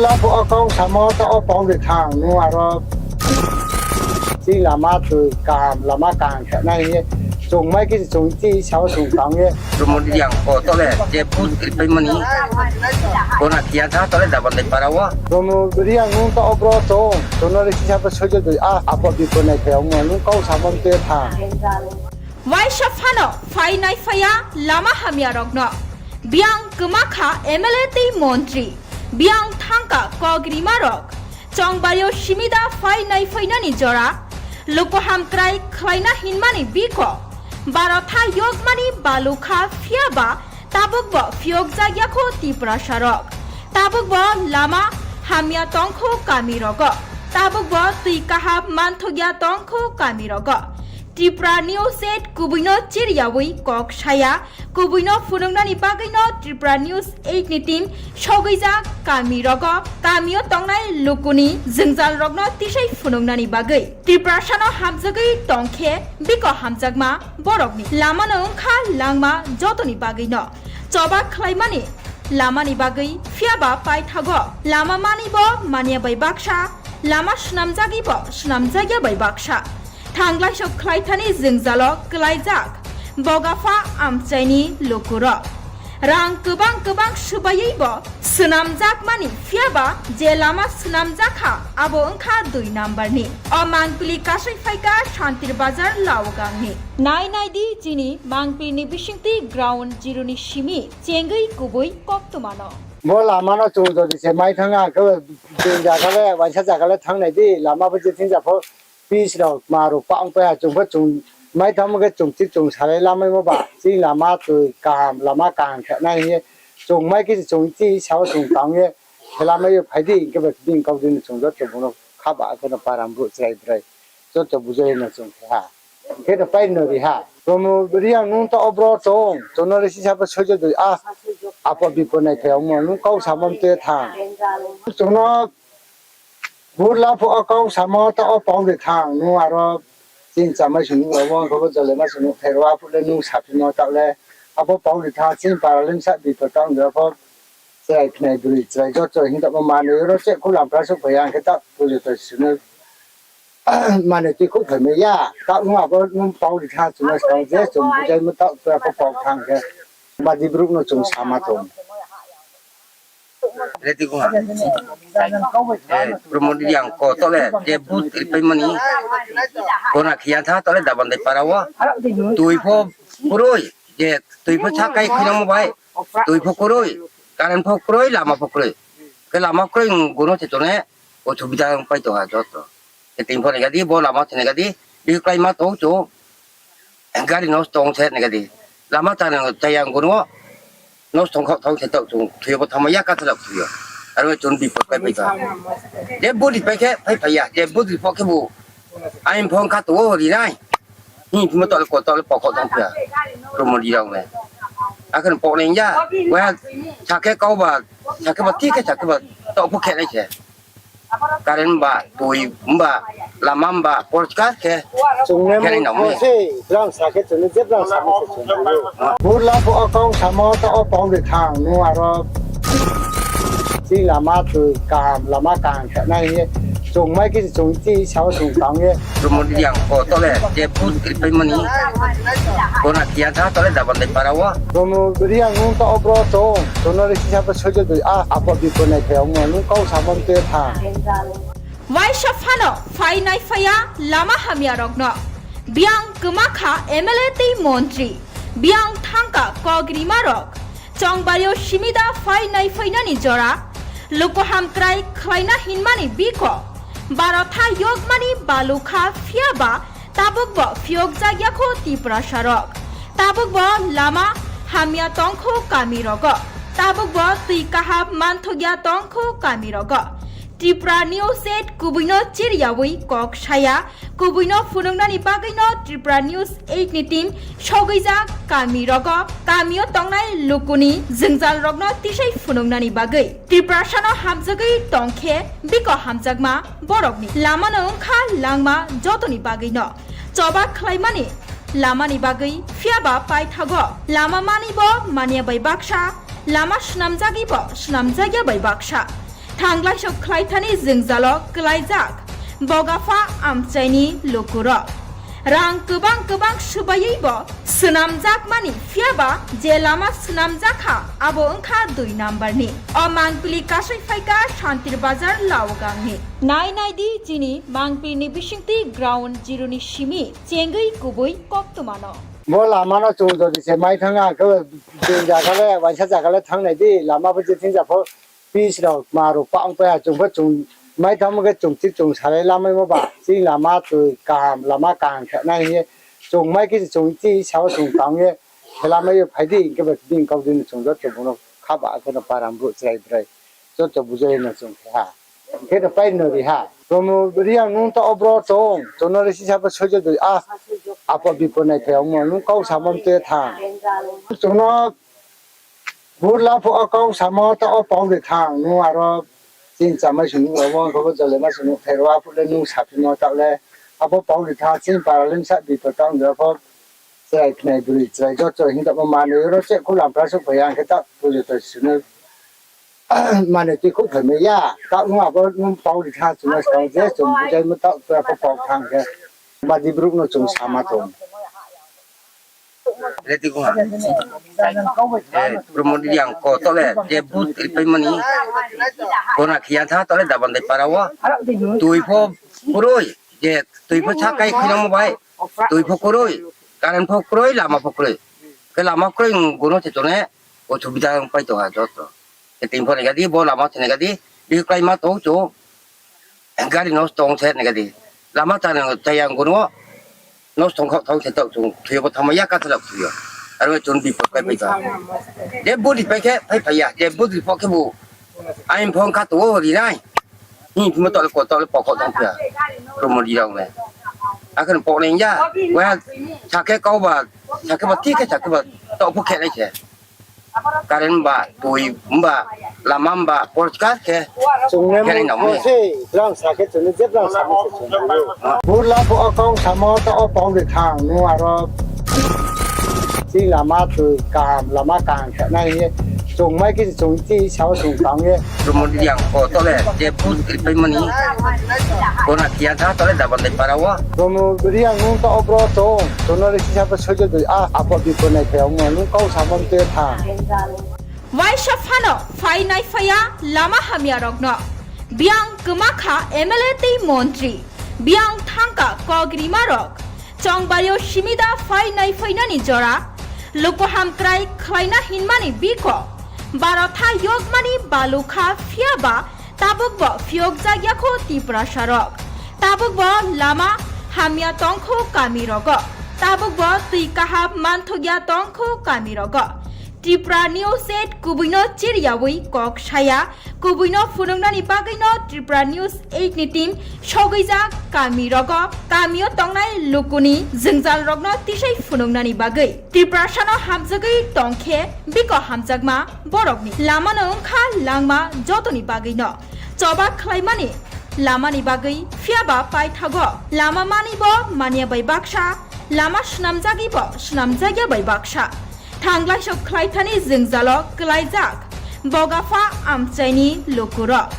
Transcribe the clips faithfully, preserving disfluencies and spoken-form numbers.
Taphuh o kau samo taoh wo pau de thang, nung aro chini lama tui kaham, lama kaham khe nai hing ye. Chung mai khe se chung chini sao chung tang ye. Promo Reang ko taoh le je bus ripaimani. Kona kiya tha taoh le Dabandai para wo. Promo Reang nung taoh wo bro chung, chung no le sisa pho soijo doi a, apho bipod nai phai ongmo, nung kau samo tui tha. Waisa phano phai nai phai ya lama hamya rokno. Biang kma kha M L A tei montri. Biang thangka kok rima rok. Chongbari o simida phai nai phainani jora. Luku hamkrai khlaina hinmani biko. Barotha yokmani balu kha phiya ba tabuk bo phiyokjak ya kho Tiprasa rok. Tabuk bo lama hamya tong kho kami rogo. Tabuk bo tui kaham manthok ya tong kho kami rogo. Tripura News eight kubui no chiriyawi kok saya, kubui no phunuknani bagwi no Tripura News eight ni team sogwijak kami rogo, kami o tongnai lukuni jwngjal rokno tisai phunuknani bagwi. Tiprasa no hamjagwi tong khe biko hamjakma borokni lama no wngkha langma jotoni bagwi no. Choba khlaimani lamani bagwi phiya ba paithago lama mani bo manya bai baksa, lama swnamjagwi bo swnamjak ya bai baksa. Thanglai sok khlaithani jwngjalo kwlaijak bogapha amchaini lukurok. Rang kwbang kwbang swbaiwi bo swnamjakmani phiya ba je lama swnamjak kha abo wngkha dui number ni. O Mangpili kasai phaikha Santir Bazar Laogangni. Nai nai di chini Mangpili ni bisingtwi ground zero ni simi chengwi kubui koktwma no. Bo lama no chung jodi se mai thang ang khe, bini zaga le, waisa zaga le thang nai di, lama bo je thing ja pho, pitch rok, kma rok pang pai ha, chung pho chung mai thang khe chung chik chung salai lamaimo ba, chini lama tui kaham, lama kaham khe nai hing ye, chung mai khe chung chini sao chung tang ye, khe lamai yo phai di, hing khe ba bini kau di no chung joto bung no kha ba, khe no para brouh chrai brai, joto bujai no chung khe ha. Hing khe no pai no ri ha. Promo Reang nung taoh wo bro chung, chung no le sisa pho soijo doi a, apho bipod nai phai ongmo, nung kau samo tui tha. Chung no Burla pho o kau samo taoh wo pau de thang, nung aro chini chamai sung nuh rao, abo khe bo jole ma sung nuh pherao, aphuh le nung saphimo taoh le, abo pau de thang, chini para le bsa bipod tang de pho, chrai khnai broi chrai joto hing tongmo manoi oro cheh khu lam pra souhphai ya, hing khe taoh pujo to sung no manoi tui khouh phaimai ya, taoh nung abo nung pau de thang, chung no skang je chung bujaimo taoh tura pho pau thang khe, badi brouh no chung sama tong. Ready ko ha. Promo Reang ko taoh le je bus ripaimani. Kona khiya tha taoh le Dabandai para wo. Tui pho kroi, je tui pho sakai khuinangmo bai. Tui pho kroi, current pho kroi, lama pho kroi. Khe lama kroi, gono se chung ne, osubida pai tong ha joto. Khe tini pho nai ga di, bo lama se nai ga di, bihih kláima tong chung. Gari nosto ong se nai ga di. Lama chana chaya ang gono, nosto ong khaoh thanng se taoh chung thoi yo bo thanngma ya, kathalak thoi yo. Aro chung bipod pai pai tong. Je body pai khe phai phai ya, je body pho khe bo. Aini phone kha tong o ri nai. Hing phimo taoh le ko taoh le pokhoh tong phi ya. Promo Reang le. Akhe no poknai ya. Wa sakhe kau ba, sakhe ba thik khe sakhe ba taoh pho khe nai se. Current ba, tui ba, lama ba, porskar khe. Chung ne khe nai nang mo se, brang sa khe chung ne je brang sa mo se chung ne. Burla pho o kau samo taoh wo pau de thang, nung aro chini lama tui kaham, lama kaham khe nai hing ye. Chung mai khe se chung chini sao chung tang ye. Promo Reang ko taoh le je bus ripaimani. Kona khiya tha taoh le Dabandai para wo. Promo Reang nung taoh wo bro chung, chung no le sisa pho soijo doi a, apho bipod nai phai ongmo, nung kau samo tui tha. Waisa phano phai nai phai ya lama hamya rokno. Biang kma kha M L A tei montri. Biang thangka kok rima rok. Chongbari o simida phai nai phainani jora. Luku hamkrai khlaina hinmani biko. Barotha yokmani balu kha phiya ba tabuk bo phiyokjak ya kho Tiprasa rok. Tabuk bo lama hamya tong kho kami rogo. Tabuk bo tui kaham manthok ya tong kho kami rogo. Tripura News eight kubui no chiriyawi kok saya, kubui no phunuknani bagwi no Tripura News eight ni team sogwijak kami rogo, kami o tongnai lukuni jwngjal rokno tisai phunuknani bagwi. Tiprasa no hamjagwi tong khe biko hamjakma borokni lama no wngkha langma jotoni bagwi no. Choba khlaimani lamani bagwi phiya ba paithago lama mani bo manya bai baksa, lama swnamjagwi bo swnamjakya bai baksa. Thanglaiso khlaithani jwngjalo kwlaijak Bogapha amchaini lukurok. Rang kwbang kwbang swbaiwi bo swnamjakmani, phiyaba je lama swnamjak kha, abo wngkha dui number ni. O mangpili kasai phaikha Santir Bazar Laogangni. Nai nai di chini mangpilini bisingtwi ground zero ni simi chengwi kubui koktwmano. Bo lama no chung jodi se mai thang, ang khe bini jaga le, waisa jaga le thang nai di, lama bo je thing ja pho, pitch rok, ma rok, pa ong pai ha, chung pho chung mai thang khe chung chi chung salai lamaimo ba, chini lama twi kaham, lama kaham khe nai hing ye, chung mai khe chung chi sao chung tang ye, lamai yo phai di, hing khe ba bini kau di no chung joto bung no kha ba khe no para brouh chrai brai, joto bujai no chung khe ha. Khe no pai no ri ha. Promo Reang nung ta obro tong, chung no le sisa pho soijo doi a, apo bipo nai phai ongmo, nung kau samo mte thang. Chung no burla pho o kau samo ta o pau de thang, nung aro chini chamai sung nung, abo khe bo jole ma sung nung, pherwa phuh le nung saphimo ta le, abo pau de thang, chini para le sa bipo tang de pho, chrai khnai bwrwi chrai joto hing tongmo manwi oro che khu lampra souh phai ya, hing khe ta pujo to sunu. Mane twi khouh phaimai ya, taoh nung abo nung pau ri tha, chung no skang je chung bujaimo taoh tora pho pau thang khe. Badi brouh no chung sama tong. Ready kong ha. Eh, Promo Reang ko to le, je vote ripaimani. Bona khiya tha to le Dabandai para wo. Twi pho kroi, je twi pho sa kai khinamo bai. Twi pho kroi, current pho kroi, lama pho kroi. Khe lama kroi, gono se tone, osubida pai tong ha joto. Khe tini pho nai gadi, bo lama se nai gadi, bihih kláima tong chung, gari nosto ong se nai gadi. Lama chana chaya gono, nosto ong khaoh tong se taoh chung, thoi yo bo thanngmai ya, kathalak thoi yo. Aro chung bipot pai pai tong. Je budi pai khe, pai pai ya, je budi pho khe bo, ain pho kha tong o ri nai. Hing phimo taoh le ko taoh le pokok tong phi ya. Promo Reang le. Akhe poknai ya. Wa sakhe kau ba, sakhe ba, thik khe sakhe ba, taoh pho khe nai se. Current ba, twi ba, lama ba, porchkar khe. Chung ne khe nai nang mo se, brang sakhe chung ne je brang sakhe se chung ne. Burla pho o kau samo ta o pau de thang, nung aro. Chini lama twi kaham, lama kaham khe nai hing ye. Chung mai khe chung chi sao chung tang ye. Promo Reang ko to le, je vote ripaimani. Bona khiya tha to le Dabandai para wo. Promo Reang nung ta obro tong, chung no le sisa pho soijo doi a, apo bipo nai phai ongmo, nung kau samo mte thang. Waisa phano phai nai phai ya lama hamya rokno. Biyang kwma kha M L A tei montri. Biyang thangka kok rima rok. Chongbario simida phai nai phainani jora. Luku hamkrai khlaina hinmani biko. Barotha yokmani balukha phiyaba tabukbo phiyokjakya kho Tiprasa rok. Tabukbo lama hamya tongkho kami rogo. Tabukbo twi kaham manthokya tongkho kami rogo. Tripura News eight kubuino chiriyawi kok saya, kubuino phunuknani bagwino Tripura News eight ni team sogwijak kami rogo, kamio tongnai lukuni jwngjal rokno tisai phunuknani bagwi. Tiprasano hamjagwi tongkhe biko hamjakma borokni lamano wngkha langma jotoni bagwino. Choba khlaimani lamani bagwi phiyaba paithago lama manibo manya bai baksa, lama swnamjagibo swnamjakya bai baksa. Thanglaiso khlaithani jwngjalo kwlaijak Bogapha amchaini lukurok.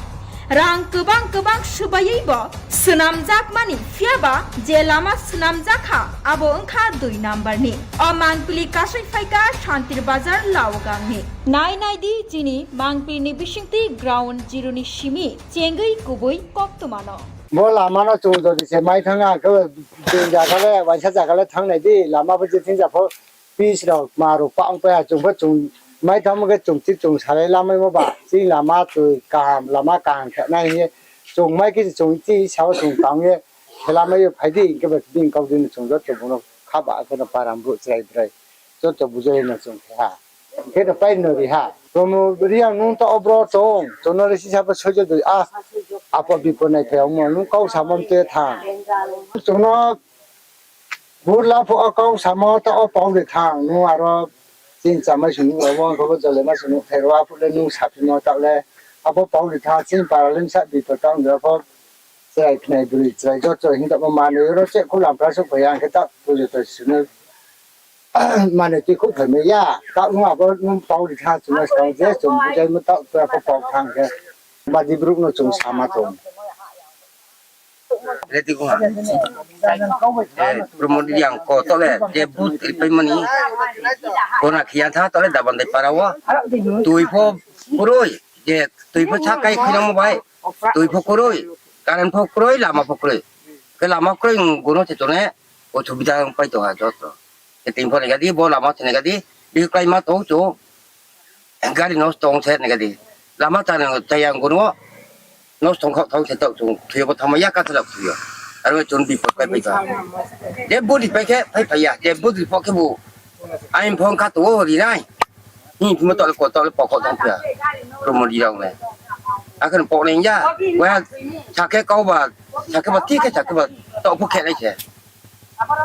Rang kwbang kwbang swbaiwi bo swnamjakmani phiyaba je lama swnamjak kha abo wngkha dui number ni. O mangpili kasai phaikha Santir Bazar Laogangni. Nai nai di chini mangpilini bisingtwi ground zero ni simi chengwi kubui koktwmano. Bo lama no chung jodi se mai thang, ang khe bini jaga le, waisa jaga le thang nai di, lama bo je thing ja pho pitch rok, ma rok pa ong pai ha, chung pho chung mai thang khe chung chi chung salai lamaimo ba, chini lama twi kaham, lama kaham khe nai hing ye, chung mai khe chung chi sao chung tang ye, khe lama yo phai di, hing khe ba bini kau di no chung joto bung no kha ba khe no para brouh chrai brai, joto bujai no chung khe ha. Khe no pai no ri ha. Promo Reang nung ta obro tong, chung no le sisa pho soijo doi a, apo bipo nai phai ongmo, nung kau samo mte thang. Chung no burla pho o kau samo ta o pau de thang, nung aro chini chamai sung nung, abo khe bo jole ma sung nung, pherwa phuh le nung saphimo ta le, abo pau de thang, chini para le sa bipo tang de pho, chrai khnai bwrwi chrai joto hing tongmo manwi oro che khu lampra souh phai ya, hing khe ta pujo to sunu. Mane twi khouh phaimai ya, taoh nung abo nung pau ri tha, chung no skang je chung bujaimo taoh tora pho pau thang khe. Badi brouh no chung sama tong. Ready kho ha. Promo Reang ko to le je vote ripaimani. Kona khiya tha to le Dabandai para wo. Tui pho kroi, je tui pho sakai khuinangmo bai. Tui pho kroi, current pho kroi, lama pho kroi. Khe lama kroi, gono se tone, osubida pai tong ha joto. Khe tini pho nai gadi, bo lama se nai gadi, bihih kláima tong chung. Gari nosto ong se nai gadi. Lama chana chaya gono, nosto ong khaoh thaoh se taoh chung, thoi yo bo thanngmai ya, kathalak thoi yo. Aro chung bipot pai pai tong. Je vote ripai khe phaiphai ya, je vote ri pho khebu. Aini phone kha tong wo ri nai. Hing phimo taoh le ko taoh le pokho tong phi ya. Promo Reang le. Akhe no poknai ya. Wa sakhe kau ba, sakhe ba thik khe sakhe ba taoh pho khe nai se.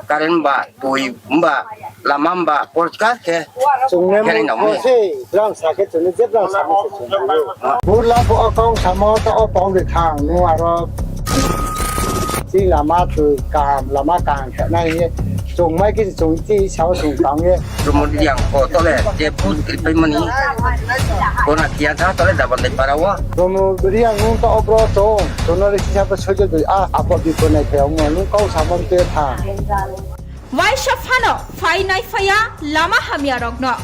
Current ba, tui ba, lama ba, porchkar khe. Chung ne khe nai nang mo se, brang sakhe chung ne je brang sakhe se chung ne. Burla pho akong samo taoh o pong de thang, nung aro. Chini lama tui kaham, lama kaham khe nai ye. Chung mai khe chung chi sao chung tang ye. Promo Reang ko to le, je vote ripaimani. Kona khiya tha to le Dabandai para wo. Promo Reang nung to obro chung, chung no le sisa bo sojo dui a, apo bipot nai phai ong mo, nung kau samo te tha. Waisa phano phai nai phai ya lama hamya rokno.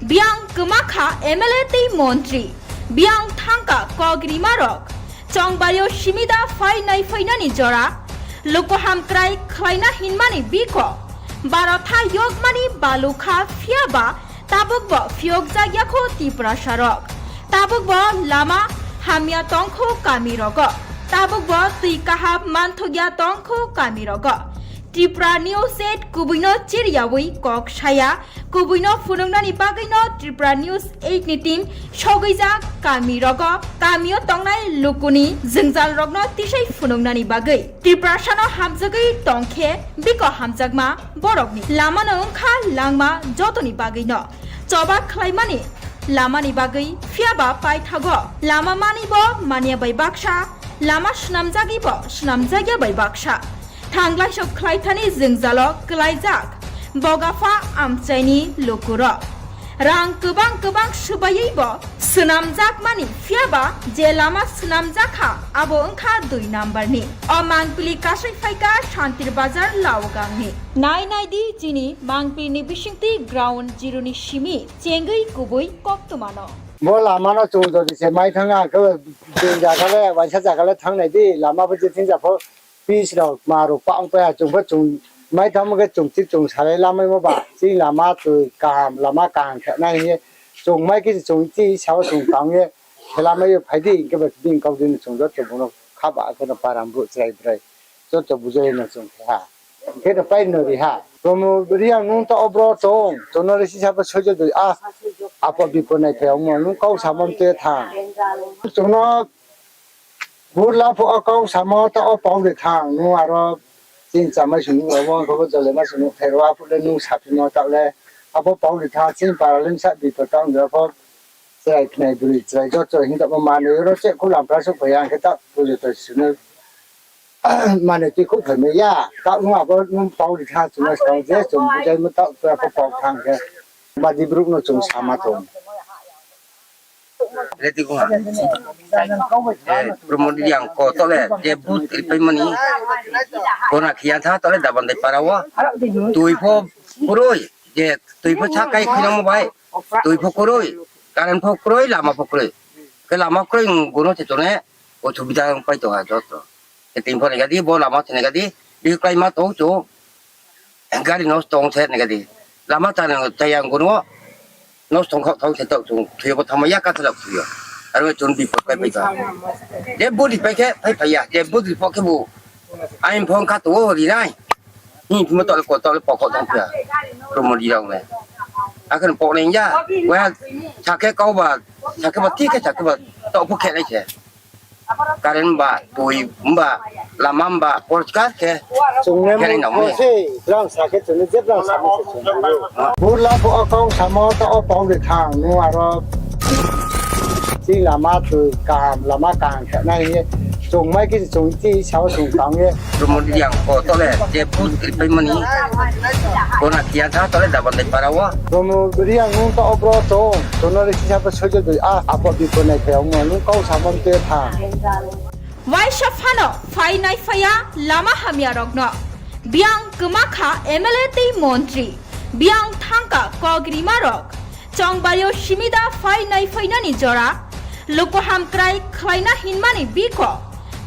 Biang kma kha M L A tei montri. Biang thangka kok rima rok. Chongbario simida phai nai phainani jora. Luku hamkrai khlaina hinmani biko. Barotha yokmani balukha phiyaba tabukbo phiyokjak ya kho Tiprasa rok. Tabukbo lama hamya tongkho kami rogo. Tabukbo tui kaham manthokya tongkho kami rogo. Tripura News eight kubuino chiriyawi kok saya, kubuino phunuknani bagwino Tripura News eight ni team sogwijak kami rogo, kamio tongnai lukuni jwngjal rokno tisai phunuknani bagwi. Tiprasano hamjagwi tongkhe biko hamjakma borokni lamano wngkha langma jotoni bagwino choba khlaimani lamani bagwi, phiyaba paithago lama manibo manya bai baksa, lama swnamjagibo swnamjagya bai baksa. Thanglaiso khlaithani jwngjalo kwlaijak bogapha amchaini lukurok. Rang kwbang kwbang swbaiwibo swnamjakmani phiyaba je lama swnamjakha abo wngkha dui number ni. O mangpili kasai phaikha Santir Bazar Laogangni. Nai naidi chini mangpilini bisingtwi ground zero ni simi chengwi kubui koktwmano. Bo lamano chung jodi se mai thangna khe, je jaga le, waisa jaga le thangnai di, lama bo je thing ja pho, pitch rok, ma rok pang pai ha, chung pho chung mai thangmo khe chung thik chung salai lamaimo ba, chini lama twi kaham, lama kaham khe nai hing ye, chung mai khe chung chi sao chung tang ye, khe lamai yo phai di, hing khe ba bini kau dini chung joto bung no kha ba, khe no param brouh chrai brai, joto bujai no chung khe ha. Hing khe no pai no ri ha. Promo Reang nung to obro chung, chung no le sisa bo sojo dui a, apo bipot nai phai ong mo, nung kau samo te tha. Chung no Burla pho o kau samo taoh o pau de thang, nung aro chini chamai sung nuh rao, abo khe bo jole ma sung nuh thai rao, aphuh le nung saphimo taoh le, abo pau de thang, chini para le bsa bipot taoh ong de pho, chrai khnai broi chrai joto hing tongmo manoi ro che khu lampra souhphai ya, hing khe taoh purjoto sung no manoi tui khouh phaimai ya, taoh nung abo nung pau de thang, chung no skang je chung bujaimo taoh pura pho pau thang khe, badi brouh no chung sama tong. Ready kho ha. Promo Reang ko to le, je vote ripaimani. Kona khiya tha to le Dabandai para wo. Tui pho kroi, je tui pho sakai khuinangmo bai. Tui pho kroi, current pho kroi, lama pho kroi. Khe lama kroi, gono se tone, osubida pai tong ha joto. Khe tini pho nai gadi, bo lama se nai gadi, bihih kláima tong chung. Gari nosto ong se nai gadi. Lama chana chaya gono wo, nosto ong khaoh thaoh se taoh chung thoi yo bo thanngmai ya, kathalak thoi yo. Aro chung bipot pai pai tong. Je vote ripai khe phaiphai ya, je vote ri pho khebu. Aini phone kha tong wo ri nai. Hing phimo taoh le ko taoh le pokho tong phi ya. Promo Reang le. Akhe no poknai ya. Wa sakhe kau ba, sakhe ba thik khe sakhe ba taoh pho khe nai se. Current ba, tui ba, lama ba, porchkar khe. Chung ne khe nai nang mo se, brang sa khe chung ne je brang sa mo se chung ne. Burla pho o kau samo taoh o pau de thang, nung aro chini lama tui kaham, lama kaham khe nai hing ye. Chung mai khe se chung chi sao chung tang ye. Promo Reang ko to le je booth ri paimo ni. Kona khiya tha to le Dabandai para wo. Promo Reang nung to o bro chung, chung no le sisa pho soijo doi a, abo bipor nai phai ongmo nung kau samo mte tha. Waisa phano phai nai phai ya lama hamya rok no. Biang kma kha M L A tei montri, biang thangka kok rima rok. Chongbari yo simida phai nai phainani jora, luku hamkrai khlaina hinmani biko,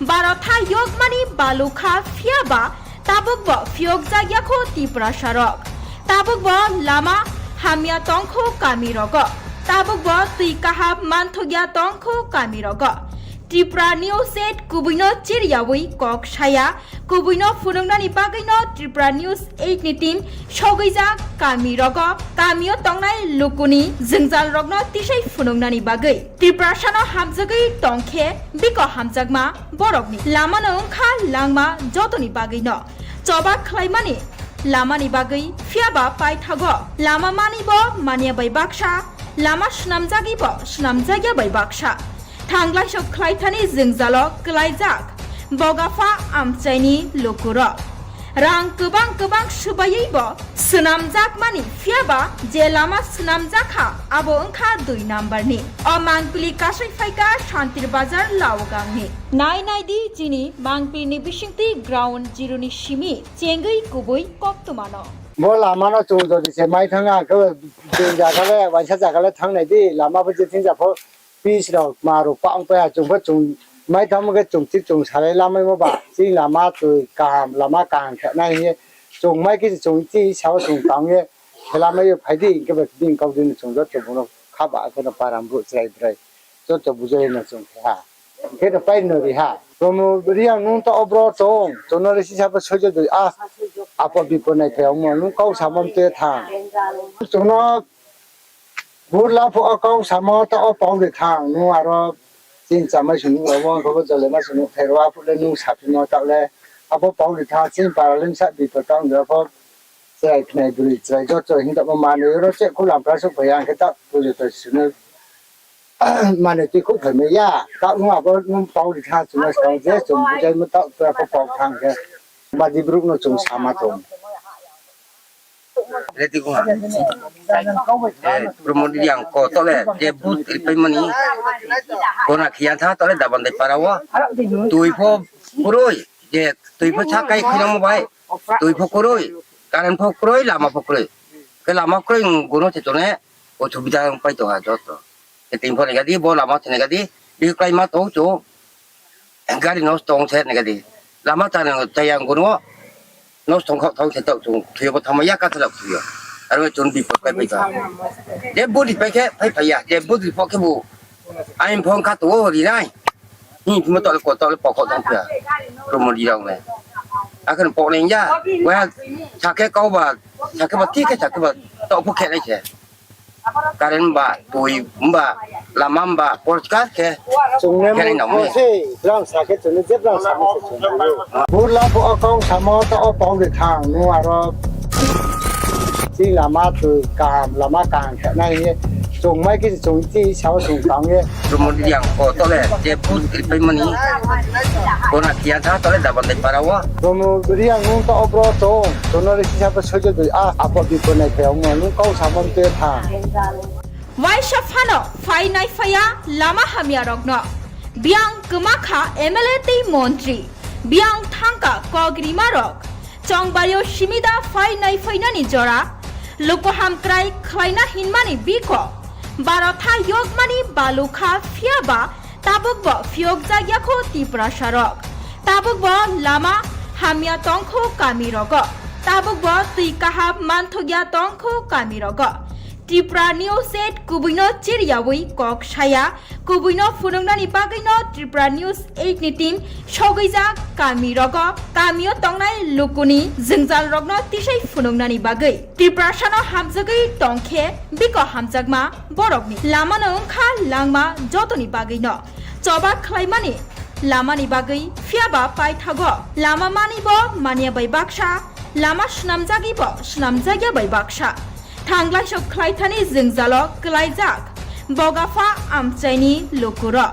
barotha yokmani balu kha phiya ba tabuk bo phiyokjak ya kho Tiprasa rok. Tabuk bo lama hamya tong kho kami rogo. Tabuk bo twi kaham manthok ya tong kho kami rogo. Tripura News eight kubui no chiriyawi kok saya, kubui no phunuknani bagwi no Tripura News eight ni team sogwijak kami rogo, kami o tongnai lukuni jwngjal rokno tisai phunuknani bagwi. Tiprasa no hamjagwi tong khe biko hamjakma borokni lama no wngkha langma jotoni bagwi no choba khlaimani lamani bagwi, phiya ba paithago lama mani bo manya bai baksa, lama swnamjagwi bo swnamjakya bai baksa. Thanglaisok khlaithani jwngjalo kwlaijak bogapha amchaini lukurok. Rang kwbang kwbang swbaiwi bo swnamjakmani, phiya ba je lama swnamjak kha abo wngkha dui number ni. O mangpili kasai phaikha Santir Bazar Laogangni. Nai nai di chini mangpili ni bisingtwi ground zero ni simi chengwi kubui koktwma no. Bo lama no chung jodi se mai thang ang khe, je jaga le, waisa jaga le thang nai di, lama bo je thing ja pho, pitch rok, ma rok pa ong pai ya, chung pho chung mai thang khe chung thik chung salai lamaimo ba, chini lama twi kaham, lama kaham khe nai hing ye, chung mai khe chung chi sao chung tang ye, khe lamai ye phai di, hing khe ba bini kau di no chung joto bung no kha ba khe no param brouh chrai brai, joto bujai no chung khe ha. Khe no pai no ri ha. Promo Reang nung to o bro chung, chung no le sisa pho soijo doi a, apo bipo nai phai ongmo nung kau samo mte tha. Chung no bur la pho o kau samo ta o pau de thang, nung aro chini chamai sung nung abo khe bo jole ma sung nung pherwa phuh le nung saphimo ta le abo pau de thang, chini para le sa bipo ta ong de pho chrai khnai bwrwi chrai joto hing tamo manwi oro che khu lampra suh phai ya, hing khe ta pujo to sunu manwi twi khu phaimai ya, ta nung abo nung pau ri thang, chung no skang je chung bujaimo ta pura pho pau thang khe. Badi brouh no chung sama tong. Reti kung ha. Eh, Promo Reang ko to le je booth ri paimo ni. Kona khiya tha to le Dabandai para wo. Twi pho kroi, je twi pho sa kai khinamo bai. Twi pho kroi, current pho kroi, lama pho kroi. Khe lama kroi, gono se tone, osubida pai tong ha joto. Khe tini pho nai gadi, bo lama se nai gadi, bihih kláima tong chung. Gari nosto ong se nai gadi. Lama chana chaya gono, nosto ong khaoh tong se taoh chung, thwi yo bo thangma ya kathalak thwi yo. Aro chung bipot pai pai tong. Je budi pai khe, pai pai ya, je budi pho khe bu. Aini phone kha tong o ri nai. Hing phimo taoh le ko taoh le pokok tong phiya. Promo Reang le. Akhe poknai ya. Wa sakhe kau ba, sakhe ba, thik khe sakhe ba, taoh pho khe nai se. Current ba, twi ba, lama ba, porchkar khe. Chung ne khe nai nang mo se, brang sakhe chung ne je brang sakhe se chung ne. Bur la pho o kau samo ta o pau de thang, nung aro. Chini lama twi kaham, lama kaham khe nai ye. Chung mai khe chung chi sao chung tang ye. Promo Reang ko to le je booth ri paimo ni. Kona khiya tha to le Dabandai para wo. Promo Reang nung to o bro chung, chung no le sisa pho soijo doi a, apo bipo nai phai ongmo nung kau samo mte tha. Waisa phano phai nai phai ya lama hamya rok no. Biang kma kha M L A tei montri, biang thangka kok rima rok. Chongbari yo simida phai nai phainani jora, luku hamkrai khlaina hinmani biko, barotha yokmani balu kha phiya ba tabuk bo phiyokjak ya kho Tiprasa rok. Tabuk bo lama hamya tong kho kami rogo. Tabuk bo twi kaham manthok ya tong kho kami rogo. Tripura News eight kubui no chiriyawi kok saya, kubui no phunuknani bagwi no Tripura News eight ni team sogwijak kami rogo, kami o tongnai lukuni jwngjal rokno tisai phunuknani bagwi. Tiprasa no hamjagwi tong khe biko hamjakma borokni lama no wngkha langma jotoni bagwi no. Choba khlaimani lamani bagwi phiya ba paithago lama mani bo manya bai baksa, lama swnamjagwi bo swnamjakya bai baksa. Thanglaisok khlaithani jwngjalo kwlaijak bogapha amchaini lukurok.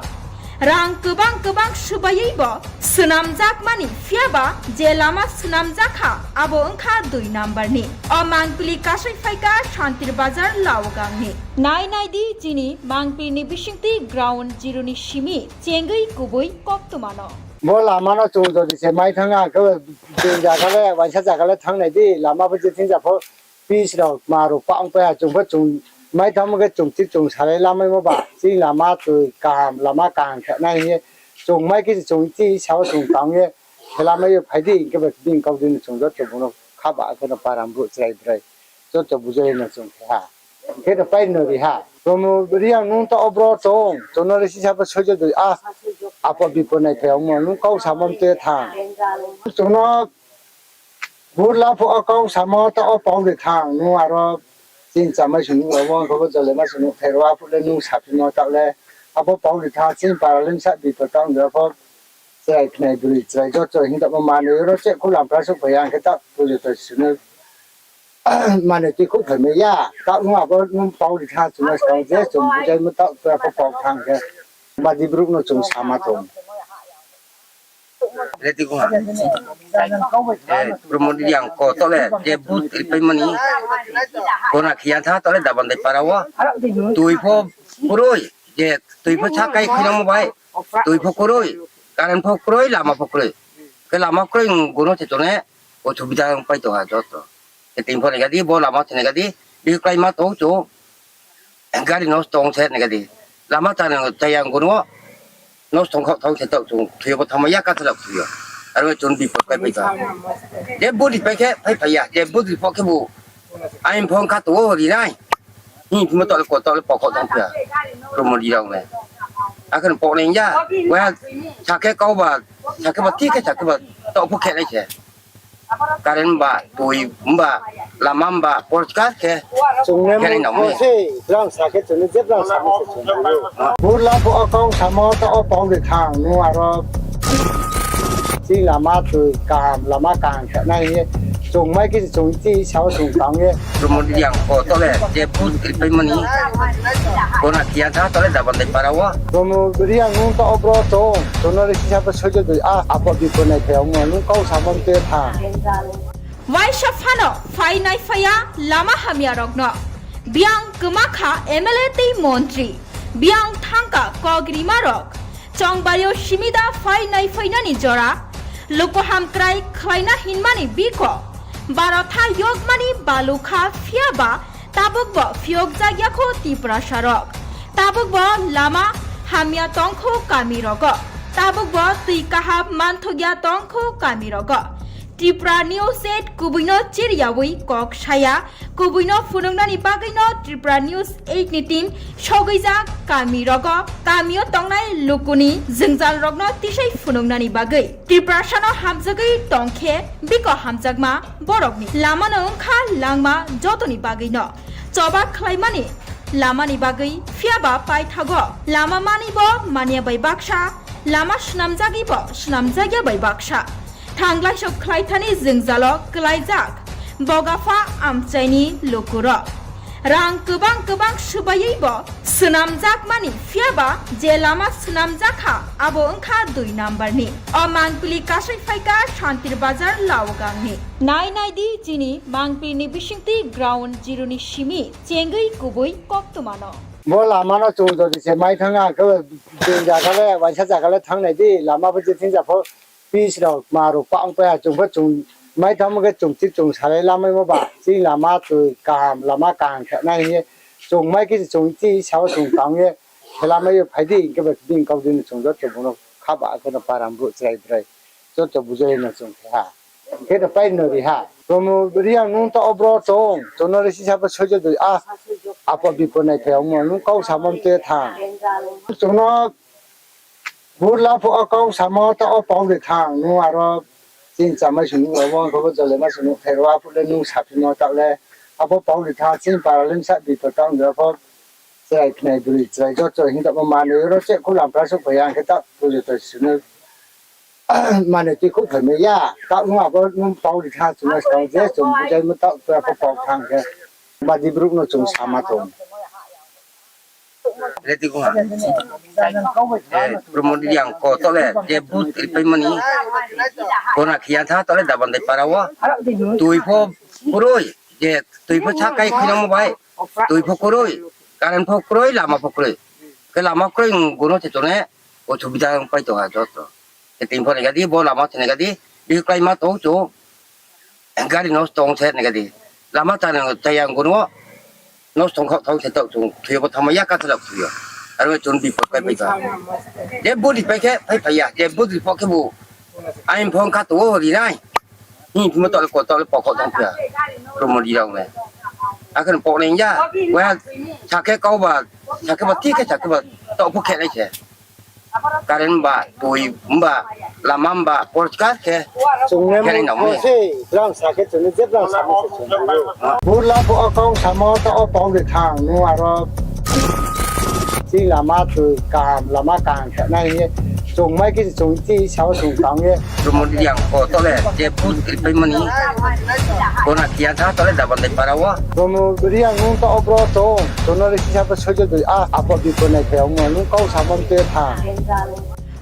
Rang kbang kbang swbaiwi bo swnamjakmani, phiyaba je lama swnamjakha abo wngkha dui number ni. O mangpili kasai phaikha Santir Bazar Laogang ni. Nai nai di chini mangpili ni bisingtwi ground zero ni simi chengwi kubui koktwma no. Bo lama no chung jodi se mai thang, ang khe je zaga le, waisa zaga le thang nai di, lama bo je thing ja pho, pitch rok, ma rok pa ong pai ha, chung pho chung mai thang khe chung thik chung salai lamaimo ba, chini lama twi kaham, lama kaham khe nai hing ye, chung mai khe chung chi sao chung tang ye, khe lamai yo phai di, hing khe ba bini kau di no chung joto bung no kha ba khe no para brouh chrai brai, joto bujai no chung khe ha. Hing khe no pai no ri ha. Promo Reang nung taoh wo bro tong, chung no le sisa pho soijo doi, a, apo bipo nai phai ongmo, nung kau samo mte thang. Chung no burla pho o kau samo taoh wo pau ri thang, nung aro chini chamai sung nuh rao, abo khe bo jole ma sung nuh phairo, aphuh le nung saphimo taoh le, abo pau ri thang, chini para le bsa bipo taoh ong pho, chrai khnai broi chrai joto hing tamo manoi ro che khu lampra suh phai ya, hing khe taoh pujo to sunu manoi tui khu phai mai ya, taoh nung abo nung pau ri thang chung no skang je chung bujaimo taoh tua pho pau thang khe, badi brouh no chung sama tong. Reti ko ha. Promo Reang ko taoh le je booth ripaimani. Kona khiya tha taoh le Dabandai para wo. Tui pho kroi, je tui pho sakai khinamo bai. Tui pho kroi, current pho kroi, lama pho kroi. Khe lama kroi, gono se tong ne, osubida pai tong ha joto. Khe tini pho nai ga di, bo lama se nai ga di, bihih kláima tong chung. Gari nosto ong se nai ga di. Lama chaya, chaya gono nosto ong khaoh thaoh se taoh chung thoi yo bo thanngmai ya, kathal rao thoi yo. Aro chung bipot pai pai tong. Je booth ri pai khe phai phai ya, je booth ri pho khe bu. Aini phone kha tong wo ri nai. Hing phimo taoh le ko taoh le pokok tong phi ya. Promo Reang le. Akhe no pok nai ya. Wa sakhe kau ba, sakhe ba thik khe sakhe ba taoh pho khe nai se. Current ba, tui ba, lama ba, porskar khe. Chung ne khe nai nang mo se, brang sakhe chung ne je brang sakhe se chung ne. Burla pho o kau samo taoh wo pau ri thang, nung aro chini lama twi kaham, lama kaham khe nai hing ye. Chung mai khe chung chi sao chung tang ye. Promo Reang ko taoh le je booth ripaimani. Kona khiya tha taoh le Dabandai para wo. Promo Reang nung taoh wo bro tong, chung no le sisa pho soijo doi, a, apo bipo nai phai ongmo, nung kau samo mte thang. Waisa phano phai nai phai ya lama hamya rok no. Biang kwma kha M L A tei montri. Biang thangka kok rima rok. Chongbari o simi da phai nai phai nani jora. Luku hamkrai khlaina hinmani biko. Barotha yokmani balukha phiyaba tabukbo phiyokjak ya kho Tiprasa rok. Tabukbo lama hamya tongkho kami rogo. Tabukbo twi kaham manthokya tongkho kami rogo. Tripura News eight kubui no chiriyawi kok saya, kubui no phunuknani bagwi no Tripura News eight ni team sogwijak kami rogo, kami o tongnai lukuni jwngjal rokno tisai phunuknani bagwi. Tiprasa no hamjagwi tongkhe biko hamjakma borokni lama no wngkha langma jotoni bagwi no choba khlaimani lamani bagwi, phiyaba paithago lama mani bo manya bai baksa, lama swnamjagwi bo swnamjakya bai baksa. Thanglai sok khlaithani jwngjalo klaijak bogapha amchaini lukurok. Rang kwbang kwbang swbaiwi bo swnamjakmani, phiyaba je lama swnamjakha abo wngkha dui number ni. O mangpili kasai phaikha Santir Bazar Laogang ni. Nai nai di chini mangpili ni bisingtwi ground zero ni simi chengwi kubui koktwma no. Bo lama no chung jodi se mai thang, ang khe je zaga le, waisa zaga le thang nai di, lama bo je thing ja pho, pitch rok, ma rok pa ong pai ha, chung pho chung mai thangmo khe chung thik chung salai lamaimo ba, chini lama twi kaham, lama kaham khe nai hing ye, chung mai khe chung chi sao chung tang ye, khe lamai yo phai di, hing khe ba bini kau di no chung joto bung no kha ba khe no para brouh chrai brai, joto bujai no chung khe ha. Hing khe no pai no ri ha. Promo Reang nung taoh wo bro tong, chung no le sisa pho soijo doi, a, apo bipo nai phai ongmo, nung kau samo mte thang. Chung no burla pho o kau samo taoh wo pau ri thang, nung aro chini chamai sung nuh rao, abo khe bo jole ma sung nuh phairo, aphuh le nung saphimo taoh le, abo pau ri thang, chini para le bsa bipo taoh ong pho, chrai khnai broi chrai joto hing tamo manoi ro che khu lampra suh phai ya, hing khe taoh pujo to sunu manoi tui khu phai mai ya, taoh nung abo nung pau ri thang, chung no skang je chung bujaimo taoh tua pho pau thang khe, badi brouh no chung sama tong. Ready kong ha. Promo Reang ko to le je vote ripaimo ni. Kona khiya tha to le Dabandai para wo. Tui pho kroi, je tui pho sakai khuinangmo bai. Tui pho kroi, current pho kroi, lama pho kroi. Khe lama kroi, gono se tone, osubida pai tong ha joto. Khe tini pho nai gadi, bo lama se nai gadi, bihih kláima tong chung. Gari nosto ong se nai gadi. Lama chana chaya ong gono, nosto ong khaoh thaoh se taoh chung, thoi yo bo thanngma ya kathalak thoi yo. Aro chung bipot kái pai tong. Je vote ripai khe phaiphai ya, je vote ri pho khebu. Aini phone kha tong o ri nai. Hing phimo taoh le ko taoh le pokho tong phi ya. Promo Reang le. Akhe poknai ya. Wa sakhe kau ba, sakhe ba thik khe sakhe ba taoh pho khe nai se. Current ba, tui ba, lama ba, porchkar khe. Chung ne khe nai nang mo se, brang sakhe chung ne je brang sakhe se chung ne. Burla pho akong samo taoh o pau de thang, nung aro chini lama tui kaham, lama kaham khe nai hing ye. Chung mai khe se chung chi sao chung tang ye. Promo Reang ko to le, je vote ripaimo ni. Kona khiya tha to le Dabandai para wo. Promo Reang nung taoh o bro chung, chung no le sisa pho soijo doi a, apo bipot nai phai ong mo, nung kau samo te tha.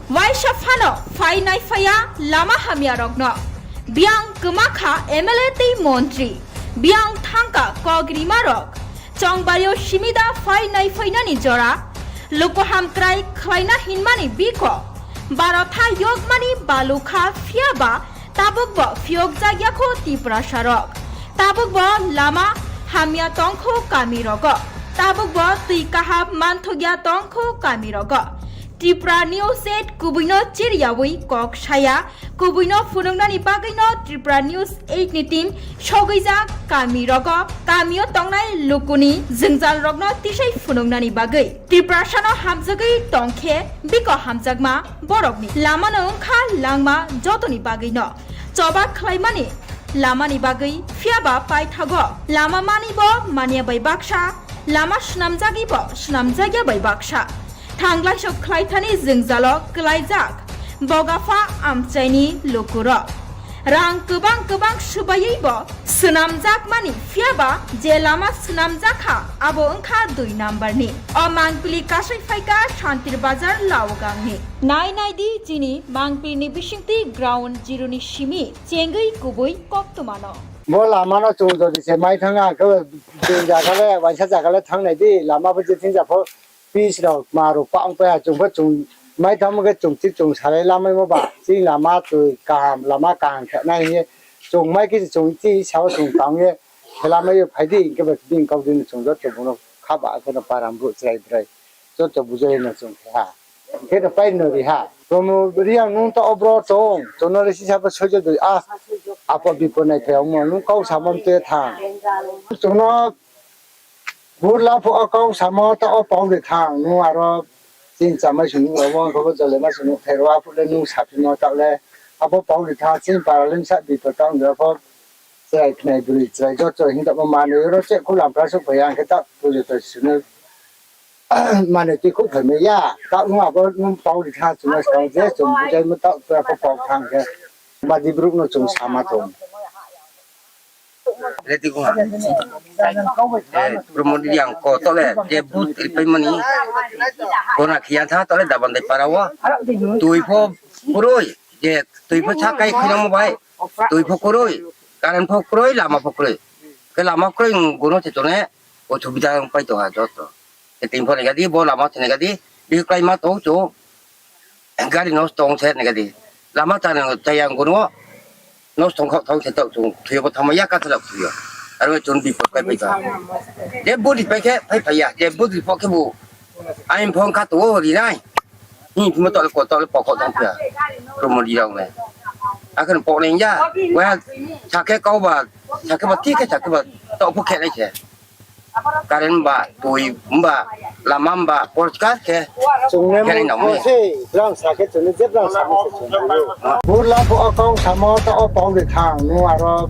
Waisa phano phai nai phai ya lama hamya rok no. Biang kma kha M L A tei montri. Biang thangka kok rima rok. Chongbari yo simida phai nai phai nani jora. Luku hamkrai khlaina hinmani biko. Baro tha yokmani balu kha phiya ba tabuk bo phiyok jak ya kho Tiprasa rok. Tabuk bo lama hamya tong kho kami rogo. Tabuk bo tui kaham manthok ya tong kho kami rogo. Tripura News eight kubui no chiriyawi kok saya, kubui no phunuknani bagwi no Tripura News eight ni team sogwi jak kami rogo, kami o tongnai luku ni jwngjal rok no tisai phunuknani bagwi. Tiprasa no hamjagwi tong khe biko hamjakma borok ni lama no wngkha langma joto ni bagwi no choba khlaimani lama ni bagwi phiya ba paithago lama mani bo manya bai baksa, lama swnamjagwi bo swnamjak ya bai baksa. Thanglai sok khlai thani jwngjalo kwlaijak bogapha amchaini lukurok. Rang kwbang kwbang swbaiwi bo swnamjakmani phiya ba je lama swnamjak kha abo wngkha dui number ni. O mangpili kasai phaikha Santir Bazar Laogang ni. Nai nai di chini mangpili ni bisingtwi ground zero ni simi chengwi kubui koktwma no. Bo lama no chung jodi se mai thang ang khe, je jaga le, waisa jaga le thang nai di, lama bo je thing ja pho, pitch rok, ma rok, pa ong pai ha, chung pho chung mai thang khe chung thik chung salai lamaimo ba, chini lama tui kaham, lama kaham khe nai hing ye, chung mai khe chung chi sao chung tang ye, khe lamai yo phai di, hing khe ba bini kau di no chung joto bung no kha ba khe no para brouh chrai brai, joto bujai no chung khe ha. Khe no pai no ri ha. Promo Reang nung taoh o bro chung, chung no le sisa pho soijo doi a, apo bipot nai phai ong mo, nung kau samo te thang. Chung no burla pho o kau samo taoh o pau de thang, nung aro chini chamai sung nuh rao, bo khe bo jole ma sung nuh thai rao, aphuh le nung saphimo taoh le, abo pau de thang, chini para le bsa bipot taoh ong de pho, chrai khnai broi chrai joto hing taoh bo manoi ro che khu lam pra suh phai ya, hing khe taoh pujo to sung no Mane tui khouh phaimai ya, taoh nung abo nung pau ri tha, chung no skang je chung bujaimo taoh tua pho pau thang khe, badi brouh no chung sama tong. Promo Reang ko to le je vote ripaimo ni, kona khiya tha to le Dabandai para wo, tui pho kroi, je tui pho sakai khuinangmo bai, tui pho kroi, current pho kroi, lama pho kroi, khe lama kroi, gono se tone, osubida pai tong ha joto. Khe tini pho nai gadi, bo lama se nai gadi, bihih kláima tong chung, gari nosto ong se nai gadi. Lama chana chaya ong gono, nosto ong khaoh thaoh se taoh chung, thoi yo bo thanngma ya kathalak thoi yo. Aro chung bipot kái pai tong. Je vote ripai khe phaiphai ya, je vote ri pho khebu, aini phone kha tong o ri nai. Hing phimo taoh le ko taoh le pokho tong phi ya. Promo Reang le. Akhe poknai ya, wa sakhe kau ba, sakhe ba thik khe sakhe ba taoh pho khe nai se. Current ba, tui ba, lama ba, porchkar khe. Chung ne khe nai nang mo se, brang sa khe chung ne je brang sa mo se chung ne. Burla pho o kau samo taoh o pau de thang, nung aro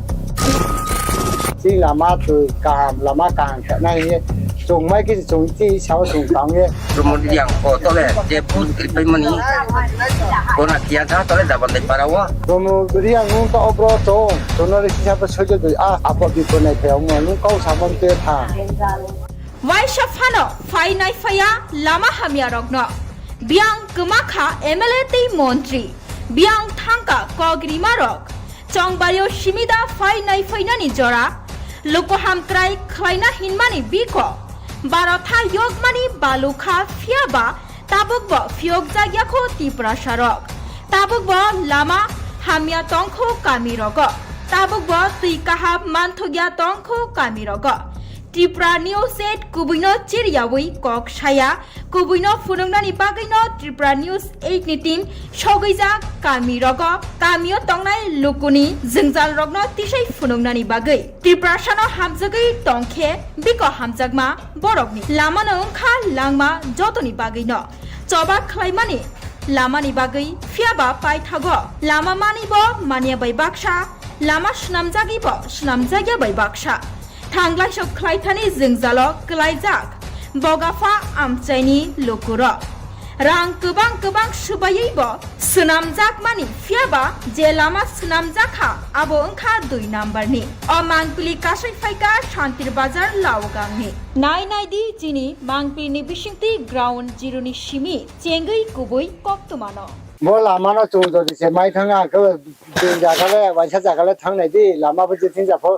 chini lama tui kaham, lama kaham khe nai hing ye. Chung mai khe chung chi sao chung tang ye. Promo Reang ko to le je vote ripaimo ni, kona khiya tha to le Dabandai para wo. Promo Reang nung taoh o bro chung, chung no le sisa pho soijo doi a, apo bipot nai phai ong mo, nung kau samo te thang. Waisa phano phai naiphai ya lama hamya rokno. Biyang kwma kha M L A tei montri. Biyang thangka kok rima rok. Chongbari o simida phai naiphainani jora. Luku hamkrai khlaina hinmani biko. Barotha yokmani balu kha, phiyaba tabukbo phiyokjak ya kho Tiprasa rok. Tabukbo lama hamya tongkho kami rogo. Tabukbo twi kaham manthok ya tongkho kami rogo. Tripura News eight kubui no chiriyawi kok saya, kubui no phunuknani bagwi no Tripura News eight ni team sogwijak kami rogo, kami o tongnai lukuni jwngjal rokno tisai phunuknani bagwi. Tiprasa no hamjagwi tongkhe biko hamjakma borokni lama no wngkha langma jotoni bagwi no. Choba khlaimani lamani bagwi, phiyaba paithago lama mani bo manya bai baksa, lama snamjagwi bo snamjakya bai baksa. Thanglaiso khlaithani jwngjalo kwlaijak bogapha amchaini lukurok. Rang kwbang kwbang swbaiwi bo swnamjakmani, phiyaba je lama swnamjak kha, abo wngkha dui number ni. O mangpili kasai phaikha Santir Bazar Laogangni. Nai nai di chini mangpili ni bisingtwi ground zero ni simi chengwi kubui koktwma no. Bo lama no chung jodi se mai thang, ang khe bini zaga le, waisa zaga le thang nai di, lama bo je thing ja pho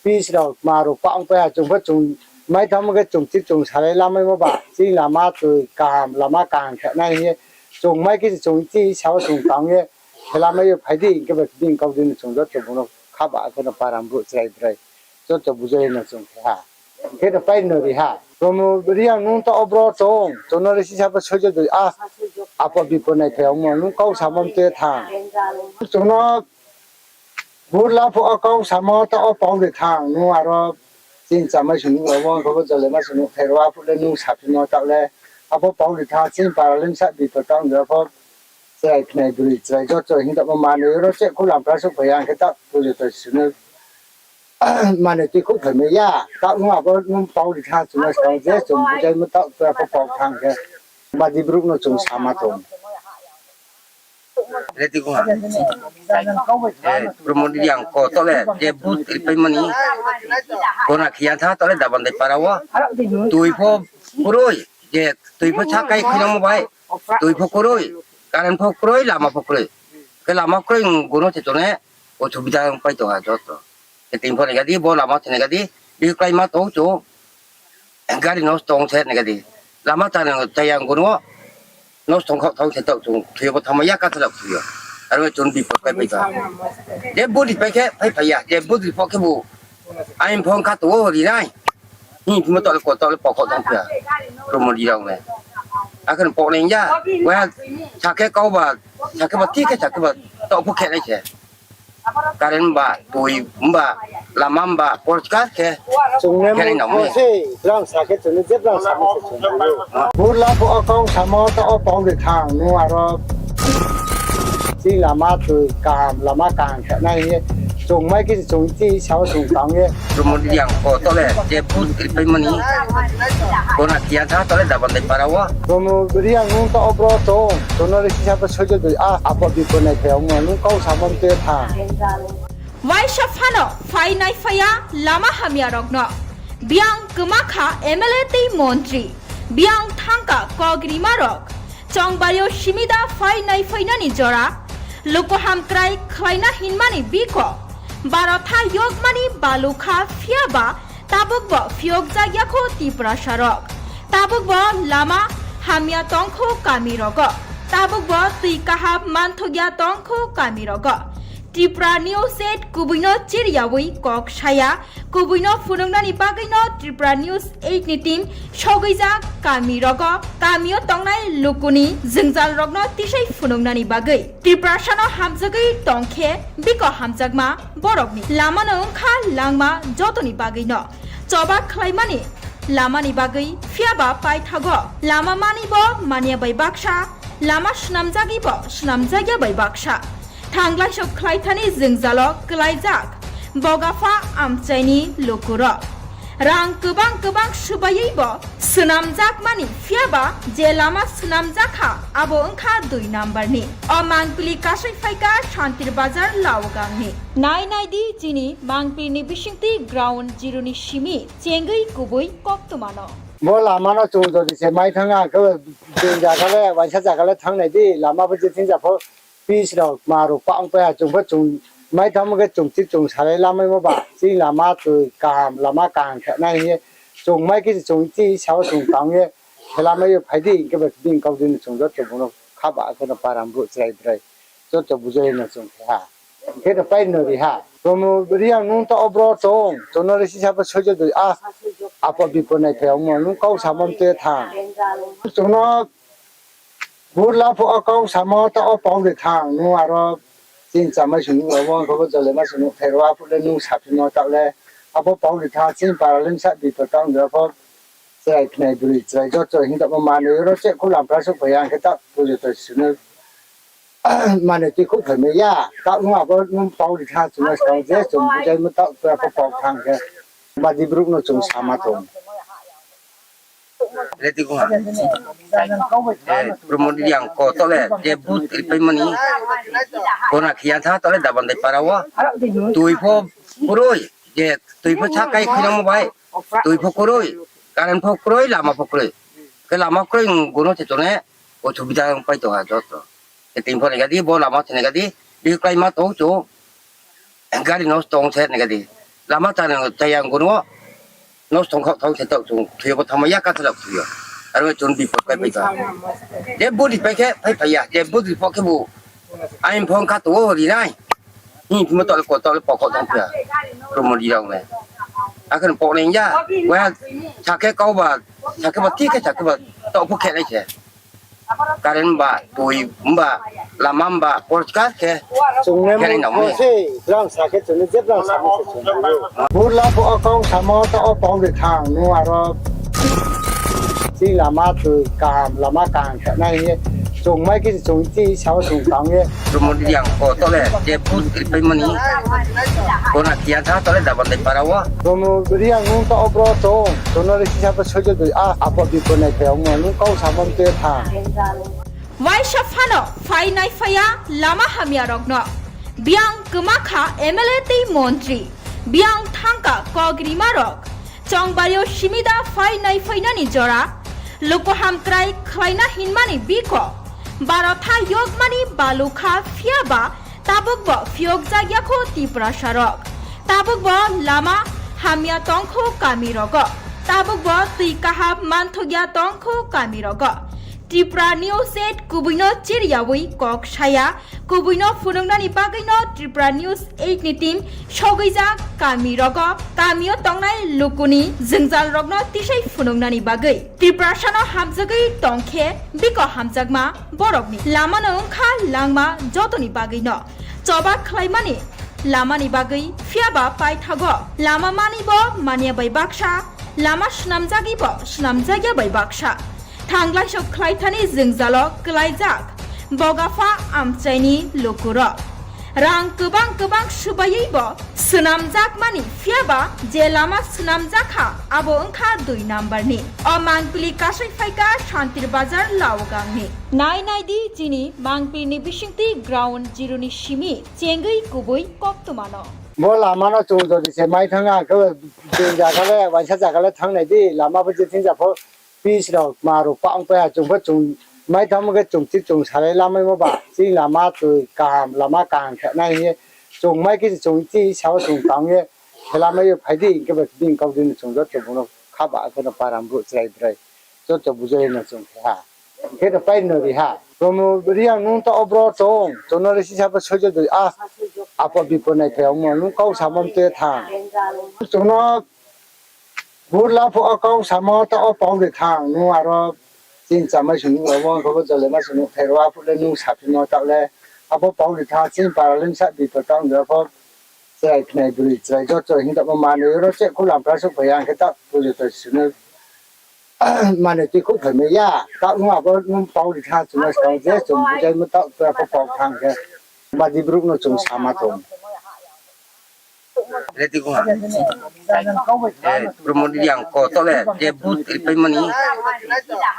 pitch rok, ma rok pa ong pai ha, chung pho chung mai thang khe chung thik chung salai lamaimo ba, chini lama twi kaham, lama kaham khe nai hing ye, chung mai khe chung chi sao chung tang ye, khe lamai yo phai di, hing khe ba bini kau di no chung joto bung no kha ba, khe no para brouh chrai brai joto bujai no chung khe ha. Hing khe no pai no ri ha. Promo Reang nung taoh wo bro tong, chung no le sisa pho soijo doi, a, apod bipod nai phai ongmo, nung kau samo mte thang. Chung no burla pho o kau samo taoh wo pau de thang, nung aro chini chamai sung nuh rao, bo khe bo jolema sung nuh phai rao, aphuh le nung saphimo taoh le, abo pau de thang, chini para le bsa bipod taoh ong de pho, chrai khnai broi chrai joto hing tamo manoi ro cheh khu lampra souhphai ya, ang khe taoh pujo to sunu manoi tui khouh phaimai ya, taoh nung abo nung pau ri thang chung no skang je chung bujaimo taoh tua pho pau thang khe, badi brouh no chung sama tong. Reti kong ha. Eh, Promo Reang ko taoh le je vote ripaimani. Gona khiya tha taoh le Dabandai para wo. Tui pho kroi, je tui pho sakai khinamo bai. Tui pho kroi, current pho kroi, lama pho kroi. Khe lama kroi, gono se tone, osubida pai tong ha joto. Khe tini pho nai gadi, bo lama se nai gadi, bihih kláima tong chung. Gari nosto ong se nai gadi. Lama chaya, chaya gono, nosto ong khaoh thaoh se taoh chung, thoi yo bo thanngmai ya, kathla thoi yo. Aro chung bipod pai pai tong. Je vote ri pai khe, phai phai ya, je vote ri pho khe bo. Aini phone kha tong o ri nai. Hing phimo taoh le ko taoh le pokho tong phiya. Promo Reang le. Akhe poknai ya. Wa sakhe kau ba, sakhe ba thik khe sakhe ba taoh pho khe nai se. Current ba, tui ba, lama ba, porkar khe. Chung ne khe nai nang mo se, brang sakhe chung ne je brang sakhe se chung ne. Burla pho o kau samo taoh o pau de thang, nung aro Chini lama tui kaham, lama kaham khe nai hing ye. Chung mai khe chung chi sao chung tang ye. Promo Reang ko taoh le je vote ripaimani. Gona khiya tha taoh le Dabandai para wo. Promo Reang nung taoh o bro tong, chung no le sisa pho soijo doi, a, apod bipod nai phai ongmo, nung kau samo mte thang. Waisa phano phai naiphai ya lama hamya rokno. Biyang kwma kha M L A tei montri. Biyang thangka kok rima rok. Chongbari o simida phai naiphainani jora. Luku hamkrai khlaina hinmani biko. Barotha yokmani balu kha, phiyaba tabukbo phiyokjak ya kho Tiprasa rok. Tabukbo lama hamya tongkho kami rogo. Tabukbo twi kaham manthokya tongkho kami rogo. Tripura News eight kubui no chiriyawi kok saya, kubui no phunuknani bagwi no Tripura News eight ni team sogwijak kami rogo, kami o tongnai lukuni jwngjal rokno tisai phunuknani bagwi. Tiprasa no hamjagwi tongkhe biko hamjakma borokni lama no wngkha langma jotoni bagwi no. Choba khlaimani lamani bagwi, phiyaba paithago lama mani bo manya bai baksa, lama swnamjagwi bo swnamjakya bai baksa. Thanglaiso khlaithani jwngjalo kwlaijak bogapha amchaini lukurok. Rang kwbang kwbang swbaiwi bo swnamjakmani, phiyaba je lama swnamjak kha, abo wngkha dui number ni. O mangpili kasai phaikha Santir Bazar Laogangni. Nai nai di chini mangpili ni bisingtwi ground zero ni simi chengwi kubui koktwma no. Bo lama no chung jodi se mai thanng ha, khe bini zaga le, waisa zaga le thanng nai di, lama pho je thing ja pho, pitch rao, kma rao, pah ong pai ha, chung pho chung mai thanngmo khe chung chi chung salai lamaimo ba, chini lama tui kaham, lama kaham khe nai hing ye, chung mai khe se chung chi sao chung tang ye, khe lamai yo phai di, hing khe ba bini kau di no chung joto bung no khaba khe no para brouh chrai brai, joto bujai no chung khe ha. Khe no pai no ri ha. Promo Reang nung taoh wo bro tong, chung no le sisa pho soijo doi, a, apo bipo nai phai ongmo, nung kau samo mtui thanng. Chung no burla pho o kau samo taoh wo pau de thanng, nung aro chini chamai sung nuh rao wo, khe bo jole ma sung nuh phai ro, aphuh le nung saphimo taoh le, abo pau de thanng, chini para le bsa bipo tang de pho, chrai khnai broi chrai joto hing tamo manoi ro che khu lampra souhphai ya, hing khe taoh pujo to sung no manoi tui khouh phai mai ya, taoh nung abo nung pau ri tha chung no skang je chung bujaimo taoh pura pho pau thanng khe, badi brouh no chung sama tong. Promo Reang ko taoh le je booth ripaimo ni, kona khiya tha taoh le Dabandai para wo, tui pho kroi, je tui pho sakai khuinangmo bai, tui pho kroi, current pho kroi, lama pho kroi. Khe lama kroi, gono se chung ne, osubida pai tong ha joto. Khe tini pho nai ga di, bo lama se nai ga di, bihih kláima tong chung, gari nosto ong se nai ga di. Lama chana chaya gono, nosto ong khaoh thanng se taoh chung, thoi yo bo thanngma ya kathalak thoi yo. Aro chung bipot kláipai tong. Je booth ripai khe phaiphai ya, je booth ri pho khebu, aini phone kha tong wo ri nai. Hing phimo taoh le ko taoh le pokok tong phi ya. Promo Reang le. Akhe poknai ya. Wa sakhe kau ba, sakhe ba, thik khe sakhe ba, taoh pho khe nai se. Current ba, tui ba, lama ba, porskar khe. Chung ne khe nai nang se, brang sakhe chung ne je brang sakhe se chung ne. Burla pho o kau samo taoh wo pau de thanng, nung aro chini lama tui kaham, lama kaham khe nai hing ye, chung mai khe se chung chi sao chung tang ye. Promo Reang ko taoh le je booth ripaimo ni, kona khiya tha taoh le Dabandai para wo. Promo Reang nung taoh wo bro tong, chung no le sisa pho soijo doi, a, apo bipo nai phai ongmo, nung kau samo mtui thanng. Waisa phano phai naiphai ya lama hamya rok no. Biang kma kha M L A tei montri. Biang thangka kok rima rok. Chongbari yo simida phai naiphai nani jora. Luku hamkrai khlaina hinmani biko. Barotha yokmani balukha phiya ba tabuk bo phiyokjak ya kho Tiprasa rok. Tabuk bo lama hamya tong kho kami rogo. Tabuk bo tui kaham manthok ya tong kho kami rogo. Tripura News eight kubui no chiri yawi kok saya, kubui no phunuknani bagwi no Tripura News eight ni team sogwijak kami rogo, kami o tongnai luku ni jwngjal rok no tisai phunuknani bagwi. Tiprasa no hamjagwi tong khe biko hamjakma borok ni lama no wngkha langma joto ni bagwi no choba khlaimani lama ni bagwi, phiyaba paithago lama mani bo manya bai baksa, lama snamjagwi bo snamjak ya bai baksa. Thanglai sok khlaithani jwngjalo kwlaijak bogapha amchaini lukurok. Rang kwbang kwbang swbaiwi bo swnamjakmani, phiyaba je lama swnamjak kha, abo wngkha dui number ni. O mangpili kasai phaikha Santir Bazar Laogangni. Nai nai di chini mangpili ni bisingtwi ground zero ni simi chengwi kubui koktwmano. Bo lama no chung jodi se mai thanng ha, khe bini zaga le, waisa zaga le thanng nai di, lama pho je thing ja pho, pitch rao, kma rao, pah ong pai ha, chung pho chung mai thanngmo khe chung chi chung salai lamaimo ba, chini lama tui kaham, lama kaham khe nai hing ye, chung mai khe se chung chi sao chung tang ye, khe lamai yo phai di, hing khe ba bini kau di no chung joto bung no khaba khe no para brouh chrai brai, joto bujai no chung khe ha. Khe no pai no ri ha. Promo Reang nung taoh wo bro tong, chung no le sisa pho soijo doi, a, apo bipo nai phai ongmo, nung kau samo mtui thanng. Chung no burla pho o kau samo taoh wo pau de thanng, nung aro chini chamai sung nuh rao wo, khe bo jole ma sung nuh phai ro, aphuh le nung saphimo taoh le, abo pau de thanng, chini para le bsa bipo tang de pho, chrai khnai broi chrai joto hing tamo manoi ro che khu lampra souhphai ya, hing khe taoh pujo to sung no manoi tui khouh phai mai ya, taoh nung abo nung pau ri tha chung no skang je chung bujaimo taoh pura pho pau thanng khe, badi brouh no chung sama tong. Promo Reang ko taoh le je booth ripaimo ni,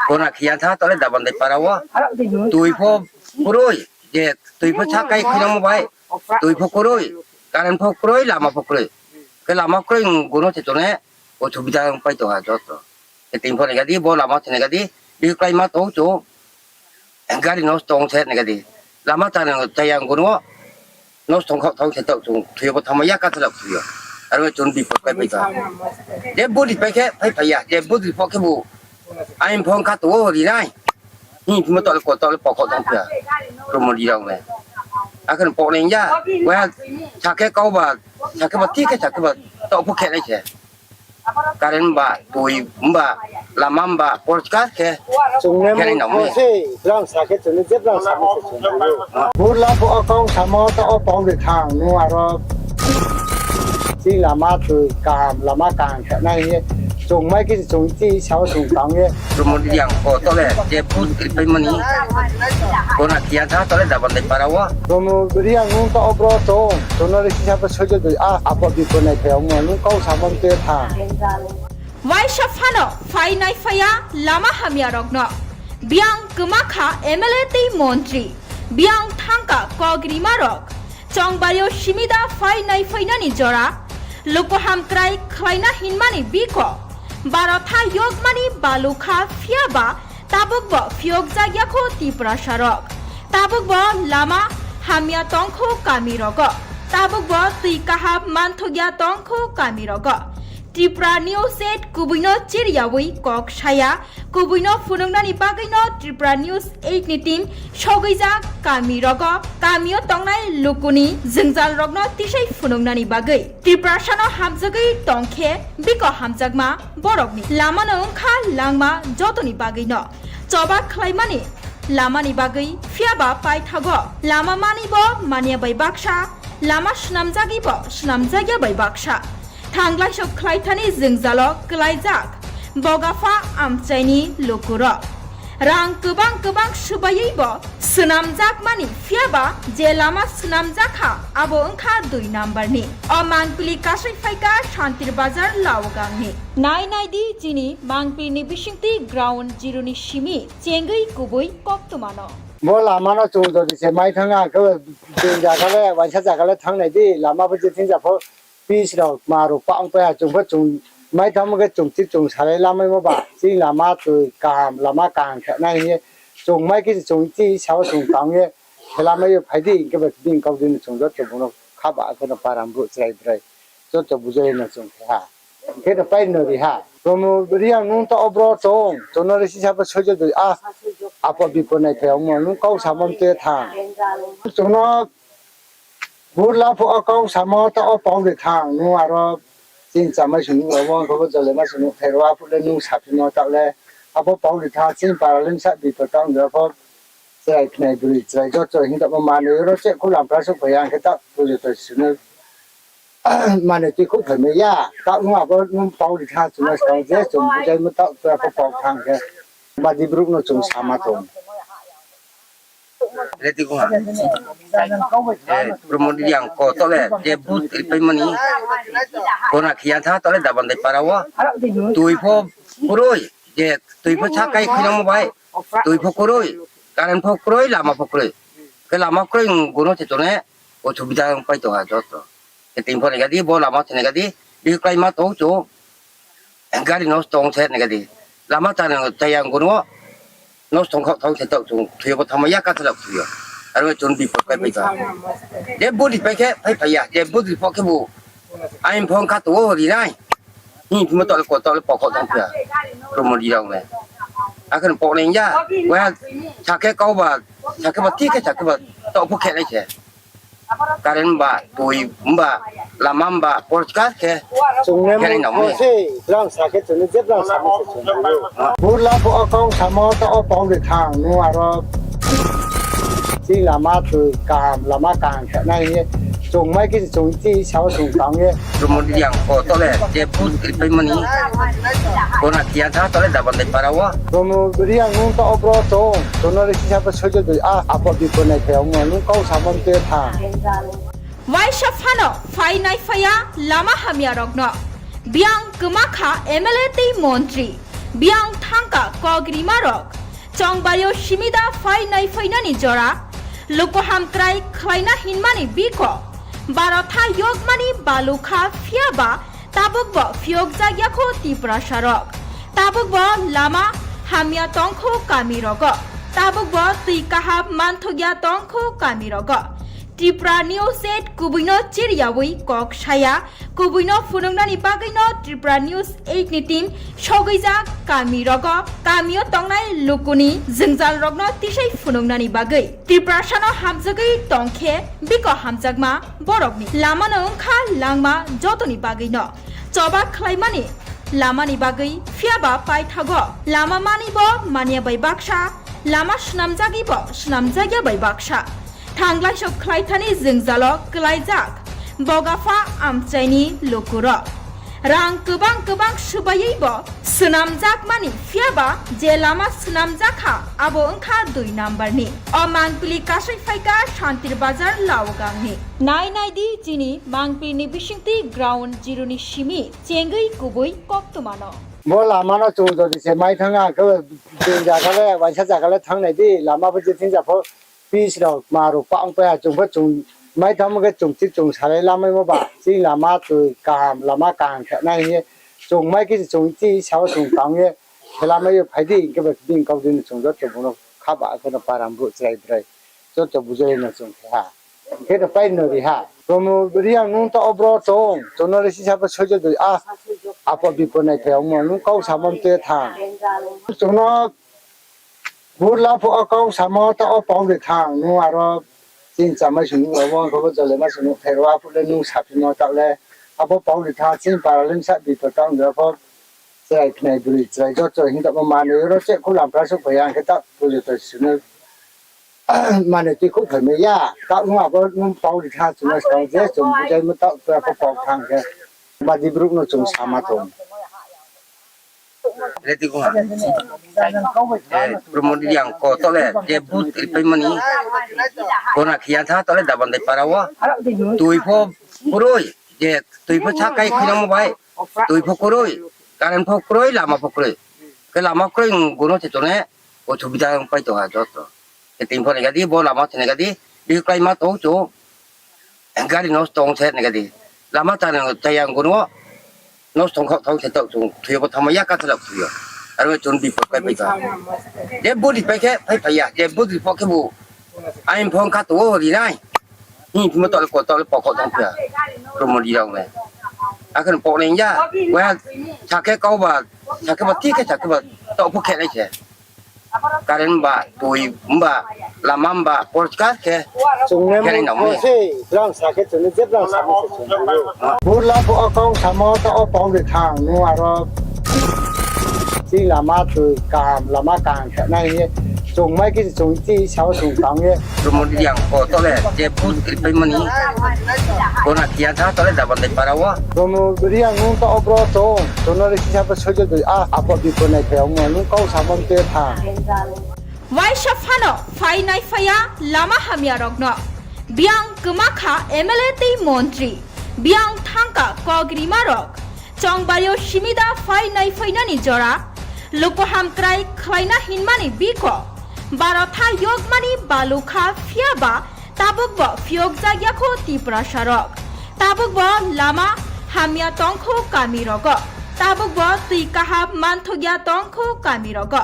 kona khiya tha taoh le Dabandai para wo, tui pho kroi, je tui pho sakai khuinangmo bai, tui pho kroi, current pho kroi, lama pho kroi. Khe lama kroi, gono se chung ne osubida pai tong ha joto. Khe tini pho nai ga di, bo lama se nai ga di, bihih kláima tong chung. Gari nosto ong se nai ga di. Lama chá nang chaya ong gunung wo. Nosto ong khaoh thaoh se taoh chung thoi yo bo thanngmai ya, kachalak thoi yo. Aro chung bipot pai pai tong. Je bodi pai khe phai phai ya, je bodi pho khebu. Aini pho ong kha tong wo ri nai. Hing phimo taoh le ko taoh le pokho tong phi ya. Promo di rao le. Akhe pok nai ya. Waiha sa khe kau ba, sa khe ba, thik khe sa khe ba, taoh pho khe nai se. Current ba, toi ba, lama ba, porkar khe. Chung ne khe nai nang mo se, brang sa khe chung ne je brang sa mo se chung ne. Burla pho o kau samo ta o pau de thang, nung aro chini lama toi kaham, lama kaham khe nai ye. Chung mai khe chung chini sao chung tang ye. Promo di yang ko taoh le, je booth kri pai mani. Kona kia tha taoh le Dabandai para wo. Promo di yang nung ta o bro chung, chung no re sisa pho soijo doi a, apo di ko nai phai ong mo, nung kau samo te tha. Waisa phano phai nai phai ya lama hamya rokno. Biang kma kha M L A tei montri. Biang thangka kok rima rok. Chongbari o simida phai nai phai nani jora. Luku hamkrai khlaina hinmani biko. Barotha yokmani balukha phiya ba tabuk bo phiyokjak ya kho Tiprasa rok. Tabuk bo lama hamya tong kho kami rogo. Tabuk bo twi kaham manthok ya tong kho kami rogo. Tripura News eight kubui no chiriyawi kok saya, kubui no phunuknani bagwi no Tripura News eight ni team sogwijak kami rogo, kami o tongnai lukuni jwngjal rokno tisai phunuknani bagwi. Tiprasa no hamjagwi tong khe biko hamjakma borokni lama no wngkha langma jotoni bagwi no choba khlaimani lamani bagwi, phiyaba paithago lama mani bo manya bai baksa, lama snamjagwi bo snamjak ya bai baksa. Thanglai sok khlaithani jwngjalo klaijak bogapha amchaini lukurok. Rang kwbang kwbang swbaiwi bo swnamjakmani, phiyaba je lama swnamjak kha, abo wngkha dui number ni. O mangpili kasai phaikha Santir Bazar Laogangni. Nai nai di chini mangpili ni bisingtwi ground zero ni simi chengwi kubui koktwmano. Bo lama no chung jodi se mai thang, ang khe bini zaga le, waisa zaga le thang nai di, lama bo je thing ja pho. Pis rao, kma rao, pang pai ha, chung pho chung mai thanngmo khe chung chik chung salai lamaimo ba, chini lama toi kaham, lama kaham khe nai hing ye, chung mai khe chung chini sao chung tang ye, khe lamai yo phai di, hing khe ba bini kau di no chung joto bung no khaba khe no param brouh chrai brai, joto bujai no chung khe ha. Hing khe no pai no ri ha. Promo Reang nung ta o bro chung, chung no re sisa pho soijo doi a, apo bipo nai phai ongmo, nung kau samo te thang. Chung no Burla pho o kau samo ta o pau de thang, nung aro chini chamai sung nung rao, bo khe bo jole ma sung nung khe ro, aphuh le nung saphimo taoh le, abo pau de thang, chini para le bsa bipo tang de pho, chrai khnai broi chrai joto hing tamo manoi ro che khu lampra suh phai ya, ang khe ta pujo to sunu, manoi tui khu phai mai ya, ta nung abo nung pau de thang, chung no skang je chung bujaimo taoh, ta pho pau thang khe, badi brouh no chung sama tong. Ready kho ha. Promo Reang ko taoh le je booth kri pai mani. Kona khiya tha taoh le Dabandai para wo. Tui pho kroi, je tui pho sakai khinamo bai. Tui pho kroi, current pho kroi, lama pho kroi. Khe lama kroi, gono se tone, osubida pai tong ha joto. Khe tini pho nai ga di, bo lama se nai ga di, bihih kláima tong chung. Gari nosto ong se nai ga di. Lama chá nang chaya ong gunung wo. Nosto ong khaoh thaoh se taoh chung thoi yo bo thanngmai ya, kachalak thoi yo. Aro chung bipot pai pai tong. Je bodi pai khe phai phai ya, je bodi pho khebu. Aini pho ong kha tong wo ri nai. Hing phimo taoh le ko taoh le pokho tong phi ya. Promo Reang le. Akhe pok nai ya. Waiha sa khe kau ba, sa khe ba, thik khe sa khe ba, taoh pho khe nai se. Current ba, tui ba, lama ba, porkar khe. Chung ne khe nai nang mo se, brang sa khe chung ne je brang sa mo se chung ne. Burla pho o kau samo ta o pau de thang, nung aro chini lama toi kaham, lama kaham khe nai hing ye. Chung mai khe chung chini sao chung tang ye. Promo Reang ko taoh le je booth kri pai mani. Kona khiya tha taoh le Dabandai para wo. Promo Reang nung ta o bro chung, chung no re sisa pho soijo doi a, apo bipo nai phai ongmo, nung kau samo te tha. Waisa phano phai nai phai ya lama hamya rokno. Biang kma kha M L A tei montri. Biang thangka kok rima rok. Chongbari o simida phai nai phai nani jora. Luku hamkrai khlaina hinmani biko. Barotha yokmani balukha phiya ba tabuk bo phiyokjak ya kho Tiprasa rok. Tabukbo lama hamya tongkho kami rogo. Tabukbo twi kaham manthokya tongkho kami rogo. Tripura News eight kubui no chiriyawi kok saya, kubui no phunuknani bagwi no Tripura News eight ni team sogwijak kami rogo, kami o tongnai lukuni jwngjal rokno tisai phunuknani bagwi. Tiprasa no hamjagwi tongkhe biko hamjakma borokni lama no wngkha langma jotoni bagwi no choba khlaimani lamani bagwi, phiyaba paithago lama mani bo manya bai baksa, lama swnamjagwi bo swnamjakya bai baksa. Thanglaiso khlaithani jwngjalo kwlaijak bogapha amchaini lukurok. Rang kwbang kwbang swbaiwi bo swnamjakmani, phiyaba je lama swnamjak kha, abo wngkha dui number ni. O mangpili kasai phaikha Santir Bazar Laogangni. Nai nai di chini mangpili ni bisingtwi ground zero ni simi chengwi kubui koktwmano. Bo lama no chung jodi se mai thang, ang khe bini zaga le, waisa zaga le thang nai di, lama bo je thing ja pho, pitch rok, ma rok, pa ong pai ha, chung pho chung mai thang khe chung thik chung salai lamai mo ba, chini lama twi kaham, lama kaham khe nai hing ye, chung mai khe chung chi sao chung tang ye, khe lamai yo phai di, hing khe ba bini kau di no chung joto bung no kha ba khe no para brouh chrai brai, joto bujai no chung khe ha. Hing khe no pai no ri ha. Promo Reang nung to obro tong, chung no le sisa bo soijo doi, a, apo bipo nai phai ongmo, nung kau samo tei thang. Chung no burla pho o kau samo ta o pau de thang, nung aro chini chamai sung nung abo khe bo jole ma sung nung phai ro, aphuh le nung saphimo ta le, abo pau de thang, chini para le sa bipo ta ong de pho, chrai khnai bwrwi chrai joto hing tongmo manwi oro che khu lampra suh phai ya, hing khe ta pujo to sung no mane twi khouh phaimai ya, taoh nung abo nung pau ri tha, chung no skang je chung bujaimo taoh tora pho pau thang khe, badi brouh no chung sama tong. Promo Reang ko tole je booth ripaimani, kona khiya tha tole Dabandai para o, twi pho kroi, je twi pho sakai khuinangmo bai, twi pho kroi, current pho kroi, lama pho kroi. Khe lama kroi, gono se tone, osubida pai tong ha joto. Khe tini pho nai gadi, bo lama se nai gadi, bihih klái ma tong chung, gari nosto ong se nai gadi. Lama chaya, chaya ang gono, nosto ong khaoh thaoh se taoh chung, thwi yo bo thanngmai ya, kathalak thwi yo. Aro chung bipot klái pai tong. Je budi pai khe, phai phai ya, je budi pho khe bo, aini phone kha tong o ri nai. Hing phimo taoh le ko taoh le pokok tong phi ya. Promo Reang le. Akhe pok nai ya, waiha sakhe kau ba, sakhe ba thik khe sakhe ba taoh pho khe nai se. Current ba, twi ba, lama ba, porskar khe. Chung ne khe nai nang mo se, brang sa khe chung ne je brang sa mo se chung ne. Burla pho o kau samo ta o pau de thang, nung aro chini lama twi kaham, lama kaham khe nai hing ye. Chung mai khe chung chi sao chung tang ye. Promo Reang ko tole je booth ripaimani, kona khiya tha tole Dabandai para o. Promo Reang nung to obro tong, chung no le sisa bo soijo doi, a, apo bipo nai phai ongmo, nung kau samo tei thang. Waisa phano phai nai phai ya lama hamya rokno. Biyang kwma kha M L A tei montri. Biyang thangka kok rima rok. Chongbari o simi da phai nai phai nani jora. Luku hamkrai khlaina hinmani biko. Baro tha yokmani balu kha, phiyaba tabukbo phiyokjak ya kho Tiprasa rok. Tabukbo lama hamya tongkho kami rogo. Tabukbo twi kaham manthokya tongkho kami rogo.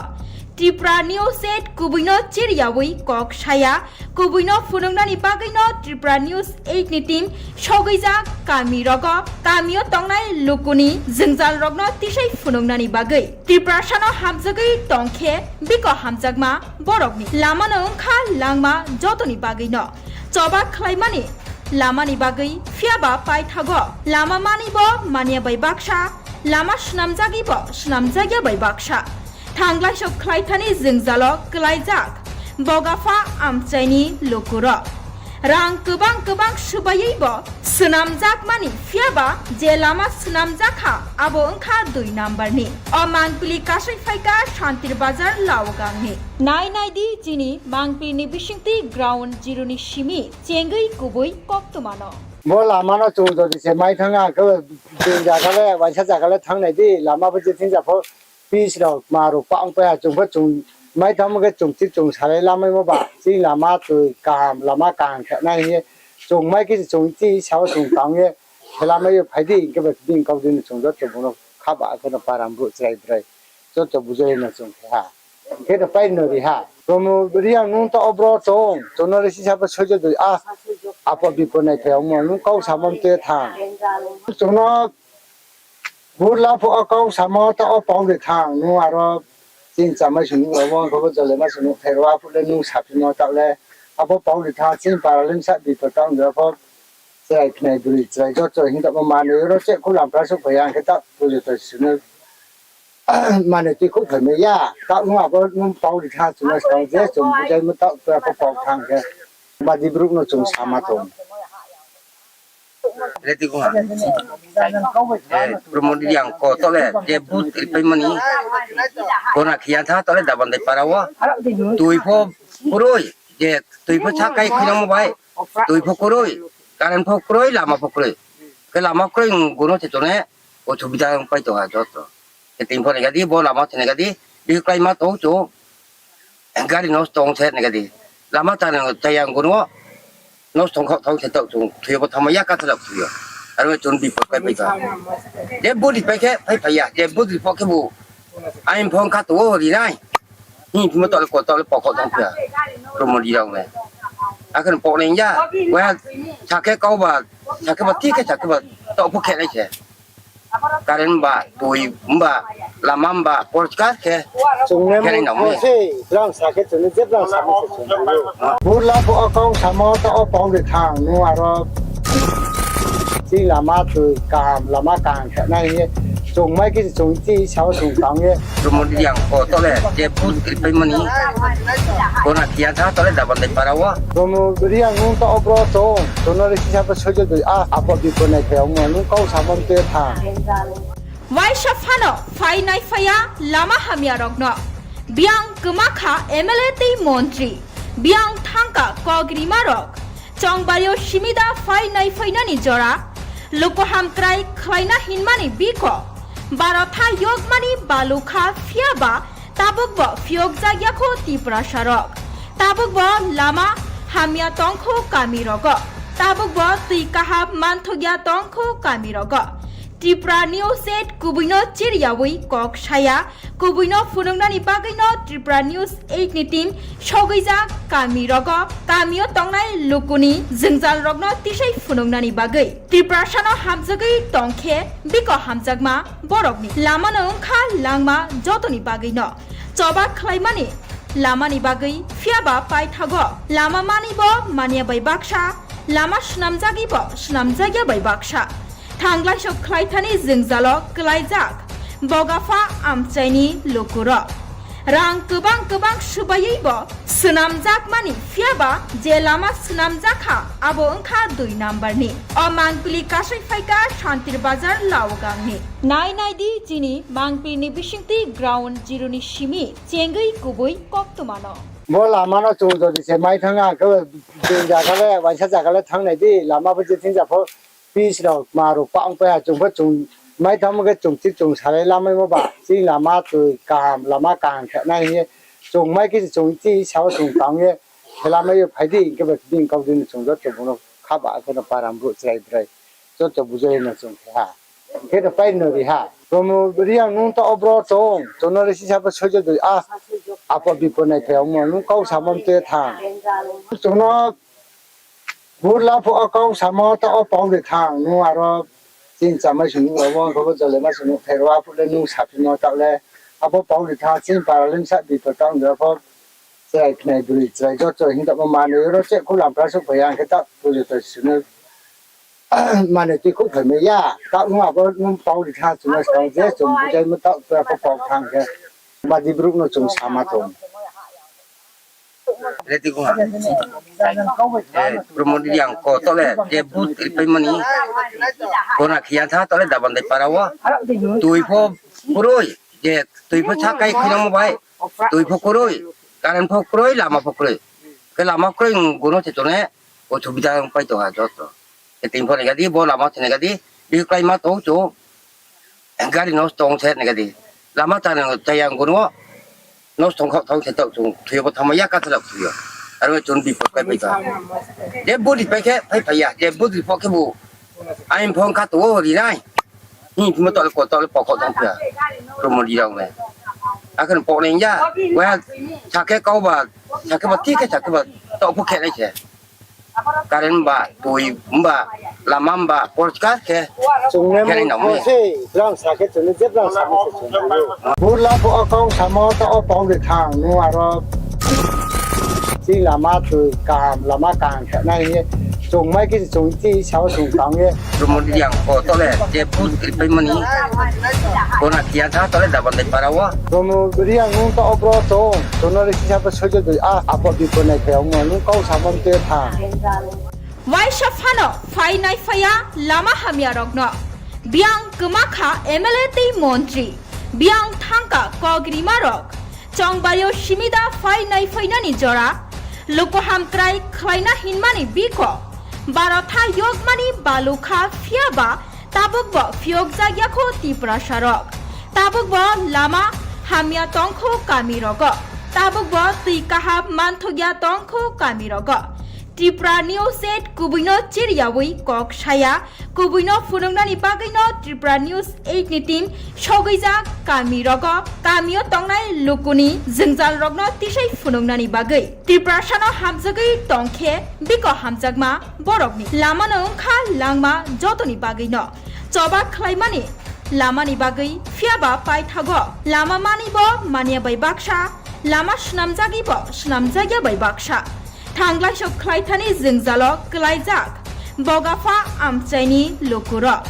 Tripura News eight kubui no chiriyawi kok saya, kubui no phunuknani bagwi no Tripura News eight ni team sogwijak kami rogo, kami o tongnai lukuni jwngjal rokno tisai phunuknani bagwi. Tiprasa no hamjagwi tongkhe biko hamjakma borokni lama no wngkha langma jotoni bagwi no. Choba khlaimani lamani bagwi, phiyaba paithago lama mani bo manya bai baksa, lama swnamjagwi bo swnamjakya bai baksa. Thanglaiso khlaithani jwngjalo kwlaijak bogapha amchaini lukurok. Rang kwbang kwbang swbaiwi bo swnamjakmani, phiyaba je lama swnamjak kha, abo wngkha dui number ni. O mangpili kasai phaikha Santir Bazar Laogangni. Nai nai di chini mangpili ni bisingtwi ground zero ni simi chengwi kubui koktwmano. Bo lama no chung jodi se mai thang, ang khe bini zaga le, waisa zaga le thang nai di, lama bo je thing ja pho, pitch rok, ma rok pa ong pai ha, chung pho chung mai thang khe chung thik chung salai lamai mo ba, chini lama twi kaham, lama kaham khe nai hing ye, chung mai khe chung chi sao chung tang ye, khe lamai yo phai di, hing khe ba bini kau di no chung joto bung no kha ba khe no para brouh chrai brai. Joto bujai no chung khe ha. Khe no pai no ri ha. Promo Reang nung taoh wo bro tong. Chung no le sisa bo soijo doi a. Apo bipo nai phai ongmo nung kau samo mte thang. Chung no burla pho o kau samo taoh wo pau de thang. Nung aro chini chamai sung nuh rao bo, khe bo jole ma sung nuh pherao a phuh le nung saphimo taoh le. Abo pau de thang, chini para le bsa bipo tang de pho. Chrai khnai bri chrai joto hing tamo manoi ro che khu lam pra suh phai ang khe taoh pujo to sunu manoi tui khu phai mai ya. Taoh nung abo nung pau ri tha chung no skang je chung bujai mo taoh tua pho pau thang khe. Badi brouh no chung sama tong. Ready ko ha. Eh, Promo Reang ko taoh le je booth ripai mani. Bona khiya tha taoh le Dabandai para wo. Tui pho kroi, je tui pho sakai khinamo bai. Tui pho kroi, current pho kroi, lama pho kroi. Khe lama kroi, gono se tone, osubida pai tong ha joto. Khe tini pho nai gadi, bo lama se nai gadi, bihih klái ma tong chung, gari nosto ong se nai gadi. Lama chana chaya gono, nosto ong khaoh thaoh se taoh chung, thoi yo bo thanngmai ya, kathalak thoi yo. Aro chung bipot pai pai tong. Je booth ri pai khe, phai phai ya, je booth ri pho khe bo, aini phone kha tong o ri nai. Hing phimo taoh le ko taoh le pokok tong phi ya. Promo Reang le. Akhe pok nai ya. Wa sakhe kau ba, sakhe ba, thik khe sakhe ba, taoh pho khe nai se. Current ba, tui ba, lama ba, porchka khe. Chung ne khe nai nang mo se, brang sakhe chung ne je brang sakhe se chung ne. Burla pho o kau samo taoh o pau de thang, nung aro Chini lama tui kaham, lama kaham khe nai hing ye. Chung mai khe se chung chini sao chung tang ye. Promo Reang ko taoh le, je booth ripai mani. Bona khiya tha taoh le Dabandai para wo. Promo Reang nung taoh o bro tong. Chung no le sisa bo soijo doi a. Apo bipo nai phai ongmo nung kau samo mte thang. Waisa phano phai nai phai ya lama hamya rok no. Biang kma kha M L A tei montri. Biang thangka kok rima rok. Chongbari o simida phai nai phai nani jora. Luku hamkrai khlaina hinmani biko. Barotha yokmani balukha phiya ba tabuk bo phiyok jak ya kho Tiprasa rok. Tabuk bo lama hamya tong kho kami rogo. Tabuk bo tui kaham manthok ya tong kho kami rogo. Tripura News eight kubui no chiriyawi kok saya, kubui no phunuknani bagwi no Tripura News eight ni team sogwijak kami rogo, kami o tongnai lukuni jwngjal rokno tisai phunuknani bagwi. Tiprasa no hamjagwi tongkhe biko hamjakma borokni lama no wngkha langma jotoni bagwi no choba khlaimani lamani bagwi, phiya ba paithago lama mani bo manya bai baksa, lama swnamjagwi bo swnamjak ya bai baksa. Thanglai sok khlai thani jwngjalo klaijak Bogapha amchaini lukurok. Rang kwbang kwbang swbaiwi bo swnamjakmani, phiya ba je lama swnamjak kha, abo wngkha dui number ni. O mangpili kasai phaikha Santir Bazar Laogang ni. Nai nai di chini mangpili ni bisingtwi ground zero ni simi chengwi kubui koktwma no. Bo lama no chung jodi se mai thang ang khe, bini jaga le, waisa jaga le thang nai di, lama bo je thing ja pho, pitch rok, ma rok pa ong pai ha, chung pho chung mai thangmo khe chung chi chung salai lamaimo ba, chini lama twi kaham, lama kaham khe nai hing ye, chung mai khe chung chi sao chung tang ye, khe lamai yo phai di, hing khe bo bini kau di no chung joto bung no kha ba khe no param brouh chrai brai, joto bujai no chung khe ha. Khe no pai no ri ha. Promo Reang nung taoh o bro tong, chung no le sisa bo soijo doi a, apo bipo nai phai ongmo nung kau samo mte thang. Chung no Burla pho o kau samo taoh o pau de thang, nung aro chini chamai sung nuh rao bo, khe bo jole ma sung nuh pherao a phuh le nung saphimo taoh le, abo pau de thang, chini para le bsa bipo tang de pho, chrai khnai bri chrai joto hing tamo manoi ro che khu lam pra suh phai ang khe taoh pujo to sunu manoi tui khu phai mai ya, taoh nung abo nung pau de thang chung no skang je chung bujai mo taoh tua pho pau thang khe, badi brouh no chung sama tong. Ready ko ha. Eh, Promo Reang ko taoh le, je booth ripai mani. Bona khiya tha taoh le Dabandai para wo. Tui pho kroi, je tui pho sakai khinamo bai. Tui pho kroi, current pho kroi, lama pho kroi. Khe lama kroi, gono se tone, osubida pai tong ha joto. Khe tini pho nai gadi, bo lama se nai gadi, bihih klái ma tong chung. Gari nosto ong se nai gadi. Lama chana chaya gono nosto ong khaoh thaoh se taoh chung thoi yo bo thanngmai ya, kathalak thoi yo. Aro chung bipot pai pai tong. Je booth ripai khe phai phai ya, je booth ri pho khe bo. Aini phone kha tong o ri nai. Hing phimo taoh le ko taoh le pokok tong phi ya. Promo Reang le. Akhe no pok nai ya, waiha sakhe kau ba, sakhe ba thik khe sakhe ba, taoh pho khe nai se. Current ba, tui ba, lama ba, porskar khe. Chung le khe nai nang mo se, brang sa khe chung le je brang sa mo se chung le. Burla pho o kau samo taoh o pau de thang, nung aro chini lama tui kaham, lama kaham khe nai hing ye. Chung mai khe chung chi sao chung tang ye. Promo Reang ko taoh le je vote ri pai mani. Kona kia tha taoh le Dabandai para wo. Promo Reang nung taoh o bro chung, chung no le sisa pho soijo dui a, apo bipo nai phai ong mo, nung kau samo mte tha. Waisa phano phai nai phai ya lama hamya rokno. Biang kma kha M L A tei montri. Biang thangka kok rima rok. Chongbari o simi da phai nai phai nani jora. Luku hamkrai khlaina hinmani biko. Barotha yokmani balu kha phiya ba tabuk bo phiyokjak ya kho Tiprasa rok. Tabuk bo lama hamya tong kho kami rogo. Tabuk bo tui kaham manthok ya tong kho kami rogo. Tripura News eight kubui no chiriyawi kok saya, kubui no phunuknani bagwi no Tripura News eight ni team sogwijak kami rogo, kami o tongnai lukuni jwngjal rokno tisai phunuknani bagwi. Tiprasa no hamjagwi tong khe biko hamjakma borokni lama no wngkha langma jotoni bagwi no. Choba khlaimani lamani bagwi phiya ba paithago lama mani bo manya bai baksa, lama swnamjagwi bo swnamjak ya bai baksa. Thanglai sok khlaithani jwngjalo kwlaijak bogapha amchaini lukurok.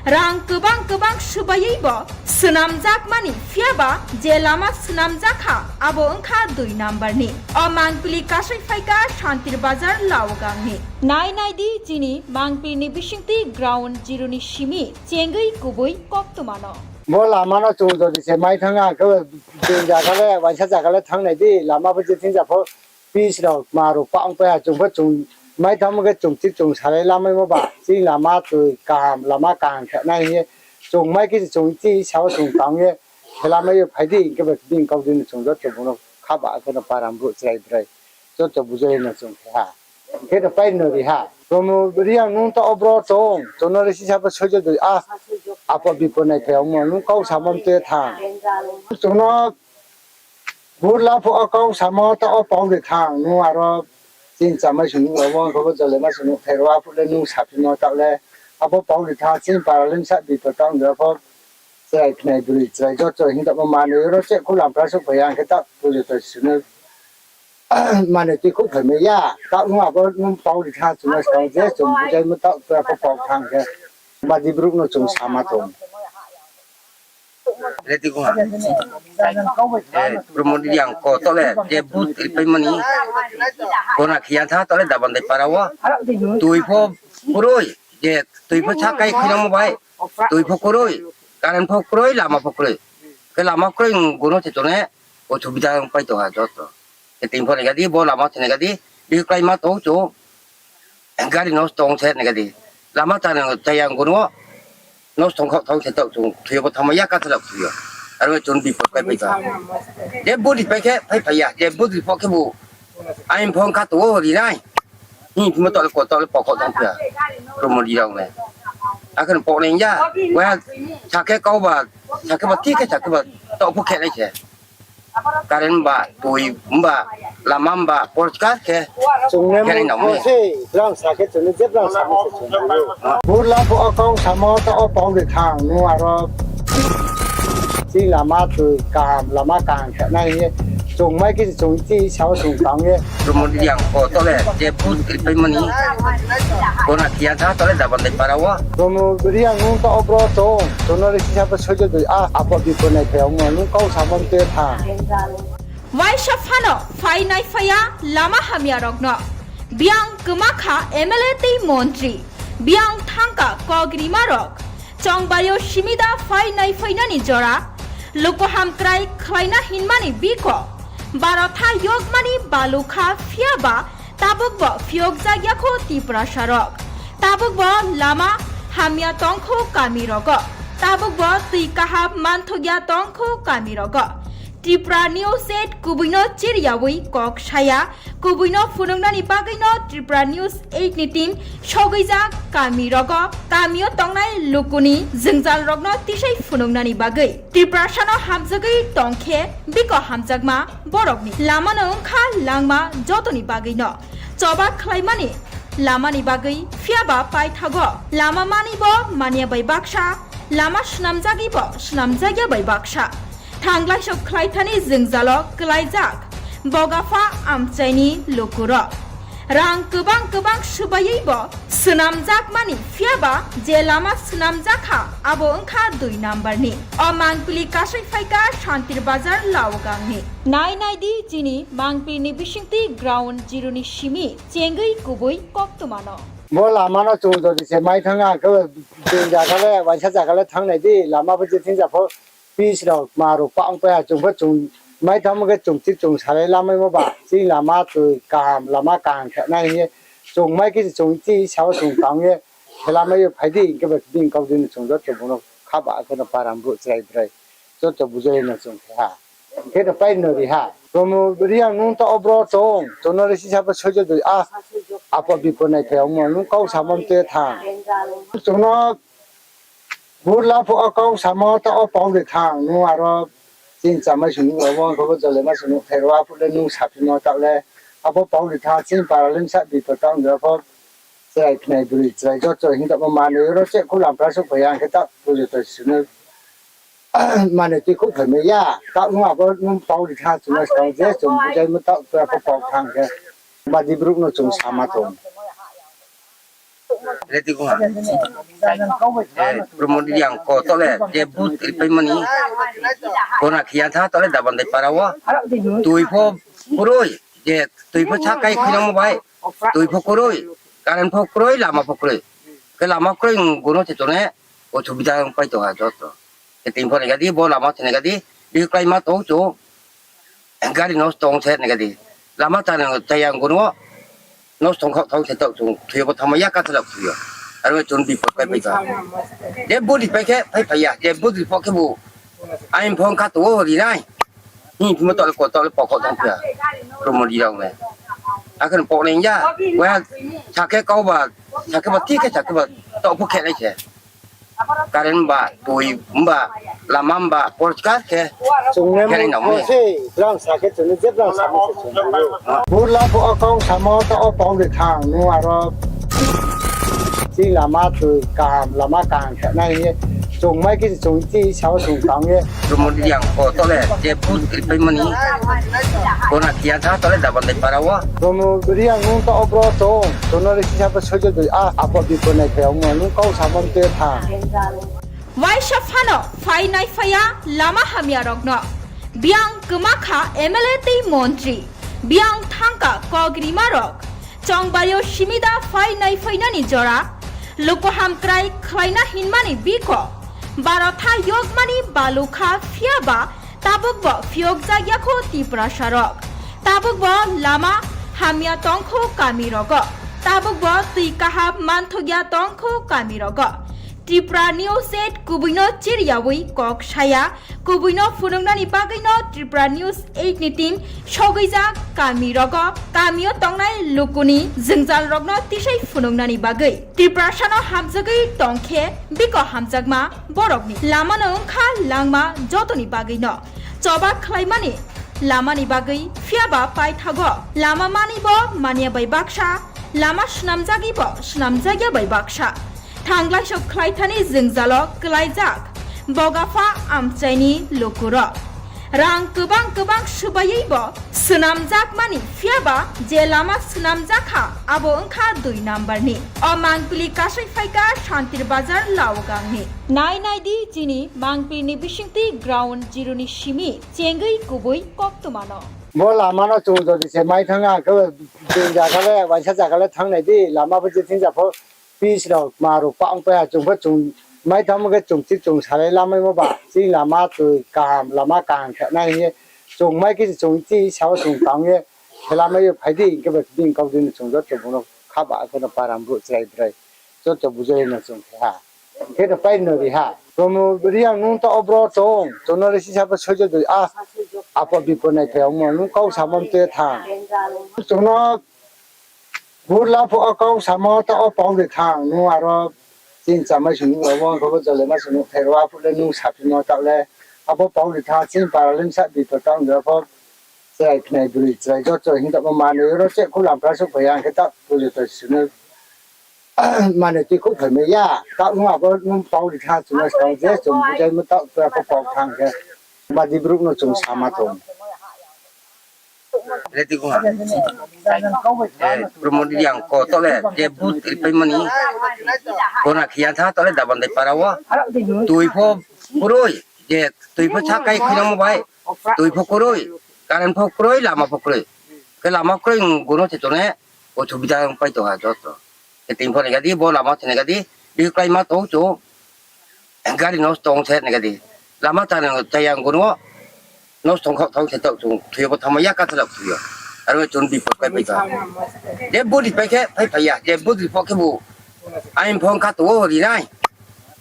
Rang kwbang kwbang swbaiwi bo swnamjakmani phiya ba je lama swnamjak kha abo wngkha dui number ni. O mangpili kasai phaikha Shantir Bazar Laogangni. Nai nai di chini mangpili ni bisingtwi ground zero ni simi chengwi kubui koktwmano. Bo lama no chung jodi se mai thang a, khe bini jaga le, waisa jaga le thang nai di, lama bo je thing ja pho, pitch rok, ma rok pa ong pai ha, chung pho chung mai thang khe chung thik chung salai lamaimo ba, chini lama tui kaham, lama kaham khe nai hing ye, chung mai khe chung chi sao chung tang ye, khe lamai yo phai di, hing khe bo bini kau di no chung joto bung no kha ba, khe no para brouh chrai brai, joto bujai no chung khe ha. Khe no pai no ri ha. Promo Reang nung taoh o bro chung, chung no le sisa pho soijo dui a, apo bipo nai phai ong mo, nung kau samo mte tha. Chung no Burla pho o kau samo taoh o pau de thang, nung aro chini chamai sung nuh rao, khe bo jole ma sung nuh thai rao, aphuh le nung saphimo taoh le, abo pau de thang, chini para le bsa bipo taoh de pho, chrai khnai bwrwi chrai joto hing tamo manoi oro cheh khu lampra souhphai ya, hing khe taoh pujo to sino manoi tui khouh phaimai ya, taoh nung abo nung pau ri thang chung no skang je chung bujaimo taoh pura pho pau thang khe, badi brouh no chung sama tong. Ready ko ha. Eh, Promo Reang ko taoh le je vote ri pai mani. Kona khiya tha taoh le Dabandai para wo. Tui pho kroi, je tui pho sakai khinamo bai. Tui pho kroi, current pho kroi, lama pho kroi. Khe lama kroi, gono se tong ne, osubida pai tong ha joto. Khe tini pho nai ga di, bo lama se nai ga di, bihik klái ma tong chung. Gari nosto ong se nai ga di. Lama chana chaya gono nosto ong khaoh thaoh se taoh chung thoi yo bo thanngmai ya, kathal rao thoi yo. Aro chung bipot pai pai tong. Je vote ri pai khe phai phai ya, je vote ri pho khe bo. Aini pho ongkha tong o ri nai. Hing phimo taoh le ko taoh le pokok tong phiya. Promo Reang le. Akhe no pok nai ya. Waiha sakhe kau ba, sakhe ba thik khe sakhe ba taoh pho khe nai se. Current ba, tui ba, lama ba, porskar khe. Chung le khe nai nang mo se, brang sakhe chung le je brang samo se chung le. Burla pho o kau samo taoh o pau de thang, nung aro chini lama tui kaham, lama kaham khe nai hing ye. Chung mai khe chung chi sao chung tang ye. Promo Reang ko taoh le je vote ri pai mani. Kona khiya tha taoh le Dabandai para wo. Promo Reang nung taoh o bro chung, chung no le sisa pho soijo dui a, apo bipo nai phai ong mo, nung kau samo mte tha. Waisa phano phai nai phai ya lama hamya rokno. Biang kma kha M L A tei montri. Biang thangka kok rima rok. Chongbari o simi da phai nai phai nani jora. Luku hamkrai khlaina hinmani biko. Barotha yokmani balu kha phiya ba tabuk bo phiyokjak ya kho Tiprasa rok. Tabuk bo lama hamya tong kho kami rogo. Tabuk bo tui kaham manthok ya tong kho kami rogo. Tripura News eight kubui no chiriyawi kok saya, kubui no phunuknani bagwi no Tripura News eight ni team sogwijak kami rogo, kami o tongnai lukuni jwngjal rokno tisai phunuknani bagwi. Tiprasa no hamjagwi tongkhe biko hamjakma borokni lama no wngkha langma jotoni bagwi no. Choba khlaimani lamani bagwi, phiyaba paithago lama mani bo manya bai baksa, lama swnamjagwi bo swnamjakya bai baksa. Thanglaiso khlaithani jwngjalo kwlaijak Bogapha amchaini lukurok. Rang kwbang kwbang swbaiwi bo swnamjakmani, phiyaba je lama swnamjakha abo wngkha dui number ni. O mangpili kasai phaikha Santir Bazar Laogangni. Nai nai di chini mangpili ni bisingtwi ground zero ni simi chengwi kubui koktwmano. Bo lama no chung jodi se mai thang ang khe, bini jaga le, waisa jaga le thang nai di, lama bo je thing ja pho, pitch rok, ma rok pa ong pai ha, chung pho chung mai thang khe chung chi chung salai lamaimo ba, chini lama twi kaham, lama kaham khe nai hing ye, chung mai khe chung chi sao chung tang ye, khe lamai yo phai di, hing khe ba bini kau di no chung joto bung no kha ba khe no param brouh chrai brai, joto bujai no chung khe ha. Khe no pai no ri ha. Promo Reang nung ta obro tong, chung no le sisa bo soijo dui a, apo bipo nai phai ongmo, nung kau samo mte thang. Chung no burla pho o kau samo ta o pau de thang, nung aro chini chamai sung nung abo, ang khe bo jole ma sung nung khe ro, aphuh le nung saphimo ta le, abo pau de thang, chini para le sa bipo ta ong de pho, chrai khnai bwrwi chrai joto hing tongmo manwi oro che khu lampra suh phai ya, ang khe ta pujo to sunu. Mane twi khouh phaimai ya, taoh nung abo nung pau ri tha, chung no skang je chung bujaimo taoh tura pho pau thang khe. Badi brouh no chung sama tong. Ready kha. Eh, Promo Reang ko toh le, je vote ripaimani. Kona khiya tha toh le Dabandai para wo. Twi pho kroi, je twi pho sakai khinamo bai. Twi pho kroi, current pho kroi, lama pho kroi. Khe lama kroi, gono se tone, osubida pai tong ha joto. Khe tini pho nai gadi, bo lama se nai gadi, bihih kláima tong chung, gari nosto ong se nai gadi. Lama chana chaya ang gono, nosto ong khaoh thang se taoh chung, thwi yo bo thangma ya kathalak thwi yo. Aro chung bipot pai pai tong. Je vote ri pai khe, phai phai ya, je vote ri pho khe bo, ain phone kha tong o ri nai. Hing phimo taoh le ko taoh le pokok tong phiya. Promo Reang le. Akhe pok nai ya. Wa sakhe kau ba, sakhe ba, thik khe sakhe ba, taoh pho khe nai se. Current ba, twi ba, lama ba, porskar khe. Chung ne khe nai mo nang se, brang sakhe chung ne je brang sakhe se chung ne. Burla pho o kau samo ta o pau de thang, nung aro. Chini lama twi kaham, lama kaham khe nai hing ye. Chung mai khe chung chi sao chung tang ye. Promo Reang ko toh le, je vote ripaimani. Kona khiya tha toh le Dabandai para wo. Promo Reang nung ta obro tong, chung no le sisa bo soijo dui a, apo bipo nai phai ongmo, nung kau samo mte thang. Waisa phano phai nai phai ya lama hamya rokno. Biyang kwma kha M L A tei montri. Biyang thangka kok rima rok. Chongbari o simida phai nai phainani jora. Luku hamkrai khlaina hinmani biko. Baro tha yokmani balu kha phiya ba tabuk bo phiyokjak ya kho Tiprasa rok. Tabuk bo lama hamya tong kho kami rogo. Tabuk bo twi kaham manthok ya tong kho kami rogo. Tripura News eight kubui no chiriyawi kok saya, kubui no phunuknani bagwi no Tripura News eight ni team sogwijak kami rogo, kami o tongnai lukuni jwngjal rokno tisai phunuknani bagwi. Tiprasa no hamjagwi tongkhe biko hamjakma borokni lama no wngkha langma jotoni bagwi no. Choba khlaimani lamani bagwi, phiyaba paithago lama mani bo manya bai baksa, lama swnamjagwi bo swnamjakya bai baksa. Thanglaiso khlaithani jwngjalo kwlaijak Bogapha amchaini lukurok. Rang kwbang kwbang swbaiwi bo swnamjakmani, phiyaba je lama swnamjakha abo wngkha dui number ni. O mangpili kasai phaikha Santir Bazar Laogangni. Nai nai di chini mangpili ni bisingtwi ground zero ni simi chengwi kubui koktwmano. Bo lama no chung jodi se mai thang ang khe, bini jaga le, waisa jaga le thang nai di, lama bo je thing ja pho, pitch rok, ma rok pa ong pai ha, chung pho chung mai thang khe chung chi chung salai lamaimo ba, chini lama twi kaham, lama kaham khe nai hing ye, chung mai khe chung chi sao chung tang ye, khe lamai yo phai di, hing khe bo bini kau di no chung joto bung no kha ba khe no param brouh chrai brai, joto bujai no chung khe ha. Khe no pai no ri ha. Promo Reang, nung taoh wo bro tong, chung no le sisa pho soijo doi, a, apo bipo nai phai ongmo, nung kau samo mtui tha. Chung no bur la pho o kau samo taoh wo pau ri tha, nung aro chini chamai sung nuh rao wo, ang khe bo jole ma sung nuh thai rao, aphuh le nung saphimo taoh le, abo pau ri tha, chini para le bsa bipo taoh ong pho, chrai khnai broi, chrai joto hing taoh bo manoi ro che khu lampra souhphai ya, ang khe taoh pujo to sung no manoi tui khouh phai mai ya, taoh nung abo nung pau ri tha, chung no skang je chung bujaimo taoh tua pho pau thang khe, badi brouh no chung sama tong. Promo Reang ko taoh le je booth ripaimo ni, kona khiya tha taoh le Dabandai para wo. Tui pho kroi, je tui pho sakai khuinangmo bai, tui pho kroi, current pho kroi, lama pho kroi. Khe lama kroi, gunu se chung ne, osubida pai tong ha joto. Khe tini pho nai ga di, bo lama se nai ga di, bihih kláima tong chung. Gari nosto ong se nai ga di. Lama chaya, chaya gunu wo nosto ong khaoh thanng se taoh chung thoi yo bo thanngmai ya, kathla thoi yo. Aro chung bipot pai pai tong. Je booth ripai khe phai phai ya, je booth ri pho khebu. Aini phone kha tong wo ri nai.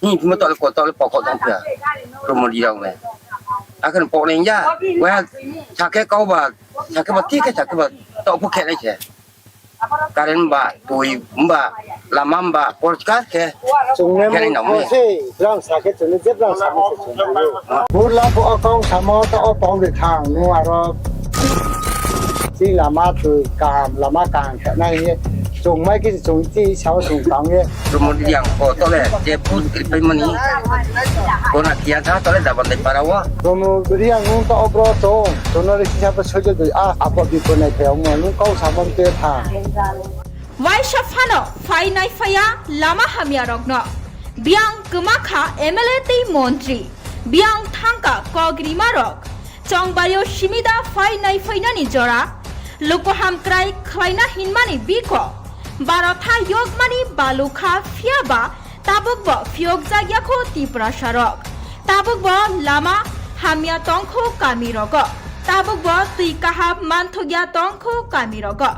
Hing phimo taoh le ko taoh le pokok tong phi ya. Promo Reang rao le. Akhe pok nai ya. Wa sakhe kau ba, sakhe ba, thik khe sakhe ba, taoh pho khe nai se. Current ba, tui ba, lama ba, porskar khe. Chung ne khe nai nang mo se, brang sakhe chung ne je brang samo se chung ne. Bur la pho o kau samo taoh wo pau ri tha, nung aro chini lama tui kaham, lama kaham khe nai hing ye. Chung mai khe se chung chini sao chung tang ye. Promo Reang ko taoh le je booth ripaimo ni, kona khiya tha taoh le Dabandai para wo. Promo Reang, nung taoh wo bro tong, chung no le sisa pho soijo doi, a, apo bipo nai phai ongmo, nung kau samo mtui tha. Waisa phano phai nai phai ya lama hamya rok no. Biang kma kha M L A tei montri. Biang thangka kok rima rok. Chongbai yo simida phai nai phai nani jora. Luku hamkrai khlaina hinmani biko. Barotha yokmani balukha phiya ba tabuk bo phiyokjak ya kho Tiprasa rok. Tabuk bo lama hamya tong kho kami rogo. Tabuk bo tui kaham manthok ya tong kho kami rogo.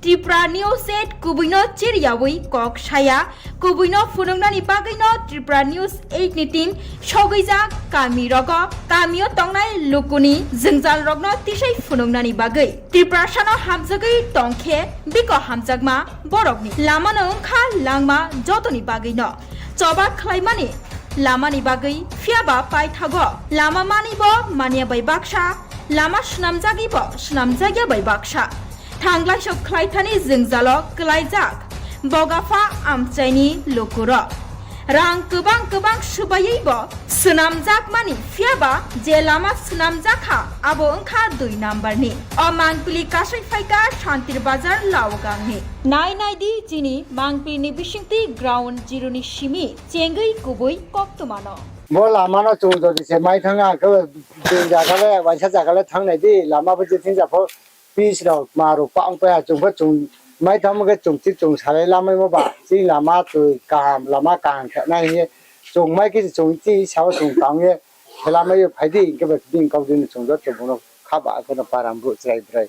Tripura News eight kubui no chiriyawi kok saya, kubui no phunuknani bagwi no Tripura News eight ni team sogwijak kami rogo, kami o tongnai lukuni jwngjal rokno tisai phunuknani bagwi. Tiprasa no hamjagwi tong khe biko hamjakma borokni lama no wngkha langma jotoni bagwi no choba khlaimani lamani bagwi, phiyaba paithago lama mani bo manya bai baksa, lama swnamjagwi bo swnamjakya bai baksa. Thanglai sok khlaithani jwngjalo kwlaijak bogapha amchaini lukurok. Rang kwbang kwbang swbaiwi bo swnamjakmani, phiyaba je lama swnamjakha abo wngkha dui number ni. O mangpili kasai phaikha Santir Bazar Laogangni. Nai nai di chini mangpili ni bisingtwi ground zero ni simi chengwi kubui koktwmano. Bo lama no chung jodi se mai thang, ang khe bini zaga le, waisa zaga le thang nai di, lama bo je thing ja pho pitch rao, kma rao, pa ong pai ha, chung pho chung mai thang khe chung thik chung salai lamaimo ba, chini lama twi kaham, lama kaham khe nai hing ye, chung mai khe chung chini sao chung tang ye, khe lamai yo phai di, hing khe ba bini kau di no chung joto bung no kha ba, khe no para brouh chrai brai,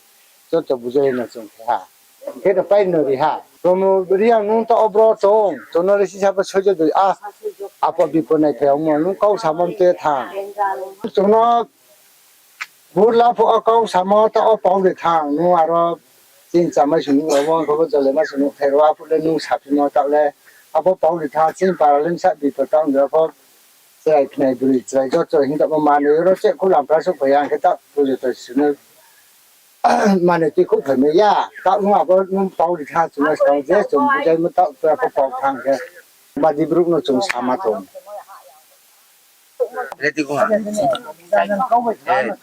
joto bujai no chung khe ha. Hing khe no pai no ri ha. Promo Reang, nung taoh wo bro tong, chung no le sisa pho soijo doi, a, apo bipo nai phai ongmo, nung kau samo mtui tha. Chung no bur la pho o kau samo taoh wo pau ri tha, nung aro chini chamai sung nuh rao wo, ang khe bo jole ma sung nuh thai rao, aphuh le nung saphimo taoh le, abo pau ri tha, chini para le bsa bipo taoh ong pho, chrai khnai broi, chrai joto hing taoh bo manoi ro che khu lampra souhphai ya, ang khe taoh pujo to sung no manoi tui khouh phai mai ya, taoh nung abo nung pau ri tha, chung no skang je chung bujaimo taoh tua pho pau thang khe, badi brouh no chung sama tong.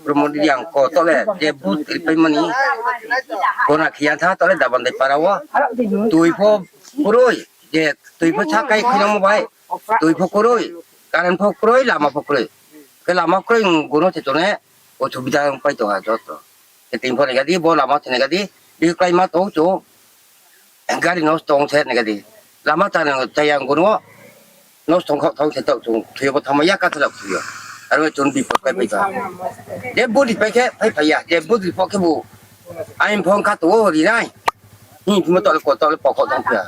Promo Reang ko taoh le je booth ripaimo ni, kona khiya tha taoh le Dabandai para wo. Tui pho kroi, je tui pho sakai khuinangmo bai, tui pho kroi, current pho kroi, lama pho kroi. Khe lama kroi, gunu se chung ne osubida pai tong ha joto. Khe tini pho nai ga di, bo lama se nai ga di, bihih kláima tong chung. Gari nosto ong se nai ga di. Lama chaya, chaya gunu wo nosto ong khaoh thanng se taoh chung thoi yo bo thanngmai ya, kathla thoi yo. Aro chung bipot pai pai tong. Je booth ripai khe phai phai ya, je booth ri pho khebu aini phone kha tong wo ri nai. Hing phimo taoh le ko taoh le pokok tong phi ya.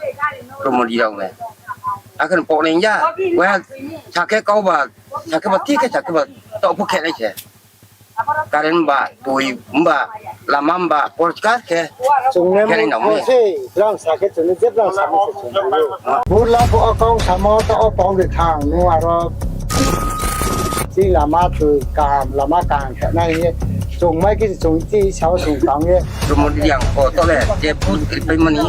Promo Reang rao le. Akhe no pok nai ya. Waiha sakhe kau ba, sakhe ba, ti khe sakhe ba, taoh pho khe nai se. Current ba, tui ba, lama ba, porkar khe. Chung ne khe nai nang mo se, brang sa khe chung ne je brang sa mo se chung ne. Burla pho o kau samo ta o pau de thang, nung aro chini lama tui kaham, lama kaham khe nai hing ye. Chung mai khe chung chi sao chung tang ye. Promo Reang ko to le, je put kri pai mani.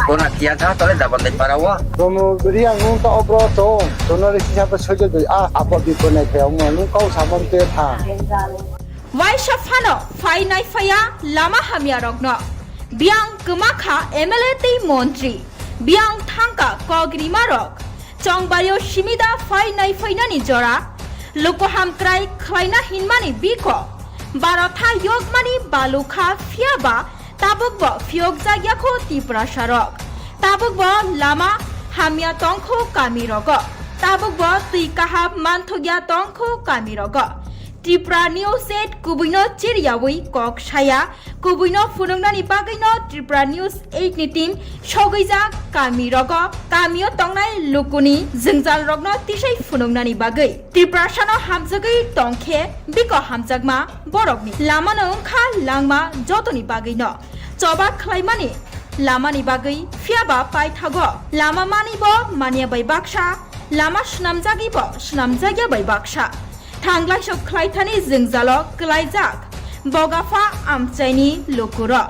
Kona kia tha to le daban dai para wo. Promo Reang nung to o bro chung, chung no le sisa pa sojo dui a, apo bipo nai phai ong mo, nung kau samo te tha. Waisa phano phai nai phai ya lama hamya rokno. Biang kwma kha M L A tei montri. Biang thangka kok rima rok. Chongbari o simida phai nai phai nani jora. Luku hamkrai khlaina hinmani biko. Barotha yokmani balukha phiya ba tabuk bo phiyok jak ya kho Tiprasa rok. Tabuk bo lama hamya tongkho kami rogo. Tabuk bo twi kaham manthokya tongkho kami rogo. Tripura News eight kubui no chiriyawi kok saya, kubui no phunuknani bagwi no Tripura News eight ni team sogwijak kami rogo, kami o tongnai lukuni jwngjal rokno tisai phunuknani bagwi. Tiprasa no hamjagwi tongkhe biko hamjakma borokni lama no wngkha langma jotoni bagwi no. Choba khlaimani lamani bagwi phiyaba paithago lama mani bo manya bai baksa, lama swnamjagwi bo swnamjagya bai baksa. Thanglai sok khlaithani jwngjalo klaijak bogapha amchaini lukuro.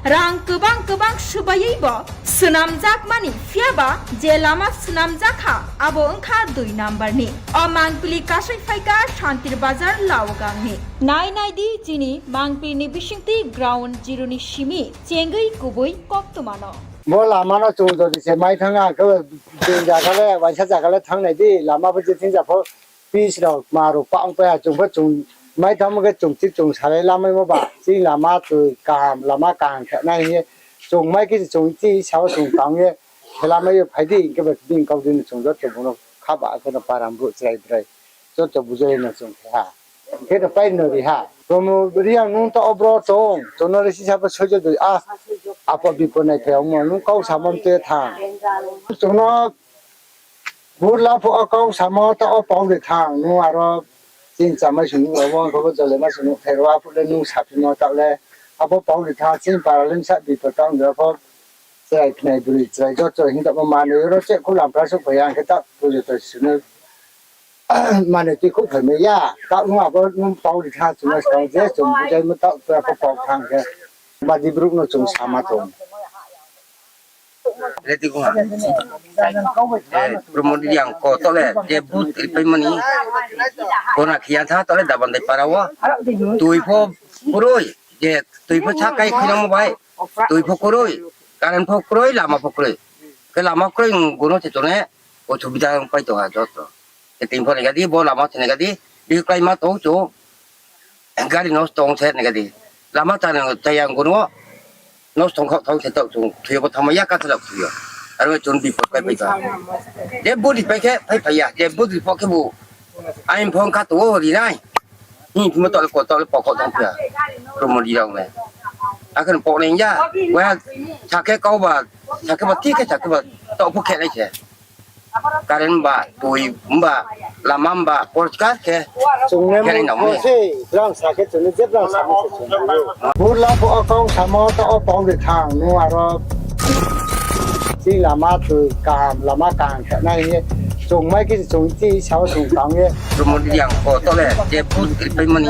Rang kwbang kwbang swbaiwi bo swnamjakmani phiyaba je lama swnamjakha abo wngkha dui number ni. O mangpili kasai phaikha Santir Bazar Laogangni. Nai nai di chini mangpili ni bisingtwi ground zero ni simi chengwi kubui koktwmano. Bo lama no chung jodi se mai thang ang khe bini jaga le, waisa jaga le thang nai di, lama bo je thing ja pho pitch rok ma rok pa ong pai ha, chung pho chung mai thang khe chung chi chung salai lamai mo ba, chini lama twi kaham, lama kaham khe nai hing ye, chung mai khe chung chi sao chung tang ye, khe lamai ye phai di, hing khe bo bini kau di no chung joto bung no kha ba khe no para brouh chrai brai, joto bujai no chung khe ha. Khe no pai no ri ha. Promo Reang nung to o bro chung, chung no le sisa pho sojo dui a, apo bipo nai phai ong mo, nung kau samo te tha. Chung no burla pho o kau samo ta o pau de thang, nung aro chini chamai sung nung abo khe bo jole ma sung nung pherwa phu le nung saphimo ta le, abo pau de thang, chini para le sa bipo ta ong de pho, chrai khnai bwrwi chrai joto hing ta ma manwi ro che khu lampra suk phai ang khe ta pujo to sunu. Mane tui khouh phaimai ya, taoh nung abo nung pau ri tha chung no skang je chung bujaimo taoh tua pho pau thang khe. Badi brouh no chung sama tong. Ready kha. Promo Reang ko to le je but ri pai mani. Kona khia tha to le daban dai para wo. Tui pho kroi, je tui pho sa kai khina mo bai. Tui pho kroi, current pho kroi, lama pho kroi. Khe lama kroi, gono se tone, o subida pai to ha joto. Khe tini pho nai gadi, bo lama se nai gadi, bihih klái ma tong chung, gari nosto ong se nai gadi. Lama ta nang chaya gono, nosto ong khaoh thang se taoh chung, thuiya bo thangma ya ka thalak thuiya. Aro chung bipot kai pai ta. Je budi pai khe, pai pai ya, je budi pho khe bu. Ain phone kha to ri nai. Hing phimo taoh le ko taoh le pokok tong phiya. Promo Reang le. Akhe no pok nai ya. Waiha sakhe kau ba, sakhe ba, ti khe sakhe ba, taoh pho khe nai se. Current ba, tui ba, lama ba, porkar khe. Chung ne khe nai nang mo se, brang sakhe chung ne je brang samo se chung ne. Burla pho o kau samo ta o pau de thang, nung aro chini lama tui kaham, lama kaham khe nai hing ye. Chung mai khe chung chi sao chung tang ye. Promo Reang ko to le je but kri pai mani.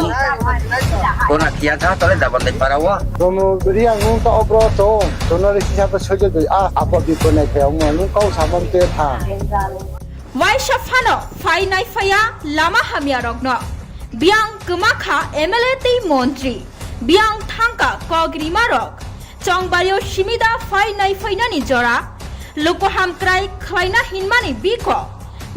Kona khia tha to le daban dai para wo. Promo Reang nung to o bro chung, chung no le sisa pho sojo dui a, apo bipo nai phai ong mo, nung kau samo te tha. Waisa phano phai nai phai ya lama hamya rokno. Biang kwma kha M L A tei montri. Biang thangka kok rima rok. Chongbari o simida phai nai phai nani jora. Luku hamkrai khlaina hinmani biko.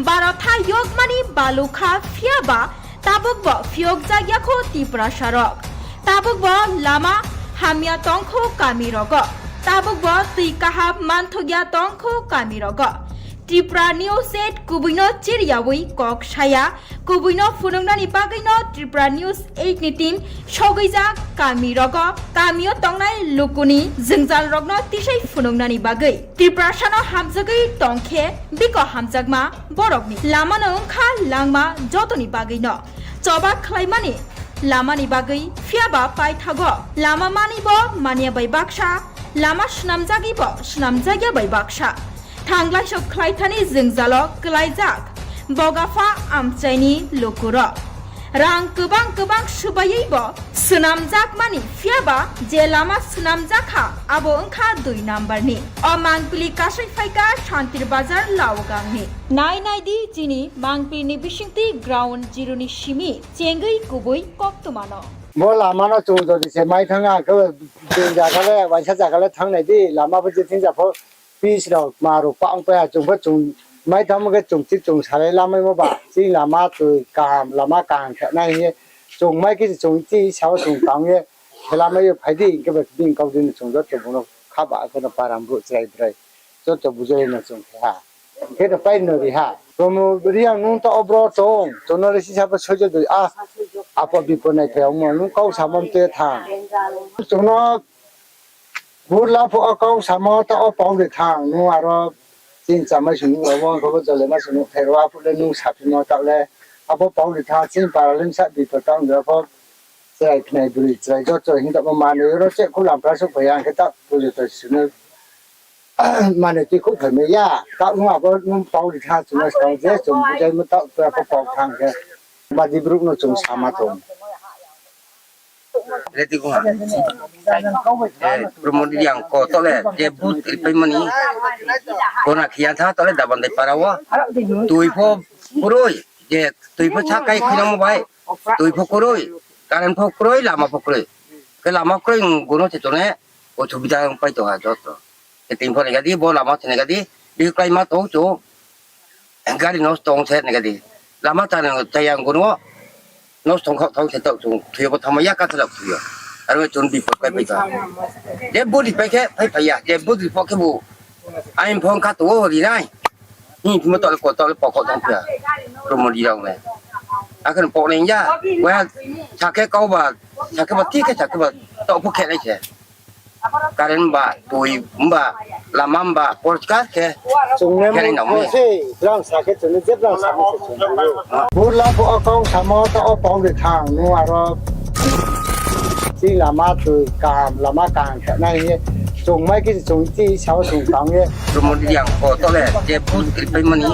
Barotha yokmani balukha phiya ba tabuk bo phiyok jak ya kho Tiprasa rok. Tabuk bo lama hamya tong kho kami rogo. Tabuk bo twi kaham manthok ya tong kho kami rogo. Tripura News eight kubui no chiriyawi kok saya, kubui no phunuknani bagwi no Tripura News eight ni team sogwijak kami rogo, kami o tongnai lukuni jwngjal rokno tisai phunuknani bagwi. Tiprasa no hamjagwi tongkhe biko hamjakma borokni lama no wngkha langma jotoni bagwi no. Choba khlaimani lamani bagwi, phiyaba paithago lama mani bo manya bai baksa, lama swnamjagwi bo swnamjakya bai baksa. Thanglaiso khlaithani jwngjalo kwlaijak Bogapha amchaini lukurok. Rang kwbang kwbang swbaiwi bo swnamjakmani, phiyaba je lama swnamjakha abo wngkha dui number ni. O mangpili kasai phaikha Santir Bazar Laogangni. Nai nai di chini mangpili ni bisingtwi ground zero ni simi chengwi kubui koktwma no. Bo lama no chung jodi se mai thang, ang khe bini zaga le, waisa zaga le thang nai di, lama bo je thing ja pho pitch rok, ma rok pa ong pai ha, chung pho chung mai thang khe chung thik chung salai lamaimo ba, chini lama twi kaham, lama kaham khe nai hing ye, chung mai khe chung chi sao chung tang ye, khe lamai yo phai di, hing khe ba bini kau di no chung joto bung no kha ba khe no para brouh chrai brai, joto bujai no chung khe ha. Khe no pai no ri ha. Promo Reang nung taoh wo bro tong, chung no le sisa pho soijo doi, a, apo bipo nai phai ongmo, nung kau samo mte thang. Chung no burla pho o kau samo taoh wo pau de thang, nung aro chini chamai sung nuh rao wo, khe bo jole ma sung nuh phairo, aphuh le nung saphimo taoh le, abo pau de thang, chini para le bsa bipo tang de pho, chrai khnai bwrwi chrai joto hing tongmo manoi oro cheh khu lampra souhphai ya, ang khe taoh pujo to sino manoi twi khu phaimai ya, taoh nung abo nung pau ri thang chung no skang je chung bujaimo taoh pura pho pau thang khe, badi brouh no chung sama tong. Reti kong ha. Eh, Promo Reang ko taoh le je vote ripaimani. Kona khiya tha taoh le Dabandai para wo. Tui pho kroi, je tui pho sakai khinamo bai. Tui pho kroi, current pho kroi, lama pho kroi. Khe lama kroi, gono se tone, osubida pai tong ha joto. Khe tini pho nai gadi, bo lama se nai gadi, bihih kláima tong chung. Gari nosto ong se nai gadi. Lama chana chaya gono, nosto ong khaoh tong se taoh chung, thoi yo bo thanngmai ya, kathal rao thoi yo. Aro chung bipot pai pai tong. Je vote ripai khe phai phai ya, je vote ri pho khe bo, aini pho ongkha tong o ri nai. Hing phimo taoh le ko taoh le pokok tong phi ya. Promo Reang le. Akhe pok nai ya. Wa sakhe kau ba, sakhe ba thik khe sakhe ba taoh pho khe nai se. Current ba, tui ba, lama ba, porskar khe. Chung ne khe nai nang mo se, brang sakhe chung ne je brang sakhe se chung ne. Burla pho o kau samo taoh wo pau de thang, nung aro chini lama twi kaham, lama kaham khe nai hing ye. Chung mai khe chung chi sao chung tang ye. Promo Reang ko taoh le je vote ripaimani.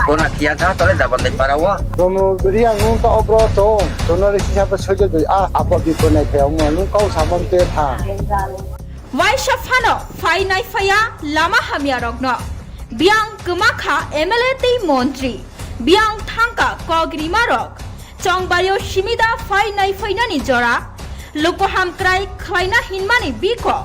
Kona khiya tha taoh le Dabandai para wo. Promo Reang nung taoh wo bro tong, chung no le sisa pho soijo doi, a, apo bipo nai phai ongmo, nung kau samo mte thang. Waisa phano phai nai phai ya lama hamya rokno. Biyang kwma kha M L A tei montri. Biyang thangkha kok rima rok. Chongbari o simi da phai nai phainani jora. Luku hamkrai khlaina hinmani biko.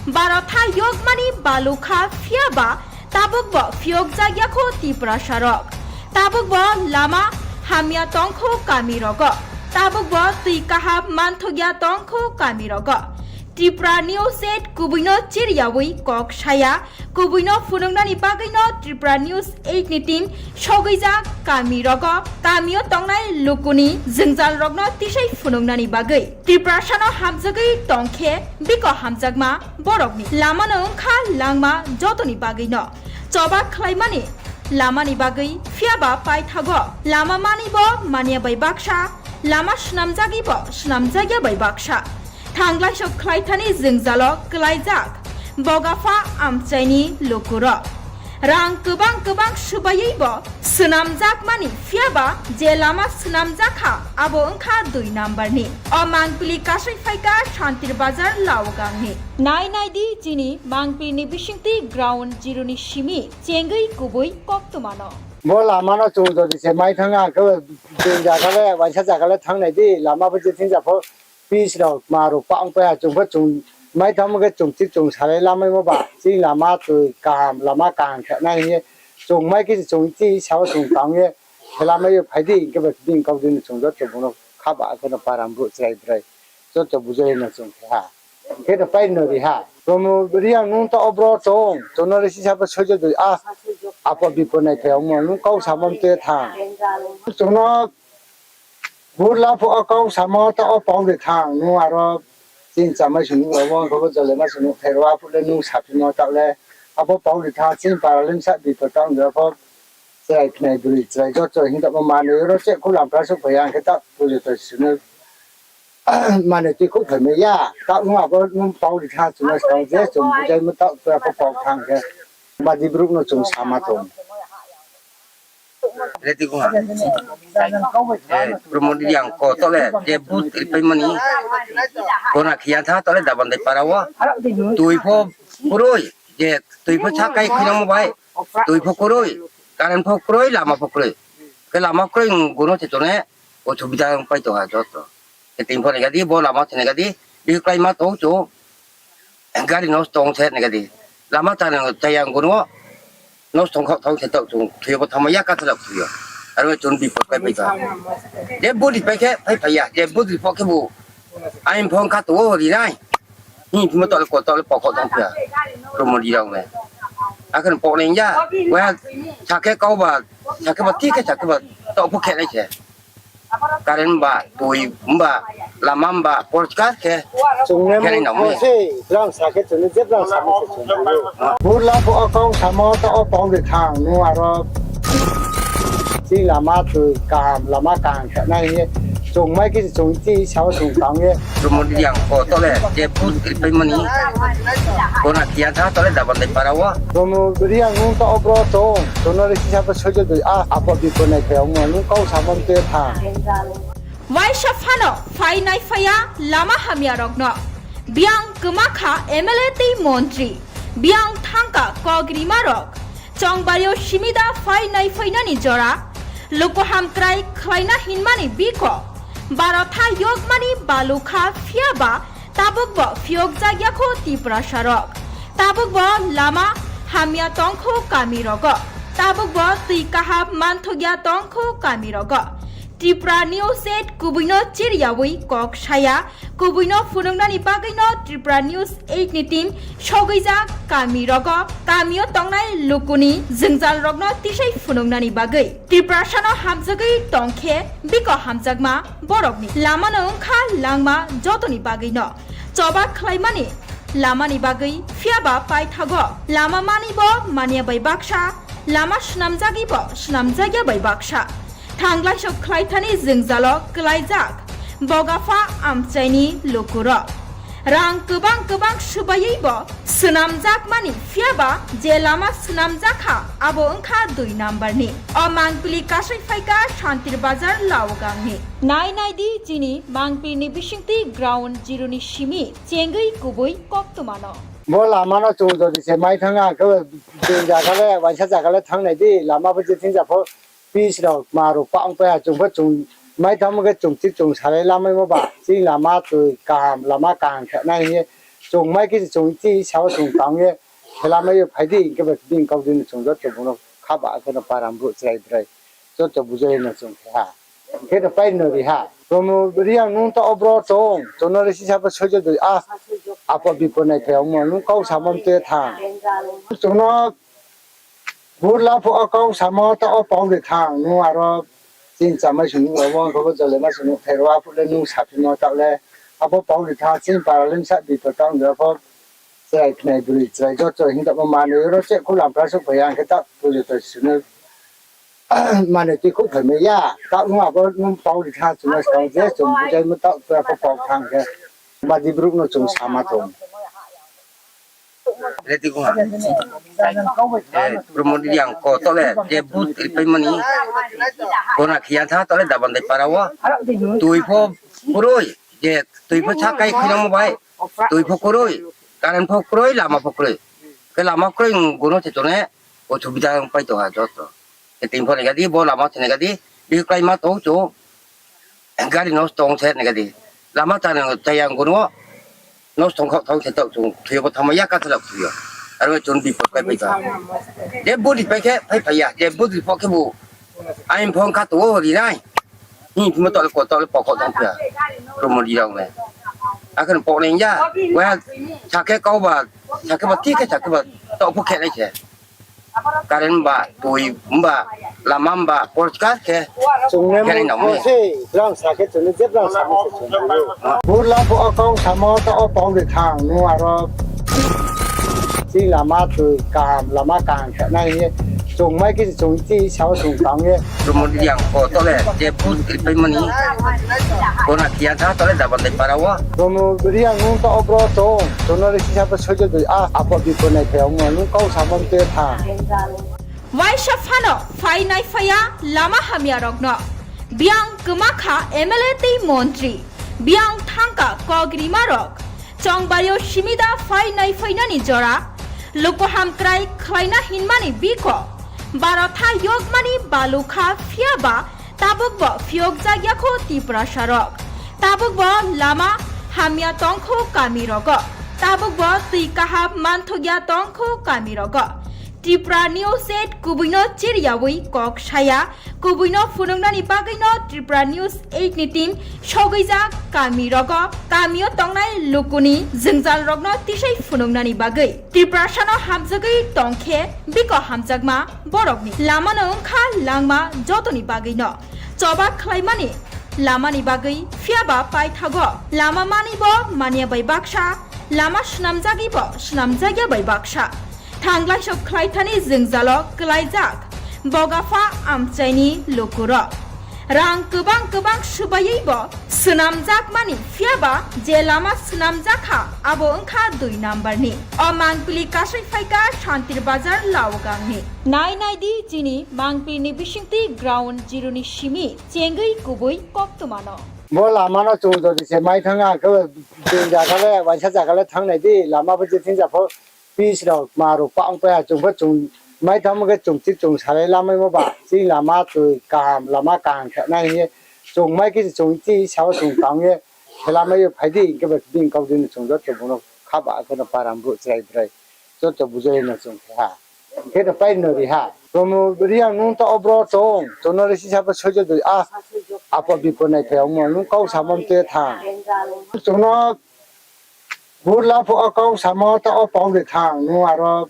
Barotha yokmani balukha phiyaba tabuk bo phiyokjak ya kho Tiprasa rok. Tabuk bo lama hamya tong kho kami rogo. Tabuk bo twi kaham manthok ya tong kho kami rogo. Tripura News eight kubui no chiriyawi kok saya, kubui no phunuknani bagwi no Tripura News eight ni team sogwijak kami rogo, kami o tongnai lukuni jwngjal rokno tisai phunuknani bagwi. Tiprasa no hamjagwi tongkhe biko hamjakma borokni lama no wngkha langma jotoni bagwi no. Choba khlaimani lamani bagwi, phiyaba paithago lama mani bo manya bai baksa, lama swnamjagwi bo swnamjakya bai baksa. Thanglaiso khlaithani jwngjalo kwlaijak Bogapha amchaini lukurok. Rang kwbang kwbang swbaiwi bo swnamjakmani, phiyaba je lama swnamjakha abo wngkha dui number ni. O mangpili kasai phaikha Santir Bazar Laogangni. Nai nai di chini mangpili ni bisingtwi ground zero ni simi chengwi kubui koktwma no. Bo lama no chung jodi se mai thang, ang khe bini zaga le, waisa zaga le thang nai di, lama bo je thing ja pho pitch rok, ma rok pa ong pai ha, chung pho chung mai thangmo khe chung thik chung salai lamaimo ba, chini lama twi kaham, lama kaham khe nai hing ye, chung mai khe chung chi sao chung tang ye, khe lamai yo phai di, hing khe ba bini kau di no chung joto bung no kha ba, khe no param brouh chrai brai, joto bujai no chung khe ha. Khe no pai no ri ha. Promo Reang, nung taoh wo bro tong, chung no le sisa pho soijo doi, a, apod bipod naiphai ongmo, nung kau samo mtui ye thanng. Chung no burla pho o kau samo taoh wo pau ri thanng, nung aro chini chamai sung nuh rao wo, abo jole ma sung nuh phairo, aphuh le nung saphimo taoh le, abo pau ri thanng, chini para le bsa bipod tang de pho, chrai khnai broi chrai joto hing tamo manoi ro che khulam pra souhphai ya, hing khe taoh pujo to sunu manoi tui khouhphai mai ya, taoh nung abo nung pau ri thanng chung no skang je chung bujaimo taoh to pho pau thanng khe, badi brouh no chung sama tong. Promo Reang ko taoh le je vote ripaimo ni gona khe ya tha taoh le Dabandai para wo. Tui pho kroi, je tui pho sakai khuinangmo bai, tui pho kroi, current pho kroi, lama pho kroi. Khe lama kroi, gona se chung ne osubida ongpai tong ha joto. Khe tini pho nai ga di, bo lama se nai ga di, bihih kláima tong chung. Gari nosto ong se nai ga di. Lama chaya, chaya gona wo nosto ong khaoh thanng se taoh chung thoi yo bo thanngma ya kathalak thoi yo. Aro chung bipod kláipai tong. Je vote ripai khe phaiphai ya, je vote ri pho khebu aini phone kha tong wo ri nai. Hing phimo taoh le ko taoh le pokhoh tong phi ya. Promo Reang le. Akhe poknai ya, wa sakhe kau ba, sakhe ba, thik khe sakhe ba, taoh pho khe nai se. Current ba, tui ba, lama ba, porkar khe. Chung ne khe nai nang mo se, brang sa khe chung ne je brang sa mo se chung ne. Burla pho o kau samo taoh wo pau ri thanng, nung aro chini lama tui kaham, lama kaham khe nai hing ye. Chung mai khe se chung ti sao chung tang ye. Promo Reang ko taoh le je vote ripaimo ni gona khe ya tha taoh le Dabandai para wo. Promo Reang, nung taoh wo bro tong, chung no le sisa pho soijo doi, a, apod bipod naiphai ongmo, nung kau samo mtui ye thanng. Waisa phano phai naiphai ya lama hamya rok no. Biang kma kha M L A tei montri. Biang thangka kok rima rok. Chongbari yo simi da phai naiphai nani jora. Luku hamkrai khlaina hinmani biko. Baro tha yokmani balukha phiya ba tabuk bo phiyokjak ya kho Tiprasa rok. Tabuk bo lama hamya tong kho kami rogo. Tabuk bo tui kaham manthok ya tong kho kami rogo. Tripura News eight kubui no chiriyawi kok saya, kubui no phunuknani bagwi no Tripura News eight ni team sogwijak kami rogo, kami yo tongnai lukuni jwngjal rok no tisai phunuknani bagwi. Tiprasa no hamjagwi tong khe biko hamjakma borok ni lama no wngkha langma jotoni bagwi no choba khlaimani lama ni bagwi, phiya ba paithago lama mani bo manya bai baksa, lama swnamjagwi bo swnamjak ya bai baksa. Thanglai sok khlai thani jwngjalo kwlaijak bogapha amchai ni luku rok. Rang kwbang kwbang swbaiwi bo swnamjak mani, phiya ba je lama swnamjak kha abo wngkha dui number ni. O mangpili kasai phaikha Santir Bazar Laogang ni. Nai nai di chini mangpili ni bisingtwi ground zero ni simi chengwi kubui koktwma no. Bo lama no chung jodi se mai thang, ang khe bini zaga le, waisa zaga le thang nai di, lama bo je thing ja pho pitch rok ma rok pang pai ha, chung pho chung mai thang khe chung thik chung salai lamaimo ba, chini lama twi kaham, lama kaham khe nai hing ye chung mai khe chung ti sao chung tang ye khe lamai yo phai di, hing khe bo bini kau di no chung joto bung no kha ba khe no para brouh chrai brai joto bujai no chung khe ha. Hing khe no pai no ri ha. Promo Reang, nung taoh wo bro tong, chung no le sisa pho soijo doi, a, apod bipod naiphai ongmo, nung kau samo mtui ye thanng. Chung no burla pho o kau samo taoh wo pau ri thanng, nung aro chini chamai sung nuh rao wo, abo jole ma sung nuh phairo, aphuh le nung saphimo taoh le, abo pau ri thanng, chini para le bsa bipod tang de pho, chrai khnai broi chrai joto hing tamo manoi ro che khulam pra souhphai ya, hing khe taoh pujo to sunu manoi tui khouhphai mai ya, taoh nung abo nung pau ri thanng chung no skang je chung bujaimo taoh to pho pau thanng khe, badi brouh no chung sama tong. Promo Reang ko taoh le je vote ripaimo ni gona khe ya tha taoh le Dabandai para wo. Tui pho kroi, je tui pho sakai khuinangmo bai, tui pho kroi, current pho kroi, lama pho kroi. Khe lama kroi, gona se chung ne osubida ongpai tong ha joto. Khe tini pho nai ga di, bo lama se nai ga di, bihih kláima tong chung. Gari nosto ong se nai ga di. Lama chaya, chaya gona wo nosto ong khaoh thanng se taoh chung thoi yo bo thanngma ya kathalak thoi yo. Aro chung bipod kláipai tong. Je vote ripai khe phaiphai ya, je vote ri pho khebu aini phone kha tong wo ri nai. Hing phimo taoh le ko taoh le pokhoh tong phi ya. Promo Reang le. Akhe no pok nai ya. Waiha sakhe kau ba, sakhe ba thik khe sakhe ba taoh pho khe nai se. Current ba, tui ba, lama ba, porskar khe. Chung ne khe nai nang mo se, brang sa khe chung ne je brang sa mo se chung ne. Burla pho o kau samo taoh o pau de thang, nung aro chini lama tui kaham, lama kaham khe nai hing ye. Chung mai khe chung chi sao chung tang ye. Promo Reang ko taoh le je vote ri pai mani. Kona kia tha taoh le Dabandai para wo. Promo Reang nung taoh o bro chung, chung no ri sisa pho soijo dui a, apo bipo nai phai ong mo, nung kau samo te tha. Waisa phano phai nai phai ya lama hamya rokno. Biang kma kha M L A tei montri. Biang thangka kok rima rok. Chongbari o simi da phai nai phai nani jora. Luku hamkrai khlaina hinmani biko. Barotha yokmani balu kha phiya ba tabuk bo phiyok jak ya kho Tiprasa rok. Tabuk bo lama hamya tong kho kami rogo. Tabuk bo tui kaham manthok ya tong kho kami rogo. Tripura News eight kubui no chiriyawi kok saya, kubui no phunuknani bagwi no Tripura News eight ni team sogwi jak kami rogo, kami o tongnai lukuni jwngjal rokno tisai phunuknani bagwi. Tiprasa no hamjagwi tong khe biko hamjakma borokni lama no wngkha langma jotoni bagwi no. Choba khlaimani lamani bagwi phiya ba paithago lama mani bo manya bai baksa, lama swnamjagwi bo swnamjak ya bai baksa. Thanglai sok khlaithani jwngjalo kwlaijak bogapha amchaini lukurok. Rang kwbang kwbang swbaiwi bo swnamjakmani phiya ba je lama swnamjak kha abo wngkha dui number ni. O mangpili kasai phaikha Shantir Bazar Laogang ni. Nai nai di chini mangpili ni bisingtwi ground zero ni simi chengwi kubui koktwma no. Bo lama no chung jodi se mai thang a, khe bini jaga le, waisa jaga le thang nai di, lama bo je thing ja pho, pitch rok, ma rok pa ong pai ha, chung pho chung mai thang khe chung thik chung salai lamaimo ba, chini lama tui kaham, lama kaham khe nai hing ye, chung mai khe chung chi sao chung tang ye, khe lamai yo phai di, hing khe bo bini kau di no chung joto bung no kha ba, khe no para brouh chrai brai, joto bujai no chung khe ha. Hing khe no pai no ri ha. Promo Reang nung taoh o bro chung, chung no ri sisa pho soijo dui a, apo bipo nai phai ong mo, nung kau samo te tha. Chung no Burla pho o kau samo taoh o pau de thang, nung aro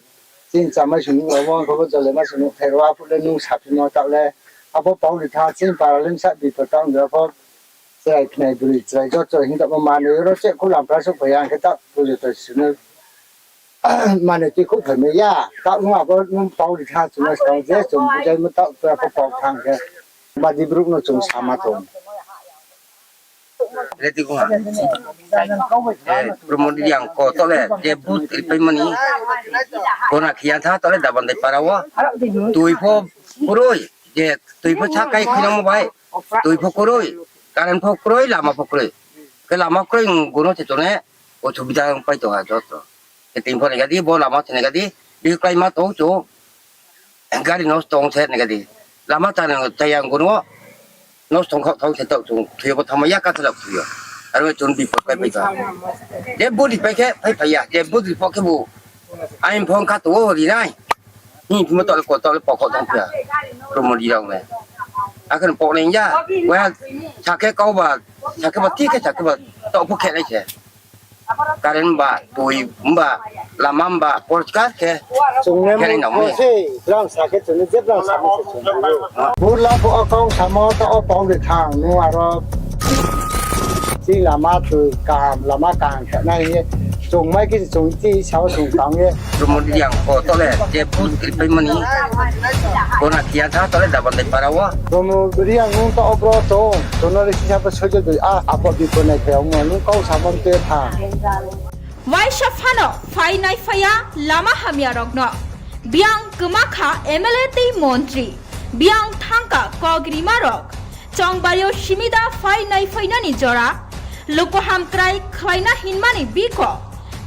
chini chamai sung nuh rao, bo khe bo jole ma sung nuh phairo, aphuh le nung saphimo taoh le, abo pau de thang, chini para le bsa bipo taoh de pho, chrai khnai bwrwi chrai joto hing tamo manoi oro cheh khu lampra souh phai ya, hing khe taoh pujo to sung no manoi tui khu phai mai ya, taoh nung abo nung pau de thang chung no skang je chung bujaimo taoh pura pho pau thang khe, badi brouh no chung sama tong. Ready ko ha. Eh, Promo Reang ko taoh le je vote ri pai mani. Kona kia tha taoh le Dabandai para wo. Tui pho kroi, je tui pho sakai khinamo bai. Tui pho kroi, current pho kroi, lama pho kroi. Khe lama kroi, gono se tong ne, osubida pai tong ha joto. Khe tini pho nai ga di, bo lama se nai ga di, bihik klái ma tong chung. Gari nosto ong se nai ga di. Lama chana chaya gono nosto ong khaoh thaoh se taoh chung thoi yo bo thanngma ya ka thalak thoi yo. Aro chung bipot pai pai ba. Je vote ri pai khe phai phai ya, je vote ri pho khe bo. Aini phone kha tong o ri nai. Hing phimo taoh le ko taoh le pokok tong phiya. Promo Reang le. Akhe no pok nai ya. Waiha sakhe kau ba, sakhe ba thik khe sakhe ba taoh pho khe nai se. Current ba, tui ba, lama ba, porskar khe. Chung ne khe nai nang mo se, brang sa khe chung ne je brang sa mo se chung ne. Burla pho o kau samo taoh o pau de thang, nung aro chini lama tui kaham, lama kaham khe nai hing ye. Chung mai khe chung chi sao chung tang ye. Promo Reang ko taoh le je vote ri pai mani. Kona kia tha taoh le Dabandai para wo. Promo Reang nung taoh o bro chung, chung no ri sisa pho soijo dui a, apo bipo nai phai ong mo, nung kau samo te tha. Waisa phano phai nai phai ya lama hamya rokno. Biang kma kha M L A tei montri. Biang thangka kok rima rok. Chongbari o simi da phai nai phai nani jora. Luku hamkrai khlaina hinmani biko.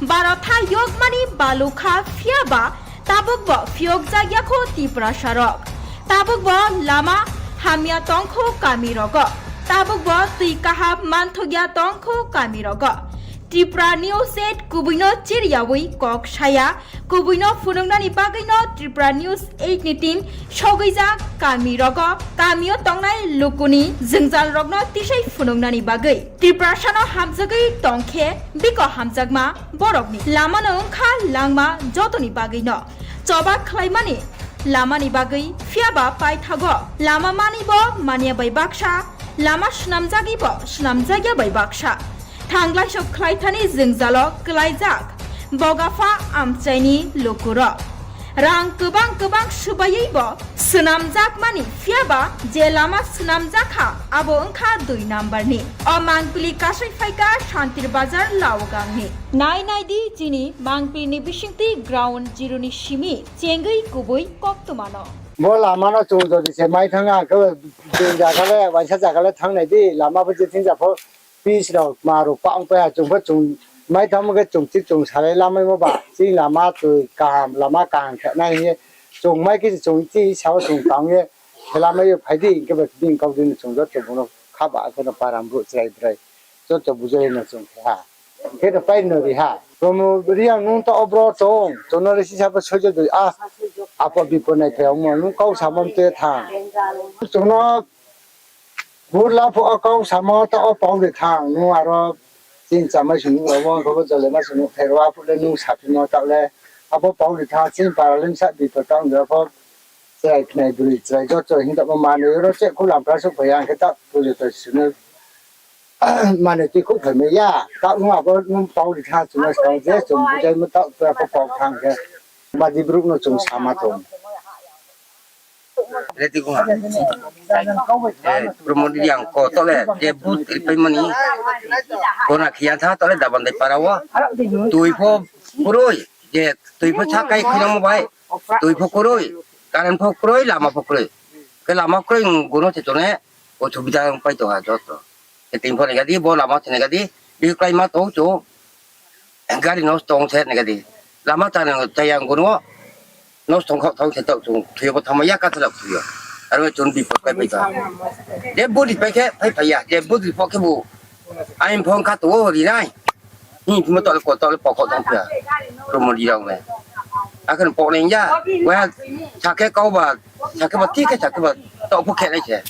Barotha yokmani balu kha phiya ba tabuk bo phiyok jak ya kho Tiprasa rok. Tabuk bo lama hamya tong kho kami rogo. Tabuk bo tui kaham manthok ya tong kho kami rogo. Tripura News eight kubui no chiriyawi kok saya, kubui no phunuknani bagwi no Tripura News eight ni team sogwijak kami rogo, kami o tongnai lukuni jwngjal rokno tisai phunuknani bagwi. Tiprasa no hamjagwi tongkhe biko hamjakma borokni lama no wngkha langma jotoni bagwi no. Choba khlaimani lamani bagwi, phiyaba paithago lama mani bo manya bai baksa, lama swnamjagwi bo swnamjakya bai baksa. Thanglaiso khlaithani jwngjalo kwlaijak Bogapha amchaini lukurok. Rang kwbang kwbang swbaiwi bo swnamjakmani, phiyaba je lama swnamjakha abo wngkha dui number ni. O mangpili kasai phaikha Santir Bazar Laogangni. Nai nai di chini mangpili ni bisingtwi ground zero ni simi chengwi kubui koktwmano. Bo lama no chung jodi se mai thang ang khe, je jaga le, waisa jaga le thang nai di, lama bo je thing ja pho, pitch rok, ma rok pa ong pai ha, chung pho chung mai thang khe chung chi chung salai lamaimo ba, chini lama twi kaham, lama kaham khe nai hing ye, chung mai khe chung chi sao chung tang ye, khe lamai yo phai di, hing khe bo bini kau di no chung joto bung no kha ba khe no param brouh chrai brai, joto bujai no chung khe ha. Khe no pai no ri ha. Promo Reang nung ta obro tong, chung no le sisa pho soijo doi a, apo bipo nai phai ongmo, nung kau samo mte thang. Chung no Burla pho o kau samo ta o pau de thang, nung aro chini chamai sung nuh rao, bo khe bo jole ma sung nuh thai rao, aphuh le nung saphimo taoh le, abo pau de thang, chini para le bsa bipo tang de pho, chrai khnai bwrwi chrai joto hing tongmo manwi oro che khu lampra souh phai ya, hing khe taoh pujo to sunu manwi twi khu phai mai ya, taoh nung abo nung pau de thang, chung no skang je chung bujaimo taoh pura pho pau thang khe, badi brouh no chung sama tong. Reti kung ha. Eh, Promo Reang ko tole je booth ripaimani. Kona khiya tha tole Dabandai para wo. Tui pho kroi, je tui pho sakai khinamo bai. Tui pho kroi, current pho kroi, lama pho kroi. Khe lama kroi, gono se tone, osubida pai tong ha joto. Khe tini pho nai gadi, bo lama se nai gadi, biklai ma tong chu. Gari nosto ong se nai gadi. Lama chana chaya ang gono, nosto ong khaoh thang se taoh chung, thuyo bo thangma ya kathalak thuyo. Aro chung bipot kai pai kha. Je budi pai khe, phai phai ya, je budi pho khe bu. Ain phone kha to ri nai. Hing phimo taoh le ko taoh le pokok tong phia. Promo Reang le. Akhe pok nai ya. Wa sakhe kau ba, sakhe ba, thik khe sakhe ba, taoh pho khe nai se.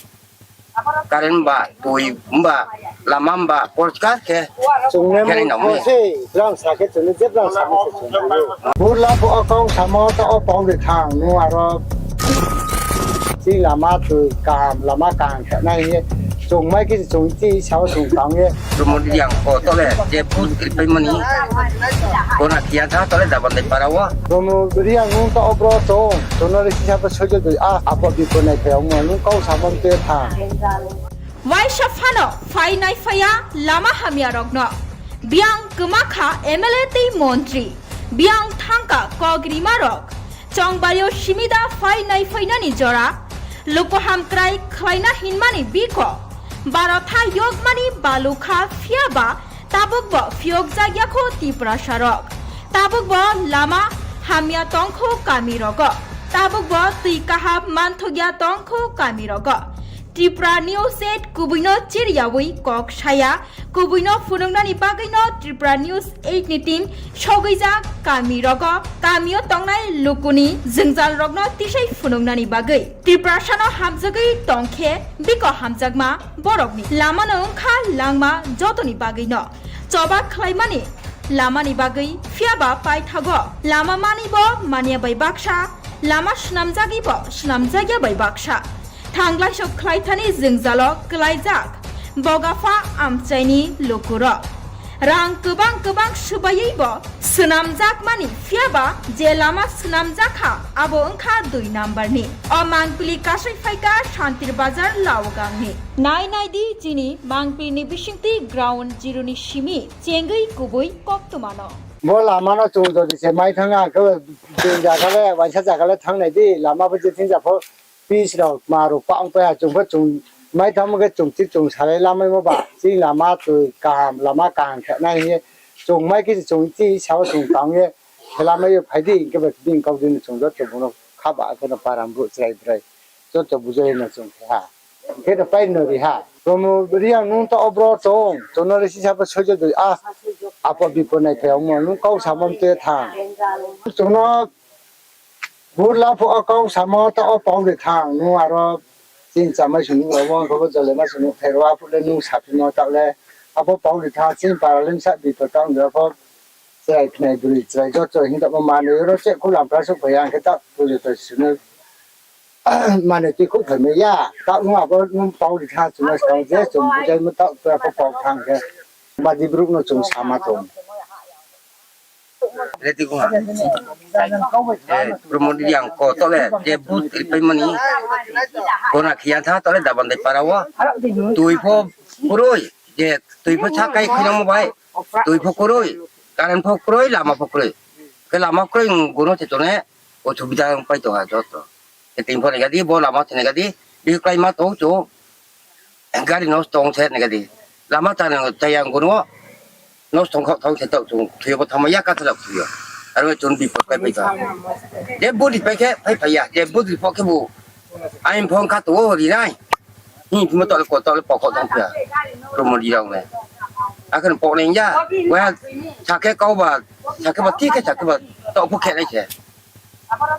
Current ba, tui ba, lama ba, porskar khe. Chung ne khe nai mo nang se, brang sa khe chung ne je brang sa mo se chung ne. Burla pho o kau samo ta o pau de thang, nung aro. Chini lama twi kaham, lama kaham khe nai hing ye. Chung mai khe chung chi sao chung tang ye. Promo Reang ko tole je booth ripaimani. Kona khiya tha tole Dabandai para wo. Promo Reang nung ta obro tong, chung no le sisa pho soijo doi a, apo bipo nai phai ongmo, nung kau samo mte thang. Waisa phano phai nai phai ya lama hamya rokno. Biang kwma kha M L A tei montri. Biang thangka kok rima rok. Chongbario simida phai nai phainani jora. Lukuham krai khlaina hinmani biko. Barotha yokmani balukha phiyaba tabukbo phiyokjak yakho Tiprasa rok. Tabukbo lama hamya tongkho kami rogo. Tabukbo twi kaham manthokya tongkho kami rogo. Tripura News eight kubui no chiriyawi kok saya, kubui no phunuknani bagwi no Tripura News eight ni team sogwijak kami rogo, kami o tongnai lukuni jwngjal rokno tisai phunuknani bagwi. Tiprasa no hamjagwi tongkhe biko hamjakma borokni lama no wngkha langma jotoni bagwi no. Choba khlaimani lamani bagwi phiyaba paithago lama mani bo manya bai baksa, lama swnamjagwi bo swnamjakya bai baksa. Thanglaiso khlaithani jwngjalo kwlaijak Bogapha amchaini lukurok. Rang kwbang kwbang swbaiwi bo swnamjakmani, phiyaba je lama swnamjakha abo wngkha dui number ni. O mangpili kasai phaikha Santir Bazar Laogangni. Nai nai di chini mangpili ni bisingtwi ground zero ni simi chengwi kubui koktwmano. Bo lama no chung jodi se mai thang ang khe, je jaga le, waisa jaga le thang nai di, lama bo je thing ja pho, pitch rok, ma rok pa ong pai ha, chung pho chung mai thang khe chung chi chung salai lamaimo ba, chini lama twi kaham, lama kaham khe nai hing ye, chung mai khe chung chi sao chung tang ye, khe lamai yo phai di, hing khe bo bini kau di no chung joto bung no kha ba khe no param brouh chrai brai, joto bujai no chung khe ha. Khe no pai no ri ha. Promo Reang nung ta obro tong, chung no le sisa pho soijo doi a. Apo bipo nai phai ongmo nung kau samo mte thang. Chung no burla pho o kau samo ta o pau de thang nung aro chini chamai sung nuh rao bo khe bo jole ma sung nuh thai rao aphuh le nung saphimo taoh le abo pau de thang chini para le bsa bipo ta ong de pho chrai khnai bri chrai joto hing tamo manoi ro che khulam pra suh phai ang khe ta pujo to sunu. Mane tui khouh phaimai ya, taoh nung abo nung pau ri tha chung no skang je chung bujai mo taoh tua pho pau thang khe. Badi brouh no chung sama tong. Reti kho ha. Eh, Promo Reang ko taoh le je booth ripaimo ni. Kona khiya tha taoh le Dabandai para wo. Tui pho kroi, je tui pho sakai khuinangmo bai. Tui pho kroi, current pho kroi, lama pho kroi. Khe lama kroi, gono se chung ne, osubida pai tong ha joto. Khe tini pho nai gadi, bo lama se nai gadi, bihih kláima tong chung, gari nosto ong se nai gadi. Lama chaya, chaya ang gono, nosto ong khaoh thanng se taoh chung, thui yo bo thanngma ya ka thalak thui yo. Aro chung bipot pai pai tong. Je booth ri pai khe, phai phai ya, je booth ri pho khe bo, aini phone kha tong wo ri nai. Hing phimo taoh le ko taoh le pokho tong phi ya. Promo Reang le. Akhe no pok nai ya. Waiha sakhe kau ba, sakhe ba thik khe sakhe ba taoh pho khe nai se.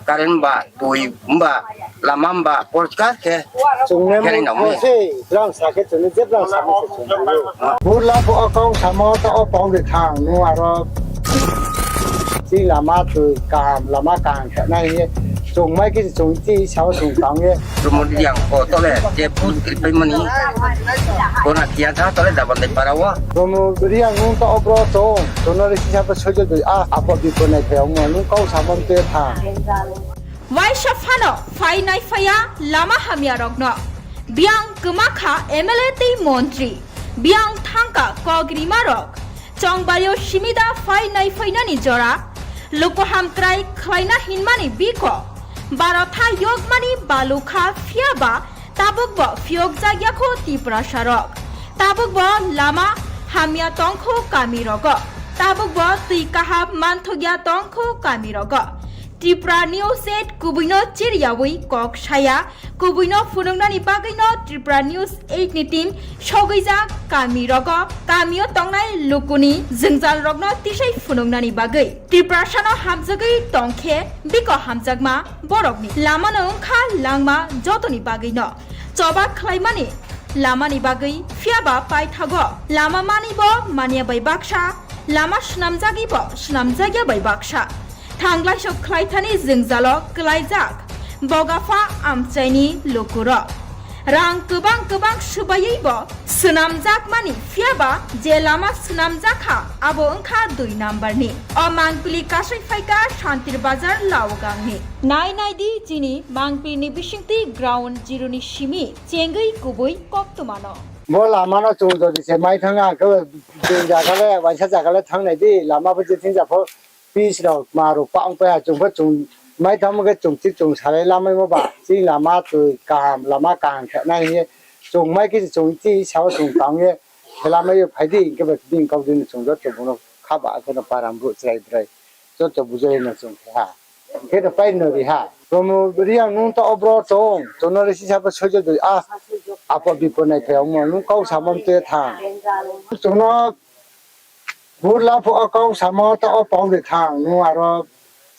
Current ba, tui ba, lama ba, porskar khe. Chung ne khe nai nang mo se, brang sakhe chung ne je brang samo se chung. Burla pho o kau samo taoh o pau de thang, nung aro Chini lama tui kaham, lama kaham khe nai hing ye. Chung mai khe se chung chini sao chung tang ye. Promo Reang ko taoh le je booth ripaimo ni. Kona khiya tha taoh le Dabandai para wo. Promo Reang nung taoh o bro chung, chung no le sisa pho soijo dui a, apo bipo nai phai ongmo nung kau samo mte tha. Waisa phano phai nai phai ya lama hamya rok no. Biang kma kha M L A tei montri. Biang thangka kok rima rok. Chongbario simida phai nai phainani jora. Luku hamkrai khlaina hinmani biko. Barotha yokmani balukha phiya ba tabuk bo phiyokjak ya kho Tiprasa rok. Tabuk bo lama hamya tong kho kami rogo. Tabuk bo tui kaham manthok ya tong kho kami rogo. Tripura News eight kubui no chiriyawi kok saya, kubui no phunuknani bagwi no Tripura News eight ni team sogwijak kami rogo, kami o tongnai lukuni jwngjal rokno tisai phunuknani bagwi. Tiprasa no hamjagwi tong khe biko hamjakma borokni lama no wngkha langma jotoni bagwi no. Choba khlaimani lamani bagwi phiyaba paithago lama mani bo manya bai baksa, lama swnamjagwi bo swnamjakya bai baksa. Thanglai sok khlaithani jwngjalo kwlaijak bogapha amchaini lukurok. Rang kwbang kwbang swbaiwi bo swnamjakmani phiyaba je lama swnamjak kha abo wngkha dui number ni. O mangpili kasai phaikha Santir Bazar Laogangni. Nai nai di chini mangpilini bisingtwi ground zero ni simi chengwi kubui koktwmano. Bo lama no chung jodi se mai thang ang khe, bini jaga le, waisa jaga le thang nai di, lama bo je thing ja pho, pitch rok, ma rok pa ong pai ha, chung pho chung mai thang khe chung chik chung salai lamaimo ba, chini lama twi kaham, lama kaham khe nai hing ye, chung mai khe chung chini sao chung tang ye, khe lamai yo phai di, hing khe bo bini kau dini chung joto bung no kha ba, khe no param brouh chrai brai, joto bujai no chung khe ha. Khe no pai no ri ha. Promo Reang nung taoh o bro chung, chung no le sisa pho soijo dui a, apo bipo nai phai ongmo nung kau samo mte thang. Chung no burla pho o kau samo taoh o pau de thang, nung aro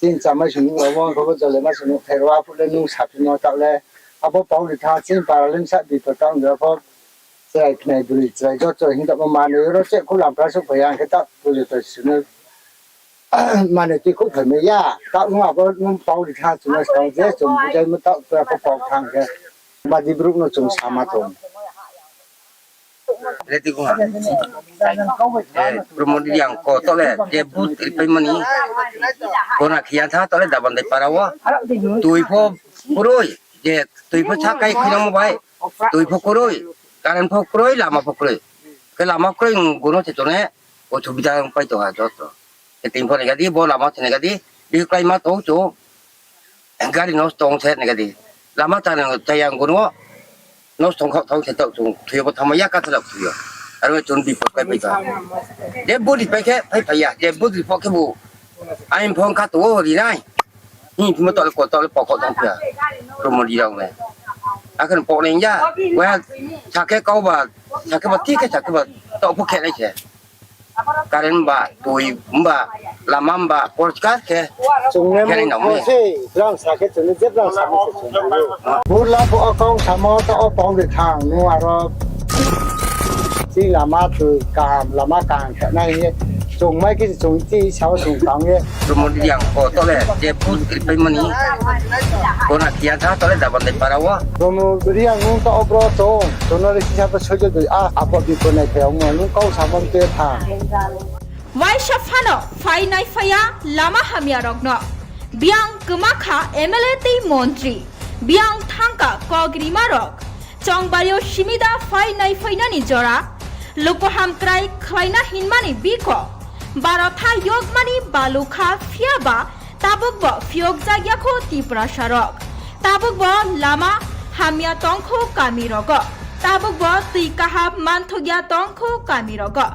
chini chamai sung nuh rao bo khe bo jole ma sung nuh thai rao aphuh le nung saphimo taoh le abo pau de thang chini para le bsa bipo ta ong de pho chrai khnai bri chrai joto hing tamo manoi ro che khulam pra suh phai ang khe ta pujo to sunu. Mane tui khouh phaimai ya, taoh nung abo nung pau ri tha chung no skang je chung bujai mo taoh tua pho pau thang khe. Badi brouh no chung sama tong. Reti kho ha. Eh, Promo Reang ko taoh le je booth ripaimo ni. Kona khiya tha taoh le Dabandai para wo. Tui pho kroi, je tui pho sakai khuinangmo bai. Tui pho kroi, current pho kroi, lama pho kroi. Khe lama kroi, gono se chung ne osubida pai tong ha joto. Khe tini pho nai gadi, bo lama se nai gadi, bihih kláima tong chung, gari nosto ong se nai gadi. Lama chaya ang gono, nosto ong khaoh thanng se taoh chung, thui yo bo thanngma ya ka thalak thui yo. Aro chung bipot pai pai tong. Je booth ri pai khe phai phai ya, je booth ri pho khe bo, aini phone kha tong wo ri nai. Hing phimo taoh le ko taoh le pokho tong phi ya. Promo Reang le. Akhe no pok nai ya, waiha sakhe kau ba, sakhe ba thik khe sakhe ba taoh pho khe nai se. Current ba, tui ba, lama ba, porchka khe. Chung le khe nai nang se, brang sa khe chung le je brang sa se chung le. Burla pho akong samo ta o pau de thang, nu aro. Chini lama tui kaham, lama kaham khe nai ye. Chung mai khe chung chi sao chung tang ye. Promo Reang ko to le, je booth ri pai mani. Kona kia tha to le daban dai para wo. Promo Reang nung to obro to, to no re sisa pa sojo doi a, apo di ko nai khe ong mo, nung kau samon te tha. Waisa phano phai nai phai ya lama hamya rokno. Biang kwmakha M L A tei montri. Biang thangka kok rima rok. Chongbario simida phai nai phainani jora. Lukuham krai khlaina hinmani biko. Barotha yokmani balukha phiyaba tabukbo phiyokjakya kho Tiprasa rok. Tabukbo lama hamya tongkho kami rogo. Tabukbo twi kaham manthokya tongkho kami rogo.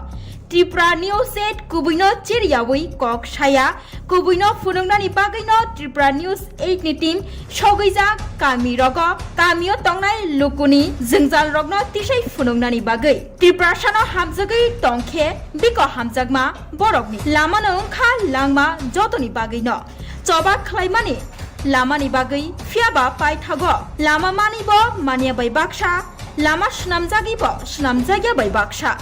Tripura News eight kubuino chiriyawi kok saya, kubuino phunuknani bagwino Tripura News eight ni team sogwijak kami rogo, kamio tongnai lukuni jwngjal rokno tisai phunuknani bagwi. Tiprasano hamjagwi tongkhe biko hamjakma borokni lamano wngkha langma jotoni bagwino. Choba khlaimani lamani bagwi phiyaba paithago lama manibo manya bai baksa, lama swnamjagibo swnamjakya bai baksa.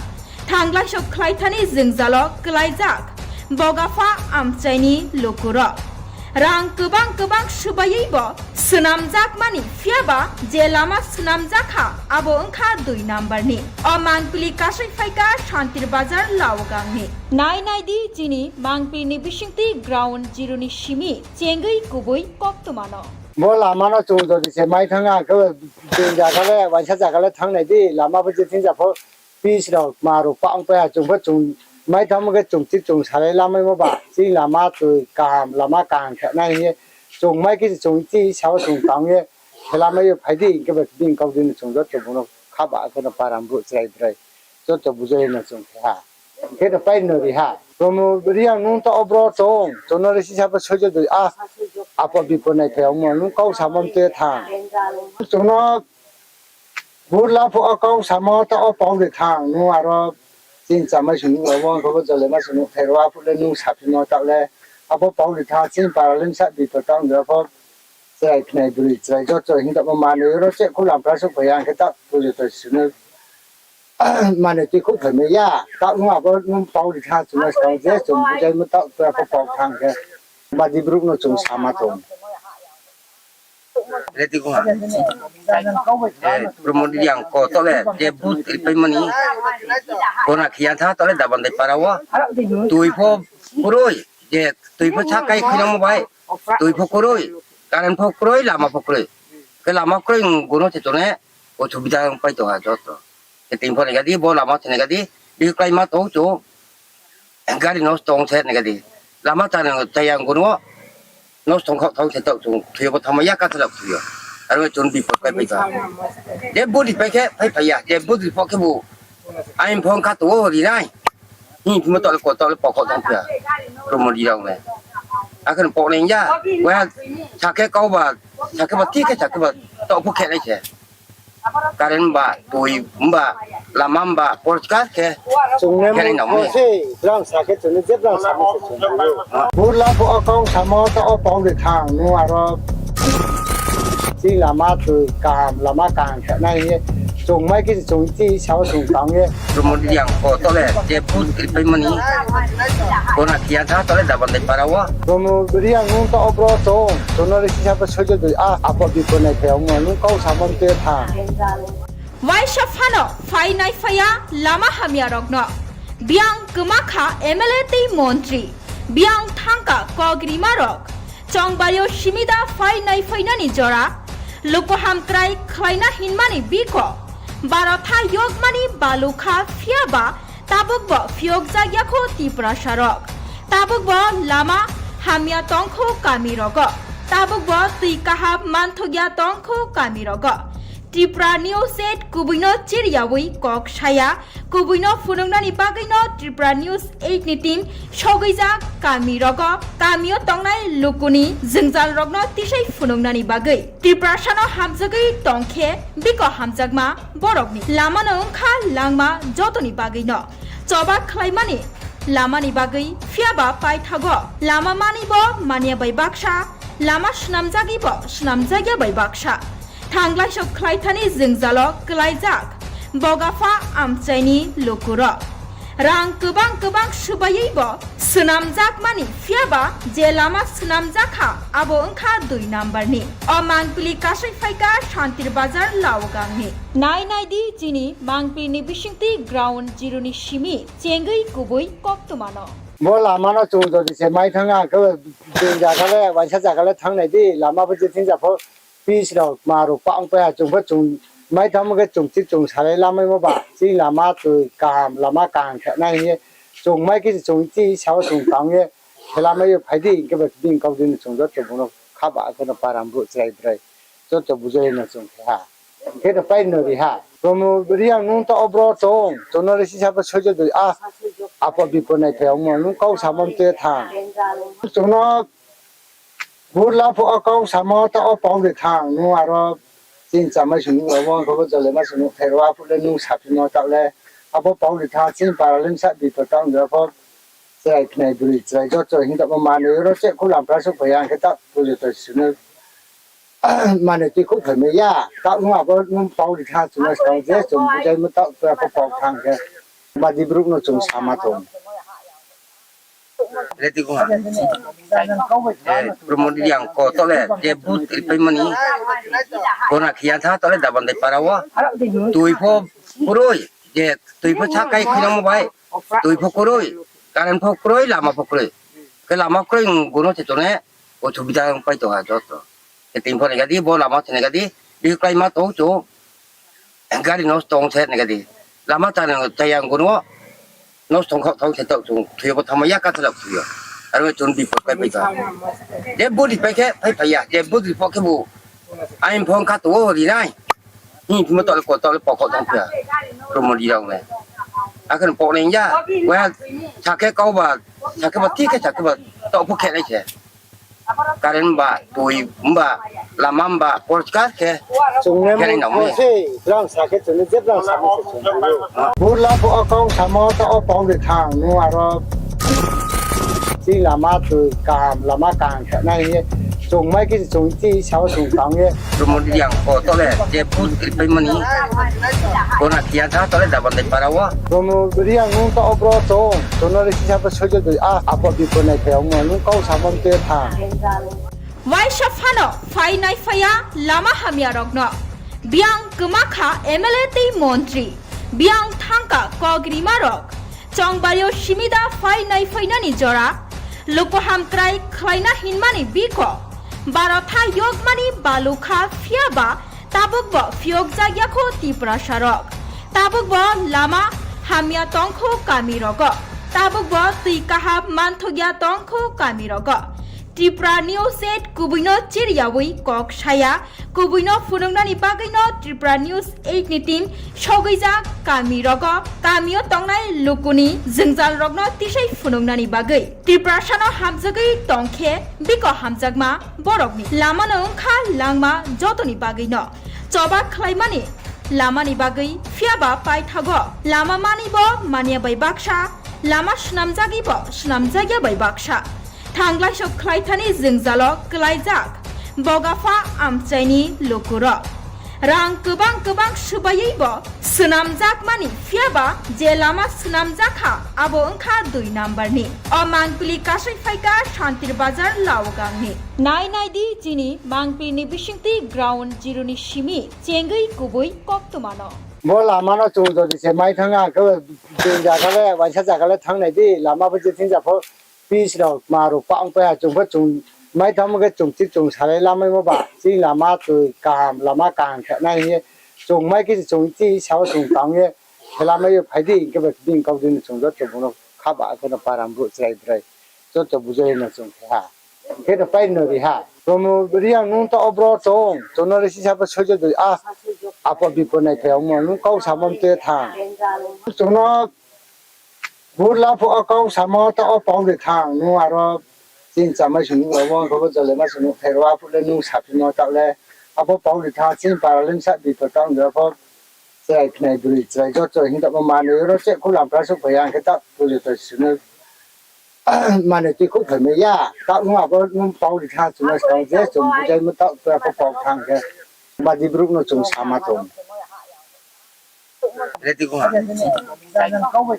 Thanglaiso khlaithani jwngjalo kwlaijak bogapha amchaini lukurok. Rang kwbang kwbang swbaiwibo swnamjakmani phiyaba je lama swnamjakha abo wngkha dui number ni. O Mangpili kasai phaikha Santir Bazar Laogangni. Nai nai di chini Mangpilini bisingtwi ground zero ni simi chengwi kubui koktwmano. Bo lamano chung jodi se mai thang ang khe, bini jaga le, waisa jaga le thang nai di, lama bo je thing ja pho, pitch rok, ma rok pang pai ya, chung pho chung mai thang khe chung chi chung salai lamaimo ba, chini lama twi kaham, lama kaham khe nai hing ye, chung mai khe chung chi sao chung tang ye, khe lamai yo phai di, hing khe ba bini kau di no chung joto bung no kha ba khe no param brouh chrai brai, joto bujai no chung khe ha. Hing khe no pai no ri ha. Promo Reang nung to obro tong, chung no le sisa bo soijo doi a, apo bipo nai phai ong mo, nung kau samo mte thang. Chung no Burla pho o kau samo ta o pau de thang, nung aro chini chamai sung nung abo wngkha bo jole ma sung nung khairo, aphuh le nung saphimo taoh le abo pau de thang, chini para le bsa bipo tang de pho chrai khnai bwrwi chrai joto hing tongmo manwi oro cheh khu lamphra suh phai ya, hing khe taoh pujo to sung nung manwi twi khu phaimai ya, taoh nung abo nung pau de thang chung no skang je chung bujaimo taoh pura pho pau thang khe badi brouh no chung sama tong. Ready kho ha. Eh, Promo Reang ko to le je booth ri pai mani. Kona khiya tha to le Dabandai para wo. Tui pho kroi, je tui pho sakai khinamo bai. Tui pho kroi, current pho kroi, lama pho kroi. Khe lama kroi, gono se tone, osubida pai tong ha joto. Khe tini pho nai gadi, bo lama se nai gadi, bi klái ma tong chung. Gari nosto ong se nai gadi. Lama chana chaya ang gono. Nosto ongkha thang se taoh chung thuyo bo thangma ya ka thalak thuyo. Aro chung bipot pai pai ka. Je body pai khe pai pai ya. Je body pho khe bo. Ain phone kha to ri nai. Hing phimo taoh le ko taoh le pokok thang phiya. Promo Reang le. Akhe pok nai ya. Wa sakhe kau ba. Sakhe ba thik khe sakhe ba. Taoh pho khe nai se. Current ba, tui ba, lama ba, porchka khe. Chung ne khe nai nang mo se, brang sa khe chung ne je brang sa mo se chung ne. Burla pho o kau samo ta o pau de thang, nung aro. Chini lama tui kaham, lama kaham khe nai ye. Chung mai khe chung chi sao chung tang ye. Promo Reang ko to le, je booth ri pai mani. Kona khiya tha to le Dabandai para wo. Promo Reang nung to obro tong, chung no le sisa bo soijo doi a, apo bipo nai khe ong mo, nung kau samo mte tha. Waisa phano phai nai phai ya lama hamya rokno. Biang kwmakha M L A tei montri. Biang thangka kok rima rok. Chongbario simida phai nai phai nani jora. Lukuham krai khlaina hinmani biko. Barotha yokmani balukha phiyaba tabukbo phiyokjak ya kho Tiprasa rok. Tabukbo lama hamya tong kho kami rogo. Tabukbo twi kaham manthok ya tong kho kami rogo. Tripura News eight kubuino chiriyawi kok saya, kubuino phunuknani bagwino Tripura News eight ni team sogwijak kami rogo, kamio tongnai lukuni jwngjal rokno tisai phunuknani bagwi. Tiprasano hamjagwi tongkhe biko hamjakma borokni lamano wngkha langma jotoni bagwino. Choba khlaimani Lama ni bagwi phiya ba paithago lama manwi bo manya bai baksa, lama swnamjagwi bo swnamjakya bai baksa. Thanglaiso khlaithani jwngjalo kwlaijak Bogapha amchaini lukurok. Rang kwbang kwbang swbaiwi bo swnamjakmani phiya ba je lama swnamjak kha abo wngkha dui number ni. O mangpili kasai phaikha Santir Bazar Laogangni. Nai nai di chini mangpili ni bisingtwi ground zero ni simi chengwi kubui koktwmano. Bo lama no chung jodi se mai thang ang khe, je jaga le, waisa jaga le thang nai di, lama bo je thing ja pho, pitch rok, ma rok, pa ong pai ha, chung pho chung mai thang khe chung thik chung salai lamai mo ba, chini lama twi kaham, lama kaham khe nai hing ye, chung mai khe chung chi sao chung tang ye, khe lamai yo phai di, hing khe bo bini kau di no chung joto bung no kha ba khe no param brouh chrai brai, joto bujai no chung khe ha. Khe no pai no ri ha. Promo Reang nung ta obro tong, chung no le sisa pho soijo doi, a, apo bipo nai phai ong mo, nung kau samo mte thang. Chung no burla pho o kau samo ta o pau de thang, nung aro chini chamai sung nung abo, kho bo jole ma sung nung phai ro, apo le nung saphi no ta le, abo pau de thang, chini para le sa bipo tang de pho, chrai khnai bwrwi chrai joto hing ta mo manwi ro che khu lam pra suk phai ang khe ta pujo to sunu. Mane twi khouh phaimai ya, taoh nung abo nung pau ri tha, chung no skang je chung bujai mo taoh tua pho pau thang khe, badi brouh no chung sama tong. Ready ko ha. Eh, Promo Reang ko tole, je booth ripai mani. Kona khiya tha tole Dabandai para wo. Tui pho kroi, je tui pho sakai khinamo bai. Tui pho kroi, current pho kroi, lama pho kroi. Khe lama kroi, gono se tone, o subida pai tong ha joto. Khe tin pho nai gadi, bo lama se nai gadi, bihih klái ma tong chung, gari nosto ong se nai gadi. Lama chana chaya ang gono, nosto ong khaoh thaoh se taoh chung, thoi bo thangma ya ka thalak thoi yo. Aro chung bipot kai pai tong. Je budi pai khe, phai phai ya, je budi pho khe bu, ain pho kha tong o ri nai. Hing phimo tole ko tole pokok tong pia. Promo di rao le. Akhon pok nai ya. Wa sakhe kau ba, sakhe ba thik khe sakhe ba taoh pho khe nai se. Current ba, tui ba, lama ba, porskar khe. Chung ne khe nai nang mo se, brang sakhe chung ne je brang sakhe se chung ne. Burla pho o kau samo ta o pau de thang, nu aro. Chini lama twi kaham, lama kaham khe nai hing ye. Chung mai khe chung chi sao chung tang ye. Promo Reang ko tole, je booth ripai mani. Kona khiya tha tole Dabandai para wo. Promo Reang nung ta obro tong, chung no le sisa pho soijo doi, a, apo bipo nai phai ong mo, nung kau samo mte thang. Waisa phano phai nai phai ya lama hamya rok no. Biang kwma kha M L A tei montri. Biang thangka kok rima rok. Chongbari o simida phai nai phainani jora, luku hamkrai khlaina hinmani biko, barotha yokmani balukha phiya ba tabuk bo phiyokjak ya kho Tiprasa rok. Tabuk bo lama hamya tong kho kami rogo. Tabuk bo twi kaham manthok ya tong kho kami rogo. Tripura News eight kubui no chiriyawi kok saya, kubui no phunuknani bagwi no Tripura News eight ni team sogwijak kami rogo, kami o tongnai lukuni jwngjal rokno tisai phunuknani bagwi. Tiprasa no hamjagwi tong khe biko hamjakma borokni lama no wngkha langma jotoni bagwi no choba khlaimani lama ni bagwi phiya ba paithago lama manwi bo manya bai baksa, lama swnamjagwi bo swnamjakya bai baksa. Thanglaiso khlaithani jwngjalo kwlaijak Bogapha amchaini lukurok. Rang kwbang kwbang swbaiwi bo swnamjakmani, phiya ba je lama swnamjak kha, abo wngkha dui number ni. O mangpili kasai phaikha Santir Bazar Laogangni. Nai nai di chini mangpili ni bisingtwi ground zero ni simi chengwi kubui koktwmano. Bo lama no chung jodi se mai thang ang khe, je jaga le, waisa jaga le thang nai di, lama bo je thing ja pho, pitch rok, ma rok pa ong pai ha, chung pho chung mai thang khe chung thik chung salai lamai mo ba, chini lama twi kaham, lama kaham khe nai hing ye, chung mai khe chung chi sao chung tang ye, khe lamai yo phai di, hing khe bo bini kau di no chung joto bung no kha ba khe no param brouh chrai brai, joto bujai no chung khe ha. Khe no pai no ri ha. Promo Reang nung ta obro tong, chung no le sisa pho soijo doi, a, apo bipo nai phai ong mo, nung kau samo mte thang. Chung no burla pho o kau samo ta o pau de thang, nung aro chini chamai sung nung abo, kho bo jole ma sung nung phai ro, apo le nung saphi no ta le, abo pau de thang, chini para le sa bipo tang de pho, chrai khnai bwrwi chrai joto hing ta mo manwi ro che khu lam pra suk phai ang khe ta pujo to sunu. Mane tui khouh phaimai ya, taoh nung abo nung pau ri tha, chung no skang je chung bujaimo taoh tua pho pau thang khe. Badi brouh no chung sama tong. Ready kho ha.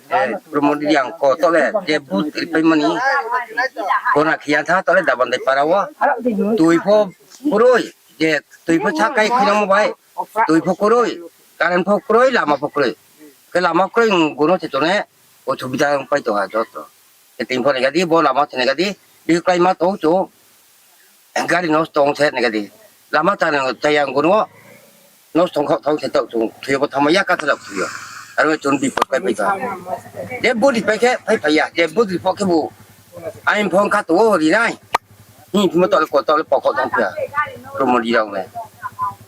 Eh, Promo Reang ko taoh le je booth ripaimo ni. Kona khiya tha taoh le Dabandai para wo. Tui pho kroi, je tui pho sakai khuinangmo bai. Tui pho kroi, current pho kroi, lama pho kroi. Khe lama kroi, gono se tone, osubida pai tong ha joto. Khe tini pho nai gadi, bo lama se nai gadi, bihih kláima tong chung, gari nosto ong se nai gadi. Lama chaya, chaya gono, nosto ong khaoh thaoh se taoh chung, thoi yo bo thanngmai ya, kathal thoi yo. Aro chung bipot pai pai tong. Je booth ri pai khe, phai phai ya, je booth ri pho khebu, aini phone kha tong o ri nai. Hing phimo taoh le ko taoh le pokok tong phi ya. Promo Reang le.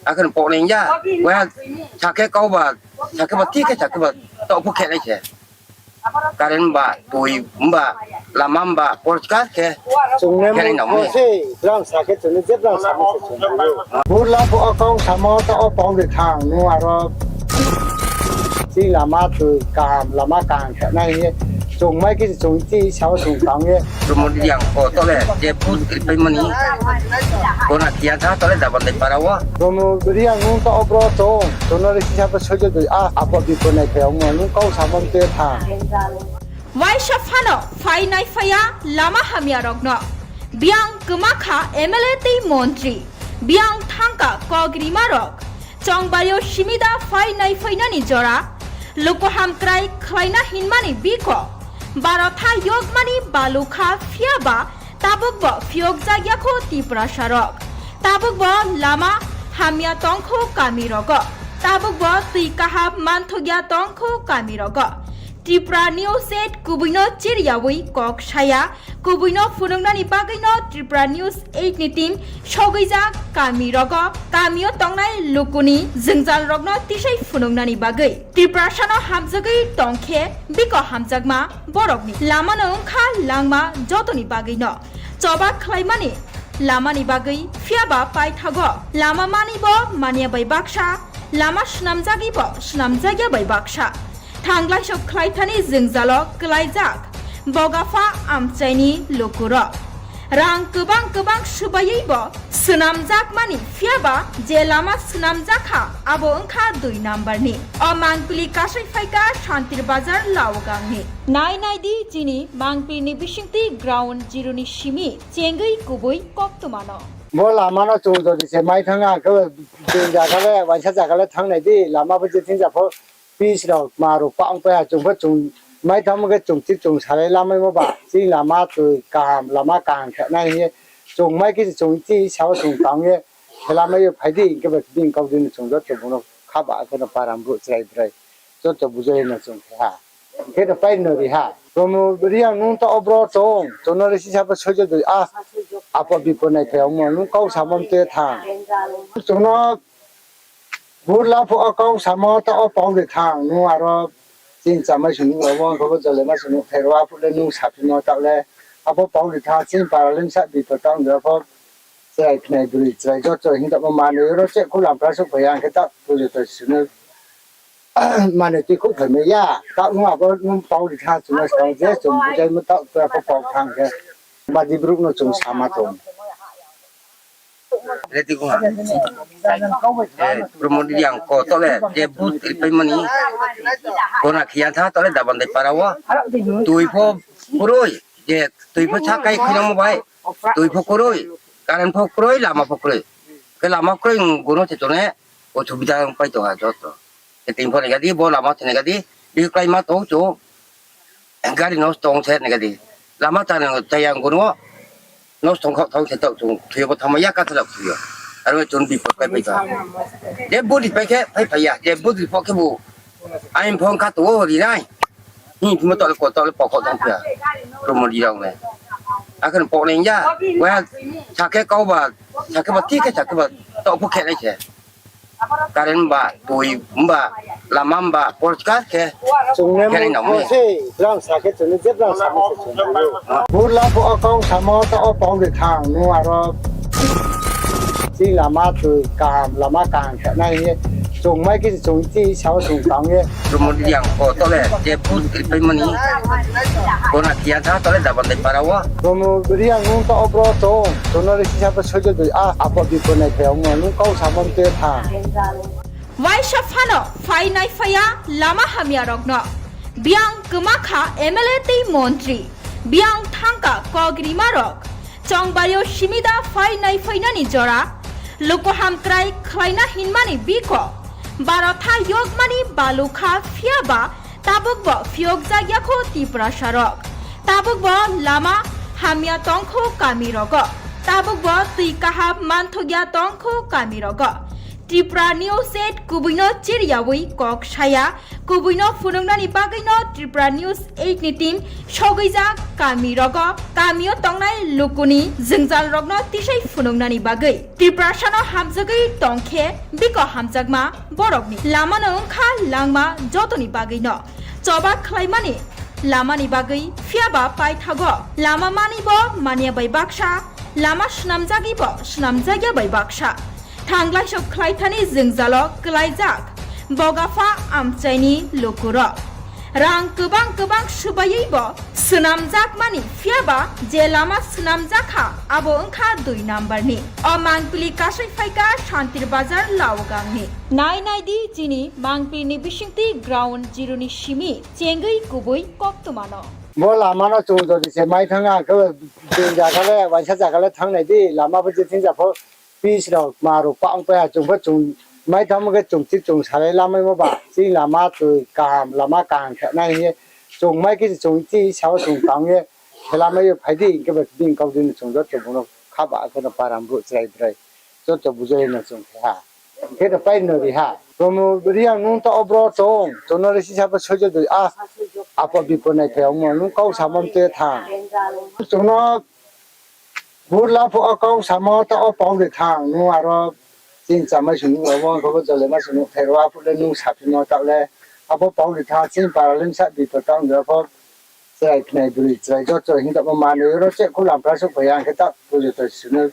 Akhe pok nai ya. Wa sakhe kau ba, sakhe ba, thik khe sakhe ba, taoh pho khe nai se. Current ba, tui ba, lama ba, porskar khe. Chung ne khe nai nang mo se, brang sakhe chung ne je brang sakhe se chung ne. Burla pho akong samo taoh o pau de thang, nung aro Chini lama tui kaham, lama kaham khe nai hing ye. Chung mai khe chung chi sao chung tang ye. Promo Reang ko taoh le, je booth ripaimo ni. Kona khiya tha taoh le Dabandai para wo. Promo Reang nung taoh o bro chung, chung no le sisa pho soijo doi a, apo bipot nai phai ong mo, nung kau samo te tha. Waisa phano phai nai phai ya lama hamya rok no. Biang kma kha M L A tei montri. Biang thangka kok rima rok. Chongbario simida phai nai phai nani jora. Luku hamkrai khlaina hinmani biko. Barotha yokmani balukha phiya ba tabuk bo phiyok jak ya kho Tiprasa rok. Tabuk bo lama hamya tong kho kami rogo. Tabuk bo tui kaham manthok ya tong kho kami rogo. Tripura News eight kubui no chiriyawi kok saya, kubui no phunuknani bagwi no Tripura News eight ni team sogwijak kami rogo, kami o tongnai lukuni jwngjal rok no tisai phunuknani bagwi. Tiprasa no hamjagwi tong khe biko hamjakma borok ni lama no wngkha langma jotoni bagwi no choba khlaimani lama ni bagwi, phiya ba paithago lama mani bo manya bai baksa, lama swnamjagwi bo swnamjak ya bai baksa. Thanglai sok khlai thani jwngjalo kwlaijak. Bogapha amchaini lukurok rang kwbang kwbang swbaiwi bo swnamjakmani, phiya ba je lama swnamjak kha, abo wngkha dui number ni. O mangpili kasai phaikha Santir Bazar Laogang ni. Nai nai di chini mangpili ni bisingtwi ground zero ni simi chengwi kubui koktwma no. Bo lama no chung jodi se mai thang, ang khe bini jaga le, waisa jaga le thang nai di, lama bo je thing ja pho. Pis rok ma rok pa ong pai ha, chung pho chung mai thangmo khe chung chik chung salai lamaimo ba, chini lama tui kaham, lama kaham khe nai hing ye, chung mai khe chung chi sao chung tang ye, khe lamai yo phai di, hing khe ba bini kau di no chung joto bung no kha ba khe no para brouh chrai brai, joto bujai no chung khe ha. Hing khe no pai no ri ha. Promo Reang nung taoh o bro chung, chung no le sisa pho soijo doi a, apo bipot nai phai ong mo, nung kau samo te thang. Chung no Burla pho o kau samo taoh o pau de thang, nung aro chini chamai sung nuh rao, ang khe bo jole ma sung nuh phairo, aphuh le nung saphimo taoh le, abo pau de thang, chini para le bsa bipot taoh de pho, chrai khnai broi chrai joto hing tamo manoi ro che khu lam pra suh phai ya, ang khe taoh pujo to sung no manoi tui khouh phaimai ya, taoh nung abo nung pau de thang, chung no skang je chung bujaimo taoh tua pho pau thang khe, badi brouh no chung sama tong. Ready kho ha. Eh, Promo Reang ko taoh le, je booth ripaimo ni. Kona khiya tha taoh le Dabandai para wo. Tui pho kroi, je tui pho sakai khuinangmo bai. Tui pho kroi, current pho kroi, lama pho kroi. Khe lama kroi, gono se tone, osubida pai tong ha joto. Khe tini pho nai gadi, bo lama se nai gadi, bihih kláima tong chung. Gari nosto ong se nai gadi. Lama chaya, chaya gono, nosto ong khaoh thaoh se taoh chung, thoi yo bo thanngmai ya, kathal thoi yo. Aro chung bipot pai pai tong. Je booth ri pai khe phai phai ya, je booth ri pho khebu, aini phone kha tong o ri nai. Hing phimo taoh le ko taoh le pokok tong phi ya. Promo Reang le. Akhe no pok nai ya. Wa sakhe kau ba, sakhe ba thik khe sakhe ba taoh pho khe nai se. Current ba, tui ba, lama ba, porskar khe. Chung ne khe nai nang mo se, brang sakhe chung ne je brang sakhe se chung ne. Burla pho o kau samo taoh o pau de thang, nung aro chini lama tui kaham, lama kaham khe nai hing ye. Chung mai khe se chung chi sao chung tang ye. Promo Reang ko tole je vote ri paimani. Kona khiya tha tole Dabandai para wo. Promo Reang nung to obro chung, chung no ri sisa bo sojo dui a, apo bipo nai phai ongmo nung kau samo mte tha. Waisa phano phai nai phai ya lama hamya rokno. Biang kma kha M L A tei montri, biang thangka kok rima rok. Chongbario simida phai nai phainani jora, lukuham krai khlaina hinmani biko, barotha yokmani balukha phiyaba tabukbo phiyokjak yakho Tiprasa rok. Tabukbo lama hamya tongkho kami rogo. Tabukbo twi kaham manthokya tongkho kami rogo. Tripura News eight kubuino chiriyawi kok saya, kubuino phunuknani bagwino Tripura News eight ni team sogwijak kami rogo, kamio tongnai lukuni jwngjal rokno tisai phunuknani bagwi. Tiprasano hamjagwi tongkhe biko hamjakma borokni. Lamano wngkha langma jotoni bagwino. Choba khlaimani lamani bagwi phiyaba paithago lama manibo manya bai baksa, lama swnamjagibo swnamjakya bai baksa. Thanglaisok khlaithani jwngjalo klaijak bogapha amchaini lukurok. Rang kwbang kwbang swbaiwibo swnamjakmani phiyaba je lama swnamjakha abo wngkha dui number ni. O mangpili kasai phaikha Santir Bazar Laogangni. Nai nai di chini mangpili ni bisingtwi ground zero ni simi chengwi kubui koktwmano. Bo lama no chung jodi se mai thang ang khe, bini zaga le, waisa zaga le thanng nai di, lama bo je thing ja pho, pitch rao, kma rao, pang pai ha, chung pho chung mai thangmo khe chung chi chung salai lamaimo ba, chini lama twi kaham, lama kaham khe nai hing ye, chung mai khe se chung chi sao chung tang ye, khe lamai ye phai di, hing khe ba bini kau di no chung joto bung no kha ba khe no param brouh chrai brai, joto bujai no chung khe ha. Khe no pai no ri ha. Promo Reang nung to obro chung, chung no le sisa bo sojo dui a, apo bipo nai phai ongmo nung kau samo mte tha. Chung no burla pho o kau samo ta o pau ri thang, nung aro chini chamai sung nung abo khe bo jole ma sung nung pherwa phuh le nung saphimo taoh le, abo pau ri thang, chini para le bsa bipo tang de pho, chrai khnai broi chrai joto hing tamo manoi oro cheh khu lampra souh phai ya, hing khe ta pujo to sunu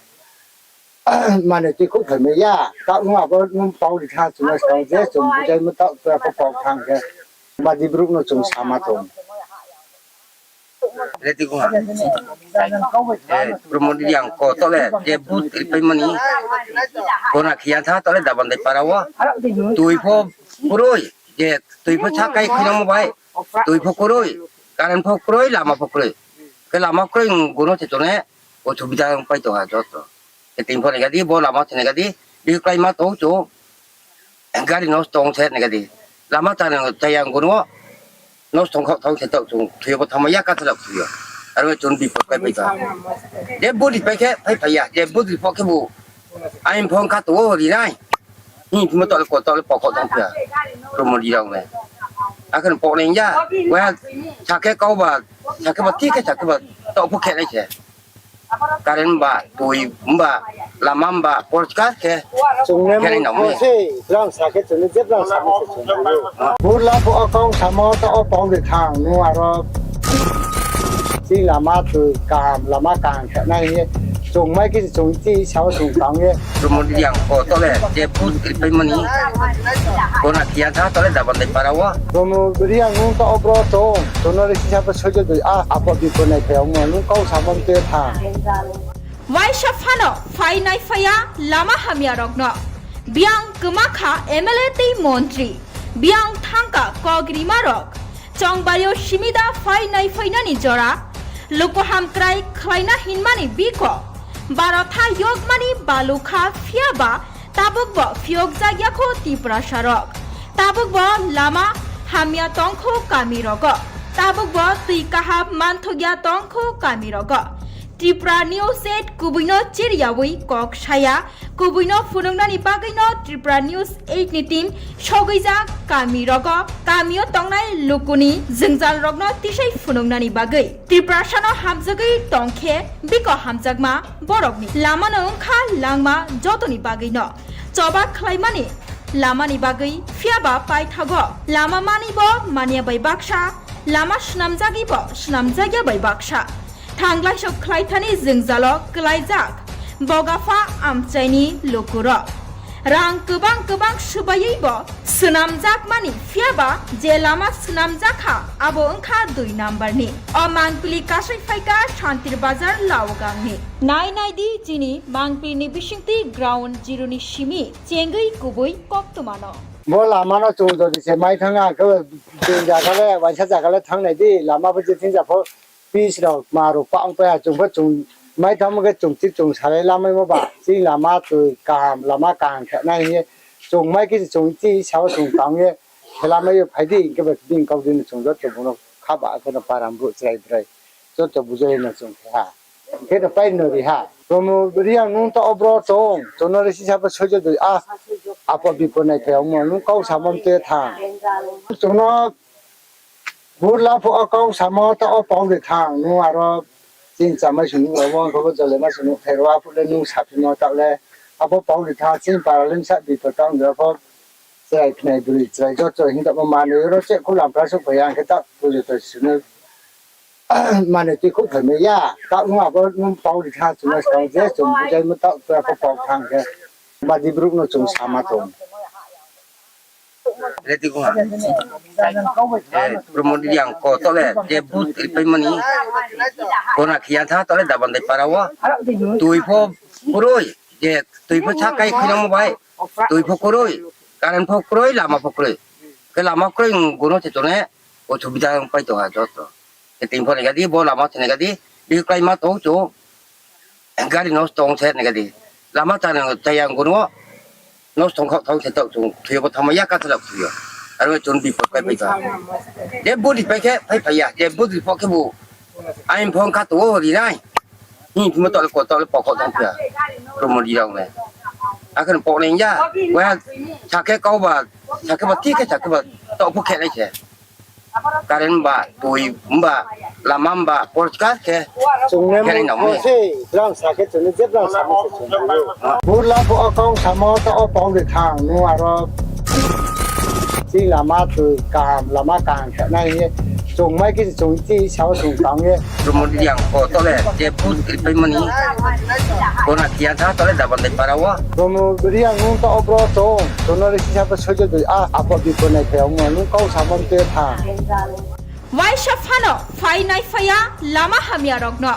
manoi tui khu phai mai ya, ta nung abo nung pau ri thang chung no skang je chung bujaimo taoh pura pho pau thang khe. Badi brouh no chung sama tong. Reti kung ha. Eh, Promo Reang ko tole je vote ri paimani. Kona khiya tha tole Dabandai para wo. Tui pho kroi, je tui pho sakai khinamo bai. Tui pho kroi, current pho kroi, lama pho kroi. Khe lama kroi, gono se tone, osubida pai tong ha joto. Khe tini pho nai gadi, bo lama se nai gadi, bihih kláima tong chung. Gari nosto ong se nai gadi. Lama chaya, chaya gono, nosto ong khaoh thaoh se taoh chung, thoi yo bo thanngma ya, kathla thoi yo. Aro chung bipot pai pai tong. Je vote ri pai khe, phai phai ya, je vote ri pho khe bu. Aini phone kha tong o ri nai. Hing phimo taoh le ko taoh le pokok tong phi ya. Promo Reang le. Akhe no poknai ya. Wa sakhe kau ba, sakhe ba, thik khe sakhe ba, taoh pho khe nai se. Current ba, tui ba, lama ba, porchkar khe. Chung ne khe nai nang mo se, brang sakhe chung ne je brang sakhe se chung ne. Burla pho o kau samo ta o pau ri thang, nung aro. Chini lama twi kaham, lama kaham khe nai hing ye. Chung mai khe se chung chi sao chung tang ye. Promo Reang ko tole je vote ri paimani. Kona khiya tha tole Dabandai para wo. Promo Reang nung to obro chung, chung no le sisa bo sojo dui a, apo bipo nai phai ongmo nung kau samo mte tha. Waisa phano phai nai phai ya lama hamya rokno. Biang kma kha M L A tei montri, biang thangka kok rima rok. Chongbario simida phai nai phainani jora, lukuham krai khlaina hinmani biko, barotha yokmani balukha phiyaba tabukbo phiyokjak yakho Tiprasa rok. Tabukbo lama hamya tongkho kami rogo. Tabukbo twi kaham manthokya tongkho kami rogo. Tripura News eight kubuino chiriyawi kok saya, kubuino phunuknani bagwino Tripura News eight ni team sogwijak kami rogo, kamio tongnai lukuni jwngjal rokno tisai phunuknani bagwi. Tiprasano hamjagwi tongkhe biko hamjakma borokni. Lamano wngkha langma jotoni bagwino. Choba khlaimani lamani bagwi phiyaba paithago lama manibo manya bai baksa, lama swnamjagibo swnamjakya bai baksa. Thanglaisok khlaithani jwngjalo klaijak bogapha amchaini lukurok. Rang kbang kbang subaiwi bo swnamjakmani, phiyaba je lama swnamjak kha, abo wngkha dui number ni. O mangpili kasai phaikha Santir Bazar Laogang ni. Nai nai di chini mangpili ni bisingtwi ground zero ni simi chengwi kubui koktwma no. Bo lama no chung jodi se mai thang, ang khe bini zaga le, waisa zaga le thang nai di, lama bo je thing ja pho, pitch rok, ma rok pang pai ha, chung pho chung mai thangmo khe chung chi chung salai lamaimo ba, chini lama twi kaham, lama kaham khe nai hing ye, chung mai khe chung chi sao chung tang ye, khe lamai yo phai di, hing khe ba bini kau di no chung joto bung no khaba khe no para brouh chrai brai, joto bujai no chung khe ha. Hing khe no pai no ri ha. Promo Reang nung to obro tong, chung no le sisa bo soijo doi, a, apo bipo nai phai ongmo, nung kau samo mte thang. Chung no Burla pho o kau samo ta o pau de thang, nung aro chini chamai sung nung abo khe bo jole ma sung nung khairo, aphuh le nung saphimo taoh le abo pau de thang, chini para le bsa bipo tang de pho chrai khnai bwrwi chrai joto hing tongmo manwi oro cheh khu lampra souh phai ya, hing khe taoh pujo to sung no manwi twi khu phaimai ya, taoh nung abo nung pau de thang chung no skang je chung bujaimo taoh to pho pau thang khe badi brouh no chung sama tong. Ready ko ha. Promo Reang ko to le je booth ripaimani. Kona khiya tha to le Dabandai para wo. Tui pho kroi, je tui pho sakai khuinangmo bai. Tui pho kroi, current pho kroi, lama pho kroi. Khe lama kroi, gono se tone, osubida pai tong ha joto. Khe tini pho nai gadi, bo lama se nai gadi, bi klaima tong chung. Gari nosto ong se nai gadi. Lama chana chaya ang gono. Nosto ong khaoh thang se taoh chung thuiyo bo thangma ya kathalak thuiyo. Aro chung bipot kai pai tha. Je budi pai khe phai phai ya. Je budi pho khe bo. Ain phone kha to ri nai. Hing phimo taoh le ko taoh le pokok thang phia. Promo Reang le. Akhe pok nai ya. Wa sakhe kau ba, sakhe ba ti khe sakhe ba. Taoh pho khe nai se. Current ba, tui ba, lama ba, porskar khe. Chung ne khe nai nang mo se, brang sa khe chung ne je brang sa mo se chung ne. Burla pho o kau samo ta o pau de thang, nung aro chini lama twi kaham, lama kaham khe nai hing ye. Chung mai khe chung chi sao chung tang ye. Promo Reang ko to le je booth ripaimani. Kona khiya tha to le Dabandai para wo. Promo Reang nung to obro tong, chung no le sisa bo soijo doi, a, apo bipo nai phai ongmo, nung kau samo mte thang. Waisa phano phai nai phai ya lama hamya rok no.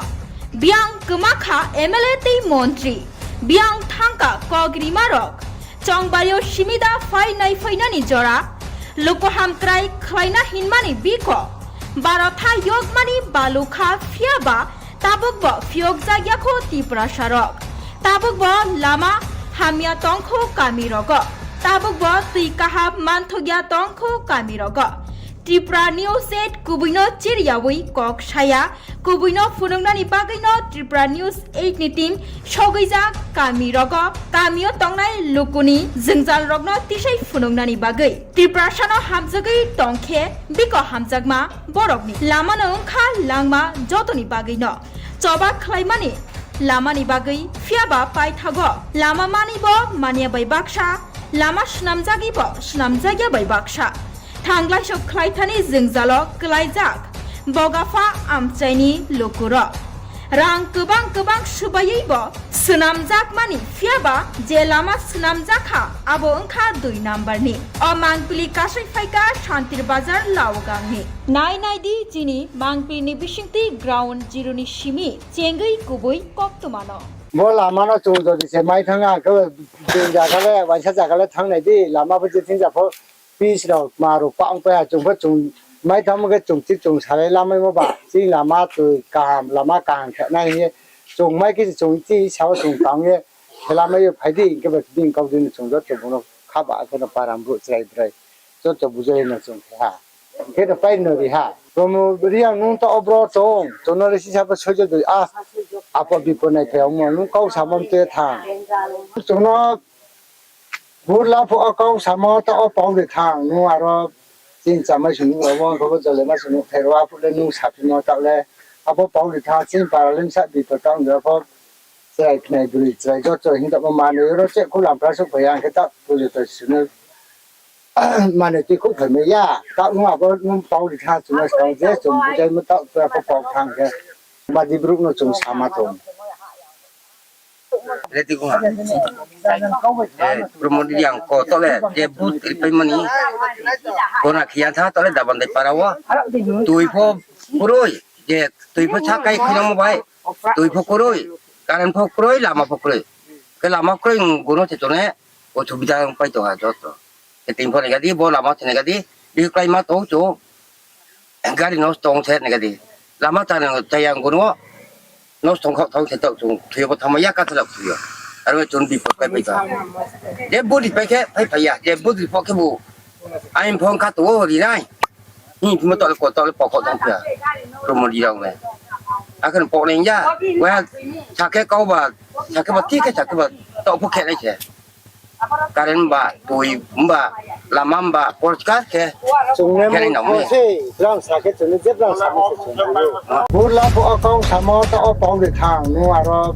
Biang kwma kha M L A tei montri. Biang thangka kok rima rok. Chongbario simida phai nai phai nani jora. Luku hamkrai khlaina hinmani biko. Barotha yokmani balukha phiyaba tabukbo phiyokjak ya kho Tiprasa rok. Tabukbo lama hamya tongkho kami rogo. Tabukbo twi kaham manthokya tongkho kami rogo. Tripura News eight kubuino chiriyawi kok saya, kubuino phunuknani bagwino Tripura News eight ni team sogwijak kami rogo, kamio tongnai lukuni jwngjal rokno tisai phunuknani bagwi. Tiprasano hamjagwi tongkhe biko hamjakma borokni lamano wngkha langma jotoni bagwino. Choba khlaimani lamani bagwi phiyaba paithago lama manibo manya bai baksa, lama swnamjagibo swnamjagya bai baksa. Thanglaiso khlaithani jwngjalo kwlaijak bogapha amchaini lukurok. Rang kwbang kwbang subaiwi bo swnamjakmani, phiyaba je lama swnamjak kha, abo wngkha dui number ni. O mangpili kasai phaikha Santir Bazar Laogang ni. Nai nai di chini mangpili ni bisingtwi ground zero ni simi chengwi kubui koktwma no. Bo lama no chung jodi se mai thang, ang khe bini zaga le, waisa zaga le thang nai di, lama bo je thing ja pho pitch rok, ma rok pang pai ha, chung pho chung mai thangmo khe chung chi chung salai lamaimo ba, chini lama twi kaham, lama kaham khe nai hing ye, chung mai khe chung chi sao chung tang ye, khe lamai yo phai di, hing khe ba bini kau di no chung joto bung no khaba khe no para brouh chrai brai, joto bujai no chung khe ha. Hing khe no pai no ri ha. Promo Reang nung to obro tong, chung no le sisa bo soijo doi, a, apo bipo nai phai ongmo, nung kau samo mte thang. Chung no Burla pho o kau samo ta o pau de thang, nung aro chini chamai sung nung abo khe bo jole ma sung nung khairo, aphuh le nung saphimo taoh le abo pau de thang, chini para le bsa bipo tang de pho chrai khnai bwrwi chrai joto hing tongmo manwi oro cheh khu lampra souh phai ya, hing khe taoh pujo to sung no manwi twi khu phaimai ya, taoh nung abo nung pau de thang, chung no skang je chung bujaimo taoh to pho pau thang khe badi brouh no chung sama tong. Ready kong ha. Eh, Promo Reang ko tole, je vote ripaimani. Kona khiya tha tole Dabandai para wo. Tui pho kroi, je tui pho sakai khinangmo bai. Tui pho kroi, current pho kroi, lama pho kroi. Khe lama kroi, gono se tone, osubida pai tong ha joto. Khe tini pho nai gadi, bo lama se nai gadi, bihih klai ma tong chung. Gari nosto ong se nai gadi. Lama chana chaya ang gono. Nosto ong khaoh thaoh se taoh chung thoi yo bo thanngma ya ka thalak thoi yo. Aro chung bipot kai pai ka. Je budi pai khe phai phai ya. Je budi pho khe bo. Ain phone kha tong o ri nai. Hing phimo taoh le ko taoh le pokok tong phi ya. Promo di rao le. Akhe pok nai ya. Wa sakhe kau ba. Sakhe ba thik khe sakhe ba. Taoh pho khe nai se. Current ba, tui ba, lama ba, porchkar khe. Chung ne khe nai nang mo se, brang sa khe chung ne je brang sa mo se chung ne. Burla pho akong samo ta o pau de thang, nu aro.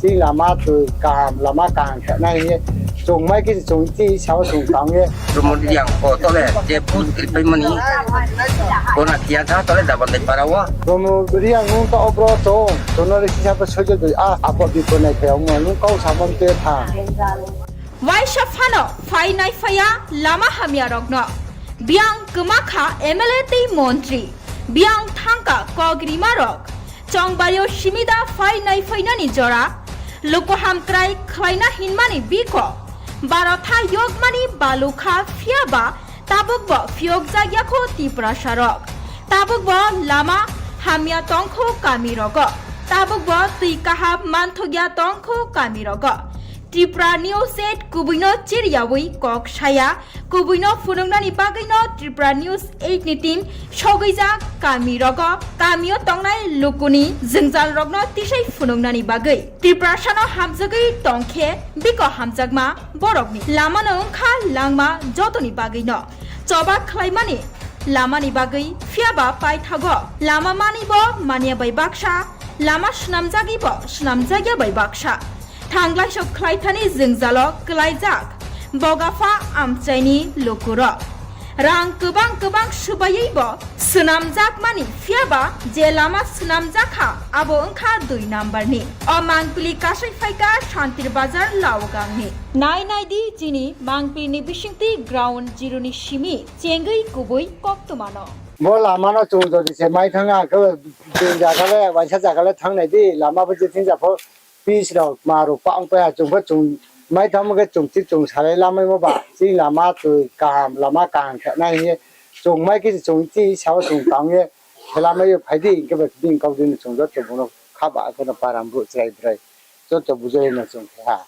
Chi lama tui kaham, lama kaham khe nai ye. Chung mai khe chung chi sao chung tang ye. Promo di ang ko tole, je vote ripaimani. Kona khiya tha tole Dabandai para wo. Promo di ang nung ta o bro chung, chung no ri sisa pa sojo dui a, apo di ko nai khe ang nung kau samo te tha. Waisa phano phai nai phai ya lama hamya rokno. Biang kwma kha M L A tei montri. Biang thangka kok rima rok. Chongbari o simida phai nai phai nani jora. Luku hamkrai khlaina hinmani biko. Barotha yokmani balukha phiya ba tabuk bo phiyok jak ya kho Tiprasa rok. Tabuk bo lama hamya tong kho kami rogo. Tabuk bo tui kaham manthok ya tong kho kami rogo. Tripura News eight kubui no chiriyawi kok saya, kubui no phunuknani bagwi no Tripura News eight ni team sogwijak kami rogo, kami o tongnai lukuni jwngjal rokno tisai phunuknani bagwi. Tiprasa no hamjagwi tong khe biko hamjakma borokni lama no wngkha langma jotoni bagwi no choba khlaimani lamani bagwi, phiya ba paithago lama mani bo manya bai baksa, lama swnamjagwi bo swnamjak ya bai baksa. Thanglai sok khlai thani jwngjalo kwlaijak bogapha amchaini lukurok. Rang kwbang kwbang swbaiwi bo swnamjakmani, phiya ba je lama swnamjak kha, abo wngkha dui number ni. O mangpili kasai phaikha Shantir Bazar Laogang ni. Nai nai di chini mangpili ni bisingtwi ground zero ni simi chengwi kubui koktwma no. Bo lama no chung jodi se mai thang, ang khe bini jaga le, waisa jaga le thang nai di, lama bo je thing ja pho. Pis rao, ma rao, pa ong pai ha, chung pho chung mai thanngmo khe chung chik chung salai lamaimo ba, chini lama tui kaham, lama kaham khe nai hing ye, chung mai khe chung chi sao chung tang ye, khe lamai ye phai di, hing khe ba bini kau di no chung joto bung no kha ba khe no param brouh chrai brai, joto bujai no chung khe ha.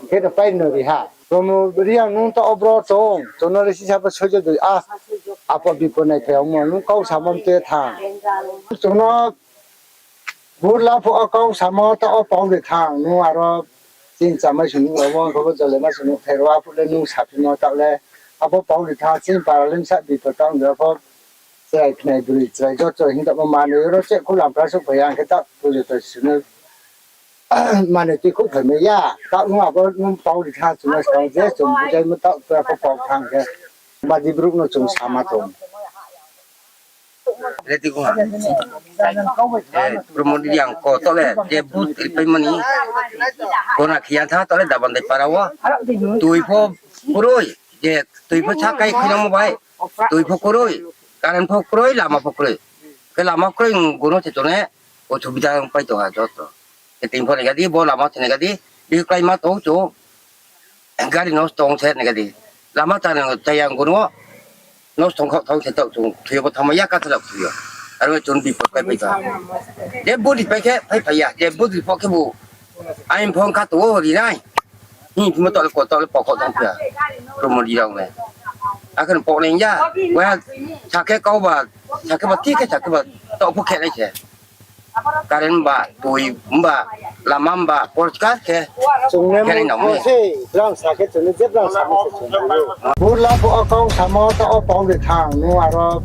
Khe no pai no ri ha. Promo Reang nung ta o bro chung, chung no le sisa pho sojo dui a, apo bipo nai phai ong mo, nung kau samo mte thang. Chung no Burla pho o kau samo ta o pau de thang, nung aro chini chamai sung nuh rao, bo khe bo jole ma sung nuh pherao, aphuh le nung saphimo taoh le, abo pau de thang, chini para le bsa bipot tang de pho, chrai khnai broi chrai joto hing tamo manoi oro che khulam pra souh phai ya, ang khe ta pujo to sunu manoi tui khuh phai mai ya, ta nung abo nung pau de thang, chung no skang je chung bujaimo taoh pra pho pau thang khe, badi brouh no chung sama tong. Ready kong ha. Eh, Promo Reang ko tole, je vote ripaimani. Kona khiya tha tole Dabandai para wo. Tui pho kroi, je tui pho sakai khinangmo bai. Tui pho kroi, current pho kroi, lama pho kroi. Khe lama kroi, gono se tone, osubida pai tong ha joto. Khe tini pho nai gadi, bo lama se nai gadi, bihih klai ma tong chung. Gari nosto ong se nai gadi. Lama chana chaya ang gono. Nosto ong khaoh thaoh se taoh chung thoi yo bo thanngma ya ka thalak thoi yo. Aro chung bipot kai pai ka. Je budi pai khe phai phai ya. Je budi pho khe bo. Ain phone kha tong o ri nai. Hing phimo taoh le ko taoh le pokok tong phi ya. Promo Reang le. Akhe pok nai ya. Wa sakhe kau ba. Sakhe ba thik khe sakhe ba. Taoh pho khe nai se. Current ba, tui ba, lama ba, porchkar khe. Chung ne khe nai nang mo se, brang sa khe chung ne je brang sa mo se chung ne. Burla pho o kau samo ta o pau de thang, nung aro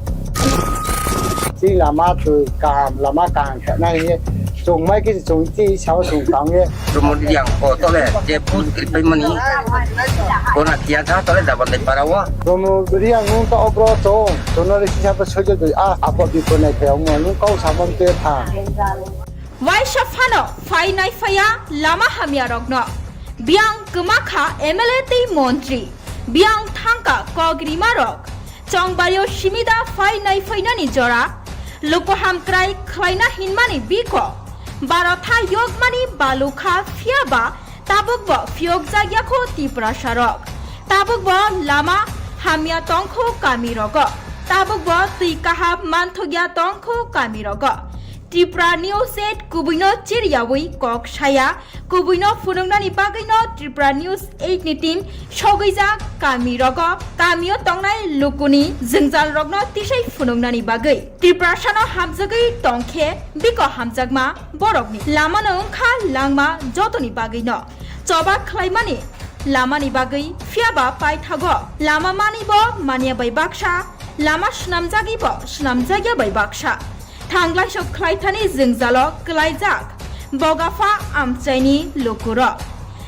chi lama tui kaham, lama kaham khe nai ye. Chung mai khe chung chi sao chung tang ye. Promo Reang ko tole, je vote ripaimani. Kona khiya tha tole Dabandai para wo. Promo Reang nung ta o bro chung, chung no le sisa pho sojo dui a, apo bipo nai phai ong mo, nung kau samo mte thang. Waisa phano phai naiphai ya lama hamya rokno. Biyang kma kha M L A tei montri. Biyang thangka kok rima rok. Chongbari o simida phai naiphainani jora. Luku hamkrai khlaina hinmani biko. Barotha yokmani balu kha, phiyaba tabukbo phiyokjak ya kho Tiprasa rok. Tabukbo lama hamya tongkho kami rogo. Tabukbo twi kaham manthok ya tongkho kami rogo. Tripura News eight kubuino chiriyawi kok saya, kubuino phunuknani bagwino Tripura News eight ni team sogwijak kami rogo, kamio tongnai lukuni jwngjal rokno tisai phunuknani bagwi. Tiprasano hamjagwi tongkhe biko hamjakma borokni lamano wngkha langma jotoni bagwino. Choba khlaimani lamani bagwi, phiyaba paithago lama manibo manya bai baksa, lama swnamjagibo swnamjagya bai baksa. Thanglaiso khlaithani jwngjalo kwlaijak bogapha amchaini lukurok.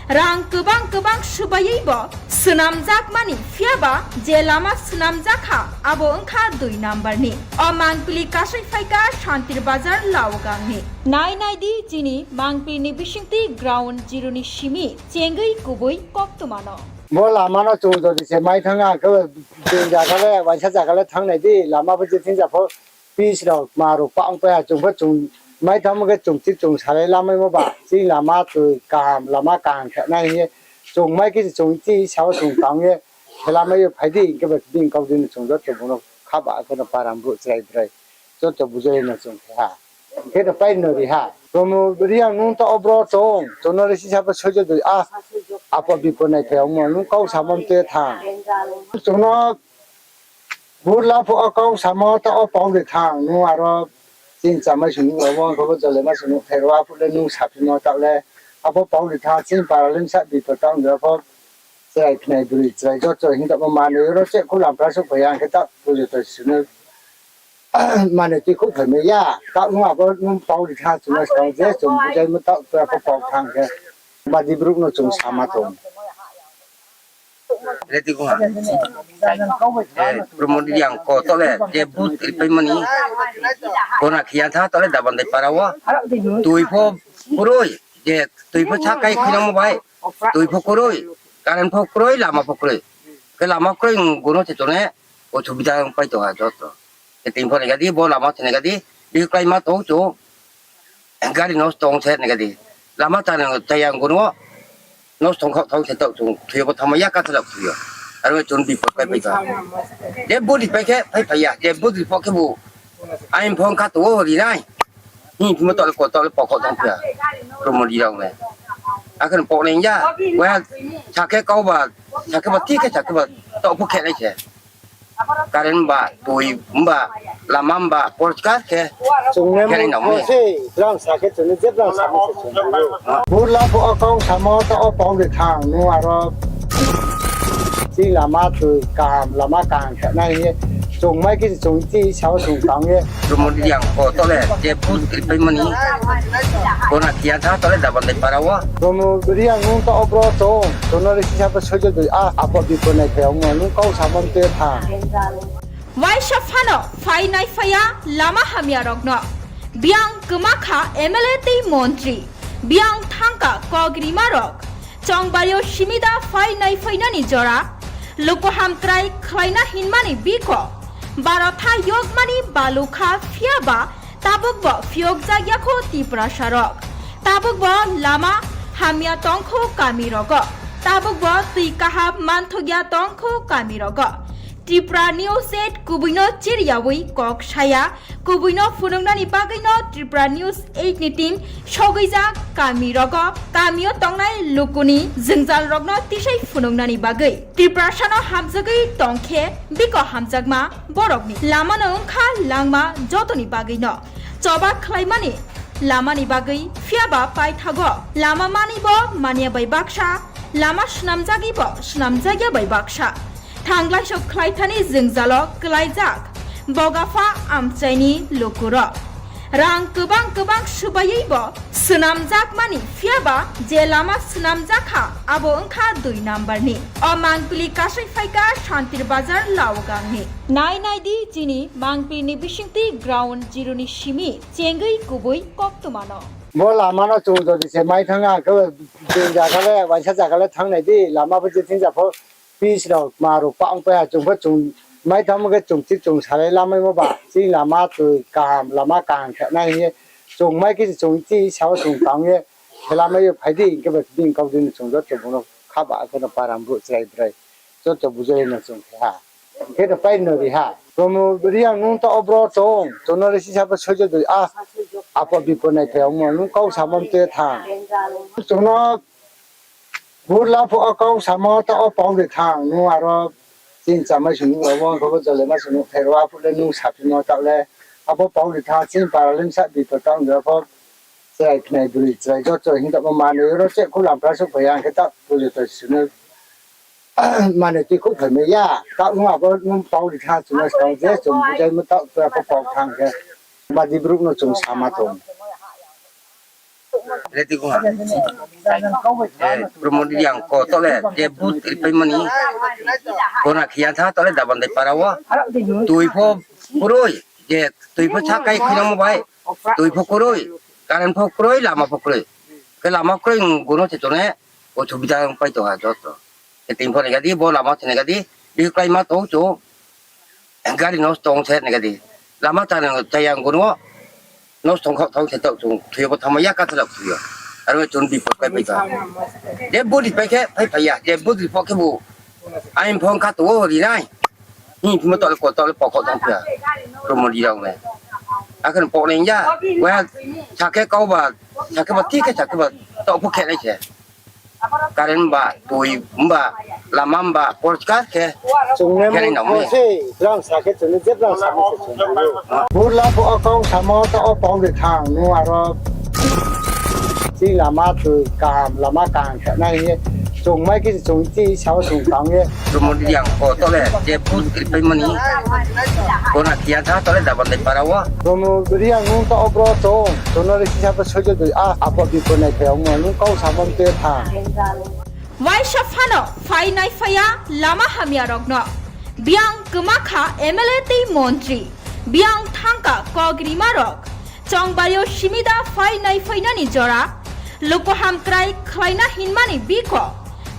Rang kwbang kwbang swbaiwibo swnamjakmani, phiyaba je lama swnamjakha abo wngkha dui number ni. O mangpili kasai phaikha Santir Bazar Laogangni. Nai naidi chini mangpilini bisingtwi ground zero ni simi chengwi kubui koktwmano. Bo lamano chung jodi se mai thang, ang khe bini jagale, waisa jagale thangnai di, lama bo je thing ja pho pitch rok, kma rok pa ong pai ha, chung pho chung mai thang khe chung thik chung salai lamaimo ba, chini lama twi kaham, lama kaham khe nai hing ye, chung mai khe chung chini sao chung tang ye, khe lamai yo phai di, hing khe ba bini kau dini chung joto bungno kha ba, kheno para brouh chrai brai joto bujai no chung khe ha. Hing khe no pai no ri ha. Promo Reang nung taoh wo bro tong, chung no le sisa pho soijo doi, a, apo bipor nai phai ongmo, nung kau samo mte thang. Chung no burla pho o kau samo taoh wo pau ri thang, nung aro chini chamai sung nuh rao, ong khe bo jole ma sung nuh phairo, aphuh le nung saphimo taoh le, abo pau ri thang, chini para le bsa bipor taoh ong pho, chrai khnai broi chrai joto hing tamo manoi ro che khu lam pra suh phai ya, ang khe taoh pujo to sunu manoi tui khu phai mai ya, taoh nung abo nung pau ri thang chung no skang je chung bujaimo taoh tua pho pau thang khe, badi brouh no chung sama tong. Ready ko ha. Eh, Promo Reang ko taoh le, je booth ripaimani. Kona khiya tha taoh le Dabandai para wo. Tui pho kroi, je tui pho sakai khinamo bai. Tui pho kroi, current pho kroi, lama pho kroi. Khe lama kroi, gono se tone, osubida pai tong ha joto. Khe tini pho nai gadi, bo lama se nai gadi, bihih klái ma tong chung. Gari nosto ong se nai gadi. Lama chana chaya gono, nosto ong khaoh thaoh se taoh chung, thoi yo bo thanngma ya kathalak thoi yo. Aro chung bipot pai pai tong. Je body pai khe, phai phai ya, je body pho khe bo. Aini phone kha tong o ri nai. Hing phimo taoh le ko taoh le pokho tong phi ya. Promo Reang le. Akhe pok nai ya. Wa sakhe kau ba, sakhe ba thik khe sakhe ba taoh pho khe nai se. Current ba, tui ba, lama ba, porkar khe. Chung ne khe nai nang mo se, brang sakhe chung ne je brang samo se chung. Burla pho o kau samo taoh o pau ri thang, nung aro Chini lama tui kaham, lama kaham khe nai hing ye. Chung mai khe chung chini sao chung tang ye. Promo Reang ko taoh le, je booth ripaimani. Kona khiya tha taoh le Dabandai para wo. Promo Reang nung taoh o bro tong, chung no le sisa pho soijo doi, a, apo bipor nai phai ongmo, nung kau samo mte thang. Waisa phano phai naiphai ya lama hamya rokno. Biyang kma kha M L A tei montri. Biyang thangka kok rima rok. Chongbari o simida phai naiphainani jora. Luku hamkrai khlaina hinmani biko. Barotha yokmani balu kha, phiyaba tabukbo phiyokjak ya kho Tiprasa rok. Tabukbo lama hamya tongkho kami rogo. Tabukbo twi kaham manthok ya tongkho kami rogo. Tripura News eight kubuino chiriyawi kok saya, kubuino phunuknani bagwino Tripura News eight ni team sogwijak kami rogo, kamio tongnai lukuni jwngjal rokno tisai phunuknani bagwi. Tiprasano hamjagwi tongkhe biko hamjakma borokni lamano wngkha langma jotoni bagwino. Choba khlaimani lamani bagwi, phiyaba paithago lama manibo manya bai baksa, lama swnamjagibo swnamjagya bai baksa. Thanglaiso khlaithani jwngjalo kwlaijak bogapha amchaini lukurok. Rang kwbang kwbang swbaiwibo swnamjakmani, phiyaba je lama swnamjakha abo wngkha dui number ni. O mangpili kasai phaikha Santir Bazar Laogangni. Nai naidi chini mangpilini bisingtwi ground zero ni simi chengwi kubui koktwmano. Bo lama no chung jodi se mai thanng, ang khe bini zaga le, waisa zaga le thanng nai di, lama bo je thing ja pho, pitch rao, kma rao, pa ong pai ha, chung pho chung mai thanngmo khe chung chi chung salai lamaimo ba, chini lama tui kaham, lama kaham khe nai hing ye, chung mai khe chung chi sao chung tang ye, khe lamai yo phai di, hing khe ba bini kau di no chung joto bung no kha ba khe no para brouh chrai brai, joto bujai no chung khe ha. Khe no pai no ri ha. Promo Reang nung taoh wo bro tong, chung no le sisa bo soijo doi a, apo bipo nai phai ong mo, nung kau samo mte thanng. Chung no burla pho o kau samo taoh wo pau de thanng, nung aro chini chamai sung nuh rao, bo khe bo jole ma sung nuh phai ro, aphuh le nung saphimo taoh le, abo pau de thanng, chini para le bsa bipo taoh ong de pho, chrai khnai broi chrai joto hing taoh bo manoi ro che khu lam pra suh phai ya, ang khe taoh pujo to sung no manoi tui khouh phai mai ya, taoh nung abo nung pau ri tha chung no skang je chung bujaimo taoh tua pho pau thanng khe, badi brouh no chung sama tong. Ready kong ha. Promo Reang ko taoh le je booth ripaimo ni. Kona khiya tha taoh le Dabandai para wo. Tui pho kroi, je tui pho sakai khinamo bai. Tui pho kroi, current pho kroi, lama pho kroi. Khe lama kroi, gono se chung ne, osubida pai tong ha joto. Khe tini pho nai ga di, bo lama se nai ga di, bihih kláima tong chung, gari nosto ong se nai ga di. Lama chaya, chaya gono, nosto ong khaoh thanng se taoh chung, thoi yo bo thanngma ya kha thalak thoi yo. Aro chung bipot pai pai tong. Je booth ri pai khe, phai phai ya, je booth ri pho khe bu, aini phone kha tong wo ri nai. Hing phimo taoh le ko taoh le pokho thanng phi ya. Promo Reang le. Akhe poknai ya. Wa sakhe kau ba, sakhe ba, thik khe sakhe ba, taoh pho khe nai se. Current ba, tui ba, lama ba, porskar khe. Chung ne khe nai nang mo se, brang sakhe chung ne je brang sakhe se chung ne. Burla pho o kau samo taoh wo pau de thanng, nung aro chini lama tui kaham, lama kaham khe nai hing ye, chung mai khe chung chi sao chung tang ye. Promo Reang ko taoh le je booth ripaimo ni. Kona khiya tha taoh le Dabandai para wo. Promo Reang nung taoh wo bro tong, chung no le sisa bo soijo doi a, apo bipo nai phai ong mo, nung kau samo mte thanng. Waisa phano phai nai phai ya lama hamya rok no. Biang kma kha M L A tei montri. Biang thangka kok rima rok. Chongbari yo simida phai nai phainani jora, luku hamkrai khlaina hinmani biko,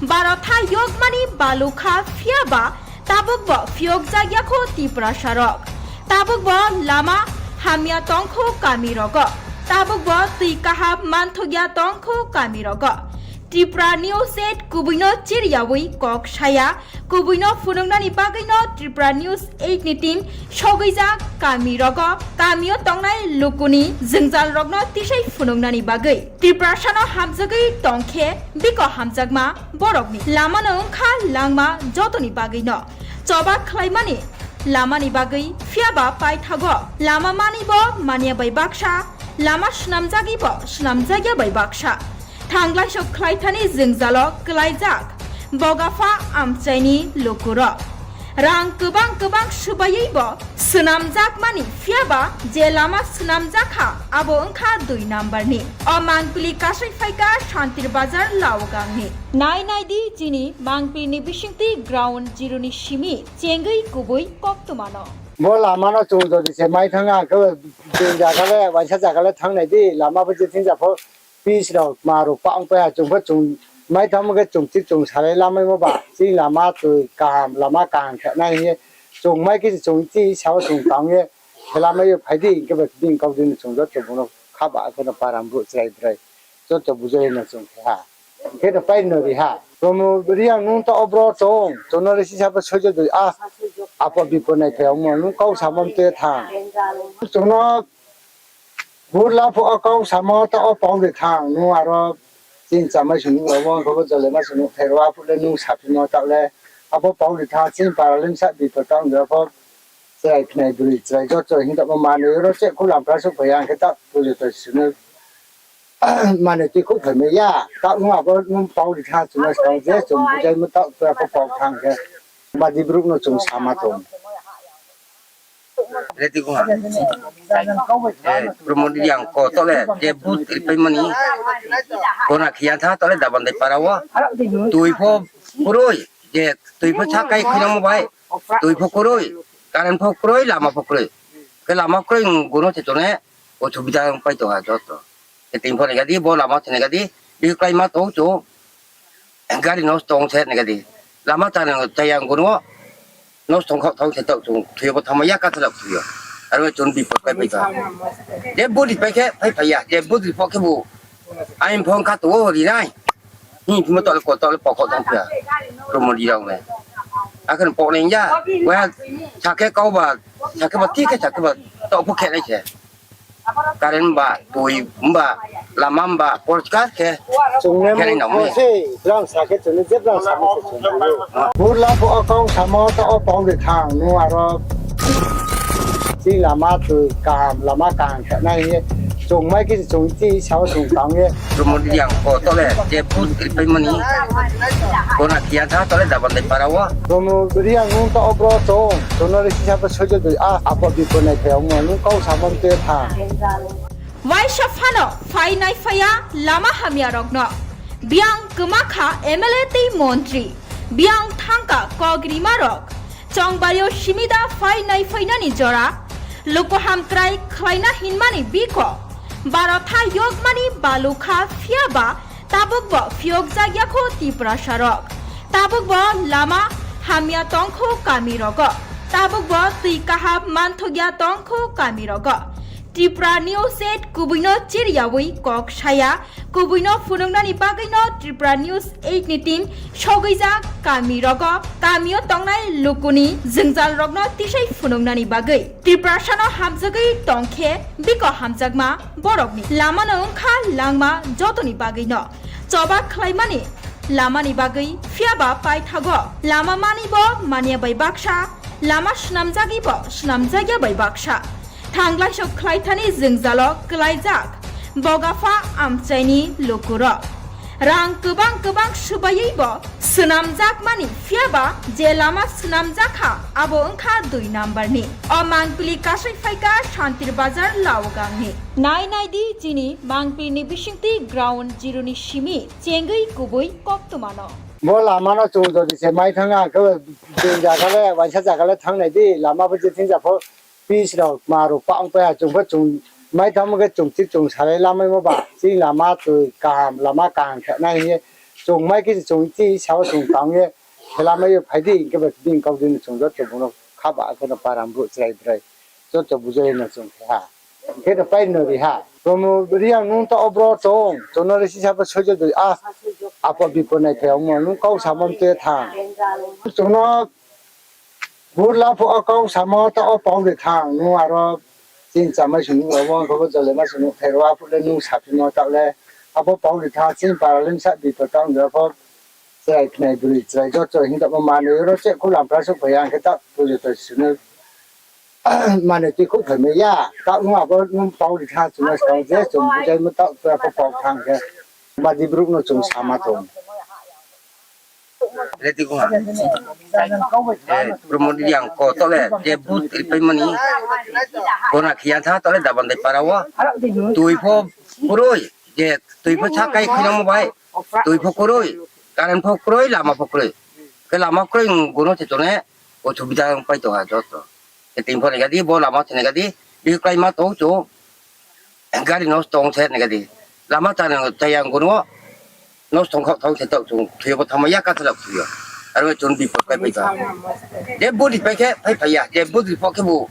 barotha yokmani balukha phiyaba tabukbo phiyokjak ya kho Tiprasa rok. Tabukbo lama hamya tongkho kami rogo. Tabukbo tui kaham manthokya tongkho kami rogo. Tripura News eight kubui no chiriyawi kok saya, kubui no phunuknani bagwi no Tripura News eight ni team sogwijak kami rogo, kami o tongnai lukuni jwngjal rokno tisai phunuknani bagwi. Tiprasa no hamjagwi tongkhe biko hamjakma borokni lama no wngkha langma jotoni bagwi no choba khlaimani lamani bagwi, phiyaba paithago lama mani bo manya bai baksa, lama swnamjagwi bo swnamjakya bai baksa. Thanglaiso khlaithani jwngjalo klaijak Bogapha amchaini lukurok. Rang kwbang kwbang swbaiwi bo swnamjakmani, phiyaba je lama swnamjak kha, abo wngkha dui number ni. O mangpili kasai phaikha Santir Bazar Laogangni. Nai nai di chini mangpilini bisingtwi ground zero ni simi chengwi kubui koktwmano. Bo lama no chung jodi se mai thanng, ang khe bini zaga le, waisa zaga le thanng nai di, lama bo je thing ja pho, pitch rao, kma rao, pa ong pai ha, chung pho chung mai thanngmo khe chung chi chung salai lamaimo ba, chini lama tui kaham, lama kaham khe nai hing ye, chung mai khe chung chi sao chung tang ye, khe lamai yo phai di, hing khe ba bini kau di no chung joto bung no kha ba khe no para brouh chrai brai, joto bujai no chung khe ha. Khe no pai no ri ha. Promo Reang nung taoh wo bro tong, chung no le sisa bo soijo doi a, apo bipo nai phai ong mo, nung kau samo mte thanng. Chung no burla pho o kau samo taoh wo pau de thanng, nung aro chini chamai sung nuh rao, bo khe bo jole ma sung nuh phai ro, aphuh le nung saphimo taoh le, abo pau de thanng, chini para le bsa bipo taoh ong de pho, chrai khnai broi chrai joto hing taoh bo manoi ro che khu lam pra suh phai ya, ang khe taoh pujo to sung nuh manoi tui khouh phai mai ya, taoh nung abo nung pau ri tha chung no skang je chung bujaimo taoh tua pho pau thanng khe, badi brouh no chung sama tong. Ready kong ha. Promo Reang ko taoh le je booth ripaimo ni. Kona khiya tha taoh le Dabandai para wo. Tui pho kroi, je tui pho sakai khinamo bai. Tui pho kroi, current pho kroi, lama pho kroi. Khe lama kroi, gono se chung ne, osubida pai tong ha joto. Khe tini pho nai ga di, bo lama se nai ga di, bihih kláima tong chung. Gari nosto ong se nai ga di. Lama chá nang chaya ong gunung wo. Nosto ong khaoh thaoh se taoh chung thoi yo bo thanngmai ya, kasa rao thoi yo. Aro chung bipot kláipai kha. Je budi pai khe phaiphai ya, je budi pho khebu. Aini phone kha tong wo ri nai. Hing phimo taoh le ko taoh le pokho tong phi ya. Promo di rao le. Akhe poknai ya. Waiha sa khe kau ba, sa khe ba, thi khe sa khe ba, taoh pho khe nai se. Current ba, toi ba, lama ba, porskar khe. Chung ne khe nai nang mo se, brang sa khe chung ne je brang sa mo se chung ne. Burla pho akong samo taoh wo pau de thang, nung aro chini lama toi kaham, lama kaham khe nai hing ye. Chung mai khe chung chi sao chung tang ye. Promo di yang ko taoh le, je bud kri pai mani. Kona kia tha taoh le Dabandai para wo. Promo di yang nung taoh wo bro chung, chung no le sisa bo sojo doi a, apo bipo nai phai ong mo, nung kau samo te tha. Waisa phano phai naiphai ya lama hamya rokno. Biang kwma kha M L A tei montri. Biang thangka kok rima rok. Chongbari o simida phai naiphai nani jora. Luku hamkrai khlaina hinmani biko. Barotha yokmani balukha phiya ba tabuk bo phiyokjak ya kho Tiprasa rok. Tabuk bo lama hamya tong kho kami rogo. Tabuk bo twi kaham manthok ya tong kho kami rogo. Tripura News eight kubui no chiriyawi kok saya, kubui no phunuknani bagwi no Tripura News eight ni team sogwijak kami rogo, kami o tongnai luku ni jwngjal rok no tisai phunuknani bagwi. Tiprasa no hamjagwi tong khe biko hamjakma borok ni lama no wngkha langma joto ni bagwi no choba khlaimani lama ni bagwi, phiya ba paithago lama mani bo manya bai baksa, lama snamjagwi bo snamjak ya bai baksa. Thanglai sok khlai thani jwngjal o kwlaijak bogapha amchai ni luku rok. Rang kwbang kwbang swbaiwi bo swnamjak mani, phiya ba je lama swnamjak kha abo wngkha dui number ni. O mangpili kasai phaikha Santir Bazar Laogang ni. Nai nai di chini mangpili ni bisingtwi ground zero ni simi chengwi kubui koktwma no. Bo lama no chung jodi se mai thang, ang khe bini zaga le, waisa zaga le thang nai di, lama bo je thing ja pho, pitch rok, ma rok pang pai ha, chung pho chung mai thang khe chung thik chung salai lamai mo ba, chini lama twi kaham, lama kaham khe nai hing ye, chung mai khe chung chi sao chung tang ye, khe lamai yo phai di, hing khe ba bini kau di no chung joto bung no kha ba khe no param brouh chrai brai, joto bujai no chung khe ha. Khe no pai no ri ha. Promo Reang nung taoh wo bro chung, chung no le sisa bo soijo doi a, apo bipo nai phai ong mo, nung kau samo te thang. Chung no burla pho o kau samo taoh wo pau de thang, nung aro chini chamai sung nuh rao, ang khe bo jole ma sung nuh thai rao, aphuh le nung saphimo taoh le, abo pau de thang, chini para le bsa bipo taoh ong de pho, chrai khnai broi chrai joto hing tongmo manoi ro che khu lampra souhphai ya, ang khe taoh pujo to sung no manoi tui khouh phaimai ya, taoh nung abo nung pau ri thang chung no skang je chung bujaimo taoh tua pho pau thang khe, badi brouh no chung sama tong. Promo Reang ko taoh le je bud kri pai mani, kona khiya tha taoh le Dabandai para wo, tui pho kroi, je tui pho sakai khuinangmo bai, tui pho kroi, current pho kroi, lama pho kroi. Khe lama kroi, gono se chung ne, osubida pai tong ha joto. Khe tini pho nai ga di, bo lama se nai ga di, bihih kláima tong chung, gari nosto ong se nai ga di. Lama chá nang chaya ong gunung wo, nosto ong khaoh thaoh se taoh chung thoi yo bo thanngmai ya, kasa rao thoi yo. Aro chung bipot kláipai kha. Je budi pai khe phaiphai ya, je budi pho khebu.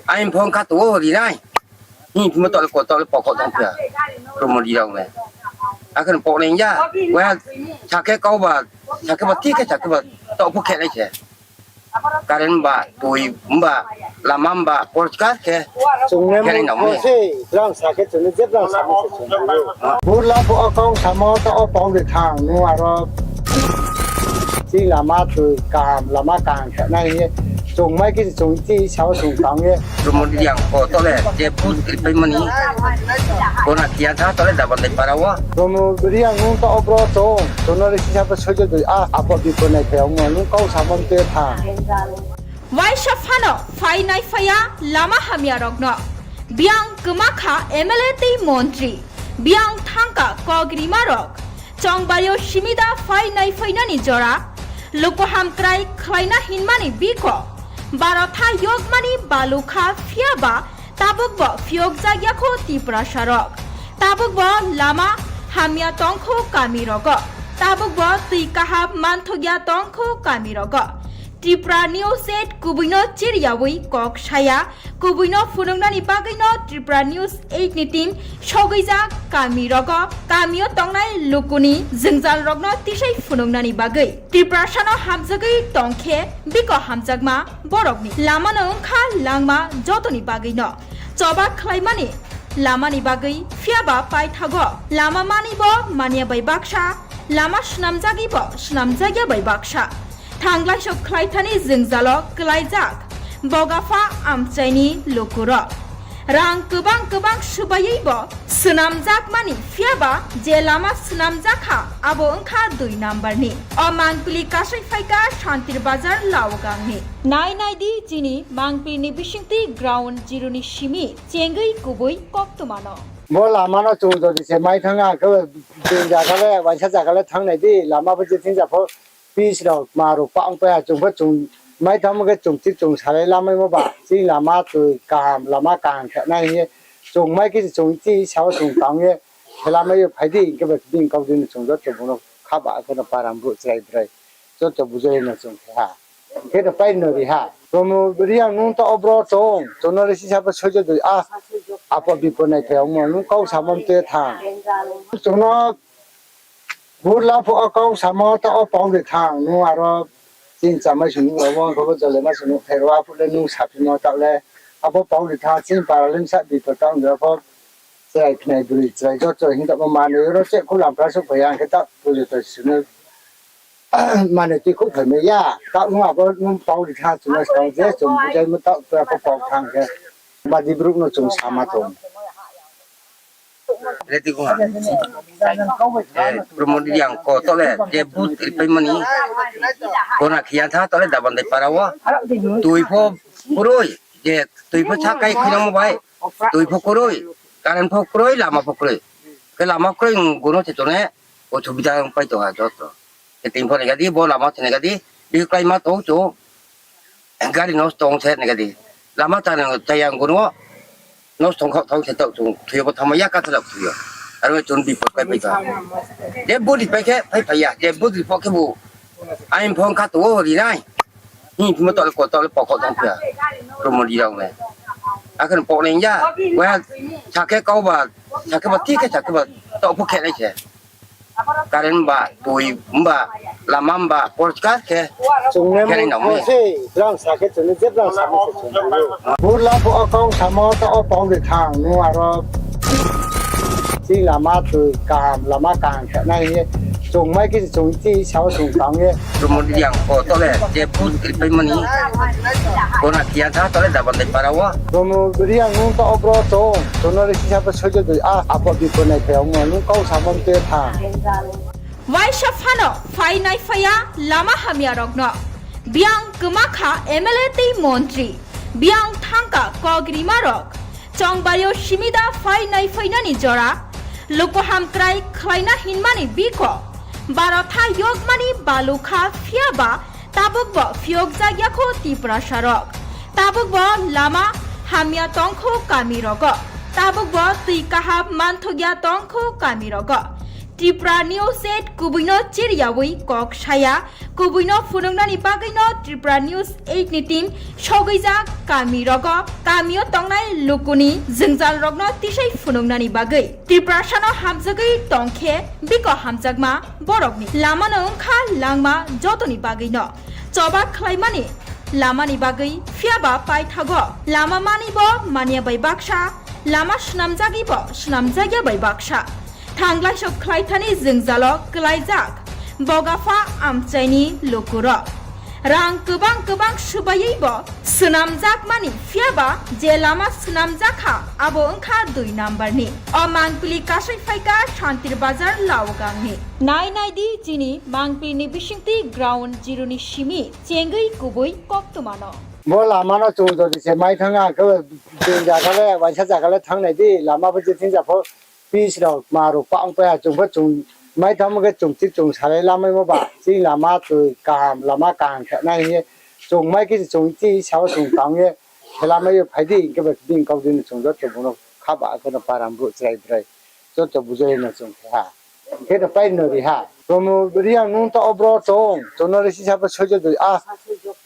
Aini phone kha tong wo ri nai. Hing phimo taoh le ko taoh le pokho tong phi ya. Promo Reang le. Akhe poknai ya. Waiha sa khe kau ba, sa khe ba, thi khe sa khe ba, taoh pho khe nai se. Current ba, toi ba, lama ba, porskar khe. Chung ne khe nai nang mo se, brang sa khe chung ne je brang sa mo se chung ne. Burla pho o kau samo taoh wo pau de thang, nung aro chini lama toi kaham, lama kaham khe nai hing ye. Chung mai khe chung chi sao chung tang ye. Promo Reang ko taoh le je bud kri pai mani, kona khiya tha taoh le Dabandai para wo. Promo Reang nung taoh wo bro chung, chung no le sisa bo soijo doi a, apo bipo nai phai ong mo, nung kau samo te tha. Waisa phano phai naiphai ya lama hamya rokno. Biang kwma kha M L A tei montri. Biang thangka kok rima rok. Chongbari o simida phai naiphai nani jora. Luku hamkrai khlaina hinmani biko. Barotha yokmani balukha phiya ba tabuk bo phiyokjak ya kho Tiprasa rok. Tabuk bo lama hamya tongkho kami rogo. Tabuk bo twi kaham manthokya tongkho kami rogo. Tripura News eight kubui no chiriyawi kok saya, kubui no phunuknani bagwi no Tripura News eight ni team sogwijak kami rogo, kami o tongnai lukuni jwngjal rokno tisai phunuknani bagwi. Tiprasa no hamjagwi tongkhe biko hamjakma borokni lama no wngkha langma jotoni bagwi no. Choba khlaimani lamani bagwi, phiyaba paithago lama mani bo manya bai baksa, lama swnamjagwi bo swnamjakya bai baksa. Thanglaisok khlaithani jwngjalo kwlaijak Bogapha amchaini lukurok. Rang kwbang kwbang swbaiwi bo swnamjakmani, phiyaba je lama swnamjakha abo wngkha dui number ni. O mangpili kasai phaikha Santir Bazar Laogangni. Nai nai di chini mangpili ni bisingtwi ground zero ni simi chengwi kubui koktwmano. Bo lama no chung jodi se mai thang, ang khe bini zaga le, waisa zaga le thang nai di, lama bo je thing ja pho, pitch rok, ma rok pa ong pai ha, chung pho chung mai thang khe chung ti chung salai lamai mo ba, chini lama twi kaham, lama kaham khe nai hing ye, chung mai khe chung ti sao chung tang ye, khe lamai ye phai di, hing khe ba bini kau di no chung joto bung no kha ba khe no param brouh chrai brai, joto bujai no chung khe ha. Khe no pai no ri ha. Promo Reang nung ta obro tong, chung no le sisa pho soijo doi a, apo bipo nai phai ongmo, nung kau samo mte thang. Chung no Burla pho o kau samo ta o pau de thang, nung aro chini chamai sung nung abo, khe bo jole ma sung nung pherwa phuh le nung saphimo ta le, abo pau de thang, chini para le sa bipo ta ong de pho, chrai khnai broi, chrai joto hing ta bo manoi oro che khu lam pra suh phai ang khe ta pujo to sunu. Mane tui khouh phaimai ya, taoh nung abo nung pau ri tha, chung no skang je chung bujai mo taoh tura pho pau thang khe, badi brouh no chung sama tong. Ready kha. Eh, Promo Reang ko taoh le je booth ripaimani, kona khiya tha taoh le Dabandai para wo. Tui pho kroi, je tui pho sa kai khuinangmo bai, tui pho kroi, current pho kroi, lama pho kroi. Khe lama kroi, gono se tone, osubida pai tong ha joto. Khe tini pho nai gadi, bo lama se nai gadi, bihih kláima tong chung, gari nosto ong se nai gadi. Lama chaya, chaya ong gono, nosto ong khaoh thaoh se taoh chung, thoi yo bo thanngma ya kathalak thoi yo. Aro chung bipot pai pai tong. Je budi pai khe, pai pai ya, je budi pho khe bu, aini phone kha tong o ri nai. Hing phimo taoh le ko taoh le pokok tong phiya. Promo Reang le. Akhe poknai ya. Wa sakhe kau ba, sakhe ba, thik khe sakhe ba, taoh pho khe nai se. Current ba, tui ba, lama ba, porskar khe. Chung ne khe nai nang mo se, brang sakhe chung ne je brang sakhe se chung ne. Burla pho o kau samo ta o pau de thang, nung aro chini lama tui kaham, lama kaham khe nai hing ye. Chung mai khe chung ti sao chung tang ye. Promo Reang ko taoh le je booth ripaimani, kona khiya tha taoh le Dabandai para wo. Promo Reang nung ta obro tong, chung no le sisa pho soijo doi a, apo bipo nai phai ongmo, nung kau samo mte thang. Waisa phano phai nai phai ya lama hamya rokno. Biang kwma kha M L A tei montri. Biang thangka kok rima rok. Chongbari o simi da phai nai phai nani jora. Luku hamkrai khlaina hinmani biko. Barotha yokmani balu kha, phiyaba tabuk bo phiyokjak ya kho Tiprasa rok. Tabuk bo lama hamya tongkho kami rogo. Tabuk bo twi kaham manthokya tongkho kami rogo. Tripura News eight kubui no chiriyawi kok saya, kubui no phunuknani bagwi no Tripura News eight ni team sogwijak kami rogo, kami o tongnai lukuni jwngjal rokno tisai phunuknani bagwi. Tiprasa no hamjagwi tongkhe biko hamjakma borokni lama no wngkha langma jotoni bagwi no. Choba khlaimani lamani bagwi, phiyaba paithago lama mani bo manya bai baksa, lama swnamjagwi bo swnamjakya bai baksa. Thanglaisok khlaithani jwngjalo kwlaijak Bogapha amchaini lukurok. Rang kwbang kwbang swbaiwi bo swnamjakmani, phiyaba je lama swnamjakha abo wngkha dui number ni. O mangpili kasai phaikha Santir Bazar Laogangni. Nai nai di chini mangpili ni bisingtwi ground zero ni simi chengwi kubui koktwmano. Bo lama no chung jodi se mai thang, ang khe bini zaga le, waisa zaga le thang nai di, lama bo je thing ja pho, pitch rok, ma rok pa ong pai ha, chung pho chung mai thang khe chung ti chung salai lamai mo ba, chini lama twi kaham, lama kaham khe nai hing ye, chung mai khe chung ti sao chung tang ye, khe lamai yo phai di, hing khe ba bini kau di no chung joto bung no kha ba khe no param brouh chrai brai. Joto bujai no chung khe ha. Khe no pai no ri ha. Promo Reang nung taoh wo bro tong, chung no le sisa bo soijo doi a.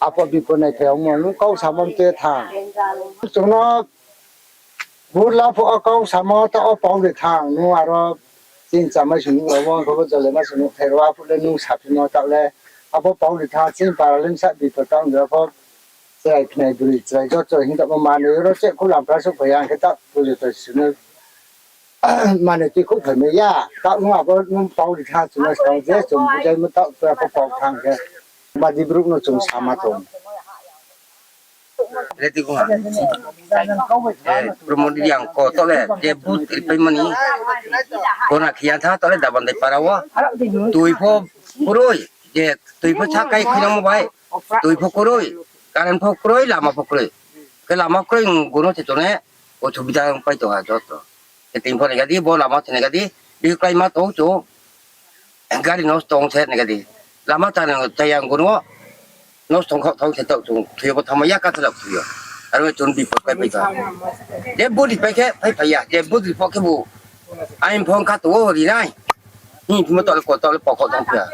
Apo bipo nai phai ongmo nung kau samo mte thang. Chung no burla pho o kau samo taoh wo pau de thang, nung aro chini chamai sung nuh rao wo, khe bo jole ma sung nuh thai rao, aphuh le nung saphimo taoh le, abo pau de thang, chini para le bsa bipo taoh ong de pho, chrai khnai broi, chrai joto hing taoh bo manoi ro che khu lam pra suh phai ya, ang khe taoh pujo to sung no manoi tui khu phai mai ya, taoh nung abo nung pau de thang, chung no skang je chung bujaimo taoh tua pho pau thang khe, badi brouh no chung sama tong. Promo Reang ko taoh le je vote ripaimo ni gona khe ya tha taoh le Dabandai para wo. Tui pho kroi, je tui pho sakai khuinangmo bai. Tui pho kroi, current pho kroi, lama pho kroi. Khe lama kroi, gona se chung ne osubida pai tong ha joto. Khe tini pho nai ga di, bo lama se nai ga di, bihih kláima tong chung. Gari nosto ong se nai ga di. Lama chá nang chaya gona wo nosto ong khaoh thanng se taoh chung thoi yo bo thanngmai ya, kathla thoi yo. Aro chung bipot kaipai tong. Je vote ripai khe phaiphai ya, je vote ri pho khebu aini phone kha tong wo ri nai. Hing phimo taoh le ko taoh le pokho thanng phi ya.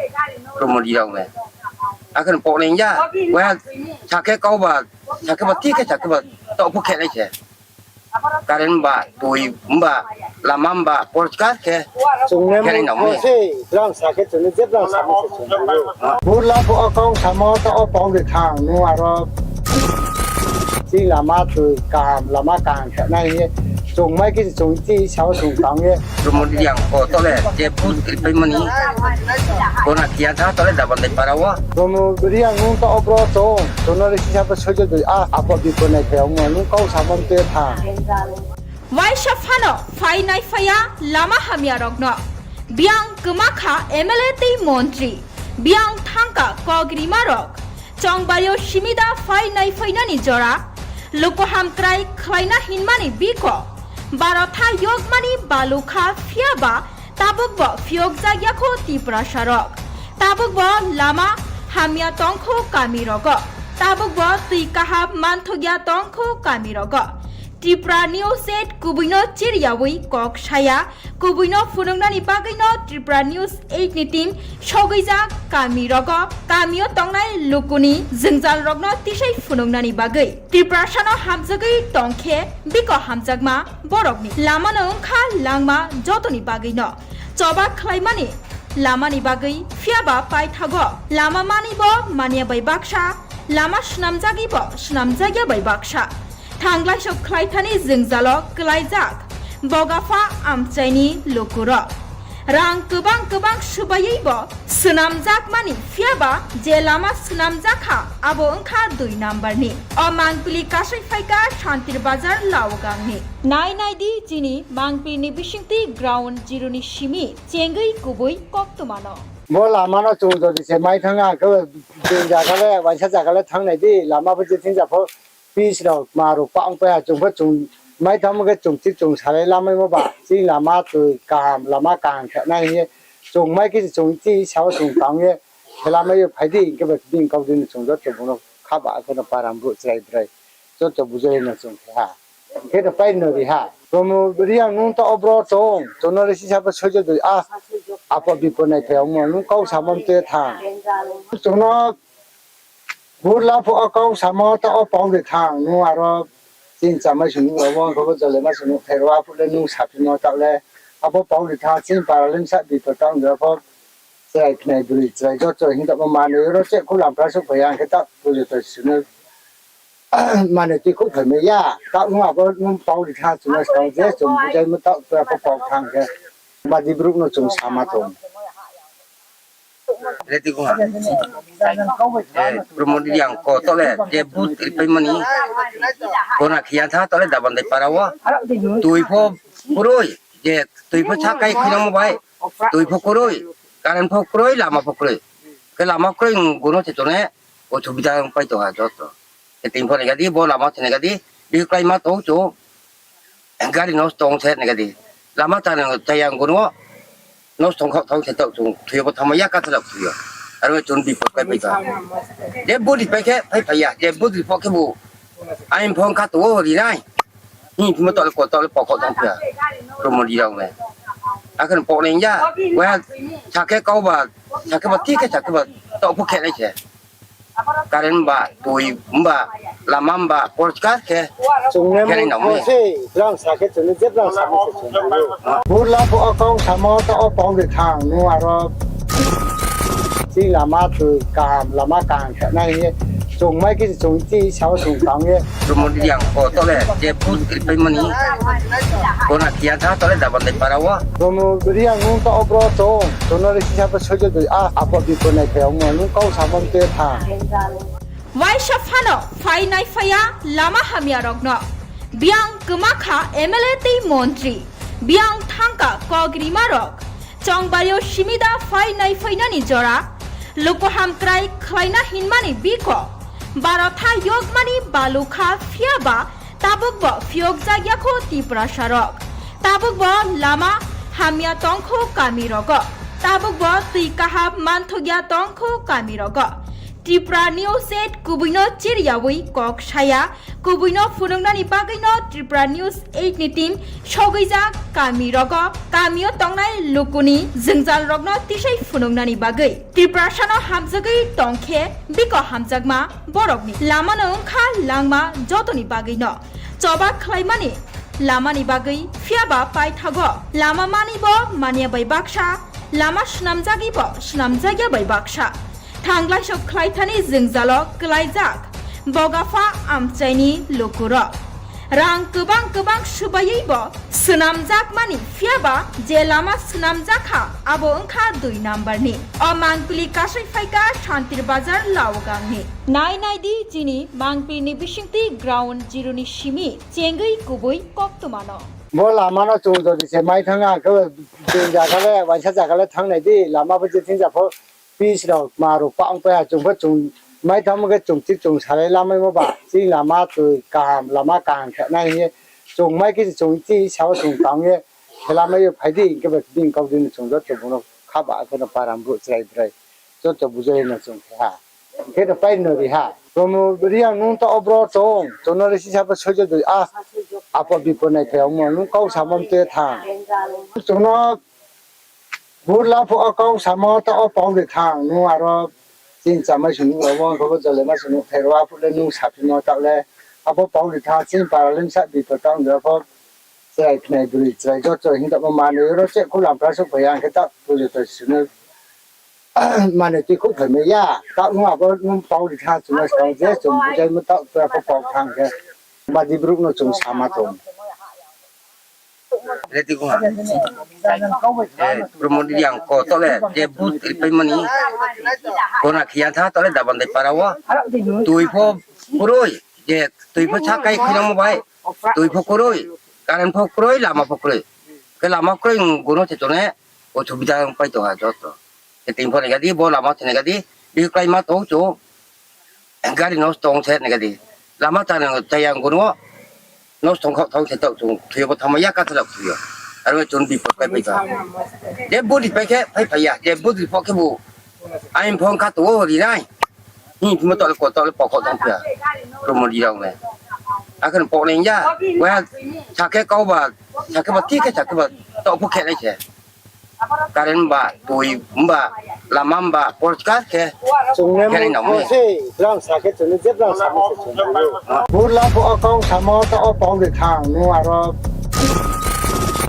Promo Reang le. Akhe no poknai ya. Waiha sakhe kau ba, sakhe ba thik khe sakhe ba taoh pho khe nai se. Current ba, tui ba, lama ba, porskar khe. Chung ne khe nai nang mo se, brang sa khe chung ne je brang samo se chung ne. Burla pho o kau samo taoh wo pau de thang, nung aro chini lama tui kaham, lama kaham khe nai hing ye. Chung mai khe chung chini sao chung tang ye. Promo Reang ko taoh le je vote ripaimo ni gona khe ya tha taoh le Dabandai para wo. Promo Reang nung taoh wo bro tong, chung no le sisa bo soijo doi a, apo bipo nai phai ongmo nung kau samo mte thang. Waisa phano phai nai phai ya lama hamya rokno. Biang kma kha M L A tei montri. Biang thangka kok rima rok. Chongbari yo simida phai nai phai nani jora. Luku hamkrai khlaina hinmani biko. Barotha yokmani balukha phiya ba tabuk bo phiyokjak ya kho Tiprasa rok. Tabuk bo lama hamya tong kho kami rogo. Tabuk bo tui kaham manthok ya tong kho kami rogo. Tripura News eight kubui no chiriyawi kok saya, kubui no phunuknani bagwi no Tripura News eight ni team sogwijak kami rogo, kami o tongnai lukuni jwngjal rokno tisai phunuknani bagwi. Tiprasa no hamjagwi tong khe biko hamjakma borokni lama no wngkha langma jotoni bagwi no. Choba khlaimani lamani bagwi phiya ba paithago lama mani bo manya bai baksa, lama swnamjagwi bo swnamjakya bai baksa. Thanglai sok khlaithani jwngjalo kwlaijak bogapha amchaini lukurok. Rang kwbang kwbang swbaiwi bo swnamjakmani phiya ba je lama swnamjak kha abo wngkha dui number ni. O mangpili kasai phaikha Santir Bazar Laogang ni. Nai nai di chini mangpili ni bisingtwi ground zero ni simi chengwi kubui koktwma no. Bo lama no chung jodi se mai thang ang khe, bini zaga le, waisa zaga le thang nai di, lama bo je thing ja pho, pitch rok, ma rok pa ong pai ha, chung pho chung mai thang khe chung thik chung salai lamaimo ba, chini lama twi kaham, lama kaham khe nai hing ye, chung mai khe chung chini sao chung tang ye, khe lamai yo phai di, hing khe bo bini kau di no chung joto bung no kha ba khe no param brouh chrai brai, joto bujai no chung khe ha. Khe no pai no ri ha. Promo Reang nung taoh wo bro tong, chung no le sisa bo soijo doi a, apo bipo nai phai ongmo nung kau samo mte thang. Chung no burla pho o kau samo taoh wo pau de thang, nung aro chini chamai sung nuh rao wo, khe bo jole ma sung nuh thai rao, aphuh le nung saphimo taoh le, abo pau de thang, chini para le bsa bipo taoh ong de pho, chrai khnai broi, chrai joto hing taoh bo manoi ro che khu lam pra suh phai ya, ang khe taoh pujo to sung no manoi tui khu phai mai ya, taoh nung abo nung pau ri thang chung no skang je chung bujaimo taoh tua pho pau thang khe, badi brouh no chung sama tong. Ready ko ha. Promo Reang ko taoh le je vote ripaimo ni gona khe ya tha taoh le Dabandai para wo. Tui pho kroi, je tui pho sakai khuinangmo bai. Tui pho kroi, current pho kroi, lama pho kroi. Khe lama kroi, gona se chung ne osubida pai tong ha joto. Khe tini pho nai ga di, bo lama se nai ga di, bihih kláima tong chung, gari nosto ong se nai ga di. Lama chá nang chaya gona wo nosto ong khaoh thanng se taoh chung thoi yo bo thanngmai ya, kathla thoi yo. Aro chung bipot kaipai tong. Je vote ripai khe phaiphai ya, je vote ri pho khebu aini phone kha tong wo ri nai. Hing phimo taoh le ko taoh le pokho thanng phi ya. Promo Reang le. Akhe no poknai ya, waiha sakhe kau ba, sakhe ba, thik khe sakhe ba, taoh pho khe nai se. Current ba, tui ba, lama ba, porchkar khe. Chung le khe nai nang se, brang sa khe chung le je brang sa se chung le. Burla pho o kau samo taoh o pau de thang, nung aro chini lama tui kaham, lama kaham khe nai hing ye. Chung mai khe chung chi sao chung tang ye. Promo Reang ko taoh le je vote ri pai mani. Kona kia tha taoh le Dabandai para wo. Promo Reang nung taoh o bro chung, chung no le sisa pho soijo dui a, apo bipo nai phai ongmo, nung kau samo mte tha. Waisa phano phai nai phai ya lama hamya rokno. Biang kma kha M L A tei montri. Biang thangka kok rima rok. Chongbari o simi da phai nai phai nani jora. Luku hamkrai khlaina hinmani biko. Barotha yokmani balukha phiya ba tabuk bo phiyok jak ya kho Tiprasa rok. Tabuk bo lama hamya tongkho kami rogo. Tabuk bo tui kaham manthok ya tongkho kami rogo. Tripura News eight kubui no chiriyawi kok saya, kubui no phunuknani bagwi no Tripura News eight ni team sogwijak kami rogo, kami o tongnai lukuni jwngjal rokno tisai phunuknani bagwi. Tiprasa no hamjagwi tongkhe biko hamjakma borokni lama no wngkha langma jotoni bagwi no. Choba khlaimani lamani bagwi phiya ba paithago lama mani bo manya bai baksa, lama swnamjagwi bo swnamjak ya bai baksa. Thanglai sok khlaithani jwngjalo klaijak bogapha amchaini lukurok. Rang kwbang kwbang subaiwi bo swnamjakmani phiya ba je lama swnamjak kha abo wngkha dui number ni. O mangpili kasai phaikha Santir Bazar Laogang ni. Nai nai di chini mangpili ni bisingtwi ground zero ni simi chengwi kubui koktwma no. Bo lama no chung jodi se mai thang ang khe bini jaga le, waisa jaga le thang nai di, lama bo je thing ja pho pitch rok ma rok pa ong pai ha, chung pho chung mai thang khe chung thik chung salai lamaimo ba, chini lama tui kaham, lama kaham khe nai hing ye, chung mai khe chung chi sao chung tang ye, khe lamai yo phai di, hing khe ba bini kau di no chung joto bung no kha ba khe no para brouh chrai brai, joto bujai no chung khe ha. Hing khe no pai no ri ha. Promo Reang nung taoh o bro chung, chung no le sisa pho soijo dui a, apo bipo nai phai ongmo, nung kau samo mte tha. Chung no Burla pho o kau samo taoh o pau de thang, nung aro chini chamai sung nuh rao, bo khe bo jole ma sung nuh thai rao, aphuh le nung saphimo taoh le, abo pau de thang, chini para le bsa bipo tang de pho, chrai khnai bwrwi chrai joto hing tongmo manoi oro cheh khu lampra souhphai ya, hing khe taoh pujo to sung no manoi tui khouhphai mai ya, taoh nung abo nung pau de thang, chung no skang je chung bujaimo taoh tura pho pau thang khe, badi brouh no chung sama tong. Ready kho ha. Promo Reang ko taoh le je vote ri pai mani. Kona khiya tha taoh le Dabandai para wo. Tui pho kroi, je tui pho sakai khuinangmo bai. Tui pho kroi, current pho kroi, lama pho kroi. Khe lama kroi, guno se tone, osubida pai tong ha joto. Khe tini pho nai gadi, bo lama se nai gadi, bihih klái ma tong chung. Gari nosto ong se nai gadi. Lama chana chaya ang guno. Nosto ong khaoh thang se taoh chung thoi yo bo thangma ya kathalak thoi yo. Aro chung bipot pai pai tha. Je body pai khe phai phai ya, je body pho khe bo. Aini phone kha tong o ri nai. Hing phimo taoh le ko taoh le pokok thang phia. Promo Reang le. Akhe no poknai ya. Waiha sakhe kau ba, sakhe ba thik khe sakhe ba taoh pho khe nai se. Current ba, tui ba, lama ba, porchkar khe. Chung le khe nai nang mo se, brang sa khe chung le je brang sa mo se chung le. Burla pho o kau samo taoh o pau de thang, nung aro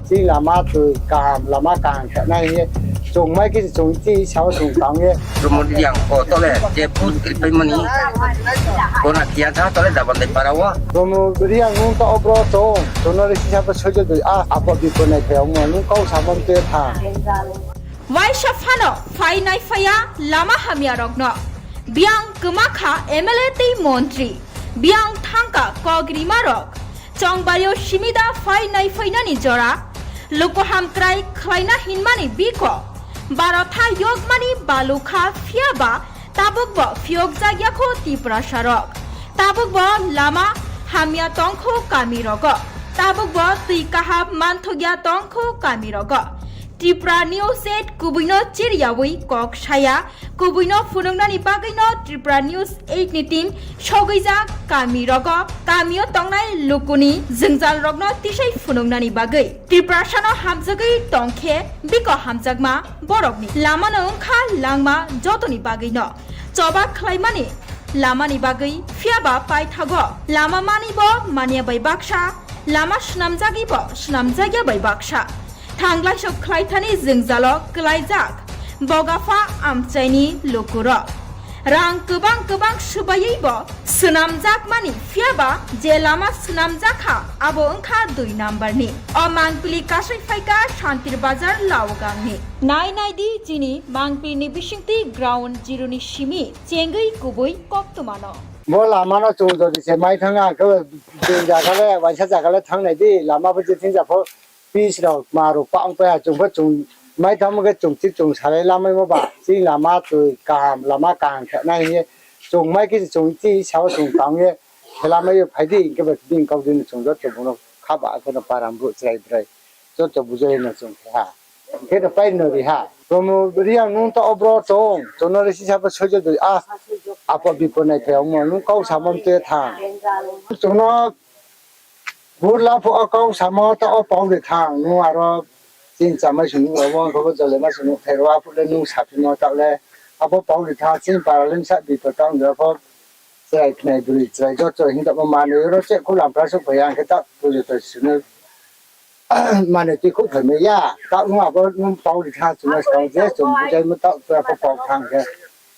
chini lama tui kaham, lama kaham khe nai hing ye. Chung mai khe chung chi sao chung tang ye. Promo Reang ko taoh le je vote ri pai mani. Kona khiya tha taoh le Dabandai para wo. Promo Reang nung taoh o bro chung, chung no le sisa pho soijo dui a, apo bipo nai phai ongmo, nung kau samo mte tha. Waisa phano phai nai phai ya lama hamya rokno. Biang kma kha M L A tei montri. Biang thangka kok rima rok. Chongbari o simi da phai nai phai nani jora. Luku hamkrai khlaina hinmani biko. Barotha yokmani balukha phiya ba tabuk bo phiyok jak ya kho Tiprasa rok. Tabuk bo lama hamya tong kho kami rogo. Tabuk bo tui kaham manthok ya tong kho kami rogo. Tripura News eight kubui no chiriyawi kok saya, kubui no phunuknani bagwi no Tripura News eight ni team sogwijak kami rogo, kami o tongnai lukuni jwngjal rokno tisai phunuknani bagwi. Tiprasa no hamjagwi tongkhe biko hamjakma borokni lama no wngkha langma jotoni bagwi no. Choba khlaimani lamani bagwi, phiyaba paithago lama mani bo manya bai baksa, lama swnamjagwi bo swnamjakya bai baksa. Thanglaiso khlaithani jwngjalo kwlaijak Bogapha amchaini lukurok. Rang kwbang kwbang swbaiwi bo swnamjakmani, phiyaba je lama swnamjakha abo wngkha dui number ni. O mangpili kasai phaikha Santir Bazar Laogangni. Nai naidi chini mangpilini bisingtwi ground zero ni simi chengwi kubui koktwmano. Bo lama no chung jodi se mai thang, ang khe bini zaga le, waisa zaga le thangnai di, lama bo je thing ja pho, pitch rok, ma rok pang pai ha, chung pho chung mai thang khe chung thik chung salai lamaimo ba, chini lama twi kaham, lama kaham khe nai hing ye, chung mai khe chung chi sao chung tang ye, khe lamai yo phai di, hing khe ba bini kau di no chung joto bung no kha ba, khe no param brouh chrai brai, joto bujai no chung khe ha. Khe no pai no ri ha. Promo Reang nung taoh o bro tong, chung no le sisa pho soijo doi, a, apo bipo nai phai ongmo, nung kau samo mte thang. Chung no burla pho o kau samo taoh o pau de thang, nung aro chini chamai sung nuh rao, kho bo jole ma sung nuh thai rao, aphuh le nung saphimo taoh le, abo pau de thang, chini para le bsa bipo tang de pho, chrai khnai bwrwi chrai joto hing tongmo manoi oro che khu lampra souh phai ya, ang khe taoh pujo to sung no manoi twi khouh phaimai ya, taoh nung abo nung pau ri thang chung no skang je chung bujaimo taoh tua pho pau thang khe,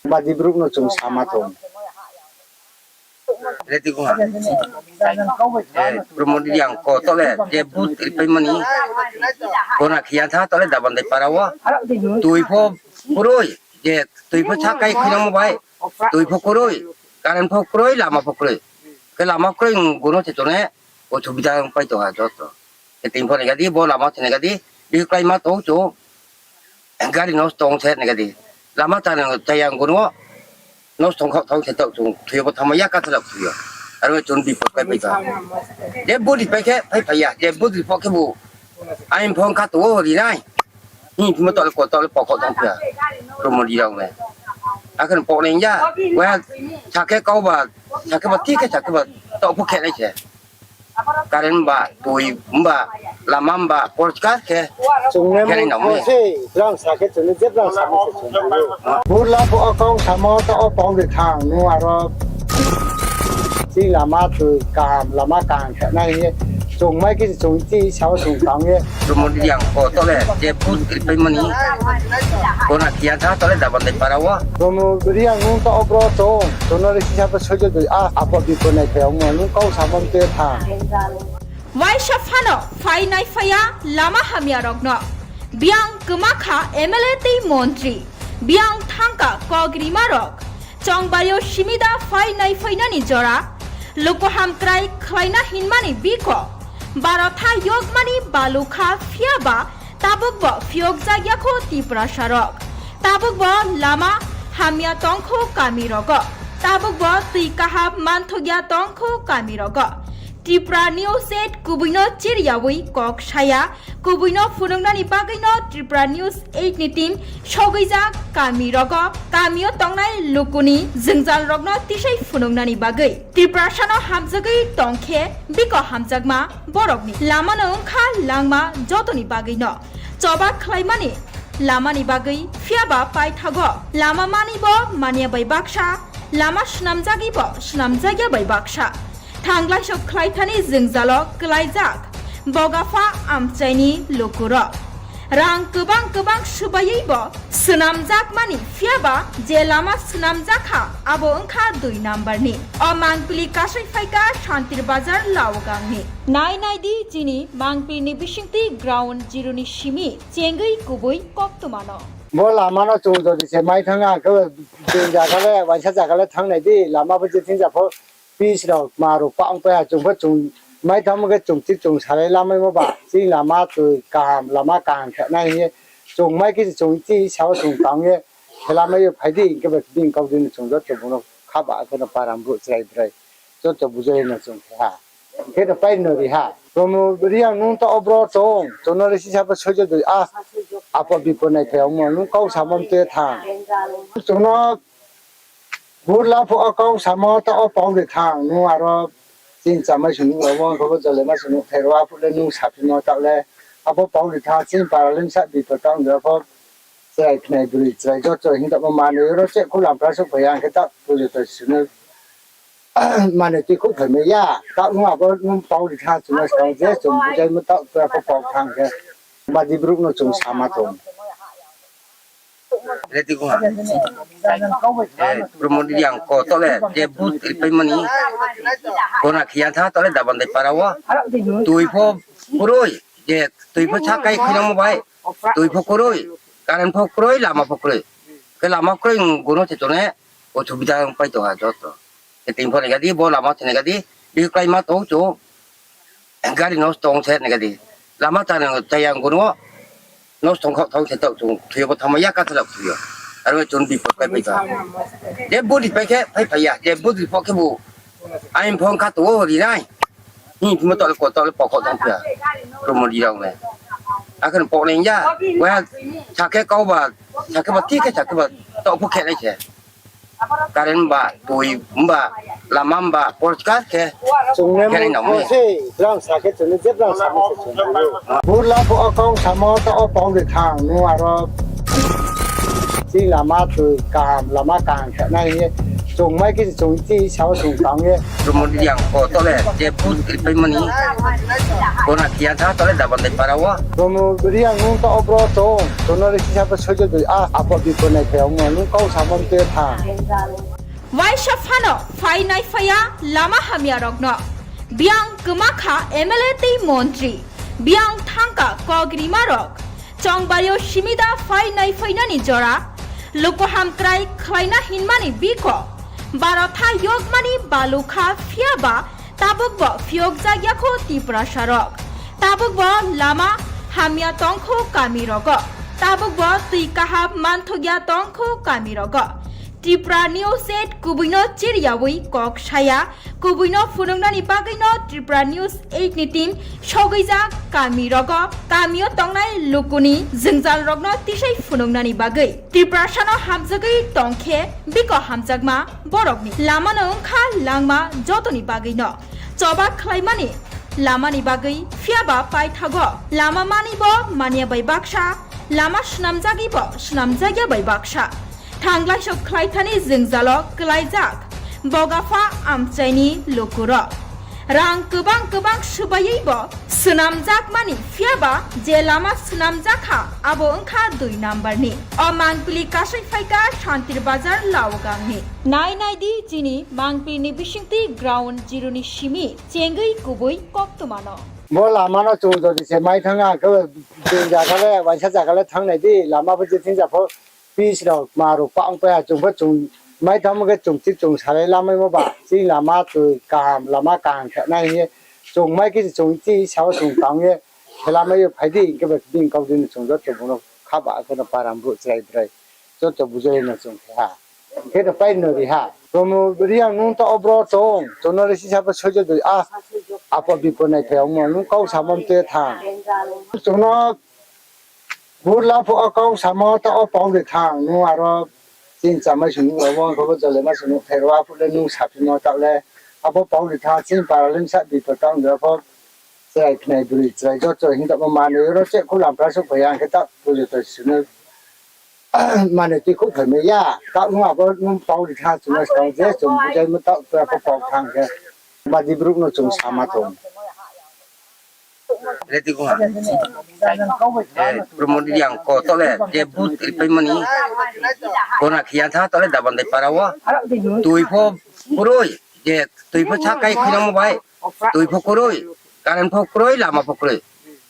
badi brouh no chung sama tong. Ready ko ha. Eh, Promo Reang ko tole je but ripaimani. Bona khiya tha tole Dabandai para o. Tui pho kroi, je tui pho sakai khinamo bai. Tui pho kroi, current pho kroi, lama pho kroi. Khe lama kroi, gono se tone, o subida pai tong ha joto. Khe tin pho nai gadi, bo lama se nai gadi, bihih klái ma tong chung. Gari nosto ong se nai gadi. Lama chaya, chaya ang gono, nosto ong khaoh thaoh se taoh chung, thoi bo thanngma ya ka thalak thoi yo. Aro chung bipot kai pai tong. Je budi pai khe, phai phai ya, je budi pho khe bu. Ain phone kha tong o ri nai. Hing phimo taoh le ko taoh le pokok tong phi ya. Promo Reang le. Akhe pok nai ya. Wa sakhe kau ba, sakhe ba thik khe sakhe ba taoh pho khe nai se. Current ba, tui ba, lama ba, porskar khe. Chung ne khe nai nang mo se, brang sakhe chung ne je brang samo se chung ne. Burla pho o kau samo taoh o pau de thang, nung aro Chini lama twi kaham, lama kaham khe nai hing ye chung mai khe chung chi sao chung tang ye. Promo Reang ko tole je but ripaimani. Bona khiya tha tole Dabandai para o. Promo Reang nung taoh o bro tong, chung no le sisa pho soijo doi, a, apo bipo nai phai ongmo, nung kau samo mte thang. Waisa phano phai nai phai ya lama hamya rokno. Biyang kwma kha M L A tei montri. Biyang thangka kok rima rok. Chongbari o simi da phai nai phainani jora. Luku hamkrai khlaina hinmani biko. Barotha yokmani balu kha phiya ba tabuk bo phiyokjak ya kho Tiprasa rok. Tabuk bo lama hamya tong kho kami rogo. Tabuk bo twi kaham manthok ya tong kho kami rogo. Tripura News eight kubui no chiriyawi kok saya, kubui no phunuknani bagwi no Tripura News eight ni team sogwijak kami rogo, kami o tongnai lukuni jwngjal rokno tisai phunuknani bagwi. Tiprasa no hamjagwi tong khe biko hamjakma borokni lama no wngkha langma jotoni bagwi no. Choba khlaimani lamani bagwi phiya ba paithago lama mani bo manya bai baksa, lama swnamjagwi bo swnamjakya bai baksa. Thanglaiso khlaithani jwngjalo kwlaijak Bogapha amchaini lukurok. Rang kwbang kwbang swbaiwi bo swnamjakmani, phiya ba je lama swnamjak kha, abo wngkha dui number ni. O mangpili kasai phaikha Santir Bazar Laogangni. Nai nai di chini mangpilini bisingtwi ground zero ni simi chengwi kubui koktwmano. Bo lama no chung jodi se mai thang, ang khe bini zaga le, waisa zaga le thangnai di, lama bo je thing ja pho, pitch rok, ma rok pang pai ha, chung pho chung mai thangmo khe chung thik chung salai lamaimo ba, chini lama twi kaham, lama kaham khe nai hing ye, chung mai khe chung chi sao chung tang ye, khe lamai yo phai di, hing khe ba bini kau di no chung joto bung no kha ba, khe no param brouh chrai brai, joto bujai no chung khe ha, khe no pai no ri ha. Promo Reang, nung taoh wo bro tong, chung no le sisa pho soijo doi, a, apo bipo nai phai ongmo, nung kau samo mtui thanng. Chung no bur la pho o kau samo taoh wo pau ri thanng, nung aro chini chamai sung nuh rao wo, abo jole ma sung nuh pherao, aphuh le nung saphimo taoh le, abo pau ri thanng, chini para le bsa bipo tang de pho, chrai khnai broi, chrai joto hing taoh bo manoi ro che khulam pra souhphai ya, hing khe taoh pujo to sunu manoi tui khouh phai mai ya, taoh nung abo nung pau ri thanng, chung no skang je chung bujaimo taoh tura pho pau thanng khe, badi brouh no chung sama tong. Redi kong ha. Promo Reang ko taoh le je booth ripaimo ni, kona khiya tha taoh le Dabandai para wo. Tui pho kroi, je tui pho sakai khuinangmo bai. Tui pho kroi, current pho kroi, lama pho kroi. Khe lama kroi, gono se chung ne, osubida pai tong ha joto. Khe tini pho nai ga di, bo lama se nai ga di, bihih kláima tong chung. Gari nosto ong se nai ga di. Lama chaya, chaya gono, nosto ong khaoh thanng se taoh chung, thoi yo bo thanngma ya kathalak thoi yo. Aro chung bipot pai pai tong. Je booth ri pai khe, pai phai ya, je booth ri pho khe bu. Aini phone kha tong wo ri nai. Hing phimo taoh le ko taoh le pokho thanng phi ya. Promo Reang le. Akhe pok nai ya. Wa sakhe kau ba, sakhe ba, ti khe sakhe ba, taoh pho khe nai se. Current ba, tui ba, lama ba, porchkar khe. Chung ne khe nai nang mo se, brang sakhe chung ne je brang sakhe se chung ne. Bur la pho o kau samo taoh wo pau ri thanng, nung aro chini lama tui kaham, lama kaham khe nai hing ye. Chung mai khe chung ti sao chung tang ye. Promo Reang ko taoh le je booth ripaimo ni, kona khiya tha taoh le Dabandai para wo. Promo Reang, nung taoh wo bro tong, chung no le sisa pho soijo doi, a, apo bipo nai phai ongmo, nung kau samo mtui thanng. Waisa phano phai nai phai ya lama hamya rok no. Biang kma kha M L A tei montri. Biang thangka kok rima rok. Chongbari yo simida phai nai phai nani jora. Luku hamkrai khlaina hinmani biko. Barotha yokmani balukha phiya ba tabuk bo phiyokjak ya kho Tiprasa rok. Tabuk bo lama hamya tong kho kami rogo. Tabuk bo tui kaham manthok ya tong kho kami rogo. Tripura News eight kubui no chiriyawi kok saya, kubui no phunuknani bagwi no Tripura News eight ni team sogwijak kami rogo, kami yo tongnai lukuni jwngjal rokno tisai phunuknani bagwi. Tiprasa no hamjagwi tong khe biko hamjakma borokni lama no wngkha langma jotoni bagwi no. Choba khlaimani lamani bagwi phiyaba paithago lama mani bo manya bai baksa, lama swnamjagwi bo swnamjakya bai baksa. Thanglai sok khlaithani jwngjalo kwlaijak bogapha amchaini lukurok. Rang kwbang kwbang swbaiwi bo swnamjakmani phiyaba je lama swnamjakha abo wngkha dui number ni. O mangpili kasai phaikha Santir Bazar Laogangni. Nai nai di chini mangpili ni bisingtwi ground zero ni simi chengwi kubui koktwmano. Bo lama no chung jodi se mai thang ang khe, bini jaga le, waisa jaga le thang nai di, lama bo je thing ja pho, pis rok, ma rok, pa ong pai ha, chung pho chung mai thang khe chung thik chung salai lamaimo ba, chini lama twi kaham, lama kaham khe nai hing ye, chung mai khe chung ti sao chung tang ye, khe lamai yo phai di, hing khe ba bini kau di no chung joto bung no kha ba khe no param brouh chrai brai, joto bujai no chung khe ha. Khe no pai no ri ha. Promo Reang, nung taoh wo bro tong, chung no le sisa pho soijo doi, a, apo bipo nai phai ongmo, nung kau samo mtui thanng. Chung no bur la pho o kau samo taoh wo pau ri thanng, nung aro chini chamai sung nuh rao wo, abo jole ma sung nuh pherao, aphuh le nung saphimo taoh le, abo pau ri thanng, chini para le bsa bipo tang de pho, chrai khnai broi, chrai joto hing taoh bo manoi ro che khulam pra souhphai ya, hing khe taoh pujo to sunu manoi tui khouh phai mai ya, taoh nung abo nung pau ri thanng chung no skang je chung bujaimo taoh tura pho pau thanng khe, badi brouh no chung sama tong. Redi kong ha. Promo Reang ko taoh le je booth ripaimo ni, kona khiya tha taoh le Dabandai para wo. Tui pho kroi, je tui pho sakai khuinangmo bai. Tui pho kroi, current pho kroi, lama pho kroi.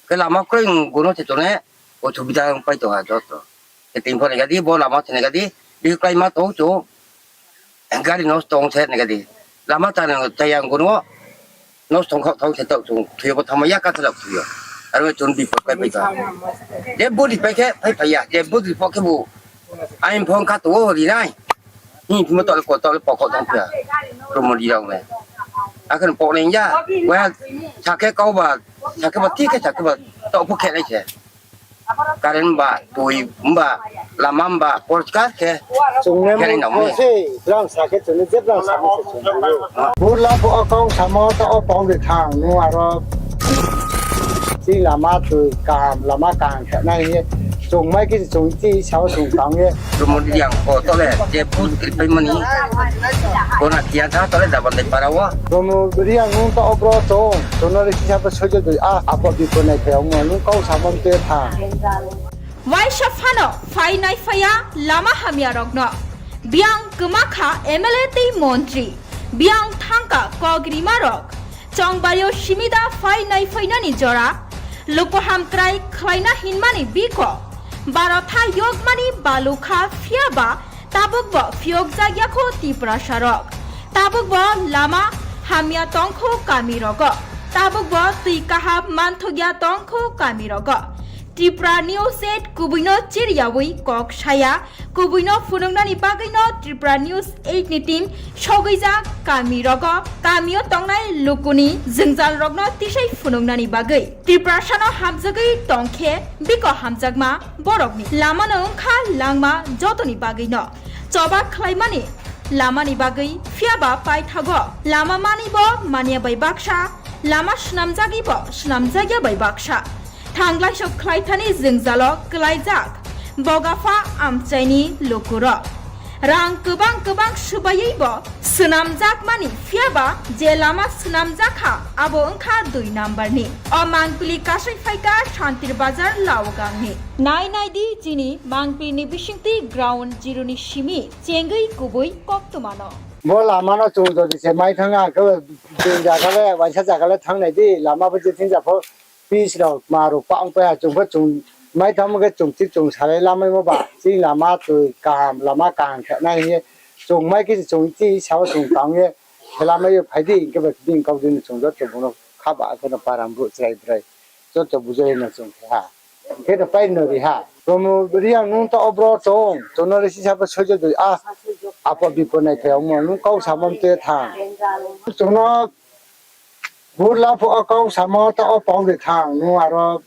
Khe lama kroi, gono se chung ne osubida pai tong ha joto. Khe tini pho nai ga di, bo lama se nai ga di, bihih kláima tong chung. Gari nosto ong se nai ga di. Lama chaya, chaya gono nosto ong khaoh thanng se taoh chung thoi yo bo thanngma ya kathalak thoi yo. Aro chung bipot pai pai tong. Je booth ri pai khe phai phai ya, je booth ri pho khe bu aini phone kha tong wo ri nai. Hing phimo taoh le ko taoh le pokho thanng phi ya. Promo Reang le. Akhe no pok nai ya. Waiha sakhe kau ba, sakhe ba, thik khe sakhe ba, taoh pho khe nai se. Current ba, tui ba, lama ba, porkar khe. Chung ne khe nai nang mo se, brang sa khe chung ne je brang sa mo se chung ne. Burla pho o kau samo ta o pau de thang, nung aro chini lama tui kaham, lama kaham khe nai ye. Chung mai khe chung chi sao chung tang ye. Promo Reang ko tole, je booth kri pai mani. Kona kia tha tole Dabandai para wo. Promo Reang nung ta o bro chung, chung no re kisa pa sojo dui a, apo di ko nai phai ong mo, nung kau samo te tha. Waisa phano phai nai phai ya lama hamya rokno. Biang kwma kha M L A tei montri. Biang thangka kok rima rok. Chongbari o simida phai nai phai nani jora. Luku hamkrai khlaina hinmani biko. Barotha yokmani balukha phiyaba tabukbo phiyokjakya kho Tiprasa rok. Tabukbo lama hamya tongkho kami rogo. Tabukbo twi kaham manthokya tongkho kami rogo. Tripura News eight kubui no chiriyawi kok saya, kubui no phunuknani bagwi no Tripura News eight ni team sogwijak kami rogo, kami o tongnai lukuni jwngjal rokno tisai phunuknani bagwi. Tiprasa no hamjagwi tongkhe biko hamjakma borokni lama no wngkha langma jotoni bagwi no. Choba khlaimani lamani bagwi phiyaba paithago lama mani bo manya bai baksa, lama swnamjagwi bo swnamjakya bai baksa. Thanglai sok khlaithani jwngjalo kwlaijak bogapha amchaini lukuro. Rang kwbang kwbang swbaiwi bo swnamjakmani phiyaba je lama swnamjakha abo wngkha dui number ni. O mangpili kasai phaika Shantir Bazar Laogangni. Nai nai di chini mangpili ni bisingtwi ground zero ni simi chengwi kubui koktwmano. Bo lama no chung jodi se mai thang ang khe bini jaga le, waisa jaga le thang nai di, lama bo je thing ja pho. Pis rok ma rok pa ong pai ha, chung pho chung mai thangmo khe chung chik chung salai lamaimo ba, chini lama twi kaham, lama kaham khe nai hing ye, chung mai khe chung chi sao chung tang ye, khe lamai yo phai di, hing khe ba bini kau di no chung joto bung no kha ba khe no para brouh chrai brai, joto bujai no chung khe ha. Hing khe no pai no ri ha. Promo Reang nung ta o bro chung, chung no re sisa pho sojo dui a, apo bipo nai phai ong mo, nung kau samo te thang. Chung no Burla pho o kau samo ta o pau de thang, nung aro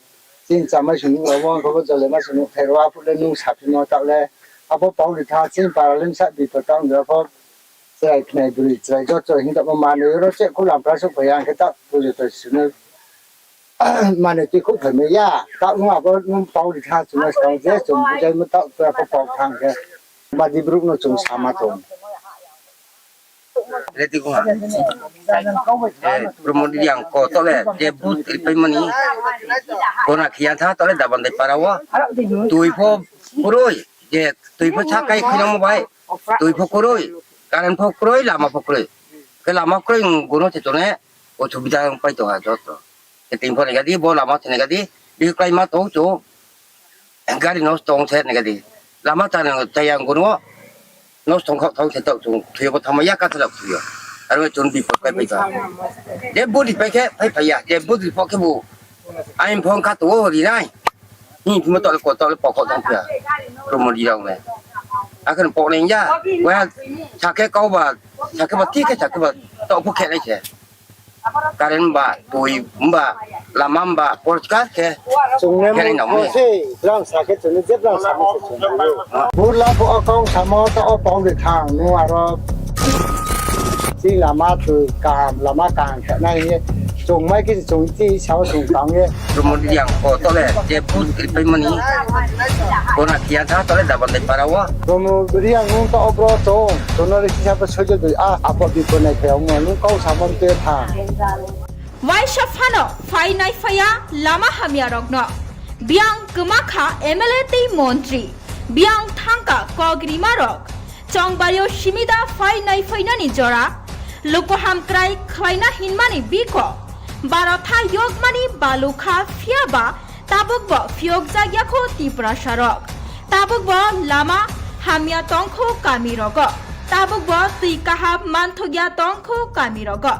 chini chamai sunu rao, bo khe bo jole ma sunu pherao, aphuh le nung saphimo taoh le, abo pau de thang, chini para le bsa bipo tang de pho, chrai khnai bri, chrai joto hing tamo manoi oro che khu lampra suh phai ya, hing khe ta pujo to sunu manoi tui khu phai mai ya, ta nung abo nung pau de thang, chung no skang je chung bujai mo taoh pura pho pau thang khe, badi brouh no chung sama tong. Ready ko ha. Eh, Promo Reang ko tole, je booth kri pai mani. Kona khia tha tole Dabandai para wo. Tui pho kroi, je tui pho sakai khinamo bai. Tui pho kroi, current pho kroi, lama pho kroi. Khe lama kroi, gono te tone, osubida pai tong ha joto. Khe tini pho nai gadi, bo lama tini gadi, bihih klai ma tong chung. Gari nosto ong se nai gadi. Lama chana chaya ong gono. Nosto ong khaoh thang se taoh chung thuyo bo thangma ya kathalak thuyo. Aro chung bipot kai pai ba. Je budi pai khe phai phai ya. Je budi pok khe bu. Ain phong kha to ri nai. Ni phimo taoh le ko taoh le pok khaoh thang phiya. Promo Reang le. Akhe no pok nai ya. Waiha sakhe kau ba. Sakhe ba thik khe sakhe ba. Taoh pho khe nai se. Current ba, tui ba, lama ba, porkar khe. Chung ne khe nai nang mo se, brang sa khe chung ne je brang sa mo se chung ne. Burla pho o kau samo ta o pau de thang, nung aro chini lama tui kaham, lama kaham khe nai hing ye. Chung mai khe chung chi sao chung tang ye. Promo Reang ko tole, je booth kri pai mani. Kona khia tha tole Dabandai para wo. Promo Reang nung ta o bro chung, chung no re kisa pho sojo dui a, apo bipo nai phai ong mo, nung kau samo te tha. Waisa phano phai nai phai ya lama hamya rokno. Biang kwma kha M L A tei montri. Biang thangka kok rima rok. Chongbari o simida phai nai phai nani jora. Luku hamkrai khlaina hinmani biko. Barotha yokmani balukha phiyaba tabukbo phiyokjakya kho Tiprasa rok. Tabukbo lama hamya tongkho kami rogo. Tabukbo twi kaham manthokya tongkho kami rogo.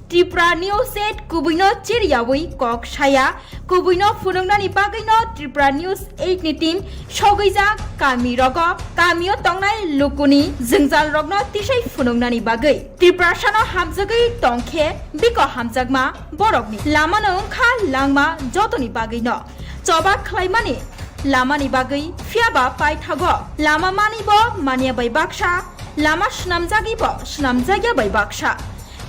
Tripura News eight kubui no chiriyawi kok saya, kubui no phunuknani bagwi no Tripura News eight ni team sogwijak kami rogo, kami o tongnai luku ni jwngjal rok no tisai phunuknani bagwi. Tiprasa no hamjagwi tong khe biko hamjakma borok ni lama no wngkha langma jotoni bagwi no choba khlaimani lama ni bagwi, phiyaba paithago lama manwi bo manya bai baksa, lama swnamjagwi bo swnamjakya bai baksa.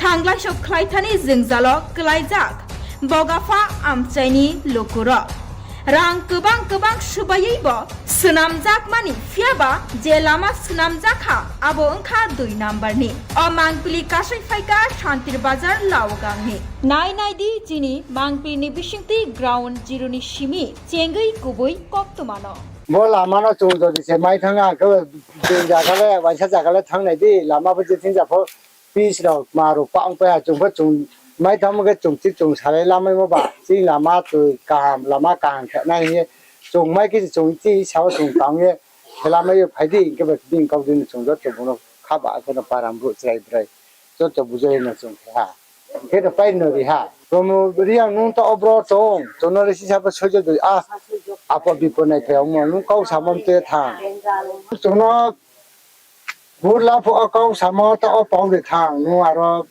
Thanglaiso khlaithani jwngjalo kwlaijak Bogapha amchaini lukurok. Rang kwbang kwbang swbaiwi bo swnamjakmani, phiyaba je lama swnamjak kha, abo wngkha dui number ni. O mangpili kasai phaikha Santir Bazar Laogangni. Nai nai di chini mangpili ni bisingtwi ground zero ni simi chengwi kubui koktwma no. Bo lama no chung jodi se mai thang, ang khe bini zaga le, waisa zaga le thang nai di, lama bo je thing ja pho, pitch rok, ma rok pang pai ha, chung pho chung mai thang khe chung chi chung salai lamai mo ba, chini lama twi kaham, lama kaham khe nai hing ye, chung mai khe chung chi sao chung tang ye, khe lamai yo phai di, hing khe ba bini kau di no chung joto bung no kha ba, khe no param brouh chrai brai, joto bujai no chung khe ha. Khe no pai no ri ha. Promo Reang nung ta obro tong, chung no le sisa bo soijo doi, a, apo bipo nai phai ongmo, nung kau samo mte thang. Chung no burla pho o kau samo ta o pau de thang, nung aro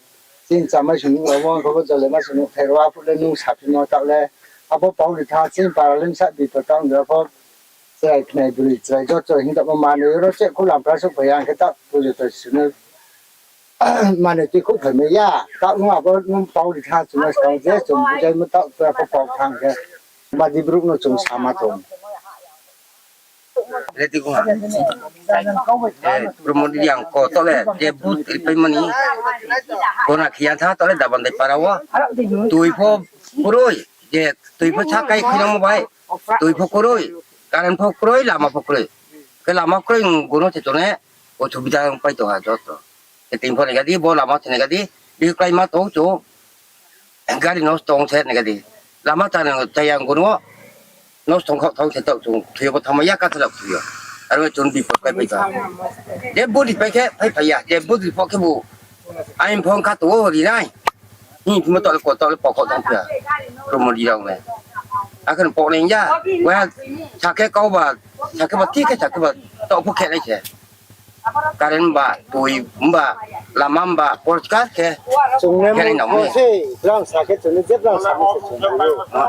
chini chamai sunu abo kho bo jole ma sunu phai ro, aphuh le nung saphimo ta le, abo pau de thang, chini para le sa bipo ta ong de pho, chrai khnai bwrwi chrai joto hing tongmo manwi oro che khu lampra souh phai ya, hing khe ta pujo to sunu manwi twi khu phai mai ya, ta nung abo nung pau de thang, chung no skang je chung bujaimo ta pura pho pau thang khe, badi brouh no chung sama tong. Promo Reang ko tole je booth ripaimani. Kona khiya tha tole Dabandai para o. Tui pho kroi, je tui pho sakai khinamo bai. Tui pho kroi, current pho kroi, lama pho kroi. Khe lama kroi, gono se tone, osubida pai tong ha joto. Khe tini pho nai gadi, bo lama se nai gadi, bihih klái ma tong chu. Gari nosto ong se nai gadi. Lama chana chaya ang gono, nosto ong khaoh thang se taoh chung, thoi yo bo thangma ya kathalak thoi yo. Aro chung bipot pai pai tha. Je budi pai khe, phai phai ya, je budi pho khe bo. Aini phone kha tong o ri nai. Hing phimo tole ko tole pokok tong phi ya. Promo Reang ne. Akhe pok nai ya. Wa sakhe kau ba, sakhe ba thik khe sakhe ba taoh pho khe nai se. Current ba, tui ba, lama ba, porskar khe. Chung ne khe nai nang mo se, brang sa khe chung ne je brang sa mo se chung ne.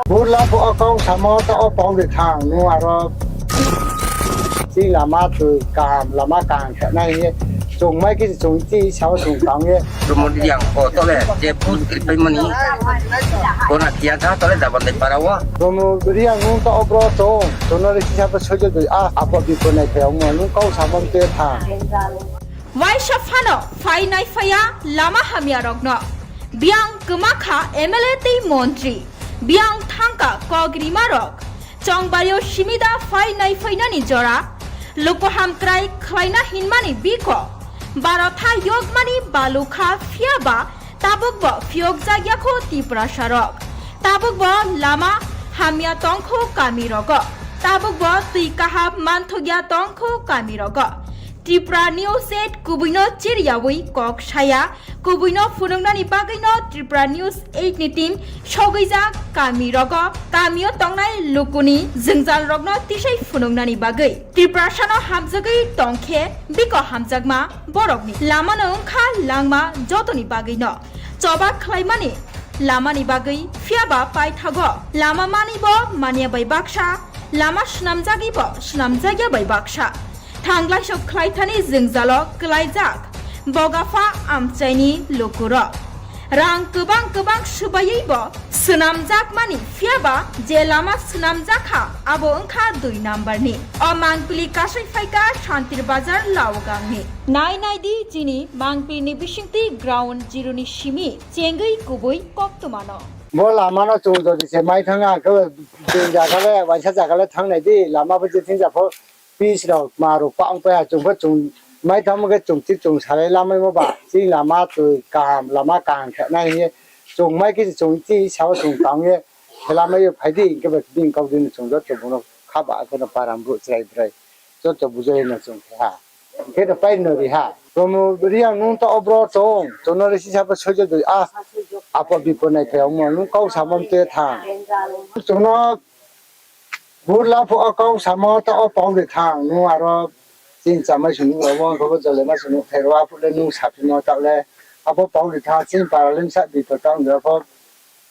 Burla pho o kau samo ta o pau de thang, nung aro chi lama twi kaham, lama kaham khe nai ye. Chung mai khe chung chi sao chung tang ye. Promo Reang ko tole je booth ripaimani. Kona khiya tha tole Dabandai para o. Promo Reang nung ta obro tong, chung no le sisa bo soijo doi, a, apo bipo nai phai ongmo, nung kau samo mte thang. Waisa phano phai nai phai ya lama hamya rok no. Biyang kwma kha M L A tei montri, biyang thangka kok rima rok. Chongbari o simida phai nai phainani jora, luku hamkrai khlaina hinmani biko, barotha yokmani balu kha, phiyaba tabuk bo phiyokjak ya kho Tiprasa rok. Tabuk bo lama hamya tong kho kami rogo. Tabuk bo twi kaham manthok ya tong kho kami rogo. Tripura News eight kubui no chiriyawi kok saya, kubui no phunuknani bagwi no Tripura News eight ni team sogwijak kami rogo, kami o tongnai luku ni jwngjal rok no tisai phunuknani bagwi. Tiprasa no hamjagwi tong khe biko hamjakma borok ni lama no wngkha langma jotoni bagwi no. Choba khlaimani lama ni bagwi, phiyaba paithago lama manwi bo manya bai baksa, lama swnamjagwi bo swnamjakya bai baksa. Thanglaiso khlaithani jwngjalo kwlaijak Bogapha amchaini lukurok. Rang kwbang kwbang swbaiwi bo swnamjakmani, phiyaba je lama swnamjak kha, abo wngkha dui number ni. O mangpili kasai phaikha Santir Bazar Laogangni. Nai nai di chini mangpili ni bisingtwi ground zero ni simi chengwi kubui koktwma no. Bo lama no chung jodi se mai thang, ang khe bini zaga le, waisa zaga le thang nai di, lama bo je thing ja pho, pitch rok, ma rok pang pai ha, chung pho chung mai thangmo khe chung chi chung salai lamaimo ba, chini lama twi kaham, lama kaham khe nai hing ye, chung mai khe chung chi sao chung tang ye, khe lamai yo phai di, hing khe ba bini kau di no chung joto bung no kha ba, khe no param brouh chrai brai, joto bujai no chung khe ha. Khe no pai no ri ha. Promo Reang nung taoh wo bro tong, chung no le sisa pho soijo doi a. Apo bipo nai phai ongmo, nung kau samo mte tha. Chung no burla pho o kau samo taoh wo pau de tha, nung aro chini chamai sung nuh rao, bo khe bo jole ma sung nuh pherao, aphuh le nung saphimo taoh le. Abo pau de tha, chini para le bsa bipo taoh de pho.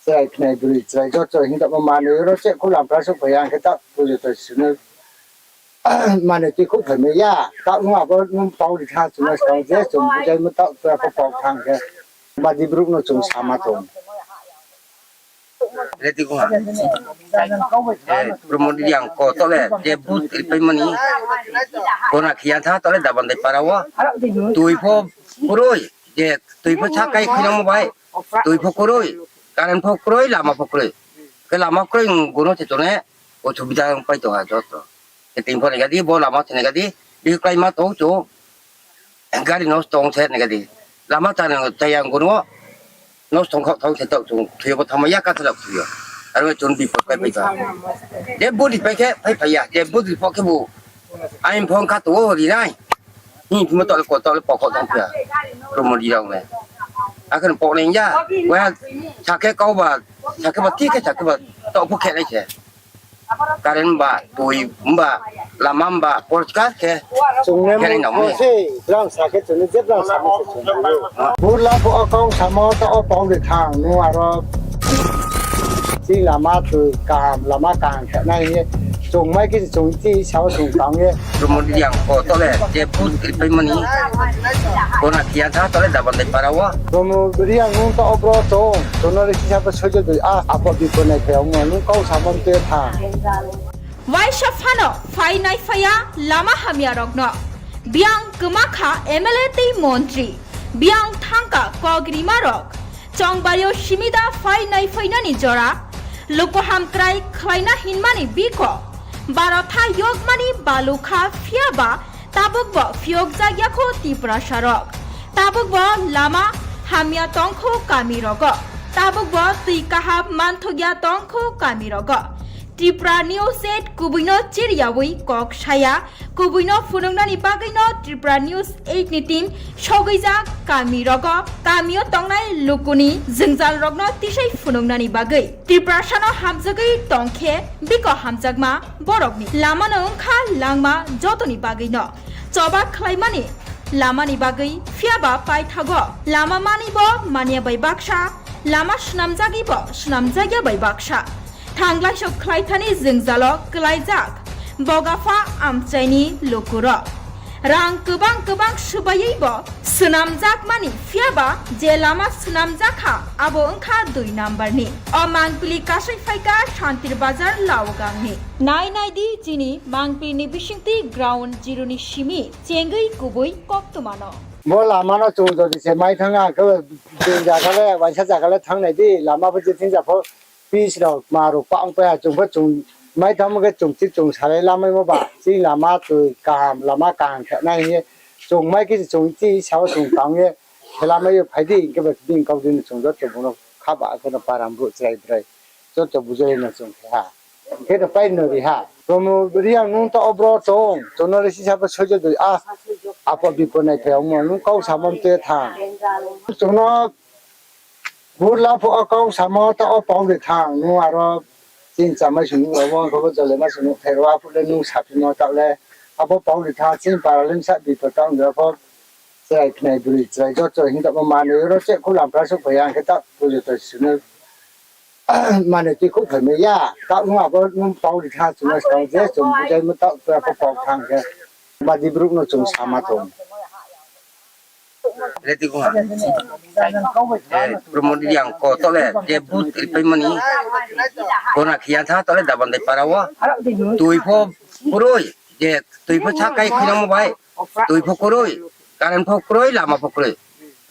Chrai khnai broi, chrai joto hing taoh bo manoi ro che khu lam pra suh phai ya, ang khe taoh pujo to sunu. Mane tui khouh phai mai ya, taoh nung abo nung pau ri tha, chung no skang je chung bujai mo taoh tua pho pau thang khe. Badi brouh no chung sama tong. Ready ko ha. Eh, Promo Reang ko taoh le, je booth ri pai mani. Kona khiya tha taoh le Dabandai para wo. Tui pho kroi, je tui pho sakai khinamo bai. Tui pho kroi, current pho kroi, lama pho kroi. Khe lama kroi, gono se chung ne. O subida pai tong ha joto. Khe tini pho nai ga di, bo lama se nai ga di, bihih klái ma tong chung, gari nosto ong se nai ga di. Lama chana chaya ong gono, nosto ong khaoh thaoh se taoh chung, thoi yo bo thanngmai ya, kathla thoi yo. Aro chung bipot pai pai tong. Je budi pai khe, pai pai ya, je budi pho khe bu. Aini phone kha tong o ri nai. Hing phimo taoh le ko taoh le pokok tong phi ya. Promo Reang le. Akhe no pok nai ya. Wa sakhe kau ba, sakhe ba, thik khe sakhe ba, taoh pho khe nai se. Current ba, tui ba, lama ba, porkar khe. Chung ne khe nai nang mo se, brang sakhe chung ne, je brang sakhe se chung ne. Burla pho o kau samo taoh wo pau de thang, nung aro. Chini lama tui kaham, lama kaham khe nai hing ye. Chung mai khe chung chi sao chung tang ye. Promo Reang ko taoh le, je booth ri pai mani. Kona khiya tha taoh le Dabandai para wo. Promo Reang nung taoh wo bro tong, chung no le sisa pho soijo doi a, apo bipo nai phai ongmo, nung kau samo mte tha. Waisa phano phai nai phai ya lama hamya rok no. Biang kma kha M L A tei montri. Biang thangka kok rima rok. Chongbari o simida phai nai phai nani jora. Luku hamkrai khlai na hinmani biko. Barotha yokmani balukha phiya ba tabuk bo phiyokjak ya kho Tiprasa rok. Tabuk bo lama hamya tong kho kami rogo. Tabuk bo tui kaham manthok ya tong kho kami rogo. Tripura News eight kubui no chiriyawi kok saya, kubui no phunuknani bagwi no Tripura News eight ni team sogwijak kami rogo, kami o tongnai lukuni jwngjal rokno tisai phunuknani bagwi. Tiprasa no hamjagwi tong khe biko hamjakma borokni lama no wngkha langma jotoni bagwi no choba khlaimani lamani bagwi, phiyaba paithago lama mani bo manya bai baksa, lama swnamjagwi bo swnamjakya bai baksa. Thanglai sok khlaithani jwngjalo klaijak bogapha amchaini lukurok. Rang kwbang kwbang swbaiwi bo swnamjakmani, phiyaba je lama swnamjak kha abo wngkha dui number ni. O mangpili kasai phaikha Santir Bazar Laogang ni. Nai nai di chini mangpili ni bisingtwi ground zero ni simi chengwi kubui koktwma no. Bo lama no chung jodi se mai thang ang khe, je jaga le, waisa jaga le thang nai di, lama bo je thing ja pho, pitch rok, ma rok pa ong pai ha, chung pho chung mai thang khe chung chi chung salai lamai mo ba, chini lama twi kaham, lama kaham khe nai hing ye, chung mai khe chung chi sao chung tang ye, khe lamai yo phai di, hing khe bo bini kau di no chung joto bung no kha ba khe no param brouh chrai brai, joto bujai no chung khe ha. Khe no pai no ri ha. Promo Reang nung taoh wo bro tong, chung no le sisa pho soijo doi a. Apo bipo nai phai ongmo, nung kau samo mte tha. Chung no burla pho o kau samo taoh wo pau de tha, nung aro chini chamai sung nuh rao, bo khe bo jole ma sung nuh pherao, aphuh le nung saphimo taoh le. Abo pau de tha, chini para le bsa bipo taoh de pho. Chrai khnai broi, chrai joto hing taoh bo manoi ro che khu lam pra suh phai ya, ang khe taoh pujo to sunu. Mane tui khouh phai mai ya, taoh nung abo nung pau ri tha, chung no skang je chung bujai mo taoh tua pho pau thang khe. Badi brouh no chung sama tong. Ready ko ha. Eh, Promo Reang ko taoh le, je booth ri pai mani. Kona khiya tha taoh le Dabandai para wo. Tui pho kroi, je tui pho sakai khinamo bai. Tui pho kroi, current pho kroi, lama pho kroi.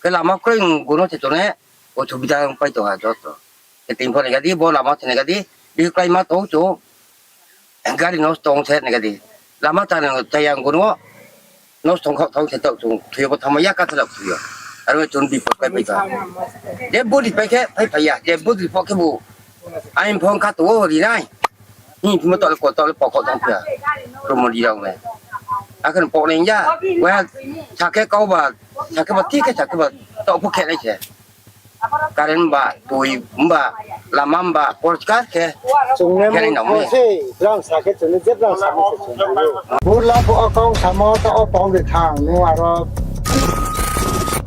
Khe lama kroi, gono se chung ne, o subida pai tong ha joto. Khe tini pho nai ga di, bo lama se nai ga di, bihih klái ma tong chung, gari nosto ong se nai ga di. Lama chana chaya ong gono, nosto ong khaoh thaoh se taoh chung, thoi yo bo thanngmai ya, kathla thoi yo. Aro chung bipot klái pai tong. Je budi pai khe, phai phai ya, je budi pho khe bu. Aini phone kha tong o ri nai. Hing phimo taoh le ko taoh le pokok tong phi ya. Promo Reang le. Akhe no pok nai ya, waiha sakhe kau ba, sakhe ba thik khe sakhe ba, taoh pho khe nai se. Current ba, tui ba, lama ba, porskar khe. Chung ne khe nai nang mo se, brang sa khe chung ne je brang sa mo se chung ne. Burla pho o kau samo taoh o pau de thang, nung aro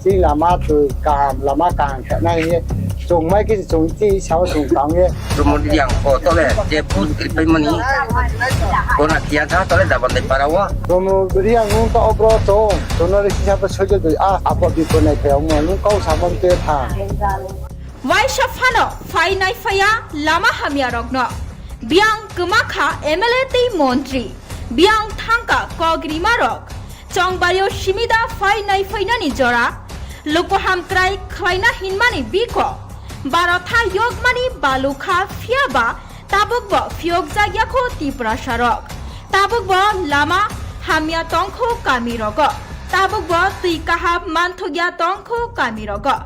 chini lama tui kaham, lama kaham khe nai hing ye. Chung mai khe chung ti sao chung tang ye. Promo Reang pho taoh le je booth ripai mani. Kona kia tha taoh le Dabandai para wo. Promo Reang nung taoh o bro chung, chung no le sisa pho soijo doi a, apo bipo nai phai ong mo, nung kau samo te tha. Waisa phano phai nai phai ya lama hamya rokno. Biang kma kha M L A tei montri. Biang thangka kok rima rok. Chongbari o simida phai nai phai nani jora. Luku hamkrai khlaina hinmani biko. Barotha yokmani balukha phiya ba tabuk bo phiyokjak ya kho Tiprasa rok. Tabuk bo lama hamya tongkho kami rogo. Tabuk bo tui kaham manthok ya tongkho kami rogo.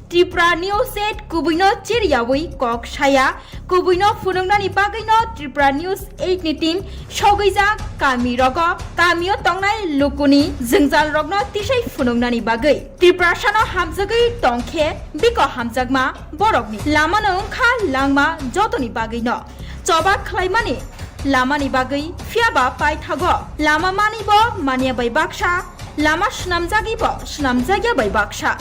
Tripura News eight kubui no chiriyawi kok saya, kubui no phunuknani bagwi no Tripura News eight ni team sogwijak kami rogo, kami o tongnai lukuni jwngjal rokno tisai phunuknani bagwi. Tiprasa no hamjagwi tongkhe biko hamjakma borokni lama no wngkha langma jotoni bagwi no. Choba khlaimani lamani bagwi phiya ba paithago lama mani bo manya bai baksa, lama swnamjagwi bo swnamjak ya bai baksa.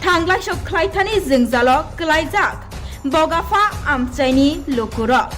Thanglai sok khlaithani jwngjalo klaijak bogapha amchaini lukurok.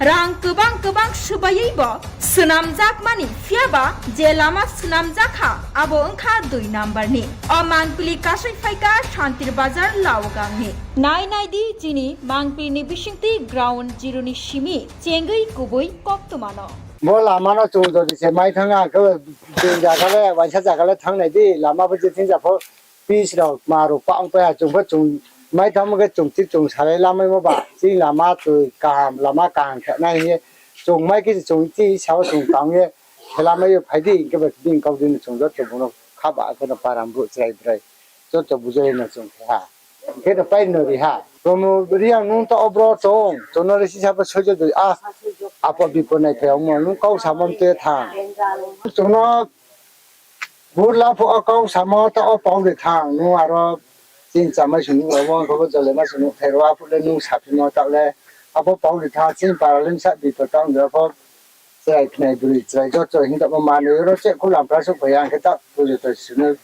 Rang kwbang kwbang swbaiwi bo swnamjakmani phiya ba je lama swnamjak kha abo wngkha dui number ni. O mangpili kasai phaikha Shantir Bazar Laogangni. Nai nai di chini mangpili ni bisingtwi ground zero ni simi chengwi kubui koktwmano. Bo lama no chung jodi se mai thang a khe bini jaga le, waisa jaga le thang nai di, lama bo je thing ja pho pitch rok ma rok pa ong pai ha, chung pho chung mai thang khe chung thik chung salai lamaimo ba, chini lama twi kaham, lama kaham khe nai hing ye, chung mai khe chung ti sao chung tang ye, khe lamai yo phai di, hing khe ba bini kau di no chung joto bung no kha ba khe no para brouh chrai brai, joto bujai no chung khe ha. Hing khe no pai no ri ha. Promo Reang nung taoh o bro chung, chung no le sisa pho soijo doi a, apo bipo nai phai ong mo, nung kau samo te tha. Chung no Burla pho o kau samo taoh o pau de thang, nung aro chini chamai sung nuh rao, abo jole ma sung nuh thai rao, aphuh le nung saphimo taoh le, abo pau de thang, chini para le bsa bipo taoh de pho, chrai khnai broi chrai joto hing tamo manoi ro che khu lam pra suh phai ya, hing khe taoh pujo to sung no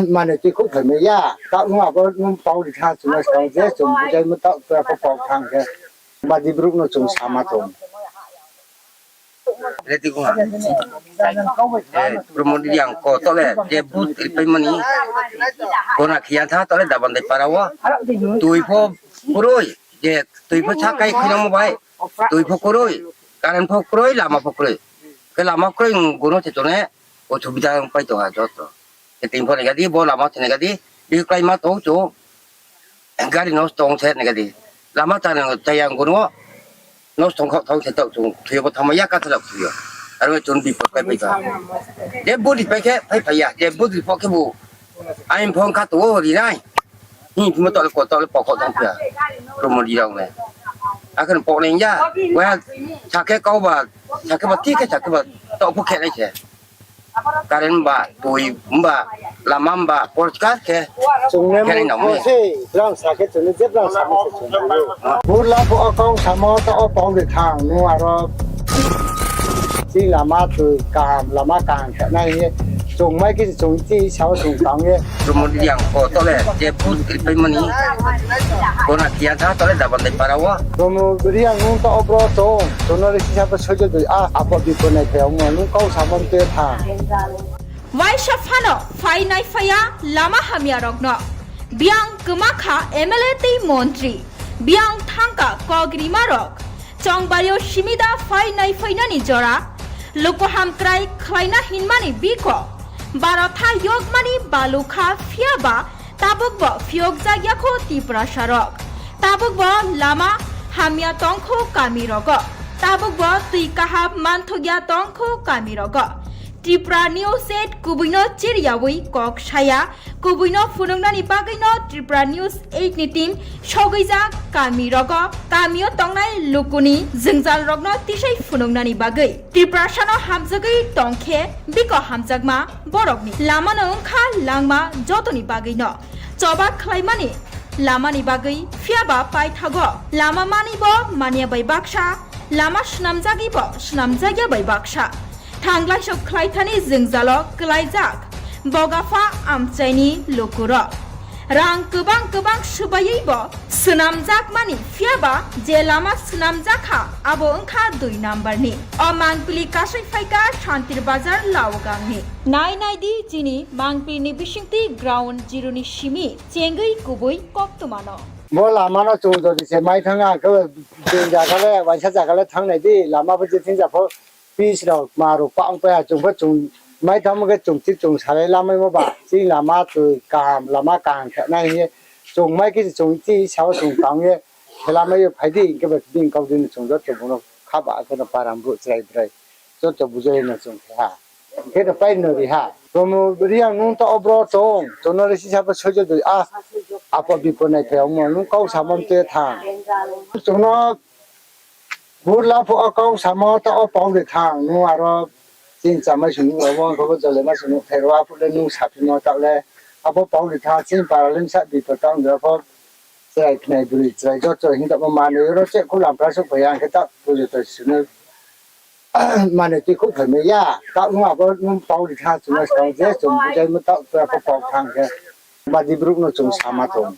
manoi tui khouh phai mai ya, taoh nung abo nung pau de thang chung no skang je chung bujaimo taoh pura pho pau thang khe, badi brouh no chung sama tong. Ready ko ha. Eh, Promo Reang ko taoh le je booth ripai mani. Kona khia tha taoh le Dabandai para wo. Tui pho kroi, je tui pho sakai khuinangmo bai. Tui pho kroi, current pho kroi, lama pho kroi. Khe lama kroi, gono se tone, osubida pai tong ha joto. Khe tini pho nai gadi, bo lama se nai gadi, bihih kláima tong chung. Gari nosto ong se nai gadi. Lama chana chaya ang gono. Nosto ong khaoh thaoh se taoh chung thoi yo bo thanngma ya kathalak thoi yo. Aro chung bipot pai pai tong. Je body pai khe phai phai ya, je body pho khe bo. Aini phone kha tong o ri nai. Hing phimo taoh le ko taoh le pokok tong phiya. Promo Reang le. Akhe no pok nai ya. Waiha sakhe kau ba, sakhe ba thik khe sakhe ba taoh pho khe nai se. Current ba, tui ba, lama ba, porskar khe. Chung ne khe nai nang mo se, brang sa khe chung ne je brang sa mo se chung ne. Burla pho o kau samo taoh o pau de thang, nung aro chini lama tui kaham, lama kaham khe nai hing ye. Chung mai khe chung ti sao chung tang ye. Promo Reang ko taoh le je booth ripai mani. Kona khia tha taoh le Dabandai para wo. Promo Reang nung taoh o bro chung, chung no le sisa pho soijo doi a, apo bipo nai phai ong mo, nung kau samo te tha. Waisa phano phai nai phai ya lama hamya rokno. Biang kma kha M L A tei montri. Biang thangka kok rima rok. Chongbari o simida phai nai phai nani jora. Luku hamkrai khlaina hinmani biko. Barotha yokmani balukha phiya ba tabuk bo phiyokjak ya kho Tiprasa rok. Tabuk bo lama hamya tong kho kami rogo. Tabuk bo tui kaham manthok ya tong kho kami rogo. Tripura News eight kubui no chiriyawi kok saya, kubui no phunuknani bagwi no Tripura News eight ni team sogwijak kami rogo, kami o tongnai lukuni jwngjal rokno tisai phunuknani bagwi. Tiprasa no hamjagwi tongkhe biko hamjakma borokni lama no wngkha langma jotoni bagwi no. Choba khlaimani lamani bagwi phiyaba paithago lama mani bo manya bai baksa, lama swnamjagwi bo swnamjakya bai baksa. Thanglaiso khlaithani jwngjalo kwlaijak bogapha amchaini lukurok. Rang kwbang kwbang swbaiwi bo swnamjakmani phiyaba je lama swnamjakha abo wngkha dui number ni. O mangpili kasai phaikha Santir Bazar Laogangni. Nai nai di chini mangpili ni bisingtwi ground zero ni simi chengwi kubui koktwmano. Bo lama no chung jodi se mai thang ang khe, chini jaga le, waisa jaga le thang nai di, lama bo je thing ja pho, pitch rok, ma rok, pa ong pai ha, chung pho chung mai thang khe chung ti chung salai lamai mo ba, chini lama twi kaham, lama kaham khe nai hing ye, chung mai khe chung ti sao chung tang ye, khe lamai yo phai di, hing khe ba bini kau di no chung joto bung no kha ba khe no param brouh chrai brai, joto bujai no chung khe ha. Khe no pai no ri ha. Promo Reang nung ta obro tong, chung no le sisa bo soijo doi a, apo bipo nai phai ongmo, nung kau samo mte thang. Chung no burla pho o kau samo ta o pau de thang, nung aro chini chamai sung nung abo, abo jole ma sung nung pherwa phu le nung saphimo ta le, abo pau de thang, chini para le sa bipo tang de pho, chrai khnai bwrwi chrai joto hing tamo manwi oro che khu lampra suk phai ang khe ta pujo to sunu. Mane twi khuk phaimai ya, taoh nung abo nung pau ri tha, chung no skang je chung bujai mo taoh tura pho pau thang khe. Badi brouh no chung sama tong.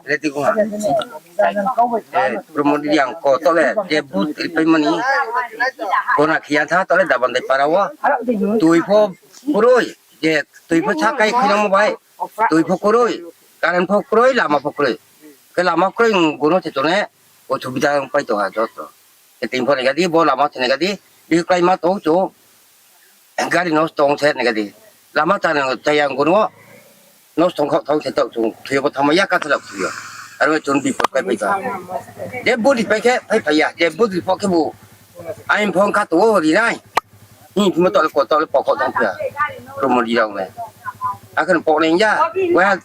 Reti kung ha. Eh, Promo Reang ko tole, je booth ripai mani. Kona khiya tha tole Dabandai para wo. Tui pho kroi, je tui pho sakai khinamo bai. Tui pho kroi, current pho kroi, lama pho kroi. Khe lama kroi, gono se tone, o subida pai tong ha joto. Khe tini pho nai gadi, bo lama se nai gadi, bihih klái ma tong chu, gari nosto ong se nai gadi. Lama chana chaya ang gono, nosto ong khaoh thang se tong chu, thuyo bo thangma ya kathalak thuyo. Aro chung bipot pai pai tong. Je budi pai khe, pai pai ya, je budi pho khe bu, ain pho kha tong o ri nai. Hing phimo tole ko tole pokok tong pia. Promo Reang le. Akhe poknai ya. Wa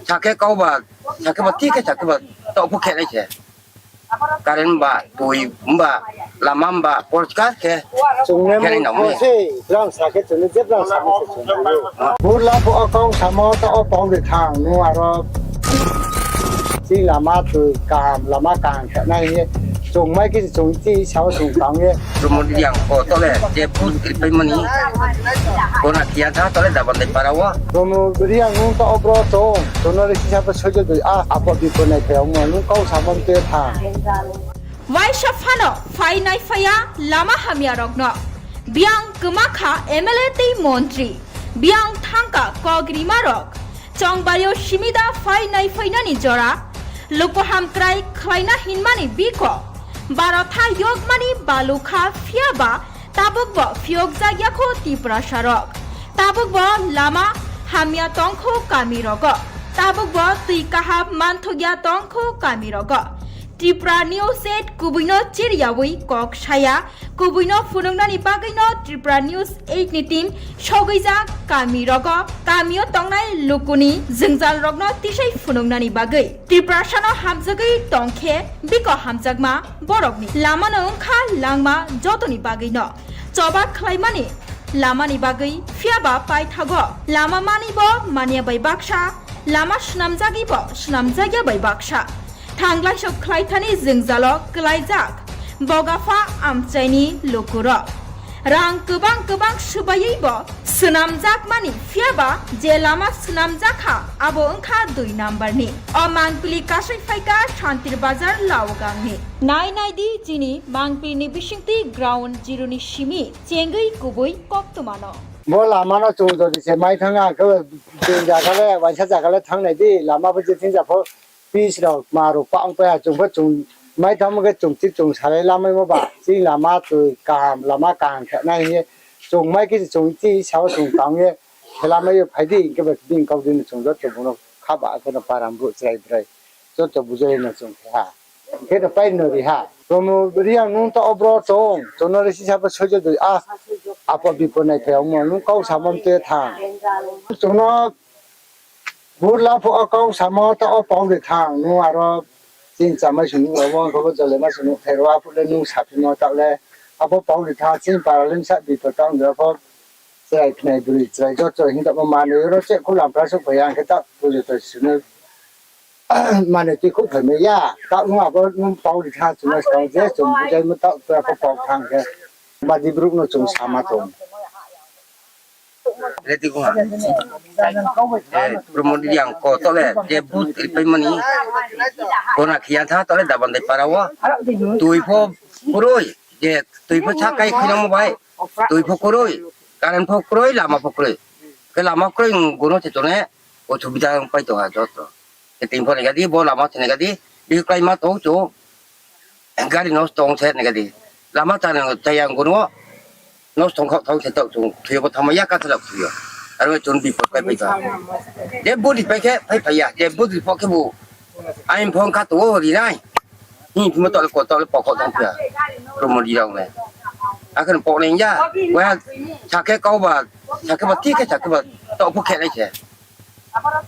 sakhe kau ba, sakhe ba thik khe sakhe ba tau pho khe nai se. Current ba, tui ba, lama ba, porskar khe. Chung ne khe nai nang mo se, brang sakhe chung ne je brang sakhe se chung ne. Burla pho o kau samo ta o pau de thang, nu aro. Chini lama twi kaham, lama kaham khe nai hing ye. Chung mai khe chung ti sao chung tang ye. Promo Reang ko tole, je booth ripai mani. Kona khiya tha tole Dabandai para wo. Promo Reang nung ta obro tong, chung no le sisa bo soijo doi a, apo bipo nai phai ongmo, nung kau samo mte thang. Waisa phano phai nai phai ya lama hamya rokno. Biang kwma kha M L A tei montri. Biang thangka kok rima rok. Chongbario simida phai nai phainani jora. Lukuham krai khlaina hinmani biko. Barotha yokmani balukha phiyaba tabuk bo phiyokjak yakho Tiprasa rok. Tabuk bo lama hamya tongkho kami rogo. Tabuk bo twi kaham manthokya tongkho kami rogo. Tripura News eight kubui no chiriyawi kok saya, kubui no phunuknani bagwi no Tripura News eight ni team sogwijak kami rogo, kami o tongnai lukuni jwngjal rokno tisai phunuknani bagwi. Tiprasa no hamjagwi tongkhe biko hamjakma borokni lama no wngkha langma jotoni bagwi no. Choba khlaimani lamani bagwi phiyaba paithago lama mani bo manya bai baksa, lama swnamjagwi bo swnamjakya bai baksa. Thanglaiso khlaithani jwngjalo kwlaijak bogapha amchaini lukurok. Rang kwbang kwbang swbaiwi bo swnamjakmani phiyaba je lama swnamjakha abo wngkha dui number ni. O mangpili kasai phaikha Santir Bazar Laogangni. Nai nai di chini mangpili ni bisingtwi ground zero ni simi chengwi kubui koktwmano. Bo lama no chung jodi se mai thang ang khe, je jaga le, waisa jaga le thang nai di, lama bo je thing ja pho, pitch rok, ma rok, pa ong pai ha, chung pho chung mai thang khe chung ti chung salai lamai mo ba, chini lama twi kaham, lama kaham khe nai hing ye, chung mai khe chung ti sao chung tang ye, khe lamai yo phai di, hing khe ba bini kau di no chung joto bung no kha ba khe no param brouh chrai brai, joto bujai no chung khe ha. Khe no pai no ri ha. Promo Reang nung taoh wo bro tong, chung no le sisa pho soijo doi a, apo bipo nai phai ongmo, nung kau samo mte tha. Chung no burla pho o kau samo taoh wo pau de tha, nung aro chini chamai sung nung rao wo, ang khe bo jole ma sung nung khe ro, aphuh le nung saphimo taoh le, abo pau de tha, chini para le bsa bipo tang de pho, chrai khnai broi chrai joto hing tamo manoi ro che khu lampra souh phai ya, ang khe taoh pujo to sunu manoi tui khouh phai mai ya, taoh nung abo nung pau ri tha, chung no skang je chung bujaimo taoh tua pho pau thang khe, badi brouh no chung sama tong. Ready ko ha. Promo Reang ko taoh le je booth ripaimani, kona khiya tha taoh le Dabandai para wo. Tui pho kroi, je tui pho sakai khuinangmo bai, tui pho kroi, current pho kroi, lama pho kroi. Khe lama kroi, gono se tone, osubida pai tong ha joto. Khe tini pho nai gadi, bo lama se nai gadi, bihih kláima tong chung, gari nosto ong se nai gadi. Lama chaya, chaya gono, nosto ong khaoh thaoh se taoh chung, thoi yo bo thanngmai ya, kathalak thoi yo. Aro chung bipot pai pai tong. Je booth ripai khe, phai phai ya, je booth ri pho khe bo. Aini phone kha tong o ri nai. Hing phimo taoh le ko taoh le pokok tong phi ya. Promo Reang le. Akhe pok nai ya. Waiha sakhe kau ba, sakhe ba, ti khe sakhe ba, taoh pho khe nai se.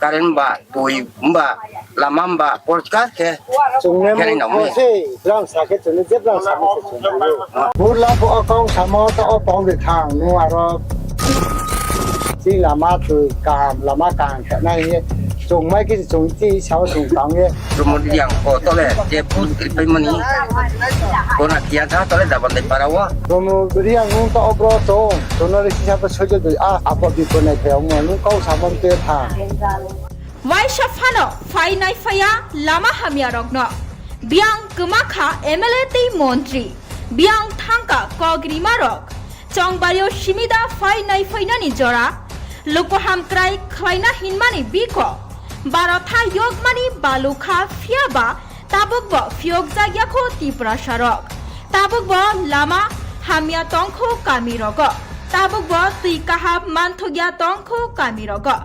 Current ba, tui ba, lama ba, porskar khe. Chung ne khe nai nang mo se, brang sakhe chung ne je brang sakhe se chung ne. Burla pho o kau samo taoh wo pau de tha, nung aro chini lama tui kaham, lama kaham khe nai hing ye. Chung mai khe chung ti sao chung tang ye. Promo Reang ko taoh le je booth ripaimani, kona khiya tha taoh le Dabandai para wo. Promo Reang nung taoh wo bro tong, chung no le sisa pho soijo doi a, apo bipo nai phai ongmo, nung kau samo mte tha. Waisa phano phai nai phai ya lama hamya rok no. Biang kma kha M L A tei montri. Biang thangka kok rima rok. Chongbari yo simida phai nai phai nani jora. Luku hamkrai khlaina hinmani biko. Barotha yokmani balukha phiya ba tabuk bo phiyokjak ya kho Tiprasa rok. Tabuk bo lama hamya tong kho kami rogo. Tabuk bo tui kaham manthok ya tong kho kami rogo.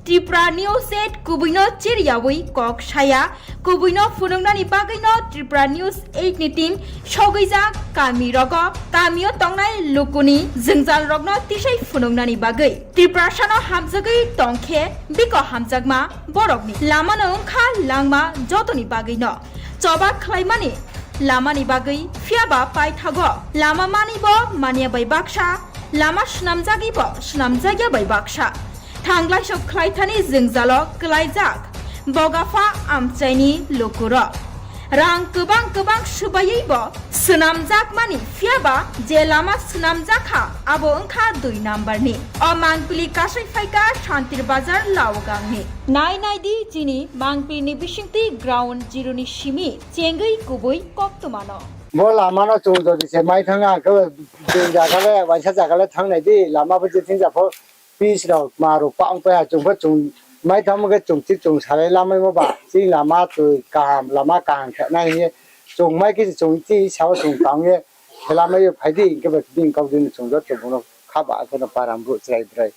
Tripura News eight kubui no chiriyawi kok saya, kubui no phunuknani bagwi no Tripura News eight ni team sogwijak kami rogo, kami o tongnai lukuni jwngjal rokno tisai phunuknani bagwi. Tiprasa no hamjagwi tong khe biko hamjakma borokni lama no wngkha langma jotoni bagwi no choba khlaimani lamani bagwi, phiya ba paithago lama mani bo manya bai baksa, lama swnamjagwi bo swnamjakya bai baksa. Thanglaisok khlaithani jwngjalo kwlaijak bogapha amchaini lukurok. Rang kwbang kwbang swbaiwi bo swnamjakmani, phiya ba je lama swnamjakha abo wngkha dui number ni. O mangpili kasai phaikha Santir Bazar Laogangni. Nai nai di chini mangpili ni bisingtwi ground zero ni simi chengwi kubui koktwma no. Bo lama no chung jodi se mai thang, ang khe bini zaga le, waisa zaga le thang nai di, lama bo je thing ja pho, pis rok, ma rok, pang pai ha, chung pho chung mai thang khe chung thik chung salai lamaimo ba, chini lama twi kaham, lama kaham khe nai hing ye, chung mai khe chung ti sao chung tang ye, khe lamai yo phai di, hing khe bo bini kau di no chung joto bung no kha ba, khe no param brouh chrai brai,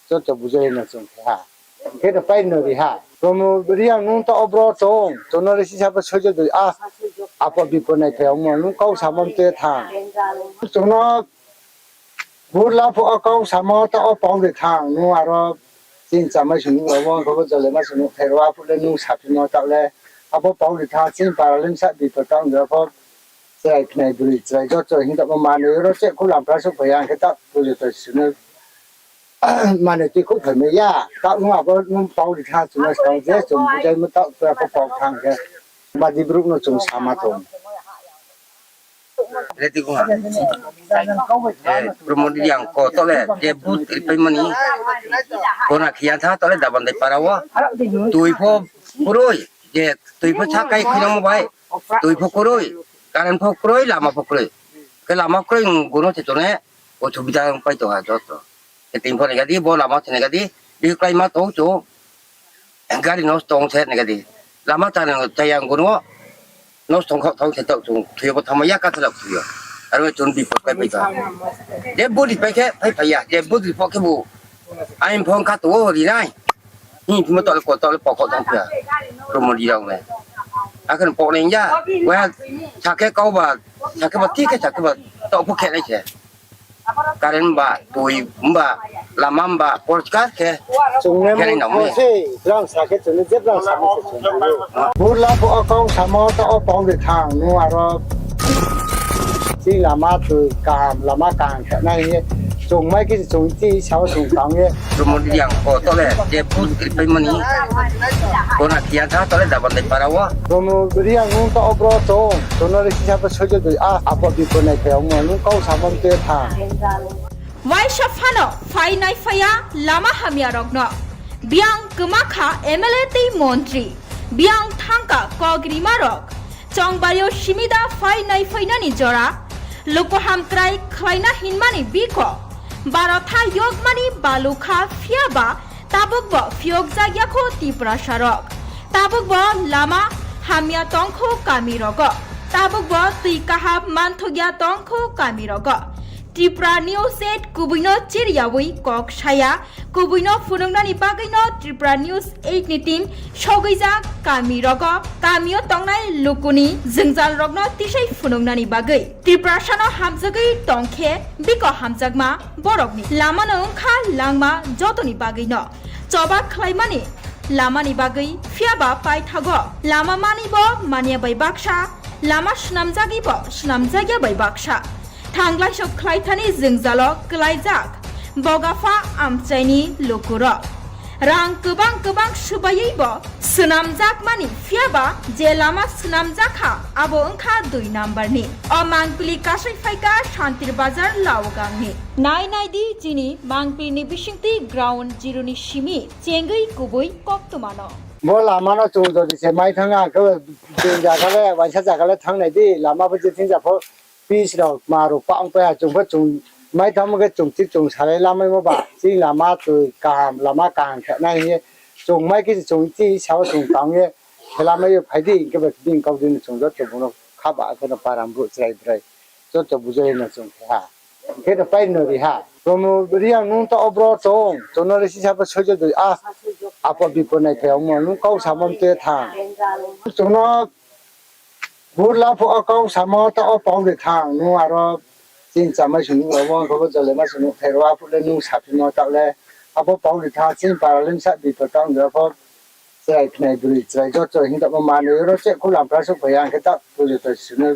joto bujai no chung khe ha. Khe no pai no ri ha. Promo Reang nung taoh wo bro tong, chung no le sisa pho soijo doi a, apo bipo nai phai ongmo, nung kau samo mte tha. Chung no burla pho o kau samo taoh wo pau de tha, nung aro chini chamai sung nung rao wo, ang khe bo jole ma sung nung khe ro, aphuh le nung saphimo taoh le, abo pau de tha, chini para le bsa bipo tang de pho, chrai khnai broi chrai joto hing tamo manoi ro che khu lampra souh phai ya, ang khe taoh pujo to sunu manoi tui khouh phai mai ya, taoh nung abo nung pau ri tha, chung no skang je chung bujaimo taoh tua pho pau thang khe, badi brouh no chung sama tong. Ready ko ha. Promo Reang ko taoh le je booth ripaimani, kona khiya tha taoh le Dabandai para wo. Tui pho kroi, je tui pho sakai khuinangmo bai, tui pho kroi, current pho kroi, lama pho kroi. Khe lama kroi, gono se tone, osubida pai tong ha joto. Khe tini pho nai gadi, bo lama se nai gadi, bihih kláima tong chung, gari nosto ong se nai gadi. Lama chaya, chaya gono, nosto ong khaoh thaoh se taoh chung thoi yo bo thanngmai ya, kathalak thoi yo. Aro chung bipot pai pai tong. Je booth ripai khe phai phai ya, je booth ri pho khe bo, aini phone kha tong o ri nai. Hing phimo taoh le ko taoh le pokok tong phi ya. Promo Reang le. Akhe no pok nai ya. Waiha sakhe kau ba, sakhe ba thik khe sakhe ba taoh pho khe nai se. Current ba, tui ba, lama ba, porchkar khe. Chung ne khe nai nang mo se, brang sa khe chung ne je brang sa mo se chung ne. Burla pho o kau samo taoh o pau de thang, nung aro chini lama tui kaham, lama kaham khe nai hing ye. Chung mai khe chung chi sao chung tang ye. Promo Reang ko taoh le je booth ri pai mani. Kona kia tha taoh le Dabandai para wo. Promo Reang nung taoh o bro chung, chung no le sisa pho soijo dui a, apo bipo nai phai ongmo, nung kau samo mte tha. Waisa phano phai nai phai ya lama hamya rokno. Biang kwma kha M L A tei montri. Biang thangka kok rima rok. Chongbari o simida phai nai phai nani jora. Luku hamkrai khlaina hinmani biko. Barotha yokmani balukha phiya ba tabuk bo phiyokjak ya kho Tiprasa rok. Tabuk bo lama hamya tongkho kami rogo. Tabuk bo twi kaham manthokya tongkho kami rogo. Tripura News eight kubui no chiriyawi kok saya, kubui no phunuknani bagwi no Tripura News eight ni team sogwijak kami rogo, kami o tongnai lukuni jwngjal rokno tisai phunuknani bagwi. Tiprasa no hamjagwi tongkhe biko hamjakma borokni lama no wngkha langma jotoni bagwi no. Choba khlaimani lamani bagwi phiya ba paithago lama mani bo manya bai baksa, lama swnamjagwi bo swnamjakya bai baksa. Thanglai sok khlaithani jwngjalo kwlaijak bogapha amchaini lukurok. Rang kwbang kwbang swbaiwi bo swnamjakmani phiya ba je lama swnamjak kha abo wngkha dui number ni. O mangpili kasai phaikha Shantir Bazar Laogang ni. Nai nai di chini mangpili ni bisingtwi ground zero ni simi chengwi kubui koktwma no. Bo lama no chung jodi se mai thang ang khe bini jaga le, waisa jaga le thang nai di, lama bo je thing ja pho pitch rok, ma rok pa ong pai ha, chung pho chung mai thang khe chung thik chung salai lamai mo ba, chini lama twi kaham, lama kaham khe nai hing ye, chung mai khe chung chi sao chung tang ye, khe lamai ye phai di, hing khe ba bini kau di no chung joto bung no kha ba khe no param bru chrai brai, joto bujai no chung khe ha. Khe no pai no ri ha. Promo Reang nung taoh o bro chung, chung no le sisa pho soijo dui a, apo bipo nai phai ongmo, nung kau samo mte tha. Chung no Burla pho o kau samo taoh o pau de thang, nung aro chini chamai sung nuh rao, bo khe bo jole ma sung nuh phairo, aphuh le nung saphimo taoh le, abo pau de thang, chini para le bsa bipo taoh de pho, chrai khnai bwrwi chrai joto hing tamo manoi oro che khulam pra suh phai ang khe taoh pujo to sunu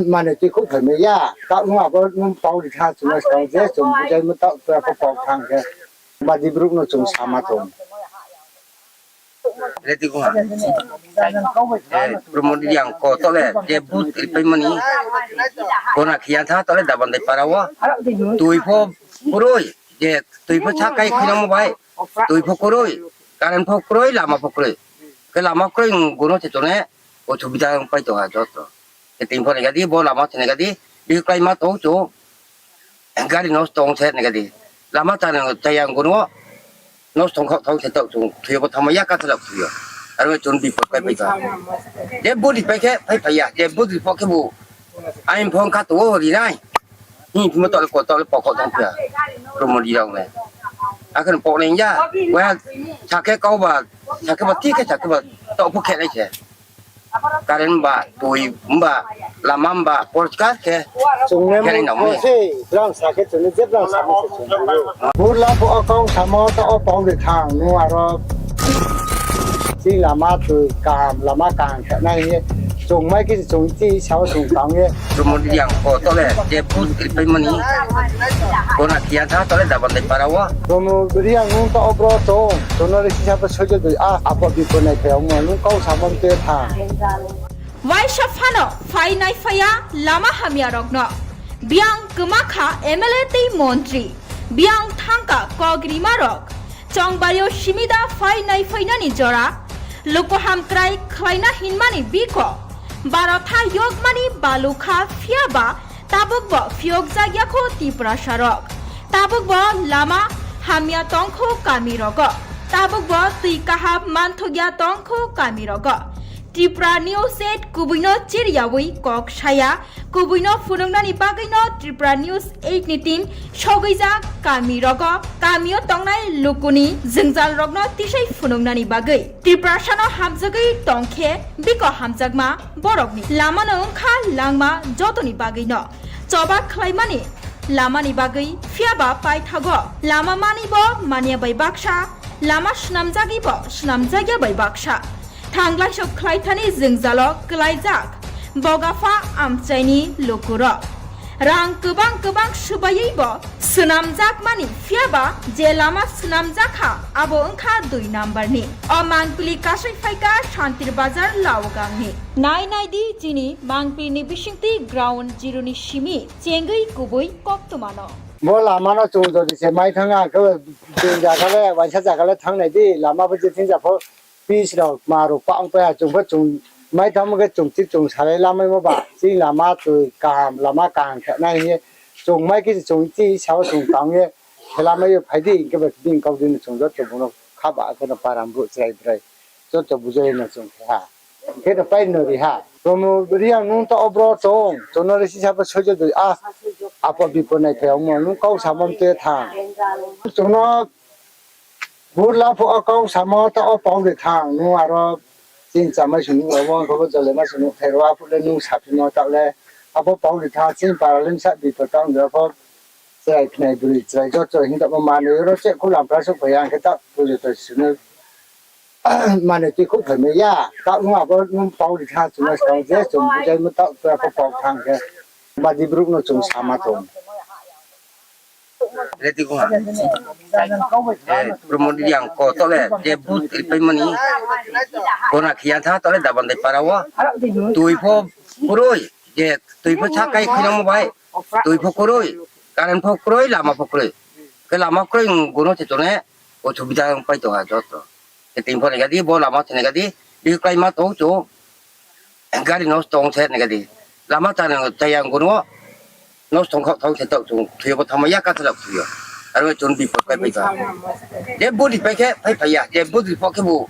manoi twi khuh phai mai ya, taoh nung abo nung pau de thang chung no skang je chung bujai mo taoh pra pho pau thang khe, badi brouh no chung sama tong. Ready kho ha. Eh, Promo Reang ko taoh le je booth ri pai mani. Kona khiya tha taoh le Dabandai para wo. Tui pho kroi, je tui pho sa kai khuinang mo bai. Tui pho kroi, current pho kroi, lama pho kroi. Khe lama kroi, gono se tong ne, osubida ong pai tong ha joto. Khe tini pho nai ga di, bo lama se nai ga di, bihih klái ma tong chung. Gari nosto ong se nai ga di. Lama chana chaya ang gono, nosto ong khaoh thang se taoh chung, thoi yo bo thangma ya kathalak thoi yo. Aro chung bipot kai pai tong ha. Je budi pai khe, phai phai ya, je budi pho khe bu. Aini phone kha tong o ri nai. Hing phimo taoh le ko taoh le pokok tong phiya. Promo Reang le. Akhe no pok nai ya. Waiha sakhe kau ba, sakhe ba thik khe sakhe ba taoh pho khe nai se. Current ba, tui ba, lama ba, porchkar khe. Chung ne khe nai nang mo se, brang sakhe chung ne je brang samo se chung ne. Burla pho o kau samo taoh o pau de thang, nung aro chini lama tui kaham, lama kaham khe nai hing ye. Chung mai khe chung chi sao chung tang ye. Promo Reang ko taoh le je booth ri pai mani. Kona khiya tha taoh le Dabandai para wo. Promo Reang nung taoh o bro chung, chung no le sisa pho soijo dui a, apo bipo nai phai ongmo, nung kau samo mte tha. Waisa phano phai nai phai ya lama hamya rokno. Biang kwma kha M L A tei montri. Biang thangka kok rima rok. Chongbari o simida phai nai phai nani jora. Luku hamkrai khlaina hinmani biko. Barotha yokmani balukha phiya ba tabuk bo phiyokjak ya kho Tiprasa rok. Tabuk bo lama hamya tong kho kami rogo. Tabuk bo twi kaham manthok ya tong kho kami rogo. Tripura News eight kubui no chiriyawi kok saya, kubui no phunuknani bagwi no Tripura News eight ni team sogwijak kami rogo, kami o tongnai luku ni jwngjal rokno tisai phunuknani bagwi. Tiprasa no hamjagwi tong khe biko hamjakma borokni lama no wngkha langma jotoni bagwi no. Choba khlaimani lama ni bagwi, phiya ba paithago lama mani bo manya bai baksa, lama swnamjagwi bo swnamjakya bai baksa. Thanglaiso khlaithani jwngjalo kwlaijak bogapha amchaini lukurok. Rang kwbang kwbang swbaiwi bo swnamjakmani, phiya ba je lama swnamjakha abo wngkha dui number ni. O mangpili kasai phaikha Santir Bazar Laogangni. Nai nai di chini mangpili ni bisingtwi ground zero ni simi chengwi kubui koktwma no. Bo lama no chung jodi se mai thang, ang khe bini zaga le, waisa zaga le thangnai di, lama bo je thing ja pho, pitch rok, kma rok, pa ong pai ha, chung pho chung mai thang khe chung chik chung salai lamaimo ba, chini lama twi kaham, lama kaham khe nai hing ye, chung mai khe chung chini sao chung tang ye, khe lamai yo phai di, hing khe ba bini kau di no chung joto bung no kha ba khe no para brouh chrai brai, joto bujai no chung khe ha. Hing khe no pai no ri ha. Promo Reang nung taoh wo bro tong, chung no le sisa pho soijo doi, a, apo bipo nai phai ongmo, nung kau samo mtoi thang. Chung no burla pho o kau samo taoh wo pau ri thang, nung aro chini chamai sung nuh rao, abo khe bo jole ma sung nuh thai rao, aphuh le nung saphimo taoh le, abo pau ri thang, chini para le bsa bipo taoh ong pho, chrai khnai broi chrai joto hing tongmo manoi oro che khulam pra souhphai ya, ang khe taoh pujo to sung no manoi tui khouh phaimai ya, taoh nung abo nung pau ri thang chung no skang je chung bujaimo taoh to pho pau thang khe, badi brouh no chung sama tong. Ready ko ha. Eh, Promo Reang ko taoh le je vote ripaimani. Kona khiya tha taoh le Dabandai para wo. Tui pho kroi, je tui pho sakai khinamo bai. Tui pho kroi, current pho kroi, lama pho kroi. Khe lama kroi, gono se chone, osubida pai tong ha joto. Khe tini pho nai gadi, bo lama se nai gadi, bihih kláima tong chu. Gari nosto ong se nai gadi. Lama chana chaya ang gono, nosto ong khaoh thaoh se taoh chung, thoi yo bo thanngma ya kathalak thoi yo. Aro chung bipot pai pai tong. Je vote ripai khe phai phai ya, je vote ri pho khe bo.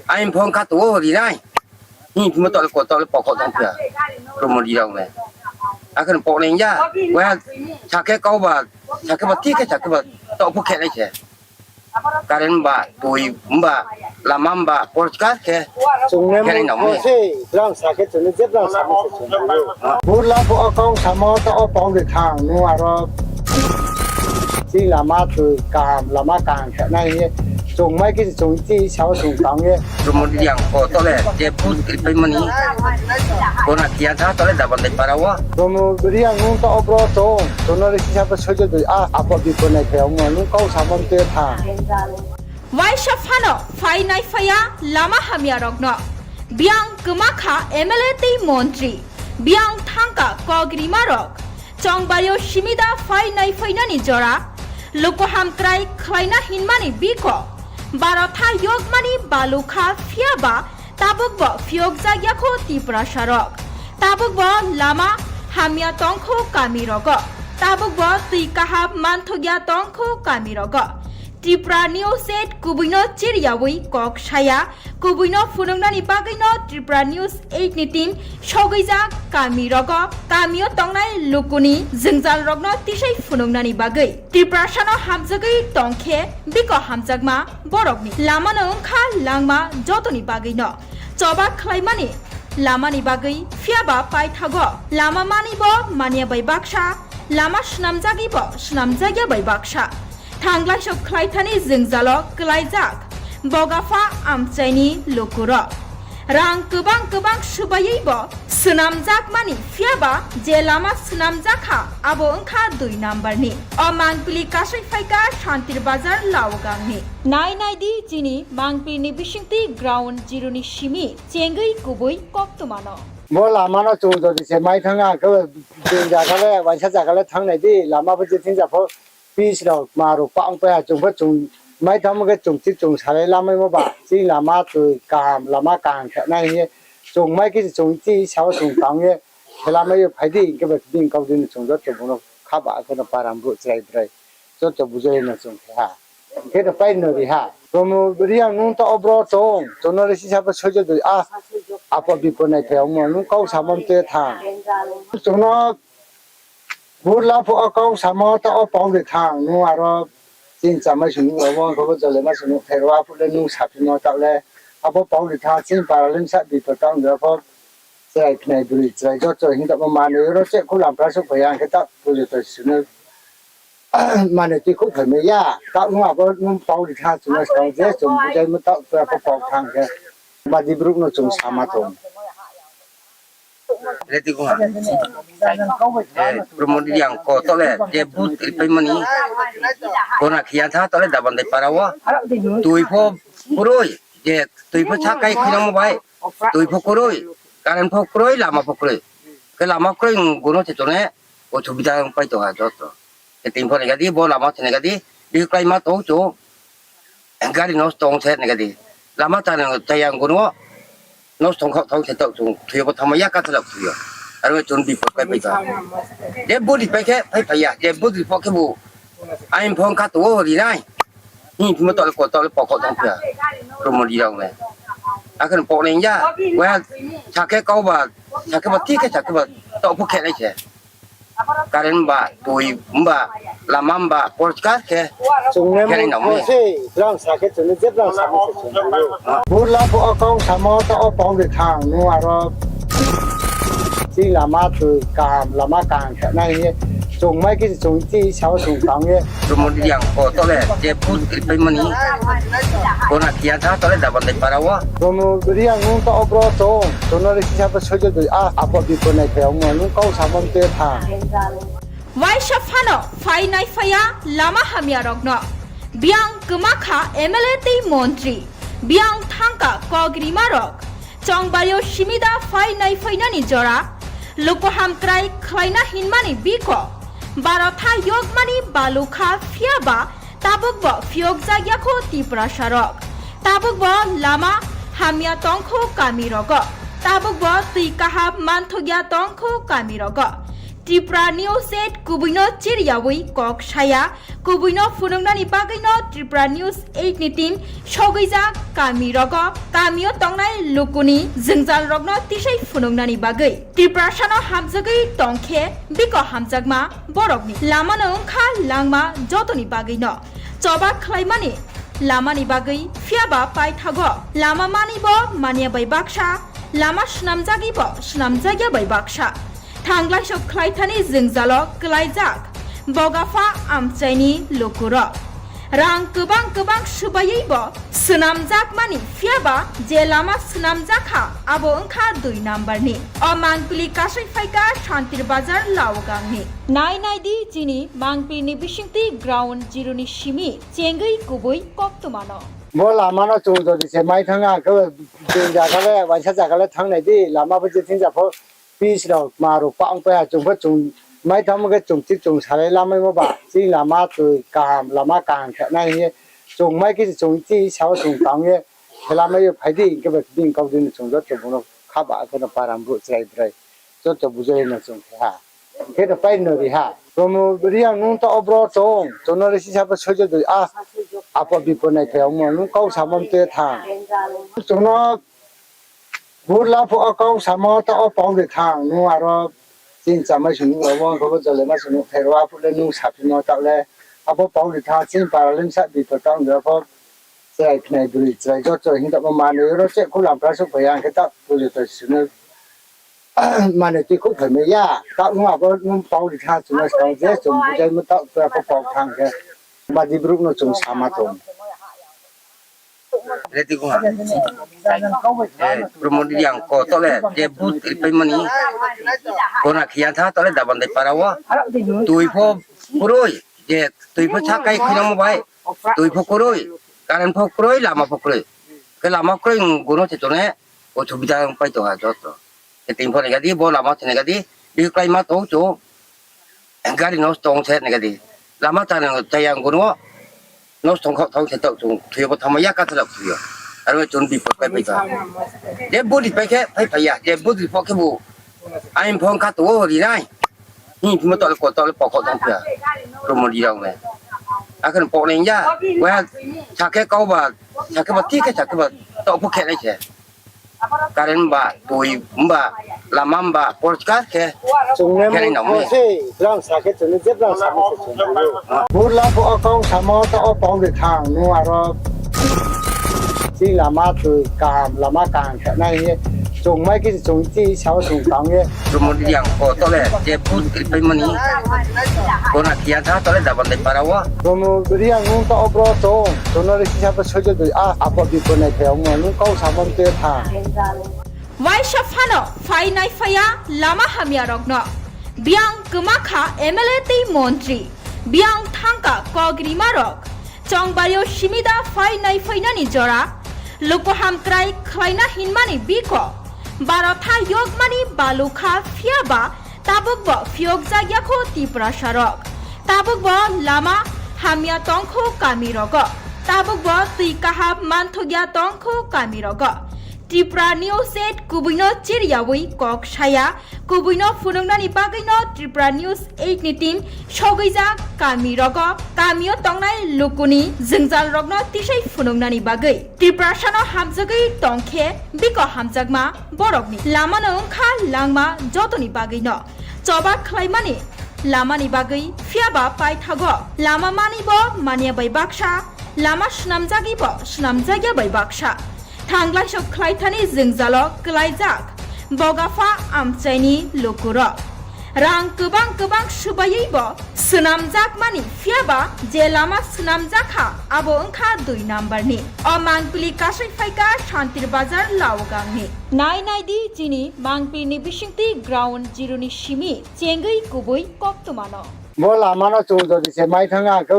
Aini phone kha tong o ri nai. Hing phimo taoh le ko taoh le pokho tong phiya. Promo Reang le. Akhe no poknai ya. Wa sakhe kau ba, sakhe ba thik khe sakhe ba taoh pho khe nai se. Current ba, tui ba, lama ba, porskar khe. Chung ne khe nai nang se, brang sakhe chung ne je brang samo se chung. Burla pho o kau samo taoh wo pau ri thang, nung aro chini lama tui kaham, lama kaham khe nai hing ye. Chung mai khe chung chini sao chung tang ye. Promo Reang ko taoh le je vote ripaimani. Kona khiya tha taoh le Dabandai para wo. Promo Reang nung taoh wo bro tong, chung no le sisa pho soijo doi, a, apo bipo nai phai ongmo, nung kau samo mtoi thang. Waisa phano phai nai phai ya lama hamya rokno. Biyang kwma kha M L A tei montri. Biyang thangka kok rima rok. Chongbari o simida phai nai phainani jora. Luku hamkrai khlaina hinmani biko. Barotha yokmani balu kha phiya ba tabuk bo phiyokjak ya kho Tiprasa rok. Tabuk bo lama hamya tong kho kami rogo. Tabuk bo twi kaham manthok ya tong kho kami rogo. Tripura News eight kubui no chiriyawi kok saya, kubui no phunuknani bagwi no Tripura News eight ni team sogwijak kami rogo, kami o tongnai luku ni jwngjal rokno tisai phunuknani bagwi. Tiprasa no hamjagwi tong khe biko hamjakma borokni lama no wngkha langma jotoni bagwi no. Choba khlaimani lama ni bagwi, phiya ba paithago lama mani bo manya bai baksa, lama swnamjagwi bo swnamjakya bai baksa. Thanglaiso khlaithani jwngjalo kwlaijak bogapha amchaini lukurok. Rang kwbang kwbang swbaiwi bo swnamjakmani, phiya ba je lama swnamjakha abo wngkha dui number ni. O mangpili kasai phaikha Santir Bazar Laogangni. Nai nai di chini mangpili ni bisingtwi ground zero ni simi chengwi kubui koktwma no. Bo lama no chung jodi se mai thang, ang khe bini zaga le, waisa zaga le thangnai di, lama bo je thing ja pho pitch rok, kma rok pa ong pai ha, chung pho chung mai thangmo khe chung chik chung salai lamaimo ba, chini lama twi kaham, lama kaham khe nai hing ye, chung mai khe chung chini sao chung tang ye, khe lamai yo phai di, hing khe ba bini kau di no chung joto bung no kha ba khe no para brouh chrai brai, joto bujai no chung khe ha, hing khe no pai no ri ha. Promo Reang, nung taoh wo bro tong, chung no le sisa pho soijo doi, a, apo bipod nai phai ongmo, nung kau samo mte thanng. Chung no bur la pho o kau samo taoh wo pau de thanng, nung aro chini chamai sung nuh rao, abo khe bo jole ma sung nuh pherao, aphuh le nung saphimo taoh le, abo pau de thanng, chini para le bsa bipod tang de pho, chrai khnai broi chrai joto hing taoh bo manoi ro cheh khu lampra souhphai ya, hing khe taoh pujo to sung no manoi tui khouh phai mai ya, taoh nung abo nung pau ri thanng chung no skang je chung bujaimo taoh tua pho pau thanng khe, badi brouh no chung sama tong. Reti kong ha. Promo Reang ko taoh le je booth ripaimo ni, gona khiya tha taoh le Dabandai para wo. Tui pho kroi, je tui pho sakai khinamo bai, tui pho kroi, current pho kroi, lama pho kroi. Khe lama kroi, gono se chung ne, osubida pai tong ha joto. Khe tini pho nai ga di, bo lama se nai ga di, bihih kláima tong chung, gari nosto ong se nai ga di. Lama chaya, chaya gono, nosto ong khaoh thanng se taoh chung thoi yo bo thanngmai ya, kathla thoi yo. Aro chung bipod pai pai tong. Je booth ri pai khe phai phai ya, je booth ri pho khe bu, aini phone kha tong wo ri nai. Hing phimo taoh le ko taoh le pokok thanng phi ya. Promo Reang le. Akhe pok nai ya. Wa sakhe kau ba, sakhe ba, thik khe sakhe ba, taoh pho khe nai se. Current ba, tui ba, lama ba, porchkar khe. Chung ne khe nai nang mo se, brang sakhe chung ne je brang sakhe se chung ne. Bur la pho o kau samo taoh wo pau de thanng, nung aro chini lama tui kaham, lama kaham khe nai hing ye. Chung mai khe se chung chini sao chung tang ye. Promo Reang ko taoh le je booth ripaimo ni, gona khiya tha taoh le Dabandai para wo. Promo Reang, nung taoh wo bro tong, chung no le sisa pho soijo doi, a, apo bipod nai phai ongmo, nung kau samo mte thanng. Waisa phano phai nai phai ya lama hamya rok no. Biang kma kha M L A tei montri. Biang thangka kok rima rok. Chongbari yo simida phai nai phai nani jora. Luku hamkrai khlaina hinmani biko. Barotha yokmani balukha phiya ba tabuk bo phiyokjak ya kho Tiprasa rok. Tabuk bo lama hamya tong kho kami rogo. Tabuk bo tui kaham manthok ya tong kho kami rogo. Tripura News eight kubui no chiriyawi kok saya, kubui no phunuknani bagwi no Tripura News eight ni team sogwijak kami rogo, kami yo tongnai lukuni jwngjal rokno tisai phunuknani bagwi. Tiprasa no hamjagwi tong khe biko hamjakma borokni lama no wngkha langma jotoni bagwi no choba khlaimani lamani bagwi, phiya ba paithago lama mani bo manya bai baksa, lama swnamjagwi bo swnamjakya bai baksa. Thanglaiso khlaithani jwngjalo kwlaijak bogapha amchaini lukurok. Rang kwbang kwbang swbaiwi bo swnamjakmani, phiya ba je lama swnamjakha abo wngkha dui number ni. O mangpili kasai phaikha Santir Bazar Laogangni. Nai nai di chini mangpili ni bisingtwi ground zero ni simi chengwi kubui koktwmano. Bo lama no chung jodi se mai thang, ang khe bini jaga le, waisa jaga le thang nai di, lama bo je thing ja pho pitch rok, ma rok pang pai ya, chung pho chung mai thang khe chung chi chung salai lamaimo ba, chini lama twi kaham, lama kaham khe nai hing ye, chung mai khe chung chi sao chung tang ye, khe lamai yo phai di, hing khe ba bini kau di no chung joto bung no kha ba khe no param brouh chrai brai, joto bujai no chung khe ha. Khe no pai no ri ha. Promo Reang, nung taoh wo bro tong, chung no le sisa pho soijo doi, a, apo bipod nai phai ongmo, nung kau samo mte thanng. Chung no bur la pho o kau samo taoh wo pau de thanng, nung aro chini chamai sung nuh rao, abo khe bo jole ma sung nuh pherao, aphuh le nung saphimo taoh le, abo pau de thanng, chini para le bsa bipod tang de pho, chrai khnai broi chrai joto hing taoh bo manoi ro cheh khu lampra souhphai ya, hing khe taoh pujo to sung no manoi tui khouh phai mai ya, taoh nung abo nung pau ri thanng chung no skang je chung bujaimo taoh tua pho pau thanng khe, badi brouh no chung sama tong. Reti kong ha. Promo Reang ko taoh le je booth ripaimo ni, gona khiya tha taoh le Dabandai para wo. Tui pho kroi, je tui pho sakai khinamo bai, tui pho kroi, current pho kroi, lama pho kroi. Khe lama kroi, gono se chung ne osubida pai tong ha joto. Khe tini pho nai ga di, bo lama se nai ga di, bihih kláima tong chung, gari nosto ong se nai ga di. Lama chaya, chaya gono nosto ong khaoh thanng se taoh chung thoi yo bo thanngmai ya, kathla thoi yo. Aro chung bipod pai pai tong. Je booth ri pai khe phai phai ya, je booth ri pho khe bu, aini phone kha tong wo ri nai. Hing phimo taoh le ko taoh le pokok thanng phi ya. Promo Reang le. Akhe no pok nai ya. Waiha sakhe kau ba, sakhe ba thik khe sakhe ba taoh pho khe nai se. Current ba, tui ba, lama ba, porskar khe. Chung ne khe nai nang mo se, brang sa khe chung ne je brang sa mo se chung ne. Burla pho o kau samo taoh o pau de thang, nung aro chini lama tui kaham, lama kaham khe nai hing ye. Chung mai khe chung chi sao chung tang ye. Promo Reang ko taoh le je bu kripai mani. Kona kia tha taoh le Dabandai para wo. Promo Reang nung taoh o bro chung, chung no re sisa bo soijo dui a, apo bipo nai phai ong mo, nung kau samo te tha. Waisa phano phai nai phai ya lama hamya rokno. Biang kma kha M L A tei montri. Biang thangka kok rima rok. Chongbari o simi da phai nai phai nani jora. Luku hamkrai khlaina hinmani biko. Barotha yokmani balukha phiya ba tabuk bo phiyokjak ya kho Tiprasa rok. Tabuk bo lama hamya tongkho kami rogo. Tabuk bo tui kaham manthok ya tongkho kami rogo. Tripura News eight kubui no chiriyawi kok saya, kubui no phunuknani bagwi no Tripura News eight ni team sogwijak kami rogo, kami o tongnai lukuni jwngjal rokno tisai phunuknani bagwi. Tiprasa no hamjagwi tongkhe biko hamjakma borokni lama no wngkha langma jotoni bagwi no. Choba khlaimani lamani bagwi phiya ba paithago lama mani bo manya bai baksa, lama swnamjagwi bo swnamjak ya bai baksa. Thanglai sok khlaithani jwngjalo kwlaijak bogapha amchaini lukurok. Rang kwbang kwbang swbaiwi bo swnamjakmani phiya ba je lama swnamjak kha abo wngkha dui number ni. O mangpili kasai phaikha Shantir Bazar Laogangni. Nai nai di chini mangpili ni bisingtwi ground zero ni simi chengwi kubui koktwmano. Bo lama no chung jodi se mai thang a khe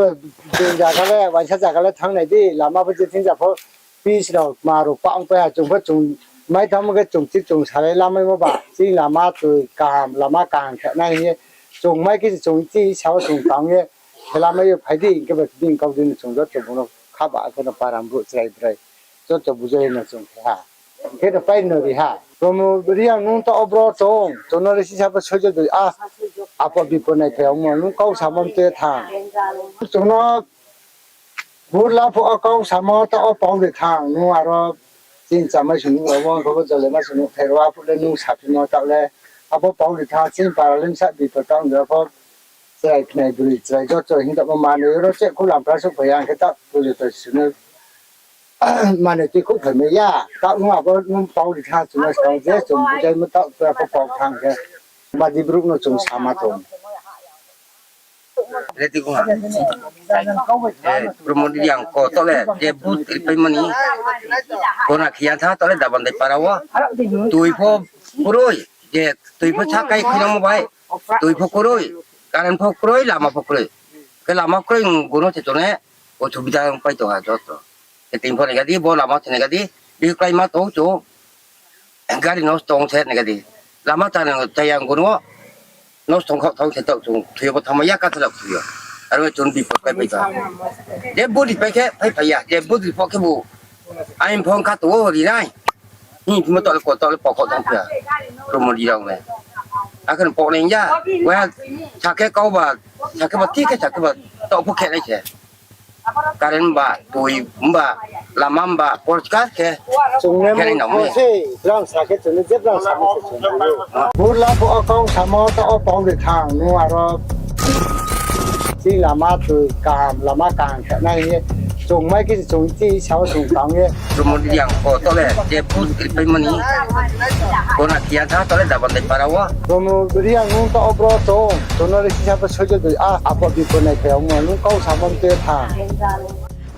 dui jaga le, waisa jaga le thang nai di, lama bo je thing ja pho. Pis rok ma rok pa ong pai ha, chung pho chung mai thangmo khe chung thik chung salai lamaimo ba, chini lama tui kaham, lama kaham khe nai hing ye, chung mai khe chung chi sao chung tang ye, khe lamai yo phai di, hing khe ba bini kau di no chung joto bung no kha ba, khe no para brouh chrai brai, joto bujai no chung khe ha. Hing khe no pai no ri ha. Promo Reang nung taoh o bro chung, chung no re sisa bo soijo dui a, apo bipo nai phai ong mo, nung kau samo te tha. Chung no Burla pho o kau samo taoh o pau de thang, nung aro chini chamai sung nuh rao, abo jole ma sung nuh thai rao, aphuh le nung saphimo taoh le, abo pau de thang, chini para le bsa bipo taoh ong de pho, chrai khnai broi chrai joto hing tamo manoi ro che khu lampra suh phai ya, hing khe taoh pujo to sung no manoi tui khu phai mai ya, taoh nung abo nung pau de thang, chung no skang je chung bujaimo taoh pho pau thang khe, badi brouh no chung sama tong. Ready ko ha. Eh, Promo Reang ko taoh le, je bu kripai mani. Kona kia tha taoh le Dabandai para wo. Tui pho kroi, je tui pho sakai khinangmo bai. Tui pho kroi, current pho kroi, lama pho kroi. Khe lama kroi, gono se chung ne, osubida pai tong ha joto. Khe tini pho nai ga di, bo lama se nai ga di, bihih kláima tong chung. Gari nosto ong se nai ga di. Lama chaya, chaya ang gono. Nosto ong khaoh thaoh se taoh chung thoi yo bo thanngma ya ka thalak thoi yo. Aro chung bipot pai pai ka. Je bodi pai khe phai phai ya, je bodi pho khe bo. Aini phone kha tong o ri nai. Hing phimo taoh le ko taoh le pokok tong phi ya. Promo Reang le. Akhe no pok nai ya. Waiha sakhe kau ba, sakhe ba thik khe sakhe ba taoh pho khe nai se. Current ba, tui ba, lama ba, porskar khe. Chung ne khe nai nang mo se, brang sa khe chung ne je brang sa mo se chung ne. Burla pho o kau samo taoh o pau de thang, nung aro chini lama tui kaham, lama kaham khe nai hing ye. Chung mai khe chung chi sao chung tang ye. Promo Reang ko taoh le, je bu kripai mani. Kona kia tha taoh le Dabandai para wo. Promo Reang nung taoh o bro chung, chung no re sisa bo soijo dui a, apo bipo nai phai ong mo, nung kau samo te tha.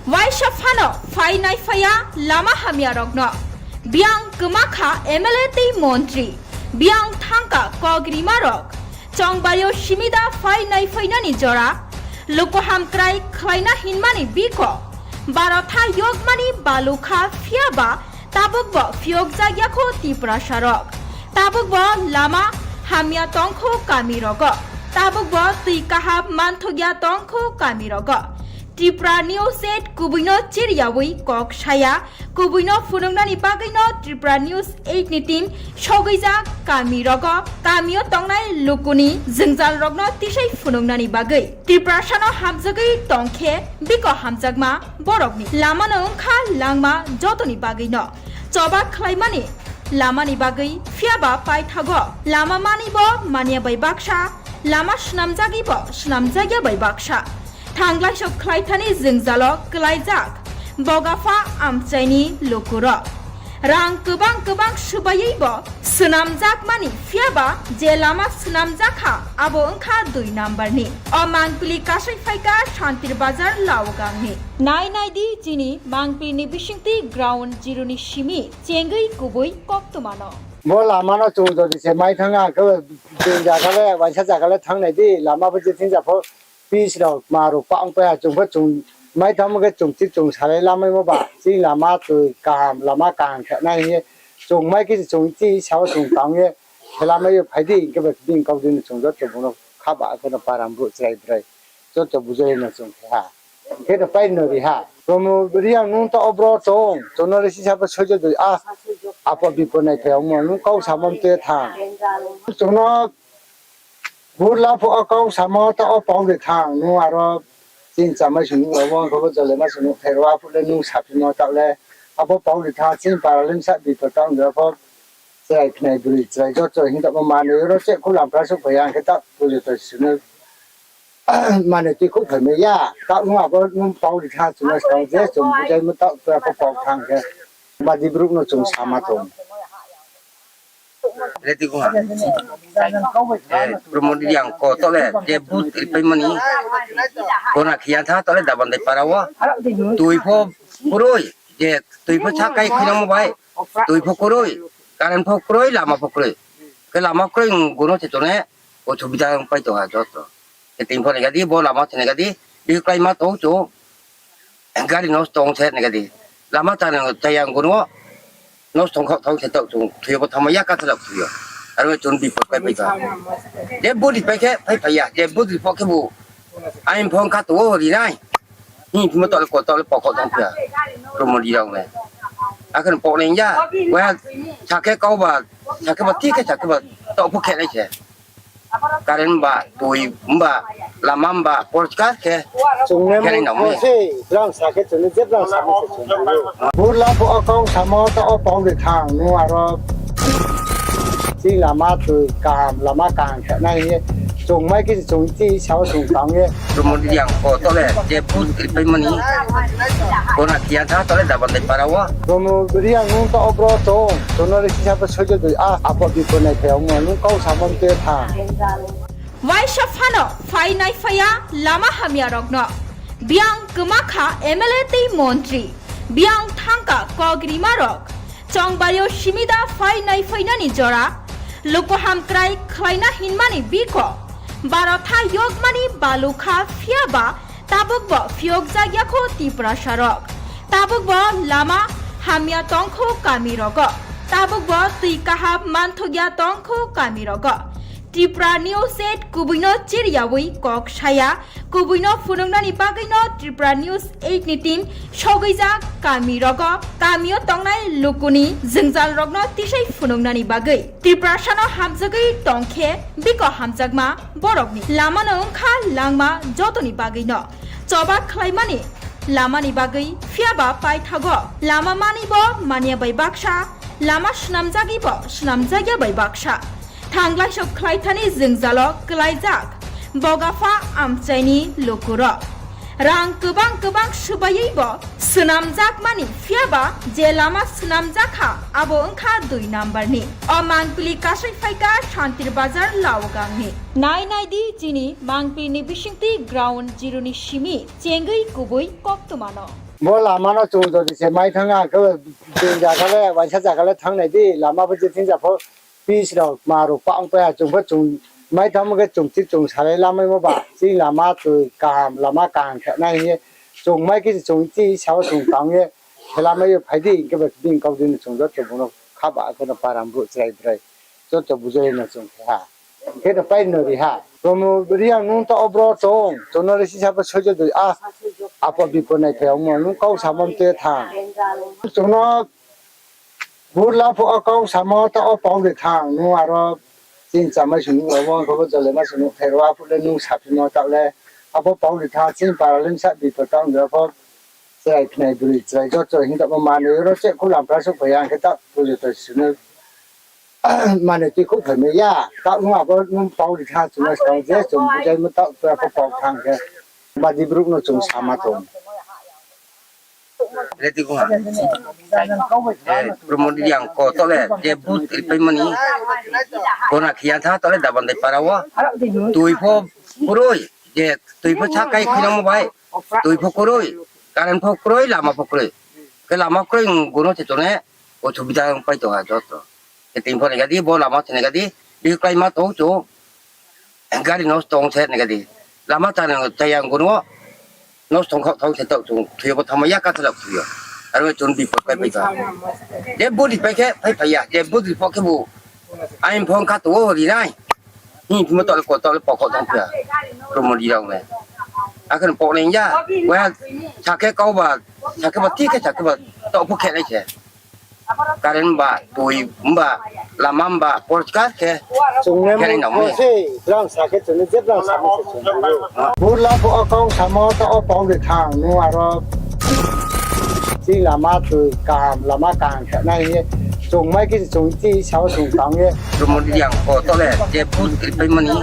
Waisa phano phai nai phai ya lama hamya rokno. Biang kma kha M L A tei montri. Biang thangka kok rima rok. Chongbari o simi da phai nai phai nani jora. Luku hamkrai khlaina hinmani biko. Barotha yokmani balukha phiya ba tabuk bo phiyokjak ya kho Tiprasa rok. Tabuk bo lama hamya tong kho kami rogo. Tabuk bo tui kaham manthok ya tong kho kami rogo. Tripura News eight kubui no chiriyawi kok saya, kubui no phunuknani bagwi no Tripura News eight ni team sogwijak kami rogo, kami o tongnai lukuni jwngjal rokno tisai phunuknani bagwi. Tiprasa no hamjagwi tongkhe biko hamjakma borokni lama no wngkha langma jotoni bagwi no. Choba khlaimani lamani bagwi, phiyaba paithago lama mani bo manya bai baksa, lama swnamjagwi bo swnamjakya bai baksa. Thanglaiso khlaithani jwngjalo kwlaijak Bogapha amchaini lukurok. Rang kwbang kwbang swbaiwi bo swnamjakmani, phiyaba je lama swnamjakha abo wngkha dui number ni. O mangpili kasai phaikha Santir Bazar Laogangni. Nai nai di chini mangpili ni bisingtwi ground zero ni simi chengwi kubui koktwmano. Bo lama no chung jodi se mai thang ang khe, chini jaga le, waisa jaga le thang nai di, lama bo je thing ja pho, pitch rok, ma rok pa ong pai ha, chung pho chung mai thang khe chung ti chung salai lamai mo ba, chini lama twi kaham, lama kaham khe nai hing ye, chung mai khe chung ti sao chung tang ye, khe lamai yo phai di, hing khe ba bini kau di no chung joto bung no kha ba khe no param bru chrai brai, joto bujai no chung khe ha. Khe no pai no ri ha. Promo Reang nung ta obro tong, chung no le sisa pho soijo doi a, apo bipo nai phai ong mo, nung kau samo mte thang. Chung no Burla pho o kau samo ta o pau de thang, nung aro chini chamai sung nung abo, abo jole ma sung nung pherwa phuh le nung saphimo ta le, abo pau de thang, chini para le sa bipo tang de pho, chrai khnai bwrwi chrai joto hing tamo manwi oro che khu lampra suk phai ang khe ta pujo to sunu. Mane twi khuk phaimai ya, ta nung abo nung pau ri tha, chung no skang je chung bujai mo ta pura pho pau thang khe. Badi brouh no chung sama tong. Ready kho ha. Eh, Promo Reang ko to le, je booth ripai mani. Kona khiya tha to le Dabandai para wo. Twi pho kroi, je twi pho sa kai khinamo bai. Twi pho kroi, current pho kroi, lama pho kroi. Khe lama kroi, gono se tone, o subida pai to ha joto. Khe twi pho nai gadi, bo lama se nai gadi, bi klai ma to chu. Gari nosto ong se nai gadi. Lama chana chaya ang gono, nosto ong kha thong se to chu, thuyo bo thama ya ka thalak thuyo. Aro chun bipot pai pai ka. Je budi pai khe, pai pai ya, je budi pho khe bu. Ain phong kha to ri nai. Hing phimo to le ko to le pokok tong pia. Promo Reang le. Akhon pok nai ya. Wa sakhe kau ba, sakhe ba ti khe sakhe ba to pho khe nai se. Current ba, twi ba, lama ba, porchkar khe. Chung ne khe nai nang mo se, brang sakhe chung ne je brang sakhe se chung ne. Burla pho o kau samo ta o pau de thang, nung aro. Chini lama twi kaham, lama kaham khe nai ye. Chung mai khe chung ti sao chung tang ye. Promo Reang ko to le, je booth ripai mani. Kona khiya tha to le Dabandai para wo. Promo Reang nung ta obro tong, chung no le sisa pho soijo doi a, apo bipo nai phai ong mo, nung kau samo mte tha. Waisa phano phai nai phai ya lama hamya rokno. Biang kwma kha M L A tei montri. Biang thangka kok rima rok. Chongbario simida phai nai phainani jora. Lukuham krai khlaina hinmani biko. Barotha yokmani balukha phiyaba tabukbo phiyokjak yakho Tiprasa rok. Tabukbo lama hamya tongkho kami rogo. Tabukbo twi kaham manthokya tongkho kami rogo. Tripura News eight kubui no chiriyawi kok saya, kubui no phunuknani bagwi no Tripura News eight ni team sogwijak kami rogo, kami o tongnai lukuni jwngjal rokno tisai phunuknani bagwi. Tiprasa no hamjagwi tongkhe biko hamjakma borokni lama no wngkha langma jotoni bagwi no. Choba khlaimani lamani bagwi phiyaba paithago lama mani bo manya bai baksa, lama swnamjagwi bo swnamjakya bai baksa. Thanglaiso khlaithani jwngjalo kwlaijak Bogapha amchaini lukurok. Rang kwbang kwbang swbaiwi bo swnamjakmani, phiyaba je lama swnamjakha abo wngkha dui number ni. O mangpili kasai phaikha Santir Bazar Laogangni. Nai nai di chini mangpili ni bisingtwi ground zero ni simi chengwi kubui koktwmano. Bo lama no chung jodi se mai thang ang khe, je jaga le, waisa jaga le thang nai di, lama bo je thing ja pho, pitch rok, ma rok pa ong pai ha, chung pho chung mai thang khe chung ti chung salai lamai mo ba, chini lama twi kaham, lama kaham khe nai hing ye, chung mai khe chung ti sao chung tang ye, khe lamai yo phai di, hing khe ba bini kau di no chung joto bung no kha ba khe no param bru chrai brai, joto bujai no chung khe ha. Khe no pai no ri ha. Promo Reang nung ta obro tong, chung no le sisa pho soijo doi a. Apo bipo nai phai ongmo nung kau samo mte tha. Chung no burla pho o kau samo ta o pau de tha nung aro chini chamai sung nuh omo khe bo jole ma sung nuh khe ro aphuh le nung saphimo ta le abo pau de tha chini para le msa bipo ta ong de pho. Chrai khnai broi chrai joto hing tongmo manoi ro che khu lampra suh phai ang khe ta pujo to sunu. Mane tui khouh phai mai ya, taoh nung abo nung pau ri tha chung no skang je chung bujai mo taoh tua pho pau thang khe. Badi brouh no chung sama tong. Reti kho ha. Eh, Promo Reang ko to le, je booth ri pai mani. Kona khiya tha to le Dabandai para wo. Tui pho kroi, je tui pho sakai khinamo bai. Tui pho kroi, current pho kroi, lama pho kroi. Khe lama kroi, gono se tone, o subida pai tong ha joto. Khe tini pho nai gadi, bo lama se nai gadi, bihih klái ma tong chung, gari nosto ong se nai gadi. Lama chana chaya ang gono, nosto ong khaoh thaoh se taoh chung, thui yo bo thangma ya ka thalak thui yo. Aro chung bipot pai pai tong. Je budi pai khe, pai pai ya, je budi pho khe bu, ain pho kha tong o ri nai. Hing phimo taoh le ko taoh le pokok tong phi ya. Promo Reang le. Akhe pok nai ya. Wai ha sakhe kau ba, sakhe ba thik khe sakhe ba taoh pho khe nai se. Current ba, tui ba, lama ba, porskar khe. Chung ne khe nai nang mo. Brang sakhe chung ne je brang samo se chung. Burla pho o kau samo ta o pau de thang nu aro. Chini lama tui kaham, lama kaham khe nai ye. Chung mai khe chung chi sao chung tang ye. Promo Reang ko to le, je booth ri pai mani.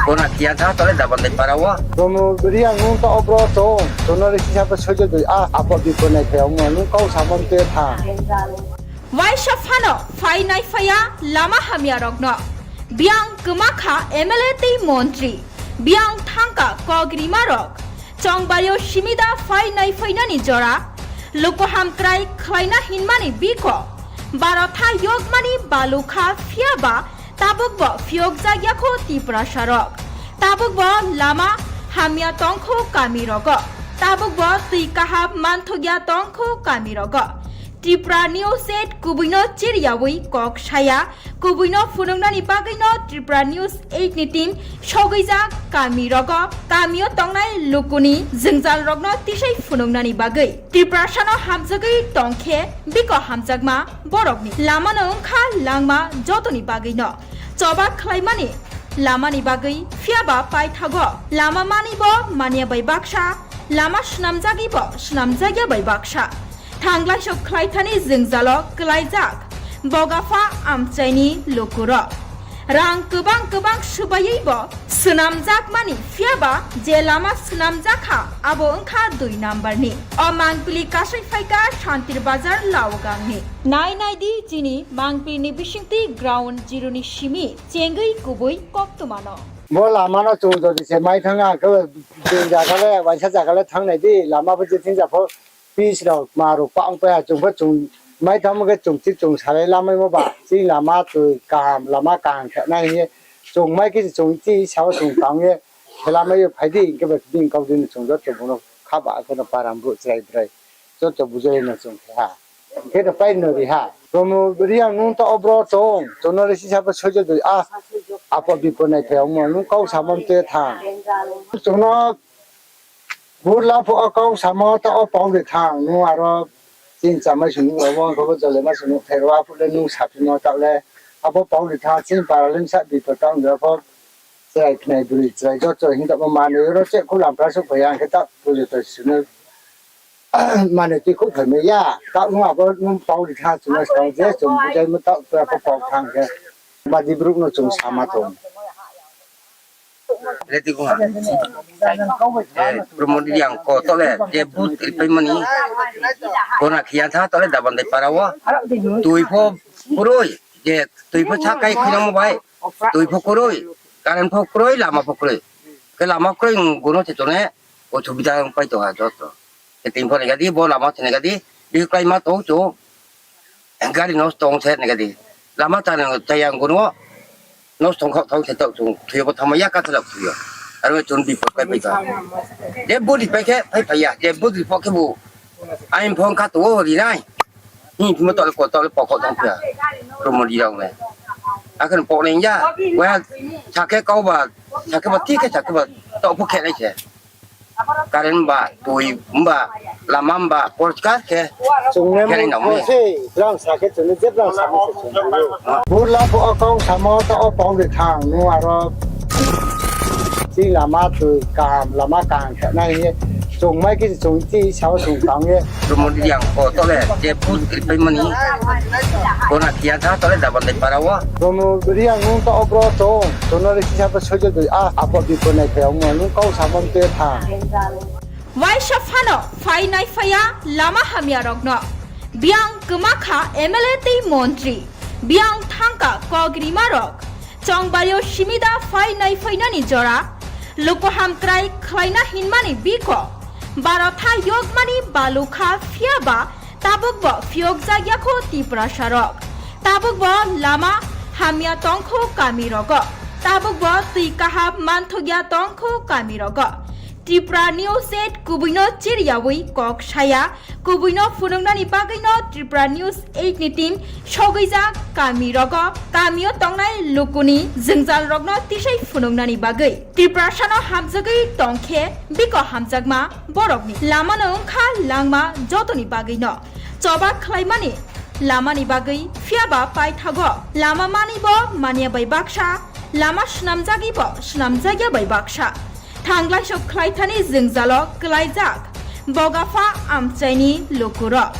Kona khiya tha to le Dabandai para wo. Promo Reang nung to obro chung, chung no le sisa bo sojo dui a, apo bipo nai phai ongmo nung kau samo mte tha. Waisa phano phai nai phai ya lama hamya rok no. Biang kma kha M L A tei montri. Biang thangka kok rima rok. Chongbari yo simida phai nai phai nani jora. Luku hamkrai khlaina hinmani biko. Baro tha yokmani balu kha phiya ba tabuk bo phiyokjak ya kho Tiprasa rok. Tabuk bo lama hamya tong kho kami rogo. Tabuk bo tui kaham manthok ya tong kho kami rogo. Tripura News eight kubui no chiriyawi kok saya, kubui no phunuknani bagwi no Tripura News eight ni team sogwijak kami rogo, kami o tongnai lukuni jwngjal rokno tisai phunuknani bagwi. Tiprasa no hamjagwi tong khe biko hamjakma borokni lama no wngkha langma jotoni bagwi no. Choba khlaimani lamani bagwi phiyaba paithago lama mani bo manya bai baksa, lama swnamjagwi bo swnamjakya bai baksa. Thanglai sok khlai thani jwngjalo kwlaijak bogapha amchaini lukurok. Rang kwbang kwbang swbaiwi bo swnamjakmani phiyaba je lama swnamjak kha abo wngkha dui number ni. O mangpili kasai phaikha Santir Bazar Laogangni. Nai nai di chini mangpili ni bisingtwi ground zero ni simi chengwi kubui koktwma no. Bo lama no chung jodi se mai thang ang khe, je jaga le, waisa jaga le thang nai di, lama bo je thing ja pho, pitch rok, ma rok pa ong pai ha, chung pho chung mai thang khe chung chi chung salai lamai mo ba, chini lama twi kaham, lama kaham khe nai hing ye, chung mai khe chung chi sao chung tang ye, khe lamai ye phai di, hing khe bo bini kau di no chung joto bung no kha ba khe no param brouh chrai brai, joto bujai no chung khe ha. Khe no pai no ri ha. Promo Reang nung to obro chung, chung no le sisa bo sojo dui a, apo bipo nai phai ongmo nung kau samo mte tha. Chung no burla pho o kau samo ta o pau de tha nung aro chini chamai sung nuh omo khe bo jole ma sung nuh khe ro aphuh le nung saphimo ta le abo pau de tha chini para le msa bipo ta ong de pho chrai khnai broi chrai joto hing tongmo manoi ro che khu lampra suh phai ang khe ta pujo to sunu. Mane tui khouh phai mai ya, taoh nung abo nung pau ri tha chung no skang je chung bujai mo taoh tua pho pau thang khe. Badi brouh no chung sama tong. Reti kho ha. Eh, Promo Reang ko to le, je booth ri pai mani. Kona khiya tha to le Dabandai para wo. Tui pho kroi, je tui pho sakai khinamo bai. Tui pho kroi, current pho kroi, lama pho kroi. Khe lama kroi, gono se tone, o subida pai tong ha joto. Khe tini pho nai gadi, bo lama se nai gadi, bihih klái ma tong chung. Gari nosto ong se nai gadi. Lama chana chaya ang gono, nosto ong khaoh thaoh se taoh chung, thui yo bo thangma ya ka thalak thui yo. Aro chung bipot pai pai tong. Je budi pai khe, pai pai ya, je budi pho khe bu. Ain pho kha tong o ri nai. Hing phimo taoh le ko taoh le pokok tong phi ya. Promo Reang le. Akhe pok nai ya. Wai ha sakhe kau ba, sakhe ba thik khe sakhe ba taoh pho khe nai se. Current ba, tui ba, lama ba, porkar khe. Chung le khe nai nang se, brang sa khe chung le je brang sa se chung le. Burla pho akong samo ta o pau de thang, nung aro chini lama tui kaham, lama kaham khe nai hing ye. Chung mai khe chung chi sao chung tang ye. Promo Reang ko to le, je booth ri pai mani. Kona kia tha to le Dabandai para wo. Promo Reang nung to obro chung, chung no le sisa pa sojo dui a, apo bipo nai phai ong mo, nung kau samo te tha. Waisa phano phai nai phai ya lama hamya rokno. Biang kma kha M L A tei montri. Biang thangka kok rima rok. Chongbario simida phai nai phai nani jora. Luku hamkrai khlaina hinmani biko. Barotha yokmani balukha phiya ba tabuk bo phiyokjak ya kho Tiprasa rok. Tabuk bo lama hamya tongkho kami rogo. Tabuk bo tui kaham manthok ya tongkho kami rogo. Tripura News eight kubui no chiriyawi kok saya, kubui no phunuknani bagwi no Tripura News eight ni team sogwijak kami rogo, kami o tongnai lukuni jwngjal rokno tisai phunuknani bagwi. Tiprasa no hamjagwi tongkhe biko hamjakma borokni lama no wngkha langma jotoni bagwi no choba khlaimani lamani bagwi, phiyaba paithago lama mani bo manya bai baksa, lama swnamjagwi bo swnamjakya bai baksa. Thanglai sok khlai thani jwngjalo klaijak bogapha amchaini lukurok.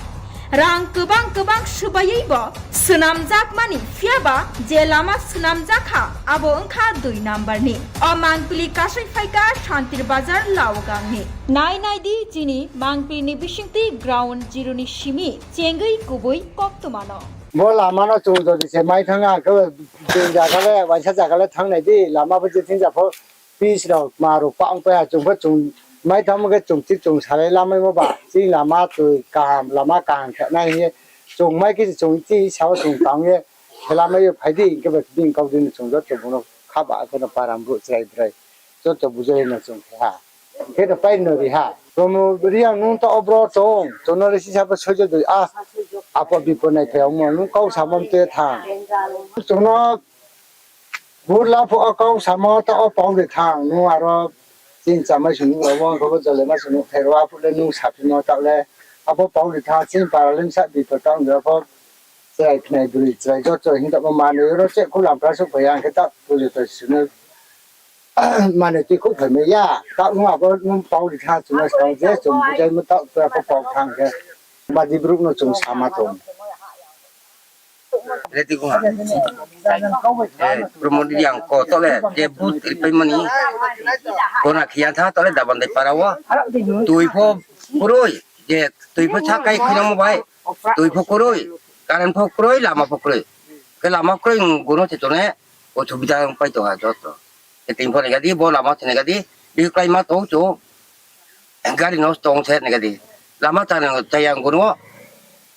Rang kwbang kwbang swbaiwi bo swnamjakmani phiyaba je lama swnamjakha abo wngkha dui number ni. O mangpili kasai phaika Santir Bazar Laogangni. Nai nai di chini mangpili ni bisingtwi ground zero ni simi chengwi kubui koktwma no. Bo lama no chung jodi se mai thang ang khe, bini zaga le, waisa zaga le thang nai di, lama bo je thing ja pho, pitch rok, ma rok pa ong pai ha, chung pho chung mai thang khe chung chi chung salai lamai mo ba, chini lama tui kaham, lama kaham khe nai hing ye, chung mai khe chung chi sao chung tang ye, khe lamai yo phai di, hing khe bo bini kau di no chung joto bung no kha ba, khe no param brouh chrai brai, joto bujai no chung khe ha. Khe no pai no ri ha. Promo Reang nung to obro chung, chung no le sisa bo sojo dui a, apo bipo nai phai ong mo, nung kau samo te thang. Chung no Burla pho o kau samo ta o pau de thang, nung aro chini chamai sung nung abo khe bo jole ma sung nung khe ro, aphuh le nung saphimo ta le, abo pau de thang, chini para le sa bipo tang de pho, chrai khnai bwrwi chrai joto hing tamo manwi ro che khu lamphra suh phai ang khe ta pujo to sung no manwi twi khu phaimai ya, ta nung abo nung pau de thang chung no sa je chung bujai mo ta pura pho pau thang khe, badi brouh no chung sama tong. Ready ko ha. Eh, Promo Reang ko to le, je booth ri pai mani. Kona khiya tha to le Dabandai para wo. Tui pho kroi, je tui pho sakai khina mo bai. Tui pho kroi, current pho kroi, lama pho kroi. Khe lama kroi, gono te tone, o subida pai to ha joto. Khe tin pho nai gadi, bo lama te nai gadi, bi klai ma to cho. Gari nosto ong se nai gadi. Lama chana chaya ang gono.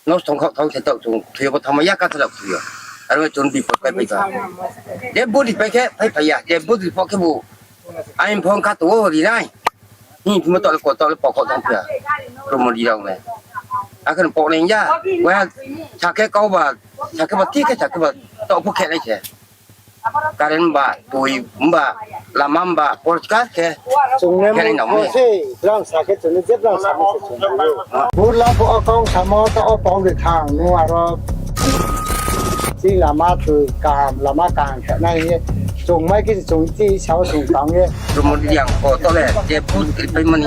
Nosto ong khaoh thaoh se taoh chung thuyo bo thangma ya kathalak thuyo. Aro chung bipot pai pai ka. Je body pai khe pai pai ya. Je body pho khe bo. Ain phone kha to ri nai. Hi, mo to le ko to le pokok thang pia. Promo Reang le. Akhan pok nai ya. Wa sakhe kau ba, sakhe ba ti khe sakhe ba. To pho khe nai se. Current ba, tui ba, lama ba, porkar khe. Chung ne khe nai nang mo se, brang sa khe chung ne je brang sa mo se chung ne. Burla pho o kau samo ta o pau de thang, nung aro chini lama tui kaham, lama kaham khe nai ye. Chung mai khe chung chi sao chung tang ye. Promo Reang ko to le, je booth ri pai mani.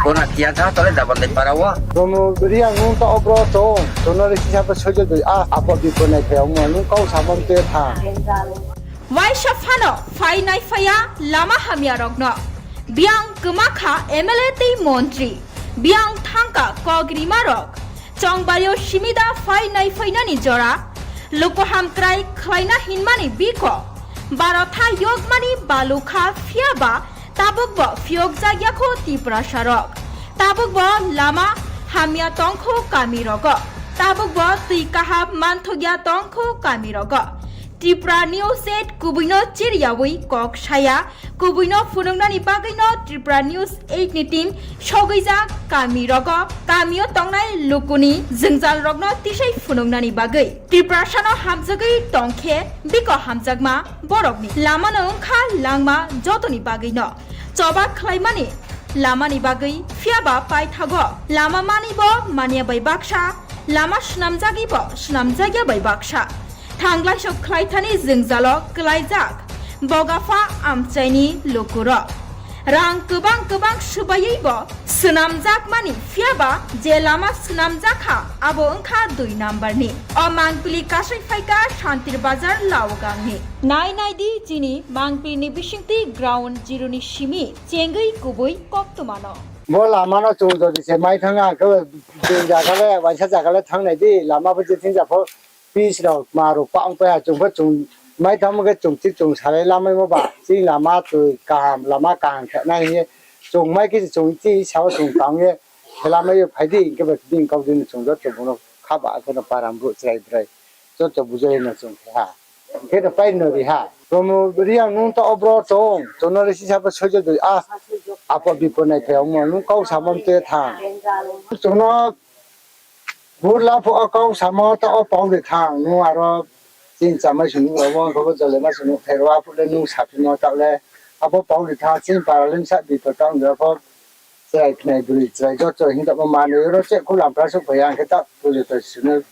Kona khiya tha to le Dabandai para wo. Promo Reang nung to obro chung, chung no le sisa bo sojo dui a, apo bipo nai phai ong mo, nung kau samo te tha. Waisa phano phai nai phai ya lama hamya rokno. Biang kma kha M L A tei montri. Biang thangka kok rima rok. Chongbario simida phai nai phai nani jora. Luku hamkrai khlaina hinmani biko. Barotha yokmani balukha phiya ba tabuk bo phiyokjak ya kho Tiprasa rok. Tabuk bo lama hamya tong kho kami rogo. Tabuk bo twi kaham manthok ya tong kho kami rogo. Tripura News eight kubui no chiriyawi kok saya, kubui no phunuknani bagwi no Tripura News eight ni team sogwijak kami rogo, kami o tongnai lukuni jwngjal rokno tisai phunuknani bagwi. Tiprasa no hamjagwi tongkhe biko hamjakma borokni lama no wngkha langma jotoni bagwi no choba khlaimani Lama ni bagwi phiya ba paithago lama manwi bo manya bai baksa, lama swnamjagwi bo swnamjakya bai baksa. Thanglaiso khlaithani jwngjalo kwlaijak Bogapha amchaini lukurok. Rang kwbang kwbang swbaiwi bo swnamjakmani phiya ba je lama swnamjak kha abo wngkha dui number ni. O mangpili kasai phaikha Santir Bazar Laogangni. Nai nai di chini mangpili ni bisingtwi ground zero ni simi chengwi kubui koktwmano. Bo lama no chung jodi se mai thang ang khe, je jaga le, waisa jaga le thang nai di, lama bo je thing ja pho, pitch rok, ma rok, pa ong pai ha, chung pho chung mai thang khe chung thik chung salai lamai mo ba, chini lama twi kaham, lama kaham khe nai hing ye, chung mai khe chung chi sao chung tang ye, khe lamai yo phai di, hing khe ba bini kau di no chung joto bung no kha ba khe no para brouh chrai brai, joto bujai no chung khe ha. Khe no pai no ri ha. Promo Reang nung ta obro tong, chung no le sisa bo soijo doi, a, apo bipo nai phai ong mo, nung kau samo mte thang. Chung no burla pho o kau samo ta o pau de thang, nung aro chini chamai sung nuh rao, bo jole ma sung nuh thai rao, aphuh le nung saphimo taoh le, abo pau de thang, chini para le bsa bipo tang de pho, chrai khnai broi chrai joto hing tamo manoi ro che khu lampra suh phai ang khe ta pujo to sunu.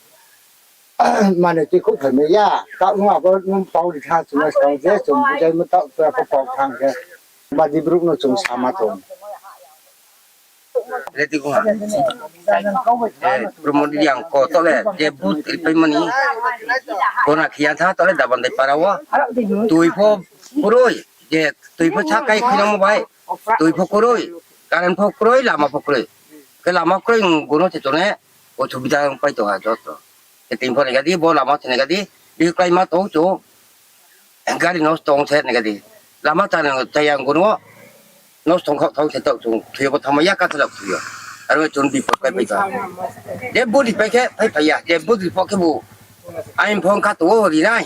Mane tui khouh phai mai ya, taoh nung abo nung pau ri tha chung no skang je chung bujai mo taoh tua pho pau thang khe. Badi brouh no chung sama tong. Ready ko ha. Eh, Promo Reang ko tole, je booth ripai mani. Kona khiya tha tole Dabandai para wo. Tui pho kroi, je tui pho sakai khinamo bai. Tui pho kroi, current pho kroi, lama pho kroi. Khe lama kroi, gono se tone, o subida pai tong ha joto. Khe tin pho nai gadi, bo lama se nai gadi, bihih klái ma tong chung. Gari nosto ong se nai gadi. Lama chana chaya ang gono, nosto ong khaoh thaoh se taoh chung, thoi bo thangma ya ka thalak thoi yo. Aro chung bipot kai pai tong. Je budi pai khe, pai pai ya, je budi pho khe bu. Ain phone kha tong o ri nai.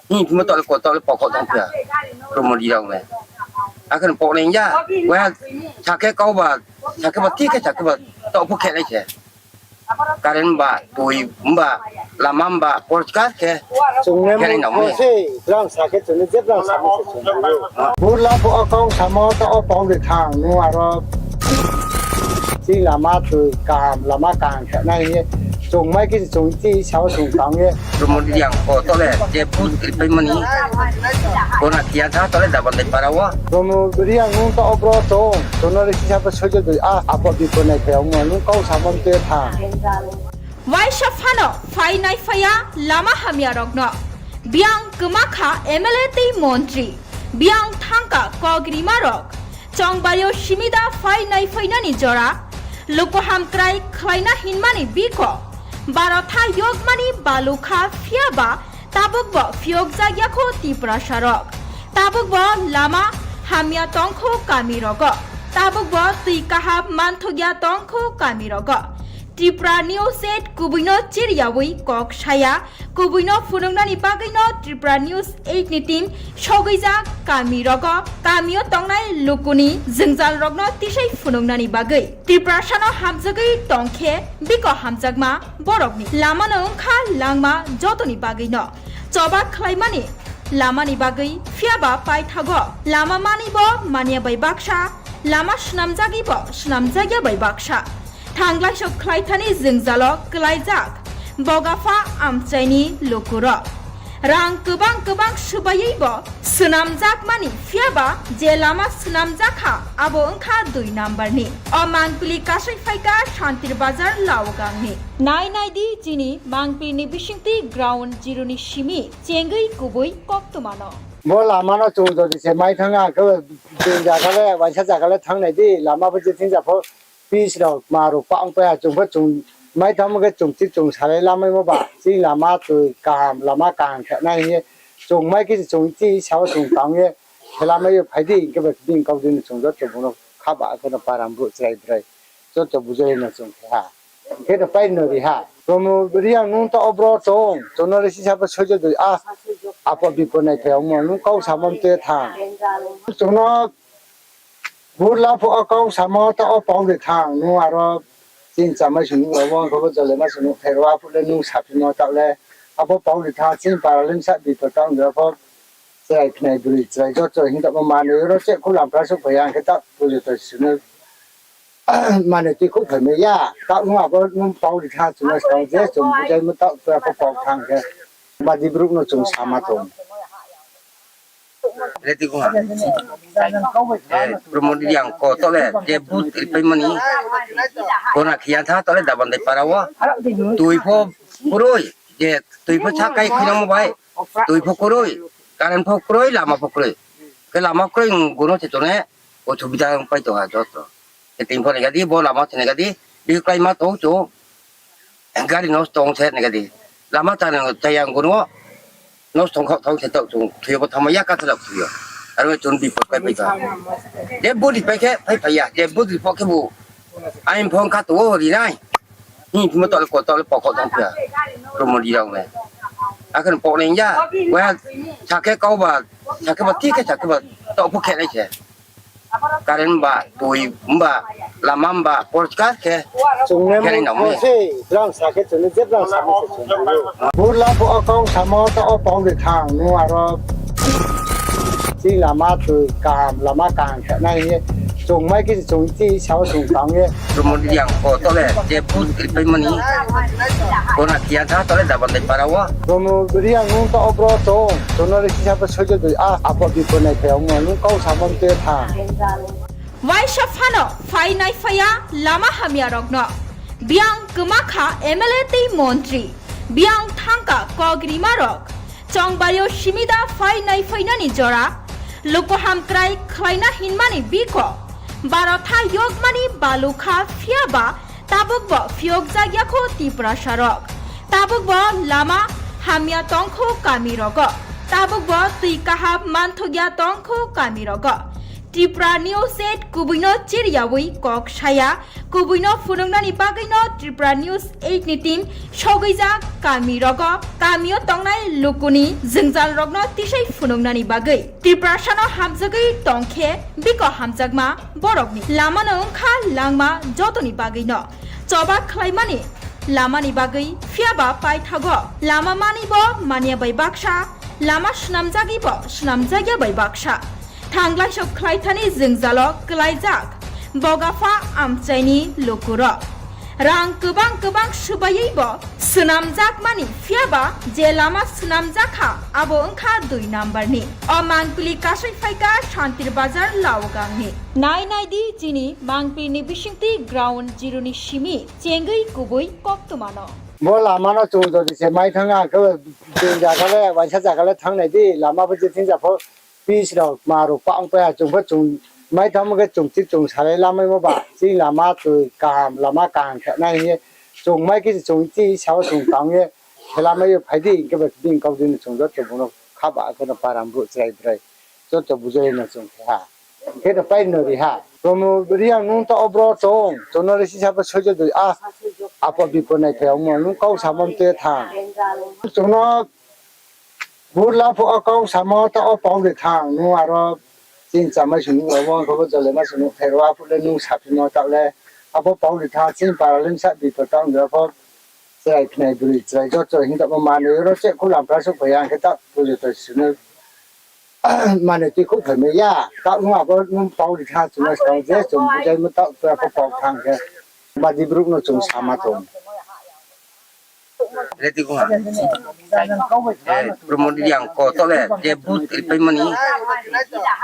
Hing phimo taoh le ko taoh le pokok tong phi ya. Promo Reang le. Akhe pok nai ya. Wa sakhe kau ba, sakhe ba thik khe sakhe ba taoh pho khe nai se. Current ba, tui ba, lama ba, porskar khe. Chung ne khe nai nang mo se, brang sakhe chung ne je brang sakhe se chung ne. Burla pho o kau samo ta o pau de thang, nu aro. Chini lama tui kaham, lama kaham khe nai ye. Chung mai khe chung chi sao chung tang ye. Promo Reang ko tole, je booth ripai mani. Kona khiya tha tole Dabandai para wo. Promo Reang nung ta obro tong, chung no le sisa bo soijo doi, a, apo bipo nai phai ong mo, nung kau samo mte thang. Waisa phano phai nai phai ya lama hamya rokno. Biang kwma kha M L A tei montri. Biang thangka kok rima rok. Chongbari o simida phai nai phainani jora. Luku hamkrai khlaina hinmani biko. Baro tha yokmani balu kha phiya ba tabuk bo phiyok jak ya kho Tiprasa rok. Tabuk bo lama hamya tong kho kami rogo. Tabuk bo tui kaham manthok ya tong kho kami rogo. Tripura News eight kubui no chiriyawi kok saya, kubui no phunuknani bagwi no Tripura News eight ni team sogwijak kami rogo, kami o tongnai lukuni jwngjal rokno tisai phunuknani bagwi. Tiprasa no hamjagwi tong khe biko hamjakma borokni lama no wngkha langma jotoni bagwi no choba khlaimani lama ni bagwi phiya ba paithago lama manwi bo manya bai baksa, lama swnamjagwi bo swnamjakya bai baksa. Thanglaiso khlaithani jwngjalo kwlaijak Bogapha amchaini lukurok. Rang kwbang kwbang swbaiwi bo swnamjakmani, phiya ba je lama swnamjak kha, abo wngkha dui number ni. O mangpili kasai phaikha Santir Bazar Laogangni. Nai nai di chini mangpili ni bisingtwi ground zero ni simi chengwi kubui koktwmano. Bo lama no chung jodi se mai thang ang khe, je jaga le, waisa jaga le thang nai di, lama bo je thing ja pho, pitch rok, ma rok pa ong pai ha, chung pho chung mai thang khe chung thik chung salai lamai mo ba, chini lama twi kaham, lama kaham khe nai hing ye, chung mai khe chung chi sao chung tang ye, khe lamai yo phai di, hing khe ba bini kau di no chung joto bung no kha ba khe no para brouh chrai brai, joto bujai no chung khe ha. Khe no pai no ri ha. Promo Reang nung ta obro tong, chung no le sisa bo soijo doi, a, apo bipo nai phai ong mo, nung kau samo mte thang. Chung no burla pho o kau samo ta o pau de thang, nung aro chini chamai sung nuh rao, bo khe bo jole ma sung nuh thai rao, aphuh le nung saphimo taoh le, abo pau de thang, chini para le bsa bipo tang de pho, chrai khnai broi chrai joto hing tamo manoi ro che khu lampra suh phai ang khe ta pujo to sunu. Mane tui khouh phaimai ya, taoh nung abo nung pau ri tha, chung no skang je chung bujaimo taoh tua pho pau thang khe. Badi brouh no chung sama tong. Ready kho ha. Eh, Promo Reang ko taoh le je booth ripaimo ni. Kona khiya tha taoh le Dabandai para wo. Tui pho kroi, je tui pho sakai khuinangmo bai. Tui pho kroi, current pho kroi, lama pho kroi. Khe lama kroi, gono se tone, osubida pai tong ha joto. Khe tini pho nai gadi, bo lama se nai gadi, bihih kláima tong chung, gari nosto ong se nai gadi. Lama chana chaya gono, nosto ong khaoh thaoh se taoh chung, thoi yo bo thanngma ya kathalo thoi yo. Aro chung bipot pai pai tong. Je budi pai khe, pai pai ya, je budi pho khe bu, aini phone kha tong o ri nai. Hing phimo taoh le ko taoh le pokok tong phi ya. Promo Reang le. Akhe pok nai ya. Wa sakhe kau ba, sakhe ba, thik khe sakhe ba, taoh pho khe nai se. Current ba, tui ba, lama ba, porskar khe. Chung ne khe nai nang mo se, brang sakhe chung ne je brang sakhe se chung ne. Burla pho akong samo taoh o pau de thang, nu aro. Chini lama tui kaham, lama kaham khe nai ye. Chung mai khe chung chi sao chung tang ye. Promo Reang ko taoh le, je booth ripaimo ni. Kona khiya tha taoh le Dabandai para wo. Promo Reang nung taoh o bro chung, chung no le sisa pho soijo doi a, apo bipot nai phai ong mo, nung kau samo te tha. Waisa phano phai nai phai ya lama hamya rok no. Biang kma kha M L A tei montri. Biang thangka kok rima rok. Chongbari yo simida phai nai phai nani jora. Luku hamkrai khlaina hinmani biko. Baro tha yokmani balu kha phiya ba tabuk bo phiyok jak ya kho Tiprasa rok. Tabuk bo lama hamya tong kho kami rogo. Tabuk bo tui kaham manthok ya tong kho kami rogo. Tripura News eight kubui no chiriyawi kok saya, kubui no phunuknani bagwi no Tripura News eight ni team sogwijak kami rogo, kami o tongnai luku ni jwngjal rok no tisai phunuknani bagwi. Tiprasa no hamjagwi tong khe biko hamjakma borok ni lama no wngkha langma joto ni bagwi no choba khlaimani lama ni bagwi phiya ba paithago lama mani bo manya bai baksa, lama swnamjagwi bo swnamjak ya bai baksa. Thanglai sok khlai thani jwngjalo kwlaijak bogapha amchaini lukurok. Rang kwbang kwbang swbaiwi bo swnamjakmani phiya ba je lama swnamjak kha abo wngkha dui number ni. O mangpili kasai phaikha Santir Bazar Laogang ni. Nai nai di chini mangpili ni bisingtwi ground zero ni simi chengwi kubui koktwma no. Bo lama no chung jodi se mai thang ang khe, je jaga le, waisa jaga le thang nai di, lama bo je thing ja pho, pis rok, ma rok, pa ong pai ha, chung pho chung mai thang khe chung chik chung salai lamaimo ba, chini lama tui kaham, lama kaham khe nai hing ye, chung mai khe chung chi sao chung tang ye, khe lamai yo phai di, hing khe ba bini kau dini chung joto bung no kha ba khe no param brouh chrai brai, joto bujai no chung khe ha. Khe no pai no ri ha. Promo Reang nung taoh o bro chung, chung no le sisa pho soijo doi a, apo bipot nai phai ong mo, nung kau samo te thang. Chung no burla pho o kau samo taoh o pau de thang, nung aro chini chamai sung nuh rao, khe bo jole ma sung nuh phairo, aphuh le nung saphimo taoh le, abo pau de thang, chini para le bsa bipot taoh ong de pho, chrai khnai broi chrai joto hing tamo manoi oro cheh khu lamkra souhphai ya, ang khe taoh pujo to sunu. Mane tui khouh phaimai ya, taoh nung abo nung pau ri tha, chung no skang je chung bujaimo taoh tua pho pau thang khe. Badi brouh no chung sama tong. Ready kho ha. Eh, Promo Reang ko taoh le, je booth ripaimo ni.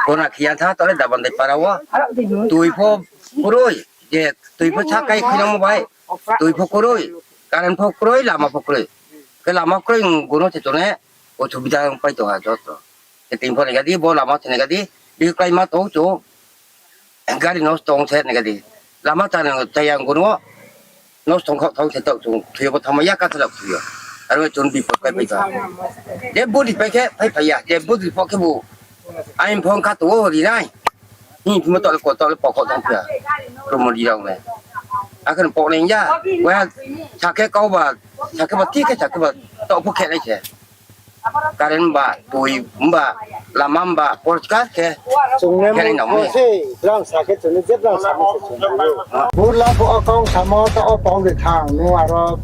Kona khiya tha taoh le Dabandai para wo. Tui pho kroi, je tui pho sakai khuinangmo bai. Tui pho kroi, current pho kroi, lama pho kroi. Khe lama kroi, gono se tone, osubida pai tong ha joto. Khe tini pho nai gadi, bo lama se nai gadi, bihih kláima tong chung, gari nosto ong se nai gadi. Lama chana chaya gono, nosto ong khaoh thaoh se taoh chung, thoi yo bo thanngma ya kathalo thoi yo. Aro chung bipot pai pai tong. Je budi pai khe, pai pai ya, je budi pho khe bu, aini phone kha tong o ri nai. Hing phimo taoh le ko taoh le pokok tong phi ya. Promo Reang le. Akhe pok nai ya. Wa sakhe kau ba, sakhe ba thik khe sakhe ba taoh pho khe nai se. Current ba, tui ba, lama ba, porskar khe. Chung ne khe nai nang mo se, brang sakhe chung ne je brang sakhe se chung ne. Burla pho akong samo taoh o pau de thang, nu aro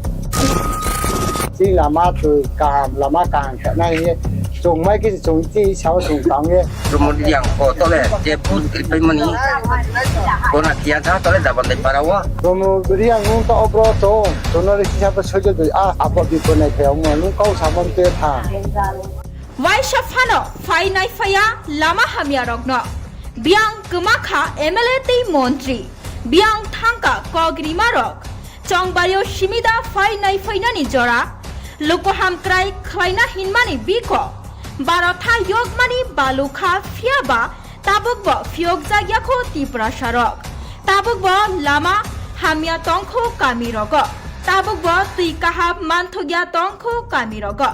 chini lama tui kaham, lama kaham khe nai ye. Chung mai khe se chung chi sao chung tang ye. Promo Reang ko tole je vote ri paimani. Kona khiya tha tole Dabandai para wo. Promo Reang nung to obro chung, chung no ri sisa bo sojo dui a, abo bipo nai phai ongmo nung kau samo te tha. Waisa phano phai nai phai ya lama hamya rokno. Biang kma kha M L A tei montri. Biang thangka kok rima rok. Chongbari o simida phai nai phainani jora. Luku hamkrai khlaina hinmani biko. Barotha yokmani balu kha phiya ba tabuk bo phiyokjak ya kho Tiprasa rok. Tabuk bo lama hamya tong kho kami rogo. Tabuk bo twi kaham manthok ya tong kho kami rogo.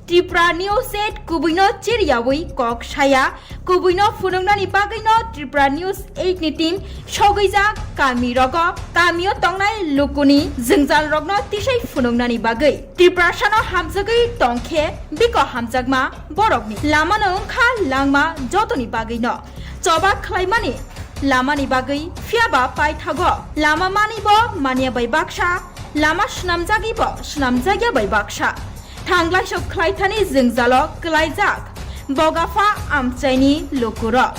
Tripura News eight kubui no chiriyawi kok saya, kubui no phunuknani bagwi no Tripura News eight ni team sogwijak kami rogo, kami o tongnai lukuni jwngjal rokno tisai phunuknani bagwi. Tiprasa no hamjagwi tong khe biko hamjakma borokni lama no wngkha langma jotoni bagwi no. Choba khlaimani lamani bagwi phiya ba paithago lama mani bo manya bai baksa, lama swnamjagwi bo swnamjakya bai baksa. Thanglaisok khlaithani jwngjalo kwlaijak bogapha amchaini lukurok.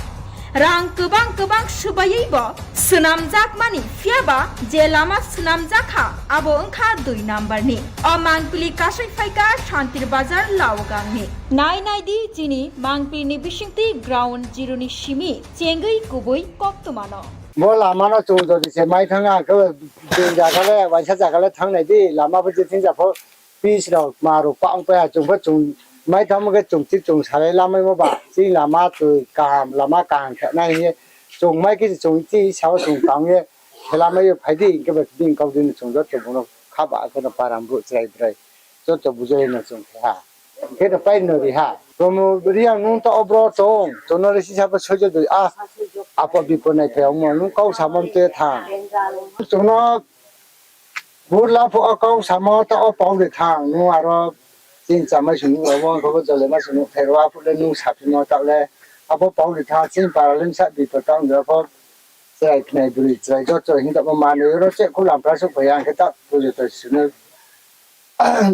Rang kwbang kwbang swbaiwi bo swnamjakmani phiya ba je lama swnamjak kha abo wngkha dui number ni. O mangpili kasai phaikha Santir Bazar Laogangni. Nai nai di chini mangpili ni bisingtwi ground zero ni simi chengwi kubui koktwma no. Bo lama no chung jodi se mai thang ang khe, bini zaga le, waisa zaga le thanng nai di, lama bo je thing ja pho, pitch rao, kma rao, pang pai ha, chung pho chung mai thangmo khe chung chi chung salai lamaimo ba, chini lama twi kaham, lama kaham khe nai hing ye, chung mai khe se chung chi sao chung tang ye, khe lamai ye phai di, hing khe ba bini kau di no chung joto bung no kha ba khe no para brouh chrai brai, joto bujai no chung khe ha. Khe no pai no ri ha. Promo Reang nung to obro chung, chung no le sisa bo sojo dui a, apo bipo nai phai ongmo nung kau samo te tha. Chung no burla pho o kau samo ta o pau de tha, nung aro chini chamai sung nung abo kho jole ma sung nung pherwa phu le nung saphimo ta le, abo pau de tha, chini para le sa bipo ta ong de pho, chrai khnai bwrwi chrai joto hing tamo manwi oro che khu lampra suh phai ya, hing khe ta pujo to sunu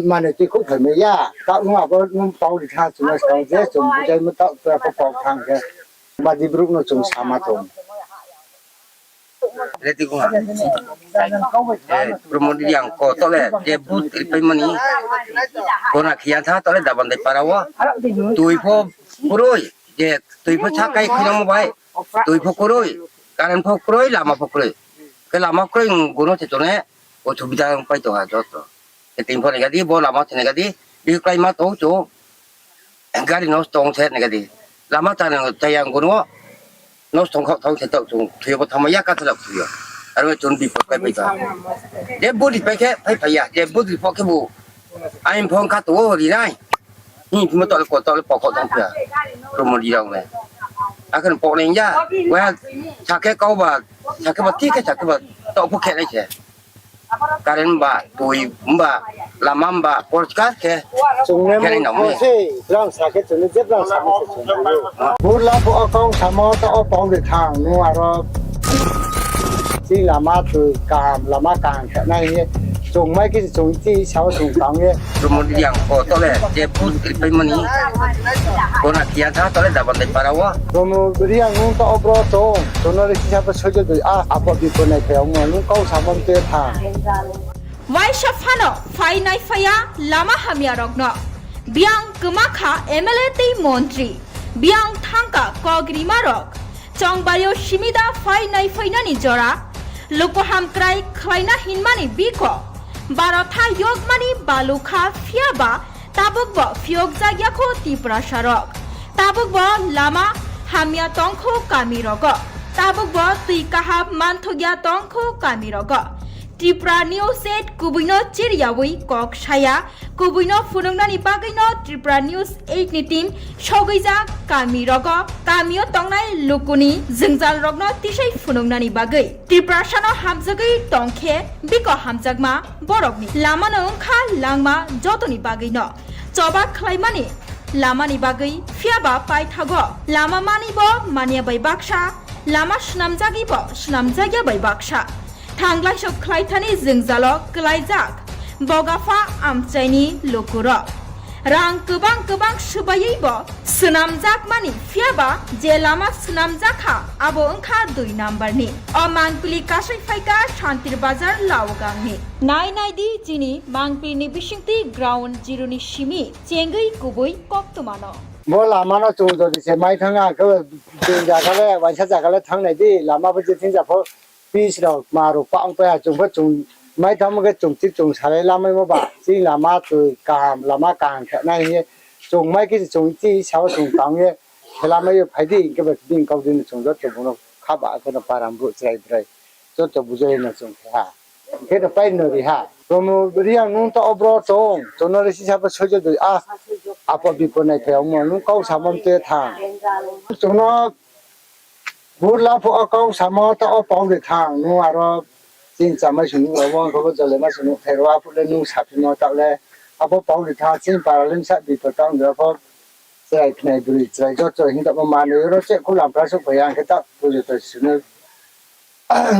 manwi twi khu phaimai ya, ta nung abo nung pau ri tha chung no skang je chung bujaimo ta pura pho pau thang khe. Badi brouh no chung sama tong. Reti kung ha. Eh, Promo Reang ko tole je vote ri paimani. Kona khiya tha tole Dabandai para wo. Twi pho kroi, je twi pho sakai khinamo bai. Twi pho kroi, current pho kroi, lama pho kroi. Khe lama kroi, gono se tone, osubida pai tong ha joto. Khe tini pho nai gadi, bo lama se nai gadi, bihih kláima tong chung. Gari nosto ong se nai gadi. Lama chana chaya gono, nosto ong khaoh thaoh se taoh chung, thoi yo bo thanngma ya, kathla thoi yo. Aro chung bipot pai pai tong. Je body pai khe, phai phai ya, je body pho khe bu. Aini pho kha tong o ri nai. Hing phimo taoh le ko taoh le pokok tong phi ya. Promo Reang le. Akhe poknai ya. Wa sakhe kau ba, sakhe ba, thik khe sakhe ba, taoh pho khe nai se. Current ba, twi ba, lama ba, porchkar khe. Chung ne khe nai nang mo se, brang sakhe chung ne je brang sakhe se chung ne. Burla pho o kau samo ta o pau de thang, nung aro. Chini lama twi kaham, lama kaham khe nai hing ye. Chung mai khe se chung chi sao chung tang ye. Promo Reang ko tole je vote ri paimani. Kona khiya tha tole Dabandai para wo. Promo Reang nung to obro chung, chung no le sisa bo sojo dui a, apo bipo nai phai ongmo nung kau samo te tha. Waisa phano phai nai phai ya lama hamya rokno. Biang kma kha M L A tei montri. Biang thangka kok rima rok. Chongbari o simida phai nai phainani jora. Luku hamkrai khlaina hinmani biko. Barotha yokmani balu kha phiya ba tabuk bo phiyokjak ya kho Tiprasa rok. Tabuk bo lama hamya tong kho kami rogo. Tabuk bo twi kaham manthok ya tong kho kami rogo. Tripura News eight kubui no chiriyawi kok saya, kubui no phunuknani bagwi no Tripura News eight ni team sogwijak kami rogo, kami o tongnai lukuni jwngjal rokno tisai phunuknani bagwi. Tiprasa no hamjagwi tong khe biko hamjakma borokni lama no wngkha langma jotoni bagwi no. Choba khlaimani lamani bagwi phiya ba paithago lama mani bo manya bai baksa, lama swnamjagwi bo swnamjakya bai baksa. Thanglaisok khlaithani jwngjalo kwlaijak bogapha amchaini lukurok. Rang kbang kbang swbaiwi bo swnamjakmani, phiyaba je lama swnamjakha abo wngkha dui number ni. O mangpili kasai phaikha Santir Bazar Laogangni. Nai nai di chini mangpili ni bisingtwi ground zero ni simi chengwi kubui koktwmano. Bo lama no chung jodi se mai thang, ang khe bini zaga le, waisa zaga le thang nai di, lama bo je thing ja pho, pitch rok, ma rok pang pai ha, chung pho chung mai thangmo khe chung chi chung salai lamaimo ba, chini lama twi kaham, lama kaham khe nai hing ye, chung mai khe chung chi sao chung tang ye, khe lamai yo phai di, hing khe ba bini kau di no chung joto bung no khaba khe no para brouh chrai brai, joto bujai no chung khe ha. Hing khe no pai no ri ha. Promo Reang nung to obro tong, chung no le sisa bo soijo doi, a, apo bipo nai phai ongmo, nung kau samo mte thang. Chung no Burla pho o kau samo ta o pau de thang, nung aro chini chamai sung nuh rao, bo khe bo jole ma sung nuh thai rao, aphuh le nung saphimo taoh le, abo pau de thang, chini para le bsa bipo tang de pho, chrai khnai broi chrai joto hing tamo manoi ro che khu lam pra suh phai ya, hing khe taoh pujo to sung nuh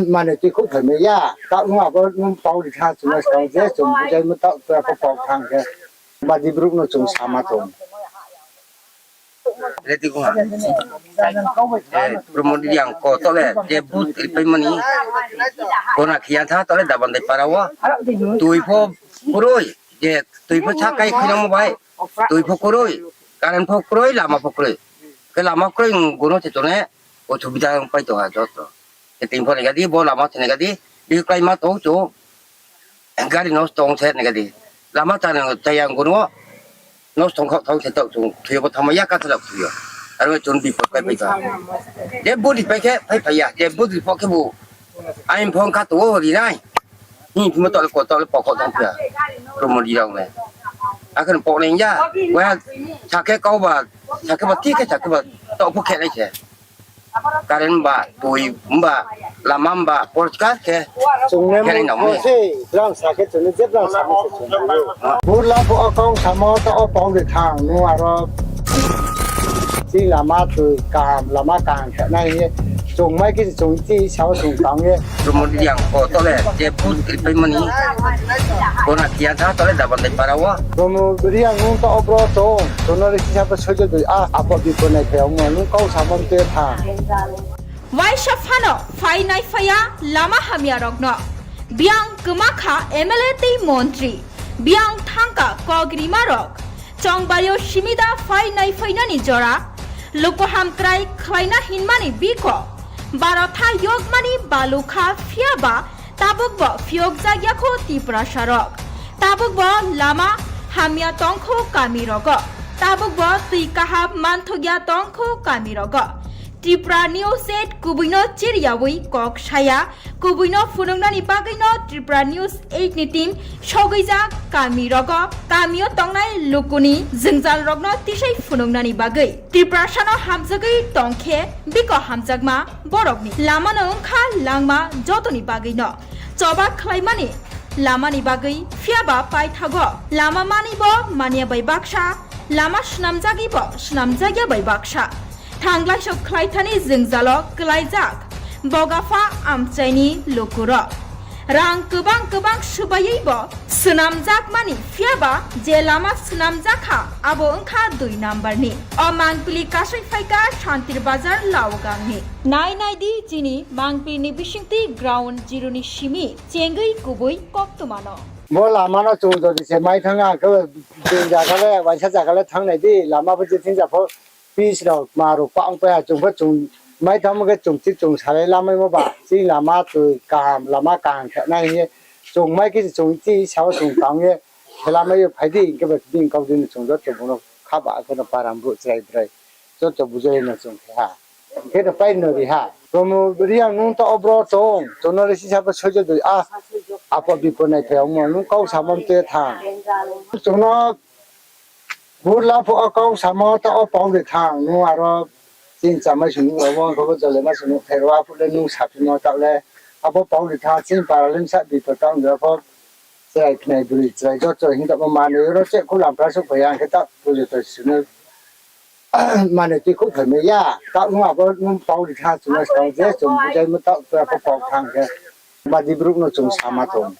manoi tui khu phai mai ya, taoh nung abo nung pau de thang, chung no skang je chung bujaimo taoh tua pho pau thang khe, badi brouh no chung sama tong. Ready ko ha. Eh, Promo Reang ko to le, je booth ripaimani. Kona khiya tha to le Dabandai para wo. Tui pho kroi, je tui pho sakai khinamo bai. Tui pho kroi, current pho kroi, lama pho kroi. Khe lama kroi, gono te tone, osubida pai to ha joto. Khe ting pho nai gadi, bo lama se nai gadi, bi klai ma to cho. Gari nosto ong se nai gadi. Lama chana chaya ang gono. Nosto ong khaoh thang se taoh chung thuyo bo thangma ya ka thalak thuyo. Aro chung bipot kai pai ka. Je budi pai khe phai phai ya. Je budi pho khe bu. Ain phong kha to ri nai. Ni mo to le ko to le pokok thang pia. Promo Reang le. Akhon pok nai ya. Wa sakhe kau ba. Sakhe ba ti khe sakhe ba. To pho khe nai se. Current ba, tui ba, lama ba, porskar khe. Chung ne khe nai nang mo se, brang sa khe chung ne je brang sa mo se chung ne. Burla pho o kau samo ta o pau de thang, nung aro. Chini lama tui kaham, lama kaham khe nai ye. Chung mai khe chung chi sao chung tang ye. Promo Reang ko to le, je booth ripaimani. Kona khiya tha to le Dabandai para wo. Promo Reang nung to obro tong, chung no le sisa bo soijo doi, a, apo bipo nai phai ongmo, nung kau samo mte thang. Waisa phano phai nai phai ya lama hamya rokno. Biang kwma kha M L A tei montri. Biang thangka kok rima rok. Chongbario simida phai nai phainani jora. Luku hamkrai khlaina hinmani biko. Barotha yokmani balukha phiyaba tabukbo phiyokjak ya kho Tiprasa rok. Tabukbo lama hamya tongkho kami rogo. Tabukbo twi kaham manthok ya tongkho kami rogo. Tripura News eight kubuino chiriyawi kok saya, kubuino phunuknani bagwino Tripura News eight ni team sogwijak kami rogo, kamio tongnai lukuni jwngjal rokno tisai phunuknani bagwi. Tiprasano hamjagwi tongkhe biko hamjakma borokni lamano wngkha langma jotoni bagwino. Choba khlaimani lamani bagwi phiyaba paithago lama manibo manya bai baksa, lama swnamjagibo swnamjagya bai baksa. Thanglaiso khlaithani jwngjalo kwlaijak bogapha amchaini lukurok. Rang kwbang kwbang swbaiwi bo swnamjakmani, phiyaba je lama swnamjakha abo wngkha dui number ni. O mangpili kasai phaikha Santir Bazar Laogangni. Nai nai di chini mangpili ni bisingtwi ground zero ni simi chengwi kubui koktwmano. Bo lama no chung jodi se mai thang, ang khe bini zaga le, waisa zaga le thang nai di, lama bo je thing ja pho pitch rok, ma rok pang pai ha, chung pho chung mai thangmo khe chung chi chung salai lamaimo ba, chini lama twi kaham, lama kaham khe nai hing ye, chung mai khe chung chi sao chung tang ye, khe lamai yo phai di, hing khe ba bini kau di no chung joto bung no khaba khe no para brouh chrai brai, joto bujai no chung khe ha. Hing khe no pai no ri ha. Promo Reang nung to obro tong, chung no le sisa bo soijo doi, a, apo bipo nai phai ongmo, nung kau samo mte thang. Chung no Burla pho o kau samo ta o pau de thang, nung aro chini chamai sung nuh rao, bo khe bo jole ma sung nuh thai rao, aphuh le nung saphimo taoh le, abo pau de thang, chini para le bsa bipo tang de pho, chrai khnai broi chrai joto hing tamo manoi ro che khu lam pra suh phai ya, hing khe taoh pujo to sung nuh manoi tui khu phai mai ya, taoh nung abo nung pau de thang, chung no skang je chung bujaimo taoh tua pho pau thang khe, badi brouh no chung sama tong.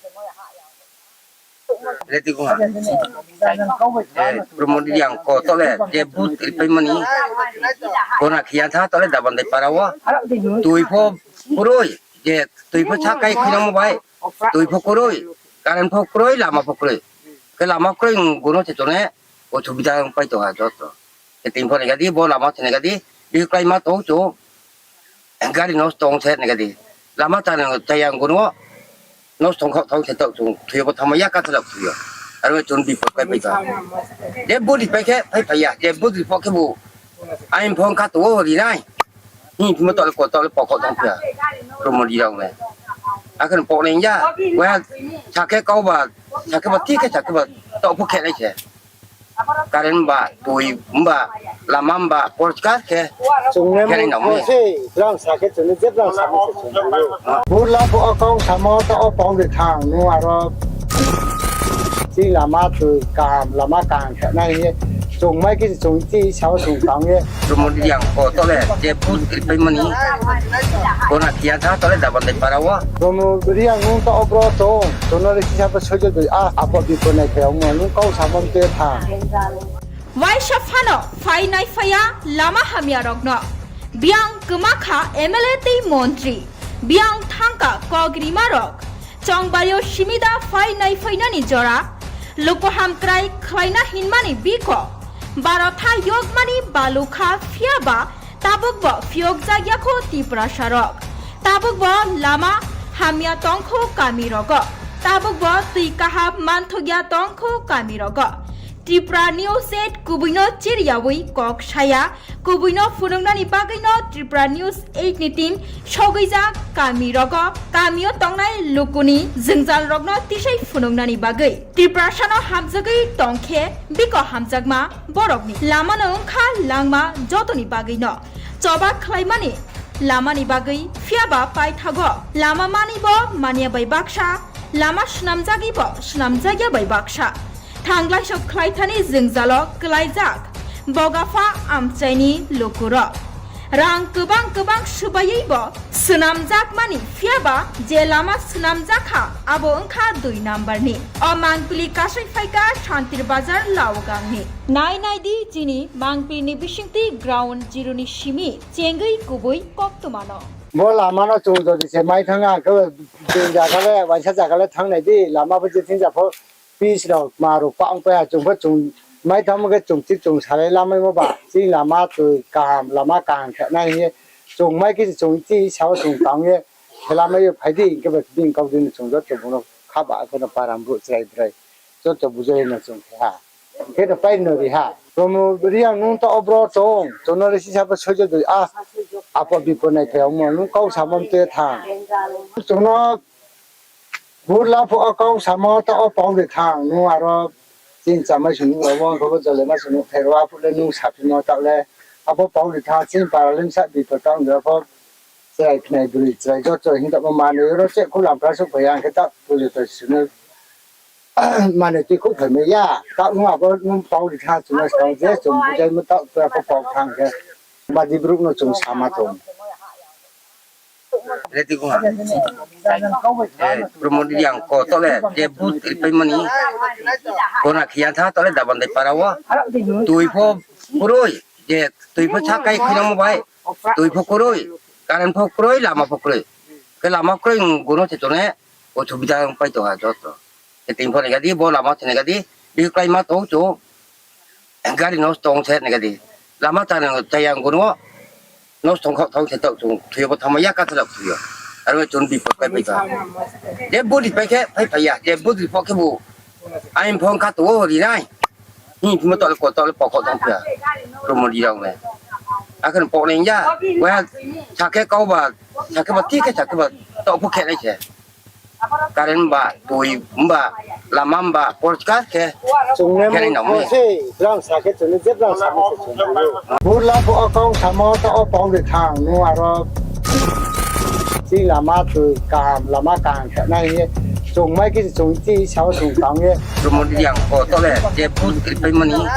Reti kong ha. Promo Reang ko tole je booth ripaimani. Kona khiya tha tole Dabandai para wo. Tui pho kroi, je tui pho sakai khuinangmo bai. Tui pho kroi, current pho kroi, lama pho kroi. Khe lama kroi, gono se tone, osubida pai tong ha joto. Khe tini pho nai gadi, bo lama se nai gadi, bihih kláima tong chung, gari nosto ong se nai gadi. Lama chaya, chaya gono, nosto ong khaoh thaoh se taoh chung, thui yo bo thanngma ya kathalak thui yo. Aro chung bipot kái pai tong. Je booth ripai khe phaiphai ya, je booth ri pho khebu, aini phone kha tong o ri nai. Hing phimo taoh le ko taoh le pokok tong phi ya. Promo Reang le. Akhe poknai ya, waiha sakhe kau ba, sakhe ba thik khe sakhe ba taoh pho khe nai se. Current ba, tui ba, lama ba, porchkar khe. Chung ne khe nai nang mo se, brang sakhe chung ne je brang sakhe se chung ne. Booth la pho o kau samo taoh o pau de thang, nung aro chini lama tui kaham, lama kaham khe nai hing ye. Chung mai khe chung chini sao chung tang ye. Promo Reang ko tole, je booth ripaimani. Kona khiya tha tole Dabandai para wo. Promo Reang nung taoh o bro chung, chung no le sisa pho soijo dui a, apo bipo nai phai ongmo, nung kau samo mte tha. Waisa phano phai nai phai ya lama hamya rokno. Biang kma kha M L A tei montri. Biang thangka kok rima rok. Chongbari o simida phai nai phai nani jora. Luku hamkrai khlaina hinmani biko. Barotha yokmani balukha phiya ba tabuk bo phiyokjak ya kho Tiprasa rok. Tabuk bo lama hamya tong kho kami rogo. Tabuk bo tui kaham manthok ya tong kho kami rogo. Tripura News eight kubui no chiriyawi kok saya, kubui no phunuknani bagwi no Tripura News eight ni team sogwijak kami rogo, kami o tongnai lukuni jwngjal rokno tisai phunuknani bagwi. Tiprasa no hamjagwi tongkhe biko hamjakma borokni lama no wngkha langma jotoni bagwi no choba khlaimani lamani bagwi phiyaba paithago lama mani bo manya bai baksa, lama swnamjagwi bo swnamjakya bai baksa. Thanglai sok khlaithani jwngjalo kwlaijak bogapha amchaini lukurok. Rang kwbang kwbang swbaiwi bo swnamjakmani phiyaba je lama swnamjakha abo wngkha dui number ni. O mangpili kasai phaikha Santir Bazar Laogangni. Nai nai di chini mangpilini bisingtwi ground zero ni simi chengwi kubui koktwmano. Bo lama no chung jodi se mai thang ang khe, chini jaga le, waisa jaga le thang nai di, lama bo je thing ja pho, pitch rok, ma rok pa ong pai ya, chung pho chung mai thangmo khe chung chik chung salai lamaimo ba, chini lama tui kaham, lama kaham khe nai hing ye, chung mai khe chung chini sao chung tang ye, khe lamai ye phai di, hing khe bo bini kau di no chung joto bung no kha ba khe no param brouh chrai brai, joto bujai no chung khe ha. Khe no pai no ri ha. Promo Reang nung taoh o bro chung, chung no le sisa pho soijo dui a, apo bipo nai phai ongmo, nung kau samo mte thang. Chung no booth la pho o kau samo taoh o pau de thang, nung aro chini chamai sung nuh rao, bo khe bo jole ma sung nuh phairo, aphuh le nung saphimo taoh le, abo pau de thang, chini para le bsa bipo taoh de pho, chrai khnai broi chrai joto hing tamo manoi oro che khulam pra souh phai ya, ang khe taoh pujo to sunu mane tui khouh phaimai ya, taoh nung abo nung pau ri tha chung no skang je chung bujaimo taoh tura pho pau thang khe badi brouh no chung sama tong. Reti kong ha. Promo Reang ko tole je booth ripaimani. Kona khiya tha tole Dabandai para wo. Tui pho kroi, je tui pho sakai khuinangmo bai. Tui pho kroi, current pho kroi, lama pho kroi. Khe lama kroi, gono se tone, osubida pai tong ha joto. Khe tini pho nai gadi, bo lama se nai gadi, bihih kláima tong chung, gari nosto ong se nai gadi. Lama chaya, chaya gono, nosto ong khaoh thaoh se taoh chung, thui yo bo thanngma ya kathalak thui yo. Aro chung bipot kái pai tong. Je booth ripai khe phaiphai ya, je booth ri pho khebu, aini phone kha tong o ri nai. Hing phimo taoh le ko taoh le pokok tong phi ya. Promo Reang le. Akhe no poknai ya, waiha sakhe kau ba, sakhe ba thik khe sakhe ba taoh pho khe nai se. Current ba, tui ba, lama ba, porchkar khe. Chung ne khe nai nang mo se, brang sakhe chung ne je brang sakhe se chung ne. Booth la pho o kau samo taoh o pau de thang, nung aro chini lama tui kaham, lama kaham khe nai hing ye. Chung mai khe chung chini sao chung tang ye. Promo Reang ko tole je booth ripaimani.